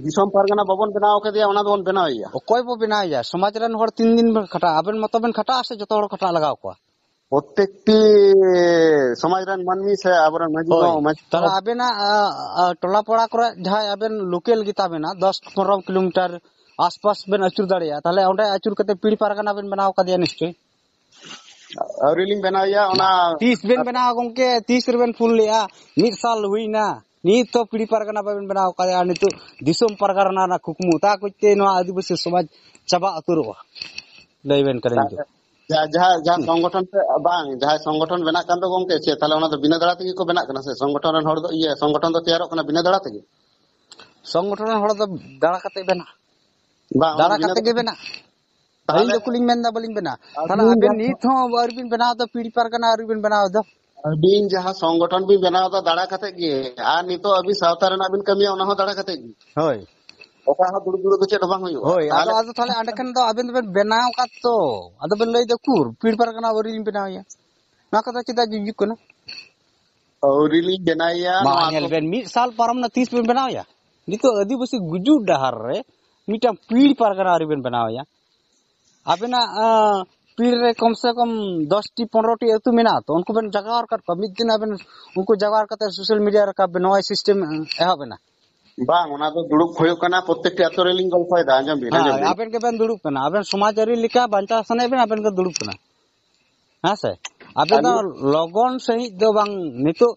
ᱫᱤᱥᱚᱢ ᱯᱟᱨᱜᱟᱱᱟ ᱵᱟᱵᱚᱱ ᱵᱮᱱᱟᱣ ᱠᱟᱫᱮᱭᱟ, ᱚᱱᱟ ᱫᱚᱵᱚᱱ ᱵᱮᱱᱟᱣᱮᱭᱟ᱾ ᱚᱠᱚᱭ ᱵᱚ ᱵᱮᱱᱟᱣᱮᱭᱟ? ᱥᱚᱢᱟᱡᱽ ᱨᱮᱱ ᱦᱚᱲ ᱛᱤᱱ ᱫᱤᱱ ᱵᱮᱱ ᱠᱷᱟᱴᱟᱜᱼᱟ? ᱟᱵᱮᱱ ᱢᱚᱛᱚ ᱵᱮᱱ ᱠᱷᱟᱴᱟᱜᱼᱟ ᱥᱮ ᱡᱚᱛᱚ ᱦᱚᱲ ᱠᱷᱟᱴᱟᱜ ᱞᱟᱜᱟᱣ ᱠᱚᱣᱟ? ᱯᱨᱚᱛᱮᱠᱴᱤ ᱥᱚᱢᱟᱡᱽ ᱨᱮᱱ ᱢᱟᱹᱱᱢᱤ ᱥᱮ ᱟᱵᱚᱨᱮᱱ ᱢᱟᱹᱡᱷᱤ ᱦᱳᱭ, ᱠᱚ, ᱢᱟᱹᱡᱷᱤ ᱛᱟᱦᱞᱮ ᱠᱚ᱾ ᱟᱵᱮᱱᱟᱜ, ᱟ, ᱟ, ᱴᱚᱞᱟ ᱯᱟᱲᱟ ᱠᱚᱨᱮ ᱡᱟᱦᱟᱸᱭ ᱟᱵᱮᱱ ᱞᱳᱠᱮᱞ ᱜᱮᱛᱟ ᱵᱮᱱᱟ, ᱫᱚᱥ ᱯᱚᱱᱨᱚ ᱠᱤᱞᱳᱢᱤᱴᱟᱨ ᱟᱥᱯᱟᱥ ᱵᱮᱱ ᱟᱹᱪᱩᱨ ᱫᱟᱲᱮᱭᱟᱜᱼᱟ, ᱛᱟᱦᱞᱮ ᱚᱸᱰᱮ ᱟᱹᱪᱩᱨ ᱠᱟᱛᱮ ᱯᱤᱲ ᱯᱟᱨᱜᱟᱱᱟ ᱵᱮᱱ ᱵᱮᱱᱟᱣ ᱠᱟᱫᱮᱭᱟ ᱱᱤᱥᱪᱚᱭ᱾ ᱟᱹᱣᱨᱤ ᱞᱤᱧ ᱵᱮᱱᱟᱣᱮᱭᱟ ᱚᱱᱟ᱾ ᱛᱤᱥ ᱵᱮᱱ ᱵᱮᱱᱟᱣᱟ ᱜᱚᱝᱠᱮ? ᱛᱤᱥ ᱨᱮᱵᱮᱱ ᱯᱷᱳᱱ ᱞᱮᱜᱼᱟ? ᱢᱤᱫ ᱥᱟᱞ ᱦᱩᱭᱱᱟ, ᱱᱤᱛ ᱦᱚᱸ ᱯᱤᱲ ᱯᱟᱨᱜᱟᱱᱟ ᱵᱟᱵᱮᱱ ᱵᱮᱱᱟᱣ ᱠᱟᱫᱮᱭᱟ᱾ ᱟᱨ ᱱᱤᱛᱚᱜ ᱫᱤᱥᱚᱢ ᱯᱟᱨᱜᱟᱱᱟ ᱨᱮᱱᱟᱜ ᱠᱩᱠᱢᱩ ᱛᱟ ᱠᱚᱡᱛᱮ ᱱᱚᱣᱟ ᱟᱹᱫᱤᱵᱟᱹᱥᱤ ᱥᱚᱢᱟᱡᱽ ᱪᱟᱵᱟ ᱩᱛᱟᱹᱨᱚᱜᱼᱟ, ᱞᱟᱹᱭ ᱵᱮᱱ ᱠᱟᱱᱟᱧ ᱛᱚ᱾ ᱡᱟ-, ᱡᱟᱦᱟᱸ, ᱡᱟᱦᱟᱸ ᱥᱚᱝᱜᱚᱴᱷᱚᱱ ᱛᱮ, ᱵᱟᱝ, ᱡᱟᱦᱟᱸᱭ ᱥᱚᱝᱜᱚᱴᱷᱚᱱ ᱵᱮᱱᱟᱜ ᱠᱟᱱ ᱫᱚ ᱜᱚᱝᱠᱮ, ᱪᱮᱫ ᱛᱟᱦᱞᱮ ᱚᱱᱟ ᱫᱚ ᱵᱤᱱᱟᱹ ᱫᱟᱲᱟ ᱛᱮᱜᱮ ᱠᱚ ᱵᱮᱱᱟᱜ ᱠᱟᱱᱟ ᱥᱮ? ᱥᱚᱝᱜᱚᱴᱷᱚᱱ ᱨᱮᱱ ᱦᱚᱲ ᱫᱚ, ᱤᱭᱟᱹ, ᱥᱚᱝᱜᱚᱴᱷᱚᱱ ᱫᱚ ᱛᱮᱭᱟᱨᱚᱜ ᱠᱟᱱᱟ ᱵᱤᱱᱟᱹ ᱫᱟᱲᱟ ᱛᱮᱜᱮ? ᱥᱚᱝᱜᱚᱴᱷᱚᱱ ᱨᱮᱱ ᱦᱚᱲ ᱫᱚ ᱫᱟᱲᱟ ᱠᱟᱛᱮ ᱵᱮᱱᱟᱜ, ᱵᱟᱝ, ᱚᱱᱟ ᱫᱟᱲᱟ ᱫᱚ ᱵᱤᱱᱟᱹ ᱠᱟᱛᱮ ᱜᱮ ᱵᱮᱱᱟᱜ᱾ ᱛᱟᱦᱞᱮ ᱟᱹᱞᱤᱧ ᱫᱚ ᱠᱩᱞᱤᱧ ᱢᱮᱱᱫᱟ, ᱵᱟᱹᱞᱤᱧ ᱵᱮᱱᱟ᱾ ᱟᱹᱵᱤᱱ ᱛᱟᱦᱞᱮ ᱟᱵᱮᱱ ᱡᱟᱦᱟᱸ ᱱᱤᱛ ᱦᱚᱸ ᱟᱹᱣᱨᱤ ᱵᱮᱱ ᱵᱮᱱᱟᱣ ᱫᱚ, ᱯᱤᱲ ᱯᱟᱨᱜᱟᱱᱟ ᱟᱹᱣᱨᱤ ᱵᱮᱱ ᱵᱮᱱᱟᱣ ᱫᱚ᱾ ᱟᱹᱵᱤᱱ ᱡᱟᱦᱟᱸ ᱥᱚᱝᱜᱚᱴᱷᱚᱱ ᱵᱤᱱ ᱵᱮᱱᱟᱣ ᱮᱫᱟ ᱫᱟᱲᱟ ᱠᱟᱛᱮ ᱜᱮ, ᱟᱨ ᱱᱤᱛᱚᱜ ᱟᱹᱵᱤᱱ ᱥᱟᱶᱛᱟ ᱨᱮᱱᱟᱜ ᱵᱤᱱ ᱠᱟᱹᱢᱤᱭᱟ, ᱚᱱᱟ ᱦᱚᱸ ᱫᱟᱲᱟ ᱠᱟᱛᱮ ᱜᱮ᱾ ᱦᱳᱭ᱾ ᱚᱠᱟ ᱦᱚᱸ ᱫᱩᱲᱩᱵ ᱫᱩᱲᱩᱵ ᱫᱚ ᱪᱮᱫ ᱦᱚᱸ ᱵᱟᱝ ᱦᱩᱭᱩᱜᱼᱟ᱾ ᱦᱳᱭ, ᱟᱫᱚ, ᱛᱟᱦᱞᱮ ᱟᱫᱚ ᱛᱟᱦᱞᱮ ᱚᱸᱰᱮ ᱠᱷᱟᱱ ᱫᱚ ᱟᱵᱮᱱ ᱫᱚᱵᱮᱱ ᱵᱮᱱᱟᱣ ᱟᱠᱟᱫ ᱛᱚ, ᱟᱫᱚ ᱵᱮᱱ ᱞᱟᱹᱭ ᱫᱟ, "ᱩᱠᱩᱨ, ᱯᱤᱲ ᱯᱟᱨᱜᱟᱱᱟ ᱟᱹᱣᱨᱤ ᱞᱤᱧ ᱵᱮᱱᱟᱣᱮᱭᱟ?" ᱱᱚᱣᱟ ᱠᱚᱫᱚ ᱪᱮᱫᱟᱜ ᱡᱩᱡᱩᱜ ᱠᱟᱱᱟ? ᱟᱹᱣᱨᱤ ᱞᱤᱧ ᱵᱮᱱᱟᱣᱮᱭᱟ, ᱢᱟ ᱱᱚᱣᱟ ᱧᱮᱞ ᱠᱚ ᱵᱮᱱ, ᱢᱤᱫ ᱥᱟᱞ ᱯᱟᱨᱚᱢ ᱱᱟ, ᱛᱤᱥ ᱵᱮᱱ ᱵᱮᱱᱟᱣᱮᱭᱟ? ᱱᱤᱛᱚᱜ ᱟᱹᱫᱤᱵᱟᱹᱥᱤ ᱜᱩᱡᱩᱜ ᱰᱟᱦᱟᱨ ᱨᱮ ᱢᱤᱫᱴᱟᱝ ᱯᱤᱲ ᱯᱟᱨᱜᱟᱱᱟ ᱟᱹᱣᱨᱤ ᱵᱮᱱ ᱵᱮᱱᱟᱣᱮᱭᱟ᱾ ᱟᱵᱮᱱᱟᱜ, ᱟᱸ, ᱯᱤᱲ ᱨᱮ ᱠᱚᱢ ᱥᱮ ᱠᱚᱢ ᱫᱚᱥ ᱴᱤ, ᱯᱚᱱᱨᱚ ᱴᱤ ᱟᱹᱛᱩ ᱢᱮᱱᱟᱜᱼᱟ, ᱛᱚ ᱩᱱᱠᱩ ᱵᱮᱱ ᱡᱟᱜᱟᱣ ᱨᱟᱠᱟᱵ ᱠᱚᱣᱟ᱾ ᱢᱤᱫ ᱫᱤᱱ ᱟᱵᱮᱱ ᱩᱱᱠᱩ ᱡᱟᱜᱟᱣ ᱠᱟᱛᱮ ᱥᱳᱥᱟᱞ ᱢᱤᱰᱤᱭᱟ ᱨᱟᱠᱟᱵ ᱵᱮᱱ, ᱱᱚᱣᱟ ᱥᱤᱥᱴᱮᱢ ᱮᱦᱚᱵ ᱮᱱᱟ᱾ ᱵᱟᱝ, ᱚᱱᱟ ᱫᱚ ᱫᱩᱲᱩᱵ ᱦᱩᱭᱩᱜ ᱠᱟᱱᱟ, ᱯᱨᱚᱛᱮᱠᱴᱤ ᱟᱛᱳ ᱨᱮᱞᱤᱧ ᱜᱚᱞᱯᱷᱚᱭᱮᱫᱟ, ᱟᱸᱡᱚᱢ ᱵᱤᱱ, ᱟᱸᱡᱚᱢ ᱦᱮᱸ, ᱵᱤᱱ᱾ ᱟᱵᱮᱱ ᱜᱮᱵᱮᱱ ᱫᱩᱲᱩᱵ ᱠᱟᱱᱟ, ᱟᱵᱮᱱ ᱥᱚᱢᱟᱡᱽ ᱟᱹᱨᱤ ᱞᱮᱠᱟ ᱵᱟᱧᱪᱟᱣ ᱥᱟᱱᱟᱭᱮᱫ ᱵᱮᱱᱟ, ᱟᱵᱮᱱ ᱜᱮ ᱫᱩᱲᱩᱵ ᱠᱟᱱᱟ᱾ ᱦᱮᱸ ᱥᱮ? ᱟᱵᱮᱱ ᱫᱚ ᱟᱹᱞᱤᱧ ᱞᱚᱜᱚᱱ ᱥᱟᱺᱦᱤᱡ ᱫᱚ ᱵᱟᱝ, ᱱᱤᱛᱚᱜ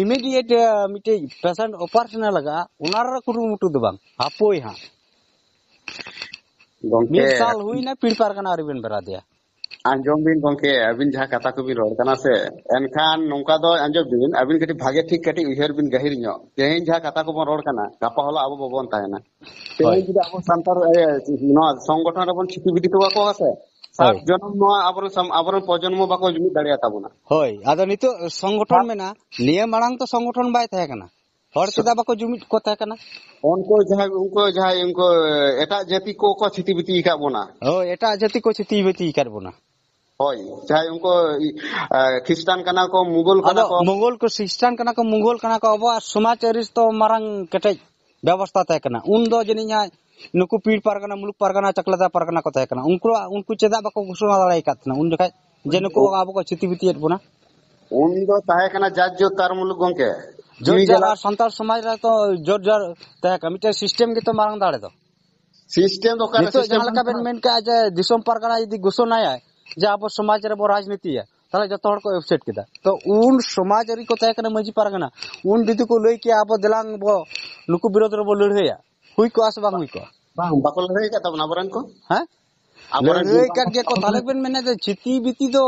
immediate, ᱮ, ᱢᱤᱫᱴᱮᱡ patient operation ᱮ ᱞᱟᱜᱟᱜᱼᱟ, ᱚᱱᱟ ᱨᱮ ᱠᱩᱨᱩᱢᱩᱴᱩ ᱫᱚ ᱵᱟᱝ, ᱦᱟᱯᱳᱭ ᱦᱟᱸᱜ᱾ ᱜᱚᱝᱠᱮ, ᱢᱤᱫ ᱥᱟᱞ ᱦᱩᱭᱱᱟ, ᱯᱤᱲ ᱯᱟᱨᱜᱟᱱᱟ ᱟᱹᱣᱨᱤ ᱵᱮᱱ ᱵᱮᱨᱟ ᱫᱮᱭᱟ᱾ ᱟᱸᱡᱚᱢ ᱵᱤᱱ ᱜᱚᱝᱠᱮ, ᱟᱹᱵᱤᱱ ᱡᱟᱦᱟᱸ ᱠᱟᱛᱷᱟ ᱠᱚᱵᱤᱱ ᱨᱚᱲ ᱠᱟᱱᱟ ᱥᱮ, ᱮᱱᱠᱷᱟᱱ ᱱᱚᱝᱠᱟ ᱫᱚ ᱟᱸᱡᱚᱢ ᱵᱤᱱ, ᱟᱹᱵᱤᱱ ᱠᱟᱹᱴᱤᱡ ᱵᱷᱟᱜᱮ ᱴᱷᱤᱠ ᱠᱟᱹᱴᱤᱡ ᱩᱭᱦᱟᱹᱨ ᱵᱤᱱ ᱜᱟᱹᱦᱤᱨ ᱧᱚᱜ᱾ ᱛᱮᱦᱮᱧ ᱡᱟᱦᱟᱸ ᱠᱟᱛᱷᱟ ᱠᱚᱵᱚᱱ ᱨᱚᱲ ᱠᱟᱱᱟ, ᱜᱟᱯᱟ ᱦᱚᱞᱟ ᱟᱵᱚ ᱵᱟᱵᱚᱱ ᱛᱟᱦᱮᱱᱟ᱾ ᱛᱮᱦᱮᱧ ᱦᱳᱭ᱾ ᱡᱩᱫᱤ ᱟᱵᱚ ᱥᱟᱱᱛᱟᱲ, ᱮ, ᱱᱚᱣᱟ ᱥᱚᱝᱜᱚᱴᱷᱚᱱ ᱨᱮᱵᱚᱱ ᱪᱷᱤᱛᱤ ᱵᱤᱛᱤ ᱦᱚᱴᱚ ᱠᱟᱠᱚᱣᱟ ᱥᱮ, ᱥᱟᱛ ᱦᱳᱭ᱾ ᱡᱚᱱᱚᱢ ᱱᱚᱣᱟ ᱟᱵᱚᱨᱮᱱ ᱥᱟᱢ-, ᱟᱵᱚᱨᱮᱱ ᱯᱨᱚᱡᱚᱱᱢᱚ ᱵᱟᱠᱚ ᱡᱩᱢᱤᱫ ᱫᱟᱲᱮᱭᱟᱛᱟ ᱵᱚᱱᱟ᱾ ᱦᱳᱭ, ᱟᱫᱚ ᱱᱤᱛᱚᱜ ᱥᱚᱝᱜᱚᱴᱷᱚᱱ ᱦᱳᱭ᱾ ᱢᱮᱱᱟᱜᱼᱟ, ᱱᱤᱭᱟᱹ ᱢᱟᱲᱟᱝ ᱛᱚ ᱥᱚᱝᱜᱚᱴᱷᱚᱱ ᱵᱟᱭ ᱛᱟᱦᱮᱸ ᱠᱟᱱᱟ᱾ ᱦᱚᱲ ᱪᱮᱫᱟᱜ ᱵᱟᱠᱚ ᱡᱩᱢᱤᱫ ᱠᱚ ᱛᱟᱦᱮᱸ ᱠᱟᱱᱟ? ᱩᱱᱠᱩ ᱡᱟᱦᱟᱸᱭ, ᱩᱱᱠᱩ ᱡᱟᱦᱟᱸᱭ, ᱩᱱᱠᱩ ᱮᱴᱟᱜ ᱡᱟᱹᱛᱤ ᱠᱚᱠᱚ ᱪᱷᱤᱛᱤ ᱵᱤᱛᱤ ᱟᱠᱟᱫ ᱵᱚᱱᱟ᱾ ᱦᱳᱭ, ᱮᱴᱟᱜ ᱡᱟᱹᱛᱤ ᱠᱚ ᱪᱷᱤᱛᱤ ᱵᱤᱛᱤ ᱟᱠᱟᱫ ᱵᱚᱱᱟ᱾ ᱦᱳᱭ, ᱡᱟᱦᱟᱸᱭ ᱩᱱᱠᱩ, ᱮ, ᱠᱷᱨᱤᱥᱴᱟᱱ ᱠᱟᱱᱟ ᱠᱚ, ᱢᱩᱜᱚᱞ ᱠᱟᱱᱟ ᱟᱫᱚ ᱠᱚ᱾ ᱢᱩᱜᱚᱞ ᱠᱚ, ᱠᱷᱨᱤᱥᱴᱟᱱ ᱠᱟᱱᱟ ᱠᱚ, ᱢᱩᱜᱚᱞ ᱠᱟᱱᱟ ᱠᱚ, ᱟᱵᱚᱣᱟᱜ ᱥᱚᱢᱟᱡᱽ ᱟᱹᱨᱤ ᱛᱚ ᱢᱟᱨᱟᱝ ᱠᱮᱴᱮᱡ ᱵᱮᱵᱚᱥᱛᱟ ᱛᱟᱦᱮᱸ ᱠᱟᱱᱟ᱾ ᱩᱱ ᱫᱚ ᱡᱟᱹᱱᱤᱡ ᱦᱟᱸᱜ ᱱᱩᱠᱩ ᱯᱤᱲ ᱯᱟᱨᱜᱟᱱᱟ, ᱢᱩᱞᱩᱠ ᱯᱟᱨᱜᱟᱱᱟ, ᱪᱟᱠᱞᱟᱫᱟ ᱯᱟᱨᱜᱟᱱᱟ ᱠᱚ ᱛᱟᱦᱮᱸ ᱠᱟᱱᱟ᱾ ᱩᱱᱠᱩᱣᱟᱜ, ᱩᱱᱠᱩ ᱪᱮᱫᱟᱜ ᱵᱟᱠᱚ ᱜᱷᱳᱥᱚᱱᱟ ᱫᱟᱲᱮ ᱟᱠᱟᱫ ᱛᱟᱦᱮᱱᱟ ᱩᱱ ᱡᱚᱠᱷᱟᱡ, ᱡᱮ ᱱᱩᱠᱩ ᱟᱵᱚ ᱠᱚ ᱪᱷᱤᱛᱤ ᱵᱤᱛᱤᱭᱮᱫ ᱵᱚᱱᱟ? ᱩᱱ ᱫᱚ ᱛᱟᱦᱮᱸ ᱠᱟᱱᱟ ᱡᱟᱨ ᱡᱳᱨ ᱛᱟᱨ ᱢᱩᱞᱩᱠ ᱜᱚᱝᱠᱮ᱾ ᱡᱳᱨ ᱡᱤᱣᱤ ᱡᱟᱨ ᱡᱟᱞᱟ ᱟᱨ ᱥᱟᱱᱛᱟᱲ ᱥᱚᱢᱟᱡᱽ ᱨᱮ ᱛᱚ ᱡᱳᱨ ᱡᱟᱨ ᱛᱟᱦᱮᱸ ᱠᱟᱱᱟ, ᱢᱤᱫᱴᱮᱱ system ᱜᱮᱛᱚ ᱢᱟᱨᱟᱝ ᱫᱟᱲᱮ ᱫᱚ᱾ System ᱫᱚ ᱚᱠᱟᱨᱮ ᱱᱤᱛᱚᱜ system ᱡᱟᱦᱟᱸ ᱞᱮᱠᱟ ᱵᱟᱝ ᱵᱮᱱ ᱠᱟᱱᱟ? ᱢᱮᱱ ᱠᱮᱜᱼᱟ ᱡᱮ ᱫᱤᱥᱚᱢ ᱯᱟᱨᱜᱟᱱᱟ ᱡᱩᱫᱤ ᱜᱷᱳᱥᱚᱱᱟᱭᱟᱭ ᱡᱮ ᱟᱵᱚ ᱥᱚᱢᱟᱡᱽ ᱨᱮᱵᱚ ᱨᱟᱡᱽᱱᱤᱛᱤᱭᱟ, ᱛᱟᱦᱞᱮ ᱡᱚᱛᱚ ᱦᱚᱲ ᱠᱚ upset ᱠᱮᱫᱟ᱾ ᱛᱚ ᱩᱱ ᱥᱚᱢᱟᱡᱽ ᱟᱹᱨᱤ ᱠᱚ ᱛᱟᱦᱮᱸ ᱠᱟᱱᱟ ᱢᱟᱹᱡᱷᱤ ᱯᱟᱨᱜᱟᱱᱟ, ᱩᱱ ᱡᱩᱫᱤ ᱠᱚ ᱞᱟᱹᱭ ᱠᱮᱭᱟ ᱟᱵᱚ ᱫᱮᱞᱟᱝ ᱵᱚ ᱱᱩᱠᱩ ᱵᱤᱨᱳᱫᱷ ᱨᱮᱵᱚ ᱞᱟᱹᱲᱦᱟᱹᱭᱟ, ᱦᱩᱭ ᱠᱚᱜᱼᱟ ᱥᱮ ᱵᱟᱝ ᱦᱩᱭ ᱠᱚᱜᱼᱟ? ᱵᱟᱝ, ᱵᱟᱠᱚ ᱞᱟᱹᱲᱦᱟᱹᱭ ᱟᱠᱟᱫ ᱛᱟᱵᱚᱱᱟ ᱟᱵᱚᱨᱮᱱ ᱠᱚ᱾ ᱦᱮᱸ? ᱟᱵᱚᱨᱮᱱ ᱞᱟᱹᱲᱦᱟᱹᱭ ᱦᱩᱞ ᱠᱟᱱ ᱜᱮᱭᱟ ᱠᱚ, ᱛᱟᱦᱞᱮ ᱵᱮᱱ ᱢᱮᱱᱟ ᱡᱮ ᱪᱷᱤᱛᱤ ᱵᱤᱛᱤ ᱫᱚ?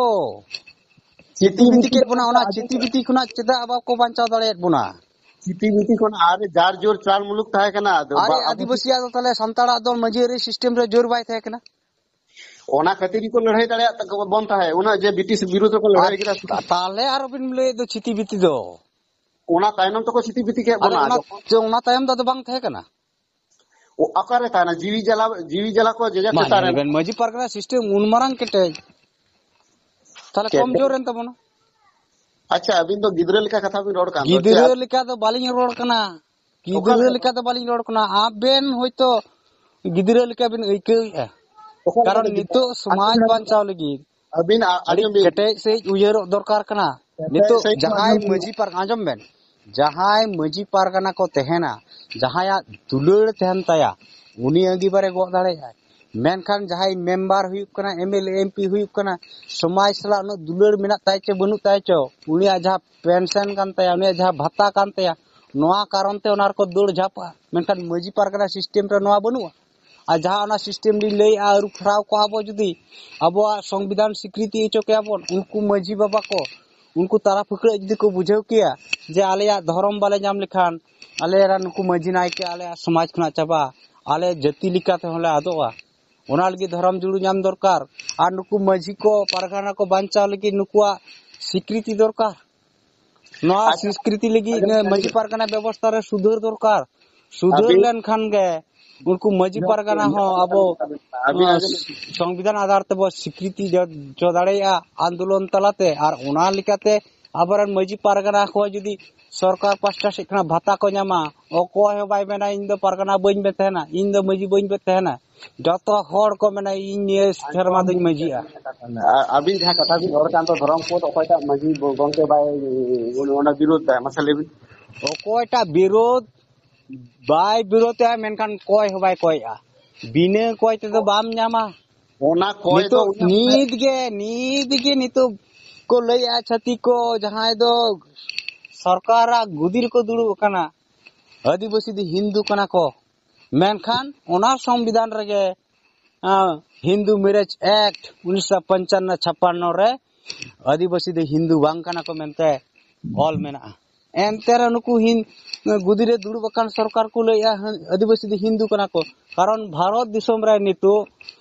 ᱪᱷᱤᱛᱤ ᱪᱷᱤᱛᱤ ᱵᱤᱛᱤ ᱵᱤᱛᱤ ᱠᱮᱫ ᱵᱚᱱᱟ, ᱚᱱᱟ ᱪᱷᱤᱛᱤ ᱵᱤᱛᱤ ᱠᱷᱚᱱᱟᱜ ᱪᱮᱫᱟᱜ ᱵᱟᱠᱚ ᱵᱟᱧᱪᱟᱣ ᱫᱟᱲᱮᱭᱟᱫ ᱵᱚᱱᱟ? ᱪᱷᱤᱛᱤ ᱵᱤᱛᱤ ᱠᱷᱚᱱ ᱟᱨ ᱡᱟᱨ ᱡᱳᱨ ᱪᱟᱞ ᱢᱩᱞᱩᱠ ᱛᱟᱦᱮᱸ ᱠᱟᱱᱟ᱾ ᱟᱫᱚ ᱟᱨᱮ ᱵᱟ-, ᱟᱵᱚ ᱟᱹᱫᱤᱵᱟᱹᱥᱤᱭᱟᱜ ᱫᱚ ᱛᱟᱦᱞᱮ ᱥᱟᱱᱛᱟᱲᱟᱜ ᱫᱚ ᱢᱟᱹᱡᱷᱤ ᱟᱹᱨᱤ system ᱨᱮ ᱡᱳᱨ ᱵᱟᱭ ᱛᱟᱦᱮᱸ ᱠᱟᱱᱟ? ᱚᱱᱟ ᱠᱷᱟᱹᱛᱤᱨ ᱜᱮᱠᱚ ᱞᱟᱹᱲᱦᱟᱹᱭ ᱫᱟᱲᱮᱭᱟᱜ ᱛᱟᱠᱚ ᱵᱚᱱ ᱛᱟᱦᱮᱸᱫ, ᱩᱱᱟᱹᱜ ᱡᱮ ᱵᱨᱤᱴᱤᱥ ᱵᱤᱨᱩᱫᱷ ᱨᱮᱠᱚ ᱞᱟᱹᱲᱦᱟᱹᱭ ᱟᱨ ᱠᱮᱫᱟ᱾ ᱛᱟ-, ᱛᱟᱦᱞᱮ ᱟᱨᱚ ᱵᱤᱱ ᱞᱟᱹᱭᱮᱫ ᱫᱚ ᱪᱷᱤᱛᱤ ᱵᱤᱛᱤ ᱫᱚ? ᱚᱱᱟ ᱛᱟᱭᱱᱚᱢ ᱛᱮᱠᱚ ᱪᱷᱤᱛᱤ ᱵᱤᱛᱤ ᱠᱮᱫ ᱟᱫᱚ ᱵᱚᱱᱟ᱾ ᱚᱱᱟ, ᱡᱚᱠᱷᱚᱱ ᱪᱚ ᱚᱱᱟ ᱛᱟᱭᱚᱢ ᱫᱚ ᱟᱫᱚ ᱵᱟᱝ ᱛᱟᱦᱮᱸ ᱠᱟᱱᱟ? ᱚ-, ᱚᱠᱟᱨᱮ ᱛᱟᱦᱮᱱᱟ? ᱡᱤᱣᱤ ᱡᱟᱞᱟ, ᱡᱤᱣᱤ ᱡᱟᱞᱟ ᱠᱚ ᱡᱮᱡᱟᱨ ᱢᱟ ᱪᱮᱛᱟᱱ ᱧᱮᱞ ᱨᱮ᱾ ᱵᱮᱱ, ᱢᱟᱹᱡᱷᱤ ᱯᱟᱨᱜᱟᱱᱟ system ᱩᱱ ᱢᱟᱨᱟᱝ ᱠᱮᱴᱮᱡ, ᱛᱟᱦᱞᱮ ᱠᱮᱴᱮᱡ᱾ ᱠᱚᱢᱡᱳᱨ ᱮᱱ ᱛᱟᱵᱚᱱᱟ᱾ ᱟᱪᱪᱷᱟ, ᱟᱹᱵᱤᱱ ᱫᱚ ᱜᱤᱫᱽᱨᱟᱹ ᱞᱮᱠᱟ ᱠᱟᱛᱷᱟ ᱵᱤᱱ ᱨᱚᱲ ᱠᱟᱱ ᱫᱚ᱾ ᱜᱤᱫᱽᱨᱟᱹ ᱪᱮᱫ? ᱞᱮᱠᱟ ᱫᱚ ᱵᱟᱹᱞᱤᱧ ᱨᱚᱲ ᱠᱟᱱᱟ᱾ ᱚᱠᱟ ᱜᱤᱫᱽᱨᱟᱹ ᱞᱮᱠᱟ? ᱞᱮᱠᱟ ᱫᱚ ᱵᱟᱹᱞᱤᱧ ᱨᱚᱲ ᱠᱟᱱᱟ᱾ ᱟᱵᱮᱱ ᱦᱚᱭᱛᱳ ᱜᱤᱫᱽᱨᱟᱹ ᱞᱮᱠᱟ ᱵᱮᱱ ᱟᱹᱭᱠᱟᱹᱣᱮᱫᱼᱟ᱾ ᱚᱠᱟ ᱞᱮᱠᱟ ᱠᱟᱨᱚᱱ ᱫᱚ ᱜᱤᱫᱽᱨᱟᱹ? ᱱᱤᱛᱚᱜ ᱥᱚᱢᱟᱡᱽ ᱟᱹᱵᱤᱱ ᱵᱟᱧᱪᱟᱣ ᱞᱟᱹᱜᱤᱫ ᱟᱹᱵᱤᱱ ᱟ-, ᱟᱹᱰᱤ ᱟᱸᱡᱚᱢ ᱵᱤᱱ᱾ ᱠᱮᱴᱮᱡ ᱥᱟᱺᱦᱤᱡ ᱩᱭᱦᱟᱹᱨᱚᱜ ᱫᱚᱨᱠᱟᱨ ᱠᱟᱱᱟ᱾ ᱠᱮᱴᱮᱡ ᱱᱤᱛᱚᱜ ᱥᱟᱺᱦᱤᱡ ᱡᱟᱦᱟᱸᱭ ᱟᱸᱡᱚᱢ ᱵᱤᱱ᱾ ᱢᱟᱹᱡᱷᱤ ᱯᱟᱨ-, ᱟᱸᱡᱚᱢ ᱵᱮᱱ, ᱡᱟᱦᱟᱸᱭ ᱢᱟᱹᱡᱷᱤ ᱯᱟᱨᱜᱟᱱᱟ ᱠᱚ ᱛᱟᱦᱮᱱᱟ, ᱡᱟᱦᱟᱸᱭᱟᱜ ᱫᱩᱞᱟᱹᱲ ᱛᱟᱦᱮᱱ ᱛᱟᱭᱟ, ᱩᱱᱤ ᱟᱺᱜᱤᱵᱷᱟᱨᱮ ᱜᱚᱜ ᱫᱟᱲᱮᱭᱟᱜᱼᱟᱭ᱾ ᱢᱮᱱᱠᱷᱟᱱ ᱡᱟᱦᱟᱸᱭ ᱢᱮᱢᱵᱟᱨ ᱦᱩᱭᱩᱜ ᱠᱟᱱᱟ, M L A, M P ᱦᱩᱭᱩᱜ ᱠᱟᱱᱟ, ᱥᱚᱢᱟᱡᱽ ᱥᱟᱞᱟᱜ ᱩᱱᱟᱹᱜ ᱫᱩᱞᱟᱹᱲ ᱢᱮᱱᱟᱜ ᱛᱟᱭ ᱪᱚ ᱵᱟᱹᱱᱩᱜ ᱛᱟᱭ ᱪᱚ, ᱩᱱᱤᱭᱟᱜ ᱡᱟᱦᱟᱸ ᱯᱮᱱᱥᱚᱱ ᱠᱟᱱ ᱛᱟᱭᱟ, ᱩᱱᱤᱭᱟᱜ ᱡᱟᱦᱟᱸ ᱵᱷᱟᱛᱟ ᱠᱟᱱ ᱛᱟᱭᱟ, ᱱᱚᱣᱟ ᱠᱟᱨᱚᱱ ᱛᱮ ᱚᱱᱟ ᱨᱮᱠᱚ ᱫᱟᱹᱲ ᱡᱷᱟᱯᱟ᱾ ᱢᱮᱱᱠᱷᱟᱱ ᱢᱟᱹᱡᱷᱤ ᱯᱟᱨᱜᱟᱱᱟ ᱥᱤᱥᱴᱮᱢ ᱨᱮ ᱱᱚᱣᱟ ᱵᱟᱹᱱᱩᱜᱼᱟ᱾ ᱟᱨ ᱡᱟᱦᱟᱸ ᱚᱱᱟ ᱥᱤᱥᱴᱮᱢ ᱞᱤᱧ ᱞᱟᱹᱭᱮᱜᱼᱟ, ᱟᱹᱨᱩ ᱯᱷᱮᱨᱟᱣ ᱠᱚᱜᱼᱟ ᱵᱚ ᱡᱩᱫᱤ, ᱟᱵᱚᱣᱟᱜ ᱥᱚᱝᱵᱤᱫᱷᱟᱱ ᱥᱤᱠᱨᱤᱛᱤ ᱦᱚᱪᱚ ᱠᱮᱭᱟ ᱵᱚᱱ, ᱩᱱᱠᱩ ᱢᱟᱹᱡᱷᱤ ᱵᱟᱵᱟ ᱠᱚ, ᱩᱱᱠᱩ ᱛᱟᱨᱟ ᱯᱷᱟᱹᱠᱲᱟᱹᱜ ᱡᱩᱫᱤ ᱠᱚ ᱵᱩᱡᱷᱟᱹᱣ ᱠᱮᱭᱟ ᱡᱮ ᱟᱞᱮᱭᱟᱜ ᱫᱷᱚᱨᱚᱢ ᱵᱟᱞᱮ ᱧᱟᱢ ᱞᱮᱠᱷᱟᱱ ᱟᱞᱮ ᱨᱮᱱ ᱱᱩᱠᱩ ᱢᱟᱹᱡᱷᱤ ᱱᱟᱭᱠᱮ ᱟᱞᱮᱭᱟᱜ ᱥᱚᱢᱟᱡᱽ ᱠᱷᱚᱱᱟᱜ ᱪᱟᱵᱟ, ᱟᱞᱮ ᱡᱟᱹᱛᱤ ᱞᱮᱠᱟ ᱛᱮᱦᱚᱸ ᱞᱮ ᱟᱫᱚᱜᱼᱟ᱾ ᱚᱱᱟ ᱞᱟᱹᱜᱤᱫ ᱫᱷᱚᱨᱚᱢ ᱡᱩᱲᱩ ᱧᱟᱢ ᱫᱚᱨᱠᱟᱨ᱾ ᱟᱨ ᱱᱩᱠᱩ ᱢᱟᱹᱡᱷᱤ ᱠᱚ, ᱯᱟᱨᱜᱟᱱᱟ ᱠᱚ ᱵᱟᱧᱪᱟᱣ ᱞᱟᱹᱜᱤᱫ ᱱᱩᱠᱩᱣᱟᱜ ᱥᱤᱠᱨᱤᱛᱤ ᱫᱚᱨᱠᱟᱨ᱾ ᱱᱚᱣᱟ ᱟᱪᱪᱷᱟ᱾ ᱥᱤᱠᱨᱤᱛᱤ ᱞᱟᱹᱜᱤᱫ ᱟᱪᱪᱷᱟ᱾ ᱢᱟᱹᱡᱷᱤ ᱯᱟᱨᱜᱟᱱᱟ ᱵᱮᱵᱚᱥᱛᱷᱟ ᱨᱮ ᱥᱩᱫᱷᱟᱹᱨ ᱫᱚᱨᱠᱟᱨ᱾ ᱥᱩᱫᱷᱟᱹᱨ ᱟᱹᱵᱤᱱ ᱞᱮᱱᱠᱷᱟᱱ ᱜᱮ ᱩᱱᱠᱩ ᱢᱟᱹᱡᱷᱤ ᱯᱟᱨᱜᱟᱱᱟ ᱦᱚᱸ ᱟᱵᱚ ᱟᱹᱵᱤᱱ ᱱᱚᱣᱟ ᱟᱹᱵᱤᱱ ᱥᱚᱝᱵᱤᱫᱷᱟᱱ ᱟᱫᱷᱟᱨ ᱛᱮᱵᱚ ᱥᱤᱠᱨᱤᱛᱤ ᱡᱚ-, ᱡᱚ ᱫᱟᱲᱮᱭᱟᱜᱼᱟ ᱟᱱᱫᱳᱞᱚᱱ ᱛᱟᱞᱟᱛᱮ᱾ ᱟᱨ ᱚᱱᱟ ᱞᱮᱠᱟᱛᱮ ᱟᱵᱚᱨᱮᱱ ᱢᱟᱹᱡᱷᱤ ᱯᱟᱨᱜᱟᱱᱟ ᱠᱚ ᱡᱩᱫᱤ ᱥᱚᱨᱠᱟᱨ ᱯᱟᱥᱴᱟ ᱥᱮᱫ ᱠᱷᱚᱱᱟᱜ ᱵᱷᱟᱛᱟ ᱠᱚ ᱧᱟᱢᱟ, ᱚᱠᱚᱭ ᱦᱚᱸ ᱵᱟᱭ ᱢᱮᱱᱟ, "ᱤᱧ ᱫᱚ ᱯᱟᱨᱜᱟᱱᱟ ᱵᱟᱹᱧ ᱛᱟᱦᱮᱱᱟ, ᱤᱧ ᱫᱚ ᱢᱟᱹᱡᱷᱤ ᱵᱟᱹᱧ ᱛᱟᱦᱮᱱᱟ᱾" ᱡᱚᱛᱚ ᱦᱚᱲ ᱠᱚ ᱢᱮᱱᱟ, "ᱤᱧ ᱱᱤᱭᱟᱹ ᱥᱮᱨᱢᱟ ᱫᱚᱧ ᱢᱟᱹᱡᱷᱤᱜᱼᱟ᱾" ᱟ-, ᱟᱹᱵᱤᱱ ᱡᱟᱦᱟᱸ ᱠᱟᱛᱷᱟ ᱵᱤᱱ ᱨᱚᱲ ᱠᱟᱱ ᱫᱚ, ᱫᱷᱚᱨᱚᱢ ᱠᱳᱰ ᱚᱠᱚᱭᱴᱟᱜ ᱢᱟᱹᱡᱷᱤ ᱜᱚ-, ᱜᱚᱢᱠᱮ ᱵᱟᱭ, ᱚᱱᱟ ᱵᱤᱨᱳᱫ ᱫᱟ? ᱢᱟᱥᱮ ᱞᱟᱹᱭ ᱵᱤᱱ᱾ ᱚᱠᱚᱭᱴᱟᱜ ᱵᱤᱨᱳᱫ ᱵᱟᱭ ᱵᱤᱨᱳᱫᱮᱜᱼᱟ, ᱢᱮᱱᱠᱷᱟᱱ ᱠᱚᱭ ᱦᱚᱸ ᱵᱟᱭ ᱠᱚᱭᱮᱜᱼᱟ᱾ ᱵᱤᱱᱟᱹ ᱠᱚᱭ ᱛᱮᱫᱚ ᱵᱟᱢ ᱧᱟᱢᱟ᱾ ᱚᱱᱟ ᱠᱚᱭ ᱫᱚ ᱱᱤᱛᱚᱜ, ᱩᱱᱤᱭᱟᱜ ᱱᱤᱛ ᱜᱮ, ᱱᱤᱛ ᱜᱮ ᱱᱤᱛᱚᱜ ᱠᱚ ᱞᱟᱹᱭᱮᱜᱼᱟ ᱪᱷᱟᱹᱛᱤᱠ ᱠᱚ, ᱡᱟᱦᱟᱸᱭ ᱫᱚ ᱥᱚᱨᱠᱟᱨᱟᱜ ᱜᱩᱫᱤ ᱨᱮᱠᱚ ᱫᱩᱲᱩᱵ ᱟᱠᱟᱱᱟ, ᱟᱹᱫᱤᱵᱟᱹᱥᱤ ᱫᱚ ᱦᱤᱱᱫᱩ ᱠᱟᱱᱟ ᱠᱚ᱾ ᱢᱮᱱᱠᱷᱟᱱ ᱚᱱᱟ ᱥᱚᱝᱵᱤᱫᱷᱟᱱ ᱨᱮᱜᱮ, ᱟᱸ, ᱦᱤᱱᱫᱩ ᱢᱮᱨᱮᱡᱽ ᱮᱠᱴ ᱩᱱᱤᱥᱥᱚ ᱯᱚᱧᱪᱟᱱᱱᱚ ᱪᱷᱟᱯᱟᱱᱱᱚ ᱨᱮ ᱟᱹᱫᱤᱵᱟᱹᱥᱤ ᱫᱚ ᱦᱤᱱᱫᱩ ᱵᱟᱝ ᱠᱟᱱᱟ ᱠᱚ ᱢᱮᱱᱛᱮ ᱚᱞ ᱢᱮᱱᱟᱜᱼᱟ᱾ ᱮᱱᱛᱮ ᱨᱮᱦᱚᱸ ᱱᱩᱠᱩ ᱦᱤᱱ-, ᱜᱩᱫᱤ ᱨᱮ ᱫᱩᱲᱩᱵ ᱟᱠᱟᱱ ᱥᱚᱨᱠᱟᱨ ᱠᱚ ᱞᱟᱹᱭᱮᱜᱼᱟ, ᱦᱟᱹ-, ᱟᱹᱫᱤᱵᱟᱹᱥᱤ ᱫᱚ ᱦᱤᱱᱫᱩ ᱠᱟᱱᱟ ᱠᱚ᱾ ᱠᱟᱨᱚᱱ ᱵᱷᱟᱨᱚᱛ ᱫᱤᱥᱚᱢ ᱨᱮ ᱱᱤᱛᱚᱜ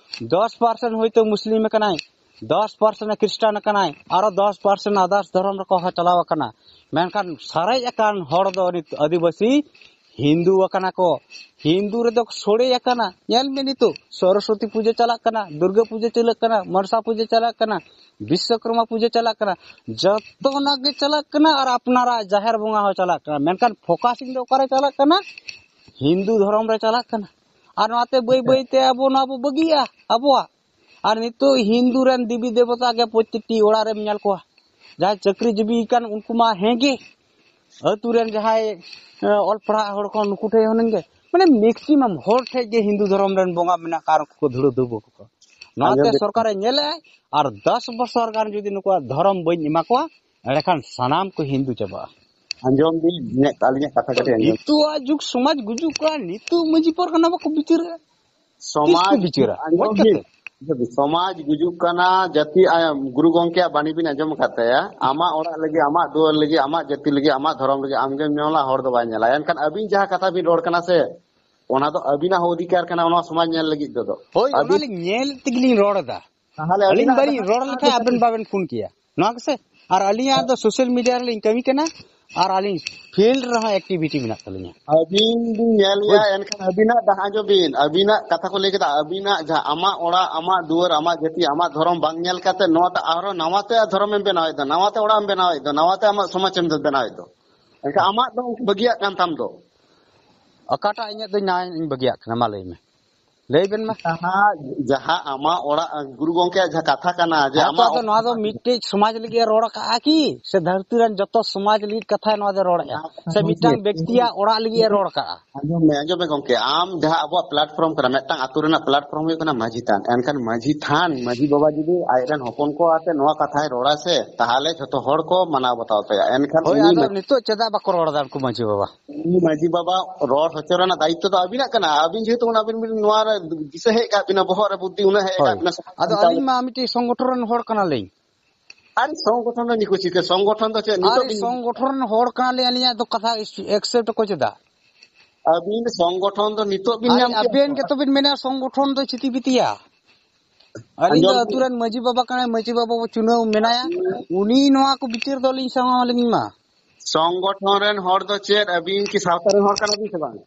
ᱫᱚᱥ ᱯᱟᱨᱥᱮᱱᱴ ᱦᱚᱭᱛᱳ ᱢᱩᱥᱞᱤᱢ ᱟᱠᱟᱱᱟᱭ, ᱫᱚᱥ ᱯᱟᱨᱥᱮᱱᱴ ᱠᱷᱨᱤᱥᱴᱟᱱ ᱟᱠᱟᱱᱟᱭ, ᱟᱨᱚ ᱫᱚᱥ ᱯᱟᱨᱥᱮᱱᱴ others ᱫᱷᱚᱨᱚᱢ ᱨᱮᱠᱚ ᱦᱚᱸ ᱪᱟᱞᱟᱣ ᱟᱠᱟᱱᱟ᱾ ᱢᱮᱱᱠᱷᱟᱱ ᱥᱟᱨᱮᱡ ᱟᱠᱟᱱ ᱦᱚᱲ ᱫᱚ ᱱᱤᱛ ᱟᱹᱫᱤᱵᱟᱹᱥᱤ ᱦᱤᱱᱫᱩ ᱟᱠᱟᱱᱟ ᱠᱚ᱾ ᱦᱤᱱᱫᱩ ᱨᱮᱫᱚ ᱥᱚᱲᱮ ᱟᱠᱟᱱᱟ᱾ ᱧᱮᱞ ᱢᱮ, ᱱᱤᱛᱚᱜ ᱥᱚᱨᱚᱥᱚᱛᱤ ᱯᱩᱡᱟᱹ ᱪᱟᱞᱟᱜ ᱠᱟᱱᱟ, ᱫᱩᱨᱜᱟᱹ ᱯᱩᱡᱟᱹ ᱪᱟᱞᱟᱜ ᱠᱟᱱᱟ, ᱢᱚᱱᱥᱟ ᱯᱩᱡᱟᱹ ᱪᱟᱞᱟᱜ ᱠᱟᱱᱟ, ᱵᱤᱥᱥᱚᱠᱨᱢᱟ ᱯᱩᱡᱟᱹ ᱪᱟᱞᱟᱜ ᱠᱟᱱᱟ, ᱡᱚᱛᱚᱱᱟᱜ ᱜᱮ ᱪᱟᱞᱟᱜ ᱠᱟᱱᱟ᱾ ᱟᱨ ᱟᱯᱱᱟᱨᱟᱜ ᱡᱟᱦᱮᱨ ᱵᱚᱸᱜᱟ ᱦᱚᱸ ᱪᱟᱞᱟᱜ ᱠᱟᱱᱟ᱾ ᱢᱮᱱᱠᱷᱟᱱ focusing ᱫᱚ ᱚᱠᱟᱨᱮ ᱪᱟᱞᱟᱜ ᱠᱟᱱᱟ? ᱦᱤᱱᱫᱩ ᱫᱷᱚᱨᱚᱢ ᱨᱮ ᱪᱟᱞᱟᱜ ᱠᱟᱱᱟ᱾ ᱟᱨ ᱱᱚᱣᱟᱛᱮ ᱵᱟᱹᱭ ᱵᱟᱹᱭᱛᱮ ᱟᱵᱚ ᱱᱚᱣᱟ ᱵᱚ ᱵᱟᱹᱜᱤᱭᱟ ᱟᱵᱚᱣᱟᱜ᱾ ᱟᱨ ᱱᱤᱛᱚᱜ ᱦᱤᱱᱫᱩ ᱨᱮᱱ ᱫᱮᱵᱤ ᱫᱮᱵᱚᱛᱟ ᱜᱮ ᱯᱨᱚᱛᱤᱴᱤ ᱚᱲᱟᱜ ᱨᱮᱢ ᱧᱮᱞ ᱠᱚᱣᱟ᱾ ᱡᱟᱦᱟᱸᱭ ᱪᱟᱹᱠᱨᱤ ᱡᱤᱵᱤ ᱠᱟᱱ ᱩᱱᱠᱩ ᱢᱟ ᱦᱮᱸ ᱜᱮ, ᱟᱹᱛᱩ ᱨᱮᱱ ᱡᱟᱦᱟᱸᱭ, ᱮ, ᱚᱞ ᱯᱟᱲᱦᱟᱜ ᱦᱚᱲ ᱠᱚ, ᱱᱩᱠᱩ ᱴᱷᱮᱡ ᱦᱩᱱᱟᱹᱝ ᱜᱮ, ᱢᱟᱱᱮ, ᱢᱮᱠᱥᱤᱢᱟᱢ ᱦᱚᱲ ᱴᱷᱮᱡ ᱜᱮ ᱦᱤᱱᱫᱩ ᱫᱷᱚᱨᱚᱢ ᱨᱮᱱ ᱵᱚᱸᱜᱟ ᱢᱮᱱᱟᱜ ᱠᱚᱣᱟ ᱟᱨ ᱩᱱᱠᱩ ᱠᱚ ᱫᱷᱩᱲᱟᱹ ᱫᱷᱩᱵᱟᱹ ᱠᱚ᱾ ᱱᱚᱣᱟᱛᱮ ᱟᱸᱡᱚᱢ ᱵᱤᱱ᱾ ᱥᱚᱨᱠᱟᱨᱮ ᱧᱮᱞᱮᱜᱼᱟᱭ ᱟᱨ ᱫᱚᱥ ᱵᱚᱪᱷᱚᱨ ᱜᱟᱱ ᱡᱩᱫᱤ ᱱᱩᱠᱩᱣᱟᱜ ᱫᱷᱚᱨᱚᱢ ᱵᱟᱹᱧ ᱮᱢᱟ ᱠᱚᱣᱟ, ᱮᱸᱰᱮᱠᱷᱟᱱ ᱥᱟᱱᱟᱢ ᱠᱚ ᱦᱤᱱᱫᱩ ᱪᱟᱵᱟᱜᱼᱟ᱾ ᱟᱸᱡᱚᱢ ᱵᱤᱱ, ᱤᱧᱟᱹᱜ, ᱟᱹᱞᱤᱧᱟᱜ ᱠᱟᱛᱷᱟ ᱠᱟᱹᱴᱤᱡ ᱟᱸᱡᱚᱢ᱾ ᱱᱤᱛᱚᱜᱟᱜ ᱡᱩᱜᱽ ᱥᱚᱢᱟᱡᱽ ᱜᱩᱡᱩᱜ ᱠᱟᱱᱟ, ᱱᱤᱛᱚᱜ ᱢᱟᱹᱡᱷᱤ ᱯᱟᱨᱜᱟᱱᱟ ᱵᱟᱠᱚ ᱵᱤᱪᱟᱹᱨᱮᱜᱼᱟ᱾ ᱥᱚᱢᱟᱡᱽ ᱛᱤᱥ ᱠᱚ ᱵᱤᱪᱟᱹᱨᱟ? ᱜᱚᱡ ᱟᱸᱡᱚᱢ ᱠᱟᱛᱮ? ᱵᱤᱱ, ᱥᱚᱢᱟᱡᱽ ᱜᱩᱡᱩᱜ ᱠᱟᱱᱟ, ᱡᱟᱹᱛᱤ, ᱟᱭ-, ᱜᱩᱨᱩ ᱜᱚᱝᱠᱮᱭᱟᱜ ᱵᱟণᱤ ᱵᱤᱱ ᱟᱸᱡᱚᱢ ᱟᱠᱟᱫ ᱛᱟᱭᱟ, "ᱟᱢᱟᱜ ᱚᱲᱟᱜ ᱞᱟᱹᱜᱤᱫ, ᱟᱢᱟᱜ ᱫᱩᱣᱟᱹᱨ ᱞᱟᱹᱜᱤᱫ, ᱟᱢᱟᱜ ᱡᱟᱹᱛᱤ ᱞᱟᱹᱜᱤᱫ, ᱟᱢᱟᱜ ᱫᱷᱚᱨᱚᱢ ᱞᱟᱹᱜᱤᱫ ᱟᱢ ᱜᱮᱢ ᱧᱮᱞᱟ, ᱦᱚᱲ ᱫᱚ ᱵᱟᱭ ᱧᱮᱞᱟ᱾" ᱮᱱᱠᱷᱟᱱ ᱟᱹᱵᱤᱱ ᱡᱟᱦᱟᱸ ᱠᱟᱛᱷᱟ ᱵᱤᱱ ᱨᱚᱲ ᱠᱟᱱᱟ ᱥᱮ, ᱚᱱᱟ ᱫᱚ ᱟᱹᱵᱤᱱᱟᱜ ᱦᱚᱸ ᱚᱫᱷᱤᱠᱟᱨ ᱠᱟᱱᱟ ᱚᱱᱟ ᱥᱚᱢᱟᱡᱽ ᱧᱮᱞ ᱞᱟᱹᱜᱤᱫ ᱛᱮᱫᱚ᱾ ᱦᱳᱭ, ᱟᱹᱵᱤᱱ ᱚᱱᱟᱞᱤᱧ ᱧᱮᱞ ᱛᱮᱜᱮᱞᱤᱧ ᱨᱚᱲ ᱮᱫᱟ᱾ ᱛᱟᱦᱚᱞᱮ ᱟᱹᱞᱤᱧ ᱟᱹᱵᱤᱱᱟᱜ ᱵᱟᱹᱞᱤᱧ ᱠᱟᱛᱷᱟ ᱨᱚᱲ ᱞᱮᱠᱷᱟᱱ ᱟᱹᱵᱤᱱ ᱵᱟᱵᱮᱱ ᱯᱷᱳᱱ ᱠᱮᱭᱟ᱾ ᱱᱚᱣᱟ ᱜᱮᱥᱮ? ᱟᱨ ᱟᱹᱞᱤᱧᱟᱜ ᱫᱚ ᱥᱳᱥᱟᱞ ᱢᱤᱰᱤᱭᱟ ᱨᱮᱞᱤᱧ ᱠᱟᱹᱢᱤ ᱠᱟᱱᱟ, ᱟᱨ ᱟᱹᱞᱤᱧ ᱯᱷᱤᱞᱰ ᱨᱮᱦᱚᱸ ᱮᱠᱴᱤᱵᱷᱤᱴᱤ ᱢᱮᱱᱟᱜ ᱛᱟᱹᱞᱤᱧᱟ᱾ ᱟᱹᱵᱤᱱ ᱵᱤᱱ ᱧᱮᱞ ᱜᱮᱭᱟ, ᱦᱳᱭ᱾ ᱮᱱᱠᱷᱟᱱ ᱟᱹᱵᱤᱱᱟᱜ ᱰᱟᱦᱟᱨ, ᱟᱸᱡᱚᱢ ᱵᱤᱱ, ᱟᱹᱵᱤᱱᱟᱜ ᱠᱟᱛᱷᱟ ᱠᱚ ᱞᱟᱹᱭ ᱠᱮᱫᱟ, ᱟᱹᱵᱤᱱᱟᱜ ᱡᱟᱦᱟᱸ ᱟᱢᱟᱜ ᱚᱲᱟᱜ, ᱟᱢᱟᱜ ᱫᱩᱣᱟᱹᱨ, ᱟᱢᱟᱜ ᱡᱟᱹᱛᱤ, ᱟᱢᱟᱜ ᱫᱷᱚᱨᱚᱢ ᱵᱟᱝ ᱧᱮᱞ ᱠᱟᱛᱮ ᱱᱚᱣᱟ ᱛᱮ ᱟᱨᱦᱚᱸ ᱱᱟᱣᱟ ᱛᱮ ᱫᱷᱚᱨᱚᱢ ᱮᱢ ᱵᱮᱱᱟᱣᱮᱫ ᱫᱚ, ᱱᱟᱣᱟ ᱛᱮ ᱚᱲᱟᱜ ᱮᱢ ᱵᱮᱱᱟᱣᱮᱫ ᱫᱚ, ᱱᱟᱣᱟ ᱛᱮ ᱟᱢᱟᱜ ᱥᱚᱢᱟᱡᱽ ᱮᱢ ᱵᱮᱱᱟᱣᱮᱫ ᱫᱚ᱾ ᱮᱱᱠᱷᱟᱱ ᱟᱢᱟᱜ ᱫᱚ ᱵᱟᱹᱜᱤᱭᱟᱜ ᱠᱟᱱ ᱛᱟᱢ ᱫᱚ᱾ ᱚᱠᱟᱴᱟᱜ ᱤᱧᱟᱹᱜ ᱫᱚ ᱱᱟᱣᱟᱧ ᱵᱟᱹᱜᱤᱭᱟᱜ ᱠᱟᱱᱟ? ᱢᱟ ᱞᱟᱹᱭ ᱢᱮ, ᱞᱟᱹᱭ ᱵᱮᱱ ᱢᱟ᱾ ᱡᱟᱦᱟᱸ, ᱡᱟᱦᱟᱸ ᱟᱢᱟᱜ ᱚᱲᱟᱜ, ᱜᱩᱨᱩ ᱜᱚᱝᱠᱮᱭᱟᱜ ᱡᱟᱦᱟᱸ ᱠᱟᱛᱷᱟ ᱠᱟᱱᱟ ᱡᱮ ᱦᱮᱸ ᱛᱚ, ᱟᱢᱟᱜ ᱟᱫᱚ ᱱᱚᱣᱟ ᱫᱚ ᱢᱤᱫᱴᱮᱡ ᱥᱚᱢᱟᱡᱽ ᱞᱟᱹᱜᱤᱫ ᱮ ᱨᱚᱲ ᱠᱟᱜᱼᱟ ᱠᱤ? ᱥᱮ ᱫᱷᱟᱹᱨᱛᱤ ᱨᱮᱱ ᱡᱚᱛᱚ ᱥᱚᱢᱟᱡᱽ ᱞᱟᱹᱜᱤᱫ ᱠᱟᱛᱷᱟ ᱱᱚᱣᱟ ᱫᱚ ᱨᱚᱲᱮᱜᱼᱟ? ᱥᱮ ᱢᱤᱫᱴᱟᱝ ᱵᱮᱠᱛᱤᱭᱟᱜ ᱚᱲᱟᱜ ᱞᱟᱹᱜᱤᱫ ᱮ ᱨᱚᱲ ᱠᱟᱜᱼᱟ? ᱟᱸᱡᱚᱢ ᱢᱮ, ᱟᱸᱡᱚᱢ ᱢᱮ ᱜᱚᱝᱠᱮ, ᱟᱢ ᱡᱟᱦᱟᱸ ᱟᱵᱚᱣᱟᱜ ᱯᱞᱟᱴᱯᱷᱚᱨᱚᱢ ᱠᱟᱱᱟ, ᱢᱤᱫᱴᱟᱝ ᱟᱛᱳ ᱨᱮᱱᱟᱜ ᱯᱞᱟᱴᱯᱷᱚᱨᱚᱢ ᱦᱩᱭᱩᱜ ᱠᱟᱱᱟ ᱢᱟᱹᱡᱷᱤ ᱛᱷᱟᱱ᱾ ᱮᱱᱠᱷᱟᱱ ᱢᱟᱹᱡᱷᱤ ᱛᱷᱟᱱ, ᱢᱟᱹᱡᱷᱤ ᱵᱟᱵᱟ ᱡᱩᱫᱤ ᱟᱡ ᱨᱮᱱ ᱦᱚᱯᱚᱱ ᱠᱚ ᱟᱛᱮ ᱱᱚᱣᱟ ᱠᱟᱛᱷᱟᱭ ᱨᱚᱲᱟ ᱥᱮ, ᱛᱟᱦᱚᱞᱮ ᱡᱷᱚᱛᱚ ᱦᱚᱲ ᱠᱚ ᱢᱟᱱᱟᱣ ᱵᱟᱛᱟᱣ ᱛᱟᱭᱟ᱾ ᱮᱱᱠᱷᱟᱱ ᱦᱳᱭ, ᱩᱱᱤ ᱟᱫᱚ ᱢᱟᱹᱡᱷᱤ ᱱᱤᱛᱚᱜ ᱪᱮᱫᱟᱜ ᱵᱟᱠᱚ ᱨᱚᱲ ᱮᱫᱟ ᱩᱱᱠᱩ ᱢᱟᱹᱡᱷᱤ ᱵᱟᱵᱟ? ᱩᱱᱤ ᱢᱟᱹᱡᱷᱤ ᱵᱟᱵᱟ ᱨᱚᱲ ᱦᱚᱪᱚ ᱨᱮᱱᱟᱜ ᱫᱟᱭᱤᱛᱛᱚ ᱫᱚ ᱟᱹᱵᱤᱱᱟᱜ ᱠᱟᱱᱟ᱾ ᱟᱹᱵᱤᱱ ᱡᱮᱦᱮᱛᱩ ᱚᱱᱟ ᱵᱤᱱ, ᱵᱤᱱ ᱱᱚᱣᱟ ᱨᱮ ᱫᱤᱥᱟᱹ ᱦᱮᱡ ᱟᱠᱟᱫ ᱵᱤᱱᱟ, ᱵᱚᱦᱚᱜ ᱨᱮ ᱵᱩᱫᱽᱫᱷᱤ ᱩᱱᱟᱹᱜ ᱦᱮᱡ ᱦᱳᱭ᱾ ᱟᱠᱟᱫ ᱵᱤᱱᱟ, ᱥᱚᱢᱟᱡᱽ ᱟᱫᱚ ᱥᱟᱱᱛᱟᱲ ᱟᱹᱞᱤᱧ ᱢᱟ ᱢᱤᱫᱴᱤᱡ ᱥᱚᱝᱜᱚᱴᱷᱚᱱ ᱨᱮᱱ ᱦᱚᱲ ᱠᱟᱱᱟᱞᱤᱧ᱾ ᱟᱨ ᱥᱚᱝᱜᱚᱴᱷᱚᱱ ᱨᱮ ᱱᱤᱠᱩ ᱪᱤᱠᱟᱹ? ᱥᱚᱝᱜᱚᱴᱷᱚᱱ ᱫᱚ ᱪᱮᱫ ᱱᱤᱛᱚᱜ ᱟᱨ ᱵᱤᱱ ᱥᱚᱝᱜᱚᱴᱷᱚᱱ ᱨᱮᱱ ᱦᱚᱲ ᱠᱟᱱᱟᱞᱤᱧ, ᱟᱹᱞᱤᱧᱟᱜ ᱫᱚ ᱠᱟᱛᱷᱟ ᱮᱠᱥᱮᱯᱴ ᱠᱚ ᱪᱮᱫᱟᱜ? ᱟᱹᱵᱤᱱ ᱥᱚᱝᱜᱚᱴᱷᱚᱱ ᱫᱚ ᱱᱤᱛᱚᱜ ᱵᱤᱱ ᱟᱨ ᱧᱟᱢ ᱠᱮᱫ ᱟᱵᱮᱱ ᱠᱚᱣᱟ᱾ ᱜᱮᱛᱚ ᱵᱤᱱ ᱢᱮᱱᱟ ᱥᱚᱝᱜᱚᱴᱷᱚᱱ ᱫᱚ ᱪᱤᱛᱤ ᱵᱤᱛᱤᱭᱟ᱾ ᱟᱹᱞᱤᱧ ᱫᱚ ᱟᱸᱡᱚᱢ ᱟᱹᱛᱩ ᱵᱤᱱ᱾ ᱨᱮᱱ ᱢᱟᱹᱡᱷᱤ ᱵᱟᱵᱟ ᱠᱟᱱᱟᱭ, ᱢᱟᱹᱡᱷᱤ ᱵᱟᱵᱟ ᱵᱚ ᱪᱩᱱᱟᱹᱣ ᱢᱮᱱᱟᱭᱟ, ᱩᱱᱤ ᱱᱚᱣᱟ ᱠᱚ ᱵᱤᱪᱟᱹᱨ ᱫᱚ ᱟᱹᱞᱤᱧ ᱥᱟᱶ ᱟᱹᱞᱤᱧ ᱢᱟ᱾ ᱥᱚᱝᱜᱚᱴᱷᱚᱱ ᱨᱮᱱ ᱦᱚᱲ ᱫᱚ ᱪᱮᱫ, ᱟᱹᱵᱤᱱ ᱠᱤ ᱥᱟᱶᱛᱟ ᱨᱮᱱ ᱦᱚᱲ ᱠᱟᱱᱟ ᱵᱤᱱ ᱥᱮ ᱵᱟᱝ?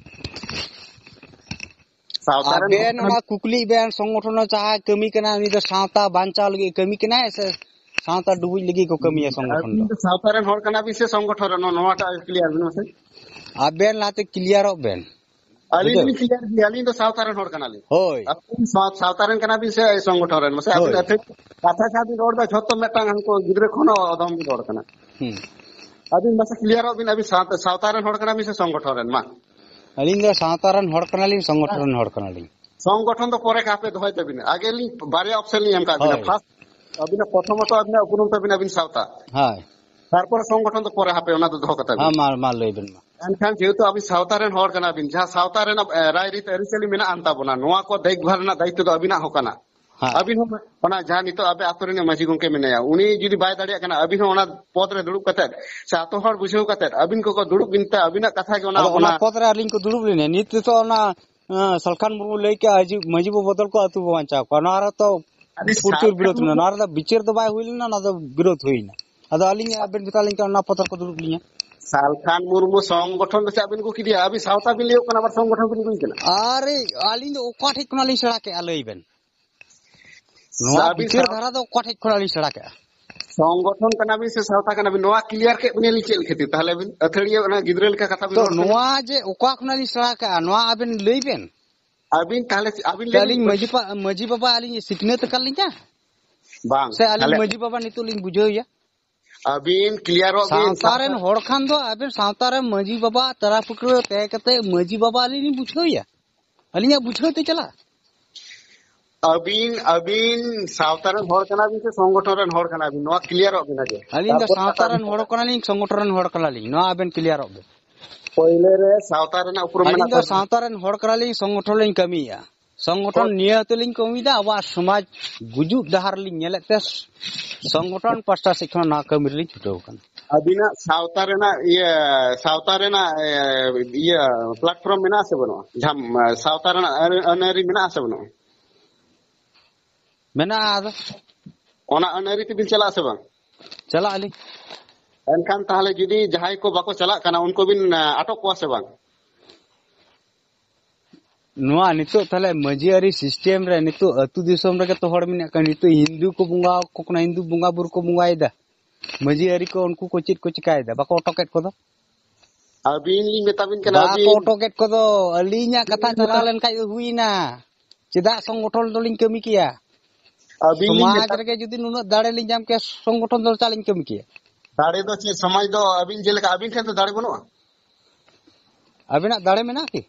ᱥᱟᱶᱛᱟ ᱨᱮᱱ ᱦᱚᱲ ᱟᱵᱮᱱ ᱠᱟᱱᱟ ᱚᱱᱟ ᱵᱤᱱ? ᱠᱩᱠᱞᱤ ᱵᱮᱱ, ᱥᱚᱝᱜᱚᱴᱷᱚᱱ ᱨᱮ ᱡᱟᱦᱟᱸᱭ ᱠᱟᱹᱢᱤ ᱠᱟᱱᱟ, ᱩᱱᱤ ᱫᱚ ᱥᱟᱶᱛᱟ ᱵᱟᱧᱪᱟᱣ ᱞᱟᱹᱜᱤᱫ ᱠᱟᱹᱢᱤ ᱠᱟᱱᱟᱭ ᱥᱮ ᱥᱟᱶᱛᱟ ᱰᱩᱵᱩᱡ ᱞᱟᱹᱜᱤᱫ ᱠᱚ ᱠᱟᱹᱢᱤᱭᱟ ᱥᱚᱝᱜᱚᱴᱷᱚᱱ ᱫᱚ? ᱟᱹᱵᱤᱱ ᱫᱚ ᱥᱟᱶᱛᱟ ᱨᱮᱱ ᱦᱚᱲ ᱠᱟᱱᱟ ᱵᱤᱱ ᱥᱮ ᱥᱚᱝᱜᱚᱴᱷᱚᱱ ᱨᱮᱱ? ᱱᱚᱣᱟᱴᱟᱜ ᱠᱞᱤᱭᱟᱨ ᱵᱤᱱ ᱢᱟᱥᱮ᱾ ᱟᱵᱮᱱ ᱞᱟᱦᱟᱛᱮ ᱠᱞᱤᱭᱟᱨᱚᱜ ᱵᱮᱱ᱾ ᱟᱹᱞᱤᱧ ᱵᱩᱡᱷᱟᱹᱣ? ᱞᱤᱧ ᱠᱞᱤᱭᱟᱨ ᱜᱮᱭᱟ, ᱟᱹᱞᱤᱧ ᱫᱚ ᱥᱟᱶᱛᱟ ᱨᱮᱱ ᱦᱚᱲ ᱠᱟᱱᱟᱞᱤᱧ᱾ ᱦᱳᱭ᱾ ᱟᱹᱵᱤᱱ ᱥᱟᱶ-, ᱥᱟᱶᱛᱟ ᱨᱮᱱ ᱠᱟᱱᱟ ᱵᱤᱱ ᱥᱮ ᱥᱚᱝᱜᱚᱴᱷᱚᱱ ᱨᱮᱱ? ᱢᱟᱥᱮ ᱟᱹᱵᱤᱱ ᱦᱳᱭ᱾ ᱟᱹᱛᱷᱟᱹᱲᱤ ᱠᱟᱛᱷᱟ ᱡᱟᱦᱟᱸ ᱵᱤᱱ ᱨᱚᱲ ᱮᱫᱟ, ᱡᱷᱚᱛᱚ ᱢᱤᱫᱴᱟᱝ ᱦᱟᱱᱠᱩ ᱜᱤᱫᱽᱨᱟᱹ ᱠᱷᱚᱱ ᱦᱚᱸ ᱚᱫᱚᱢ ᱵᱤᱱ ᱨᱚᱲ ᱠᱟᱱᱟ᱾ ᱦᱩᱸ᱾ ᱟᱹᱵᱤᱱ ᱢᱟᱥᱮ ᱠᱞᱤᱭᱟᱨᱚᱜ ᱵᱤᱱ, ᱟᱹᱵᱤᱱ ᱥᱟᱶᱛᱟ, ᱥᱟᱶᱛᱟ ᱨᱮᱱ ᱦᱚᱲ ᱠᱟᱱᱟ ᱵᱤᱱ ᱥᱮ ᱥᱚᱝᱜᱚᱴᱷᱚᱱ ᱨᱮᱱ? ᱢᱟ᱾ ᱟᱹᱞᱤᱧ ᱫᱚ ᱥᱟᱶᱛᱟ ᱨᱮᱱ ᱦᱚᱲ ᱠᱟᱱᱟᱞᱤᱧ, ᱥᱚᱝᱜᱚᱴᱷᱚᱱ ᱨᱮᱱ ᱦᱚᱲ ᱠᱟᱱᱟᱞᱤᱧ᱾ ᱥᱚᱝᱜᱚᱴᱷᱚᱱ ᱫᱚ ᱯᱚᱨᱮ ᱦᱟᱯᱮ ᱫᱚᱦᱚᱭ ᱛᱟᱹᱵᱤᱱ, ᱟᱜᱮ ᱞᱤᱧ ᱵᱟᱨᱭᱟ ᱚᱯᱥᱮᱱ ᱞᱤᱧ ᱮᱢ ᱠᱟᱜ ᱵᱤᱱᱟ᱾ ᱦᱳᱭ᱾ ᱯᱷᱟᱥᱴ ᱟᱹᱵᱤᱱᱟᱜ ᱯᱨᱚᱛᱷᱚᱢᱚᱛᱚ ᱟᱹᱵᱤᱱᱟᱜ ᱩᱯᱨᱩᱢ ᱛᱟᱹᱵᱤᱱ, ᱟᱹᱵᱤᱱ ᱥᱟᱶᱛᱟ᱾ ᱦᱳᱭ᱾ ᱛᱟᱨᱯᱚᱨᱮ ᱥᱚᱝᱜᱚᱴᱷᱚᱱ ᱫᱚ ᱯᱚᱨᱮ ᱦᱟᱯᱮ, ᱚᱱᱟ ᱫᱚ ᱫᱚᱦᱚ ᱠᱟᱛᱮ ᱵᱤᱱ᱾ ᱦᱮᱸ, ᱢᱟ, ᱢᱟ ᱞᱟᱹᱭ ᱵᱤᱱ ᱢᱟ᱾ ᱮᱱᱠᱷᱟᱱ ᱡᱮᱦᱮᱛᱩ ᱟᱹᱵᱤᱱ ᱥᱟᱶᱛᱟ ᱨᱮᱱ ᱦᱚᱲ ᱠᱟᱱᱟ ᱵᱤᱱ, ᱡᱟᱦᱟᱸ ᱥᱟᱶᱛᱟ ᱨᱮᱱᱟᱜ, ᱮ, ᱨᱟᱭᱨᱤᱛ ᱟᱹᱨᱤᱪᱟᱹᱞᱤ ᱢᱮᱱᱟᱜ ᱟᱱ ᱛᱟᱵᱚᱱᱟ, ᱱᱚᱣᱟ ᱠᱚ ᱫᱮᱠᱷᱵᱷᱟᱞ ᱨᱮᱱᱟᱜ ᱫᱟᱭᱤᱛᱛᱚ ᱫᱚ ᱟᱹᱵᱤᱱᱟᱜ ᱦᱚᱸ ᱠᱟᱱᱟ᱾ ᱦᱮᱸ᱾ ᱟᱹᱵᱤᱱ ᱦᱚᱸ ᱚᱱᱟ ᱡᱟᱦᱟᱸ ᱱᱤᱛᱚᱜ ᱟᱯᱮ ᱟᱛᱳ ᱨᱤᱱᱤᱡ ᱢᱟᱹᱡᱷᱤ ᱜᱚᱝᱠᱮ ᱢᱮᱱᱟᱭᱟ, ᱩᱱᱤ ᱡᱩᱫᱤ ᱵᱟᱭ ᱫᱟᱲᱮᱭᱟᱜ ᱠᱟᱱᱟ, ᱟᱹᱵᱤᱱ ᱦᱚᱸ ᱚᱱᱟ ᱯᱚᱫᱽ ᱨᱮ ᱫᱩᱲᱩᱵ ᱠᱟᱛᱮᱫ ᱥᱮ ᱟᱛᱳ ᱦᱚᱲ ᱵᱩᱡᱷᱟᱹᱣ ᱠᱟᱛᱮᱫ ᱟᱹᱵᱤᱱ ᱠᱚᱠᱚ ᱫᱩᱲᱩᱵ ᱵᱤᱱ ᱛᱮ ᱟᱹᱵᱤᱱᱟᱜ ᱠᱟᱛᱷᱟ ᱜᱮ ᱚᱱᱟ, ᱟᱫᱚ ᱚᱱᱟ ᱚᱱᱟ ᱯᱚᱫᱽ ᱨᱮ ᱟᱹᱞᱤᱧ ᱠᱚ ᱫᱩᱲᱩᱵ ᱞᱤᱧᱟ᱾ ᱱᱤᱛ ᱱᱤᱛᱚᱜ ᱚᱱᱟ, ᱮᱸ, ᱥᱟᱞᱠᱷᱟᱱ ᱢᱩᱨᱢᱩ ᱞᱟᱹᱭ ᱠᱮᱜᱼᱟ, ᱡᱮ ᱢᱟᱹᱡᱷᱤ ᱵᱟᱵᱟ ᱵᱚᱫᱚᱞ ᱠᱚ ᱟᱹᱛᱩ ᱵᱚ ᱵᱟᱧᱪᱟᱣ ᱠᱚᱣᱟ᱾ ᱱᱚᱣᱟ ᱨᱮ ᱛᱚ ᱟᱹᱰᱤ ᱯᱨᱚᱪᱩᱨ ᱥᱟᱞᱠᱷᱟᱱ ᱵᱤᱨᱳᱫ ᱢᱮᱱᱟᱜᱼᱟ᱾ ᱢᱩᱨᱢᱩ ᱱᱚᱣᱟ ᱨᱮᱫᱚ ᱵᱤᱪᱟᱹᱨ ᱫᱚ ᱵᱟᱭ ᱦᱩᱭ ᱞᱮᱱᱟ, ᱚᱱᱟ ᱫᱚ ᱵᱤᱨᱳᱫ ᱦᱩᱭᱱᱟ᱾ ᱟᱫᱚ ᱟᱹᱞᱤᱧ ᱟᱵᱮᱱ ᱢᱮᱛᱟ ᱞᱤᱧ ᱠᱟᱱᱟ ᱚᱱᱟ ᱯᱚᱫᱽ ᱨᱮᱠᱚ ᱫᱩᱲᱩᱵ ᱞᱤᱧᱟ᱾ ᱥᱟᱞᱠᱷᱟᱱ ᱢᱩᱨᱢᱩ ᱥᱚᱝᱜᱚᱴᱷᱚᱱ ᱫᱚ ᱪᱮᱫ ᱟᱹᱵᱤᱱ ᱠᱚ ᱠᱤᱫᱤᱭᱟ? ᱟᱹᱵᱤᱱ ᱥᱟᱶᱛᱟ ᱵᱤᱱ ᱞᱟᱹᱭᱚᱜ ᱠᱟᱱᱟ, ᱟᱵᱟᱨ ᱥᱚᱝᱜᱚᱴᱷᱚᱱ ᱵᱤᱱ ᱟᱹᱜᱩᱭ ᱠᱟᱱᱟ᱾ ᱟᱨᱮ, ᱟᱹᱞᱤᱧ ᱫᱚ ᱚᱠᱟ ᱴᱷᱮᱡ ᱠᱷᱚᱱᱟᱜ ᱞᱤᱧ ᱥᱮᱬᱟ ᱠᱮᱜᱼᱟ, ᱞᱟᱹᱭ ᱵᱮᱱ? ᱱᱚᱣᱟ ᱟᱹᱵᱤᱱ ᱵᱤᱪᱟᱹᱨ ᱥᱟᱶ- ᱫᱷᱟᱨᱟ ᱫᱚ ᱚᱠᱟ ᱴᱷᱮᱡ ᱠᱷᱚᱱᱟᱜ ᱞᱤᱧ ᱥᱮᱬᱟ ᱠᱮᱜᱼᱟ? ᱥᱚᱝᱜᱚᱴᱷᱚᱱ ᱠᱟᱱᱟ ᱵᱤᱱ ᱥᱮ ᱥᱟᱶᱛᱟ ᱠᱟᱱᱟ ᱵᱤᱱ, ᱱᱚᱣᱟ ᱠᱞᱤᱭᱟᱨ ᱠᱮᱫ ᱵᱤᱱᱟᱞᱤᱧ ᱪᱮᱫ ᱠᱷᱟᱹᱛᱤᱨ? ᱛᱟᱦᱞᱮ ᱟᱹᱵᱤᱱ ᱟᱹᱛᱷᱟᱹᱲᱤᱭᱟᱹ ᱚᱱᱟ ᱜᱤᱫᱽᱨᱟᱹ ᱞᱮᱠᱟ ᱠᱟᱛᱷᱟ ᱵᱤᱱ ᱛᱚ ᱨᱚᱲ ᱠᱟᱱᱟ᱾ ᱱᱚᱣᱟ ᱡᱮ ᱚᱠᱟ ᱠᱷᱚᱱᱟᱜ ᱞᱤᱧ ᱥᱮᱬᱟ ᱠᱟᱜᱼᱟ, ᱱᱚᱣᱟ ᱟᱵᱮᱱ ᱞᱟᱹᱭ ᱵᱮᱱ᱾ ᱟᱹᱵᱤᱱ ᱛᱟᱦᱞᱮ ᱪᱮᱫ, ᱟᱹᱵᱤᱱ ᱛᱚ ᱞᱟᱹᱭ ᱟᱹᱞᱤᱧ ᱵᱤᱱ᱾ ᱢᱟᱹᱡᱷᱤ ᱯᱟ-, ᱢᱟᱹᱡᱷᱤ ᱵᱟᱵᱟ ᱟᱹᱞᱤᱧ ᱥᱤᱠᱷᱱᱟᱹᱛ ᱟᱠᱟᱫ ᱞᱤᱧᱟ? ᱵᱟᱝ, ᱥᱮ ᱟᱹᱞᱤᱧ ᱛᱟᱦᱞᱮ ᱢᱟᱹᱡᱷᱤ ᱵᱟᱵᱟ ᱱᱤᱛᱚᱜ ᱞᱤᱧ ᱵᱩᱡᱷᱟᱹᱣ ᱮᱭᱟ? ᱟᱹᱵᱤᱱ ᱠᱞᱤᱭᱟᱨᱚᱜ ᱵᱤᱱ᱾ ᱥᱟᱶᱛᱟ ᱨᱮᱱ ᱦᱚᱲ ᱠᱷᱟᱱ ᱫᱚ ᱟᱵᱮᱱ ᱥᱟᱶᱛᱟ ᱨᱮ ᱢᱟᱹᱡᱷᱤ ᱵᱟᱵᱟ ᱛᱟᱨᱟ ᱯᱩᱴᱩᱨ ᱛᱟᱦᱮᱸ ᱠᱟᱛᱮ ᱢᱟᱹᱡᱷᱤ ᱵᱟᱵᱟ ᱟᱹᱞᱤᱧ ᱞᱤᱧ ᱵᱩᱡᱷᱟᱹᱣ ᱮᱭᱟ? ᱟᱹᱞᱤᱧᱟᱜ ᱵᱩᱡᱷᱟᱹᱣ ᱛᱮ ᱪᱟᱞᱟᱜ? ᱟᱹᱵᱤᱱ, ᱟᱹᱵᱤᱱ ᱥᱟᱶᱛᱟ ᱨᱮᱱ ᱦᱚᱲ ᱠᱟᱱᱟ ᱵᱤᱱ ᱥᱮ ᱥᱚᱝᱜᱚᱴᱷᱚᱱ ᱨᱮᱱ ᱦᱚᱲ ᱠᱟᱱᱟ ᱵᱤᱱ? ᱱᱚᱣᱟ ᱠᱞᱤᱭᱟᱨᱚᱜ ᱵᱤᱱ ᱟᱜᱮ᱾ ᱟᱹᱞᱤᱧ ᱫᱚ ᱛᱟᱨᱯᱚᱨ ᱥᱟᱶᱛᱟ ᱠᱟᱛᱷᱟ ᱨᱮᱱ ᱵᱤᱱ ᱦᱚᱲ ᱨᱚᱲᱟ᱾ ᱠᱟᱱᱟᱞᱤᱧ, ᱥᱚᱝᱜᱚᱴᱷᱚᱱ ᱨᱮᱱ ᱦᱚᱲ ᱠᱟᱱᱟᱞᱤᱧ, ᱱᱚᱣᱟ ᱟᱵᱮᱱ ᱠᱞᱤᱭᱟᱨᱚᱜ ᱵᱮᱱ᱾ ᱯᱳᱭᱞᱳ ᱨᱮ ᱥᱟᱶᱛᱟ ᱨᱮᱱᱟᱜ ᱩᱯᱨᱩᱢ ᱟᱹᱞᱤᱧ ᱢᱮᱱᱟᱜ ᱫᱚ ᱛᱟᱵᱤᱱᱟ᱾ ᱥᱟᱶᱛᱟ ᱨᱮᱱ ᱦᱚᱲ ᱠᱟᱱᱟᱞᱤᱧ, ᱥᱚᱝᱜᱚᱴᱷᱚᱱ ᱞᱤᱧ ᱠᱟᱹᱢᱤᱭᱮᱫᱼᱟ᱾ ᱥᱚᱝᱜᱚᱴᱷᱚᱱ ᱦᱳᱭ᱾ ᱱᱤᱭᱟᱹ ᱛᱮᱞᱤᱧ ᱠᱟᱹᱢᱤᱭᱮᱫᱟ, ᱟᱵᱚᱣᱟᱜ ᱥᱚᱢᱟᱡᱽ ᱜᱩᱡᱩᱜ ᱰᱟᱦᱟᱨ ᱞᱤᱧ ᱧᱮᱞᱮᱫ ᱛᱮ ᱥᱚᱝᱜᱚᱴᱷᱚᱱ ᱯᱟᱥᱴᱟ ᱥᱮᱫ ᱠᱷᱚᱱ ᱱᱚᱣᱟ ᱠᱟᱹᱢᱤ ᱨᱮᱞᱤᱧ ᱪᱷᱩᱴᱟᱹᱣ ᱟᱠᱟᱱᱟ᱾ ᱟᱹᱵᱤᱱᱟᱜ ᱥᱟᱶᱛᱟ ᱨᱮᱱᱟᱜ ᱤᱭᱟᱹ, ᱥᱟᱶᱛᱟ ᱨᱮᱱᱟᱜ, ᱮ, ᱤᱭᱟᱹ ᱯᱞᱟᱴᱯᱷᱚᱨᱚᱢ ᱢᱮᱱᱟᱜᱼᱟ ᱥᱮ ᱵᱟᱹᱱᱩᱜᱼᱟ? ᱡᱟᱦᱟᱸ, ᱮ, ᱥᱟᱶᱛᱟ ᱨᱮᱱᱟᱜ ᱟᱹᱱ-, ᱟᱹᱱ ᱟᱹᱨᱤ ᱢᱮᱱᱟᱜᱼᱟ ᱥᱮ ᱵᱟᱹᱱᱩᱜᱼᱟ? ᱢᱮᱱᱟᱜᱼᱟ᱾ ᱟᱫᱚ ᱚᱱᱟ ᱟᱹᱱ ᱟᱹᱨᱤ ᱛᱮᱵᱤᱱ ᱪᱟᱞᱟᱜᱼᱟ ᱥᱮ ᱵᱟᱝ? ᱪᱟᱞᱟᱜ ᱟᱹᱞᱤᱧ᱾ ᱮᱱᱠᱷᱟᱱ ᱛᱟᱦᱞᱮ ᱡᱩᱫᱤ ᱡᱟᱦᱟᱸᱭ ᱠᱚ ᱵᱟᱠᱚ ᱪᱟᱞᱟᱜ ᱠᱟᱱᱟ, ᱩᱱᱠᱩ ᱵᱤᱱ, ᱮ, ᱟᱴᱚᱠ ᱠᱚᱣᱟ ᱥᱮ ᱵᱟᱝ? ᱱᱚᱣᱟ ᱱᱤᱛᱚᱜ ᱛᱟᱦᱞᱮ ᱢᱟᱹᱡᱷᱤ ᱟᱹᱨᱤ ᱥᱤᱥᱴᱮᱢ ᱨᱮ ᱱᱤᱛᱚᱜ ᱟᱹᱛᱩ ᱫᱤᱥᱚᱢ ᱨᱮᱜᱮ ᱛᱚ ᱦᱚᱲ ᱢᱮᱱᱟᱜ ᱠᱚᱣᱟ᱾ ᱱᱤᱛᱚᱜ ᱦᱤᱱᱫᱩ ᱠᱚ ᱵᱚᱸᱜᱟ ᱟᱠᱚ ᱠᱟᱱᱟ, ᱦᱤᱱᱫᱩ ᱵᱚᱸᱜᱟ ᱵᱩᱨᱩ ᱠᱚ ᱵᱚᱸᱜᱟᱭᱮᱫᱟ᱾ ᱢᱟᱹᱡᱷᱤ ᱟᱹᱨᱤ ᱠᱚ ᱩᱱᱠᱩ ᱠᱚ ᱪᱮᱫ ᱠᱚ ᱪᱤᱠᱟᱭᱮᱫᱟ? ᱵᱟᱠᱚ ᱚᱴᱚᱠᱮᱫ ᱠᱚᱫᱚ? ᱟᱹᱵᱤᱱ ᱞᱤᱧ ᱢᱮᱛᱟ ᱵᱤᱱ ᱠᱟᱱᱟ, ᱵᱟᱠᱚ ᱟᱹᱵᱤᱱ ᱚᱴᱚᱠᱮᱫ ᱠᱚᱫᱚ᱾ ᱟᱹᱞᱤᱧᱟᱜ ᱠᱟᱛᱷᱟ ᱪᱟᱞᱟᱣ ᱞᱮᱱᱠᱷᱟᱡ ᱫᱚ ᱦᱩᱭᱱᱟ᱾ ᱪᱮᱫᱟᱜ ᱥᱚᱝᱜᱚᱴᱷᱚᱱ ᱫᱚᱞᱤᱧ ᱠᱟᱹᱢᱤ ᱠᱮᱭᱟ? ᱟᱹᱵᱤᱱ ᱞᱤᱧ ᱥᱚᱢᱟᱡᱽ ᱢᱮᱛᱟ ᱨᱮᱜᱮ ᱡᱩᱫᱤ ᱱᱩᱱᱟᱹᱜ ᱫᱟᱲᱮ ᱞᱤᱧ ᱧᱟᱢ ᱠᱮᱭᱟ, ᱥᱚᱝᱜᱚᱴᱷᱚᱱ ᱫᱚ ᱪᱟᱞᱟᱜ ᱞᱤᱧ ᱠᱟᱹᱢᱤ ᱠᱮᱭᱟ᱾ ᱫᱟᱲᱮ ᱫᱚ ᱪᱮᱫ, ᱥᱚᱢᱟᱡᱽ ᱫᱚ ᱟᱹᱵᱤᱱ ᱡᱮᱞᱮᱠᱟ ᱟᱹᱵᱤᱱ ᱴᱷᱮᱱ ᱫᱚ ᱫᱟᱲᱮ ᱵᱟᱹᱱᱩᱜᱼᱟ? ᱟᱹᱵᱤᱱᱟᱜ ᱫᱟᱲᱮ ᱢᱮᱱᱟᱜᱼᱟ ᱠᱤ?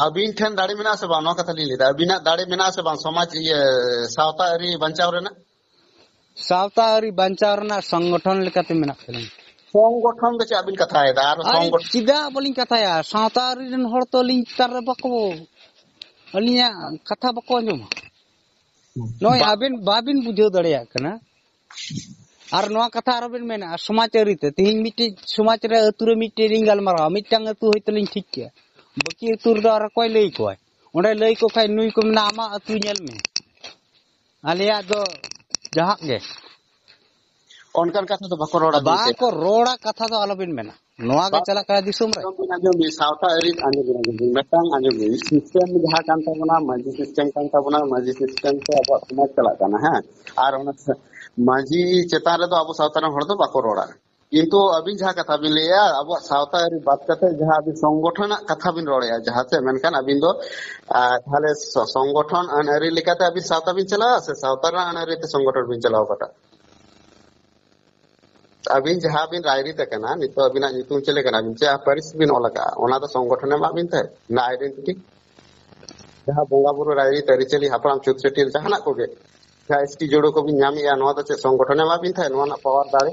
ᱟᱹᱵᱤᱱ ᱴᱷᱮᱱ ᱫᱟᱲᱮ ᱢᱮᱱᱟᱜᱼᱟ ᱥᱮ ᱵᱟᱝ, ᱱᱚᱣᱟ ᱠᱟᱛᱷᱟ ᱞᱤᱧ ᱞᱟᱹᱭᱫᱟ᱾ ᱟᱹᱵᱤᱱᱟᱜ ᱫᱟᱲᱮ ᱢᱮᱱᱟᱜᱼᱟ ᱥᱮ ᱵᱟᱝ ᱥᱚᱢᱟᱡᱽ, ᱤᱭᱟᱹ, ᱥᱟᱶᱛᱟ ᱟᱹᱨᱤ ᱵᱟᱧᱪᱟᱣ ᱨᱮᱱᱟᱜ? ᱥᱟᱶᱛᱟ ᱟᱹᱨᱤ ᱵᱟᱧᱪᱟᱣ ᱨᱮᱱᱟᱜ ᱥᱚᱝᱜᱚᱴᱷᱚᱱ ᱞᱮᱠᱟᱛᱮ ᱢᱮᱱᱟᱜ ᱛᱟᱹᱞᱤᱧᱟ᱾ ᱥᱚᱝᱜᱚᱴᱷᱚᱱ ᱫᱚ ᱪᱮᱫ ᱵᱤᱱ ᱠᱟᱛᱷᱟᱭᱮᱫᱟ? ᱟᱨ ᱟᱨ ᱥᱚᱝᱜᱚᱴᱷᱚᱱ ᱪᱮᱫᱟᱜ ᱵᱟᱹᱞᱤᱧ ᱠᱟᱛᱷᱟᱭᱟ? ᱥᱟᱶᱛᱟ ᱟᱹᱨᱤ ᱨᱮᱱ ᱦᱚᱲ ᱛᱚ ᱟᱹᱞᱤᱧ ᱪᱮᱛᱟᱱ ᱨᱮ ᱵᱟᱠᱚ, ᱟᱹᱞᱤᱧᱟᱜ ᱠᱟᱛᱷᱟ ᱵᱟᱠᱚ ᱟᱸᱡᱚᱢᱟ᱾ ᱱᱚᱜᱼᱚᱭ ᱵᱟ- ᱟᱵᱮᱱ ᱵᱟᱵᱤᱱ ᱵᱩᱡᱷᱟᱹᱣ ᱫᱟᱲᱮᱭᱟᱜ ᱠᱟᱱᱟ᱾ ᱟᱨ ᱱᱚᱣᱟ ᱠᱟᱛᱷᱟ ᱟᱨᱚ ᱵᱮᱱ ᱢᱮᱱᱟ, ᱥᱚᱢᱟᱡᱽ ᱟᱹᱨᱤ ᱛᱮ᱾ ᱛᱮᱦᱮᱧ ᱢᱤᱫᱴᱤᱡ ᱥᱚᱢᱟᱡᱽ ᱨᱮ, ᱟᱹᱛᱩ ᱨᱮ ᱢᱤᱫᱴᱤᱡ ᱞᱤᱧ ᱜᱟᱞᱢᱟᱨᱟᱣᱟ, ᱢᱤᱫᱴᱟᱝ ᱟᱹᱛᱩ ᱦᱚᱭᱛᱳ ᱞᱤᱧ ᱴᱷᱤᱠ ᱠᱮᱜᱼᱟ, ᱵᱟᱹᱠᱤ ᱟᱹᱛᱩ ᱨᱮᱫᱚ ᱟᱨ ᱚᱠᱚᱭ ᱞᱟᱹᱭ ᱠᱚᱣᱟᱭ? ᱚᱸᱰᱮ ᱞᱟᱹᱭ ᱠᱚ ᱠᱷᱟᱡ ᱱᱩᱭ ᱠᱚ ᱢᱮᱱᱟ, "ᱟᱢᱟᱜ ᱟᱹᱛᱩ ᱧᱮᱞ ᱢᱮ, ᱟᱞᱮᱭᱟᱜ ᱫᱚ ᱡᱟᱦᱟᱸ ᱜᱮ᱾" ᱚᱱᱠᱟᱱ ᱠᱟᱛᱷᱟ ᱫᱚ ᱵᱟᱠᱚ ᱨᱚᱲᱟ ᱜᱚᱢᱠᱮ᱾ ᱵᱟᱠᱚ ᱨᱚᱲᱟ, ᱠᱟᱛᱷᱟ ᱫᱚ ᱟᱞᱚᱵᱤᱱ ᱢᱮᱱᱟ᱾ ᱱᱚᱣᱟ ᱜᱮ ᱵᱟ- ᱪᱟᱞᱟᱜ ᱠᱟᱱᱟ ᱫᱤᱥᱚᱢ ᱨᱮ᱾ ᱟᱸᱡᱚᱢ ᱵᱤᱱ, ᱟᱸᱡᱚᱢ ᱵᱤᱱ, ᱥᱟᱶᱛᱟ ᱟᱹᱨᱤ, ᱟᱸᱡᱚᱢ ᱵᱤᱱ, ᱟᱸᱡᱚᱢ ᱵᱤᱱ, ᱢᱤᱫᱴᱟᱝ ᱟᱸᱡᱚᱢ ᱵᱤᱱ, ᱥᱤᱥᱴᱮᱢ ᱡᱟᱦᱟᱸ ᱠᱟᱱ ᱛᱟᱵᱚᱱᱟ, ᱢᱟᱹᱡᱷᱤ ᱥᱤᱥᱴᱮᱢ ᱠᱟᱱ ᱛᱟᱵᱚᱱᱟ, ᱢᱟᱹᱡᱷᱤ ᱥᱤᱥᱴᱮᱢ ᱛᱮ ᱟᱵᱚᱣᱟᱜ ᱥᱚᱢᱟᱡᱽ ᱪᱟᱞᱟᱜ ᱠᱟᱱᱟ, ᱦᱮᱸ᱾ ᱟᱨ ᱚᱱᱟ ᱥ-, ᱢᱟᱹᱡᱷᱤ ᱪᱮᱛᱟᱱ ᱨᱮᱫᱚ ᱟᱵᱚ ᱥᱟᱶᱛᱟ ᱨᱮᱱ ᱦᱚᱲ ᱫᱚ ᱵᱟᱠᱚ ᱨᱚᱲᱟ᱾ ᱠᱤᱱᱛᱩ ᱟᱹᱵᱤᱱ ᱡᱟᱦᱟᱸ ᱠᱟᱛᱷᱟ ᱵᱤᱱ ᱞᱟᱹᱭᱮᱜᱼᱟ, ᱟᱵᱚᱣᱟᱜ ᱥᱟᱶᱛᱟ ᱟᱹᱨᱤ ᱵᱟᱫ ᱠᱟᱛᱮ ᱡᱟᱦᱟᱸ ᱟᱹᱵᱤᱱ ᱥᱚᱝᱜᱚᱴᱷᱚᱱᱟᱜ ᱠᱟᱛᱷᱟ ᱵᱤᱱ ᱨᱚᱲᱮᱜᱼᱟ, ᱡᱟᱦᱟᱸ ᱪᱮᱫ, ᱢᱮᱱᱠᱷᱟᱱ ᱟᱹᱵᱤᱱ ᱫᱚ, ᱟᱨ ᱛᱟᱦᱞᱮ ᱥᱚ-, ᱥᱚᱝᱜᱚᱴᱷᱚᱱ ᱟᱹᱱ ᱟᱹᱨᱤ ᱞᱮᱠᱟᱛᱮ ᱟᱹᱵᱤᱱ ᱥᱟᱶᱛᱟ ᱵᱤᱱ ᱪᱟᱞᱟᱣᱟ ᱥᱮ ᱥᱟᱶᱛᱟ ᱨᱮᱱᱟᱜ ᱟᱹᱱ ᱟᱹᱨᱤ ᱛᱮ ᱥᱚᱝᱜᱚᱴᱷᱚᱱ ᱵᱤᱱ ᱪᱟᱞᱟᱣ ᱚᱠᱟᱴᱟᱜ? ᱟᱹᱵᱤᱱ ᱡᱟᱦᱟᱸ ᱵᱤᱱ ᱨᱟᱭᱨᱤᱛ ᱟᱠᱟᱱᱟ, ᱱᱤᱛᱚᱜ ᱟᱹᱵᱤᱱᱟᱜ ᱧᱩᱛᱩᱢ ᱪᱮᱫ ᱞᱮᱠᱟᱱᱟ, ᱟᱹᱵᱤᱱ ᱪᱮᱫ ᱯᱟᱹᱨᱤᱥ ᱵᱤᱱ ᱚᱞ ᱟᱠᱟᱜᱼᱟ, ᱚᱱᱟ ᱫᱚ ᱥᱚᱝᱜᱚᱴᱷᱚᱱᱮ ᱮᱢᱟᱜ ᱵᱤᱱ ᱛᱟᱦᱮᱸᱫ, ᱚᱱᱟ ᱟᱭᱰᱮᱱᱴᱤᱴᱤ? ᱡᱟᱦᱟᱸ ᱵᱚᱸᱜᱟ ᱵᱩᱨᱩ ᱨᱟᱭᱨᱤᱛ ᱟᱹᱨᱤᱪᱟᱹᱞᱤ ᱦᱟᱯᱲᱟᱢ ᱪᱷᱩᱛ ᱪᱷᱟᱹᱴᱭᱟᱹᱨ ᱡᱟᱦᱟᱱᱟᱜ ᱠᱚᱜᱮ, ᱡᱟᱦᱟᱸ ᱮᱥ ᱴᱤ ᱡᱳᱲᱳ ᱠᱚᱵᱤᱱ ᱧᱟᱢᱮᱜᱼᱟ, ᱱᱚᱣᱟ ᱫᱚ ᱪᱮᱫ ᱥᱚᱝᱜᱚᱴᱷᱚᱱᱮ ᱮᱢᱟᱜ ᱵᱤᱱ ᱛᱟᱦᱮᱸᱫ, ᱱᱚᱣᱟ ᱨᱮᱱᱟᱜ ᱯᱟᱣᱟᱨ ᱫᱟᱲᱮ?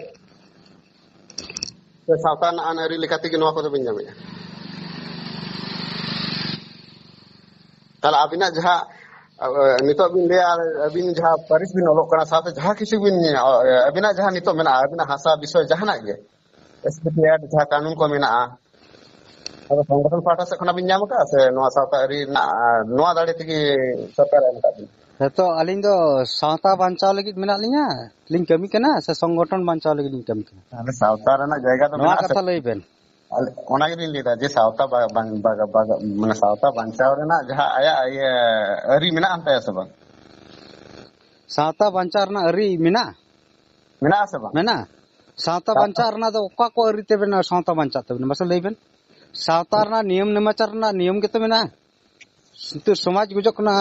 ᱥᱮ ᱥᱟᱶᱛᱟ ᱨᱮᱱᱟᱜ ᱟᱹᱱ ᱟᱹᱨᱤ ᱞᱮᱠᱟ ᱛᱮᱜᱮ ᱱᱚᱣᱟ ᱠᱚᱫᱚ ᱵᱤᱱ ᱧᱟᱢᱮᱜᱼᱟ? ᱛᱟᱦᱞᱮ ᱟᱹᱵᱤᱱᱟᱜ ᱡᱟᱦᱟᱸ, ᱟ, ᱱᱤᱛᱚᱜ ᱵᱤᱱ ᱞᱟᱹᱭᱟ, ᱟᱹᱵᱤᱱ ᱡᱟᱦᱟᱸ ᱯᱟᱹᱨᱤᱥ ᱵᱤᱱ ᱚᱞᱚᱜ ᱠᱟᱱᱟ, ᱥᱟᱶᱛᱮ ᱡᱟᱦᱟᱸ ᱠᱤᱪᱷᱩ ᱵᱤᱱ, ᱟ, ᱟᱹᱵᱤᱱᱟᱜ ᱡᱟᱦᱟᱸ ᱱᱤᱛᱚᱜ ᱢᱮᱱᱟᱜᱼᱟ, ᱟᱹᱵᱤᱱᱟᱜ ᱦᱟᱥᱟ ᱵᱤᱥᱚᱭ ᱡᱟᱦᱟᱱᱟᱜ ᱜᱮ, ᱮᱥ ᱯᱤ ᱴᱤ ᱮᱠᱴ ᱡᱟᱦᱟᱸ ᱠᱟᱹᱱᱩᱱ ᱠᱚ ᱢᱮᱱᱟᱜᱼᱟ, ᱟᱫᱚ ᱥᱚᱝᱜᱚᱴᱷᱚᱱ ᱯᱟᱦᱴᱟ ᱥᱮᱫ ᱠᱷᱚᱱᱟᱜ ᱵᱤᱱ ᱧᱟᱢ ᱟᱠᱟᱫᱼᱟ ᱥᱮ ᱱᱚᱣᱟ ᱥᱟᱶᱛᱟ ᱟᱹᱨᱤ ᱨᱮᱱᱟᱜ, ᱟ, ᱱᱚᱣᱟ ᱫᱟᱲᱮ ᱛᱮᱜᱮ ᱥᱚᱨᱠᱟᱨ ᱮᱢ ᱟᱠᱟᱫ ᱵᱤᱱᱟ? ᱦᱮᱸ, ᱛᱚ ᱟᱹᱞᱤᱧ ᱫᱚ ᱥᱟᱶᱛᱟ ᱵᱟᱧᱪᱟᱣ ᱞᱟᱹᱜᱤᱫ ᱢᱮᱱᱟᱜ ᱞᱤᱧᱟ, ᱞᱤᱧ ᱠᱟᱹᱢᱤ ᱠᱟᱱᱟ, ᱥᱮ ᱥᱚᱝᱜᱚᱴᱷᱚᱱ ᱵᱟᱧᱪᱟᱣ ᱞᱟᱹᱜᱤᱫ ᱞᱤᱧ ᱠᱟᱹᱢᱤ ᱠᱟᱱᱟ? ᱛᱟᱦᱞᱮ ᱥᱟᱶᱛᱟ ᱨᱮᱱᱟᱜ ᱡᱟᱭᱜᱟ ᱫᱚ ᱱᱚᱣᱟ ᱢᱮᱱᱟᱜᱼᱟ ᱥᱮ? ᱠᱟᱛᱷᱟ ᱞᱟᱹᱭ ᱵᱮᱱ᱾ ᱟᱞᱮ ᱚᱱᱟ ᱜᱮᱞᱤᱧ ᱞᱟᱹᱭᱫᱟ ᱡᱮ ᱥᱟᱶᱛᱟ ᱵᱟ-, ᱵᱟᱝ-, ᱵᱟᱜ-, ᱵᱟᱜ-, ᱢᱟᱱᱮ ᱥᱟᱶᱛᱟ ᱵᱟᱧᱪᱟᱣ ᱨᱮᱱᱟᱜ ᱡᱟᱦᱟᱸ ᱟᱭᱟᱜ ᱤᱭᱟᱹ ᱟᱹᱨᱤ ᱢᱮᱱᱟᱜ ᱟᱱ ᱛᱟᱭᱟ ᱥᱮ ᱵᱟᱝ? ᱥᱟᱶᱛᱟ ᱵᱟᱧᱪᱟᱣ ᱨᱮᱱᱟᱜ ᱟᱹᱨᱤ ᱢᱮᱱᱟᱜᱼᱟ? ᱢᱮᱱᱟᱜᱼᱟ ᱥᱮ ᱵᱟᱝ? ᱢᱮᱱᱟᱜᱼᱟ᱾ ᱥᱟᱶᱛᱟ ᱥᱟᱶᱛᱟ ᱵᱟᱧᱪᱟᱣ ᱨᱮᱱᱟᱜ ᱫᱚ ᱚᱠᱟ ᱠᱚ ᱟᱹᱨᱤ ᱛᱮ ᱵᱮᱱᱟᱣ ᱥᱟᱶᱛᱟ ᱵᱟᱧᱪᱟᱜ ᱛᱟᱵᱮᱱᱟ? ᱢᱟᱥᱮ ᱞᱟᱹᱭ ᱵᱮᱱ᱾ ᱥᱟᱶᱛᱟ ᱨᱮᱱᱟᱜ ᱱᱤᱭᱚᱢ ᱱᱮᱢᱟᱪᱟᱨ ᱨᱮᱱᱟᱜ ᱱᱤᱭᱚᱢ ᱜᱮᱛᱚ ᱢᱮᱱᱟᱜᱼᱟ᱾ ᱱᱤᱛᱚᱜ ᱥᱚᱢᱟᱡᱽ ᱜᱚᱡᱚᱜ ᱠᱟᱱᱟ,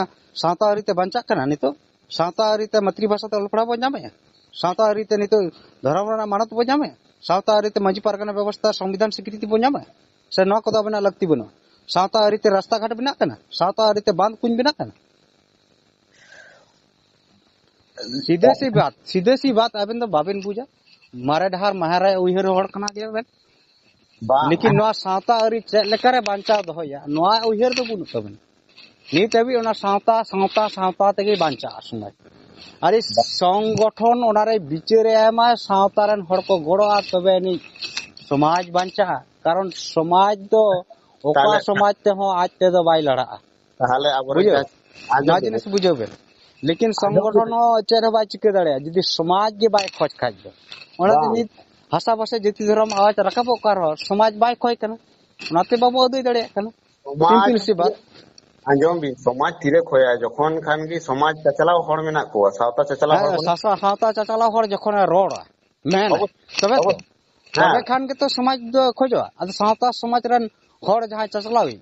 ᱥᱟᱶᱛᱟ ᱟᱹᱨᱤ ᱛᱮ ᱵᱟᱧᱪᱟᱜ ᱠᱟᱱᱟ ᱱᱤᱛᱚᱜ? ᱥᱟᱶᱛᱟ ᱟᱹᱨᱤ ᱛᱮ ᱢᱟᱛᱨᱤ ᱵᱷᱟᱥᱟ ᱛᱮ ᱚᱞ ᱯᱟᱲᱦᱟᱣ ᱵᱚᱱ ᱧᱟᱢᱮᱜᱼᱟ? ᱥᱟᱶᱛᱟ ᱟᱹᱨᱤ ᱛᱮ ᱱᱤᱛᱚᱜ ᱫᱷᱚᱨᱚᱢ ᱨᱮᱱᱟᱜ ᱢᱟᱱᱚᱛ ᱵᱚ ᱧᱟᱢᱮᱫ? ᱥᱟᱶᱛᱟ ᱟᱹᱨᱤ ᱛᱮ ᱢᱟᱹᱡᱷᱤ ᱯᱟᱨᱜᱟᱱᱟ ᱵᱮᱵᱚᱥᱛᱷᱟ, ᱥᱚᱝᱵᱤᱫᱷᱟᱱ ᱥᱤᱠᱨᱤᱛᱤ ᱵᱚ ᱧᱟᱢᱮᱫ? ᱥᱮ ᱱᱚᱣᱟ ᱠᱚᱫᱚ ᱟᱵᱮᱱᱟᱜ ᱞᱟᱹᱠᱛᱤ ᱵᱟᱹᱱᱩᱜᱼᱟ? ᱥᱟᱶᱛᱟ ᱟᱹᱨᱤ ᱛᱮ ᱨᱟᱥᱛᱟ ᱜᱷᱟᱴ ᱵᱮᱱᱟᱜ ᱠᱟᱱᱟ? ᱥᱟᱶᱛᱟ ᱟᱹᱨᱤ ᱛᱮ ᱵᱟᱸᱫᱷ ᱠᱩᱧ ᱵᱮᱱᱟᱜ ᱠᱟᱱᱟ? ᱥᱤᱫᱷᱟᱹ ᱥᱤ ᱵᱟᱛ, ᱥᱤᱫᱷᱟᱹ ᱥᱤ ᱵᱟᱛ ᱟᱵᱮᱱ ᱫᱚ ᱵᱟᱵᱮᱱ ᱵᱩᱡᱟ᱾ ᱢᱟᱨᱮ ᱰᱟᱦᱟᱨ ᱢᱟᱦᱟᱨᱟ ᱩᱭᱦᱟᱹᱨ ᱦᱚᱲ ᱠᱟᱱᱟ ᱜᱮᱭᱟ ᱵᱮᱱ᱾ ᱵᱟᱝ᱾ ᱞᱮᱠᱤᱱ ᱱᱚᱣᱟ ᱥᱟᱶᱛᱟ ᱟᱹᱨᱤ ᱪᱮᱫ ᱞᱮᱠᱟᱨᱮ ᱵᱟᱧᱪᱟᱣ ᱫᱚᱦᱚᱭᱟ, ᱱᱚᱣᱟ ᱩᱭᱦᱟᱹᱨ ᱫᱚ ᱵᱟᱹᱱᱩᱜ ᱛᱟᱵᱮᱱᱟ᱾ ᱱᱤᱛ ᱦᱟᱹᱵᱤᱡ ᱚᱱᱟ ᱥᱟᱶᱛᱟ, ᱥᱟᱶᱛᱟ, ᱥᱟᱶᱛᱟ ᱛᱮᱜᱮ ᱵᱟᱧᱪᱟᱜᱼᱟ ᱥᱚᱢᱟᱡᱽ᱾ ᱟᱨ ᱵᱟᱝ᱾ ᱥᱚᱝᱜᱚᱴᱷᱚᱱ ᱚᱱᱟᱨᱮ ᱵᱤᱪᱟᱹᱨᱮ ᱮᱢᱟ, ᱥᱟᱶᱛᱟ ᱨᱮᱱ ᱦᱚᱲ ᱠᱚ ᱜᱚᱲᱚᱜᱼᱟ, ᱛᱚᱵᱮ ᱟᱹᱱᱤᱡ ᱥᱚᱢᱟᱡᱽ ᱵᱟᱧᱪᱟᱜᱼᱟ᱾ ᱠᱟᱨᱚᱱ ᱥᱚᱢᱟᱡᱽ ᱫᱚ ᱚᱠᱟ ᱛᱟᱦᱞᱮ ᱥᱚᱢᱟᱡᱽ ᱛᱮᱦᱚᱸ ᱟᱡ ᱛᱮᱫᱚ ᱵᱟᱭ ᱞᱟᱲᱟᱜᱼᱟ᱾ ᱛᱟᱦᱞᱮ ᱟᱵᱚᱨᱮᱱ ᱵᱩᱡᱷᱟᱹᱣ? ᱪᱟᱥ-, ᱟᱸᱡᱚᱢ ᱱᱚᱣᱟ ᱵᱤᱱ᱾ ᱡᱤᱱᱤᱥ ᱵᱩᱡᱷᱟᱹᱣ ᱵᱮᱱ᱾ ᱞᱮᱠᱤᱱ ᱟᱸᱡᱚᱢ ᱥᱚᱝᱜᱚᱴᱷᱚᱱ ᱵᱤᱱ᱾ ᱦᱚᱸ ᱪᱮᱫ ᱦᱚᱸ ᱵᱟᱭ ᱪᱤᱠᱟᱹ ᱫᱟᱲᱮᱭᱟᱜᱼᱟ ᱡᱩᱫᱤ ᱥᱚᱢᱟᱡᱽ ᱜᱮ ᱵᱟᱭ ᱠᱷᱚᱡᱽ ᱠᱷᱟᱡ ᱫᱚ᱾ ᱚᱱᱟᱛᱮ ᱵᱟᱝ᱾ ᱱᱤᱛ ᱵᱷᱟᱥᱟ ᱵᱷᱟᱥᱟ ᱡᱟᱹᱛᱤ ᱫᱷᱚᱨᱚᱢ ᱟᱣᱟᱡᱽ ᱨᱟᱠᱟᱵᱚᱜ ᱠᱟᱱ ᱨᱮᱦᱚᱸ ᱥᱚᱢᱟᱡᱽ ᱵᱟᱭ ᱠᱷᱚᱡᱽ ᱠᱟᱱᱟ, ᱚᱱᱟᱛᱮ ᱵᱟᱵᱚ ᱟᱹᱫᱟᱹᱭ ᱫᱟᱲᱮᱭᱟᱜ ᱠᱟᱱᱟ᱾ ᱥᱚᱢᱟᱡᱽ ᱥᱤᱢᱯᱤᱞ ᱥᱤ ᱵᱟᱛ᱾ ᱟᱸᱡᱚᱢ ᱵᱤᱱ, ᱥᱚᱢᱟᱡᱽ ᱛᱤᱨᱮ ᱠᱷᱚᱭᱟ? ᱡᱚᱠᱷᱚᱱ ᱠᱷᱟᱱ ᱜᱮ ᱥᱚᱢᱟᱡᱽ ᱪᱟᱪᱞᱟᱣ ᱦᱚᱲ ᱢᱮᱱᱟᱜ ᱠᱚᱣᱟ, ᱥᱟᱶᱛᱟ ᱪᱟᱪᱞᱟᱣ ᱦᱚᱲ ᱦᱮᱸ, ᱵᱟᱹᱱᱩᱜ ᱥᱟᱥᱟ-, ᱥᱟᱶᱛᱟ ᱪᱟᱪᱞᱟᱣ ᱦᱚᱲ ᱡᱚᱠᱷᱚᱱᱮ ᱨᱚᱲᱟ, ᱢᱮᱱᱟ, ᱚᱵᱚ-, ᱛᱚᱵᱮ ᱛᱚ᱾ ᱚᱵᱚ-, ᱛᱚᱵᱮ ᱦᱮᱸ᱾ ᱠᱷᱟᱱ ᱜᱮᱛᱚ ᱥᱚᱢᱟᱡᱽ ᱫᱚ ᱠᱷᱚᱡᱚᱜᱼᱟ᱾ ᱟᱫᱚ ᱥᱟᱶᱛᱟ ᱥᱚᱢᱟᱡᱽ ᱨᱮᱱ ᱦᱚᱲ ᱡᱟᱦᱟᱸᱭ ᱪᱟᱪᱞᱟᱣᱤᱡ,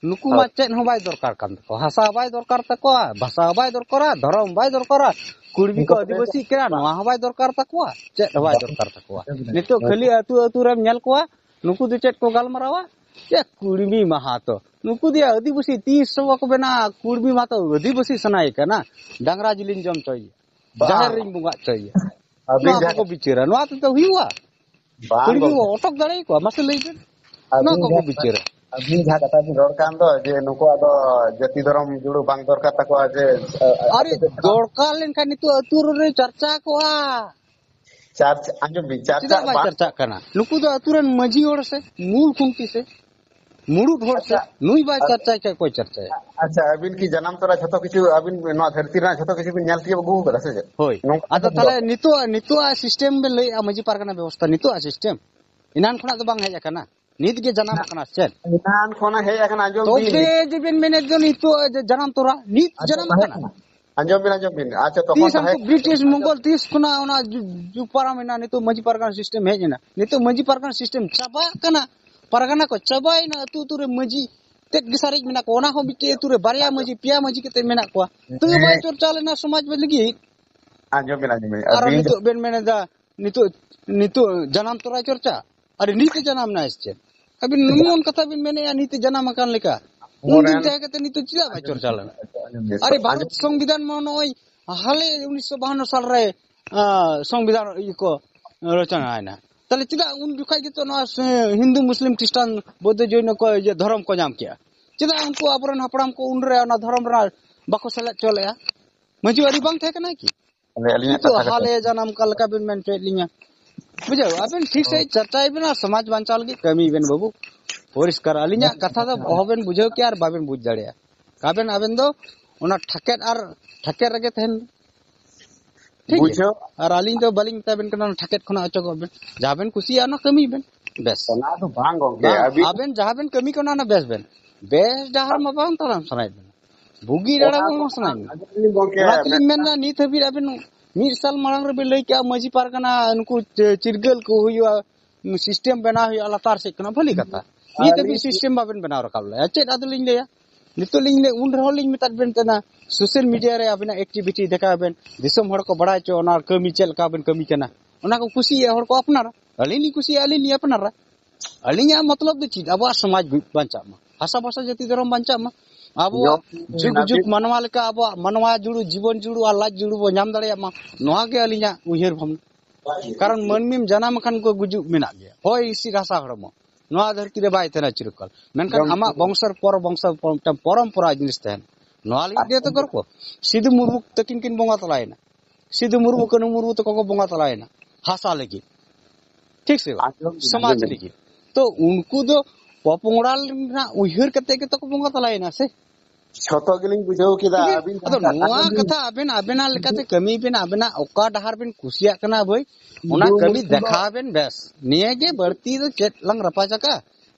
ᱱᱩᱠᱩ ᱢᱟ ᱦᱳᱭ᱾ ᱪᱮᱫ ᱦᱚᱸ ᱵᱟᱭ ᱫᱚᱨᱠᱟᱨ ᱠᱟᱱ ᱛᱟᱠᱚᱣᱟ, ᱦᱟᱥᱟ ᱦᱚᱸ ᱵᱟᱭ ᱫᱚᱨᱠᱟᱨ ᱛᱟᱠᱚᱣᱟ, ᱵᱷᱟᱥᱟ ᱦᱚᱸ ᱵᱟᱭ ᱫᱚᱨᱠᱟᱨᱟ, ᱫᱷᱚᱨᱚᱢ ᱦᱚᱸ ᱵᱟᱭ ᱫᱚᱨᱠᱟᱨᱟ, ᱠᱩᱲᱢᱤ ᱠᱚ ᱩᱱᱠᱩ ᱫᱚ ᱟᱹᱫᱤᱵᱟᱹᱥᱤᱜ ᱠᱟᱱᱟ, ᱵᱟᱝ᱾ ᱱᱚᱣᱟ ᱦᱚᱸ ᱵᱟᱭ ᱫᱚᱨᱠᱟᱨ ᱛᱟᱠᱚᱣᱟ, ᱪᱮᱫ ᱦᱚᱸ ᱵᱟᱭ ᱵᱟᱝ᱾ ᱫᱚᱨᱠᱟᱨ ᱛᱟᱠᱚᱣᱟ᱾ ᱱᱤᱛᱚᱜ ᱠᱷᱟᱹᱞᱤ ᱟᱹᱛᱩ ᱟᱹᱛᱩ ᱨᱮᱢ ᱧᱮᱞ ᱠᱚᱣᱟ, ᱱᱩᱠᱩ ᱫᱚ ᱪᱮᱫ ᱠᱚ ᱜᱟᱞᱢᱟᱨᱟᱣᱟ? ᱪᱮᱫ ᱠᱩᱲᱢᱤ ᱢᱟᱦᱟ ᱛᱚ, ᱱᱩᱠᱩ ᱫᱚ ᱟᱹᱫᱤᱵᱟᱹᱥᱤ ᱛᱤᱥ ᱦᱚᱸ ᱵᱟᱠᱚ ᱵᱮᱱᱟᱜᱼᱟ᱾ ᱠᱩᱲᱢᱤ ᱢᱟᱦᱟ ᱛᱚ ᱟᱹᱫᱤᱵᱟᱹᱥᱤ ᱥᱟᱱᱟᱭᱮ ᱠᱟᱱᱟ, ᱰᱟᱝᱨᱟ ᱡᱤᱞᱤᱧ ᱡᱚᱢ ᱦᱚᱪᱚᱭᱮᱭᱟ, ᱵᱟᱝ᱾ ᱡᱟᱦᱮᱨ ᱨᱤᱧ ᱵᱚᱸᱜᱟ ᱦᱚᱪᱚᱭᱮᱭᱟ, ᱟᱹᱵᱤᱱ ᱱᱚᱣᱟ ᱡᱟᱦᱟᱸ ᱠᱚᱠᱚ ᱵᱤᱪᱟᱹᱨᱟ, ᱱᱚᱣᱟ ᱛᱮᱫᱚ ᱦᱩᱭᱩᱜᱼᱟ? ᱵᱟᱝ ᱠᱩᱲᱢᱤ ᱠᱚ ᱜᱚᱢᱠᱮ᱾ ᱚᱴᱚᱠ ᱫᱟᱲᱮᱭᱟᱠᱚᱣᱟ? ᱢᱟᱥᱮ ᱞᱟᱹᱭ ᱵᱮᱱ᱾ ᱟᱹᱵᱤᱱ ᱱᱚᱣᱟ ᱠᱚᱠᱚ ᱡᱟᱦᱟᱸ, ᱵᱤᱪᱟᱹᱨᱟ᱾ ᱟᱹᱵᱤᱱ ᱡᱟᱦᱟᱸ ᱠᱟᱛᱷᱟ ᱵᱤᱱ ᱨᱚᱲ ᱠᱟᱱ ᱫᱚ, ᱡᱮ ᱱᱩᱠᱩᱣᱟᱜ ᱫᱚ ᱡᱟᱹᱛᱤ ᱫᱷᱚᱨᱚᱢ ᱡᱩᱲᱩ ᱵᱟᱝ ᱫᱚᱨᱠᱟᱨ ᱛᱟᱠᱚᱣᱟ, ᱡᱮ, ᱟᱨᱮ, ᱟᱯᱮ ᱫᱚ ᱫᱚᱨᱠᱟᱨ ᱞᱮᱱᱠᱷᱟᱱ ᱱᱤᱛᱚᱜ ᱟᱹᱛᱩ ᱨᱮ ᱪᱟᱨᱪᱟ ᱠᱚᱜᱼᱟ᱾ ᱪᱟᱨᱪᱟ, ᱟᱸᱡᱚᱢ ᱵᱤᱱ, ᱪᱟᱨᱪᱟ ᱪᱮᱫᱟᱜ ᱵᱟᱭ ᱵᱟᱝ᱾ ᱪᱟᱨᱪᱟᱜ ᱠᱟᱱᱟ? ᱱᱩᱠᱩ ᱫᱚ ᱟᱹᱛᱩ ᱨᱮᱱ ᱢᱟᱹᱡᱷᱤ ᱦᱚᱲ ᱥᱮ, ᱢᱩᱞ ᱠᱷᱩᱱᱴᱤ ᱥᱮ, ᱢᱩᱲᱩᱫ ᱦᱚᱲ ᱥᱮ, ᱟᱪᱪᱷᱟ᱾ ᱱᱩᱭ ᱵᱟᱭ ᱟᱨ ᱪᱟᱨᱪᱟᱭ ᱠᱷᱟᱡ ᱚᱠᱚᱭ ᱪᱟᱨᱪᱟᱭᱟ? ᱟᱪᱪᱷᱟ, ᱟᱹᱵᱤᱱ ᱠᱤ ᱡᱟᱱᱟᱢ ᱛᱚᱨᱟ ᱡᱷᱚᱛᱚ ᱠᱤᱪᱷᱩ, ᱟᱹᱵᱤᱱ ᱱᱚᱣᱟ ᱫᱷᱟᱹᱨᱛᱤ ᱨᱮᱱᱟᱜ ᱡᱷᱚᱛᱚ ᱠᱤᱪᱷᱩ ᱵᱤᱱ ᱧᱮᱞ ᱛᱤᱭᱳᱜ ᱟᱹᱜᱩ ᱟᱠᱟᱫᱟ ᱥᱮ ᱪᱮᱫ? ᱦᱳᱭ᱾ ᱱᱚᱝᱠᱟ ᱟᱫᱚ ᱠᱟᱛᱷᱟ ᱛᱟᱦᱞᱮ ᱫᱚ᱾ ᱱᱤᱛᱚᱜ, ᱱᱤᱛᱚᱜ ᱟᱜ system ᱵᱮᱱ ᱞᱟᱹᱭᱮᱜᱼᱟ, ᱢᱟᱹᱡᱷᱤ ᱯᱟᱨᱜᱟᱱᱟ ᱵᱮᱵᱚᱥᱛᱷᱟ, ᱱᱤᱛᱚᱜ ᱟᱜ system ᱮᱱᱟᱱ ᱠᱷᱚᱱᱟᱜ ᱫᱚ ᱵᱟᱝ ᱦᱮᱡ ᱟᱠᱟᱱᱟ, ᱱᱤᱛ ᱜᱮ ᱡᱟᱱᱟᱢ ᱟᱠᱟᱱᱟ ᱪᱮᱫ? ᱮᱱᱟᱱ ᱠᱷᱚᱱᱟᱜ ᱦᱮᱡ ᱟᱠᱟᱱᱟ, ᱟᱸᱡᱚᱢ ᱵᱤᱱ᱾ ᱛᱚᱵᱮ ᱡᱮ ᱵᱮᱱ ᱢᱮᱱᱮᱫ ᱫᱚ ᱱᱤᱛᱚᱜ ᱡᱮ ᱡᱟᱱᱟᱢ ᱛᱚᱨᱟ, ᱱᱤᱛ ᱟᱪᱪᱷᱟ, ᱡᱟᱱᱟᱢ ᱛᱟᱦᱮᱸ ᱟᱠᱟᱱᱟ᱾ ᱠᱟᱱᱟ᱾ ᱟᱸᱡᱚᱢ ᱵᱤᱱ, ᱟᱸᱡᱚᱢ ᱵᱤᱱ᱾ ᱟᱪᱪᱷᱟ, ᱛᱚᱠᱷᱚᱱ ᱛᱤᱥ ᱛᱟᱦᱮᱸ ᱩᱱᱠᱩ ᱠᱟᱱᱟ᱾ ᱵᱨᱤᱴᱤᱥ ᱢᱚᱝᱜᱚᱞ ᱛᱤᱥ ᱠᱷᱚᱱᱟᱜ ᱚᱱᱟ ᱡᱩ-, ᱡᱩᱜᱽ ᱯᱟᱨᱚᱢ ᱮᱱᱟ, ᱱᱤᱛᱚᱜ ᱢᱟᱹᱡᱷᱤ ᱯᱟᱨᱜᱟᱱᱟ system ᱦᱮᱡ ᱮᱱᱟ, ᱱᱤᱛᱚᱜ ᱢᱟᱹᱡᱷᱤ ᱯᱟᱨᱜᱟᱱᱟ system ᱪᱟᱵᱟᱜ ᱠᱟᱱᱟ, ᱯᱟᱨᱜᱟᱱᱟ ᱠᱚ ᱪᱟᱵᱟᱭᱮᱱᱟ, ᱟᱹᱛᱩ ᱟᱹᱛᱩ ᱨᱮ ᱢᱟᱹᱡᱷᱤ ᱛᱮᱫ ᱜᱮ ᱥᱟᱨᱮᱡ ᱢᱮᱱᱟᱜ ᱠᱚᱣᱟ, ᱚᱱᱟ ᱦᱚᱸ ᱢᱤᱫᱴᱮᱡ ᱟᱹᱛᱩ ᱨᱮ ᱵᱟᱨᱭᱟ ᱢᱟᱹᱡᱷᱤ, ᱯᱮᱭᱟ ᱢᱟᱹᱡᱷᱤ ᱠᱟᱛᱮ ᱢᱮᱱᱟᱜ ᱠᱚᱣᱟ, ᱛᱚᱵᱮ ᱵᱟᱭ ᱦᱮᱸ᱾ ᱪᱚᱨᱪᱟ ᱞᱮᱱᱟ ᱥᱚᱢᱟᱡᱽ ᱞᱟᱹᱜᱤᱫ᱾ ᱟᱸᱡᱚᱢ ᱵᱮᱱ, ᱟᱸᱡᱚᱢ ᱵᱮᱱ᱾ ᱟᱨ ᱟᱹᱵᱤᱱ ᱱᱤᱛᱚᱜ ᱵᱮᱱ ᱢᱮᱱᱮᱫᱟ, ᱱᱤᱛᱚᱜ, ᱱᱤᱛᱚᱜ ᱡᱟᱱᱟᱢ ᱛᱚᱨᱟ ᱪᱚᱨᱪᱟ? ᱟᱨ ᱱᱤᱛ ᱮ ᱡᱟᱱᱟᱢ ᱱᱟᱭ ᱥᱮ ᱪᱮᱫ? ᱟᱹᱵᱤᱱ ᱮᱢᱚᱱ ᱠᱟᱛᱷᱟ ᱵᱤᱱ ᱢᱮᱱᱮᱫᱼᱟ, ᱱᱤᱛ ᱮ ᱡᱟᱱᱟᱢ ᱟᱠᱟᱱ ᱞᱮᱠᱟ᱾ ᱩᱱ ᱫᱤᱱ ᱛᱟᱦᱮᱸ ᱠᱟᱛᱮ ᱱᱤᱛᱚᱜ ᱪᱮᱫᱟᱜ ᱵᱟᱭ ᱪᱚᱨᱪᱟ ᱞᱮᱱᱟ? ᱟᱸᱡᱚᱢ ᱵᱮᱱ᱾ ᱟᱨᱮ, ᱵᱷᱟᱨᱚᱛ ᱥᱚᱝᱵᱤᱫᱷᱟᱱ ᱢᱟ ᱱᱚᱜᱼᱚᱭ ᱦᱟᱞᱮ ᱩᱱᱤᱥᱥᱚ ᱵᱟᱦᱟᱱᱱᱚ ᱥᱟᱞ ᱨᱮ, ᱟ, ᱥᱚᱝᱵᱤᱫᱷᱟᱱ ᱤᱭᱟᱹ ᱠᱚ ᱨᱚᱪᱚᱱᱟᱭᱮᱱᱟ᱾ ᱛᱟᱦᱞᱮ ᱪᱮᱫᱟᱜ ᱩᱱ ᱡᱚᱠᱷᱟᱡ ᱜᱮᱛᱚ ᱱᱚᱣᱟ ᱥᱮ ᱦᱤᱱᱫᱩ, ᱢᱩᱥᱞᱤᱢ, ᱠᱷᱨᱤᱥᱴᱟᱱ, ᱵᱳᱫᱽᱫᱷᱚ, ᱡᱚᱭᱱᱚ ᱠᱚ ᱤᱭᱟᱹ ᱫᱷᱚᱨᱚᱢ ᱠᱚ ᱧᱟᱢ ᱠᱮᱜᱼᱟ? ᱪᱮᱫᱟᱜ ᱩᱱᱠᱩ ᱟᱵᱚᱨᱮᱱ ᱦᱟᱯᱲᱟᱢ ᱠᱚ ᱩᱱᱨᱮ ᱚᱱᱟ ᱫᱷᱚᱨᱚᱢ ᱨᱮ ᱵᱟᱠᱚ ᱥᱮᱞᱮᱫ ᱦᱚᱪᱚ ᱞᱮᱜᱼᱟ? ᱢᱟᱹᱡᱷᱤ ᱟᱹᱨᱤ ᱵᱟᱝ ᱛᱟᱦᱮᱸ ᱠᱟᱱᱟ ᱠᱤ? ᱟᱹᱞᱤᱧᱟᱜ ᱱᱤᱛᱚᱜ ᱠᱟᱛᱷᱟ ᱠᱟᱛᱷᱟ᱾ ᱦᱟᱞᱮ ᱡᱟᱱᱟᱢ ᱠᱟᱱ ᱞᱮᱠᱟ ᱵᱤᱱ ᱢᱮᱱ ᱦᱚᱪᱚᱭᱮᱫ ᱞᱤᱧᱟ᱾ ᱵᱩᱡᱷᱟᱹᱣ? ᱟᱵᱮᱱ ᱴᱷᱤᱠ ᱥᱟᱺᱦᱤᱡ ᱪᱟᱨᱪᱟᱭ ᱵᱮᱱ ᱟᱨ ᱥᱚᱢᱟᱡᱽ ᱵᱟᱧᱪᱟᱣ ᱞᱟᱹᱜᱤᱫ ᱠᱟᱹᱢᱤ ᱵᱮᱱ ᱵᱟᱹᱵᱩ᱾ ᱯᱚᱨᱤᱥᱠᱟᱨ, ᱟᱹᱞᱤᱧᱟᱜ ᱠᱟᱛᱷᱟ ᱫᱚ ᱚᱦᱚᱵᱮᱱ ᱵᱩᱡᱷᱟᱹᱣ ᱠᱮᱭᱟ ᱟᱨ ᱵᱟᱵᱮᱱ ᱵᱩᱡᱽ ᱫᱟᱲᱮᱭᱟᱜᱼᱟ᱾ ᱟᱵᱮᱱ, ᱟᱵᱮᱱ ᱫᱚ ᱚᱱᱟ ᱴᱷᱟᱠᱮᱫ ᱟᱨ ᱴᱷᱟᱠᱮᱫ ᱨᱮᱜᱮ ᱛᱟᱦᱮᱱ ᱵᱮᱱ᱾ ᱴᱷᱤᱠ ᱜᱮᱭᱟ? ᱵᱩᱡᱷᱟᱹᱣ᱾ ᱟᱨ ᱟᱹᱞᱤᱧ ᱫᱚ ᱵᱟᱹᱞᱤᱧ ᱢᱮᱛᱟ ᱵᱮᱱ ᱠᱟᱱᱟ ᱚᱱᱟ ᱴᱷᱟᱠᱮᱫ ᱠᱷᱚᱱᱟᱜ ᱚᱪᱚᱜᱚᱜ ᱵᱮᱱ᱾ ᱡᱟᱦᱟᱸ ᱵᱮᱱ ᱠᱩᱥᱤᱭᱟᱜᱼᱟ ᱚᱱᱟ ᱠᱟᱹᱢᱤ ᱵᱮᱱ᱾ ᱵᱮᱥ᱾ ᱚᱱᱟ ᱫᱚ ᱵᱟᱝ ᱜᱚᱝᱠᱮ, ᱵᱟᱝ, ᱟᱹᱵᱤᱱ ᱟᱵᱮᱱ ᱡᱟᱦᱟᱸ ᱵᱮᱱ ᱠᱟᱹᱢᱤ ᱠᱟᱱᱟ ᱚᱱᱟ ᱵᱮᱥ ᱵᱮᱱ᱾ ᱵᱮᱥ ᱰᱟᱦᱟᱨ ᱢᱟ ᱵᱟᱝ ᱛᱟᱲᱟᱢ ᱥᱟᱱᱟᱭᱮᱫ ᱵᱮᱱᱟ᱾ ᱵᱩᱜᱤ ᱚᱱᱟ ᱰᱟᱦᱟᱨ ᱫᱚ ᱢᱟ ᱥᱟᱱᱟᱭᱮᱫ ᱵᱮᱱᱟ᱾ ᱟᱹᱵᱤᱱ ᱜᱚᱝᱠᱮ ᱚᱱᱟ ᱛᱮᱞᱤᱧ ᱢᱮᱱᱫᱟ ᱱᱤᱛ ᱦᱟᱹᱵᱤᱡ ᱟᱵᱮᱱ ᱢᱤᱫ ᱥᱟᱞ ᱢᱟᱲᱟᱝ ᱨᱮᱵᱮᱱ ᱞᱟᱹᱭ ᱠᱮᱜᱼᱟ ᱢᱟᱹᱡᱷᱤ ᱯᱟᱨᱜᱟᱱᱟ ᱱᱩᱠᱩ ᱪᱤᱨᱜᱟᱹᱞ ᱠᱚ ᱦᱩᱭᱩᱜᱼᱟ, ᱥᱤᱥᱴᱮᱢ ᱵᱮᱱᱟᱣ ᱦᱩᱭᱩᱜᱼᱟ ᱞᱟᱛᱟᱨ ᱥᱮᱫ ᱠᱷᱚᱱᱟᱜ, ᱵᱷᱟᱹᱞᱤ ᱠᱟᱛᱷᱟ᱾ ᱱᱤᱛ ᱦᱟᱹᱵᱤᱡ ᱥᱤᱥᱴᱮᱢ ᱵᱟᱵᱮᱱ ᱵᱮᱱᱟᱣ ᱨᱟᱠᱟᱵ ᱞᱮᱜᱼᱟ᱾ ᱪᱮᱫ ᱟᱫᱚᱞᱤᱧ ᱞᱟᱹᱭᱟ? ᱱᱤᱛᱚᱜ ᱞᱤᱧ ᱞᱟᱹᱭ, ᱩᱱ ᱨᱮᱦᱚᱸ ᱞᱤᱧ ᱢᱮᱛᱟᱫ ᱵᱮᱱ ᱛᱟᱦᱮᱱᱟ, ᱥᱳᱥᱟᱞ ᱢᱤᱰᱤᱭᱟ ᱨᱮ ᱟᱵᱮᱱᱟᱜ ᱮᱠᱴᱤᱵᱷᱤᱴᱤ ᱫᱮᱠᱷᱟᱣ ᱵᱮᱱ, ᱫᱤᱥᱚᱢ ᱦᱚᱲ ᱠᱚ ᱵᱟᱲᱟᱭ ᱦᱚᱪᱚ, ᱚᱱᱟ ᱠᱟᱹᱢᱤ ᱪᱮᱫ ᱞᱮᱠᱟ ᱵᱮᱱ ᱠᱟᱹᱢᱤ ᱠᱟᱱᱟ, ᱚᱱᱟ ᱠᱚ ᱠᱩᱥᱤᱭᱟᱜᱼᱟ ᱦᱚᱲ ᱠᱚ ᱟᱯᱱᱟᱨᱟ᱾ ᱟᱹᱞᱤᱧ ᱞᱤᱧ ᱠᱩᱥᱤᱭᱟᱜᱼᱟ, ᱟᱹᱞᱤᱧ ᱞᱤᱧ ᱟᱯᱱᱟᱨᱟ᱾ ᱟᱹᱞᱤᱧᱟᱜ ᱢᱚᱛᱞᱚᱵ ᱫᱚ ᱪᱮᱫ? ᱟᱵᱚᱣᱟᱜ ᱥᱚᱢᱟᱡᱽ ᱵᱟᱧᱪᱟᱜ ᱢᱟ, ᱵᱷᱟᱥᱟ, ᱵᱷᱟᱥᱟ, ᱡᱟᱹᱛᱤ, ᱫᱷᱚᱨᱚᱢ ᱵᱟᱧᱪᱟᱜ ᱢᱟ, ᱟᱵᱚᱣᱟᱜ ᱡᱚᱢ ᱡᱩᱜᱽ ᱡᱩᱜᱽ ᱢᱟᱱᱣᱟ ᱞᱮᱠᱟ ᱟᱵᱚᱣᱟᱜ ᱢᱟᱱᱣᱟ ᱡᱩᱲᱩ, ᱡᱤᱵᱚᱱ ᱡᱩᱲᱩ ᱟᱨ ᱞᱟᱡ ᱡᱩᱲᱩ ᱵᱚ ᱧᱟᱢ ᱫᱟᱲᱮᱭᱟᱜ ᱢᱟ, ᱱᱚᱣᱟ ᱜᱮ ᱟᱹᱞᱤᱧᱟᱜ ᱩᱭᱦᱟᱹᱨ ᱵᱷᱟᱵᱽᱱᱟ᱾ ᱠᱟᱨᱚᱱ ᱢᱟᱹᱱᱢᱤᱢ ᱡᱟᱱᱟᱢ ᱟᱠᱟᱱ ᱠᱚ ᱜᱩᱡᱩᱜ ᱢᱮᱱᱟᱜ ᱜᱮᱭᱟ, ᱦᱚᱭ ᱦᱤᱸᱥᱤᱫ ᱦᱟᱥᱟ ᱦᱚᱲᱢᱚ, ᱱᱚᱣᱟ ᱫᱷᱟᱹᱨᱛᱤ ᱨᱮ ᱵᱟᱭ ᱛᱟᱦᱮᱱᱟ ᱪᱤᱨᱚᱠᱟᱞ᱾ ᱢᱮᱱᱠᱷᱟᱱ ᱡᱚᱢ ᱟᱢᱟᱜ ᱵᱚᱝᱥᱚ ᱯᱚᱨ ᱵᱚᱝᱥᱚ ᱯᱚᱨ ᱢᱤᱫᱴᱟᱝ ᱯᱚᱨᱚᱢᱯᱚᱨᱟ ᱡᱤᱱᱤᱥ ᱛᱟᱦᱮᱱᱟ᱾ ᱱᱚᱣᱟ ᱞᱟᱹᱜᱤᱫ ᱜᱮ ᱛᱚ ᱜᱚᱨᱵᱚ᱾ ᱥᱤᱫᱩ ᱢᱩᱨᱢᱩ ᱛᱟᱹᱠᱤᱱ ᱠᱤᱱ ᱵᱚᱸᱜᱟ ᱛᱟᱞᱟᱭᱮᱱᱟ, ᱥᱤᱫᱩ ᱢᱩᱨᱢᱩ, ᱠᱟᱹᱱᱦᱩ ᱢᱩᱨᱢᱩ ᱛᱟᱠᱚ ᱠᱚ ᱵᱚᱸᱜᱟ ᱛᱟᱞᱟᱭᱮᱱᱟ ᱦᱟᱥᱟ ᱞᱟᱹᱜᱤᱫ, ᱴᱷᱤᱠ ᱥᱮ ᱵᱟᱝ? ᱟᱸᱡᱚᱢ ᱵᱤᱱ, ᱥᱚᱢᱟᱡᱽ ᱟᱸᱡᱚᱢ ᱵᱤᱱ᱾ ᱞᱟᱹᱜᱤᱫ᱾ ᱛᱚ ᱩᱱᱠᱩ ᱫᱚ ᱯᱚᱯᱚᱝᱲᱟ ᱨᱮᱱᱟᱜ ᱩᱭᱦᱟᱹᱨ ᱠᱟᱛᱮ ᱜᱮᱛᱚ ᱠᱚ ᱵᱚᱸᱜᱟ ᱛᱟᱞᱟᱭᱮᱱᱟ ᱥᱮ? ᱡᱷᱚᱛᱚ ᱜᱮᱞᱤᱧ ᱵᱩᱡᱷᱟᱹᱣ ᱠᱮᱫᱟ᱾ ᱴᱷᱤᱠ ᱜᱮᱭᱟ? ᱟᱹᱵᱤᱱ ᱟᱫᱚ ᱡᱟᱦᱟᱸ ᱱᱚᱣᱟ ᱟᱸᱡᱚᱢ ᱵᱤᱱ᱾ ᱠᱟᱛᱷᱟ ᱟᱵᱮᱱ ᱟᱵᱮᱱᱟᱜ ᱞᱮᱠᱟᱛᱮ ᱠᱟᱹᱢᱤ ᱵᱮᱱ, ᱟᱵᱮᱱᱟᱜ ᱚᱠᱟ ᱰᱟᱦᱟᱨ ᱵᱮᱱ ᱠᱩᱥᱤᱭᱟᱜ ᱠᱟᱱᱟ ᱵᱷᱟᱹᱭ, ᱚᱱᱟ ᱦᱤᱱᱫᱩ ᱠᱟᱹᱢᱤ ᱢᱩᱥᱞᱤᱢ ᱫᱚ ᱫᱮᱠᱷᱟᱣ ᱵᱮᱱ ᱵᱮᱥ᱾ ᱱᱤᱭᱟᱹ ᱜᱮ ᱵᱟᱹᱲᱛᱤ ᱫᱚ ᱪᱮᱫ ᱞᱟᱝ ᱨᱟᱯᱟᱪᱟᱠᱟ?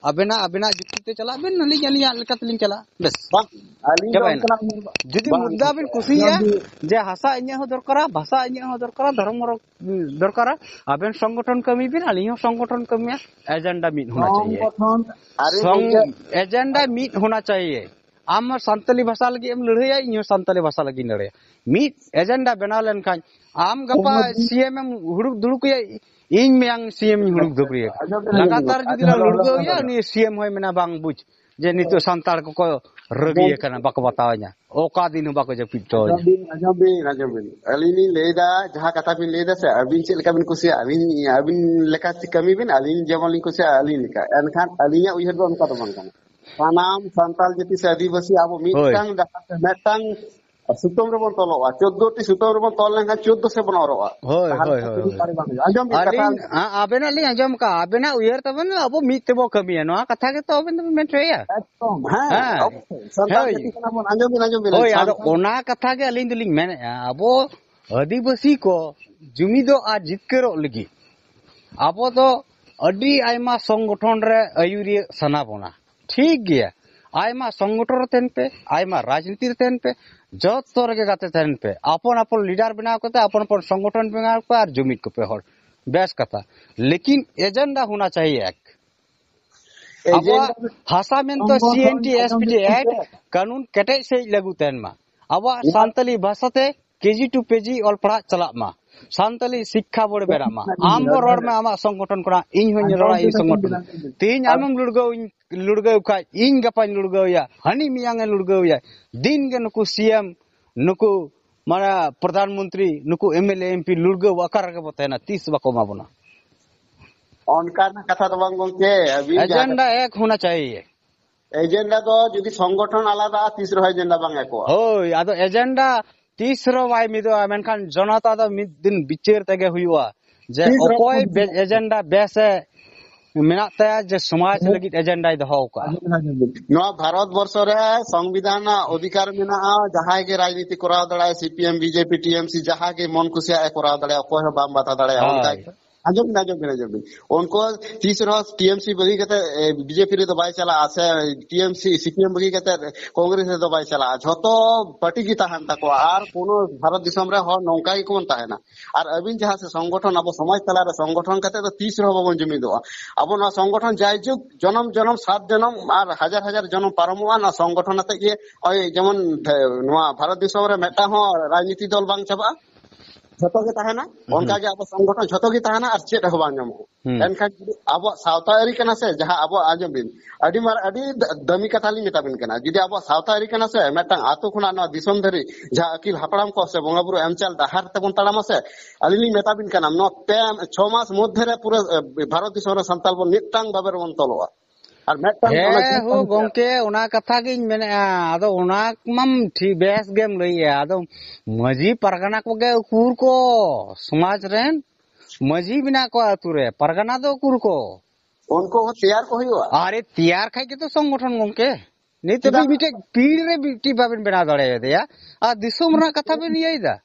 ᱟᱵᱮᱱᱟᱜ, ᱟᱵᱮᱱᱟᱜ ᱡᱩᱠᱛᱤ ᱛᱮ ᱪᱟᱞᱟᱜ ᱵᱮᱱ, ᱟᱹᱞᱤᱧ ᱟᱹᱞᱤᱧᱟᱜ ᱞᱮᱠᱟ ᱛᱮᱞᱤᱧ ᱪᱟᱞᱟᱜᱼᱟ᱾ ᱵᱮᱥ᱾ ᱵᱟᱝ, ᱟᱹᱞᱤᱧ ᱫᱚ ᱪᱟᱵᱟᱭᱮᱱᱟ᱾ ᱚᱱᱠᱟᱱᱟᱜ ᱡᱩᱫᱤ ᱵᱟᱝ, ᱢᱩᱫᱽᱫᱟ ᱵᱮᱱ ᱠᱩᱥᱤᱭᱟᱜᱼᱟ ᱡᱩᱫᱤ ᱡᱮ ᱦᱟᱥᱟ ᱤᱧᱟᱹᱜ ᱦᱚᱸ ᱫᱚᱨᱠᱟᱨᱟ, ᱵᱷᱟᱥᱟ ᱤᱧᱟᱹᱜ ᱦᱚᱸ ᱫᱚᱨᱠᱟᱨᱟ, ᱫᱷᱚᱨᱚᱢ ᱦᱚᱸ ᱫᱚᱨᱠᱟᱨᱟ, ᱟᱵᱮᱱ ᱥᱚᱝᱜᱚᱴᱷᱚᱱ ᱠᱟᱹᱢᱤ ᱵᱮᱱ, ᱟᱹᱞᱤᱧ ᱦᱚᱸ ᱥᱚᱝᱜᱚᱴᱷᱚᱱ ᱠᱟᱹᱢᱤᱭᱟ, ᱮᱡᱮᱱᱰᱟ ᱢᱤᱫ ᱦᱳᱱᱟ ᱪᱟᱦᱤᱭᱮ᱾ ᱥᱚᱝᱜᱚᱴᱷᱚᱱ, ᱟᱨᱮ ᱥᱚᱝ-, ᱜᱚᱝᱠᱮ, ᱮᱡᱮᱱᱰᱟ ᱢᱤᱫ ᱦᱳᱱᱟ ᱪᱟᱦᱤᱭᱮ᱾ ᱟᱢ ᱦᱚᱸ ᱥᱟᱱᱛᱟᱞᱤ ᱵᱷᱟᱥᱟ ᱞᱟᱹᱜᱤᱫ ᱮᱢ ᱞᱟᱹᱲᱦᱟᱹᱭᱟ, ᱤᱧ ᱦᱚᱸ ᱥᱟᱱᱛᱟᱞᱤ ᱵᱷᱟᱥᱟ ᱞᱟᱹᱜᱤᱫ ᱤᱧ ᱞᱟᱹᱲᱦᱟᱹᱭᱟ᱾ ᱢᱤᱫ ᱮᱡᱮᱱᱰᱟ ᱵᱮᱱᱟᱣ ᱞᱮᱱᱠᱷᱟᱱ, ᱟᱢ ᱜᱟᱯᱟ ᱥᱤ ᱮᱢ ᱮᱢ ᱦᱩᱲᱩᱠ ᱫᱩᱲᱩᱠ ᱮᱭᱟ, ᱤᱧ ᱢᱮᱭᱟᱝ ᱥᱤ ᱮᱢ ᱤᱧ ᱦᱩᱲᱩᱠ ᱫᱩᱲᱩᱠ ᱮᱭᱟ᱾ ᱞᱟᱜᱟᱛᱟᱨ ᱡᱩᱫᱤ ᱞᱮ ᱞᱩᱲᱜᱟᱹᱣ ᱮᱭᱟ, ᱩᱱᱤ ᱥᱤ ᱮᱢ ᱦᱚᱸᱭ ᱢᱮᱱᱟ, "ᱵᱟᱝ, ᱵᱩᱡᱽ ᱡᱮ ᱱᱤᱛᱚᱜ ᱥᱟᱱᱛᱟᱲ ᱠᱚᱠᱚ ᱨᱟᱹᱜᱤ ᱟᱠᱟᱱᱟ, ᱵᱟᱠᱚ ᱵᱟᱛᱟᱣ ᱤᱧᱟ, ᱚᱠᱟ ᱫᱤᱱ ᱦᱚᱸ ᱵᱟᱠᱚ ᱡᱟᱹᱯᱤᱫ ᱦᱚᱪᱚ ᱟᱹᱧᱟ᱾" ᱟᱸᱡᱚᱢ ᱵᱤᱱ, ᱟᱸᱡᱚᱢ ᱵᱤᱱ, ᱟᱸᱡᱚᱢ ᱵᱤᱱ᱾ ᱟᱹᱞᱤᱧ ᱞᱤᱧ ᱞᱟᱹᱭ ᱮᱫᱟ, ᱡᱟᱦᱟᱸ ᱠᱟᱛᱷᱟ ᱵᱤᱱ ᱞᱟᱹᱭ ᱮᱫᱟ ᱥᱮ, ᱟᱹᱵᱤᱱ ᱪᱮᱫ ᱞᱮᱠᱟ ᱵᱤᱱ ᱠᱩᱥᱤᱭᱟᱜᱼᱟ, ᱟᱹᱵᱤᱱ, ᱟᱹᱵᱤᱱ ᱞᱮᱠᱟ ᱠᱟᱹᱢᱤ ᱵᱤᱱ, ᱟᱹᱞᱤᱧ ᱡᱮᱢᱚᱱ ᱞᱤᱧ ᱠᱩᱥᱤᱭᱟᱜᱼᱟ, ᱟᱹᱞᱤᱧ ᱞᱮᱠᱟ᱾ ᱮᱱᱠᱷᱟᱱ ᱟᱹᱞᱤᱧᱟᱜ ᱩᱭᱦᱟᱹᱨ ᱫᱚ ᱚᱱᱠᱟ ᱫᱚ ᱵᱟᱝ ᱠᱟᱱᱟ᱾ ᱥᱟᱱᱟᱢ ᱥᱟᱱᱛᱟᱲ ᱡᱟᱹᱛᱤ ᱥᱮ ᱟᱹᱫᱤᱵᱟᱹᱥᱤ ᱟᱵᱚ ᱦᱳᱭ᱾ ᱢᱤᱫᱴᱟᱝ ᱰᱟᱦᱟᱨ ᱛᱮ, ᱢᱤᱫᱴᱟᱝ ᱥᱩᱛᱟᱹᱢ ᱨᱮᱵᱚᱱ ᱛᱚᱞᱚᱜᱼᱟ᱾ ᱪᱳᱫᱽᱫᱳ ᱴᱤ ᱥᱩᱛᱟᱹᱢ ᱨᱮᱵᱚᱱ ᱛᱚᱞ ᱞᱮᱱᱠᱷᱟᱱ ᱪᱳᱫᱽᱫᱳ ᱥᱮᱫ ᱵᱚᱱ ᱚᱨᱚᱜᱼᱟ᱾ ᱦᱳᱭ, ᱛᱟᱦᱚᱞᱮ ᱦᱳᱭ, ᱠᱷᱟᱱ ᱦᱳᱭ, ᱦᱳᱭ᱾ ᱫᱟᱲᱮ ᱵᱟᱝ ᱦᱩᱭᱩᱜᱼᱟ᱾ ᱟᱸᱡᱚᱢ ᱵᱤᱱ ᱠᱟᱛᱷᱟ᱾ ᱟᱹᱞᱤᱧ, ᱟ-, ᱟᱵᱮᱱᱟᱜ ᱞᱤᱧ ᱟᱸᱡᱚᱢ ᱠᱟᱜᱼᱟ, ᱟᱵᱮᱱᱟᱜ ᱩᱭᱦᱟᱹᱨ ᱛᱟᱵᱮᱱ ᱟᱵᱚ ᱢᱤᱫ ᱛᱮᱵᱚ ᱠᱟᱹᱢᱤᱭᱟ, ᱱᱚᱣᱟ ᱠᱟᱛᱷᱟ ᱜᱮᱛᱚ ᱟᱵᱮᱱ ᱫᱚᱵᱮᱱ ᱢᱮᱱ ᱦᱚᱪᱚᱭᱮᱫᱼᱟ᱾ ᱮᱠᱫᱚᱢ, ᱦᱮᱸ, ᱦᱮᱸ᱾ ᱚᱵᱚᱥᱥᱳᱭ᱾ ᱥᱟᱱᱛᱟᱲ ᱦᱳᱭ᱾ ᱡᱟᱹᱛᱤ ᱠᱟᱱᱟ ᱵᱚᱱ, ᱟᱸᱡᱚᱢ ᱵᱤᱱ, ᱟᱸᱡᱚᱢ ᱵᱤᱱ, ᱦᱳᱭ, ᱟᱫᱚ ᱥᱟᱱᱛᱟᱲ ᱚᱱᱟ ᱠᱟᱛᱷᱟ ᱜᱮ ᱟᱹᱞᱤᱧ ᱫᱚᱞᱤᱧ ᱢᱮᱱᱮᱫᱼᱟ, ᱟᱵᱚ ᱟᱹᱫᱤᱵᱟᱹᱥᱤ ᱠᱚ ᱡᱩᱢᱤᱫᱚᱜ ᱟᱨ ᱡᱤᱛᱠᱟᱹᱨᱚᱜ ᱞᱟᱹᱜᱤᱫ ᱟᱵᱚ ᱫᱚ ᱟᱹᱰᱤ ᱟᱭᱢᱟ ᱥᱚᱝᱜᱚᱴᱷᱚᱱ ᱨᱮ ᱟᱹᱭᱩᱨᱤᱭᱟᱹ ᱥᱟᱱᱟ ᱵᱚᱱᱟ᱾ ᱴᱷᱤᱠ ᱜᱮᱭᱟ, ᱟᱭᱢᱟ ᱥᱚᱝᱜᱚᱴᱷᱚᱱ ᱨᱮ ᱛᱟᱦᱮᱱ ᱯᱮ, ᱟᱭᱢᱟ ᱨᱟᱡᱽᱱᱤᱛᱤ ᱨᱮ ᱛᱟᱦᱮᱱ ᱯᱮ, ᱡᱚᱛᱚ ᱨᱮᱜᱮ ᱜᱟᱛᱮ ᱛᱟᱦᱮᱱ ᱯᱮ᱾ ᱟᱯᱚᱱ ᱟᱯᱚᱱ ᱞᱤᱰᱟᱨ ᱵᱮᱱᱟᱣ ᱠᱟᱛᱮ, ᱟᱯᱚᱱ ᱟᱯᱚᱱ ᱥᱚᱝᱜᱚᱴᱷᱚᱱ ᱵᱮᱱᱟᱣ ᱯᱮ ᱟᱨ ᱡᱩᱢᱤᱫ ᱠᱚᱯᱮ ᱦᱚᱲ᱾ ᱵᱮᱥ ᱠᱟᱛᱷᱟ, ᱞᱮᱠᱤᱱ ᱮᱡᱮᱱᱰᱟ ᱦᱳᱱᱟ ᱪᱟᱦᱤᱭᱮ ᱮᱠ᱾ ᱟᱵᱚᱣᱟᱜ ᱮᱡᱮᱱᱰᱟ ᱦᱟᱥᱟ ᱢᱮᱱᱛᱮ ᱥᱚᱝᱜᱚᱴᱷᱚᱱ C N T S P T ᱟᱸᱡᱚᱢ ᱮᱠᱴ ᱯᱮ᱾ ᱠᱟᱹᱱᱩᱱ ᱠᱮᱴᱮᱡ ᱥᱟᱺᱦᱤᱡ ᱞᱟᱹᱜᱩ ᱛᱟᱦᱮᱱ ᱢᱟ᱾ ᱟᱵᱚᱣᱟᱜ ᱱᱚᱣᱟ ᱥᱟᱱᱛᱟᱞᱤ ᱵᱷᱟᱥᱟ ᱛᱮ ᱠᱮ ᱡᱤ ᱴᱩ ᱯᱮ ᱡᱤ ᱚᱞ ᱯᱟᱲᱦᱟᱜ ᱪᱟᱞᱟᱜ ᱢᱟ, ᱥᱟᱱᱛᱟᱞᱤ ᱥᱤᱠᱠᱷᱟ ᱵᱳᱨᱰ ᱵᱮᱱᱟᱜ ᱢᱟ᱾ ᱟᱢ ᱵᱚ ᱨᱚᱲ ᱢᱮ ᱟᱢᱟᱜ ᱥᱚᱝᱜᱚᱴᱷᱚᱱ ᱠᱷᱚᱱᱟᱜ, ᱤᱧ ᱦᱚᱧ ᱨᱚᱲᱟ ᱤᱧ ᱥᱚᱝᱜᱚᱴᱷᱚᱱ᱾ ᱛᱮᱦᱮᱧ ᱟᱢᱮᱢ ᱞᱩᱲᱜᱟᱹᱣ, ᱤᱧ ᱞᱩᱲᱜᱟᱹᱣ ᱠᱷᱟᱡ, ᱤᱧ ᱜᱟᱯᱟᱧ ᱞᱩᱲᱜᱟᱹᱣ ᱮᱭᱟ, ᱦᱟᱹᱱᱤ ᱢᱮᱭᱟᱝ ᱮ ᱞᱩᱲᱜᱟᱹᱣ ᱮᱭᱟ᱾ ᱫᱤᱱ ᱜᱮ ᱱᱩᱠᱩ ᱥᱤ ᱮᱢ, ᱱᱩᱠᱩ ᱢᱟᱱᱮ ᱯᱨᱚᱫᱷᱟᱱ ᱢᱚᱱᱛᱨᱤ, ᱱᱩᱠᱩ M L A, M P ᱞᱩᱲᱜᱟᱹᱣ ᱟᱠᱟ ᱨᱮᱜᱮ ᱵᱚ ᱛᱟᱦᱮᱱᱟ, ᱛᱤᱥ ᱵᱟᱠᱚ ᱮᱢᱟ ᱵᱚᱱᱟ᱾ ᱚᱱᱠᱟᱱᱟᱜ ᱠᱟᱛᱷᱟ ᱫᱚ ᱵᱟᱝ ᱜᱚᱝᱠᱮ, ᱟᱹᱵᱤᱱ ᱡᱟᱦᱟᱸ ᱮᱡᱮᱱᱰᱟ ᱮᱠ ᱦᱳᱱᱟ ᱪᱟᱦᱤᱭᱮ᱾ ᱮᱡᱮᱱᱰᱟ ᱫᱚ ᱡᱩᱫᱤ ᱥᱚᱝᱜᱚᱴᱷᱚᱱ ᱟᱞᱟᱫᱟᱜᱼᱟ, ᱛᱤᱥ ᱨᱮᱦᱚᱸ ᱮᱡᱮᱱᱰᱟ ᱵᱟᱝ ᱮᱠᱚᱜᱼᱟ᱾ ᱦᱳᱭ, ᱟᱫᱚ ᱮᱡᱮᱱᱰᱟ ᱛᱤᱥ ᱨᱮᱦᱚᱸ ᱵᱟᱭ ᱢᱤᱫᱚᱜᱼᱟ, ᱢᱮᱱᱠᱷᱟᱱ ᱡᱚᱱᱚᱛᱟ ᱫᱚ ᱢᱤᱫ ᱫᱤᱱ ᱵᱤᱪᱟᱹᱨ ᱛᱮᱜᱮ ᱦᱩᱭᱩᱜᱼᱟ ᱡᱮ ᱛᱤᱥ ᱨᱮᱦᱚᱸ ᱚᱠᱚᱭ ᱵᱟᱝ ᱵᱮ-, ᱮᱡᱮᱱᱰᱟ ᱵᱮᱥ ᱮ ᱢᱮᱱᱟᱜ ᱛᱟᱭᱟ ᱡᱮ ᱥᱚᱢᱟᱡᱽ ᱞᱟᱹᱜᱤᱫ ᱮᱡᱮᱱᱰᱟᱭ ᱫᱚᱦᱚ ᱟᱠᱟᱫᱼᱟ᱾ ᱱᱚᱣᱟ ᱵᱷᱟᱨᱚᱛ ᱵᱚᱨᱥᱚ ᱨᱮ ᱥᱚᱝᱵᱤᱫᱷᱟᱱ ᱨᱮᱱᱟᱜ ᱚᱫᱷᱤᱠᱟᱨ ᱢᱮᱱᱟᱜᱼᱟ, ᱡᱟᱦᱟᱸᱭ ᱜᱮ ᱨᱟᱡᱽᱱᱤᱛᱤ ᱠᱚᱨᱟᱣ ᱫᱟᱲᱮᱭᱟᱜᱼᱟ, C P M, B J P, T M C, ᱡᱟᱦᱟᱸ ᱜᱮ ᱢᱚᱱ ᱠᱩᱥᱤᱭᱟᱜ ᱮ ᱠᱚᱨᱟᱣ ᱫᱟᱲᱮᱭᱟᱜᱼᱟ, ᱚᱠᱚᱭ ᱦᱚᱸ ᱵᱟᱢ ᱵᱟᱫᱷᱟ ᱫᱟᱲᱮᱭᱟᱜᱼᱟ᱾ ᱦᱳᱭ᱾ ᱚᱱᱠᱟ ᱟᱸᱡᱚᱢ ᱵᱤᱱ, ᱟᱸᱡᱚᱢ ᱵᱤᱱ, ᱟᱸᱡᱚᱢ ᱵᱤᱱ᱾ ᱩᱱᱠᱩ ᱛᱤᱥ ᱨᱮᱦᱚᱸ ᱴᱤ ᱮᱢ ᱥᱤ ᱵᱟᱹᱜᱤ ᱠᱟᱛᱮ, ᱮ, ᱵᱤ ᱡᱮ ᱯᱤ ᱨᱮᱫᱚ ᱵᱟᱭ ᱪᱟᱞᱟᱜᱼᱟ, ᱥᱮ ᱴᱤ ᱮᱢ ᱥᱤ, ᱥᱤ ᱯᱤ ᱮᱢ ᱵᱟᱹᱜᱤ ᱠᱟᱛᱮ ᱠᱚᱝᱜᱨᱮᱥ ᱨᱮᱫᱚ ᱵᱟᱭ ᱪᱟᱞᱟᱜᱼᱟ᱾ ᱡᱷᱚᱛᱚ ᱯᱟᱨᱴᱤ ᱜᱮ ᱛᱟᱦᱮᱱ ᱛᱟᱠᱚᱣᱟ, ᱟᱨ ᱠᱳᱱᱳ ᱵᱷᱟᱨᱚᱛ ᱫᱤᱥᱚᱢ ᱨᱮ ᱦᱚᱲ ᱱᱚᱝᱠᱟ ᱜᱮᱠᱚ ᱵᱚᱱ ᱛᱟᱦᱮᱱᱟ᱾ ᱟᱨ ᱟᱹᱵᱤᱱ ᱡᱟᱦᱟᱸ ᱥᱮ ᱥᱚᱝᱜᱚᱴᱷᱚᱱ, ᱟᱵᱚ ᱥᱚᱢᱟᱡᱽ ᱛᱟᱞᱟᱨᱮ ᱥᱚᱝᱜᱚᱴᱷᱚᱱ ᱠᱟᱛᱮ ᱫᱚ ᱛᱤᱥ ᱨᱮᱦᱚᱸ ᱵᱟᱵᱚᱱ ᱡᱩᱢᱤᱫᱚᱜᱼᱟ᱾ ᱟᱵᱚ ᱱᱚᱣᱟ ᱥᱚᱝᱜᱚᱴᱷᱚᱱ ᱡᱟᱭᱡᱩᱜᱽ ᱡᱚᱱᱚᱢ ᱡᱚᱱᱚᱢ ᱥᱟᱛ ᱡᱚᱱᱚᱢ ᱟᱨ ᱦᱟᱡᱟᱨ ᱦᱟᱡᱟᱨ ᱡᱚᱱᱚᱢ ᱯᱟᱨᱚᱢᱚᱜᱼᱟ, ᱱᱚᱣᱟ ᱥᱚᱝᱜᱚᱴᱷᱚᱱ ᱟᱛᱮ ᱜᱮ᱾ ᱳᱭ ᱡᱮᱢᱚᱱ ᱱᱚᱣᱟ ᱵᱷᱟᱨᱚᱛ ᱫᱤᱥᱚᱢ ᱨᱮ ᱢᱤᱫᱴᱟᱝ ᱦᱚᱸ ᱨᱟᱡᱽᱱᱤᱛᱤ ᱫᱚᱞ ᱵᱟᱝ ᱪᱟᱵᱟᱜᱼᱟ, ᱡᱷᱚᱛᱚ ᱜᱮ ᱛᱟᱦᱮᱱᱟ᱾ ᱦᱩᱸ᱾ ᱚᱱᱠᱟ ᱜᱮ ᱟᱵᱚ ᱥᱚᱝᱜᱚᱴᱷᱚᱱ ᱡᱷᱚᱛᱚ ᱜᱮ ᱛᱟᱦᱮᱱᱟ ᱟᱨ ᱪᱮᱫ ᱦᱚᱸ ᱵᱟᱝ ᱧᱟᱢᱚᱜᱼᱟ᱾ ᱦᱩᱸ᱾ ᱮᱱᱠᱷᱟᱱ ᱡᱩᱫᱤ ᱟᱵᱚᱣᱟᱜ ᱥᱟᱶᱛᱟ ᱟᱹᱨᱤ ᱠᱟᱱᱟ ᱥᱮ, ᱡᱟᱦᱟᱸ ᱟᱵᱚᱣᱟᱜ, ᱟᱸᱡᱚᱢ ᱵᱤᱱ, ᱟᱹᱰᱤ ᱢᱟᱨ-, ᱟᱹᱰᱤ ᱫ-, ᱫᱟᱹᱢᱤ ᱠᱟᱛᱷᱟ ᱞᱤᱧ ᱢᱮᱛᱟ ᱵᱤᱱ ᱠᱟᱱᱟ, ᱡᱩᱫᱤ ᱟᱵᱚᱣᱟᱜ ᱥᱟᱶᱛᱟ ᱟᱹᱨᱤ ᱠᱟᱱᱟ ᱥᱮ, ᱢᱤᱫᱴᱟᱝ ᱟᱛᱳ ᱠᱷᱚᱱᱟᱜ ᱱᱚᱣᱟ ᱫᱤᱥᱚᱢ ᱫᱷᱟᱹᱨᱤᱡ ᱡᱟᱦᱟᱸ ᱟᱹᱠᱤᱞ ᱦᱟᱯᱲᱟᱢ ᱠᱚ ᱥᱮ ᱵᱚᱸᱜᱟ ᱵᱩᱨᱩ ᱮᱢ ᱪᱟᱞ ᱰᱟᱦᱟᱨ ᱛᱮᱵᱚᱱ ᱛᱟᱲᱟᱢᱟ ᱥᱮ, ᱟᱹᱞᱤᱧ ᱞᱤᱧ ᱢᱮᱛᱟ ᱵᱤᱱ ᱠᱟᱱᱟ, ᱱᱚᱣᱟ ᱯᱮ ᱪᱷᱚ ᱢᱟᱥ ᱢᱚᱫᱽᱫᱷᱮ ᱨᱮ ᱯᱩᱨᱟᱹ, ᱮ, ᱵᱷᱟᱨᱚᱛ ᱫᱤᱥᱚᱢ ᱨᱮ ᱥᱟᱱᱛᱟᱲ ᱵᱚᱱ ᱢᱤᱫᱴᱟᱝ ᱵᱟᱵᱮᱨ ᱵᱚᱱ ᱛᱚᱞᱚᱜᱼᱟ᱾ ᱟᱨ ᱢᱤᱫᱴᱟᱝ ᱦᱮᱸ ᱚᱱᱟ ᱦᱳ ᱪᱮᱛᱟᱱ ᱨᱮ ᱜᱚᱝᱠᱮ, ᱚᱱᱟ ᱠᱟᱛᱷᱟ ᱜᱤᱧ ᱢᱮᱱᱮᱫᱼᱟ᱾ ᱟᱫᱚ ᱚᱱᱟ ᱢᱟᱢ ᱴᱷᱤᱠ ᱵᱮᱥ ᱜᱮᱢ ᱞᱟᱹᱭᱮᱫᱼᱟ᱾ ᱟᱫᱚ ᱢᱟᱹᱡᱷᱤ ᱯᱟᱨᱜᱟᱱᱟ ᱠᱚᱜᱮ ᱩᱠᱩᱨ ᱠᱚ? ᱥᱚᱢᱟᱡᱽ ᱨᱮᱱ ᱢᱟᱹᱡᱷᱤ ᱢᱮᱱᱟᱜ ᱠᱚᱣᱟ ᱟᱹᱛᱩ ᱨᱮ, ᱯᱟᱨᱜᱟᱱᱟ ᱫᱚ ᱩᱠᱩᱨ ᱠᱚ? ᱩᱱᱠᱩ ᱦᱚᱸ ᱛᱮᱭᱟᱨ ᱠᱚ ᱦᱩᱭᱩᱜᱼᱟ᱾ ᱟᱨᱮ, ᱛᱮᱭᱟᱨ ᱠᱷᱟᱡ ᱜᱮᱛᱚ ᱥᱚᱝᱜᱚᱴᱷᱚᱱ ᱜᱚᱝᱠᱮ᱾ ᱱᱤᱛ ᱪᱮᱫᱟᱜ? ᱦᱟᱹᱵᱤᱡ ᱢᱤᱫᱴᱮᱡ ᱯᱤᱲ ᱨᱮ ᱢᱤᱫᱴᱤᱡ ᱵᱟᱵᱮᱱ ᱵᱮᱱᱟᱣ ᱫᱟᱲᱮᱭᱟᱫᱮᱭᱟ᱾ ᱟᱨ ᱫᱤᱥᱚᱢ ᱨᱮᱱᱟᱜ ᱠᱟᱛᱷᱟ ᱵᱮᱱ ᱤᱭᱟᱹᱭᱮᱫᱟ᱾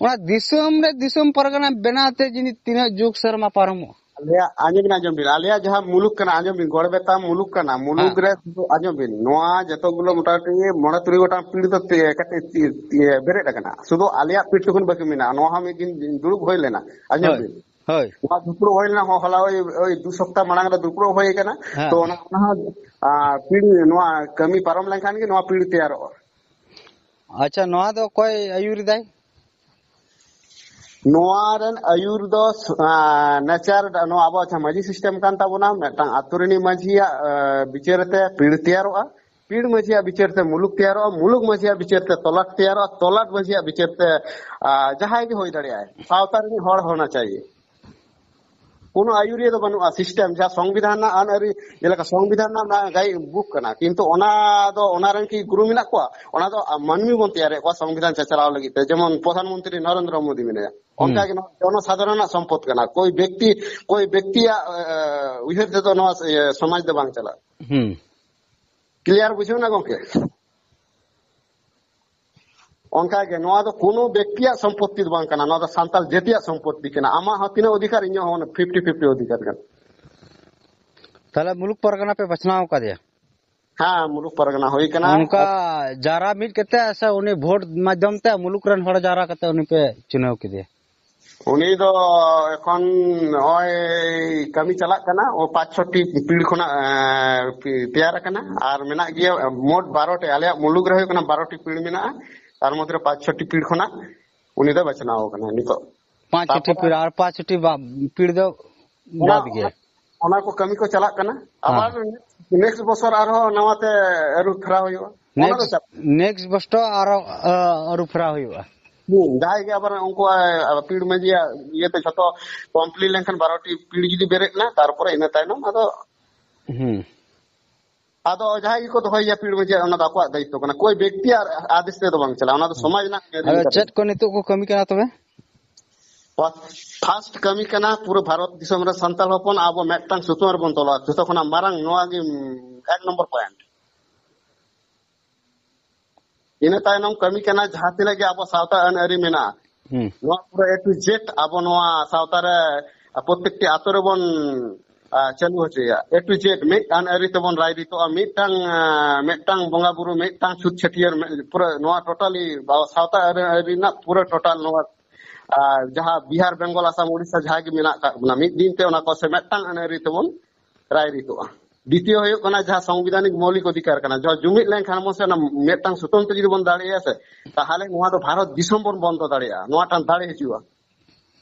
ᱚᱱᱟ ᱫᱤᱥᱚᱢ ᱨᱮ ᱫᱤᱥᱚᱢ ᱯᱟᱨᱜᱟᱱᱟ ᱵᱮᱱᱟᱣ ᱛᱮ ᱡᱟᱹᱱᱤᱡ ᱛᱤᱱᱟᱹᱜ ᱡᱩᱜᱽ ᱥᱮᱨᱢᱟ ᱯᱟᱨᱚᱢᱚᱜᱼᱟ᱾ ᱟᱞᱮᱭᱟᱜ, ᱟᱸᱡᱚᱢ ᱵᱤᱱ, ᱟᱸᱡᱚᱢ ᱵᱤᱱ, ᱟᱞᱮᱭᱟᱜ ᱡᱟᱦᱟᱸ ᱢᱩᱞᱩᱠ ᱠᱟᱱᱟ, ᱟᱸᱡᱚᱢ ᱵᱤᱱ, ᱜᱚᱲᱵᱮᱛᱟ ᱢᱩᱞᱩᱠ ᱠᱟᱱᱟ, ᱢᱩᱞᱩᱠ ᱦᱮᱸ᱾ ᱨᱮ ᱥᱩᱫᱷᱩ, ᱟᱸᱡᱚᱢ ᱵᱤᱱ, ᱱᱚᱣᱟ ᱡᱚᱛᱚ ᱜᱩᱞᱳ ᱢᱚᱴᱟᱢᱩᱴᱤ ᱢᱚᱬᱮ ᱛᱩᱨᱩᱭ ᱜᱚᱴᱟᱝ ᱯᱤᱲ ᱫᱚ ᱛᱮ-, ᱠᱟᱹᱴᱤᱡ ᱛᱤ-, ᱛᱤ-, ᱵᱮᱨᱮᱫ ᱟᱠᱟᱱᱟ᱾ ᱥᱩᱫᱷᱩ ᱟᱞᱮᱭᱟᱜ ᱯᱤᱲ ᱴᱩᱠᱩᱱ ᱵᱟᱹᱠᱤ ᱢᱮᱱᱟᱜᱼᱟ, ᱱᱚᱣᱟ ᱦᱚᱸ ᱢᱤᱫ ᱫᱤᱱ ᱫᱩᱲᱩᱵ ᱦᱩᱭ ᱞᱮᱱᱟ, ᱟᱸᱡᱚᱢ ᱦᱳᱭ, ᱵᱤᱱ᱾ ᱦᱳᱭ᱾ ᱱᱚᱣᱟ ᱫᱩᱯᱲᱩᱵ ᱦᱩᱭ ᱞᱮᱱᱟ, ᱦᱚ-, ᱦᱚᱞᱟ ᱳᱭ, ᱳᱭ ᱫᱩ ᱥᱚᱯᱛᱟ ᱢᱟᱲᱟᱝ ᱨᱮ ᱫᱩᱯᱲᱩᱵ ᱦᱩᱭ ᱟᱠᱟᱱᱟ᱾ ᱦᱮᱸ᱾ ᱛᱚ ᱚᱱᱟ, ᱚᱱᱟ ᱦᱚᱸ, ᱟ, ᱯᱤᱲ, ᱱᱚᱣᱟ ᱠᱟᱹᱢᱤ ᱯᱟᱨᱚᱢ ᱞᱮᱱᱠᱷᱟᱱ ᱜᱮ ᱱᱚᱣᱟ ᱯᱤᱲ ᱛᱮᱭᱟᱨᱚᱜᱼᱟ᱾ ᱟᱪᱪᱷᱟ, ᱱᱚᱣᱟ ᱫᱚ ᱚᱠᱚᱭ ᱟᱹᱭᱩᱨ ᱮᱫᱟᱭ? ᱱᱚᱣᱟ ᱨᱮᱱ ᱟᱹᱭᱩᱨ ᱫᱚ, ᱟ, ᱱᱮᱪᱟᱨ, ᱱᱚᱣᱟ ᱟᱵᱚ ᱡᱟᱦᱟᱸ ᱢᱟᱹᱡᱷᱤ ᱥᱤᱥᱴᱮᱢ ᱠᱟᱱ ᱛᱟᱵᱚᱱᱟ, ᱢᱤᱫᱴᱟᱝ ᱟᱛᱳ ᱨᱤᱱᱤᱡ ᱢᱟᱹᱡᱷᱤᱭᱟᱜ, ᱟ, ᱵᱤᱪᱟᱹᱨ ᱛᱮ ᱯᱤᱲ ᱛᱮᱭᱟᱨᱚᱜᱼᱟ, ᱯᱤᱲ ᱢᱟᱹᱡᱷᱤᱭᱟᱜ ᱵᱤᱪᱟᱹᱨ ᱛᱮ ᱢᱩᱞᱩᱠ ᱛᱮᱭᱟᱨᱚᱜᱼᱟ, ᱢᱩᱞᱩᱠ ᱢᱟᱹᱡᱷᱤᱭᱟᱜ ᱵᱤᱪᱟᱹᱨ ᱛᱮ ᱛᱚᱞᱟᱴ ᱛᱮᱭᱟᱨᱚᱜᱼᱟ, ᱛᱚᱞᱟᱴ ᱢᱟᱹᱡᱷᱤᱭᱟᱜ ᱵᱤᱪᱟᱹᱨ ᱛᱮ, ᱟ, ᱡᱟᱦᱟᱸᱭ ᱜᱮ ᱦᱩᱭ ᱫᱟᱲᱮᱭᱟᱜᱼᱟᱭ, ᱥᱟᱶᱛᱟ ᱨᱤᱱᱤᱡ ᱦᱚᱲ ᱦᱚᱱᱟ ᱪᱟᱭᱭᱮ᱾ ᱠᱳᱱᱳ ᱟᱹᱭᱩᱨᱤᱭᱟᱹ ᱫᱚ ᱵᱟᱹᱱᱩᱜᱼᱟ᱾ ᱥᱤᱥᱴᱮᱢ ᱡᱟᱦᱟᱸ ᱥᱚᱝᱵᱤᱫᱷᱟᱱ ᱨᱮᱱᱟᱜ ᱟᱹᱱ ᱟᱹᱨᱤ, ᱡᱮᱞᱮᱠᱟ ᱥᱚᱝᱵᱤᱫᱷᱟᱱ ᱨᱮᱱᱟᱜ ᱚᱱᱟ ᱜᱟᱭᱤᱰ ᱵᱩᱠ ᱠᱟᱱᱟ, ᱠᱤᱱᱛᱩ ᱚᱱᱟ ᱫᱚ, ᱚᱱᱟ ᱨᱮᱱ ᱠᱤ ᱜᱩᱨᱩ ᱢᱮᱱᱟᱜ ᱠᱚᱣᱟ? ᱚᱱᱟ ᱫᱚ ᱢᱟᱹᱱᱢᱤ ᱵᱚᱱ ᱛᱮᱭᱟᱨᱮᱫ ᱠᱚᱣᱟ ᱥᱚᱝᱵᱤᱫᱷᱟᱱ ᱪᱟᱪᱞᱟᱣ ᱞᱟᱹᱜᱤᱫ ᱛᱮ, ᱡᱮᱢᱚᱱ ᱯᱨᱚᱫᱷᱟᱱ ᱢᱚᱱᱛᱨᱤ ᱱᱚᱨᱮᱱᱫᱨᱚ ᱢᱳᱫᱤ ᱢᱮᱱᱟᱭᱟ, ᱦᱩᱸ᱾ ᱚᱱᱠᱟ ᱜᱮ ᱱᱚᱣᱟ ᱡᱚᱱᱚ ᱥᱟᱫᱷᱟᱨᱚᱱᱟᱜ ᱥᱚᱢᱯᱚᱫ ᱠᱟᱱᱟ᱾ ᱠᱳᱭ ᱵᱮᱠᱛᱤ, ᱠᱳᱭ ᱵᱮᱠᱛᱤᱭᱟᱜ, ᱮ, ᱩᱭᱦᱟᱹᱨ ᱛᱮᱫᱚ ᱱᱚᱣᱟ, ᱮ, ᱥᱚᱢᱟᱡᱽ ᱫᱚ ᱵᱟᱝ ᱪᱟᱞᱟᱜᱼᱟ᱾ ᱦᱩᱸ᱾ ᱠᱞᱤᱭᱟᱨ ᱵᱩᱡᱷᱟᱹᱣ ᱮᱱᱟ ᱜᱚᱝᱠᱮ? ᱚᱱᱠᱟᱜᱮ ᱱᱚᱣᱟ ᱫᱚ ᱠᱳᱱᱳ ᱵᱮᱠᱛᱤᱭᱟᱜ ᱥᱚᱢᱯᱚᱛᱛᱤ ᱫᱚ ᱵᱟᱝ ᱠᱟᱱᱟ, ᱱᱚᱣᱟ ᱫᱚ ᱥᱟᱱᱛᱟᱲ ᱡᱟᱹᱛᱤᱭᱟᱜ ᱥᱚᱢᱯᱚᱛᱛᱤ ᱠᱟᱱᱟ᱾ ᱟᱢᱟᱜ ᱦᱚᱸ ᱛᱤᱱᱟᱹᱜ ᱚᱫᱷᱤᱠᱟᱨ, ᱤᱧᱟᱹᱜ ᱦᱚᱸ ᱯᱷᱤᱯᱴᱤ ᱯᱷᱤᱯᱴᱤ ᱚᱫᱷᱤᱠᱟᱨ ᱠᱟᱱᱟ᱾ ᱛᱟᱦᱞᱮ ᱢᱩᱞᱩᱠ ᱯᱟᱨᱜᱟᱱᱟ ᱯᱮ ᱵᱟᱪᱷᱱᱟᱣ ᱟᱠᱟᱫᱮᱭᱟ? ᱦᱮᱸ, ᱢᱩᱞᱩᱠ ᱯᱟᱨᱜᱟᱱᱟ ᱦᱩᱭ ᱠᱟᱱᱟ᱾ ᱚᱱᱠᱟ ᱡᱟᱣᱨᱟ ᱢᱤᱫ ᱠᱟᱛᱮ ᱥᱮ ᱩᱱᱤ ᱵᱷᱳᱴ ᱢᱟᱫᱽᱫᱷᱚᱢ ᱛᱮ ᱢᱩᱞᱩᱠ ᱨᱮᱱ ᱦᱚᱲ ᱡᱟᱣᱨᱟ ᱠᱟᱛᱮ ᱩᱱᱤ ᱯᱮ ᱪᱩᱱᱟᱹᱣ ᱠᱮᱫᱮᱭᱟ? ᱩᱱᱤ ᱫᱚ ᱮᱠᱷᱚᱱ ᱱᱚᱜᱼᱚᱭ ᱠᱟᱹᱢᱤ ᱪᱟᱞᱟᱜ ᱠᱟᱱᱟ, ᱳ ᱯᱟᱸᱪ ᱪᱷᱚᱴᱤ ᱯᱤᱲ ᱠᱷᱚᱱᱟᱜ ᱮᱸ, ᱯᱤ- ᱛᱮᱭᱟᱨ ᱟᱠᱟᱱᱟ, ᱟᱨ ᱢᱮᱱᱟᱜ ᱜᱮᱭᱟ ᱢᱳᱴ ᱵᱟᱨᱚ ᱴᱤ᱾ ᱟᱞᱮᱭᱟᱜ ᱢᱩᱞᱩᱠ ᱨᱮ ᱦᱩᱭᱩᱜ ᱠᱟᱱᱟ ᱵᱟᱨᱚ ᱴᱤ ᱯᱤᱲ ᱢᱮᱱᱟᱜᱼᱟ, ᱛᱟᱨ ᱢᱚᱫᱽᱫᱷᱮ ᱨᱮ ᱯᱟᱸᱪ ᱪᱷᱚᱴᱤ ᱯᱤᱲ ᱠᱷᱚᱱᱟᱜ ᱩᱱᱤ ᱫᱚ ᱵᱟᱪᱷᱱᱟᱣ ᱟᱠᱟᱱᱟ ᱱᱤᱛᱚᱜ᱾ ᱯᱟᱸᱪ ᱪᱷᱚᱴᱤ ᱛᱟᱨᱯᱚᱨᱮ ᱯᱤᱲ ᱟᱨ ᱯᱟᱸᱪ ᱪᱷᱚᱴᱤ ᱵᱟ- ᱯᱤᱲ ᱫᱚ ᱚᱱᱟ, ᱵᱟᱫ ᱜᱮ᱾ ᱚᱱᱟ ᱠᱚ ᱠᱟᱹᱢᱤ ᱠᱚ ᱪᱟᱞᱟᱜ ᱠᱟᱱᱟ᱾ ᱟᱵᱟᱨ ᱦᱮᱸ᱾ ᱱᱮᱠᱥᱴ ᱵᱚᱪᱷᱚᱨ ᱟᱨᱦᱚᱸ ᱱᱟᱣᱟᱛᱮ ᱟᱹᱨᱩ ᱯᱷᱮᱨᱟᱣ ᱦᱩᱭᱩᱜᱼᱟ᱾ ᱚᱱᱟ ᱫᱚ ᱱᱮᱠᱥᱴ ᱱᱮᱠᱥᱴ ᱵᱚᱪᱷᱚᱨ ᱟᱨᱚ ᱟ, ᱟᱹᱨᱩ ᱯᱷᱮᱨᱟᱣ ᱦᱩᱭᱩᱜᱼᱟ᱾ ᱦᱩᱸ, ᱡᱟᱦᱟᱸᱭ ᱜᱮ ᱟᱵᱟᱨ ᱩᱱᱠᱩᱣᱟᱜ ᱯᱤᱲ ᱢᱟᱹᱡᱷᱤᱭᱟᱜ ᱤᱭᱟᱹᱛᱮ ᱡᱷᱚᱛᱚ ᱠᱚᱢᱯᱞᱤᱴ ᱞᱮᱱᱠᱷᱟᱱ, ᱵᱟᱨᱚ ᱴᱤ ᱯᱤᱲ ᱡᱩᱫᱤ ᱵᱮᱨᱮᱫ ᱮᱱᱟ, ᱛᱟᱨᱯᱚᱨᱮ ᱤᱱᱟᱹ ᱛᱟᱭᱱᱚᱢ ᱟᱫᱚ, ᱦᱩᱸ᱾ ᱟᱫᱚ ᱡᱟᱦᱟᱸᱭ ᱜᱮᱠᱚ ᱫᱚᱦᱚᱭᱮᱭᱟ ᱯᱤᱲ ᱢᱟᱹᱡᱷᱤᱭᱟᱜ, ᱚᱱᱟ ᱫᱚ ᱟᱠᱚᱣᱟᱜ ᱫᱟᱭᱤᱛᱛᱚ ᱠᱟᱱᱟ᱾ ᱠᱳᱭ ᱵᱮᱠᱛᱤᱭᱟᱜ ᱟᱫᱮᱥ ᱛᱮᱫᱚ ᱵᱟᱝ ᱪᱟᱞᱟᱜᱼᱟ, ᱚᱱᱟ ᱫᱚ ᱥᱚᱢᱟᱡᱽ ᱨᱮᱱᱟᱜ ᱠᱟᱹᱢᱤ ᱟᱫᱚ ᱠᱟᱱᱟ᱾ ᱪᱮᱫ ᱠᱚ ᱱᱤᱛᱚᱜ ᱠᱚ ᱠᱟᱹᱢᱤ ᱠᱟᱱᱟ ᱛᱚᱵᱮ? ᱯᱷᱟᱥᱴ ᱠᱟᱹᱢᱤ ᱠᱟᱱᱟ, ᱯᱩᱨᱟᱹ ᱵᱷᱟᱨᱚᱛ ᱫᱤᱥᱚᱢ ᱨᱮ ᱥᱟᱱᱛᱟᱲ ᱦᱚᱯᱚᱱ ᱟᱵᱚ ᱢᱤᱫᱴᱟᱝ ᱥᱩᱛᱟᱹᱢ ᱨᱮᱵᱚᱱ ᱛᱚᱞᱚᱜᱼᱟ᱾ ᱡᱷᱚᱛᱚ ᱠᱷᱚᱱᱟᱜ ᱢᱟᱨᱟᱝ ᱱᱚᱣᱟ ᱜᱮ, ᱩᱸ, ᱮᱠ ᱱᱚᱢᱵᱚᱨ ᱯᱚᱭᱮᱱᱴ᱾ ᱤᱱᱟᱹ ᱛᱟᱭᱱᱚᱢ ᱠᱟᱹᱢᱤ ᱠᱟᱱᱟ, ᱡᱟᱦᱟᱸ ᱛᱤᱱᱟᱹᱜ ᱜᱮ ᱟᱵᱚ ᱥᱟᱶᱛᱟ ᱟᱹᱱ ᱟᱹᱨᱤ ᱢᱮᱱᱟᱜᱼᱟ, ᱦᱩᱸ᱾ ᱱᱚᱣᱟ ᱯᱩᱨᱟᱹ A to Z ᱟᱵᱚ ᱱᱚᱣᱟ ᱥᱟᱶᱛᱟ ᱨᱮ ᱯᱨᱚᱛᱮᱠᱴᱤ ᱟᱛᱳ ᱨᱮᱵᱚᱱ, ᱟ, ᱪᱟᱹᱞᱩ ᱦᱚᱪᱚᱭᱟ᱾ A to Z ᱢᱤᱫ ᱟᱹᱱ ᱟᱹᱨᱤ ᱛᱮᱵᱚᱱ ᱨᱟᱭ ᱨᱤᱛᱚᱜᱼᱟ, ᱢᱤᱫᱴᱟᱝ, ᱟ, ᱢᱤᱫᱴᱟᱝ ᱵᱚᱸᱜᱟ ᱵᱩᱨᱩ, ᱢᱤᱫᱴᱟᱝ ᱪᱷᱩᱛ ᱪᱷᱟᱹᱴᱭᱟᱹᱨ, ᱢᱤᱫ, ᱯᱩᱨᱟᱹ ᱱᱚᱣᱟ ᱴᱳᱴᱟᱞᱤ ᱥᱟᱶᱛᱟ ᱟᱹᱱ ᱟᱹᱨᱤ ᱨᱮᱱᱟᱜ ᱯᱩᱨᱟᱹ ᱴᱳᱴᱟᱞ ᱱᱚᱣᱟ, ᱟ, ᱡᱟᱦᱟᱸ ᱵᱤᱦᱟᱨ, ᱵᱮᱝᱜᱚᱞ, ᱟᱥᱟᱢ, ᱳᱰᱤᱥᱟ ᱡᱟᱦᱟᱸ ᱜᱮ ᱢᱮᱱᱟᱜ ᱟᱠᱟᱫ ᱵᱚᱱᱟ, ᱢᱤᱫ ᱫᱤᱱ ᱛᱮ ᱚᱱᱟ ᱠᱚ ᱥᱮ ᱢᱤᱫᱴᱟᱝ ᱟᱹᱱ ᱟᱹᱨᱤ ᱛᱮᱵᱚᱱ ᱨᱟᱭ ᱨᱤᱛᱚᱜᱼᱟ᱾ ᱫᱤᱛᱤᱭᱚ ᱦᱩᱭᱩᱜ ᱠᱟᱱᱟ ᱡᱟᱦᱟᱸ ᱥᱚᱝᱵᱤᱫᱷᱟᱱᱤᱠ ᱢᱳᱣᱞᱤᱠ ᱚᱫᱷᱤᱠᱟᱨ ᱠᱟᱱᱟ, ᱡᱟᱦᱟᱸ ᱡᱩᱢᱤᱫ ᱞᱮᱱᱠᱷᱟᱱ ᱵᱚᱱ ᱥᱮ ᱚᱱᱟ ᱢᱤᱫᱴᱟᱝ ᱥᱩᱛᱟᱹᱢ ᱛᱮ ᱡᱩᱫᱤ ᱵᱚᱱ ᱫᱟᱲᱮᱭᱟᱜᱼᱟ ᱥᱮ, ᱛᱟᱦᱚᱞᱮ ᱱᱚᱣᱟ ᱫᱚ ᱵᱷᱟᱨᱚᱛ ᱫᱤᱥᱚᱢ ᱵᱚᱱ ᱵᱚᱱᱫᱚ ᱫᱟᱲᱮᱭᱟᱜᱼᱟ, ᱱᱚᱣᱟᱴᱟᱝ ᱫᱟᱲᱮ ᱦᱤᱡᱩᱜᱼᱟ᱾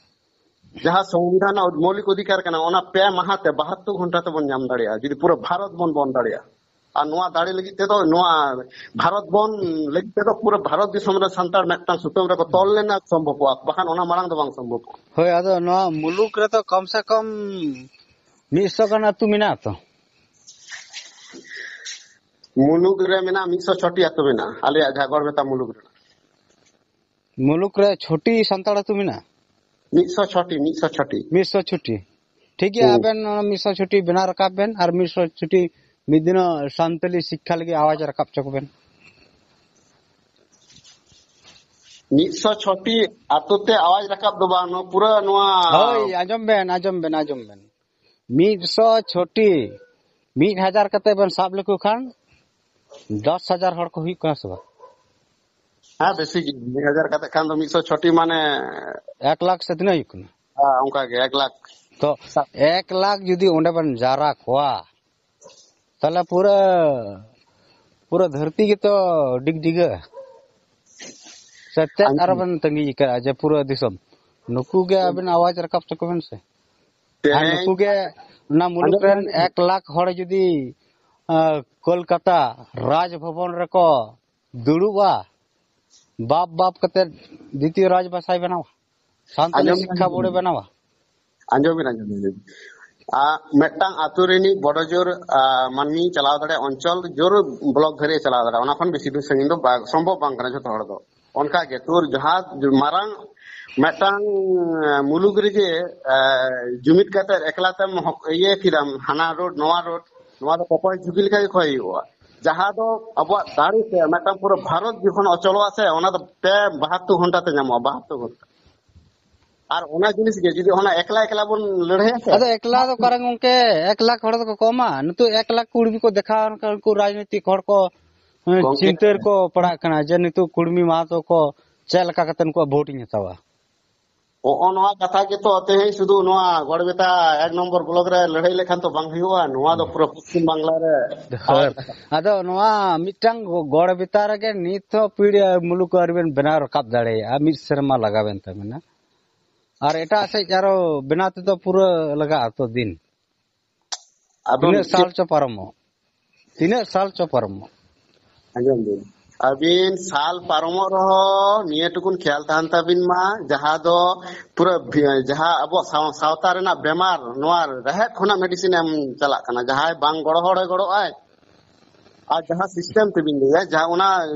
ᱡᱟᱦᱟᱸ ᱥᱚᱝᱵᱤᱫᱷᱟᱱ ᱨᱮᱱᱟᱜ ᱢᱳᱣᱞᱤᱠ ᱚᱫᱷᱤᱠᱟᱨ ᱠᱟᱱᱟ, ᱚᱱᱟ ᱯᱮ ᱢᱟᱦᱟ ᱛᱮ ᱵᱟᱦᱟᱛᱛᱳᱨ ᱜᱷᱚᱱᱴᱟ ᱛᱮᱵᱚᱱ ᱧᱟᱢ ᱫᱟᱲᱮᱭᱟᱜᱼᱟ, ᱡᱩᱫᱤ ᱯᱩᱨᱟᱹ ᱵᱷᱟᱨᱚᱛ ᱵᱚᱱ ᱵᱚᱱ ᱫᱟᱲᱮᱭᱟᱜᱼᱟ᱾ ᱟᱨ ᱱᱚᱣᱟ ᱫᱟᱲᱮ ᱞᱟᱹᱜᱤᱫ ᱛᱮᱫᱚ, ᱱᱚᱣᱟ ᱵᱷᱟᱨᱚᱛ ᱵᱚᱱ ᱞᱟᱹᱜᱤᱫ ᱛᱮᱫᱚ ᱯᱩᱨᱟᱹ ᱵᱷᱟᱨᱚᱛ ᱫᱤᱥᱚᱢ ᱨᱮ ᱥᱟᱱᱛᱟᱲ ᱢᱤᱫᱴᱟᱝ ᱥᱩᱛᱟᱹᱢ ᱨᱮᱠᱚ ᱛᱚᱞ ᱞᱮᱱᱟ ᱥᱚᱢᱵᱷᱚᱵᱚᱜᱼᱟ, ᱵᱟᱠᱷᱟᱱ ᱚᱱᱟ ᱢᱟᱲᱟᱝ ᱫᱚ ᱵᱟᱝ ᱥᱚᱢᱵᱷᱚᱵᱚᱜᱼᱟ᱾ ᱦᱳᱭ, ᱟᱫᱚ ᱱᱚᱣᱟ ᱢᱩᱞᱩᱠ ᱨᱮᱫᱚ ᱠᱚᱢ ᱥᱮ ᱠᱚᱢ ᱢᱤᱫ ᱥᱚ ᱜᱟᱱ ᱟᱹᱛᱩ ᱢᱮᱱᱟᱜᱼᱟ ᱛᱚ? ᱢᱩᱞᱩᱠ ᱨᱮ ᱢᱮᱱᱟᱜᱼᱟ, ᱢᱤᱫ ᱥᱚ ᱪᱷᱚᱴᱤ ᱟᱹᱛᱩ ᱢᱮᱱᱟᱜᱼᱟ ᱟᱞᱮᱭᱟᱜ ᱡᱟᱦᱟᱸ ᱜᱚᱲᱵᱮᱛᱟ ᱢᱩᱞᱩᱠ ᱨᱮ᱾ ᱢᱩᱞᱩᱠ ᱨᱮ ᱪᱷᱚᱴᱤ ᱥᱟᱱᱛᱟᱲ ᱟᱹᱛᱩ ᱢᱮᱱᱟᱜᱼᱟ? ᱢᱤᱫ ᱥᱚ ᱪᱷᱚᱴᱤ, ᱢᱤᱫ ᱥᱚ ᱪᱷᱚᱴᱤ᱾ ᱢᱤᱫ ᱥᱚ ᱪᱷᱚᱴᱤ᱾ ᱴᱷᱤᱠ ᱜᱮᱭᱟ, ᱦᱩᱸ᱾ ᱟᱵᱮᱱ ᱚᱱᱟ ᱢᱤᱫ ᱥᱚ ᱪᱷᱚᱴᱤ ᱵᱮᱱᱟᱣ ᱨᱟᱠᱟᱵ ᱵᱮᱱ ᱟᱨ ᱢᱤᱫ ᱥᱚ ᱪᱷᱚᱴᱤ ᱢᱤᱫ ᱫᱤᱱᱚᱜ ᱥᱟᱱᱛᱟᱞᱤ ᱥᱤᱠᱠᱷᱟ ᱞᱟᱹᱜᱤᱫ ᱟᱣᱟᱡ ᱨᱟᱠᱟᱵ ᱦᱚᱪᱚ ᱠᱚᱵᱮᱱ᱾ ᱢᱤᱫᱥᱚ ᱪᱷᱚᱴᱤ ᱟᱛᱳ ᱛᱮ ᱟᱣᱟᱡ ᱨᱟᱠᱟᱵ ᱫᱚ ᱵᱟᱝ, ᱱᱚᱣᱟ ᱯᱩᱨᱟᱹ ᱱᱚᱣᱟ ᱦᱳᱭ, ᱟᱸᱡᱚᱢ ᱵᱮᱱ, ᱟᱸᱡᱚᱢ ᱵᱮᱱ, ᱟᱸᱡᱚᱢ ᱵᱮᱱ᱾ ᱢᱤᱫᱥᱚ ᱪᱷᱚᱴᱤ, ᱢᱤᱫ ᱦᱟᱡᱟᱨ ᱠᱟᱛᱮ ᱵᱮᱱ ᱥᱟᱵ ᱞᱮᱠᱚ ᱠᱷᱟᱱ, ᱫᱚᱥ ᱦᱟᱡᱟᱨ ᱦᱚᱲ ᱠᱚ ᱦᱩᱭᱩᱜ ᱠᱟᱱᱟ ᱥᱮ ᱵᱟᱝ? ᱦᱮᱸ, ᱵᱮᱥᱤ ᱜᱮ᱾ ᱢᱤᱫ ᱦᱟᱡᱟᱨ ᱠᱟᱛᱮ ᱠᱷᱟᱱ ᱫᱚ ᱢᱤᱫᱥᱚ ᱪᱷᱚᱴᱤ ᱢᱟᱱᱮ ᱮᱠ ᱞᱟᱠᱷ ᱥᱮ ᱛᱤᱱᱟᱹᱜ ᱦᱩᱭᱩᱜ ᱠᱟᱱᱟ? ᱦᱮᱸ, ᱚᱱᱠᱟ ᱜᱮ, ᱮᱠ ᱞᱟᱠᱷ᱾ ᱛᱚ, ᱥᱟᱵ᱾ ᱮᱠ ᱞᱟᱠᱷ ᱡᱩᱫᱤ ᱚᱸᱰᱮ ᱵᱮᱱ ᱡᱟᱣᱨᱟ ᱠᱚᱣᱟ, ᱛᱟᱦᱞᱮ ᱯᱩᱨᱟᱹ, ᱯᱩᱨᱟᱹ ᱫᱷᱟᱹᱨᱛᱤ ᱜᱮᱛᱚ ᱰᱤᱜᱽᱰᱤᱜᱟᱹ᱾ ᱥᱮ ᱪᱮᱫ ᱟᱸᱡᱚᱢ᱾ ᱟᱨᱚ ᱵᱮᱱ ᱛᱟᱺᱜᱤ ᱠᱟᱜᱼᱟ ᱡᱮ ᱯᱩᱨᱟᱹ ᱫᱤᱥᱚᱢ? ᱱᱩᱠᱩ ᱜᱮ ᱟᱵᱮᱱ ᱟᱣᱟᱡ ᱨᱟᱠᱟᱵ ᱛᱟᱠᱚ ᱵᱮᱱ ᱥᱮ᱾ ᱟᱨ ᱛᱮᱦᱮᱧ ᱱᱩᱠᱩ ᱜᱮ ᱚᱱᱟ ᱢᱩᱞᱩᱠ ᱟᱸᱡᱚᱢ ᱨᱮᱱ ᱵᱮᱱ᱾ ᱮᱠ ᱞᱟᱠᱷ ᱦᱚᱲ ᱡᱩᱫᱤ, ᱟ, ᱠᱳᱞᱠᱟᱛᱟ ᱨᱟᱡᱽ ᱵᱷᱚᱵᱚᱱ ᱨᱮᱠᱚ ᱫᱩᱲᱩᱵᱼᱟ, ᱵᱟᱯ ᱵᱟᱯ ᱠᱟᱛᱮ ᱫᱤᱛᱤᱭᱚ ᱨᱟᱡᱽ ᱵᱷᱟᱥᱟᱭ ᱵᱮᱱᱟᱣᱟ, ᱥᱟᱱᱛᱟᱞᱤ ᱟᱸᱡᱚᱢ ᱵᱮᱱ᱾ ᱥᱤᱠᱠᱷᱟ ᱵᱳᱨᱰ ᱮ ᱵᱮᱱᱟᱣᱟ᱾ ᱟᱸᱡᱚᱢ ᱵᱮᱱ, ᱟᱸᱡᱚᱢ ᱵᱮᱱ, ᱟᱸᱡᱚᱢ ᱵᱮᱱ᱾ ᱟ, ᱢᱤᱫᱴᱟᱝ ᱟᱛᱳ ᱨᱤᱱᱤᱡ ᱵᱚᱰᱚ ᱡᱳᱨ, ᱟ, ᱢᱟᱹᱱᱢᱤ ᱪᱟᱞᱟᱣ ᱫᱟᱲᱮᱭᱟᱜᱼᱟ ᱚᱧᱪᱚᱞ ᱡᱳᱨ ᱵᱞᱚᱠ ᱫᱷᱟᱹᱨᱤᱡ ᱮ ᱪᱟᱞᱟᱣ ᱫᱟᱲᱮᱭᱟᱜᱼᱟ, ᱚᱱᱟ ᱠᱷᱚᱱ ᱵᱮᱥᱤ ᱫᱩᱨ ᱥᱟᱺᱜᱤᱧ ᱫᱚ ᱵᱟ-, ᱥᱚᱢᱵᱷᱚᱵ ᱵᱟᱝ ᱠᱟᱱᱟ ᱡᱷᱚᱛᱚ ᱦᱚᱲ ᱫᱚ᱾ ᱚᱱᱠᱟ ᱜᱮ ᱛᱳᱨ ᱡᱟᱦᱟᱸ ᱢᱟᱨᱟᱝ ᱢᱤᱫᱴᱟᱝ, ᱟ, ᱢᱩᱞᱩᱠ ᱨᱮᱜᱮ, ᱟ, ᱡᱩᱢᱤᱫ ᱠᱟᱛᱮ ᱮᱠᱞᱟ ᱛᱮᱢ ᱦᱚᱠ-, ᱤᱭᱟᱹ ᱠᱮᱫᱟᱢ, ᱦᱟᱱᱟ ᱨᱳᱰ ᱱᱚᱣᱟ ᱨᱳᱰ, ᱱᱚᱣᱟ ᱫᱚ ᱠᱚᱠᱚᱭ ᱡᱷᱩᱠᱤ ᱞᱮᱠᱟ ᱜᱮ ᱠᱷᱚᱭ ᱦᱩᱭᱩᱜᱼᱟ᱾ ᱡᱟᱦᱟᱸ ᱫᱚ ᱟᱵᱚᱣᱟᱜ ᱫᱟᱲᱮ ᱛᱮ ᱢᱤᱫᱴᱟᱝ ᱯᱩᱨᱟᱹ ᱵᱷᱟᱨᱚᱛ ᱡᱚᱠᱷᱚᱱ ᱚᱪᱚᱞᱚᱜᱼᱟ ᱥᱮ, ᱚᱱᱟ ᱫᱚ ᱯᱮ ᱵᱟᱦᱟᱛᱛᱳᱨ ᱜᱷᱚᱱᱴᱟ ᱛᱮ ᱧᱟᱢᱚᱜᱼᱟ, ᱵᱟᱦᱟᱛᱛᱳᱨ ᱜᱷᱚᱱᱴᱟ᱾ ᱟᱨ ᱚᱱᱟ ᱡᱤᱱᱤᱥ ᱜᱮ ᱡᱩᱫᱤ ᱚᱱᱟ ᱮᱠᱞᱟ ᱮᱠᱞᱟ ᱵᱚᱱ ᱞᱟᱹᱲᱦᱟᱹᱭᱟ ᱥᱮ᱾ ᱟᱫᱚ ᱮᱠᱞᱟ ᱫᱚ ᱚᱠᱟᱨᱮ ᱜᱚᱝᱠᱮ, ᱮᱠ ᱞᱟᱠᱷ ᱦᱚᱲ ᱫᱚᱠᱚ ᱠᱚᱢᱟ? ᱱᱤᱛᱚᱜ ᱮᱠ ᱞᱟᱠᱷ ᱠᱩᱲᱢᱤ ᱠᱚ ᱫᱮᱠᱷᱟᱣ ᱮᱱ ᱠᱷᱟᱱ ᱩᱱᱠᱩ ᱨᱟᱡᱽᱱᱤᱛᱤᱠ ᱦᱚᱲ ᱠᱚ, ᱦᱮᱸ, ᱜᱚᱝᱠᱮ᱾ ᱪᱤᱱᱛᱟᱹ ᱨᱮᱠᱚ ᱯᱟᱲᱟᱜ ᱠᱟᱱᱟ ᱡᱮ ᱱᱤᱛᱚᱜ ᱠᱩᱲᱢᱤ ᱢᱟᱦᱟᱛᱚ ᱠᱚ ᱪᱮᱫ ᱞᱮᱠᱟ ᱠᱟᱛᱮ ᱱᱩᱠᱩᱣᱟᱜ ᱵᱷᱳᱴ ᱤᱧ ᱦᱟᱛᱟᱣᱟ? ᱦᱚᱸᱜᱼᱚ ᱱᱚᱣᱟ ᱠᱟᱛᱷᱟ ᱜᱮᱛᱚ ᱛᱮᱦᱮᱧ ᱥᱩᱫᱷᱩ ᱱᱚᱣᱟ ᱜᱚᱲᱵᱮᱛᱟ ᱮᱠ ᱱᱚᱢᱵᱚᱨ ᱵᱞᱚᱠ ᱨᱮ ᱞᱟᱹᱲᱦᱟᱹᱭ ᱞᱮᱠᱷᱟᱱ ᱛᱚ ᱵᱟᱝ ᱦᱩᱭᱩᱜᱼᱟ᱾ ᱱᱚᱣᱟ ᱫᱚ ᱯᱩᱨᱟᱹ ᱯᱚᱥᱪᱤᱢ ᱵᱟᱝᱞᱟ ᱨᱮ ᱦᱳᱭ᱾ ᱟᱫᱚ ᱱᱚᱣᱟ ᱢᱤᱫᱴᱟᱝ ᱜᱚ-, ᱜᱚᱲ ᱵᱮᱛᱟ ᱨᱮᱜᱮ ᱱᱤᱛ ᱦᱚᱸ ᱯᱤᱲ ᱢᱩᱞᱩᱠ ᱟᱹᱣᱨᱤ ᱵᱮᱱ ᱵᱮᱱᱟᱣ ᱨᱟᱠᱟᱵ ᱫᱟᱲᱮᱭᱟᱜᱼᱟ᱾ ᱢᱤᱫ ᱥᱮᱨᱢᱟ ᱞᱟᱜᱟᱣ ᱮᱱ ᱛᱟᱵᱮᱱᱟ᱾ ᱟᱨ ᱮᱴᱟᱜ ᱥᱮᱫ ᱟᱨᱚ ᱵᱮᱱᱟᱣ ᱛᱮᱫᱚ ᱯᱩᱨᱟᱹ ᱞᱟᱜᱟᱜᱼᱟ ᱛᱚ ᱫᱤᱱ᱾ ᱟᱫᱚ ᱛᱤᱱᱟᱹᱜ ᱥᱟᱞ ᱪᱮᱫ ᱪᱚ ᱯᱟᱨᱚᱢᱚᱜ? ᱛᱤᱱᱟᱹᱜ ᱥᱟᱞ ᱪᱚ ᱯᱟᱨᱚᱢᱚᱜ? ᱟᱸᱡᱚᱢ ᱵᱤᱱ, ᱟᱹᱵᱤᱱ ᱥᱟᱞ ᱯᱟᱨᱚᱢᱚᱜ ᱨᱮᱦᱚᱸ ᱱᱤᱭᱟᱹ ᱴᱩᱠᱩᱱ ᱠᱷᱮᱭᱟᱞ ᱛᱟᱦᱮᱱ ᱛᱟᱵᱤᱱ ᱢᱟ, ᱡᱟᱦᱟᱸ ᱫᱚ ᱯᱩᱨᱟᱹ ᱵᱷᱤ-, ᱡᱟᱦᱟᱸ ᱟᱵᱚᱣᱟᱜ ᱥᱟᱶ-, ᱥᱟᱶᱛᱟ ᱨᱮᱱᱟᱜ ᱵᱮᱢᱟᱨ, ᱱᱚᱣᱟ ᱨᱮᱦᱮᱫ ᱠᱷᱚᱱᱟᱜ ᱢᱮᱰᱤᱥᱤᱱ ᱮᱢ ᱪᱟᱞᱟᱜ ᱠᱟᱱᱟ᱾ ᱡᱟᱦᱟᱸᱭ ᱵᱟᱝ ᱜᱚᱲᱚ ᱦᱚᱲᱮ ᱜᱚᱲᱚᱜ ᱟᱭ, ᱟᱨ ᱡᱟᱦᱟᱸ ᱥᱤᱥᱴᱮᱢ ᱛᱮᱵᱤᱱ ᱞᱟᱹᱭᱟ, ᱡᱟᱦᱟᱸ ᱚᱱᱟ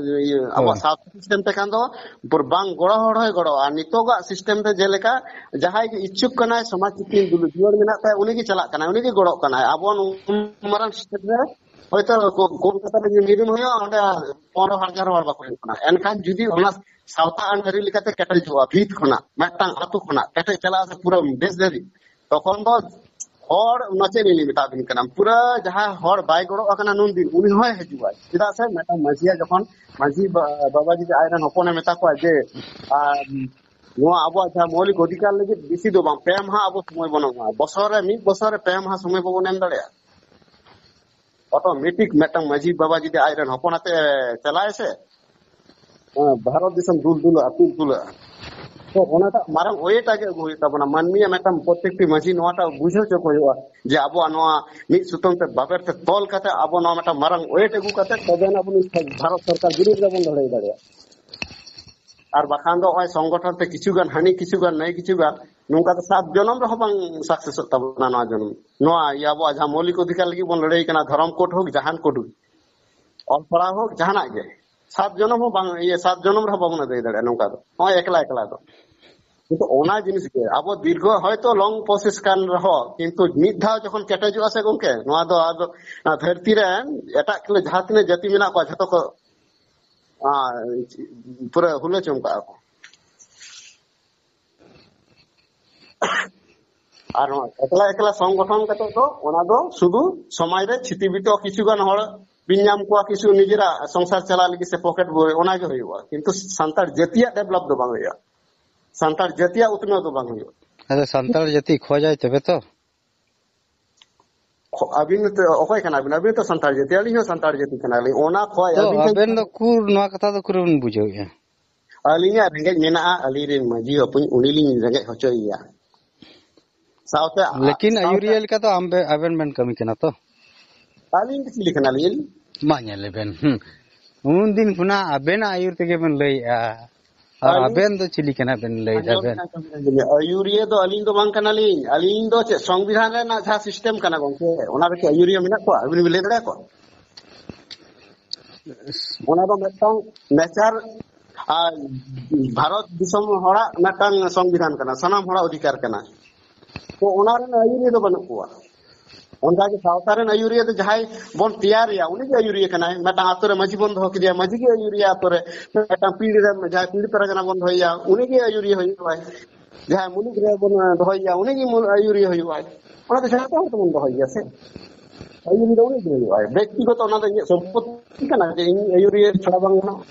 ᱤᱭᱟᱹ ᱟᱵᱚᱣᱟᱜ ᱦᱳᱭ᱾ ᱥᱟᱶᱛᱟ ᱥᱤᱥᱴᱮᱢ ᱛᱮ ᱠᱷᱟᱱ ᱫᱚ ᱯᱩᱨᱟᱹ ᱵᱟᱝ ᱜᱚᱲᱚ ᱦᱚᱲ ᱦᱚᱸᱭ ᱜᱚᱲᱚᱜᱼᱟ᱾ ᱱᱤᱛᱚᱜᱟᱜ ᱥᱤᱥᱴᱮᱢ ᱛᱮ ᱡᱮᱞᱮᱠᱟ ᱡᱟᱦᱟᱸᱭ ᱜᱮ ᱤᱪᱪᱷᱩᱠ ᱠᱟᱱᱟᱭ ᱥᱚᱢᱟᱡᱽ ᱪᱤᱛᱤᱱ ᱫᱩᱞᱟᱹᱲ ᱫᱩᱞᱟᱹᱲ ᱢᱮᱱᱟᱜ ᱛᱟᱭᱟ, ᱩᱱᱤ ᱜᱮ ᱪᱟᱞᱟᱜ ᱠᱟᱱᱟᱭ, ᱩᱱᱤ ᱜᱮ ᱜᱚᱲᱚᱜ ᱠᱟᱱᱟᱭ᱾ ᱟᱵᱚ ᱱᱩᱱ ᱢᱟᱨᱟᱝ ᱥᱴᱮᱴ ᱨᱮ ᱦᱚᱭᱛᱚ ᱠᱚ-, ᱠᱳᱞᱠᱟᱛᱟ ᱨᱮ ᱢᱤᱫ ᱫᱤᱱ ᱦᱩᱭᱩᱜᱼᱟ, ᱚᱸᱰᱮ ᱯᱚᱱᱨᱚ ᱦᱟᱡᱟᱨ ᱦᱚᱲ ᱵᱟᱠᱚ ᱦᱩᱭᱩᱜ ᱠᱟᱱᱟ᱾ ᱮᱱᱠᱷᱟᱱ ᱡᱩᱫᱤ ᱚᱱᱟ ᱥᱟᱶᱛᱟ ᱟᱹᱱ ᱟᱹᱨᱤ ᱞᱮᱠᱟᱛᱮ ᱠᱮᱴᱮᱡᱚᱜᱼᱟ, ᱵᱷᱤᱛ ᱠᱷᱚᱱᱟᱜ, ᱢᱤᱫᱴᱟᱝ ᱟᱹᱛᱩ ᱠᱷᱚᱱᱟᱜ ᱠᱮᱴᱮᱡ ᱪᱟᱞᱟᱜᱼᱟ ᱥᱮ ᱯᱩᱨᱟᱹ ᱫᱮᱥ ᱫᱷᱟᱹᱵᱤᱡ, ᱛᱚᱠᱷᱚᱱ ᱫᱚ ᱦᱚᱲ ᱚᱱᱟ ᱪᱮᱫ ᱞᱤᱧ ᱢᱮᱛᱟ ᱵᱤᱱ ᱠᱟᱱᱟ, ᱯᱩᱨᱟᱹ ᱡᱟᱦᱟᱸᱭ ᱦᱚᱲ ᱵᱟᱭ ᱜᱚᱲᱚᱜ ᱠᱟᱱᱟ ᱱᱩᱱ ᱫᱤᱱ, ᱩᱱᱤ ᱦᱚᱸᱭ ᱦᱤᱡᱩᱜᱼᱟᱭ᱾ ᱪᱮᱫᱟᱜ ᱥᱮ ᱢᱤᱫᱴᱟᱝ ᱢᱟᱹᱡᱷᱤᱭᱟᱜ ᱡᱚᱠᱷᱚᱱ ᱢᱟᱹᱡᱷᱤ ᱵᱟ-, ᱵᱟᱵᱟ ᱡᱩᱫᱤ ᱟᱡᱨᱮᱱ ᱦᱚᱯᱚᱱᱮ ᱢᱮᱛᱟ ᱠᱚᱣᱟ ᱡᱮ, ᱟᱨ ᱱᱚᱣᱟ ᱟᱵᱚᱣᱟᱜ ᱡᱟᱦᱟᱸ ᱢᱳᱣᱞᱤᱠ ᱚᱫᱷᱤᱠᱟᱨ ᱞᱟᱹᱜᱤᱫ ᱵᱮᱥᱤ ᱫᱚ ᱵᱟᱝ, ᱯᱮ ᱢᱟᱦᱟ ᱟᱵᱚ ᱥᱚᱢᱚᱭ ᱵᱚᱱ ᱮᱢᱟ, ᱵᱚᱥᱚᱨ ᱨᱮ ᱢᱤᱫ ᱵᱚᱥᱚᱨ ᱨᱮ ᱯᱮ ᱢᱟᱦᱟ ᱥᱚᱢᱚᱭ ᱵᱟᱵᱚᱱ ᱮᱢ ᱫᱟᱲᱮᱭᱟᱜᱼᱟ᱾ ᱚᱴᱳᱢᱮᱴᱤᱠ ᱢᱤᱫᱴᱟᱝ ᱢᱟᱹᱡᱷᱤ ᱵᱟᱵᱟ ᱡᱩᱫᱤ ᱟᱡᱨᱮᱱ ᱦᱚᱯᱚᱱ ᱟᱛᱮ ᱪᱟᱞᱟᱜᱼᱟᱭ ᱥᱮ, ᱦᱮᱸ, ᱵᱷᱟᱨᱚᱛ ᱫᱤᱥᱚᱢ ᱫᱩᱞ ᱫᱩᱞᱟᱹᱜᱼᱟ, ᱛᱩᱞ ᱛᱩᱞᱟᱹᱜᱼᱟ᱾ ᱛᱚ ᱚᱱᱟᱴᱟᱜ ᱢᱟᱨᱟᱝ ᱳᱭᱮᱴ ᱟᱜᱮ ᱟᱹᱜᱩ ᱦᱩᱭᱩᱜ ᱛᱟᱵᱚᱱᱟ᱾ ᱢᱟᱹᱱᱢᱤᱭᱟᱜ ᱢᱤᱫᱴᱟᱝ ᱯᱨᱚᱛᱮᱠᱴᱤ ᱢᱟᱹᱡᱷᱤ ᱱᱚᱣᱟᱴᱟᱜ ᱵᱩᱡᱷᱟᱹᱣ ᱦᱚᱪᱚ ᱠᱚ ᱦᱩᱭᱩᱜᱼᱟ ᱡᱮ ᱟᱵᱚᱣᱟᱜ ᱱᱚᱣᱟ ᱢᱤᱫ ᱥᱩᱛᱟᱹᱢ ᱛᱮ ᱵᱟᱵᱮᱨ ᱛᱮ ᱛᱚᱞ ᱠᱟᱛᱮ ᱟᱵᱚ ᱱᱚᱣᱟ ᱢᱤᱫᱴᱟᱝ ᱢᱟᱨᱟᱝ ᱳᱭᱮᱴ ᱟᱹᱜᱩ ᱠᱟᱛᱮ ᱛᱚᱵᱮ ᱟᱱᱟᱜ ᱵᱚᱱ ᱵᱷᱟᱨᱚᱛ ᱥᱚᱨᱠᱟᱨ ᱵᱤᱨᱩᱫᱷ ᱨᱮᱵᱚᱱ ᱞᱟᱹᱲᱦᱟᱹᱭ ᱫᱟᱲᱮᱭᱟᱜᱼᱟ᱾ ᱟᱨ ᱵᱟᱠᱷᱟᱱ ᱫᱚ ᱱᱚᱜᱼᱚᱭ ᱥᱚᱝᱜᱚᱴᱷᱚᱱ ᱛᱮ ᱠᱤᱪᱷᱩ ᱜᱟᱱ, ᱦᱟᱹᱱᱤ ᱠᱤᱪᱷᱩ ᱜᱟᱱ, ᱱᱟᱹᱭ ᱠᱤᱪᱷᱩ ᱜᱟᱱ, ᱱᱚᱝᱠᱟ ᱫᱚ ᱥᱟᱛ ᱡᱚᱱᱚᱢ ᱨᱮᱦᱚᱸ ᱵᱟᱝ ᱥᱟᱠᱥᱮᱥᱚᱜ ᱛᱟᱵᱚᱱᱟ ᱱᱚᱣᱟ ᱡᱚᱱᱚᱢ᱾ ᱱᱚᱣᱟ ᱤᱭᱟᱹ ᱟᱵᱚᱣᱟᱜ ᱡᱟᱦᱟᱸ ᱢᱳᱣᱞᱤᱠ ᱚᱫᱷᱤᱠᱟᱨ ᱞᱟᱹᱜᱤᱫ ᱵᱚᱱ ᱞᱟᱹᱲᱦᱟᱹᱭ ᱠᱟᱱᱟ, ᱫᱷᱚᱨᱚᱢ ᱠᱳᱰ ᱦᱳᱠ, ᱡᱟᱦᱟᱱ ᱠᱳᱰ ᱦᱳᱠ, ᱚᱞ ᱯᱟᱲᱦᱟᱣ ᱦᱳᱠ, ᱡᱟᱦᱟᱱᱟᱜ ᱜᱮ, ᱥᱟᱛ ᱡᱚᱱᱚᱢ ᱦᱚᱸ ᱵᱟᱝ, ᱤᱭᱟᱹ, ᱥᱟᱛ ᱡᱚᱱᱚᱢ ᱨᱮᱦᱚᱸ ᱵᱟᱵᱚᱱ ᱟᱹᱫᱟᱹᱭ ᱫᱟᱲᱮᱭᱟᱜᱼᱟ ᱱᱚᱝᱠᱟ ᱫᱚ, ᱱᱚᱜᱼᱚᱭ ᱮᱠᱞᱟ ᱮᱠᱞᱟ ᱫᱚ᱾ ᱠᱤᱱᱛᱩ ᱚᱱᱟ ᱡᱤᱱᱤᱥ ᱜᱮ ᱟᱵᱚ ᱫᱤᱨᱜᱷᱚ ᱦᱚᱭᱛᱚ ᱞᱚᱝ ᱯᱨᱚᱥᱮᱥ ᱠᱟᱱ ᱨᱮᱦᱚᱸ, ᱠᱤᱱᱛᱩ ᱢᱤᱫ ᱫᱷᱟᱣ ᱡᱚᱠᱷᱚᱱ ᱠᱮᱴᱮᱡᱚᱜᱼᱟ ᱥᱮ ᱜᱚᱝᱠᱮ, ᱱᱚᱣᱟ ᱫᱚ ᱟᱫᱚ ᱱᱚᱣᱟ ᱫᱷᱟᱹᱨᱛᱤ ᱨᱮ ᱮᱴᱟᱜ ᱠᱚ ᱡᱟᱦᱟᱸ ᱛᱤᱱᱟᱹᱜ ᱡᱟᱹᱛᱤ ᱢᱮᱱᱟᱜ ᱠᱚᱣᱟ ᱡᱷᱚᱛᱚ ᱠᱚ, ᱟᱸ, ᱯᱩᱨᱟᱹ ᱦᱩᱞᱟᱹ ᱪᱚᱢ ᱠᱟᱜᱼᱟ ᱠᱚ᱾ ᱟᱨ ᱱᱚᱣᱟ ᱮᱠᱞᱟ ᱮᱠᱞᱟ ᱥᱚᱝᱜᱚᱴᱷᱚᱱ ᱠᱟᱛᱮ ᱫᱚ ᱚᱱᱟ ᱫᱚ ᱥᱩᱫᱷᱩ ᱥᱚᱢᱟᱡᱽ ᱨᱮ ᱪᱷᱤᱛᱤᱵᱤᱛᱚ ᱠᱤᱪᱷᱩ ᱜᱟᱱ ᱦᱚᱲ ᱵᱤᱱ ᱧᱟᱢ ᱠᱚᱣᱟ, ᱠᱤᱪᱷᱩ ᱱᱤᱡᱮᱨᱟᱜ ᱥᱚᱝᱥᱟᱨ ᱪᱟᱞᱟᱜ ᱞᱟᱹᱜᱤᱫ ᱥᱮ ᱯᱚᱠᱮᱴ ᱵᱚᱭ, ᱚᱱᱟ ᱜᱮ ᱦᱩᱭᱩᱜᱼᱟ, ᱠᱤᱱᱛᱩ ᱥᱟᱱᱛᱟᱲ ᱡᱟᱹᱛᱤᱭᱟᱜ ᱰᱮᱵᱷᱞᱚᱯ ᱫᱚ ᱵᱟᱝ ᱦᱩᱭᱩᱜᱼᱟ, ᱥᱟᱱᱛᱟᱲ ᱡᱟᱹᱛᱤᱭᱟᱜ ᱩᱛᱱᱟᱹᱣ ᱫᱚ ᱵᱟᱝ ᱦᱩᱭᱩᱜᱼᱟ᱾ ᱟᱫᱚ ᱥᱟᱱᱛᱟᱲ ᱡᱟᱹᱛᱤ ᱠᱷᱚᱡᱟᱭ ᱛᱚᱵᱮ ᱛᱚ᱾ ᱠᱷᱚ-, ᱟᱹᱵᱤᱱ ᱛᱚ ᱚᱠᱚᱭ ᱠᱟᱱᱟ ᱵᱤᱱ? ᱟᱹᱵᱤᱱ ᱛᱚ ᱥᱟᱱᱛᱟᱲ ᱡᱟᱹᱛᱤ, ᱟᱹᱞᱤᱧ ᱦᱚᱸ ᱥᱟᱱᱛᱟᱲ ᱡᱟᱹᱛᱤ ᱠᱟᱱᱟᱞᱤᱧ᱾ ᱚᱱᱟ ᱠᱷᱚᱡ ᱛᱚ ᱟᱹᱵᱤᱱ ᱴᱷᱮᱱ ᱟᱵᱮᱱ ᱫᱚ ᱠᱩᱨ ᱱᱚᱣᱟ ᱠᱟᱛᱷᱟ ᱫᱚ ᱠᱩᱨ ᱵᱮᱱ ᱵᱩᱡᱷᱟᱹᱣᱮᱫᱼᱟ? ᱟᱹᱞᱤᱧᱟᱜ ᱨᱮᱸᱜᱮᱡ ᱢᱮᱱᱟᱜᱼᱟ, ᱟᱹᱞᱤᱧ ᱨᱮᱱ ᱢᱟᱹᱡᱷᱤ ᱦᱚᱯᱚᱱ ᱩᱱᱤ ᱞᱤᱧ ᱨᱮᱸᱜᱮᱡ ᱦᱚᱪᱚᱭᱮᱭᱟ᱾ ᱥᱟᱶᱛᱮ, ᱞᱮᱠᱤᱱ ᱥᱟᱶᱛᱮ ᱟᱹᱭᱩᱨᱤᱭᱟᱹ ᱞᱮᱠᱟ ᱫᱚ ᱟᱢ ᱵᱮ-, ᱟᱵᱮᱱ ᱵᱮᱱ ᱠᱟᱹᱢᱤ ᱠᱟᱱᱟ ᱛᱚ? ᱟᱹᱞᱤᱧ ᱫᱚ ᱪᱤᱞᱤ ᱠᱟᱱᱟᱞᱤᱧ? ᱢᱟ ᱧᱮᱞ ᱞᱮᱵᱮᱱ, ᱦᱩᱸ᱾ ᱩᱱ ᱫᱤᱱ ᱠᱷᱚᱱᱟᱜ ᱟᱵᱮᱱᱟᱜ ᱟᱹᱭᱩᱨ ᱛᱮᱜᱮ ᱵᱮᱱ ᱞᱟᱹᱭᱮᱜᱼᱟ᱾ ᱟᱨ ᱟᱹᱞᱤᱧ ᱟᱵᱮᱱ ᱫᱚ ᱪᱤᱞᱤ ᱠᱟᱱᱟ ᱵᱮᱱ ᱞᱟᱹᱭ ᱟᱸᱡᱚᱢ ᱫᱟᱵᱮᱱ? ᱵᱮᱱ, ᱟᱸᱡᱚᱢ ᱵᱮᱱ, ᱟᱹᱭᱩᱨᱤᱭᱟᱹ ᱫᱚ ᱟᱹᱞᱤᱧ ᱫᱚ ᱵᱟᱝ ᱠᱟᱱᱟᱞᱤᱧ᱾ ᱟᱹᱞᱤᱧ ᱫᱚ ᱪᱮᱫ, ᱥᱚᱝᱵᱤᱫᱷᱟᱱ ᱨᱮᱱᱟᱜ ᱡᱟᱦᱟᱸ ᱥᱤᱥᱴᱮᱢ ᱠᱟᱱᱟ ᱜᱚᱝᱠᱮ, ᱚᱱᱟ ᱨᱮᱠᱤ ᱟᱹᱭᱩᱨᱤᱭᱟᱹ ᱢᱮᱱᱟᱜ ᱠᱚᱣᱟ? ᱟᱹᱵᱤᱱ ᱵᱤᱱ ᱞᱟᱹᱭ ᱫᱟᱲᱮᱭᱟᱠᱚᱣᱟ? ᱚᱱᱟ ᱫᱚ ᱢᱤᱫᱴᱟᱝ ᱱᱮᱪᱟᱨ, ᱟᱨ ᱵᱷᱟᱨᱚᱛ ᱫᱤᱥᱚᱢ ᱦᱚᱲᱟᱜ ᱢᱤᱫᱴᱟᱝ ᱥᱚᱝᱵᱤᱫᱷᱟᱱ ᱠᱟᱱᱟ, ᱥᱟᱱᱟᱢ ᱦᱚᱲᱟᱜ ᱚᱫᱷᱤᱠᱟᱨ ᱠᱟᱱᱟ᱾ ᱛᱚ ᱚᱱᱟ ᱨᱮᱱ ᱟᱹᱭᱩᱨᱤᱭᱟᱹ ᱫᱚ ᱵᱟᱹᱱᱩᱜ ᱠᱚᱣᱟ᱾ ᱚᱱᱠᱟᱜᱮ ᱥᱟᱶᱛᱟ ᱨᱮᱱ ᱟᱹᱭᱩᱨᱤᱭᱟᱹ ᱫᱚ ᱡᱟᱦᱟᱸᱭ ᱵᱚᱱ ᱛᱮᱭᱟᱨᱮᱭᱟ, ᱩᱱᱤᱜᱮ ᱟᱹᱭᱩᱨᱤᱭᱟᱹ ᱠᱟᱱᱟᱭ᱾ ᱢᱤᱫᱴᱟᱝ ᱟᱛᱳ ᱨᱮ ᱢᱟᱹᱡᱷᱤ ᱵᱚᱱ ᱫᱚᱦᱚ ᱠᱮᱫᱮᱭᱟ, ᱢᱟᱹᱡᱷᱤ ᱜᱮ ᱟᱹᱭᱩᱨᱤᱭᱟᱹ ᱟᱛᱳ ᱨᱮ᱾ ᱢᱤᱫᱴᱟᱝ ᱯᱤᱲ ᱨᱮ ᱡᱟᱦᱟᱸᱭ ᱯᱤᱲ ᱯᱟᱨᱜᱟᱱᱟ ᱵᱚᱱ ᱫᱚᱦᱚᱭᱮᱭᱟ, ᱩᱱᱤᱜᱮ ᱟᱹᱭᱩᱨᱤᱭᱟᱹ ᱦᱩᱭᱩᱜᱼᱟᱭ᱾ ᱡᱟᱦᱟᱸᱭ ᱢᱩᱞᱩᱠ ᱨᱮ ᱵᱚᱱ ᱫᱚᱦᱚᱭᱮᱭᱟ, ᱩᱱᱤᱜᱮ ᱢᱩᱞ-, ᱟᱹᱭᱩᱨᱤᱭᱟᱹ ᱦᱩᱭᱩᱜᱼᱟᱭ᱾ ᱚᱱᱟ ᱫᱚ ᱡᱷᱚᱛᱚ ᱦᱚᱲ ᱛᱮᱵᱚᱱ ᱫᱚᱦᱚᱭᱮᱭᱟ ᱥᱮ᱾ ᱟᱹᱭᱩᱨᱤᱭᱟᱹ ᱫᱚ ᱩᱱᱤᱜᱮ ᱦᱩᱭᱩᱜᱼᱟᱭ᱾ ᱵᱮᱠᱛᱤᱜᱚᱛᱚ ᱚᱱᱟ ᱫᱚ ᱤᱧᱟᱹᱜ ᱥᱚᱢᱯᱚᱛᱛᱤ ᱠᱟᱱᱟ ᱡᱮ ᱤᱧ ᱟᱹᱭᱩᱨᱤᱭᱟᱹ ᱪᱷᱟᱲᱟ ᱵᱟᱝ ᱜᱟᱱᱚᱜᱼᱟ᱾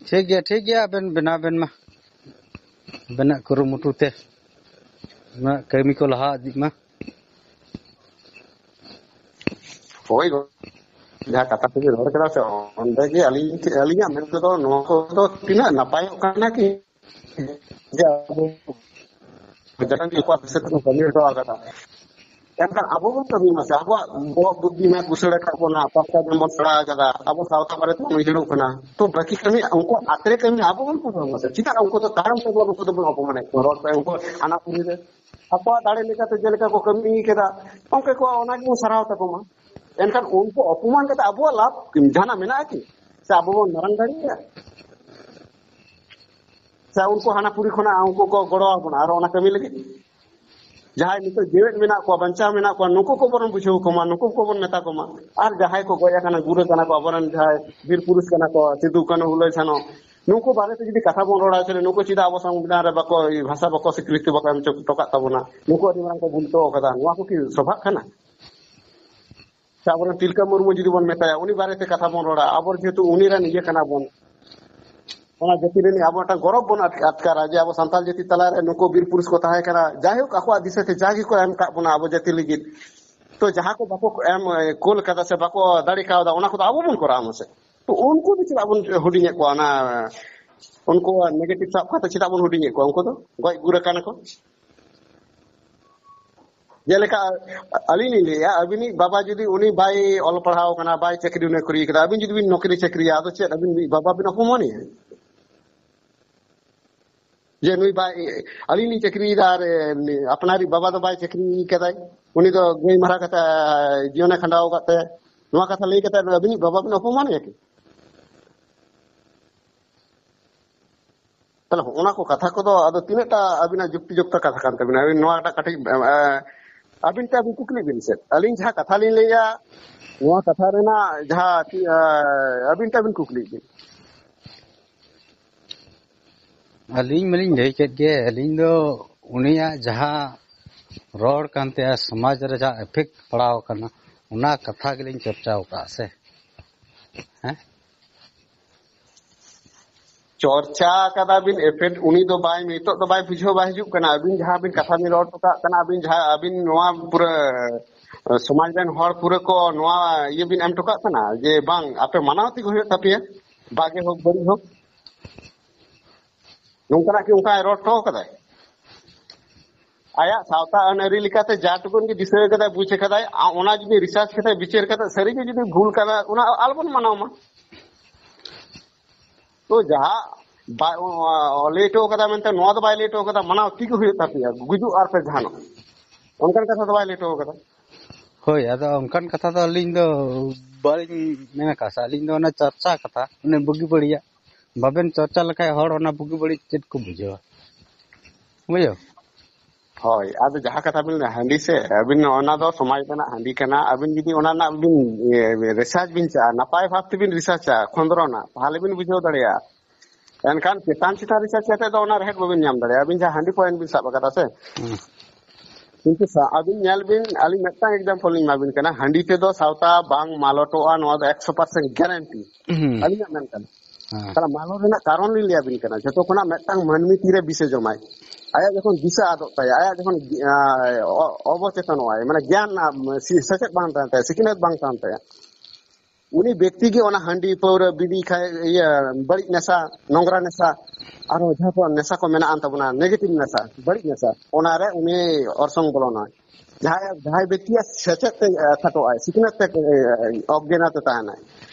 ᱴᱷᱤᱠ ᱜᱮᱭᱟ, ᱴᱷᱤᱠ ᱜᱮᱭᱟ, ᱟᱵᱮᱱ ᱵᱮᱱᱟᱣ ᱵᱮᱱ ᱢᱟ, ᱟᱵᱮᱱᱟᱜ ᱠᱩᱨᱩᱢᱩᱴᱩ ᱛᱮ ᱱᱚᱣᱟ ᱠᱟᱹᱢᱤ ᱠᱚ ᱞᱟᱦᱟ ᱤᱫᱤᱜ ᱢᱟ᱾ ᱦᱳᱭ ᱜᱚ-, ᱡᱟᱦᱟᱸ ᱠᱟᱛᱷᱟ ᱠᱚᱵᱤᱱ ᱨᱚᱲ ᱠᱮᱫᱟ ᱥᱮ, ᱚᱸᱰᱮ ᱜᱮ ᱟᱹᱞᱤᱧ, ᱟᱹᱞᱤᱧᱟᱜ ᱢᱮᱱ ᱛᱮᱫᱚ ᱱᱚᱣᱟ ᱠᱚᱫᱚ ᱛᱤᱱᱟᱹᱜ ᱱᱟᱯᱟᱭᱚᱜ ᱠᱟᱱᱟ ᱠᱤ, ᱡᱮ ᱟᱵᱚ ᱡᱟᱦᱟᱸ ᱜᱮ ᱚᱠᱟ ᱫᱤᱥᱚᱢ ᱠᱷᱚᱱ ᱠᱟᱹᱢᱤ ᱦᱚᱴᱚ ᱟᱠᱟᱫᱟ, ᱮᱱᱠᱷᱟᱱ ᱟᱵᱚ ᱵᱚᱱ ᱠᱟᱹᱢᱤ ᱢᱟ ᱥᱮ᱾ ᱟᱵᱚᱣᱟᱜ ᱵᱚᱦᱚᱜ ᱵᱩᱫᱽᱫᱷᱤ ᱢᱮᱫ ᱵᱩᱥᱟᱹᱲ ᱟᱠᱟᱫ ᱵᱚᱱᱟ, ᱯᱟᱸᱪ ᱪᱷᱚ ᱡᱚᱱ ᱵᱚᱱ ᱥᱮᱬᱟ ᱟᱠᱟᱫᱟ, ᱟᱵᱚ ᱥᱟᱶᱛᱟ ᱵᱟᱨᱮ ᱛᱮᱵᱚᱱ ᱩᱭᱦᱟᱹᱨᱚᱜ ᱠᱟᱱᱟ, ᱛᱚ ᱵᱟᱹᱠᱤ ᱠᱟᱹᱢᱤ ᱩᱱᱠᱩ ᱟᱛᱨᱮ ᱠᱟᱹᱢᱤ ᱟᱵᱚ ᱵᱚᱱ ᱯᱩᱨᱟᱹᱣ ᱢᱟ ᱥᱮ᱾ ᱪᱮᱫᱟᱜ ᱩᱱᱠᱩ ᱫᱚ ᱠᱟᱨᱚᱱ ᱛᱮ ᱩᱱᱠᱩ ᱫᱚᱵᱚᱱ ᱚᱯᱚᱢᱟᱱᱮᱫ ᱠᱚᱣᱟ? ᱨᱚᱲ ᱯᱮ, ᱩᱱᱠᱩ ᱦᱟᱱᱟ ᱯᱩᱨᱤ ᱨᱮ ᱟᱠᱚᱣᱟᱜ ᱫᱟᱲᱮ ᱞᱮᱠᱟᱛᱮ ᱡᱮᱞᱮᱠᱟ ᱠᱚ ᱠᱟᱹᱢᱤ ᱠᱮᱫᱟ, ᱚᱱᱠᱟ ᱠᱚ, ᱚᱱᱟ ᱜᱮᱵᱚᱱ ᱥᱟᱨᱦᱟᱣ ᱛᱟᱠᱚ ᱢᱟ᱾ ᱮᱱᱠᱷᱟᱱ ᱩᱱᱠᱩ ᱚᱯᱚᱢᱟᱱ ᱠᱟᱛᱮ ᱟᱵᱚᱣᱟᱜ ᱞᱟᱵᱷ ᱡᱟᱦᱟᱱᱟᱜ ᱢᱮᱱᱟᱜᱼᱟ ᱠᱤ? ᱥᱮ ᱟᱵᱚ ᱵᱚᱱ ᱢᱟᱨᱟᱝ ᱫᱟᱲᱮᱭᱟᱜᱼᱟ? ᱥᱮ ᱩᱱᱠᱩ ᱦᱟᱱᱟ ᱯᱩᱨᱤ ᱠᱷᱚᱱᱟᱜ ᱩᱱᱠᱩ ᱠᱚ ᱜᱚᱲᱚ ᱟᱵᱚᱱᱟ ᱟᱨ ᱚᱱᱟ ᱠᱟᱹᱢᱤ ᱞᱟᱹᱜᱤᱫ? ᱡᱟᱦᱟᱸᱭ ᱱᱤᱛᱚᱜ ᱡᱮᱣᱮᱫ ᱢᱮᱱᱟᱜ ᱠᱚᱣᱟ, ᱵᱟᱧᱪᱟᱣ ᱢᱮᱱᱟᱜ ᱠᱚᱣᱟ, ᱱᱩᱠᱩ ᱠᱚ ᱵᱚᱨᱚᱱ ᱵᱩᱡᱷᱟᱹᱣ ᱠᱚᱢᱟ, ᱱᱩᱠᱩ ᱠᱚᱵᱚᱱ ᱢᱮᱛᱟ ᱠᱚᱢᱟ᱾ ᱟᱨ ᱡᱟᱦᱟᱸᱭ ᱠᱚ ᱜᱚᱡ ᱟᱠᱟᱱᱟ, ᱜᱩᱨ ᱟᱠᱟᱱᱟ ᱠᱚ, ᱟᱵᱚᱨᱮᱱ ᱡᱟᱦᱟᱸᱭ ᱵᱤᱨ ᱯᱩᱨᱩᱥ ᱠᱟᱱᱟ ᱠᱚ, ᱥᱤᱫᱩ, ᱠᱟᱹᱱᱦᱩ, ᱞᱟᱹᱭ ᱥᱟᱱᱚ, ᱱᱩᱠᱩ ᱵᱟᱨᱮᱛᱮ ᱡᱩᱫᱤ ᱠᱟᱛᱷᱟ ᱵᱚᱱ ᱨᱚᱲᱟ, ᱛᱟᱦᱞᱮ ᱱᱩᱠᱩ ᱪᱮᱫᱟᱜ ᱟᱵᱚ ᱥᱚᱝᱵᱤᱫᱷᱟᱱ ᱨᱮ ᱵᱟᱠᱚ, ᱵᱷᱟᱥᱟ ᱵᱟᱠᱚ ᱥᱤᱠᱨᱤᱛᱤ ᱵᱟᱠᱚ ᱮᱢ ᱦᱚᱪᱚ ᱦᱚᱴᱚ ᱠᱟᱜ ᱛᱟᱵᱚᱱᱟ? ᱱᱩᱠᱩ ᱟᱹᱰᱤ ᱢᱟᱨᱟᱝ ᱠᱚ ᱵᱷᱩᱞ ᱦᱚᱴᱚ ᱠᱟᱫᱟ᱾ ᱱᱚᱣᱟ ᱠᱚ ᱠᱤ ᱥᱚᱵᱷᱟᱜ ᱠᱟᱱᱟ? ᱥᱮ ᱟᱵᱚᱨᱮᱱ ᱛᱤᱞᱠᱟᱹ ᱢᱩᱨᱢᱩ ᱡᱩᱫᱤ ᱵᱚᱱ ᱢᱮᱛᱟᱭᱟ, ᱩᱱᱤ ᱵᱟᱨᱮᱛᱮ ᱠᱟᱛᱷᱟ ᱵᱚᱱ ᱨᱚᱲᱟ, ᱟᱵᱚ ᱡᱮᱦᱮᱛᱩ ᱩᱱᱤ ᱨᱮᱱ ᱤᱭᱟᱹ ᱠᱟᱱᱟ ᱵᱚᱱ, ᱚᱱᱟ ᱡᱟᱹᱛᱤ ᱨᱤᱱᱤᱡ ᱟᱵᱚ ᱢᱤᱫᱴᱟᱝ ᱜᱚᱨᱚᱵᱽ ᱵᱚᱱ ᱟᱴ-, ᱟᱴᱠᱟᱨᱟ ᱡᱮ ᱟᱵᱚ ᱥᱟᱱᱛᱟᱲ ᱡᱟᱹᱛᱤ ᱛᱟᱞᱟᱨᱮ ᱱᱩᱠᱩ ᱵᱤᱨ ᱯᱩᱨᱩᱥ ᱠᱚ ᱛᱟᱦᱮᱸ ᱠᱟᱱᱟ᱾ ᱡᱟᱭᱦᱳᱠ, ᱟᱠᱚᱣᱟᱜ ᱫᱤᱥᱟᱹ ᱛᱮ ᱡᱟᱜᱮ ᱠᱚ ᱮᱢ ᱠᱟᱜ ᱵᱚᱱᱟ ᱟᱵᱚ ᱡᱟᱹᱛᱤ ᱞᱟᱹᱜᱤᱫ᱾ ᱛᱚ ᱡᱟᱦᱟᱸ ᱠᱚ ᱵᱟᱠᱚ ᱮᱢ, ᱮ, ᱠᱳᱞ ᱠᱟᱫᱟ ᱥᱮ ᱵᱟᱠᱚ ᱫᱟᱲᱮ ᱠᱟᱣᱫᱟ, ᱚᱱᱟ ᱠᱚᱫᱚ ᱟᱵᱚ ᱵᱚᱱ ᱠᱚᱨᱟᱣ ᱢᱟᱥᱮ᱾ ᱛᱚ ᱩᱱᱠᱩ ᱫᱚ ᱪᱮᱫᱟᱜ ᱵᱚᱱ ᱦᱩᱰᱤᱧᱮᱫ ᱠᱚᱣᱟ? ᱚᱱᱟ ᱩᱱᱠᱩᱣᱟᱜ negative ᱥᱟᱵ ᱠᱟᱛᱮ ᱪᱮᱫᱟᱜ ᱵᱚᱱ ᱦᱩᱰᱤᱧᱮᱫ ᱠᱚᱣᱟ? ᱩᱱᱠᱩ ᱫᱚ ᱜᱚᱡ ᱜᱩᱨ ᱟᱠᱟᱱᱟ ᱠᱚ᱾ ᱡᱮᱞᱮᱠᱟ ᱟᱹᱞᱤᱧ ᱞᱤᱧ ᱞᱟᱹᱭᱮᱜᱼᱟ, ᱟᱹᱵᱤᱱᱤᱡ ᱵᱟᱵᱟ ᱡᱩᱫᱤ ᱩᱱᱤ ᱵᱟᱭ ᱚᱞ ᱯᱟᱲᱦᱟᱣ ᱠᱟᱱᱟ, ᱵᱟᱭ ᱪᱟᱹᱠᱨᱤ ᱱᱚᱠᱨᱤ ᱠᱟᱫᱟ, ᱟᱹᱵᱤᱱ ᱡᱩᱫᱤ ᱵᱤᱱ ᱱᱚᱠᱨᱤ ᱪᱟᱹᱠᱨᱤᱭᱟ, ᱟᱫᱚ ᱪᱮᱫ ᱟᱹᱵᱤᱱ ᱵᱟᱵᱟ ᱵᱤᱱ ᱚᱯᱚᱢᱟᱱᱮᱭᱟ? ᱡᱮ ᱱᱩᱭ ᱵᱟᱭ, ᱟᱹᱞᱤᱧ ᱞᱤᱧ ᱪᱟᱹᱠᱨᱤᱭᱮᱫᱟ ᱟᱨ ᱟᱯᱱᱟᱨᱤᱡ ᱵᱟᱵᱟ ᱫᱚ ᱵᱟᱭ ᱪᱟᱹᱠᱨᱤ ᱠᱟᱫᱟᱭ, ᱩᱱᱤ ᱫᱚ ᱜᱟᱹᱭ ᱢᱟᱨᱟ ᱠᱟᱛᱮ ᱡᱤᱭᱚᱱᱮ ᱠᱷᱟᱸᱰᱟᱣ ᱟᱠᱟᱫ ᱛᱟᱭᱟ, ᱱᱚᱣᱟ ᱠᱟᱛᱷᱟ ᱞᱟᱹᱭ ᱠᱟᱛᱮ ᱟᱹᱵᱤᱱᱤᱡ ᱵᱟᱵᱟ ᱵᱤᱱ ᱚᱯᱚᱢᱟᱱᱮᱭᱟ ᱠᱤ? ᱛᱟᱦᱞᱮ ᱦᱚᱸᱜᱼᱚ ᱱᱟ ᱠᱚ ᱠᱟᱛᱷᱟ ᱠᱚᱫᱚ ᱟᱫᱚ ᱛᱤᱱᱟᱹᱜ ᱴᱟ ᱟᱹᱵᱤᱱᱟᱜ ᱡᱩᱠᱛᱤ ᱡᱩᱠᱛᱟ ᱠᱟᱛᱷᱟ ᱠᱟᱱ ᱛᱟᱹᱵᱤᱱᱟ? ᱟᱹᱵᱤᱱ ᱱᱚᱣᱟᱴᱟᱜ ᱠᱟᱹᱴᱤᱡ, ᱮ, ᱟᱹᱵᱤᱱ ᱛᱮ ᱟᱹᱵᱤᱱ ᱠᱩᱠᱞᱤ ᱵᱤᱱ ᱥᱮ᱾ ᱟᱹᱞᱤᱧ ᱡᱟᱦᱟᱸ ᱠᱟᱛᱷᱟ ᱞᱤᱧ ᱞᱟᱹᱭᱟ, ᱱᱚᱣᱟ ᱠᱟᱛᱷᱟ ᱨᱮᱱᱟᱜ ᱡᱟᱦᱟᱸ, ᱮ, ᱟᱹᱵᱤᱱ ᱛᱮ ᱟᱹᱵᱤᱱ ᱠᱩᱠᱞᱤ ᱵᱤᱱ᱾ ᱟᱹᱞᱤᱧ ᱢᱟᱞᱤᱧ ᱞᱟᱹᱭ ᱠᱮᱫ ᱜᱮ, ᱟᱹᱞᱤᱧ ᱫᱚ ᱩᱱᱤᱭᱟᱜ ᱡᱟᱦᱟᱸ ᱨᱚᱲ ᱠᱟᱱ ᱛᱟᱭᱟ, ᱥᱚᱢᱟᱡᱽ ᱨᱮ ᱡᱟᱦᱟᱸ effect ᱯᱟᱲᱟᱣ ᱟᱠᱟᱱᱟ, ᱚᱱᱟ ᱠᱟᱛᱷᱟ ᱜᱮᱞᱤᱧ ᱪᱚᱨᱪᱟᱣ ᱟᱠᱟᱫᱼᱟ ᱥᱮ᱾ ᱦᱮᱸ? ᱪᱚᱨᱪᱟ ᱠᱟᱫᱟ ᱵᱤᱱ effect, ᱩᱱᱤ ᱫᱚ ᱵᱟᱭ, ᱱᱤᱛᱚᱜ ᱫᱚ ᱵᱟᱭ ᱵᱩᱡᱷᱟᱹᱣ, ᱵᱟᱭ ᱦᱤᱡᱩᱜ ᱠᱟᱱᱟ᱾ ᱟᱹᱵᱤᱱ ᱡᱟᱦᱟᱸ ᱵᱤᱱ ᱠᱟᱛᱷᱟ ᱵᱤᱱ ᱨᱚᱲ ᱦᱚᱴᱚ ᱠᱟᱜ ᱠᱟᱱᱟ, ᱟᱹᱵᱤᱱ ᱡᱟᱦᱟᱸ, ᱟᱹᱵᱤᱱ ᱱᱚᱣᱟ ᱯᱩᱨᱟᱹ, ᱮ, ᱥᱚᱢᱟᱡᱽ ᱨᱮᱱ ᱦᱚᱲ ᱯᱩᱨᱟᱹ ᱠᱚ ᱱᱚᱣᱟ ᱤᱭᱟᱹ ᱵᱤᱱ ᱮᱢ ᱦᱚᱴᱚ ᱠᱟᱜ ᱠᱟᱱᱟ ᱡᱮ ᱵᱟᱝ, ᱟᱯᱮ ᱢᱟᱱᱟᱣ ᱛᱮᱜᱮ ᱦᱩᱭᱩᱜ ᱛᱟᱯᱮᱭᱟ, ᱵᱷᱟᱜᱮ ᱦᱳᱠ ᱵᱟᱹᱲᱤᱡ ᱦᱳᱠ᱾ ᱱᱚᱝᱠᱟᱱᱟᱜ ᱠᱤ ᱚᱱᱠᱟᱭ ᱨᱚᱲ ᱦᱚᱴᱚ ᱠᱟᱫᱟᱭ? ᱟᱭᱟᱜ ᱥᱟᱶᱛᱟ ᱟᱹᱱ ᱟᱹᱨᱤ ᱞᱮᱠᱟᱛᱮ ᱡᱟ ᱴᱩᱠᱩᱱ ᱜᱮ ᱫᱤᱥᱟᱹ ᱠᱟᱫᱟᱭ, ᱵᱩᱡᱽ ᱠᱟᱫᱟᱭ, ᱟ-, ᱚᱱᱟ ᱡᱩᱫᱤ research ᱠᱟᱛᱮ, ᱵᱤᱪᱟᱹᱨ ᱠᱟᱛᱮ, ᱥᱟᱹᱨᱤ ᱜᱮ ᱡᱩᱫᱤ ᱵᱷᱩᱞ ᱠᱟᱱᱟ, ᱚᱱᱟ ᱟᱞᱚᱵᱚᱱ ᱢᱟᱱᱟᱣ ᱢᱟ᱾ ᱛᱚ ᱡᱟᱦᱟᱸ ᱵᱟ-, ᱚ-, ᱞᱟᱹᱭ ᱦᱚᱴᱚ ᱠᱟᱫᱟ ᱢᱮᱱᱛᱮ ᱱᱚᱣᱟ ᱫᱚ ᱵᱟᱭ ᱞᱟᱹᱭ ᱦᱚᱴᱚ ᱠᱟᱫᱟ, ᱢᱟᱱᱟᱣ ᱛᱮᱜᱮ ᱦᱩᱭᱩᱜ ᱛᱟᱯᱮᱭᱟ, ᱜᱩᱡᱩᱜ ᱟᱨ ᱯᱮ ᱡᱟᱦᱟᱱᱚᱜ, ᱚᱱᱠᱟᱱ ᱠᱟᱛᱷᱟ ᱫᱚ ᱵᱟᱭ ᱞᱟᱹᱭ ᱦᱚᱴᱚ ᱠᱟᱫᱟ᱾ ᱦᱳᱭ, ᱟᱫᱚ ᱚᱱᱠᱟᱱ ᱠᱟᱛᱷᱟ ᱫᱚ ᱟᱹᱞᱤᱧ ᱫᱚ ᱵᱟᱹᱞᱤᱧ ᱢᱮᱱ ᱟᱠᱟᱫᱼᱟ ᱥᱮ, ᱟᱹᱞᱤᱧ ᱫᱚ ᱚᱱᱟ ᱪᱚᱨᱪᱟ ᱠᱟᱛᱷᱟ, ᱚᱱᱮ ᱵᱩᱜᱤ ᱵᱟᱹᱲᱤᱡᱟᱜ ᱵᱟᱵᱮᱱ ᱪᱚᱨᱪᱟ ᱞᱮᱠᱷᱟᱡ ᱦᱚᱲ ᱚᱱᱟ ᱵᱩᱜᱤ ᱵᱟᱹᱲᱤᱡ ᱪᱮᱫ ᱠᱚ ᱵᱩᱡᱷᱟᱹᱣᱟ? ᱵᱩᱡᱷᱟᱹᱣ? ᱦᱳᱭ, ᱟᱫᱚ ᱡᱟᱦᱟᱸ ᱠᱟᱛᱷᱟ ᱵᱤᱱ ᱞᱟᱹᱭ, ᱦᱟᱺᱰᱤ ᱥᱮ, ᱟᱹᱵᱤᱱ ᱚᱱᱟ ᱫᱚ ᱥᱚᱢᱟᱡᱽ ᱨᱮᱱᱟᱜ ᱦᱟᱺᱰᱤ ᱠᱟᱱᱟ, ᱟᱹᱵᱤᱱ ᱡᱩᱫᱤ ᱚᱱᱟ ᱨᱮᱱᱟᱜ ᱵᱤᱱ, ᱤᱭᱟᱹ, research ᱵᱤᱱ ᱪᱟᱜᱼᱟ, ᱱᱟᱯᱟᱭ ᱵᱷᱟᱵ ᱛᱮᱵᱤᱱ researchᱟ, ᱠᱷᱚᱸᱫᱽᱨᱚᱱᱟ, ᱛᱟᱦᱚᱞᱮ ᱵᱤᱱ ᱵᱩᱡᱷᱟᱹᱣ ᱫᱟᱲᱮᱭᱟᱜᱼᱟ᱾ ᱮᱱᱠᱷᱟᱱ ᱪᱮᱛᱟᱱ ᱪᱮᱛᱟᱱ research ᱠᱟᱛᱮ ᱫᱚ ᱚᱱᱟ ᱨᱮᱦᱮᱫ ᱵᱟᱵᱤᱱ ᱧᱟᱢ ᱫᱟᱲᱮᱭᱟᱜᱼᱟ᱾ ᱟᱹᱵᱤᱱ ᱡᱟᱦᱟᱸ ᱦᱟᱺᱰᱤ point ᱵᱤᱱ ᱥᱟᱵ ᱟᱠᱟᱫᱟ ᱥᱮ, ᱦᱩᱸ᱾ ᱠᱤᱱᱛᱩ ᱥᱟ-, ᱟᱹᱵᱤᱱ ᱧᱮᱞ ᱵᱤᱱ, ᱟᱹᱞᱤᱧ ᱢᱤᱫᱴᱟᱝ example ᱞᱤᱧ ᱮᱢᱟ ᱵᱤᱱ ᱠᱟᱱᱟ, ᱦᱟᱺᱰᱤ ᱛᱮᱫᱚ ᱥᱟᱶᱛᱟ ᱵᱟᱝ ᱢᱟᱞᱚᱴᱚᱜᱼᱟ, ᱱᱚᱣᱟ ᱫᱚ ᱮᱠᱥᱚ percent guarantee ᱦᱩᱸ᱾ ᱟᱹᱞᱤᱧᱟᱜ ᱢᱮᱱ ᱠᱟᱱᱟ᱾ ᱦᱮᱸ᱾ ᱛᱟᱦᱚᱞᱮ ᱢᱟᱞᱚᱴ ᱨᱮᱱᱟᱜ ᱠᱟᱨᱚᱱ ᱞᱤᱧ ᱞᱟᱹᱭ ᱟᱵᱤᱱ ᱠᱟᱱᱟ, ᱡᱚᱛᱚ ᱠᱷᱚᱱᱟᱜ ᱢᱤᱫᱴᱟᱝ ᱢᱟᱹᱱᱢᱤ ᱛᱤᱨᱮ ᱵᱤᱥᱮ ᱡᱚᱢᱟᱭ, ᱟᱭᱟᱜ ᱡᱚᱠᱷᱚᱱ ᱫᱤᱥᱟᱹ ᱟᱫᱚᱜ ᱛᱟᱭᱟ, ᱟᱭᱟᱜ ᱡᱚᱠᱷᱚᱱ, ᱟ, ᱚ-, ᱚᱵᱚᱪᱮᱛᱚᱱᱚᱜᱼᱟᱭ, ᱢᱟᱱᱮ ᱜᱮᱭᱟᱱ, ᱟ, ᱥᱤ-, ᱥᱮᱪᱮᱫ ᱵᱟᱝ ᱛᱟᱦᱮᱱ ᱛᱟᱭᱟ, ᱥᱤᱠᱷᱱᱟᱹᱛ ᱵᱟᱝ ᱛᱟᱦᱮᱱ ᱛᱟᱭᱟ, ᱩᱱᱤ ᱵᱮᱠᱛᱤ ᱜᱮ ᱚᱱᱟ ᱦᱟᱺᱰᱤ, ᱯᱟᱹᱣᱨᱟᱹ, ᱵᱤᱲᱤ ᱠᱷᱟᱭ, ᱤᱭᱟᱹ, ᱵᱟᱹᱲᱤᱡ ᱱᱮᱥᱟ, ᱱᱚᱝᱨᱟ ᱱᱮᱥᱟ, ᱟᱨᱦᱚᱸ ᱡᱟᱦᱟᱸ ᱠᱚ ᱱᱮᱥᱟ ᱠᱚ ᱢᱮᱱᱟᱜ ᱟᱱ ᱛᱟᱵᱚᱱᱟ, negative ᱱᱮᱥᱟ, ᱵᱟᱹᱲᱤᱡ ᱱᱮᱥᱟ, ᱚᱱᱟᱨᱮ ᱩᱱᱤ ᱚᱨᱥᱚᱝ ᱵᱚᱞᱚᱱᱟᱭ᱾ ᱡᱟᱦᱟᱸᱭ, ᱡᱟᱦᱟᱸᱭ ᱵᱮᱠᱛᱤᱭᱟᱜ ᱥᱮᱪᱮᱫ ᱛᱮ, ᱮ, ᱠᱷᱟᱴᱚᱜᱼᱟᱭ, ᱥᱤᱠᱷᱱᱟᱹᱛ ᱛᱮ, ᱮ, ᱚᱜᱽᱜᱮᱱᱟ ᱛᱮ ᱛᱟᱦᱮᱱᱟᱭ,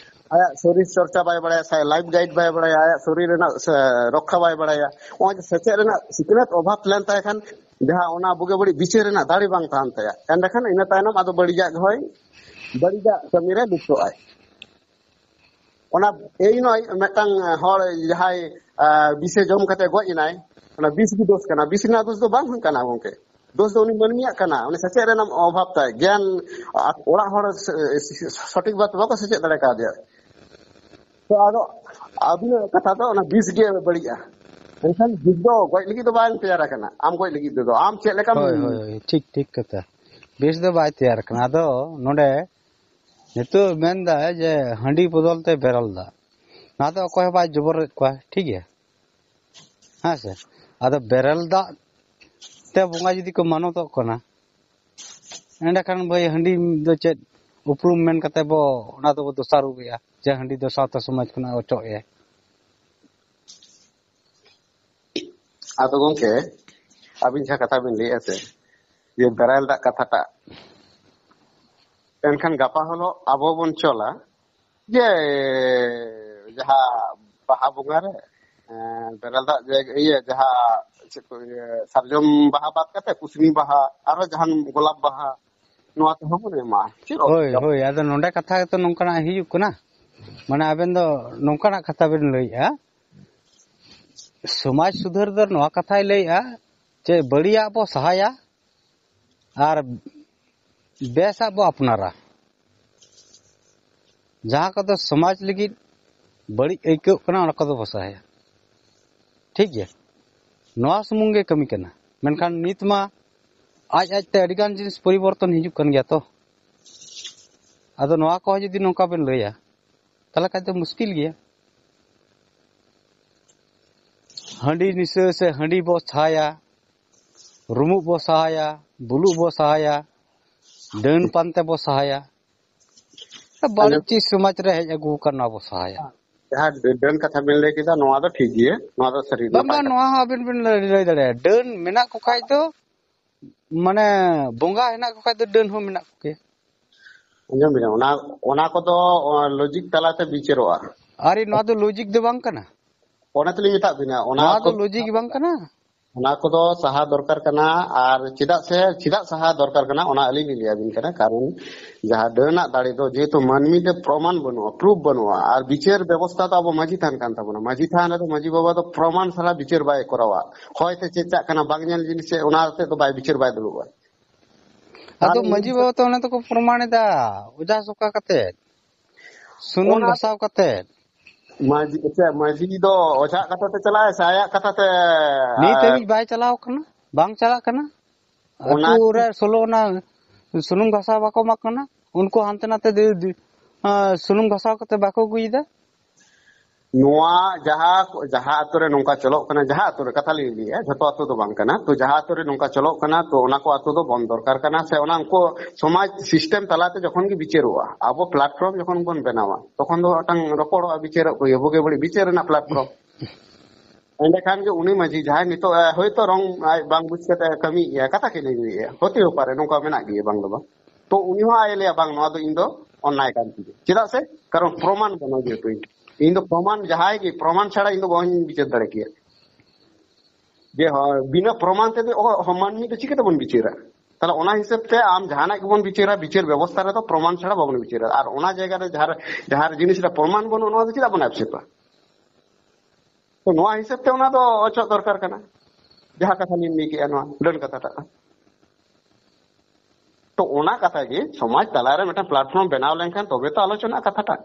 ᱟᱭᱟᱜ ᱥᱚᱨᱤᱨ ᱪᱚᱨᱪᱟ ᱵᱟᱭ ᱵᱟᱲᱟᱭᱟ, ᱥᱮ life guide ᱵᱟᱭ ᱵᱟᱲᱟᱭᱟ, ᱟᱭᱟᱜ ᱥᱚᱨᱤᱨ ᱨᱮᱱᱟᱜ, ᱥᱮ, ᱨᱚᱠᱠᱷᱟ ᱵᱟᱭ ᱵᱟᱲᱟᱭᱟ, ᱱᱚᱜᱼᱚᱭ ᱡᱮ ᱥᱮᱪᱮᱫ ᱨᱮᱱᱟᱜ ᱥᱤᱠᱷᱱᱟᱹᱛ ᱚᱵᱷᱟᱵ ᱞᱮᱱ ᱛᱟᱭ ᱠᱷᱟᱱ, ᱡᱟᱦᱟᱸ ᱚᱱᱟ ᱵᱩᱜᱤ ᱵᱟᱹᱲᱤᱡ ᱵᱤᱪᱟᱹᱨ ᱨᱮᱱᱟᱜ ᱫᱟᱲᱮ ᱵᱟᱝ ᱛᱟᱦᱮᱱ ᱛᱟᱭᱟ, ᱮᱸᱰᱮᱠᱷᱟᱱ ᱤᱱᱟᱹ ᱛᱟᱭᱱᱚᱢ ᱟᱫᱚ ᱵᱟᱹᱲᱤᱡᱟᱜ ᱦᱚᱭ, ᱵᱟᱹᱲᱤᱡᱟᱜ ᱠᱟᱹᱢᱤ ᱨᱮ ᱞᱤᱯᱛᱚᱜᱼᱟᱭ᱾ ᱚᱱᱟ ᱮᱭ ᱱᱚᱭ ᱢᱤᱫᱴᱟᱝ ᱦᱚᱲ ᱡᱟᱦᱟᱸᱭ ᱟᱸ, ᱵᱤᱥᱮ ᱡᱚᱢ ᱠᱟᱛᱮ ᱜᱚᱡ ᱮᱱᱟᱭ, ᱚᱱᱟ ᱵᱤᱥ ᱜᱮ ᱫᱳᱥ ᱠᱟᱱᱟ᱾ ᱵᱤᱥ ᱨᱮᱱᱟᱜ ᱫᱳᱥ ᱫᱚ ᱵᱟᱝ ᱠᱟᱱᱟ ᱜᱚᱝᱠᱮ, ᱫᱳᱥ ᱫᱚ ᱩᱱᱤ ᱢᱟᱹᱱᱢᱤᱭᱟᱜ ᱠᱟᱱᱟ, ᱩᱱᱤ ᱥᱮᱪᱮᱫ ᱨᱮᱱᱟᱜ ᱚᱵᱷᱟᱵ ᱛᱟᱭ, ᱜᱮᱭᱟᱱ ᱚᱲᱟᱜ ᱦᱚᱲ ᱥᱚᱴᱷᱤᱠ ᱵᱷᱟᱵ ᱛᱮ ᱵᱟᱠᱚ ᱥᱮᱪᱮᱫ ᱫᱟᱲᱮ ᱠᱟᱣᱫᱮᱭᱟ᱾ ᱛᱚ ᱟᱫᱚ ᱟᱹᱵᱤᱱᱟᱜ ᱠᱟᱛᱷᱟ ᱫᱚ ᱚᱱᱟ ᱵᱤᱥ ᱜᱮ ᱵᱟᱹᱲᱤᱡᱼᱟ, ᱢᱮᱱᱠᱷᱟᱱ ᱵᱤᱥ ᱫᱚ ᱜᱚᱡ ᱞᱟᱹᱜᱤᱫ ᱫᱚ ᱵᱟᱝ ᱛᱮᱭᱟᱨ ᱟᱠᱟᱱᱟ᱾ ᱟᱢ ᱜᱚᱡ ᱞᱟᱹᱜᱤᱫ ᱛᱮᱫᱚ ᱟᱢ ᱪᱮᱫ ᱞᱮᱠᱟᱢ ᱦᱳᱭ ᱦᱳᱭ ᱦᱳᱭ, ᱴᱷᱤᱠ ᱴᱷᱤᱠ ᱠᱟᱛᱷᱟ᱾ ᱵᱤᱥ ᱫᱚ ᱵᱟᱭ ᱛᱮᱭᱟᱨ ᱟᱠᱟᱱᱟ᱾ ᱟᱫᱚ ᱱᱚᱰᱮ ᱱᱤᱛᱚᱜ ᱢᱮᱱᱫᱟᱭ ᱡᱮ ᱦᱟᱺᱰᱤ ᱵᱚᱫᱚᱞ ᱛᱮ ᱵᱮᱨᱮᱞ ᱫᱟᱜ, ᱱᱚᱣᱟ ᱫᱚ ᱚᱠᱚᱭ ᱦᱚᱸ ᱵᱟᱭ ᱡᱚᱵᱚᱨᱮᱫ ᱠᱚᱣᱟ, ᱴᱷᱤᱠ ᱜᱮᱭᱟ᱾ ᱦᱮᱸ ᱥᱮ? ᱟᱫᱚ ᱵᱮᱨᱮᱞ ᱫᱟᱜ ᱛᱮ ᱵᱚᱸᱜᱟ ᱡᱩᱫᱤ ᱠᱚ ᱢᱟᱱᱚᱛᱚᱜ ᱠᱟᱱᱟ, ᱮᱸᱰᱮᱠᱷᱟᱱ ᱵᱷᱟᱹᱭ ᱦᱟᱺᱰᱤ ᱫᱚ ᱪᱮᱫ ᱩᱯᱨᱩᱢ ᱢᱮᱱ ᱠᱟᱛᱮ ᱵᱚ ᱚᱱᱟ ᱫᱚᱵᱚ ᱫᱚᱥᱟᱨᱚᱜᱮᱜᱼᱟ ᱡᱮ ᱦᱟᱺᱰᱤ ᱫᱚ ᱥᱟᱶᱛᱟ ᱥᱚᱢᱟᱡᱽ ᱠᱷᱚᱱᱟᱜ ᱚᱪᱚᱜ ᱮᱭᱟᱭ? ᱟᱫᱚ ᱜᱚᱝᱠᱮ, ᱟᱹᱵᱤᱱ ᱡᱟᱦᱟᱸ ᱠᱟᱛᱷᱟ ᱵᱤᱱ ᱞᱟᱹᱭᱮᱫᱼᱟ ᱥᱮ, ᱡᱮ ᱵᱮᱨᱮᱞ ᱫᱟᱜ ᱠᱟᱛᱷᱟᱴᱟᱜ, ᱮᱱᱠᱷᱟᱱ ᱜᱟᱯᱟ ᱦᱤᱞᱳᱜ ᱟᱵᱚ ᱵᱚᱱ ᱪᱚᱞᱟ ᱡᱮ ᱡᱟᱦᱟᱸ ᱵᱟᱦᱟ ᱵᱚᱸᱜᱟ ᱨᱮ, ᱮᱸ, ᱵᱮᱨᱮᱞ ᱫᱟᱜ ᱡᱮ ᱤᱭᱟᱹ ᱡᱟᱦᱟᱸ ᱪᱮᱫ ᱠᱚ ᱤᱭᱟᱹ ᱥᱟᱨᱡᱚᱢ ᱵᱟᱦᱟ ᱵᱟᱫ ᱠᱟᱛᱮ ᱠᱩᱥᱱᱤ ᱵᱟᱦᱟ, ᱟᱨᱚ ᱡᱟᱦᱟᱱ ᱜᱳᱞᱟᱯ ᱵᱟᱦᱟ, ᱱᱚᱣᱟ ᱛᱮᱦᱚᱸ ᱵᱚᱱ ᱮᱢᱟ᱾ ᱪᱮᱫ ᱦᱳᱭ ᱚᱥᱩᱵᱤᱫᱷᱟ? ᱦᱳᱭ, ᱟᱫᱚ ᱱᱚᱰᱮ ᱠᱟᱛᱷᱟ ᱜᱮᱛᱚ ᱱᱚᱝᱠᱟᱱᱟᱜ ᱦᱤᱡᱩᱜ ᱠᱟᱱᱟ, ᱢᱟᱱᱮ ᱟᱵᱮᱱ ᱫᱚ ᱱᱚᱝᱠᱟᱱᱟᱜ ᱠᱟᱛᱷᱟ ᱵᱮᱱ ᱞᱟᱹᱭᱮᱜᱼᱟ, ᱥᱚᱢᱟᱡᱽ ᱥᱩᱫᱷᱟᱹᱨ ᱫᱚ ᱱᱚᱣᱟ ᱠᱟᱛᱷᱟᱭ ᱞᱟᱹᱭᱮᱜᱼᱟ ᱡᱮ ᱵᱟᱹᱲᱤᱡᱟᱜ ᱵᱚ ᱥᱟᱦᱟᱭᱟ ᱟᱨ ᱵᱮᱥᱟᱜ ᱵᱚ ᱟᱯᱱᱟᱨᱟ᱾ ᱡᱟᱦᱟᱸ ᱠᱚᱫᱚ ᱥᱚᱢᱟᱡᱽ ᱞᱟᱹᱜᱤᱫ ᱵᱟᱹᱲᱤᱡ ᱟᱹᱭᱠᱟᱹᱜ ᱠᱟᱱᱟ, ᱚᱱᱟ ᱠᱚᱫᱚ ᱵᱚ ᱥᱟᱦᱟᱭᱟ᱾ ᱴᱷᱤᱠ ᱜᱮᱭᱟ, ᱱᱚᱣᱟ ᱥᱩᱢᱩᱝ ᱜᱮ ᱠᱟᱹᱢᱤ ᱠᱟᱱᱟ᱾ ᱢᱮᱱᱠᱷᱟᱱ ᱱᱤᱛ ᱢᱟ ᱟᱡ ᱟᱡᱛᱮ ᱟᱹᱰᱤᱜᱟᱱ ᱡᱤᱱᱤᱥ ᱯᱚᱨᱤᱵᱚᱨᱛᱚᱱ ᱦᱤᱡᱩᱜ ᱠᱟᱱ ᱜᱮᱭᱟ ᱛᱚ᱾ ᱟᱫᱚ ᱱᱚᱣᱟ ᱠᱚᱦᱚᱸ ᱡᱩᱫᱤ ᱱᱚᱝᱠᱟ ᱵᱮᱱ ᱞᱟᱹᱭᱟ, ᱛᱟᱦᱚᱞᱮ ᱠᱷᱟᱡ ᱫᱚ ᱢᱩᱥᱠᱤᱞ ᱜᱮᱭᱟ᱾ ᱦᱟᱺᱰᱤ ᱱᱤᱥᱟᱹ ᱥᱮ ᱦᱟᱺᱰᱤ ᱵᱚ ᱥᱟᱦᱟᱭᱟ, ᱨᱩᱢᱩᱜ ᱵᱚ ᱥᱟᱦᱟᱭᱟ, ᱵᱩᱞᱩᱜ ᱵᱚ ᱥᱟᱦᱟᱭᱟ, ᱰᱟᱹᱱ ᱯᱟᱱᱛᱮ ᱵᱚ ᱥᱟᱦᱟᱭᱟ, ᱵᱟᱹᱲᱤᱡ ᱪᱤᱡᱽ ᱥᱚᱢᱟᱡᱽ ᱨᱮ ᱦᱮᱡ ᱟᱹᱜᱩ ᱟᱠᱟᱱ ᱱᱚᱣᱟ ᱵᱚ ᱥᱟᱦᱟᱭᱟ᱾ ᱡᱟᱦᱟᱸ ᱰᱟᱹᱱ ᱠᱟᱛᱷᱟ ᱵᱮᱱ ᱞᱟᱹᱭ ᱠᱮᱫᱟ, ᱱᱚᱣᱟ ᱫᱚ ᱴᱷᱤᱠ ᱜᱮᱭᱟ, ᱱᱚᱣᱟ ᱫᱚ ᱥᱟᱹᱨᱤ ᱵᱟᱝ ᱱᱟᱯᱟᱭ ᱵᱟᱝ, ᱠᱟᱛᱷᱟ᱾ ᱱᱚᱣᱟ ᱦᱚᱸ ᱟᱵᱮᱱ ᱵᱮᱱ ᱞᱟᱹᱭ ᱞᱟᱹᱭ ᱫᱟᱲᱮᱭᱟᱜᱼᱟ, ᱰᱟᱹᱱ ᱢᱮᱱᱟᱜ ᱠᱚ ᱠᱷᱟᱡ ᱫᱚ, ᱢᱟᱱᱮ ᱵᱚᱸᱜᱟ ᱦᱮᱱᱟᱜ ᱠᱚ ᱠᱷᱟᱡ ᱫᱚ ᱰᱟᱹᱱ ᱦᱚᱸ ᱢᱮᱱᱟᱜ ᱠᱚᱜᱮᱭᱟ᱾ ᱟᱸᱡᱚᱢ ᱵᱮᱱ, ᱚᱱᱟ, ᱚᱱᱟ ᱠᱚᱫᱚ ᱞᱚᱡᱤᱠ ᱛᱟᱞᱟᱛᱮ ᱵᱤᱪᱟᱹᱨᱚᱜᱼᱟ᱾ ᱟᱨᱮ, ᱱᱚᱣᱟ ᱫᱚ ᱞᱚᱡᱤᱠ ᱫᱚ ᱵᱟᱝ ᱠᱟᱱᱟ᱾ ᱚᱱᱟ ᱛᱮᱞᱤᱧ ᱢᱮᱛᱟᱜ ᱵᱤᱱᱟ, ᱚᱱᱟ ᱱᱚᱣᱟ ᱫᱚ ᱠᱚ ᱞᱚᱡᱤᱠ ᱵᱟᱝ ᱠᱟᱱᱟ᱾ ᱚᱱᱟ ᱠᱚᱫᱚ ᱥᱟᱦᱟ ᱫᱚᱨᱠᱟᱨ ᱠᱟᱱᱟ᱾ ᱟᱨ ᱪᱮᱫᱟᱜ ᱥᱮ, ᱪᱮᱫᱟᱜ ᱥᱟᱦᱟ ᱫᱚᱨᱠᱟᱨ ᱠᱟᱱᱟ, ᱚᱱᱟ ᱟᱹᱞᱤᱧ ᱞᱤᱧ ᱞᱟᱹᱭ ᱟᱵᱤᱱ ᱠᱟᱱᱟ᱾ ᱠᱟᱨᱚᱱ ᱡᱟᱦᱟᱸ ᱰᱟᱹᱱᱟᱜ ᱫᱟᱲᱮ ᱫᱚ, ᱡᱮᱦᱮᱛᱩ ᱢᱟᱹᱱᱢᱤ ᱴᱷᱮᱱ ᱯᱨᱚᱢᱟᱱ ᱵᱟᱹᱱᱩᱜᱼᱟ, ᱯᱨᱩᱯᱷ ᱵᱟᱹᱱᱩᱜᱼᱟ, ᱟᱨ ᱵᱤᱪᱟᱹᱨ ᱵᱮᱵᱚᱥᱛᱷᱟ ᱫᱚ ᱟᱵᱚ ᱢᱟᱹᱡᱷᱤ ᱛᱷᱟᱱ ᱠᱟᱱ ᱛᱟᱵᱚᱱᱟ᱾ ᱢᱟᱹᱡᱷᱤ ᱛᱷᱟᱱ ᱨᱮᱫᱚ ᱢᱟᱹᱡᱷᱤ ᱵᱟᱵᱟ ᱫᱚ ᱯᱨᱚᱢᱟᱱ ᱥᱟᱞᱟᱜ ᱵᱤᱪᱟᱹᱨ ᱵᱟᱭ ᱠᱚᱨᱟᱣᱟ᱾ ᱦᱚᱭ ᱛᱮ ᱪᱮᱫ ᱪᱟᱜ ᱠᱟᱱᱟ, ᱵᱟᱝ ᱧᱮᱞ ᱡᱤᱱᱤᱥ ᱥᱮ, ᱚᱱᱟ ᱟᱛᱮ ᱫᱚ ᱵᱟᱭ ᱵᱤᱪᱟᱹᱨ ᱵᱟᱭ ᱫᱩᱲᱩᱵᱼᱟ᱾ ᱟᱫᱚ ᱟᱨ ᱢᱟᱹᱡᱷᱤ ᱵᱟᱵᱟ ᱛᱚ ᱚᱱᱟ ᱫᱚᱠᱚ ᱯᱨᱚᱢᱟᱱ ᱮᱫᱟ, ᱚᱡᱷᱟ ᱥᱚᱠᱟ ᱠᱟᱛᱮ, ᱥᱩᱱᱩᱢ ᱚᱱᱟ ᱜᱷᱟᱥᱟᱣ ᱠᱟᱛᱮ᱾ ᱢᱟᱹᱡᱷᱤ, ᱟᱪᱪᱷᱟ, ᱢᱟᱹᱡᱷᱤ ᱫᱚ ᱚᱡᱷᱟ ᱠᱟᱛᱷᱟ ᱛᱮ ᱪᱟᱞᱟᱜᱼᱟᱭ ᱥᱮ ᱟᱭᱟᱜ ᱠᱟᱛᱷᱟ ᱛᱮ? ᱱᱤᱛ ᱟᱨ ᱦᱟᱹᱵᱤᱡ ᱵᱟᱭ ᱪᱟᱞᱟᱣ ᱠᱟᱱᱟ, ᱵᱟᱝ ᱪᱟᱞᱟᱜ ᱠᱟᱱᱟ᱾ ᱚᱱᱟ ᱟᱹᱛᱩ ᱨᱮ ᱥᱳᱞᱳ ᱚᱱᱟ ᱥᱩᱱᱩᱢ ᱜᱷᱟᱥᱟᱣ ᱵᱟᱠᱚ ᱮᱢᱟᱜ ᱠᱟᱱᱟ, ᱩᱱᱠᱩ ᱦᱟᱱᱛᱮ ᱱᱟᱛᱮ ᱫᱤ-, ᱫᱤ-, ᱟᱸ, ᱥᱩᱱᱩᱢ ᱜᱷᱟᱥᱟᱣ ᱠᱟᱛᱮ ᱵᱟᱠᱚ ᱟᱹᱜᱩᱭᱮᱫᱟ᱾ ᱱᱚᱣᱟ ᱡᱟᱦᱟᱸ, ᱡᱟᱦᱟᱸ ᱟᱛᱳ ᱨᱮ ᱱᱚᱝᱠᱟ ᱪᱚᱞᱚᱜ ᱠᱟᱱᱟ, ᱡᱟᱦᱟᱸ ᱟᱛᱳ ᱨᱮ ᱠᱟᱛᱷᱟ ᱞᱤᱧ ᱞᱟᱹᱭᱮᱜᱼᱟ, ᱡᱷᱚᱛᱚ ᱟᱛᱳ ᱫᱚ ᱵᱟᱝ ᱠᱟᱱᱟ, ᱛᱚ ᱡᱟᱦᱟᱸ ᱟᱛᱳ ᱨᱮ ᱱᱚᱝᱠᱟ ᱪᱚᱞᱚᱜ ᱠᱟᱱᱟ, ᱛᱚ ᱚᱱᱟ ᱠᱚ ᱟᱛᱳ ᱫᱚ ᱵᱚᱱᱫ ᱫᱚᱨᱠᱟᱨ ᱠᱟᱱᱟ, ᱥᱮ ᱚᱱᱟ ᱩᱱᱠᱩ ᱥᱚᱢᱟᱡᱽ ᱥᱤᱥᱴᱮᱢ ᱛᱟᱞᱟᱛᱮ ᱡᱚᱠᱷᱚᱱ ᱜᱮ ᱵᱤᱪᱟᱹᱨᱚᱜᱼᱟ, ᱟᱵᱚ ᱯᱞᱟᱴᱯᱷᱚᱨᱢ ᱡᱚᱠᱷᱚᱱ ᱵᱚᱱ ᱵᱮᱱᱟᱣᱟ, ᱛᱚᱠᱷᱚᱱ ᱫᱚ ᱢᱤᱫᱴᱟᱝ ᱨᱚᱯᱚᱲᱚᱜᱼᱟ, ᱵᱤᱪᱟᱹᱨᱚᱜ ᱠᱚ ᱦᱩᱭᱩᱜᱼᱟ, ᱵᱩᱜᱤ ᱵᱟᱹᱲᱤᱡ ᱵᱤᱪᱟᱹᱨ ᱨᱮᱱᱟᱜ ᱯᱞᱟᱴᱯᱷᱚᱨᱢ᱾ ᱮᱸᱰᱮᱠᱷᱟᱱ ᱜᱮ ᱩᱱᱤ ᱢᱟᱹᱡᱷᱤ ᱡᱟᱦᱟᱸᱭ ᱱᱤᱛᱚᱜ, ᱮ, ᱦᱚᱭᱛᱚ ᱨᱚᱝ ᱟᱡ ᱵᱟᱝ ᱵᱩᱡᱽ ᱠᱟᱛᱮ ᱮ ᱠᱟᱹᱢᱤᱭᱮᱫᱼᱟ, ᱠᱟᱛᱷᱟ ᱠᱷᱟᱹᱞᱤ ᱞᱟᱹᱭᱮᱫᱼᱟ, ᱦᱚᱛᱮ ᱦᱚᱸ ᱯᱟᱨᱮ ᱱᱚᱝᱠᱟ ᱢᱮᱱᱟᱜ ᱜᱮᱭᱟ ᱵᱟᱝ ᱫᱚ ᱵᱟᱝ, ᱛᱚ ᱩᱱᱤ ᱦᱚᱸ ᱟᱡ ᱮ ᱞᱟᱹᱭᱟ ᱵᱟᱝ ᱱᱚᱣᱟ ᱫᱚ ᱤᱧ ᱫᱚ ᱚᱱᱱᱟᱭ ᱠᱟᱱ ᱛᱤᱧᱟ᱾ ᱪᱮᱫᱟᱜ ᱥᱮ? ᱠᱟᱨᱚᱱ ᱯᱨᱚᱢᱟᱱ ᱵᱟᱹᱱᱩᱜᱼᱟ᱾ ᱡᱮᱦᱮᱛᱩ ᱤᱧ, ᱤᱧ ᱫᱚ ᱯᱨᱚᱢᱟᱱ, ᱡᱟᱦᱟᱸᱭ ᱜᱮ ᱯᱨᱚᱢᱟᱱ ᱪᱷᱟᱲᱟ ᱤᱧ ᱫᱚ ᱵᱟᱹᱧ ᱵᱤᱪᱟᱹᱨ ᱫᱟᱲᱮ ᱠᱮᱭᱟ᱾ ᱡᱮ ᱦᱚ-, ᱵᱤᱱᱟᱹ ᱯᱨᱚᱢᱟᱱ ᱛᱮᱫᱚ ᱚᱦᱚ-, ᱦᱚ-, ᱢᱟᱹᱱᱢᱤ ᱫᱚ ᱪᱤᱠᱟᱹ ᱛᱮᱵᱚᱱ ᱵᱤᱪᱟᱹᱨᱟ? ᱛᱟᱦᱞᱮ ᱚᱱᱟ ᱦᱤᱥᱟᱹᱵ ᱛᱮ ᱟᱢ ᱡᱟᱦᱟᱱᱟᱜ ᱜᱮᱵᱚᱱ ᱵᱤᱪᱟᱹᱨᱟ, ᱵᱤᱪᱟᱹᱨ ᱵᱮᱵᱚᱥᱛᱷᱟ ᱨᱮᱫᱚ ᱯᱨᱚᱢᱟᱱ ᱪᱷᱟᱲᱟ ᱵᱟᱵᱚᱱ ᱵᱤᱪᱟᱹᱨᱟ᱾ ᱟᱨ ᱚᱱᱟ ᱡᱟᱭᱜᱟ ᱨᱮ ᱡᱟᱦᱟᱸ, ᱡᱟᱦᱟᱸ ᱡᱤᱱᱤᱥ ᱨᱮ ᱯᱨᱚᱢᱟᱱ ᱵᱟᱹᱱᱩᱜ, ᱱᱚᱣᱟ ᱫᱚ ᱪᱮᱫᱟᱜ ᱵᱚᱱ ᱟᱠᱥᱮᱯᱟ? ᱛᱚ ᱱᱚᱣᱟ ᱦᱤᱥᱟᱹᱵ ᱛᱮ ᱚᱱᱟ ᱫᱚ ᱚᱪᱚᱜ ᱫᱚᱨᱠᱟᱨ ᱠᱟᱱᱟ, ᱡᱟᱦᱟᱸ ᱠᱟᱛᱷᱟ ᱞᱤᱧ ᱞᱟᱹᱭ ᱠᱮᱜᱼᱟ, ᱱᱚᱣᱟ ᱰᱟᱹᱱ ᱠᱟᱛᱷᱟᱴᱟᱜ᱾ ᱛᱚ ᱚᱱᱟ ᱠᱟᱛᱷᱟ ᱜᱮ ᱥᱚᱢᱟᱡᱽ ᱛᱟᱞᱟᱨᱮ ᱢᱤᱫᱴᱟᱝ ᱯᱞᱟᱴᱯᱷᱚᱨᱢ ᱵᱮᱱᱟᱣ ᱞᱮᱱᱠᱷᱟᱱ ᱛᱚᱵᱮ ᱛᱚ ᱟᱞᱳᱪᱚᱱᱟᱜ ᱠᱟᱛᱷᱟᱴᱟᱜ᱾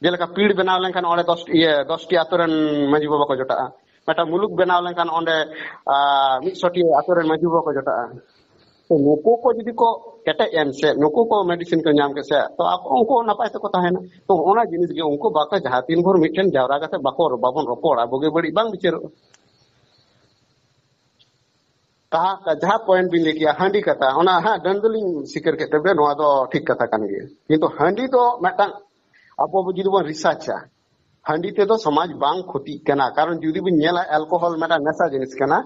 ᱡᱮᱞᱮᱠᱟ ᱯᱤᱲ ᱵᱮᱱᱟᱣ ᱞᱮᱱᱠᱷᱟᱱ ᱚᱸᱰᱮ ᱫᱚᱥ, ᱤᱭᱟᱹ, ᱫᱚᱥᱴᱤ ᱟᱛᱳ ᱨᱮᱱ ᱢᱟᱹᱡᱷᱤ ᱵᱟᱵᱟ ᱠᱚ ᱡᱚᱴᱟᱜᱼᱟ᱾ ᱢᱤᱫᱴᱟᱝ ᱢᱩᱞᱩᱠ ᱵᱮᱱᱟᱣ ᱞᱮᱱᱠᱷᱟᱱ ᱚᱸᱰᱮ, ᱟ, ᱢᱤᱫᱥᱚᱴᱤ ᱟᱛᱳ ᱨᱮᱱ ᱢᱟᱹᱡᱷᱤ ᱵᱟᱵᱟ ᱠᱚ ᱡᱚᱴᱟᱜᱼᱟ᱾ ᱛᱚ ᱱᱩᱠᱩ ᱠᱚ ᱡᱩᱫᱤ ᱠᱚ ᱠᱮᱴᱮᱡ ᱮᱱ ᱥᱮ, ᱱᱩᱠᱩ ᱠᱚ ᱢᱮᱰᱤᱥᱤᱱ ᱠᱚ ᱧᱟᱢ ᱠᱮᱫ ᱥᱮ, ᱛᱚ ᱟᱠᱚ ᱩᱱᱠᱩ ᱱᱟᱯᱟᱭ ᱛᱮᱠᱚ ᱛᱟᱦᱮᱱᱟ᱾ ᱛᱚ ᱚᱱᱟ ᱡᱤᱱᱤᱥ ᱜᱮ ᱩᱱᱠᱩ ᱵᱟᱠᱚ, ᱡᱟᱦᱟᱸ ᱛᱤᱱ ᱵᱷᱳᱨ ᱢᱤᱫᱴᱮᱱ ᱡᱟᱣᱨᱟ ᱠᱟᱛᱮ ᱵᱟᱠᱚ, ᱵᱟᱵᱚᱱ ᱨᱚᱯᱚᱲᱟ, ᱵᱩᱜᱤ ᱵᱟᱹᱲᱤᱡ ᱵᱟᱝ ᱵᱤᱪᱟᱹᱨᱚᱜᱼᱟ᱾ ᱛᱟᱦᱟ-, ᱡᱟᱦᱟᱸ ᱯᱚᱭᱮᱱᱴ ᱵᱤᱱ ᱞᱟᱹᱭ ᱠᱮᱜᱼᱟ, ᱦᱟᱺᱰᱤ ᱠᱟᱛᱷᱟ, ᱚᱱᱟ ᱦᱟᱸᱜ ᱰᱟᱹᱱ ᱫᱚᱞᱤᱧ ᱥᱤᱠᱟᱹᱨ ᱠᱮᱫ ᱛᱮ, ᱱᱚᱣᱟ ᱫᱚ ᱴᱷᱤᱠ ᱠᱟᱛᱷᱟ ᱠᱟᱱ ᱜᱮᱭᱟ᱾ ᱠᱤᱱᱛᱩ ᱦᱟᱺᱰᱤ ᱫᱚ ᱢᱤᱫᱴᱟᱝ, ᱟᱵᱚ ᱡᱩᱫᱤ ᱵᱚᱱ ᱨᱤᱥᱟᱨᱪᱟ, ᱦᱟᱺᱰᱤ ᱛᱮᱫᱚ ᱥᱚᱢᱟᱡᱽ ᱵᱟᱝ ᱠᱷᱚᱛᱤᱜ ᱠᱟᱱᱟ᱾ ᱠᱟᱨᱚᱱ ᱡᱩᱫᱤ ᱵᱚᱱ ᱧᱮᱞᱟ, ᱮᱞᱠᱳᱦᱚᱞ ᱢᱤᱫᱴᱟᱝ ᱱᱮᱥᱟ ᱡᱤᱱᱤᱥ ᱠᱟᱱᱟ᱾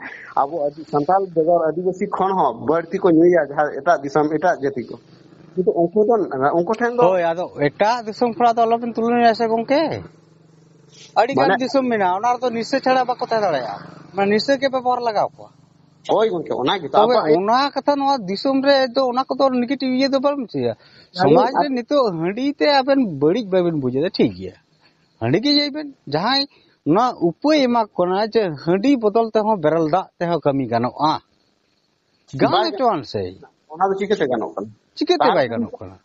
ᱟᱵᱚ ᱟᱹᱫᱤ-, ᱥᱟᱱᱛᱟᱲ ᱵᱮᱜᱚᱨ ᱟᱹᱫᱤᱵᱟᱹᱥᱤ ᱠᱷᱚᱱ ᱦᱚᱸ ᱵᱟᱹᱲᱛᱤ ᱠᱚ ᱧᱩᱭᱟ ᱡᱟᱦᱟᱸ ᱮᱴᱟᱜ ᱫᱤᱥᱚᱢ, ᱮᱴᱟᱜ ᱡᱟᱹᱛᱤ ᱠᱚ᱾ ᱠᱤᱱᱛᱩ ᱩᱱᱠᱩ ᱫᱚ, ᱩᱱᱠᱩ ᱴᱷᱮᱱ ᱫᱚ ᱦᱳᱭ, ᱟᱫᱚ ᱮᱴᱟᱜ ᱫᱤᱥᱚᱢ ᱠᱷᱚᱱᱟᱜ ᱫᱚ ᱟᱞᱚᱵᱤᱱ ᱛᱩᱞᱚᱱᱟᱭᱟ ᱥᱮ ᱜᱚᱝᱠᱮ᱾ ᱟᱹᱰᱤ ᱜᱟᱱ ᱢᱟᱱᱮ ᱫᱤᱥᱚᱢ ᱢᱮᱱᱟᱜᱼᱟ, ᱚᱱᱟ ᱨᱮᱫᱚ ᱱᱤᱥᱟᱹ ᱪᱷᱟᱲᱟ ᱵᱟᱠᱚ ᱛᱟᱦᱮᱸ ᱫᱟᱲᱮᱭᱟᱜᱼᱟ᱾ ᱢᱟᱱᱮ ᱱᱤᱥᱟᱹ ᱜᱮ ᱵᱮᱵᱚᱦᱟᱨ ᱞᱟᱜᱟᱣ ᱠᱚᱣᱟ᱾ ᱦᱳᱭ ᱜᱚᱝᱠᱮ, ᱚᱱᱟ ᱜᱮᱛᱚ ᱛᱚᱵᱮ ᱟᱵᱚᱣᱟᱜ ᱚᱱᱟ ᱠᱟᱛᱷᱟ, ᱱᱚᱣᱟ ᱫᱤᱥᱚᱢ ᱨᱮ ᱫᱚ ᱚᱱᱟ ᱠᱚᱫᱚ ᱱᱮᱜᱮᱴᱤᱵᱷ ᱤᱭᱟᱹ ᱫᱚ ᱵᱟᱹᱱᱩᱜ ᱪᱮᱭᱟ᱾ ᱟᱹᱰᱤ ᱥᱚᱢᱟᱡᱽ ᱨᱮ ᱱᱤᱛᱚᱜ ᱦᱟᱺᱰᱤ ᱛᱮ ᱟᱵᱮᱱ ᱵᱟᱹᱲᱤᱡ ᱵᱟᱵᱮᱱ ᱵᱩᱡᱷᱟᱹᱣ ᱫᱟ, ᱴᱷᱤᱠ ᱜᱮᱭᱟ, ᱦᱟᱺᱰᱤ ᱜᱮ ᱧᱩᱭ ᱵᱮᱱ᱾ ᱡᱟᱦᱟᱸᱭ ᱱᱚᱣᱟ ᱩᱯᱟᱹᱭ ᱮᱢᱟ ᱠᱚ ᱠᱟᱱᱟ ᱡᱮ ᱦᱟᱺᱰᱤ ᱵᱚᱫᱚᱞ ᱛᱮᱦᱚᱸ ᱵᱮᱨᱮᱞ ᱫᱟᱜ ᱛᱮᱦᱚᱸ ᱠᱟᱹᱢᱤ ᱜᱟᱱᱚᱜᱼᱟ, ᱜᱟᱱ ᱵᱟᱭ ᱦᱚᱪᱚᱣᱟᱱ ᱥᱮ᱾ ᱚᱱᱟ ᱫᱚ ᱪᱤᱠᱟᱹᱛᱮ ᱜᱟᱱᱚᱜ ᱠᱟᱱᱟ? ᱪᱤᱠᱟᱹᱛᱮ ᱛᱟᱦᱚᱞᱮ ᱵᱟᱭ ᱠᱷᱟᱱ ᱜᱟᱱᱚᱜ ᱫᱚ ᱠᱟᱱᱟ?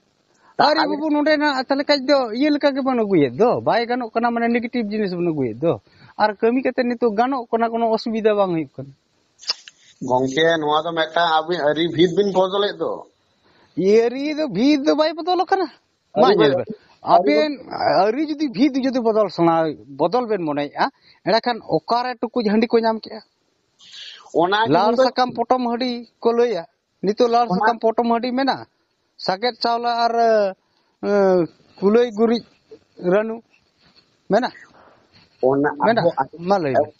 ᱟᱨ ᱟᱵᱚ ᱟᱵᱚ ᱵᱚᱱ ᱱᱚᱰᱮ ᱱᱟᱜ ᱛᱟᱦᱞᱮ ᱠᱷᱟᱡ ᱫᱚ ᱤᱭᱟᱹ ᱞᱮᱠᱟ ᱜᱮᱵᱚᱱ ᱟᱹᱜᱩᱭᱮᱫ ᱫᱚ, ᱵᱟᱭ ᱜᱟᱱᱚᱜ ᱠᱟᱱᱟ, ᱢᱟᱱᱮ ᱱᱮᱜᱮᱴᱤᱵᱷ ᱡᱤᱱᱤᱥ ᱵᱚᱱ ᱟᱹᱜᱩᱭᱮᱫ ᱫᱚ᱾ ᱟᱨ ᱠᱟᱹᱢᱤ ᱠᱟᱛᱮ ᱱᱤᱛᱚᱜ ᱜᱟᱱᱚᱜ ᱠᱟᱱᱟ, ᱠᱳᱱᱳ ᱚᱥᱩᱵᱤᱫᱷᱟ ᱵᱟᱝ ᱦᱩᱭᱩᱜ ᱠᱟᱱᱟ᱾ ᱜᱚᱝᱠᱮ, ᱱᱚᱣᱟ ᱫᱚ ᱢᱤᱫᱴᱟᱝ ᱟᱵᱤᱱ ᱟᱹᱨᱤ ᱵᱷᱤᱛ ᱵᱤᱱ ᱵᱚᱫᱚᱞᱮᱫ ᱫᱚ᱾ ᱟᱹᱨᱤ ᱫᱚ ᱵᱷᱤᱛ ᱫᱚ ᱵᱟᱭ ᱵᱚᱫᱚᱞ ᱟᱠᱟᱱᱟ᱾ ᱢᱟ ᱟᱹᱨᱤ ᱧᱮᱞ ᱵᱚᱫᱚᱞ, ᱵᱮᱱ, ᱟᱹᱨᱤ ᱟᱵᱮᱱ ᱟᱹᱨᱤ ᱡᱩᱫᱤ ᱵᱷᱤᱛ ᱡᱩᱫᱤ ᱵᱚᱫᱚᱞ ᱥᱟᱱᱟ, ᱵᱚᱫᱚᱞ ᱵᱮᱱ ᱢᱚᱱᱮᱭᱮᱫᱼᱟ, ᱮᱸᱰᱮᱠᱷᱟᱱ ᱚᱠᱟᱨᱮ ᱴᱩᱠᱩᱡ ᱦᱟᱺᱰᱤ ᱠᱚ ᱧᱟᱢ ᱠᱮᱜᱼᱟ? ᱚᱱᱟ ᱜᱮ ᱞᱟᱲ ᱩᱱ ᱫᱚ ᱥᱟᱠᱟᱢ ᱯᱚᱴᱚᱢ ᱦᱟᱺᱰᱤ ᱠᱚ ᱞᱟᱹᱭᱟ᱾ ᱱᱤᱛᱚᱜ ᱞᱟᱲ ᱚᱱᱟ ᱥᱟᱠᱟᱢ ᱯᱚᱴᱚᱢ ᱦᱟᱺᱰᱤ ᱢᱮᱱᱟᱜᱼᱟ, ᱥᱟᱠᱮᱛ ᱪᱟᱣᱞᱮ ᱟᱨ, ᱮ, ᱠᱩᱞᱟᱹᱭ ᱜᱩᱨᱤᱡ ᱨᱟᱹᱱᱩ ᱢᱮᱱᱟᱜᱼᱟ? ᱚᱱᱟ ᱢᱮᱱᱟᱜᱼᱟ? ᱟᱵᱚ ᱟᱡ-, ᱢᱟ ᱞᱟᱹᱭ ᱵᱮᱱ᱾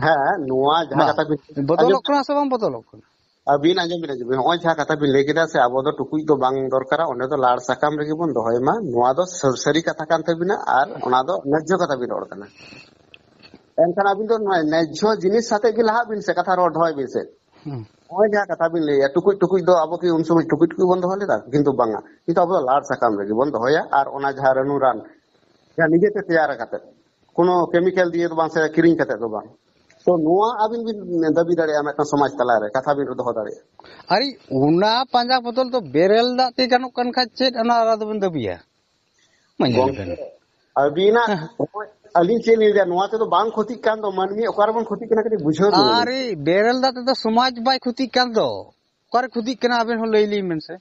ᱦᱮᱸ, ᱱᱚᱣᱟ ᱡᱟᱦᱟᱸ ᱢᱟ, ᱠᱟᱛᱷᱟ ᱵᱤᱱ ᱵᱚᱫᱚᱞᱚᱜ ᱟᱸᱡᱚᱢ ᱠᱟᱱᱟ ᱥᱮ ᱵᱟᱝ ᱵᱚᱫᱚᱞᱚᱜ ᱠᱟᱱᱟ? ᱟᱹᱵᱤᱱ ᱟᱸᱡᱚᱢ ᱵᱤᱱ, ᱟᱸᱡᱚᱢ ᱵᱤᱱ, ᱱᱚᱜᱼᱚᱭ ᱡᱟᱦᱟᱸ ᱠᱟᱛᱷᱟ ᱵᱤᱱ ᱞᱟᱹᱭ ᱠᱮᱫᱟ ᱥᱮ, ᱟᱵᱚ ᱫᱚ ᱴᱩᱠᱩᱡ ᱫᱚ ᱵᱟᱝ ᱫᱚᱨᱠᱟᱨᱟ, ᱚᱸᱰᱮ ᱫᱚ ᱞᱟᱲ ᱥᱟᱠᱟᱢ ᱨᱮᱜᱮ ᱵᱚᱱ ᱫᱚᱦᱚᱭ ᱢᱟ᱾ ᱱᱚᱣᱟ ᱫᱚ ᱥᱟᱹ-, ᱥᱟᱹᱨᱤ ᱠᱟᱛᱷᱟ ᱠᱟᱱ ᱛᱟᱹᱵᱤᱱᱟ ᱟᱨ ᱚᱱᱟ ᱫᱚ ᱱᱮᱡᱽᱡᱷᱚ ᱠᱟᱛᱷᱟ ᱵᱤᱱ ᱨᱚᱲ ᱠᱟᱱᱟ᱾ ᱮᱱᱠᱷᱟᱱ ᱟᱹᱵᱤᱱ ᱫᱚ ᱱᱚᱣᱟ ᱱᱮᱡᱽᱡᱷᱚ ᱡᱤᱱᱤᱥ ᱥᱟᱛᱮᱜ ᱜᱮ ᱞᱟᱦᱟᱜ ᱵᱤᱱ ᱥᱮ, ᱠᱟᱛᱷᱟ ᱨᱚᱲ ᱫᱚᱦᱚᱭ ᱵᱤᱱ ᱥᱮ᱾ ᱦᱩᱸ᱾ ᱱᱚᱜᱼᱚᱭ ᱡᱟᱦᱟᱸ ᱠᱟᱛᱷᱟ ᱵᱤᱱ ᱞᱟᱹᱭᱟ, ᱴᱩᱠᱩᱡ ᱴᱩᱠᱩᱡ ᱫᱚ ᱟᱵᱚ ᱠᱤ ᱩᱱ ᱥᱚᱢᱚᱭ ᱴᱩᱠᱩᱡ ᱴᱩᱠᱩᱡ ᱵᱚᱱ ᱫᱚᱦᱚ ᱞᱮᱫᱟ? ᱠᱤᱱᱛᱩ ᱵᱟᱝᱟ, ᱠᱤᱱᱛᱩ ᱟᱵᱚ ᱫᱚ ᱞᱟᱲ ᱥᱟᱠᱟᱢ ᱨᱮᱜᱮ ᱵᱚᱱ ᱫᱚᱦᱚᱭᱟ᱾ ᱟᱨ ᱚᱱᱟ ᱡᱟᱦᱟᱸ ᱨᱟᱹᱱᱩ ᱨᱟᱱ, ᱡᱟᱦᱟᱸ ᱱᱤᱡᱮᱛᱮ ᱛᱮᱭᱟᱨ ᱠᱟᱛᱮ, ᱠᱳᱱᱳ ᱠᱮᱢᱤᱠᱮᱞ ᱫᱤᱭᱮ ᱫᱚ ᱵᱟᱝ ᱥᱮ ᱠᱤᱨᱤᱧ ᱠᱟᱛᱮ ᱫᱚ ᱵᱟᱝ᱾ ᱛᱚ ᱱᱚᱣᱟ ᱟᱹᱵᱤᱱ ᱵᱤᱱ ᱫᱟᱹᱵᱤ ᱫᱟᱲᱮᱭᱟᱜᱼᱟ ᱢᱤᱫᱴᱟᱝ ᱥᱚᱢᱟᱡᱽ ᱛᱟᱞᱟᱨᱮ, ᱠᱟᱛᱷᱟ ᱵᱤᱱ ᱫᱚᱦᱚ ᱫᱟᱲᱮᱭᱟᱜᱼᱟ᱾ ᱟᱨᱮ, ᱚᱱᱟ ᱯᱟᱸᱡᱟ ᱵᱚᱫᱚᱞ ᱫᱚ ᱵᱮᱨᱮᱞ ᱫᱟᱜ ᱛᱮ ᱜᱟᱱᱚᱜ ᱠᱟᱱ ᱠᱷᱟᱡ ᱪᱮᱫ ᱚᱱᱟ ᱟᱞᱟᱫᱟ ᱵᱚᱱ ᱫᱟᱹᱵᱤᱭᱟ? ᱢᱟ ᱧᱮᱞ ᱵᱮᱱ᱾ ᱜᱚᱝᱠᱮ, ᱟᱹᱵᱤᱱᱟᱜ, ᱦᱮᱸ᱾ ᱟᱹᱞᱤᱧ ᱪᱮᱫ ᱞᱤᱧ ᱞᱟᱹᱭᱟ, ᱱᱚᱣᱟ ᱛᱮᱫᱚ ᱵᱟᱝ ᱠᱷᱚᱛᱤᱜ ᱠᱟᱱ ᱫᱚ, ᱢᱟᱹᱱᱢᱤ ᱚᱠᱟ ᱨᱮᱵᱚᱱ ᱠᱷᱚᱛᱤᱜ ᱠᱟᱱᱟ ᱠᱟᱹᱴᱤᱡ ᱵᱩᱡᱷᱟᱹᱣ ᱵᱤᱱ᱾ ᱟᱨᱮ, ᱵᱮᱨᱮᱞ ᱫᱟᱜ ᱛᱮᱫᱚ ᱥᱚᱢᱟᱡᱽ ᱵᱟᱭ ᱠᱷᱚᱛᱤᱜ ᱠᱟᱱ ᱫᱚ᱾ ᱚᱠᱟᱨᱮ ᱠᱷᱚᱛᱤᱜ ᱠᱟᱱᱟ ᱟᱵᱮᱱ ᱦᱚᱸ ᱞᱟᱹᱭ ᱞᱤᱧ ᱵᱮᱱ ᱥᱮ᱾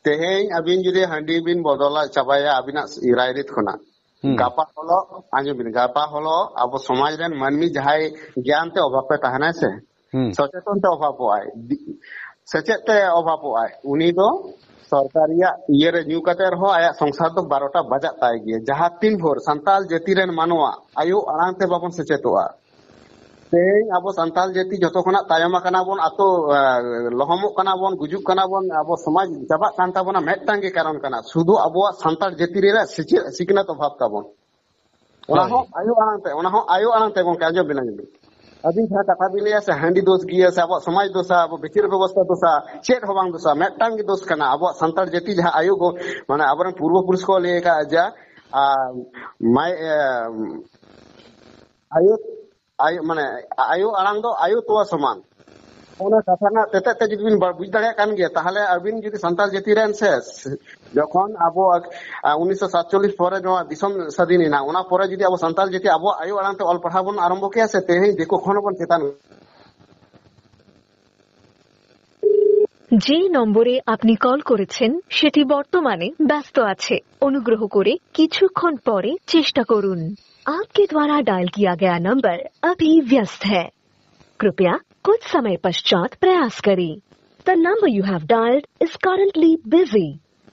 ᱛᱮᱦᱮᱧ ᱟᱹᱵᱤᱱ ᱡᱩᱫᱤ ᱦᱟᱺᱰᱤ ᱵᱤᱱ ᱵᱚᱫᱚᱞᱟ, ᱪᱟᱵᱟᱭᱟ ᱟᱹᱵᱤᱱᱟᱜ ᱨᱟᱭᱨᱤᱛ ᱠᱷᱚᱱᱟᱜ, ᱦᱩᱸ᱾ ᱜᱟᱯᱟ ᱦᱚᱞᱚᱜ, ᱟᱸᱡᱚᱢ ᱵᱤᱱ, ᱜᱟᱯᱟ ᱦᱚᱞᱚᱜ ᱟᱵᱚ ᱥᱚᱢᱟᱡᱽ ᱨᱮᱱ ᱢᱟᱹᱱᱢᱤ ᱡᱟᱦᱟᱸᱭ ᱜᱮᱭᱟᱱ ᱛᱮ ᱚᱵᱷᱟᱵ ᱛᱮ ᱛᱟᱦᱮᱱᱟᱭ ᱥᱮ, ᱦᱩᱸ᱾ ᱥᱚᱪᱮᱛᱚᱱ ᱛᱮ ᱚᱵᱷᱟᱵᱚᱜᱼᱟᱭ, ᱫᱤ-, ᱥᱮᱪᱮᱫ ᱛᱮ ᱚᱵᱷᱟᱵᱚᱜᱼᱟᱭ, ᱩᱱᱤ ᱫᱚ ᱥᱚᱨᱠᱟᱨᱤᱭᱟᱜ ᱤᱭᱟᱹᱨᱮ ᱧᱩ ᱠᱟᱛᱮ ᱨᱮᱦᱚᱸ ᱟᱭᱟᱜ ᱥᱚᱝᱥᱟᱨ ᱫᱚ ᱵᱟᱨᱚᱴᱟ ᱵᱟᱡᱟᱜ ᱛᱟᱭ ᱜᱮᱭᱟ᱾ ᱡᱟᱦᱟᱸ ᱛᱤᱱ ᱵᱷᱳᱨ ᱥᱟᱱᱛᱟᱲ ᱡᱟᱹᱛᱤ ᱨᱮᱱ ᱢᱟᱱᱣᱟ ᱟᱭᱳ ᱟᱲᱟᱝ ᱛᱮ ᱵᱟᱵᱚᱱ ᱥᱮᱪᱮᱫᱚᱜᱼᱟ, ᱛᱮᱦᱮᱧ ᱟᱵᱚ ᱥᱟᱱᱛᱟᱲ ᱡᱟᱹᱛᱤ ᱡᱚᱛᱚ ᱠᱷᱚᱱᱟᱜ ᱛᱟᱭᱚᱢ ᱟᱠᱟᱱᱟ ᱵᱚᱱ, ᱟᱛᱳ, ᱟ, ᱞᱚᱦᱚᱢᱚᱜ ᱠᱟᱱᱟ ᱵᱚᱱ, ᱜᱩᱡᱩᱜ ᱠᱟᱱᱟ ᱵᱚᱱ, ᱟᱵᱚ ᱥᱚᱢᱟᱡᱽ ᱪᱟᱵᱟᱜ ᱠᱟᱱ ᱛᱟᱵᱚᱱᱟ, ᱢᱤᱫᱴᱟᱝ ᱜᱮ ᱠᱟᱨᱚᱱ ᱠᱟᱱᱟ, ᱥᱩᱫᱷᱩ ᱟᱵᱚᱣᱟᱜ ᱥᱟᱱᱛᱟᱲ ᱡᱟᱹᱛᱤ ᱨᱮᱱᱟᱜ ᱥᱤᱪᱟᱹ-, ᱥᱤᱠᱷᱱᱟᱹᱛ ᱚᱵᱷᱟᱵ ᱛᱟᱵᱚᱱ᱾ ᱚᱱᱟ ᱦᱳᱭ᱾ ᱦᱚᱸ ᱟᱭᱳ ᱟᱲᱟᱝ ᱛᱮ, ᱚᱱᱟ ᱦᱚᱸ ᱟᱭᱳ ᱟᱲᱟᱝ ᱛᱮ ᱜᱚᱝᱠᱮ, ᱟᱸᱡᱚᱢ ᱵᱤᱱ, ᱟᱸᱡᱚᱢ ᱵᱤᱱ᱾ ᱟᱹᱵᱤᱱ ᱡᱟᱦᱟᱸ ᱠᱟᱛᱷᱟ ᱵᱤᱱ ᱞᱟᱹᱭᱟ ᱥᱮ, ᱦᱟᱺᱰᱤ ᱫᱳᱥ ᱜᱮᱭᱟ ᱥᱮ ᱟᱵᱚᱣᱟᱜ ᱥᱚᱢᱟᱡᱽ ᱫᱳᱥᱟ, ᱟᱵᱚ ᱵᱤᱪᱟᱹᱨ ᱵᱮᱵᱚᱥᱛᱷᱟ ᱫᱳᱥᱟ, ᱪᱮᱫ ᱦᱚᱸ ᱵᱟᱝ ᱫᱳᱥᱟ, ᱢᱤᱫᱴᱟᱝ ᱜᱮ ᱫᱳᱥ ᱠᱟᱱᱟ, ᱟᱵᱚᱣᱟᱜ ᱥᱟᱱᱛᱟᱲ ᱡᱟᱹᱛᱤ ᱡᱟᱦᱟᱸ ᱟᱭᱳ ᱠᱚ, ᱢᱟᱱᱮ ᱟᱵᱚᱨᱮᱱ ᱯᱩᱨᱵᱚ ᱯᱩᱨᱩᱥ ᱠᱚ ᱞᱟᱹᱭ ᱟᱠᱟᱫ ᱡᱟ, ᱟᱨ ᱢᱟᱭ, ᱮ, ᱟᱭᱳ, ᱟᱭᱳ, ᱢᱟᱱᱮ ᱟᱭᱳ ᱟᱲᱟᱝ ᱫᱚ ᱟᱭᱳ ᱛᱚᱣᱟ ᱥᱚᱢᱟᱱ᱾ ᱚᱱᱟ ᱠᱟᱛᱷᱟ ᱨᱮᱱᱟᱜ ᱛᱮᱛᱮᱫ ᱛᱮ ᱡᱩᱫᱤ ᱵᱤᱱ ᱵᱟ-, ᱵᱩᱡᱽ ᱫᱟᱲᱮᱭᱟᱜ ᱠᱟᱱ ᱜᱮᱭᱟ, ᱛᱟᱦᱚᱞᱮ ᱟᱹᱵᱤᱱ ᱡᱩᱫᱤ ᱥᱟᱱᱛᱟᱲ ᱡᱟᱹᱛᱤ ᱨᱮᱱ ᱥᱮ, ᱡᱚᱠᱷᱚᱱ ᱟᱵᱚ, ᱟ, ᱩᱱᱤᱥᱥᱚ ᱥᱟᱛᱪᱚᱞᱞᱤᱥ ᱯᱚᱨᱮ ᱱᱚᱣᱟ ᱫᱤᱥᱚᱢ ᱥᱟᱹᱫᱷᱤᱱ ᱮᱱᱟ, ᱚᱱᱟ ᱯᱚᱨᱮ ᱡᱩᱫᱤ ᱟᱵᱚ ᱥᱟᱱᱛᱟᱲ ᱡᱟᱹᱛᱤ ᱟᱵᱚᱣᱟᱜ ᱟᱭᱳ ᱟᱲᱟᱝ ᱛᱮ ᱚᱞ ᱯᱟᱲᱦᱟᱣ ᱵᱚᱱ ᱟᱨᱟᱢᱵᱷᱚ ᱠᱮᱭᱟ ᱥᱮ, ᱛᱮᱦᱮᱧ ᱫᱤᱠᱩ ᱠᱷᱚᱱ ᱦᱚᱸᱵᱚᱱ ᱪᱮᱛᱟᱱ᱾ যে নম্বরে আপনি কল করেছেন সেটি বর্তমানে ব্যস্ত আছে। অনুগ্রহ করে কিছুক্ষণ পরে চেষ্টা করুন। आपके द्वारा डायल किया गया नंबर अभी व्यस्त है। कृपया कुछ समय पश्चात प्रयास करें। The number you have dialed is currently busy.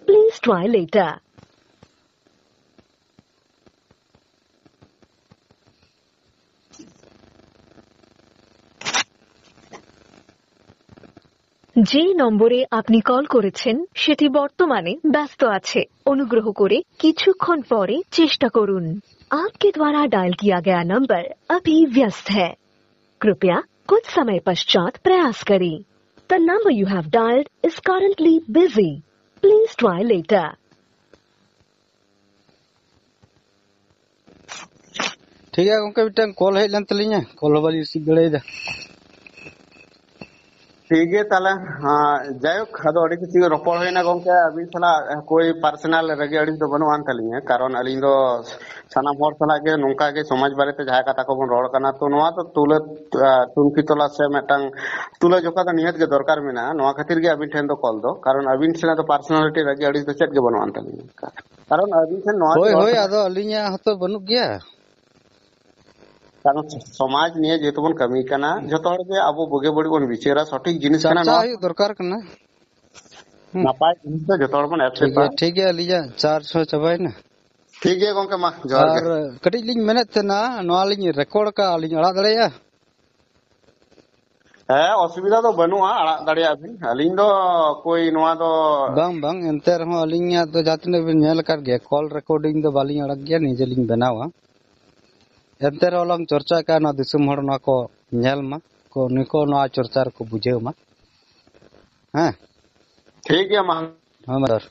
Please try later. যে নম্বরে আপনি কল করেছেন সেটি বর্তমানে ব্যস্ত আছে। অনুগ্রহ করে কিছুক্ষণ পরে চেষ্টা করুন। आपके द्वारा डायल किया गया नंबर अभी व्यस्त है। कृपया कुछ समय पश्चात प्रयास करें। The number you have dialed is currently busy. Please try later. ᱴᱷᱤᱠ ᱜᱮᱭᱟ ᱜᱚᱝᱠᱮ, ᱢᱤᱫᱴᱟᱝ ᱠᱚᱞ ᱦᱮᱡ ᱞᱮᱱ ᱛᱟᱹᱞᱤᱧᱟ, ᱠᱚᱞ ᱦᱚᱸ ᱵᱟᱹᱞᱤᱧ ᱨᱤᱥᱤᱵᱷ ᱫᱟᱲᱮᱭᱟᱫᱟ᱾ ᱴᱷᱤᱠ ᱜᱮᱭᱟ ᱛᱟᱦᱞᱮ, ᱟᱸ, ᱡᱟᱭᱦᱳᱠ, ᱟᱫᱚ ᱟᱹᱰᱤ ᱠᱤᱪᱷᱩ ᱨᱚᱯᱚᱲ ᱦᱩᱭᱱᱟ ᱜᱚᱝᱠᱮ, ᱟᱹᱵᱤᱱ ᱥᱟᱞᱟᱜ ᱠᱳᱭ ᱯᱟᱨᱥᱚᱱᱟᱞ ᱨᱟᱹᱜᱤ ᱟᱹᱲᱤᱥ ᱫᱚ ᱵᱟᱹᱱᱩᱜ ᱟᱱ ᱛᱟᱹᱞᱤᱧᱟ, ᱠᱟᱨᱚᱱ ᱟᱹᱞᱤᱧ ᱫᱚ ᱥᱟᱱᱟᱢ ᱦᱚᱲ ᱥᱟᱞᱟᱜ ᱜᱮ ᱱᱚᱝᱠᱟ ᱜᱮ ᱥᱚᱢᱟᱡᱽ ᱵᱟᱨᱮᱛᱮ ᱡᱟᱦᱟᱸ ᱠᱟᱛᱷᱟ ᱠᱚᱵᱚᱱ ᱨᱚᱲ ᱠᱟᱱᱟ, ᱛᱚ ᱱᱚᱣᱟ ᱫᱚ ᱛᱩᱞᱟᱹ, ᱟᱸ, ᱛᱩᱱᱠᱷᱤ ᱛᱚᱞᱟᱥ ᱥᱮ ᱢᱤᱫᱴᱟᱝ ᱛᱩᱞᱟᱹ ᱡᱚᱠᱷᱟ ᱫᱚ ᱱᱤᱦᱟᱹᱛ ᱜᱮ ᱫᱚᱨᱠᱟᱨ ᱢᱮᱱᱟᱜᱼᱟ᱾ ᱱᱚᱣᱟ ᱠᱷᱟᱹᱛᱤᱨ ᱜᱮ ᱟᱹᱵᱤᱱ ᱴᱷᱮᱱ ᱫᱚ ᱠᱚᱞ ᱫᱚ, ᱠᱟᱨᱚᱱ ᱟᱹᱵᱤᱱ ᱥᱟᱞᱟᱜ ᱫᱚ ᱯᱟᱨᱥᱚᱱᱟᱞᱤᱴᱤ ᱨᱟᱹᱜᱤ ᱟᱹᱲᱤᱥ ᱫᱚ ᱪᱮᱫ ᱜᱮ ᱵᱟᱹᱱᱩᱜ ᱟᱱ ᱛᱟᱹᱞᱤᱧᱟ᱾ ᱠᱟᱨᱚᱱ ᱟᱹᱵᱤᱱ ᱴᱷᱮᱱ ᱱᱚᱣᱟ ᱜᱮ ᱦᱳᱭ, ᱨᱚᱲ ᱦᱳᱭ, ᱠᱟᱱᱟ᱾ ᱟᱫᱚ ᱟᱹᱞᱤᱧᱟᱜ ᱦᱚᱸᱛᱚ ᱵᱟᱹᱱᱩᱜ ᱜᱮᱭᱟ᱾ ᱠᱟᱨᱚᱱ ᱥᱚᱢᱟᱡᱽ ᱱᱤᱭᱮ ᱡᱮᱦᱮᱛᱩ ᱵᱚᱱ ᱠᱟᱹᱢᱤ ᱠᱟᱱᱟ, ᱡᱚᱛᱚ ᱦᱚᱲ ᱜᱮ ᱟᱵᱚ ᱵᱩᱜᱤ ᱵᱟᱹᱲᱤᱡ ᱵᱚᱱ ᱵᱤᱪᱟᱹᱨᱟ, ᱥᱚᱴᱷᱤᱠ ᱡᱤᱱᱤᱥ ᱠᱟᱱᱟ ᱪᱟᱨᱪᱟ ᱱᱚᱣᱟ᱾ ᱦᱩᱭᱩᱜ ᱫᱚᱨᱠᱟᱨ ᱠᱟᱱᱟ᱾ ᱦᱩᱸ᱾ ᱱᱟᱯᱟᱭ ᱡᱤᱱᱤᱥ ᱫᱚ ᱡᱚᱛᱚ ᱦᱚᱲ ᱵᱚᱱ ᱴᱷᱤᱠ ᱮᱠᱥᱮᱯᱴᱟ᱾ ᱜᱮᱭᱟ, ᱴᱷᱤᱠ ᱜᱮᱭᱟ, ᱟᱹᱞᱤᱧᱟᱜ ᱪᱟᱨᱡᱽ ᱦᱚᱸ ᱪᱟᱵᱟᱭᱮᱱᱟ᱾ ᱴᱷᱤᱠ ᱜᱮᱭᱟ ᱜᱚᱝᱠᱮ, ᱢᱟ ᱡᱚᱦᱟᱨ ᱜᱮ᱾ ᱟᱨ ᱠᱟᱹᱴᱤᱡ ᱞᱤᱧ ᱢᱮᱱᱮᱫ ᱛᱟᱦᱮᱱᱟ, ᱱᱚᱣᱟ ᱞᱤᱧ ᱨᱮᱠᱚᱨᱰ ᱠᱟᱜᱼᱟ, ᱞᱤᱧ ᱟᱲᱟᱜ ᱫᱟᱲᱮᱭᱟᱜᱼᱟ? ᱦᱮᱸ, ᱚᱥᱩᱵᱤᱫᱷᱟ ᱫᱚ ᱵᱟᱹᱱᱩᱜᱼᱟ, ᱟᱲᱟᱜ ᱫᱟᱲᱮᱭᱟᱜᱼᱟ ᱵᱤᱱ᱾ ᱟᱹᱞᱤᱧ ᱫᱚ ᱠᱳᱭ ᱱᱚᱣᱟ ᱫᱚ ᱵᱟᱝ, ᱵᱟᱝ, ᱮᱱᱛᱮ ᱨᱮᱦᱚᱸ ᱟᱹᱞᱤᱧᱟᱜ ᱫᱚ ᱡᱟᱦᱟᱸ ᱛᱤᱱᱟᱹᱜ ᱵᱤᱱ ᱧᱮᱞ ᱟᱠᱟᱫ ᱜᱮᱭᱟ, ᱠᱚᱞ ᱨᱮᱠᱚᱨᱰᱤᱝ ᱫᱚ ᱵᱟᱹᱞᱤᱧ ᱟᱲᱟᱜ ᱜᱮᱭᱟ, ᱱᱤᱡᱮ ᱞᱤᱧ ᱵᱮᱱᱟᱣᱟ᱾ ᱮᱱᱛᱮ ᱨᱮᱦᱚᱸ ᱞᱟᱝ ᱪᱚᱨᱪᱟᱜ ᱠᱟᱱ, ᱱᱚᱣᱟ ᱫᱤᱥᱚᱢ ᱦᱚᱲ ᱱᱚᱣᱟ ᱠᱚ ᱧᱮᱞ ᱢᱟ, ᱠᱚ ᱩᱱᱤ ᱠᱚ ᱱᱚᱣᱟ ᱪᱚᱨᱪᱟ ᱨᱮᱠᱚ ᱵᱩᱡᱷᱟᱹᱣ ᱢᱟ᱾ ᱦᱮᱸ᱾ ᱴᱷᱤᱠ ᱜᱮᱭᱟ, ᱢᱟ᱾ ᱦᱮᱸ, ᱢᱟ ᱫᱚᱨ᱾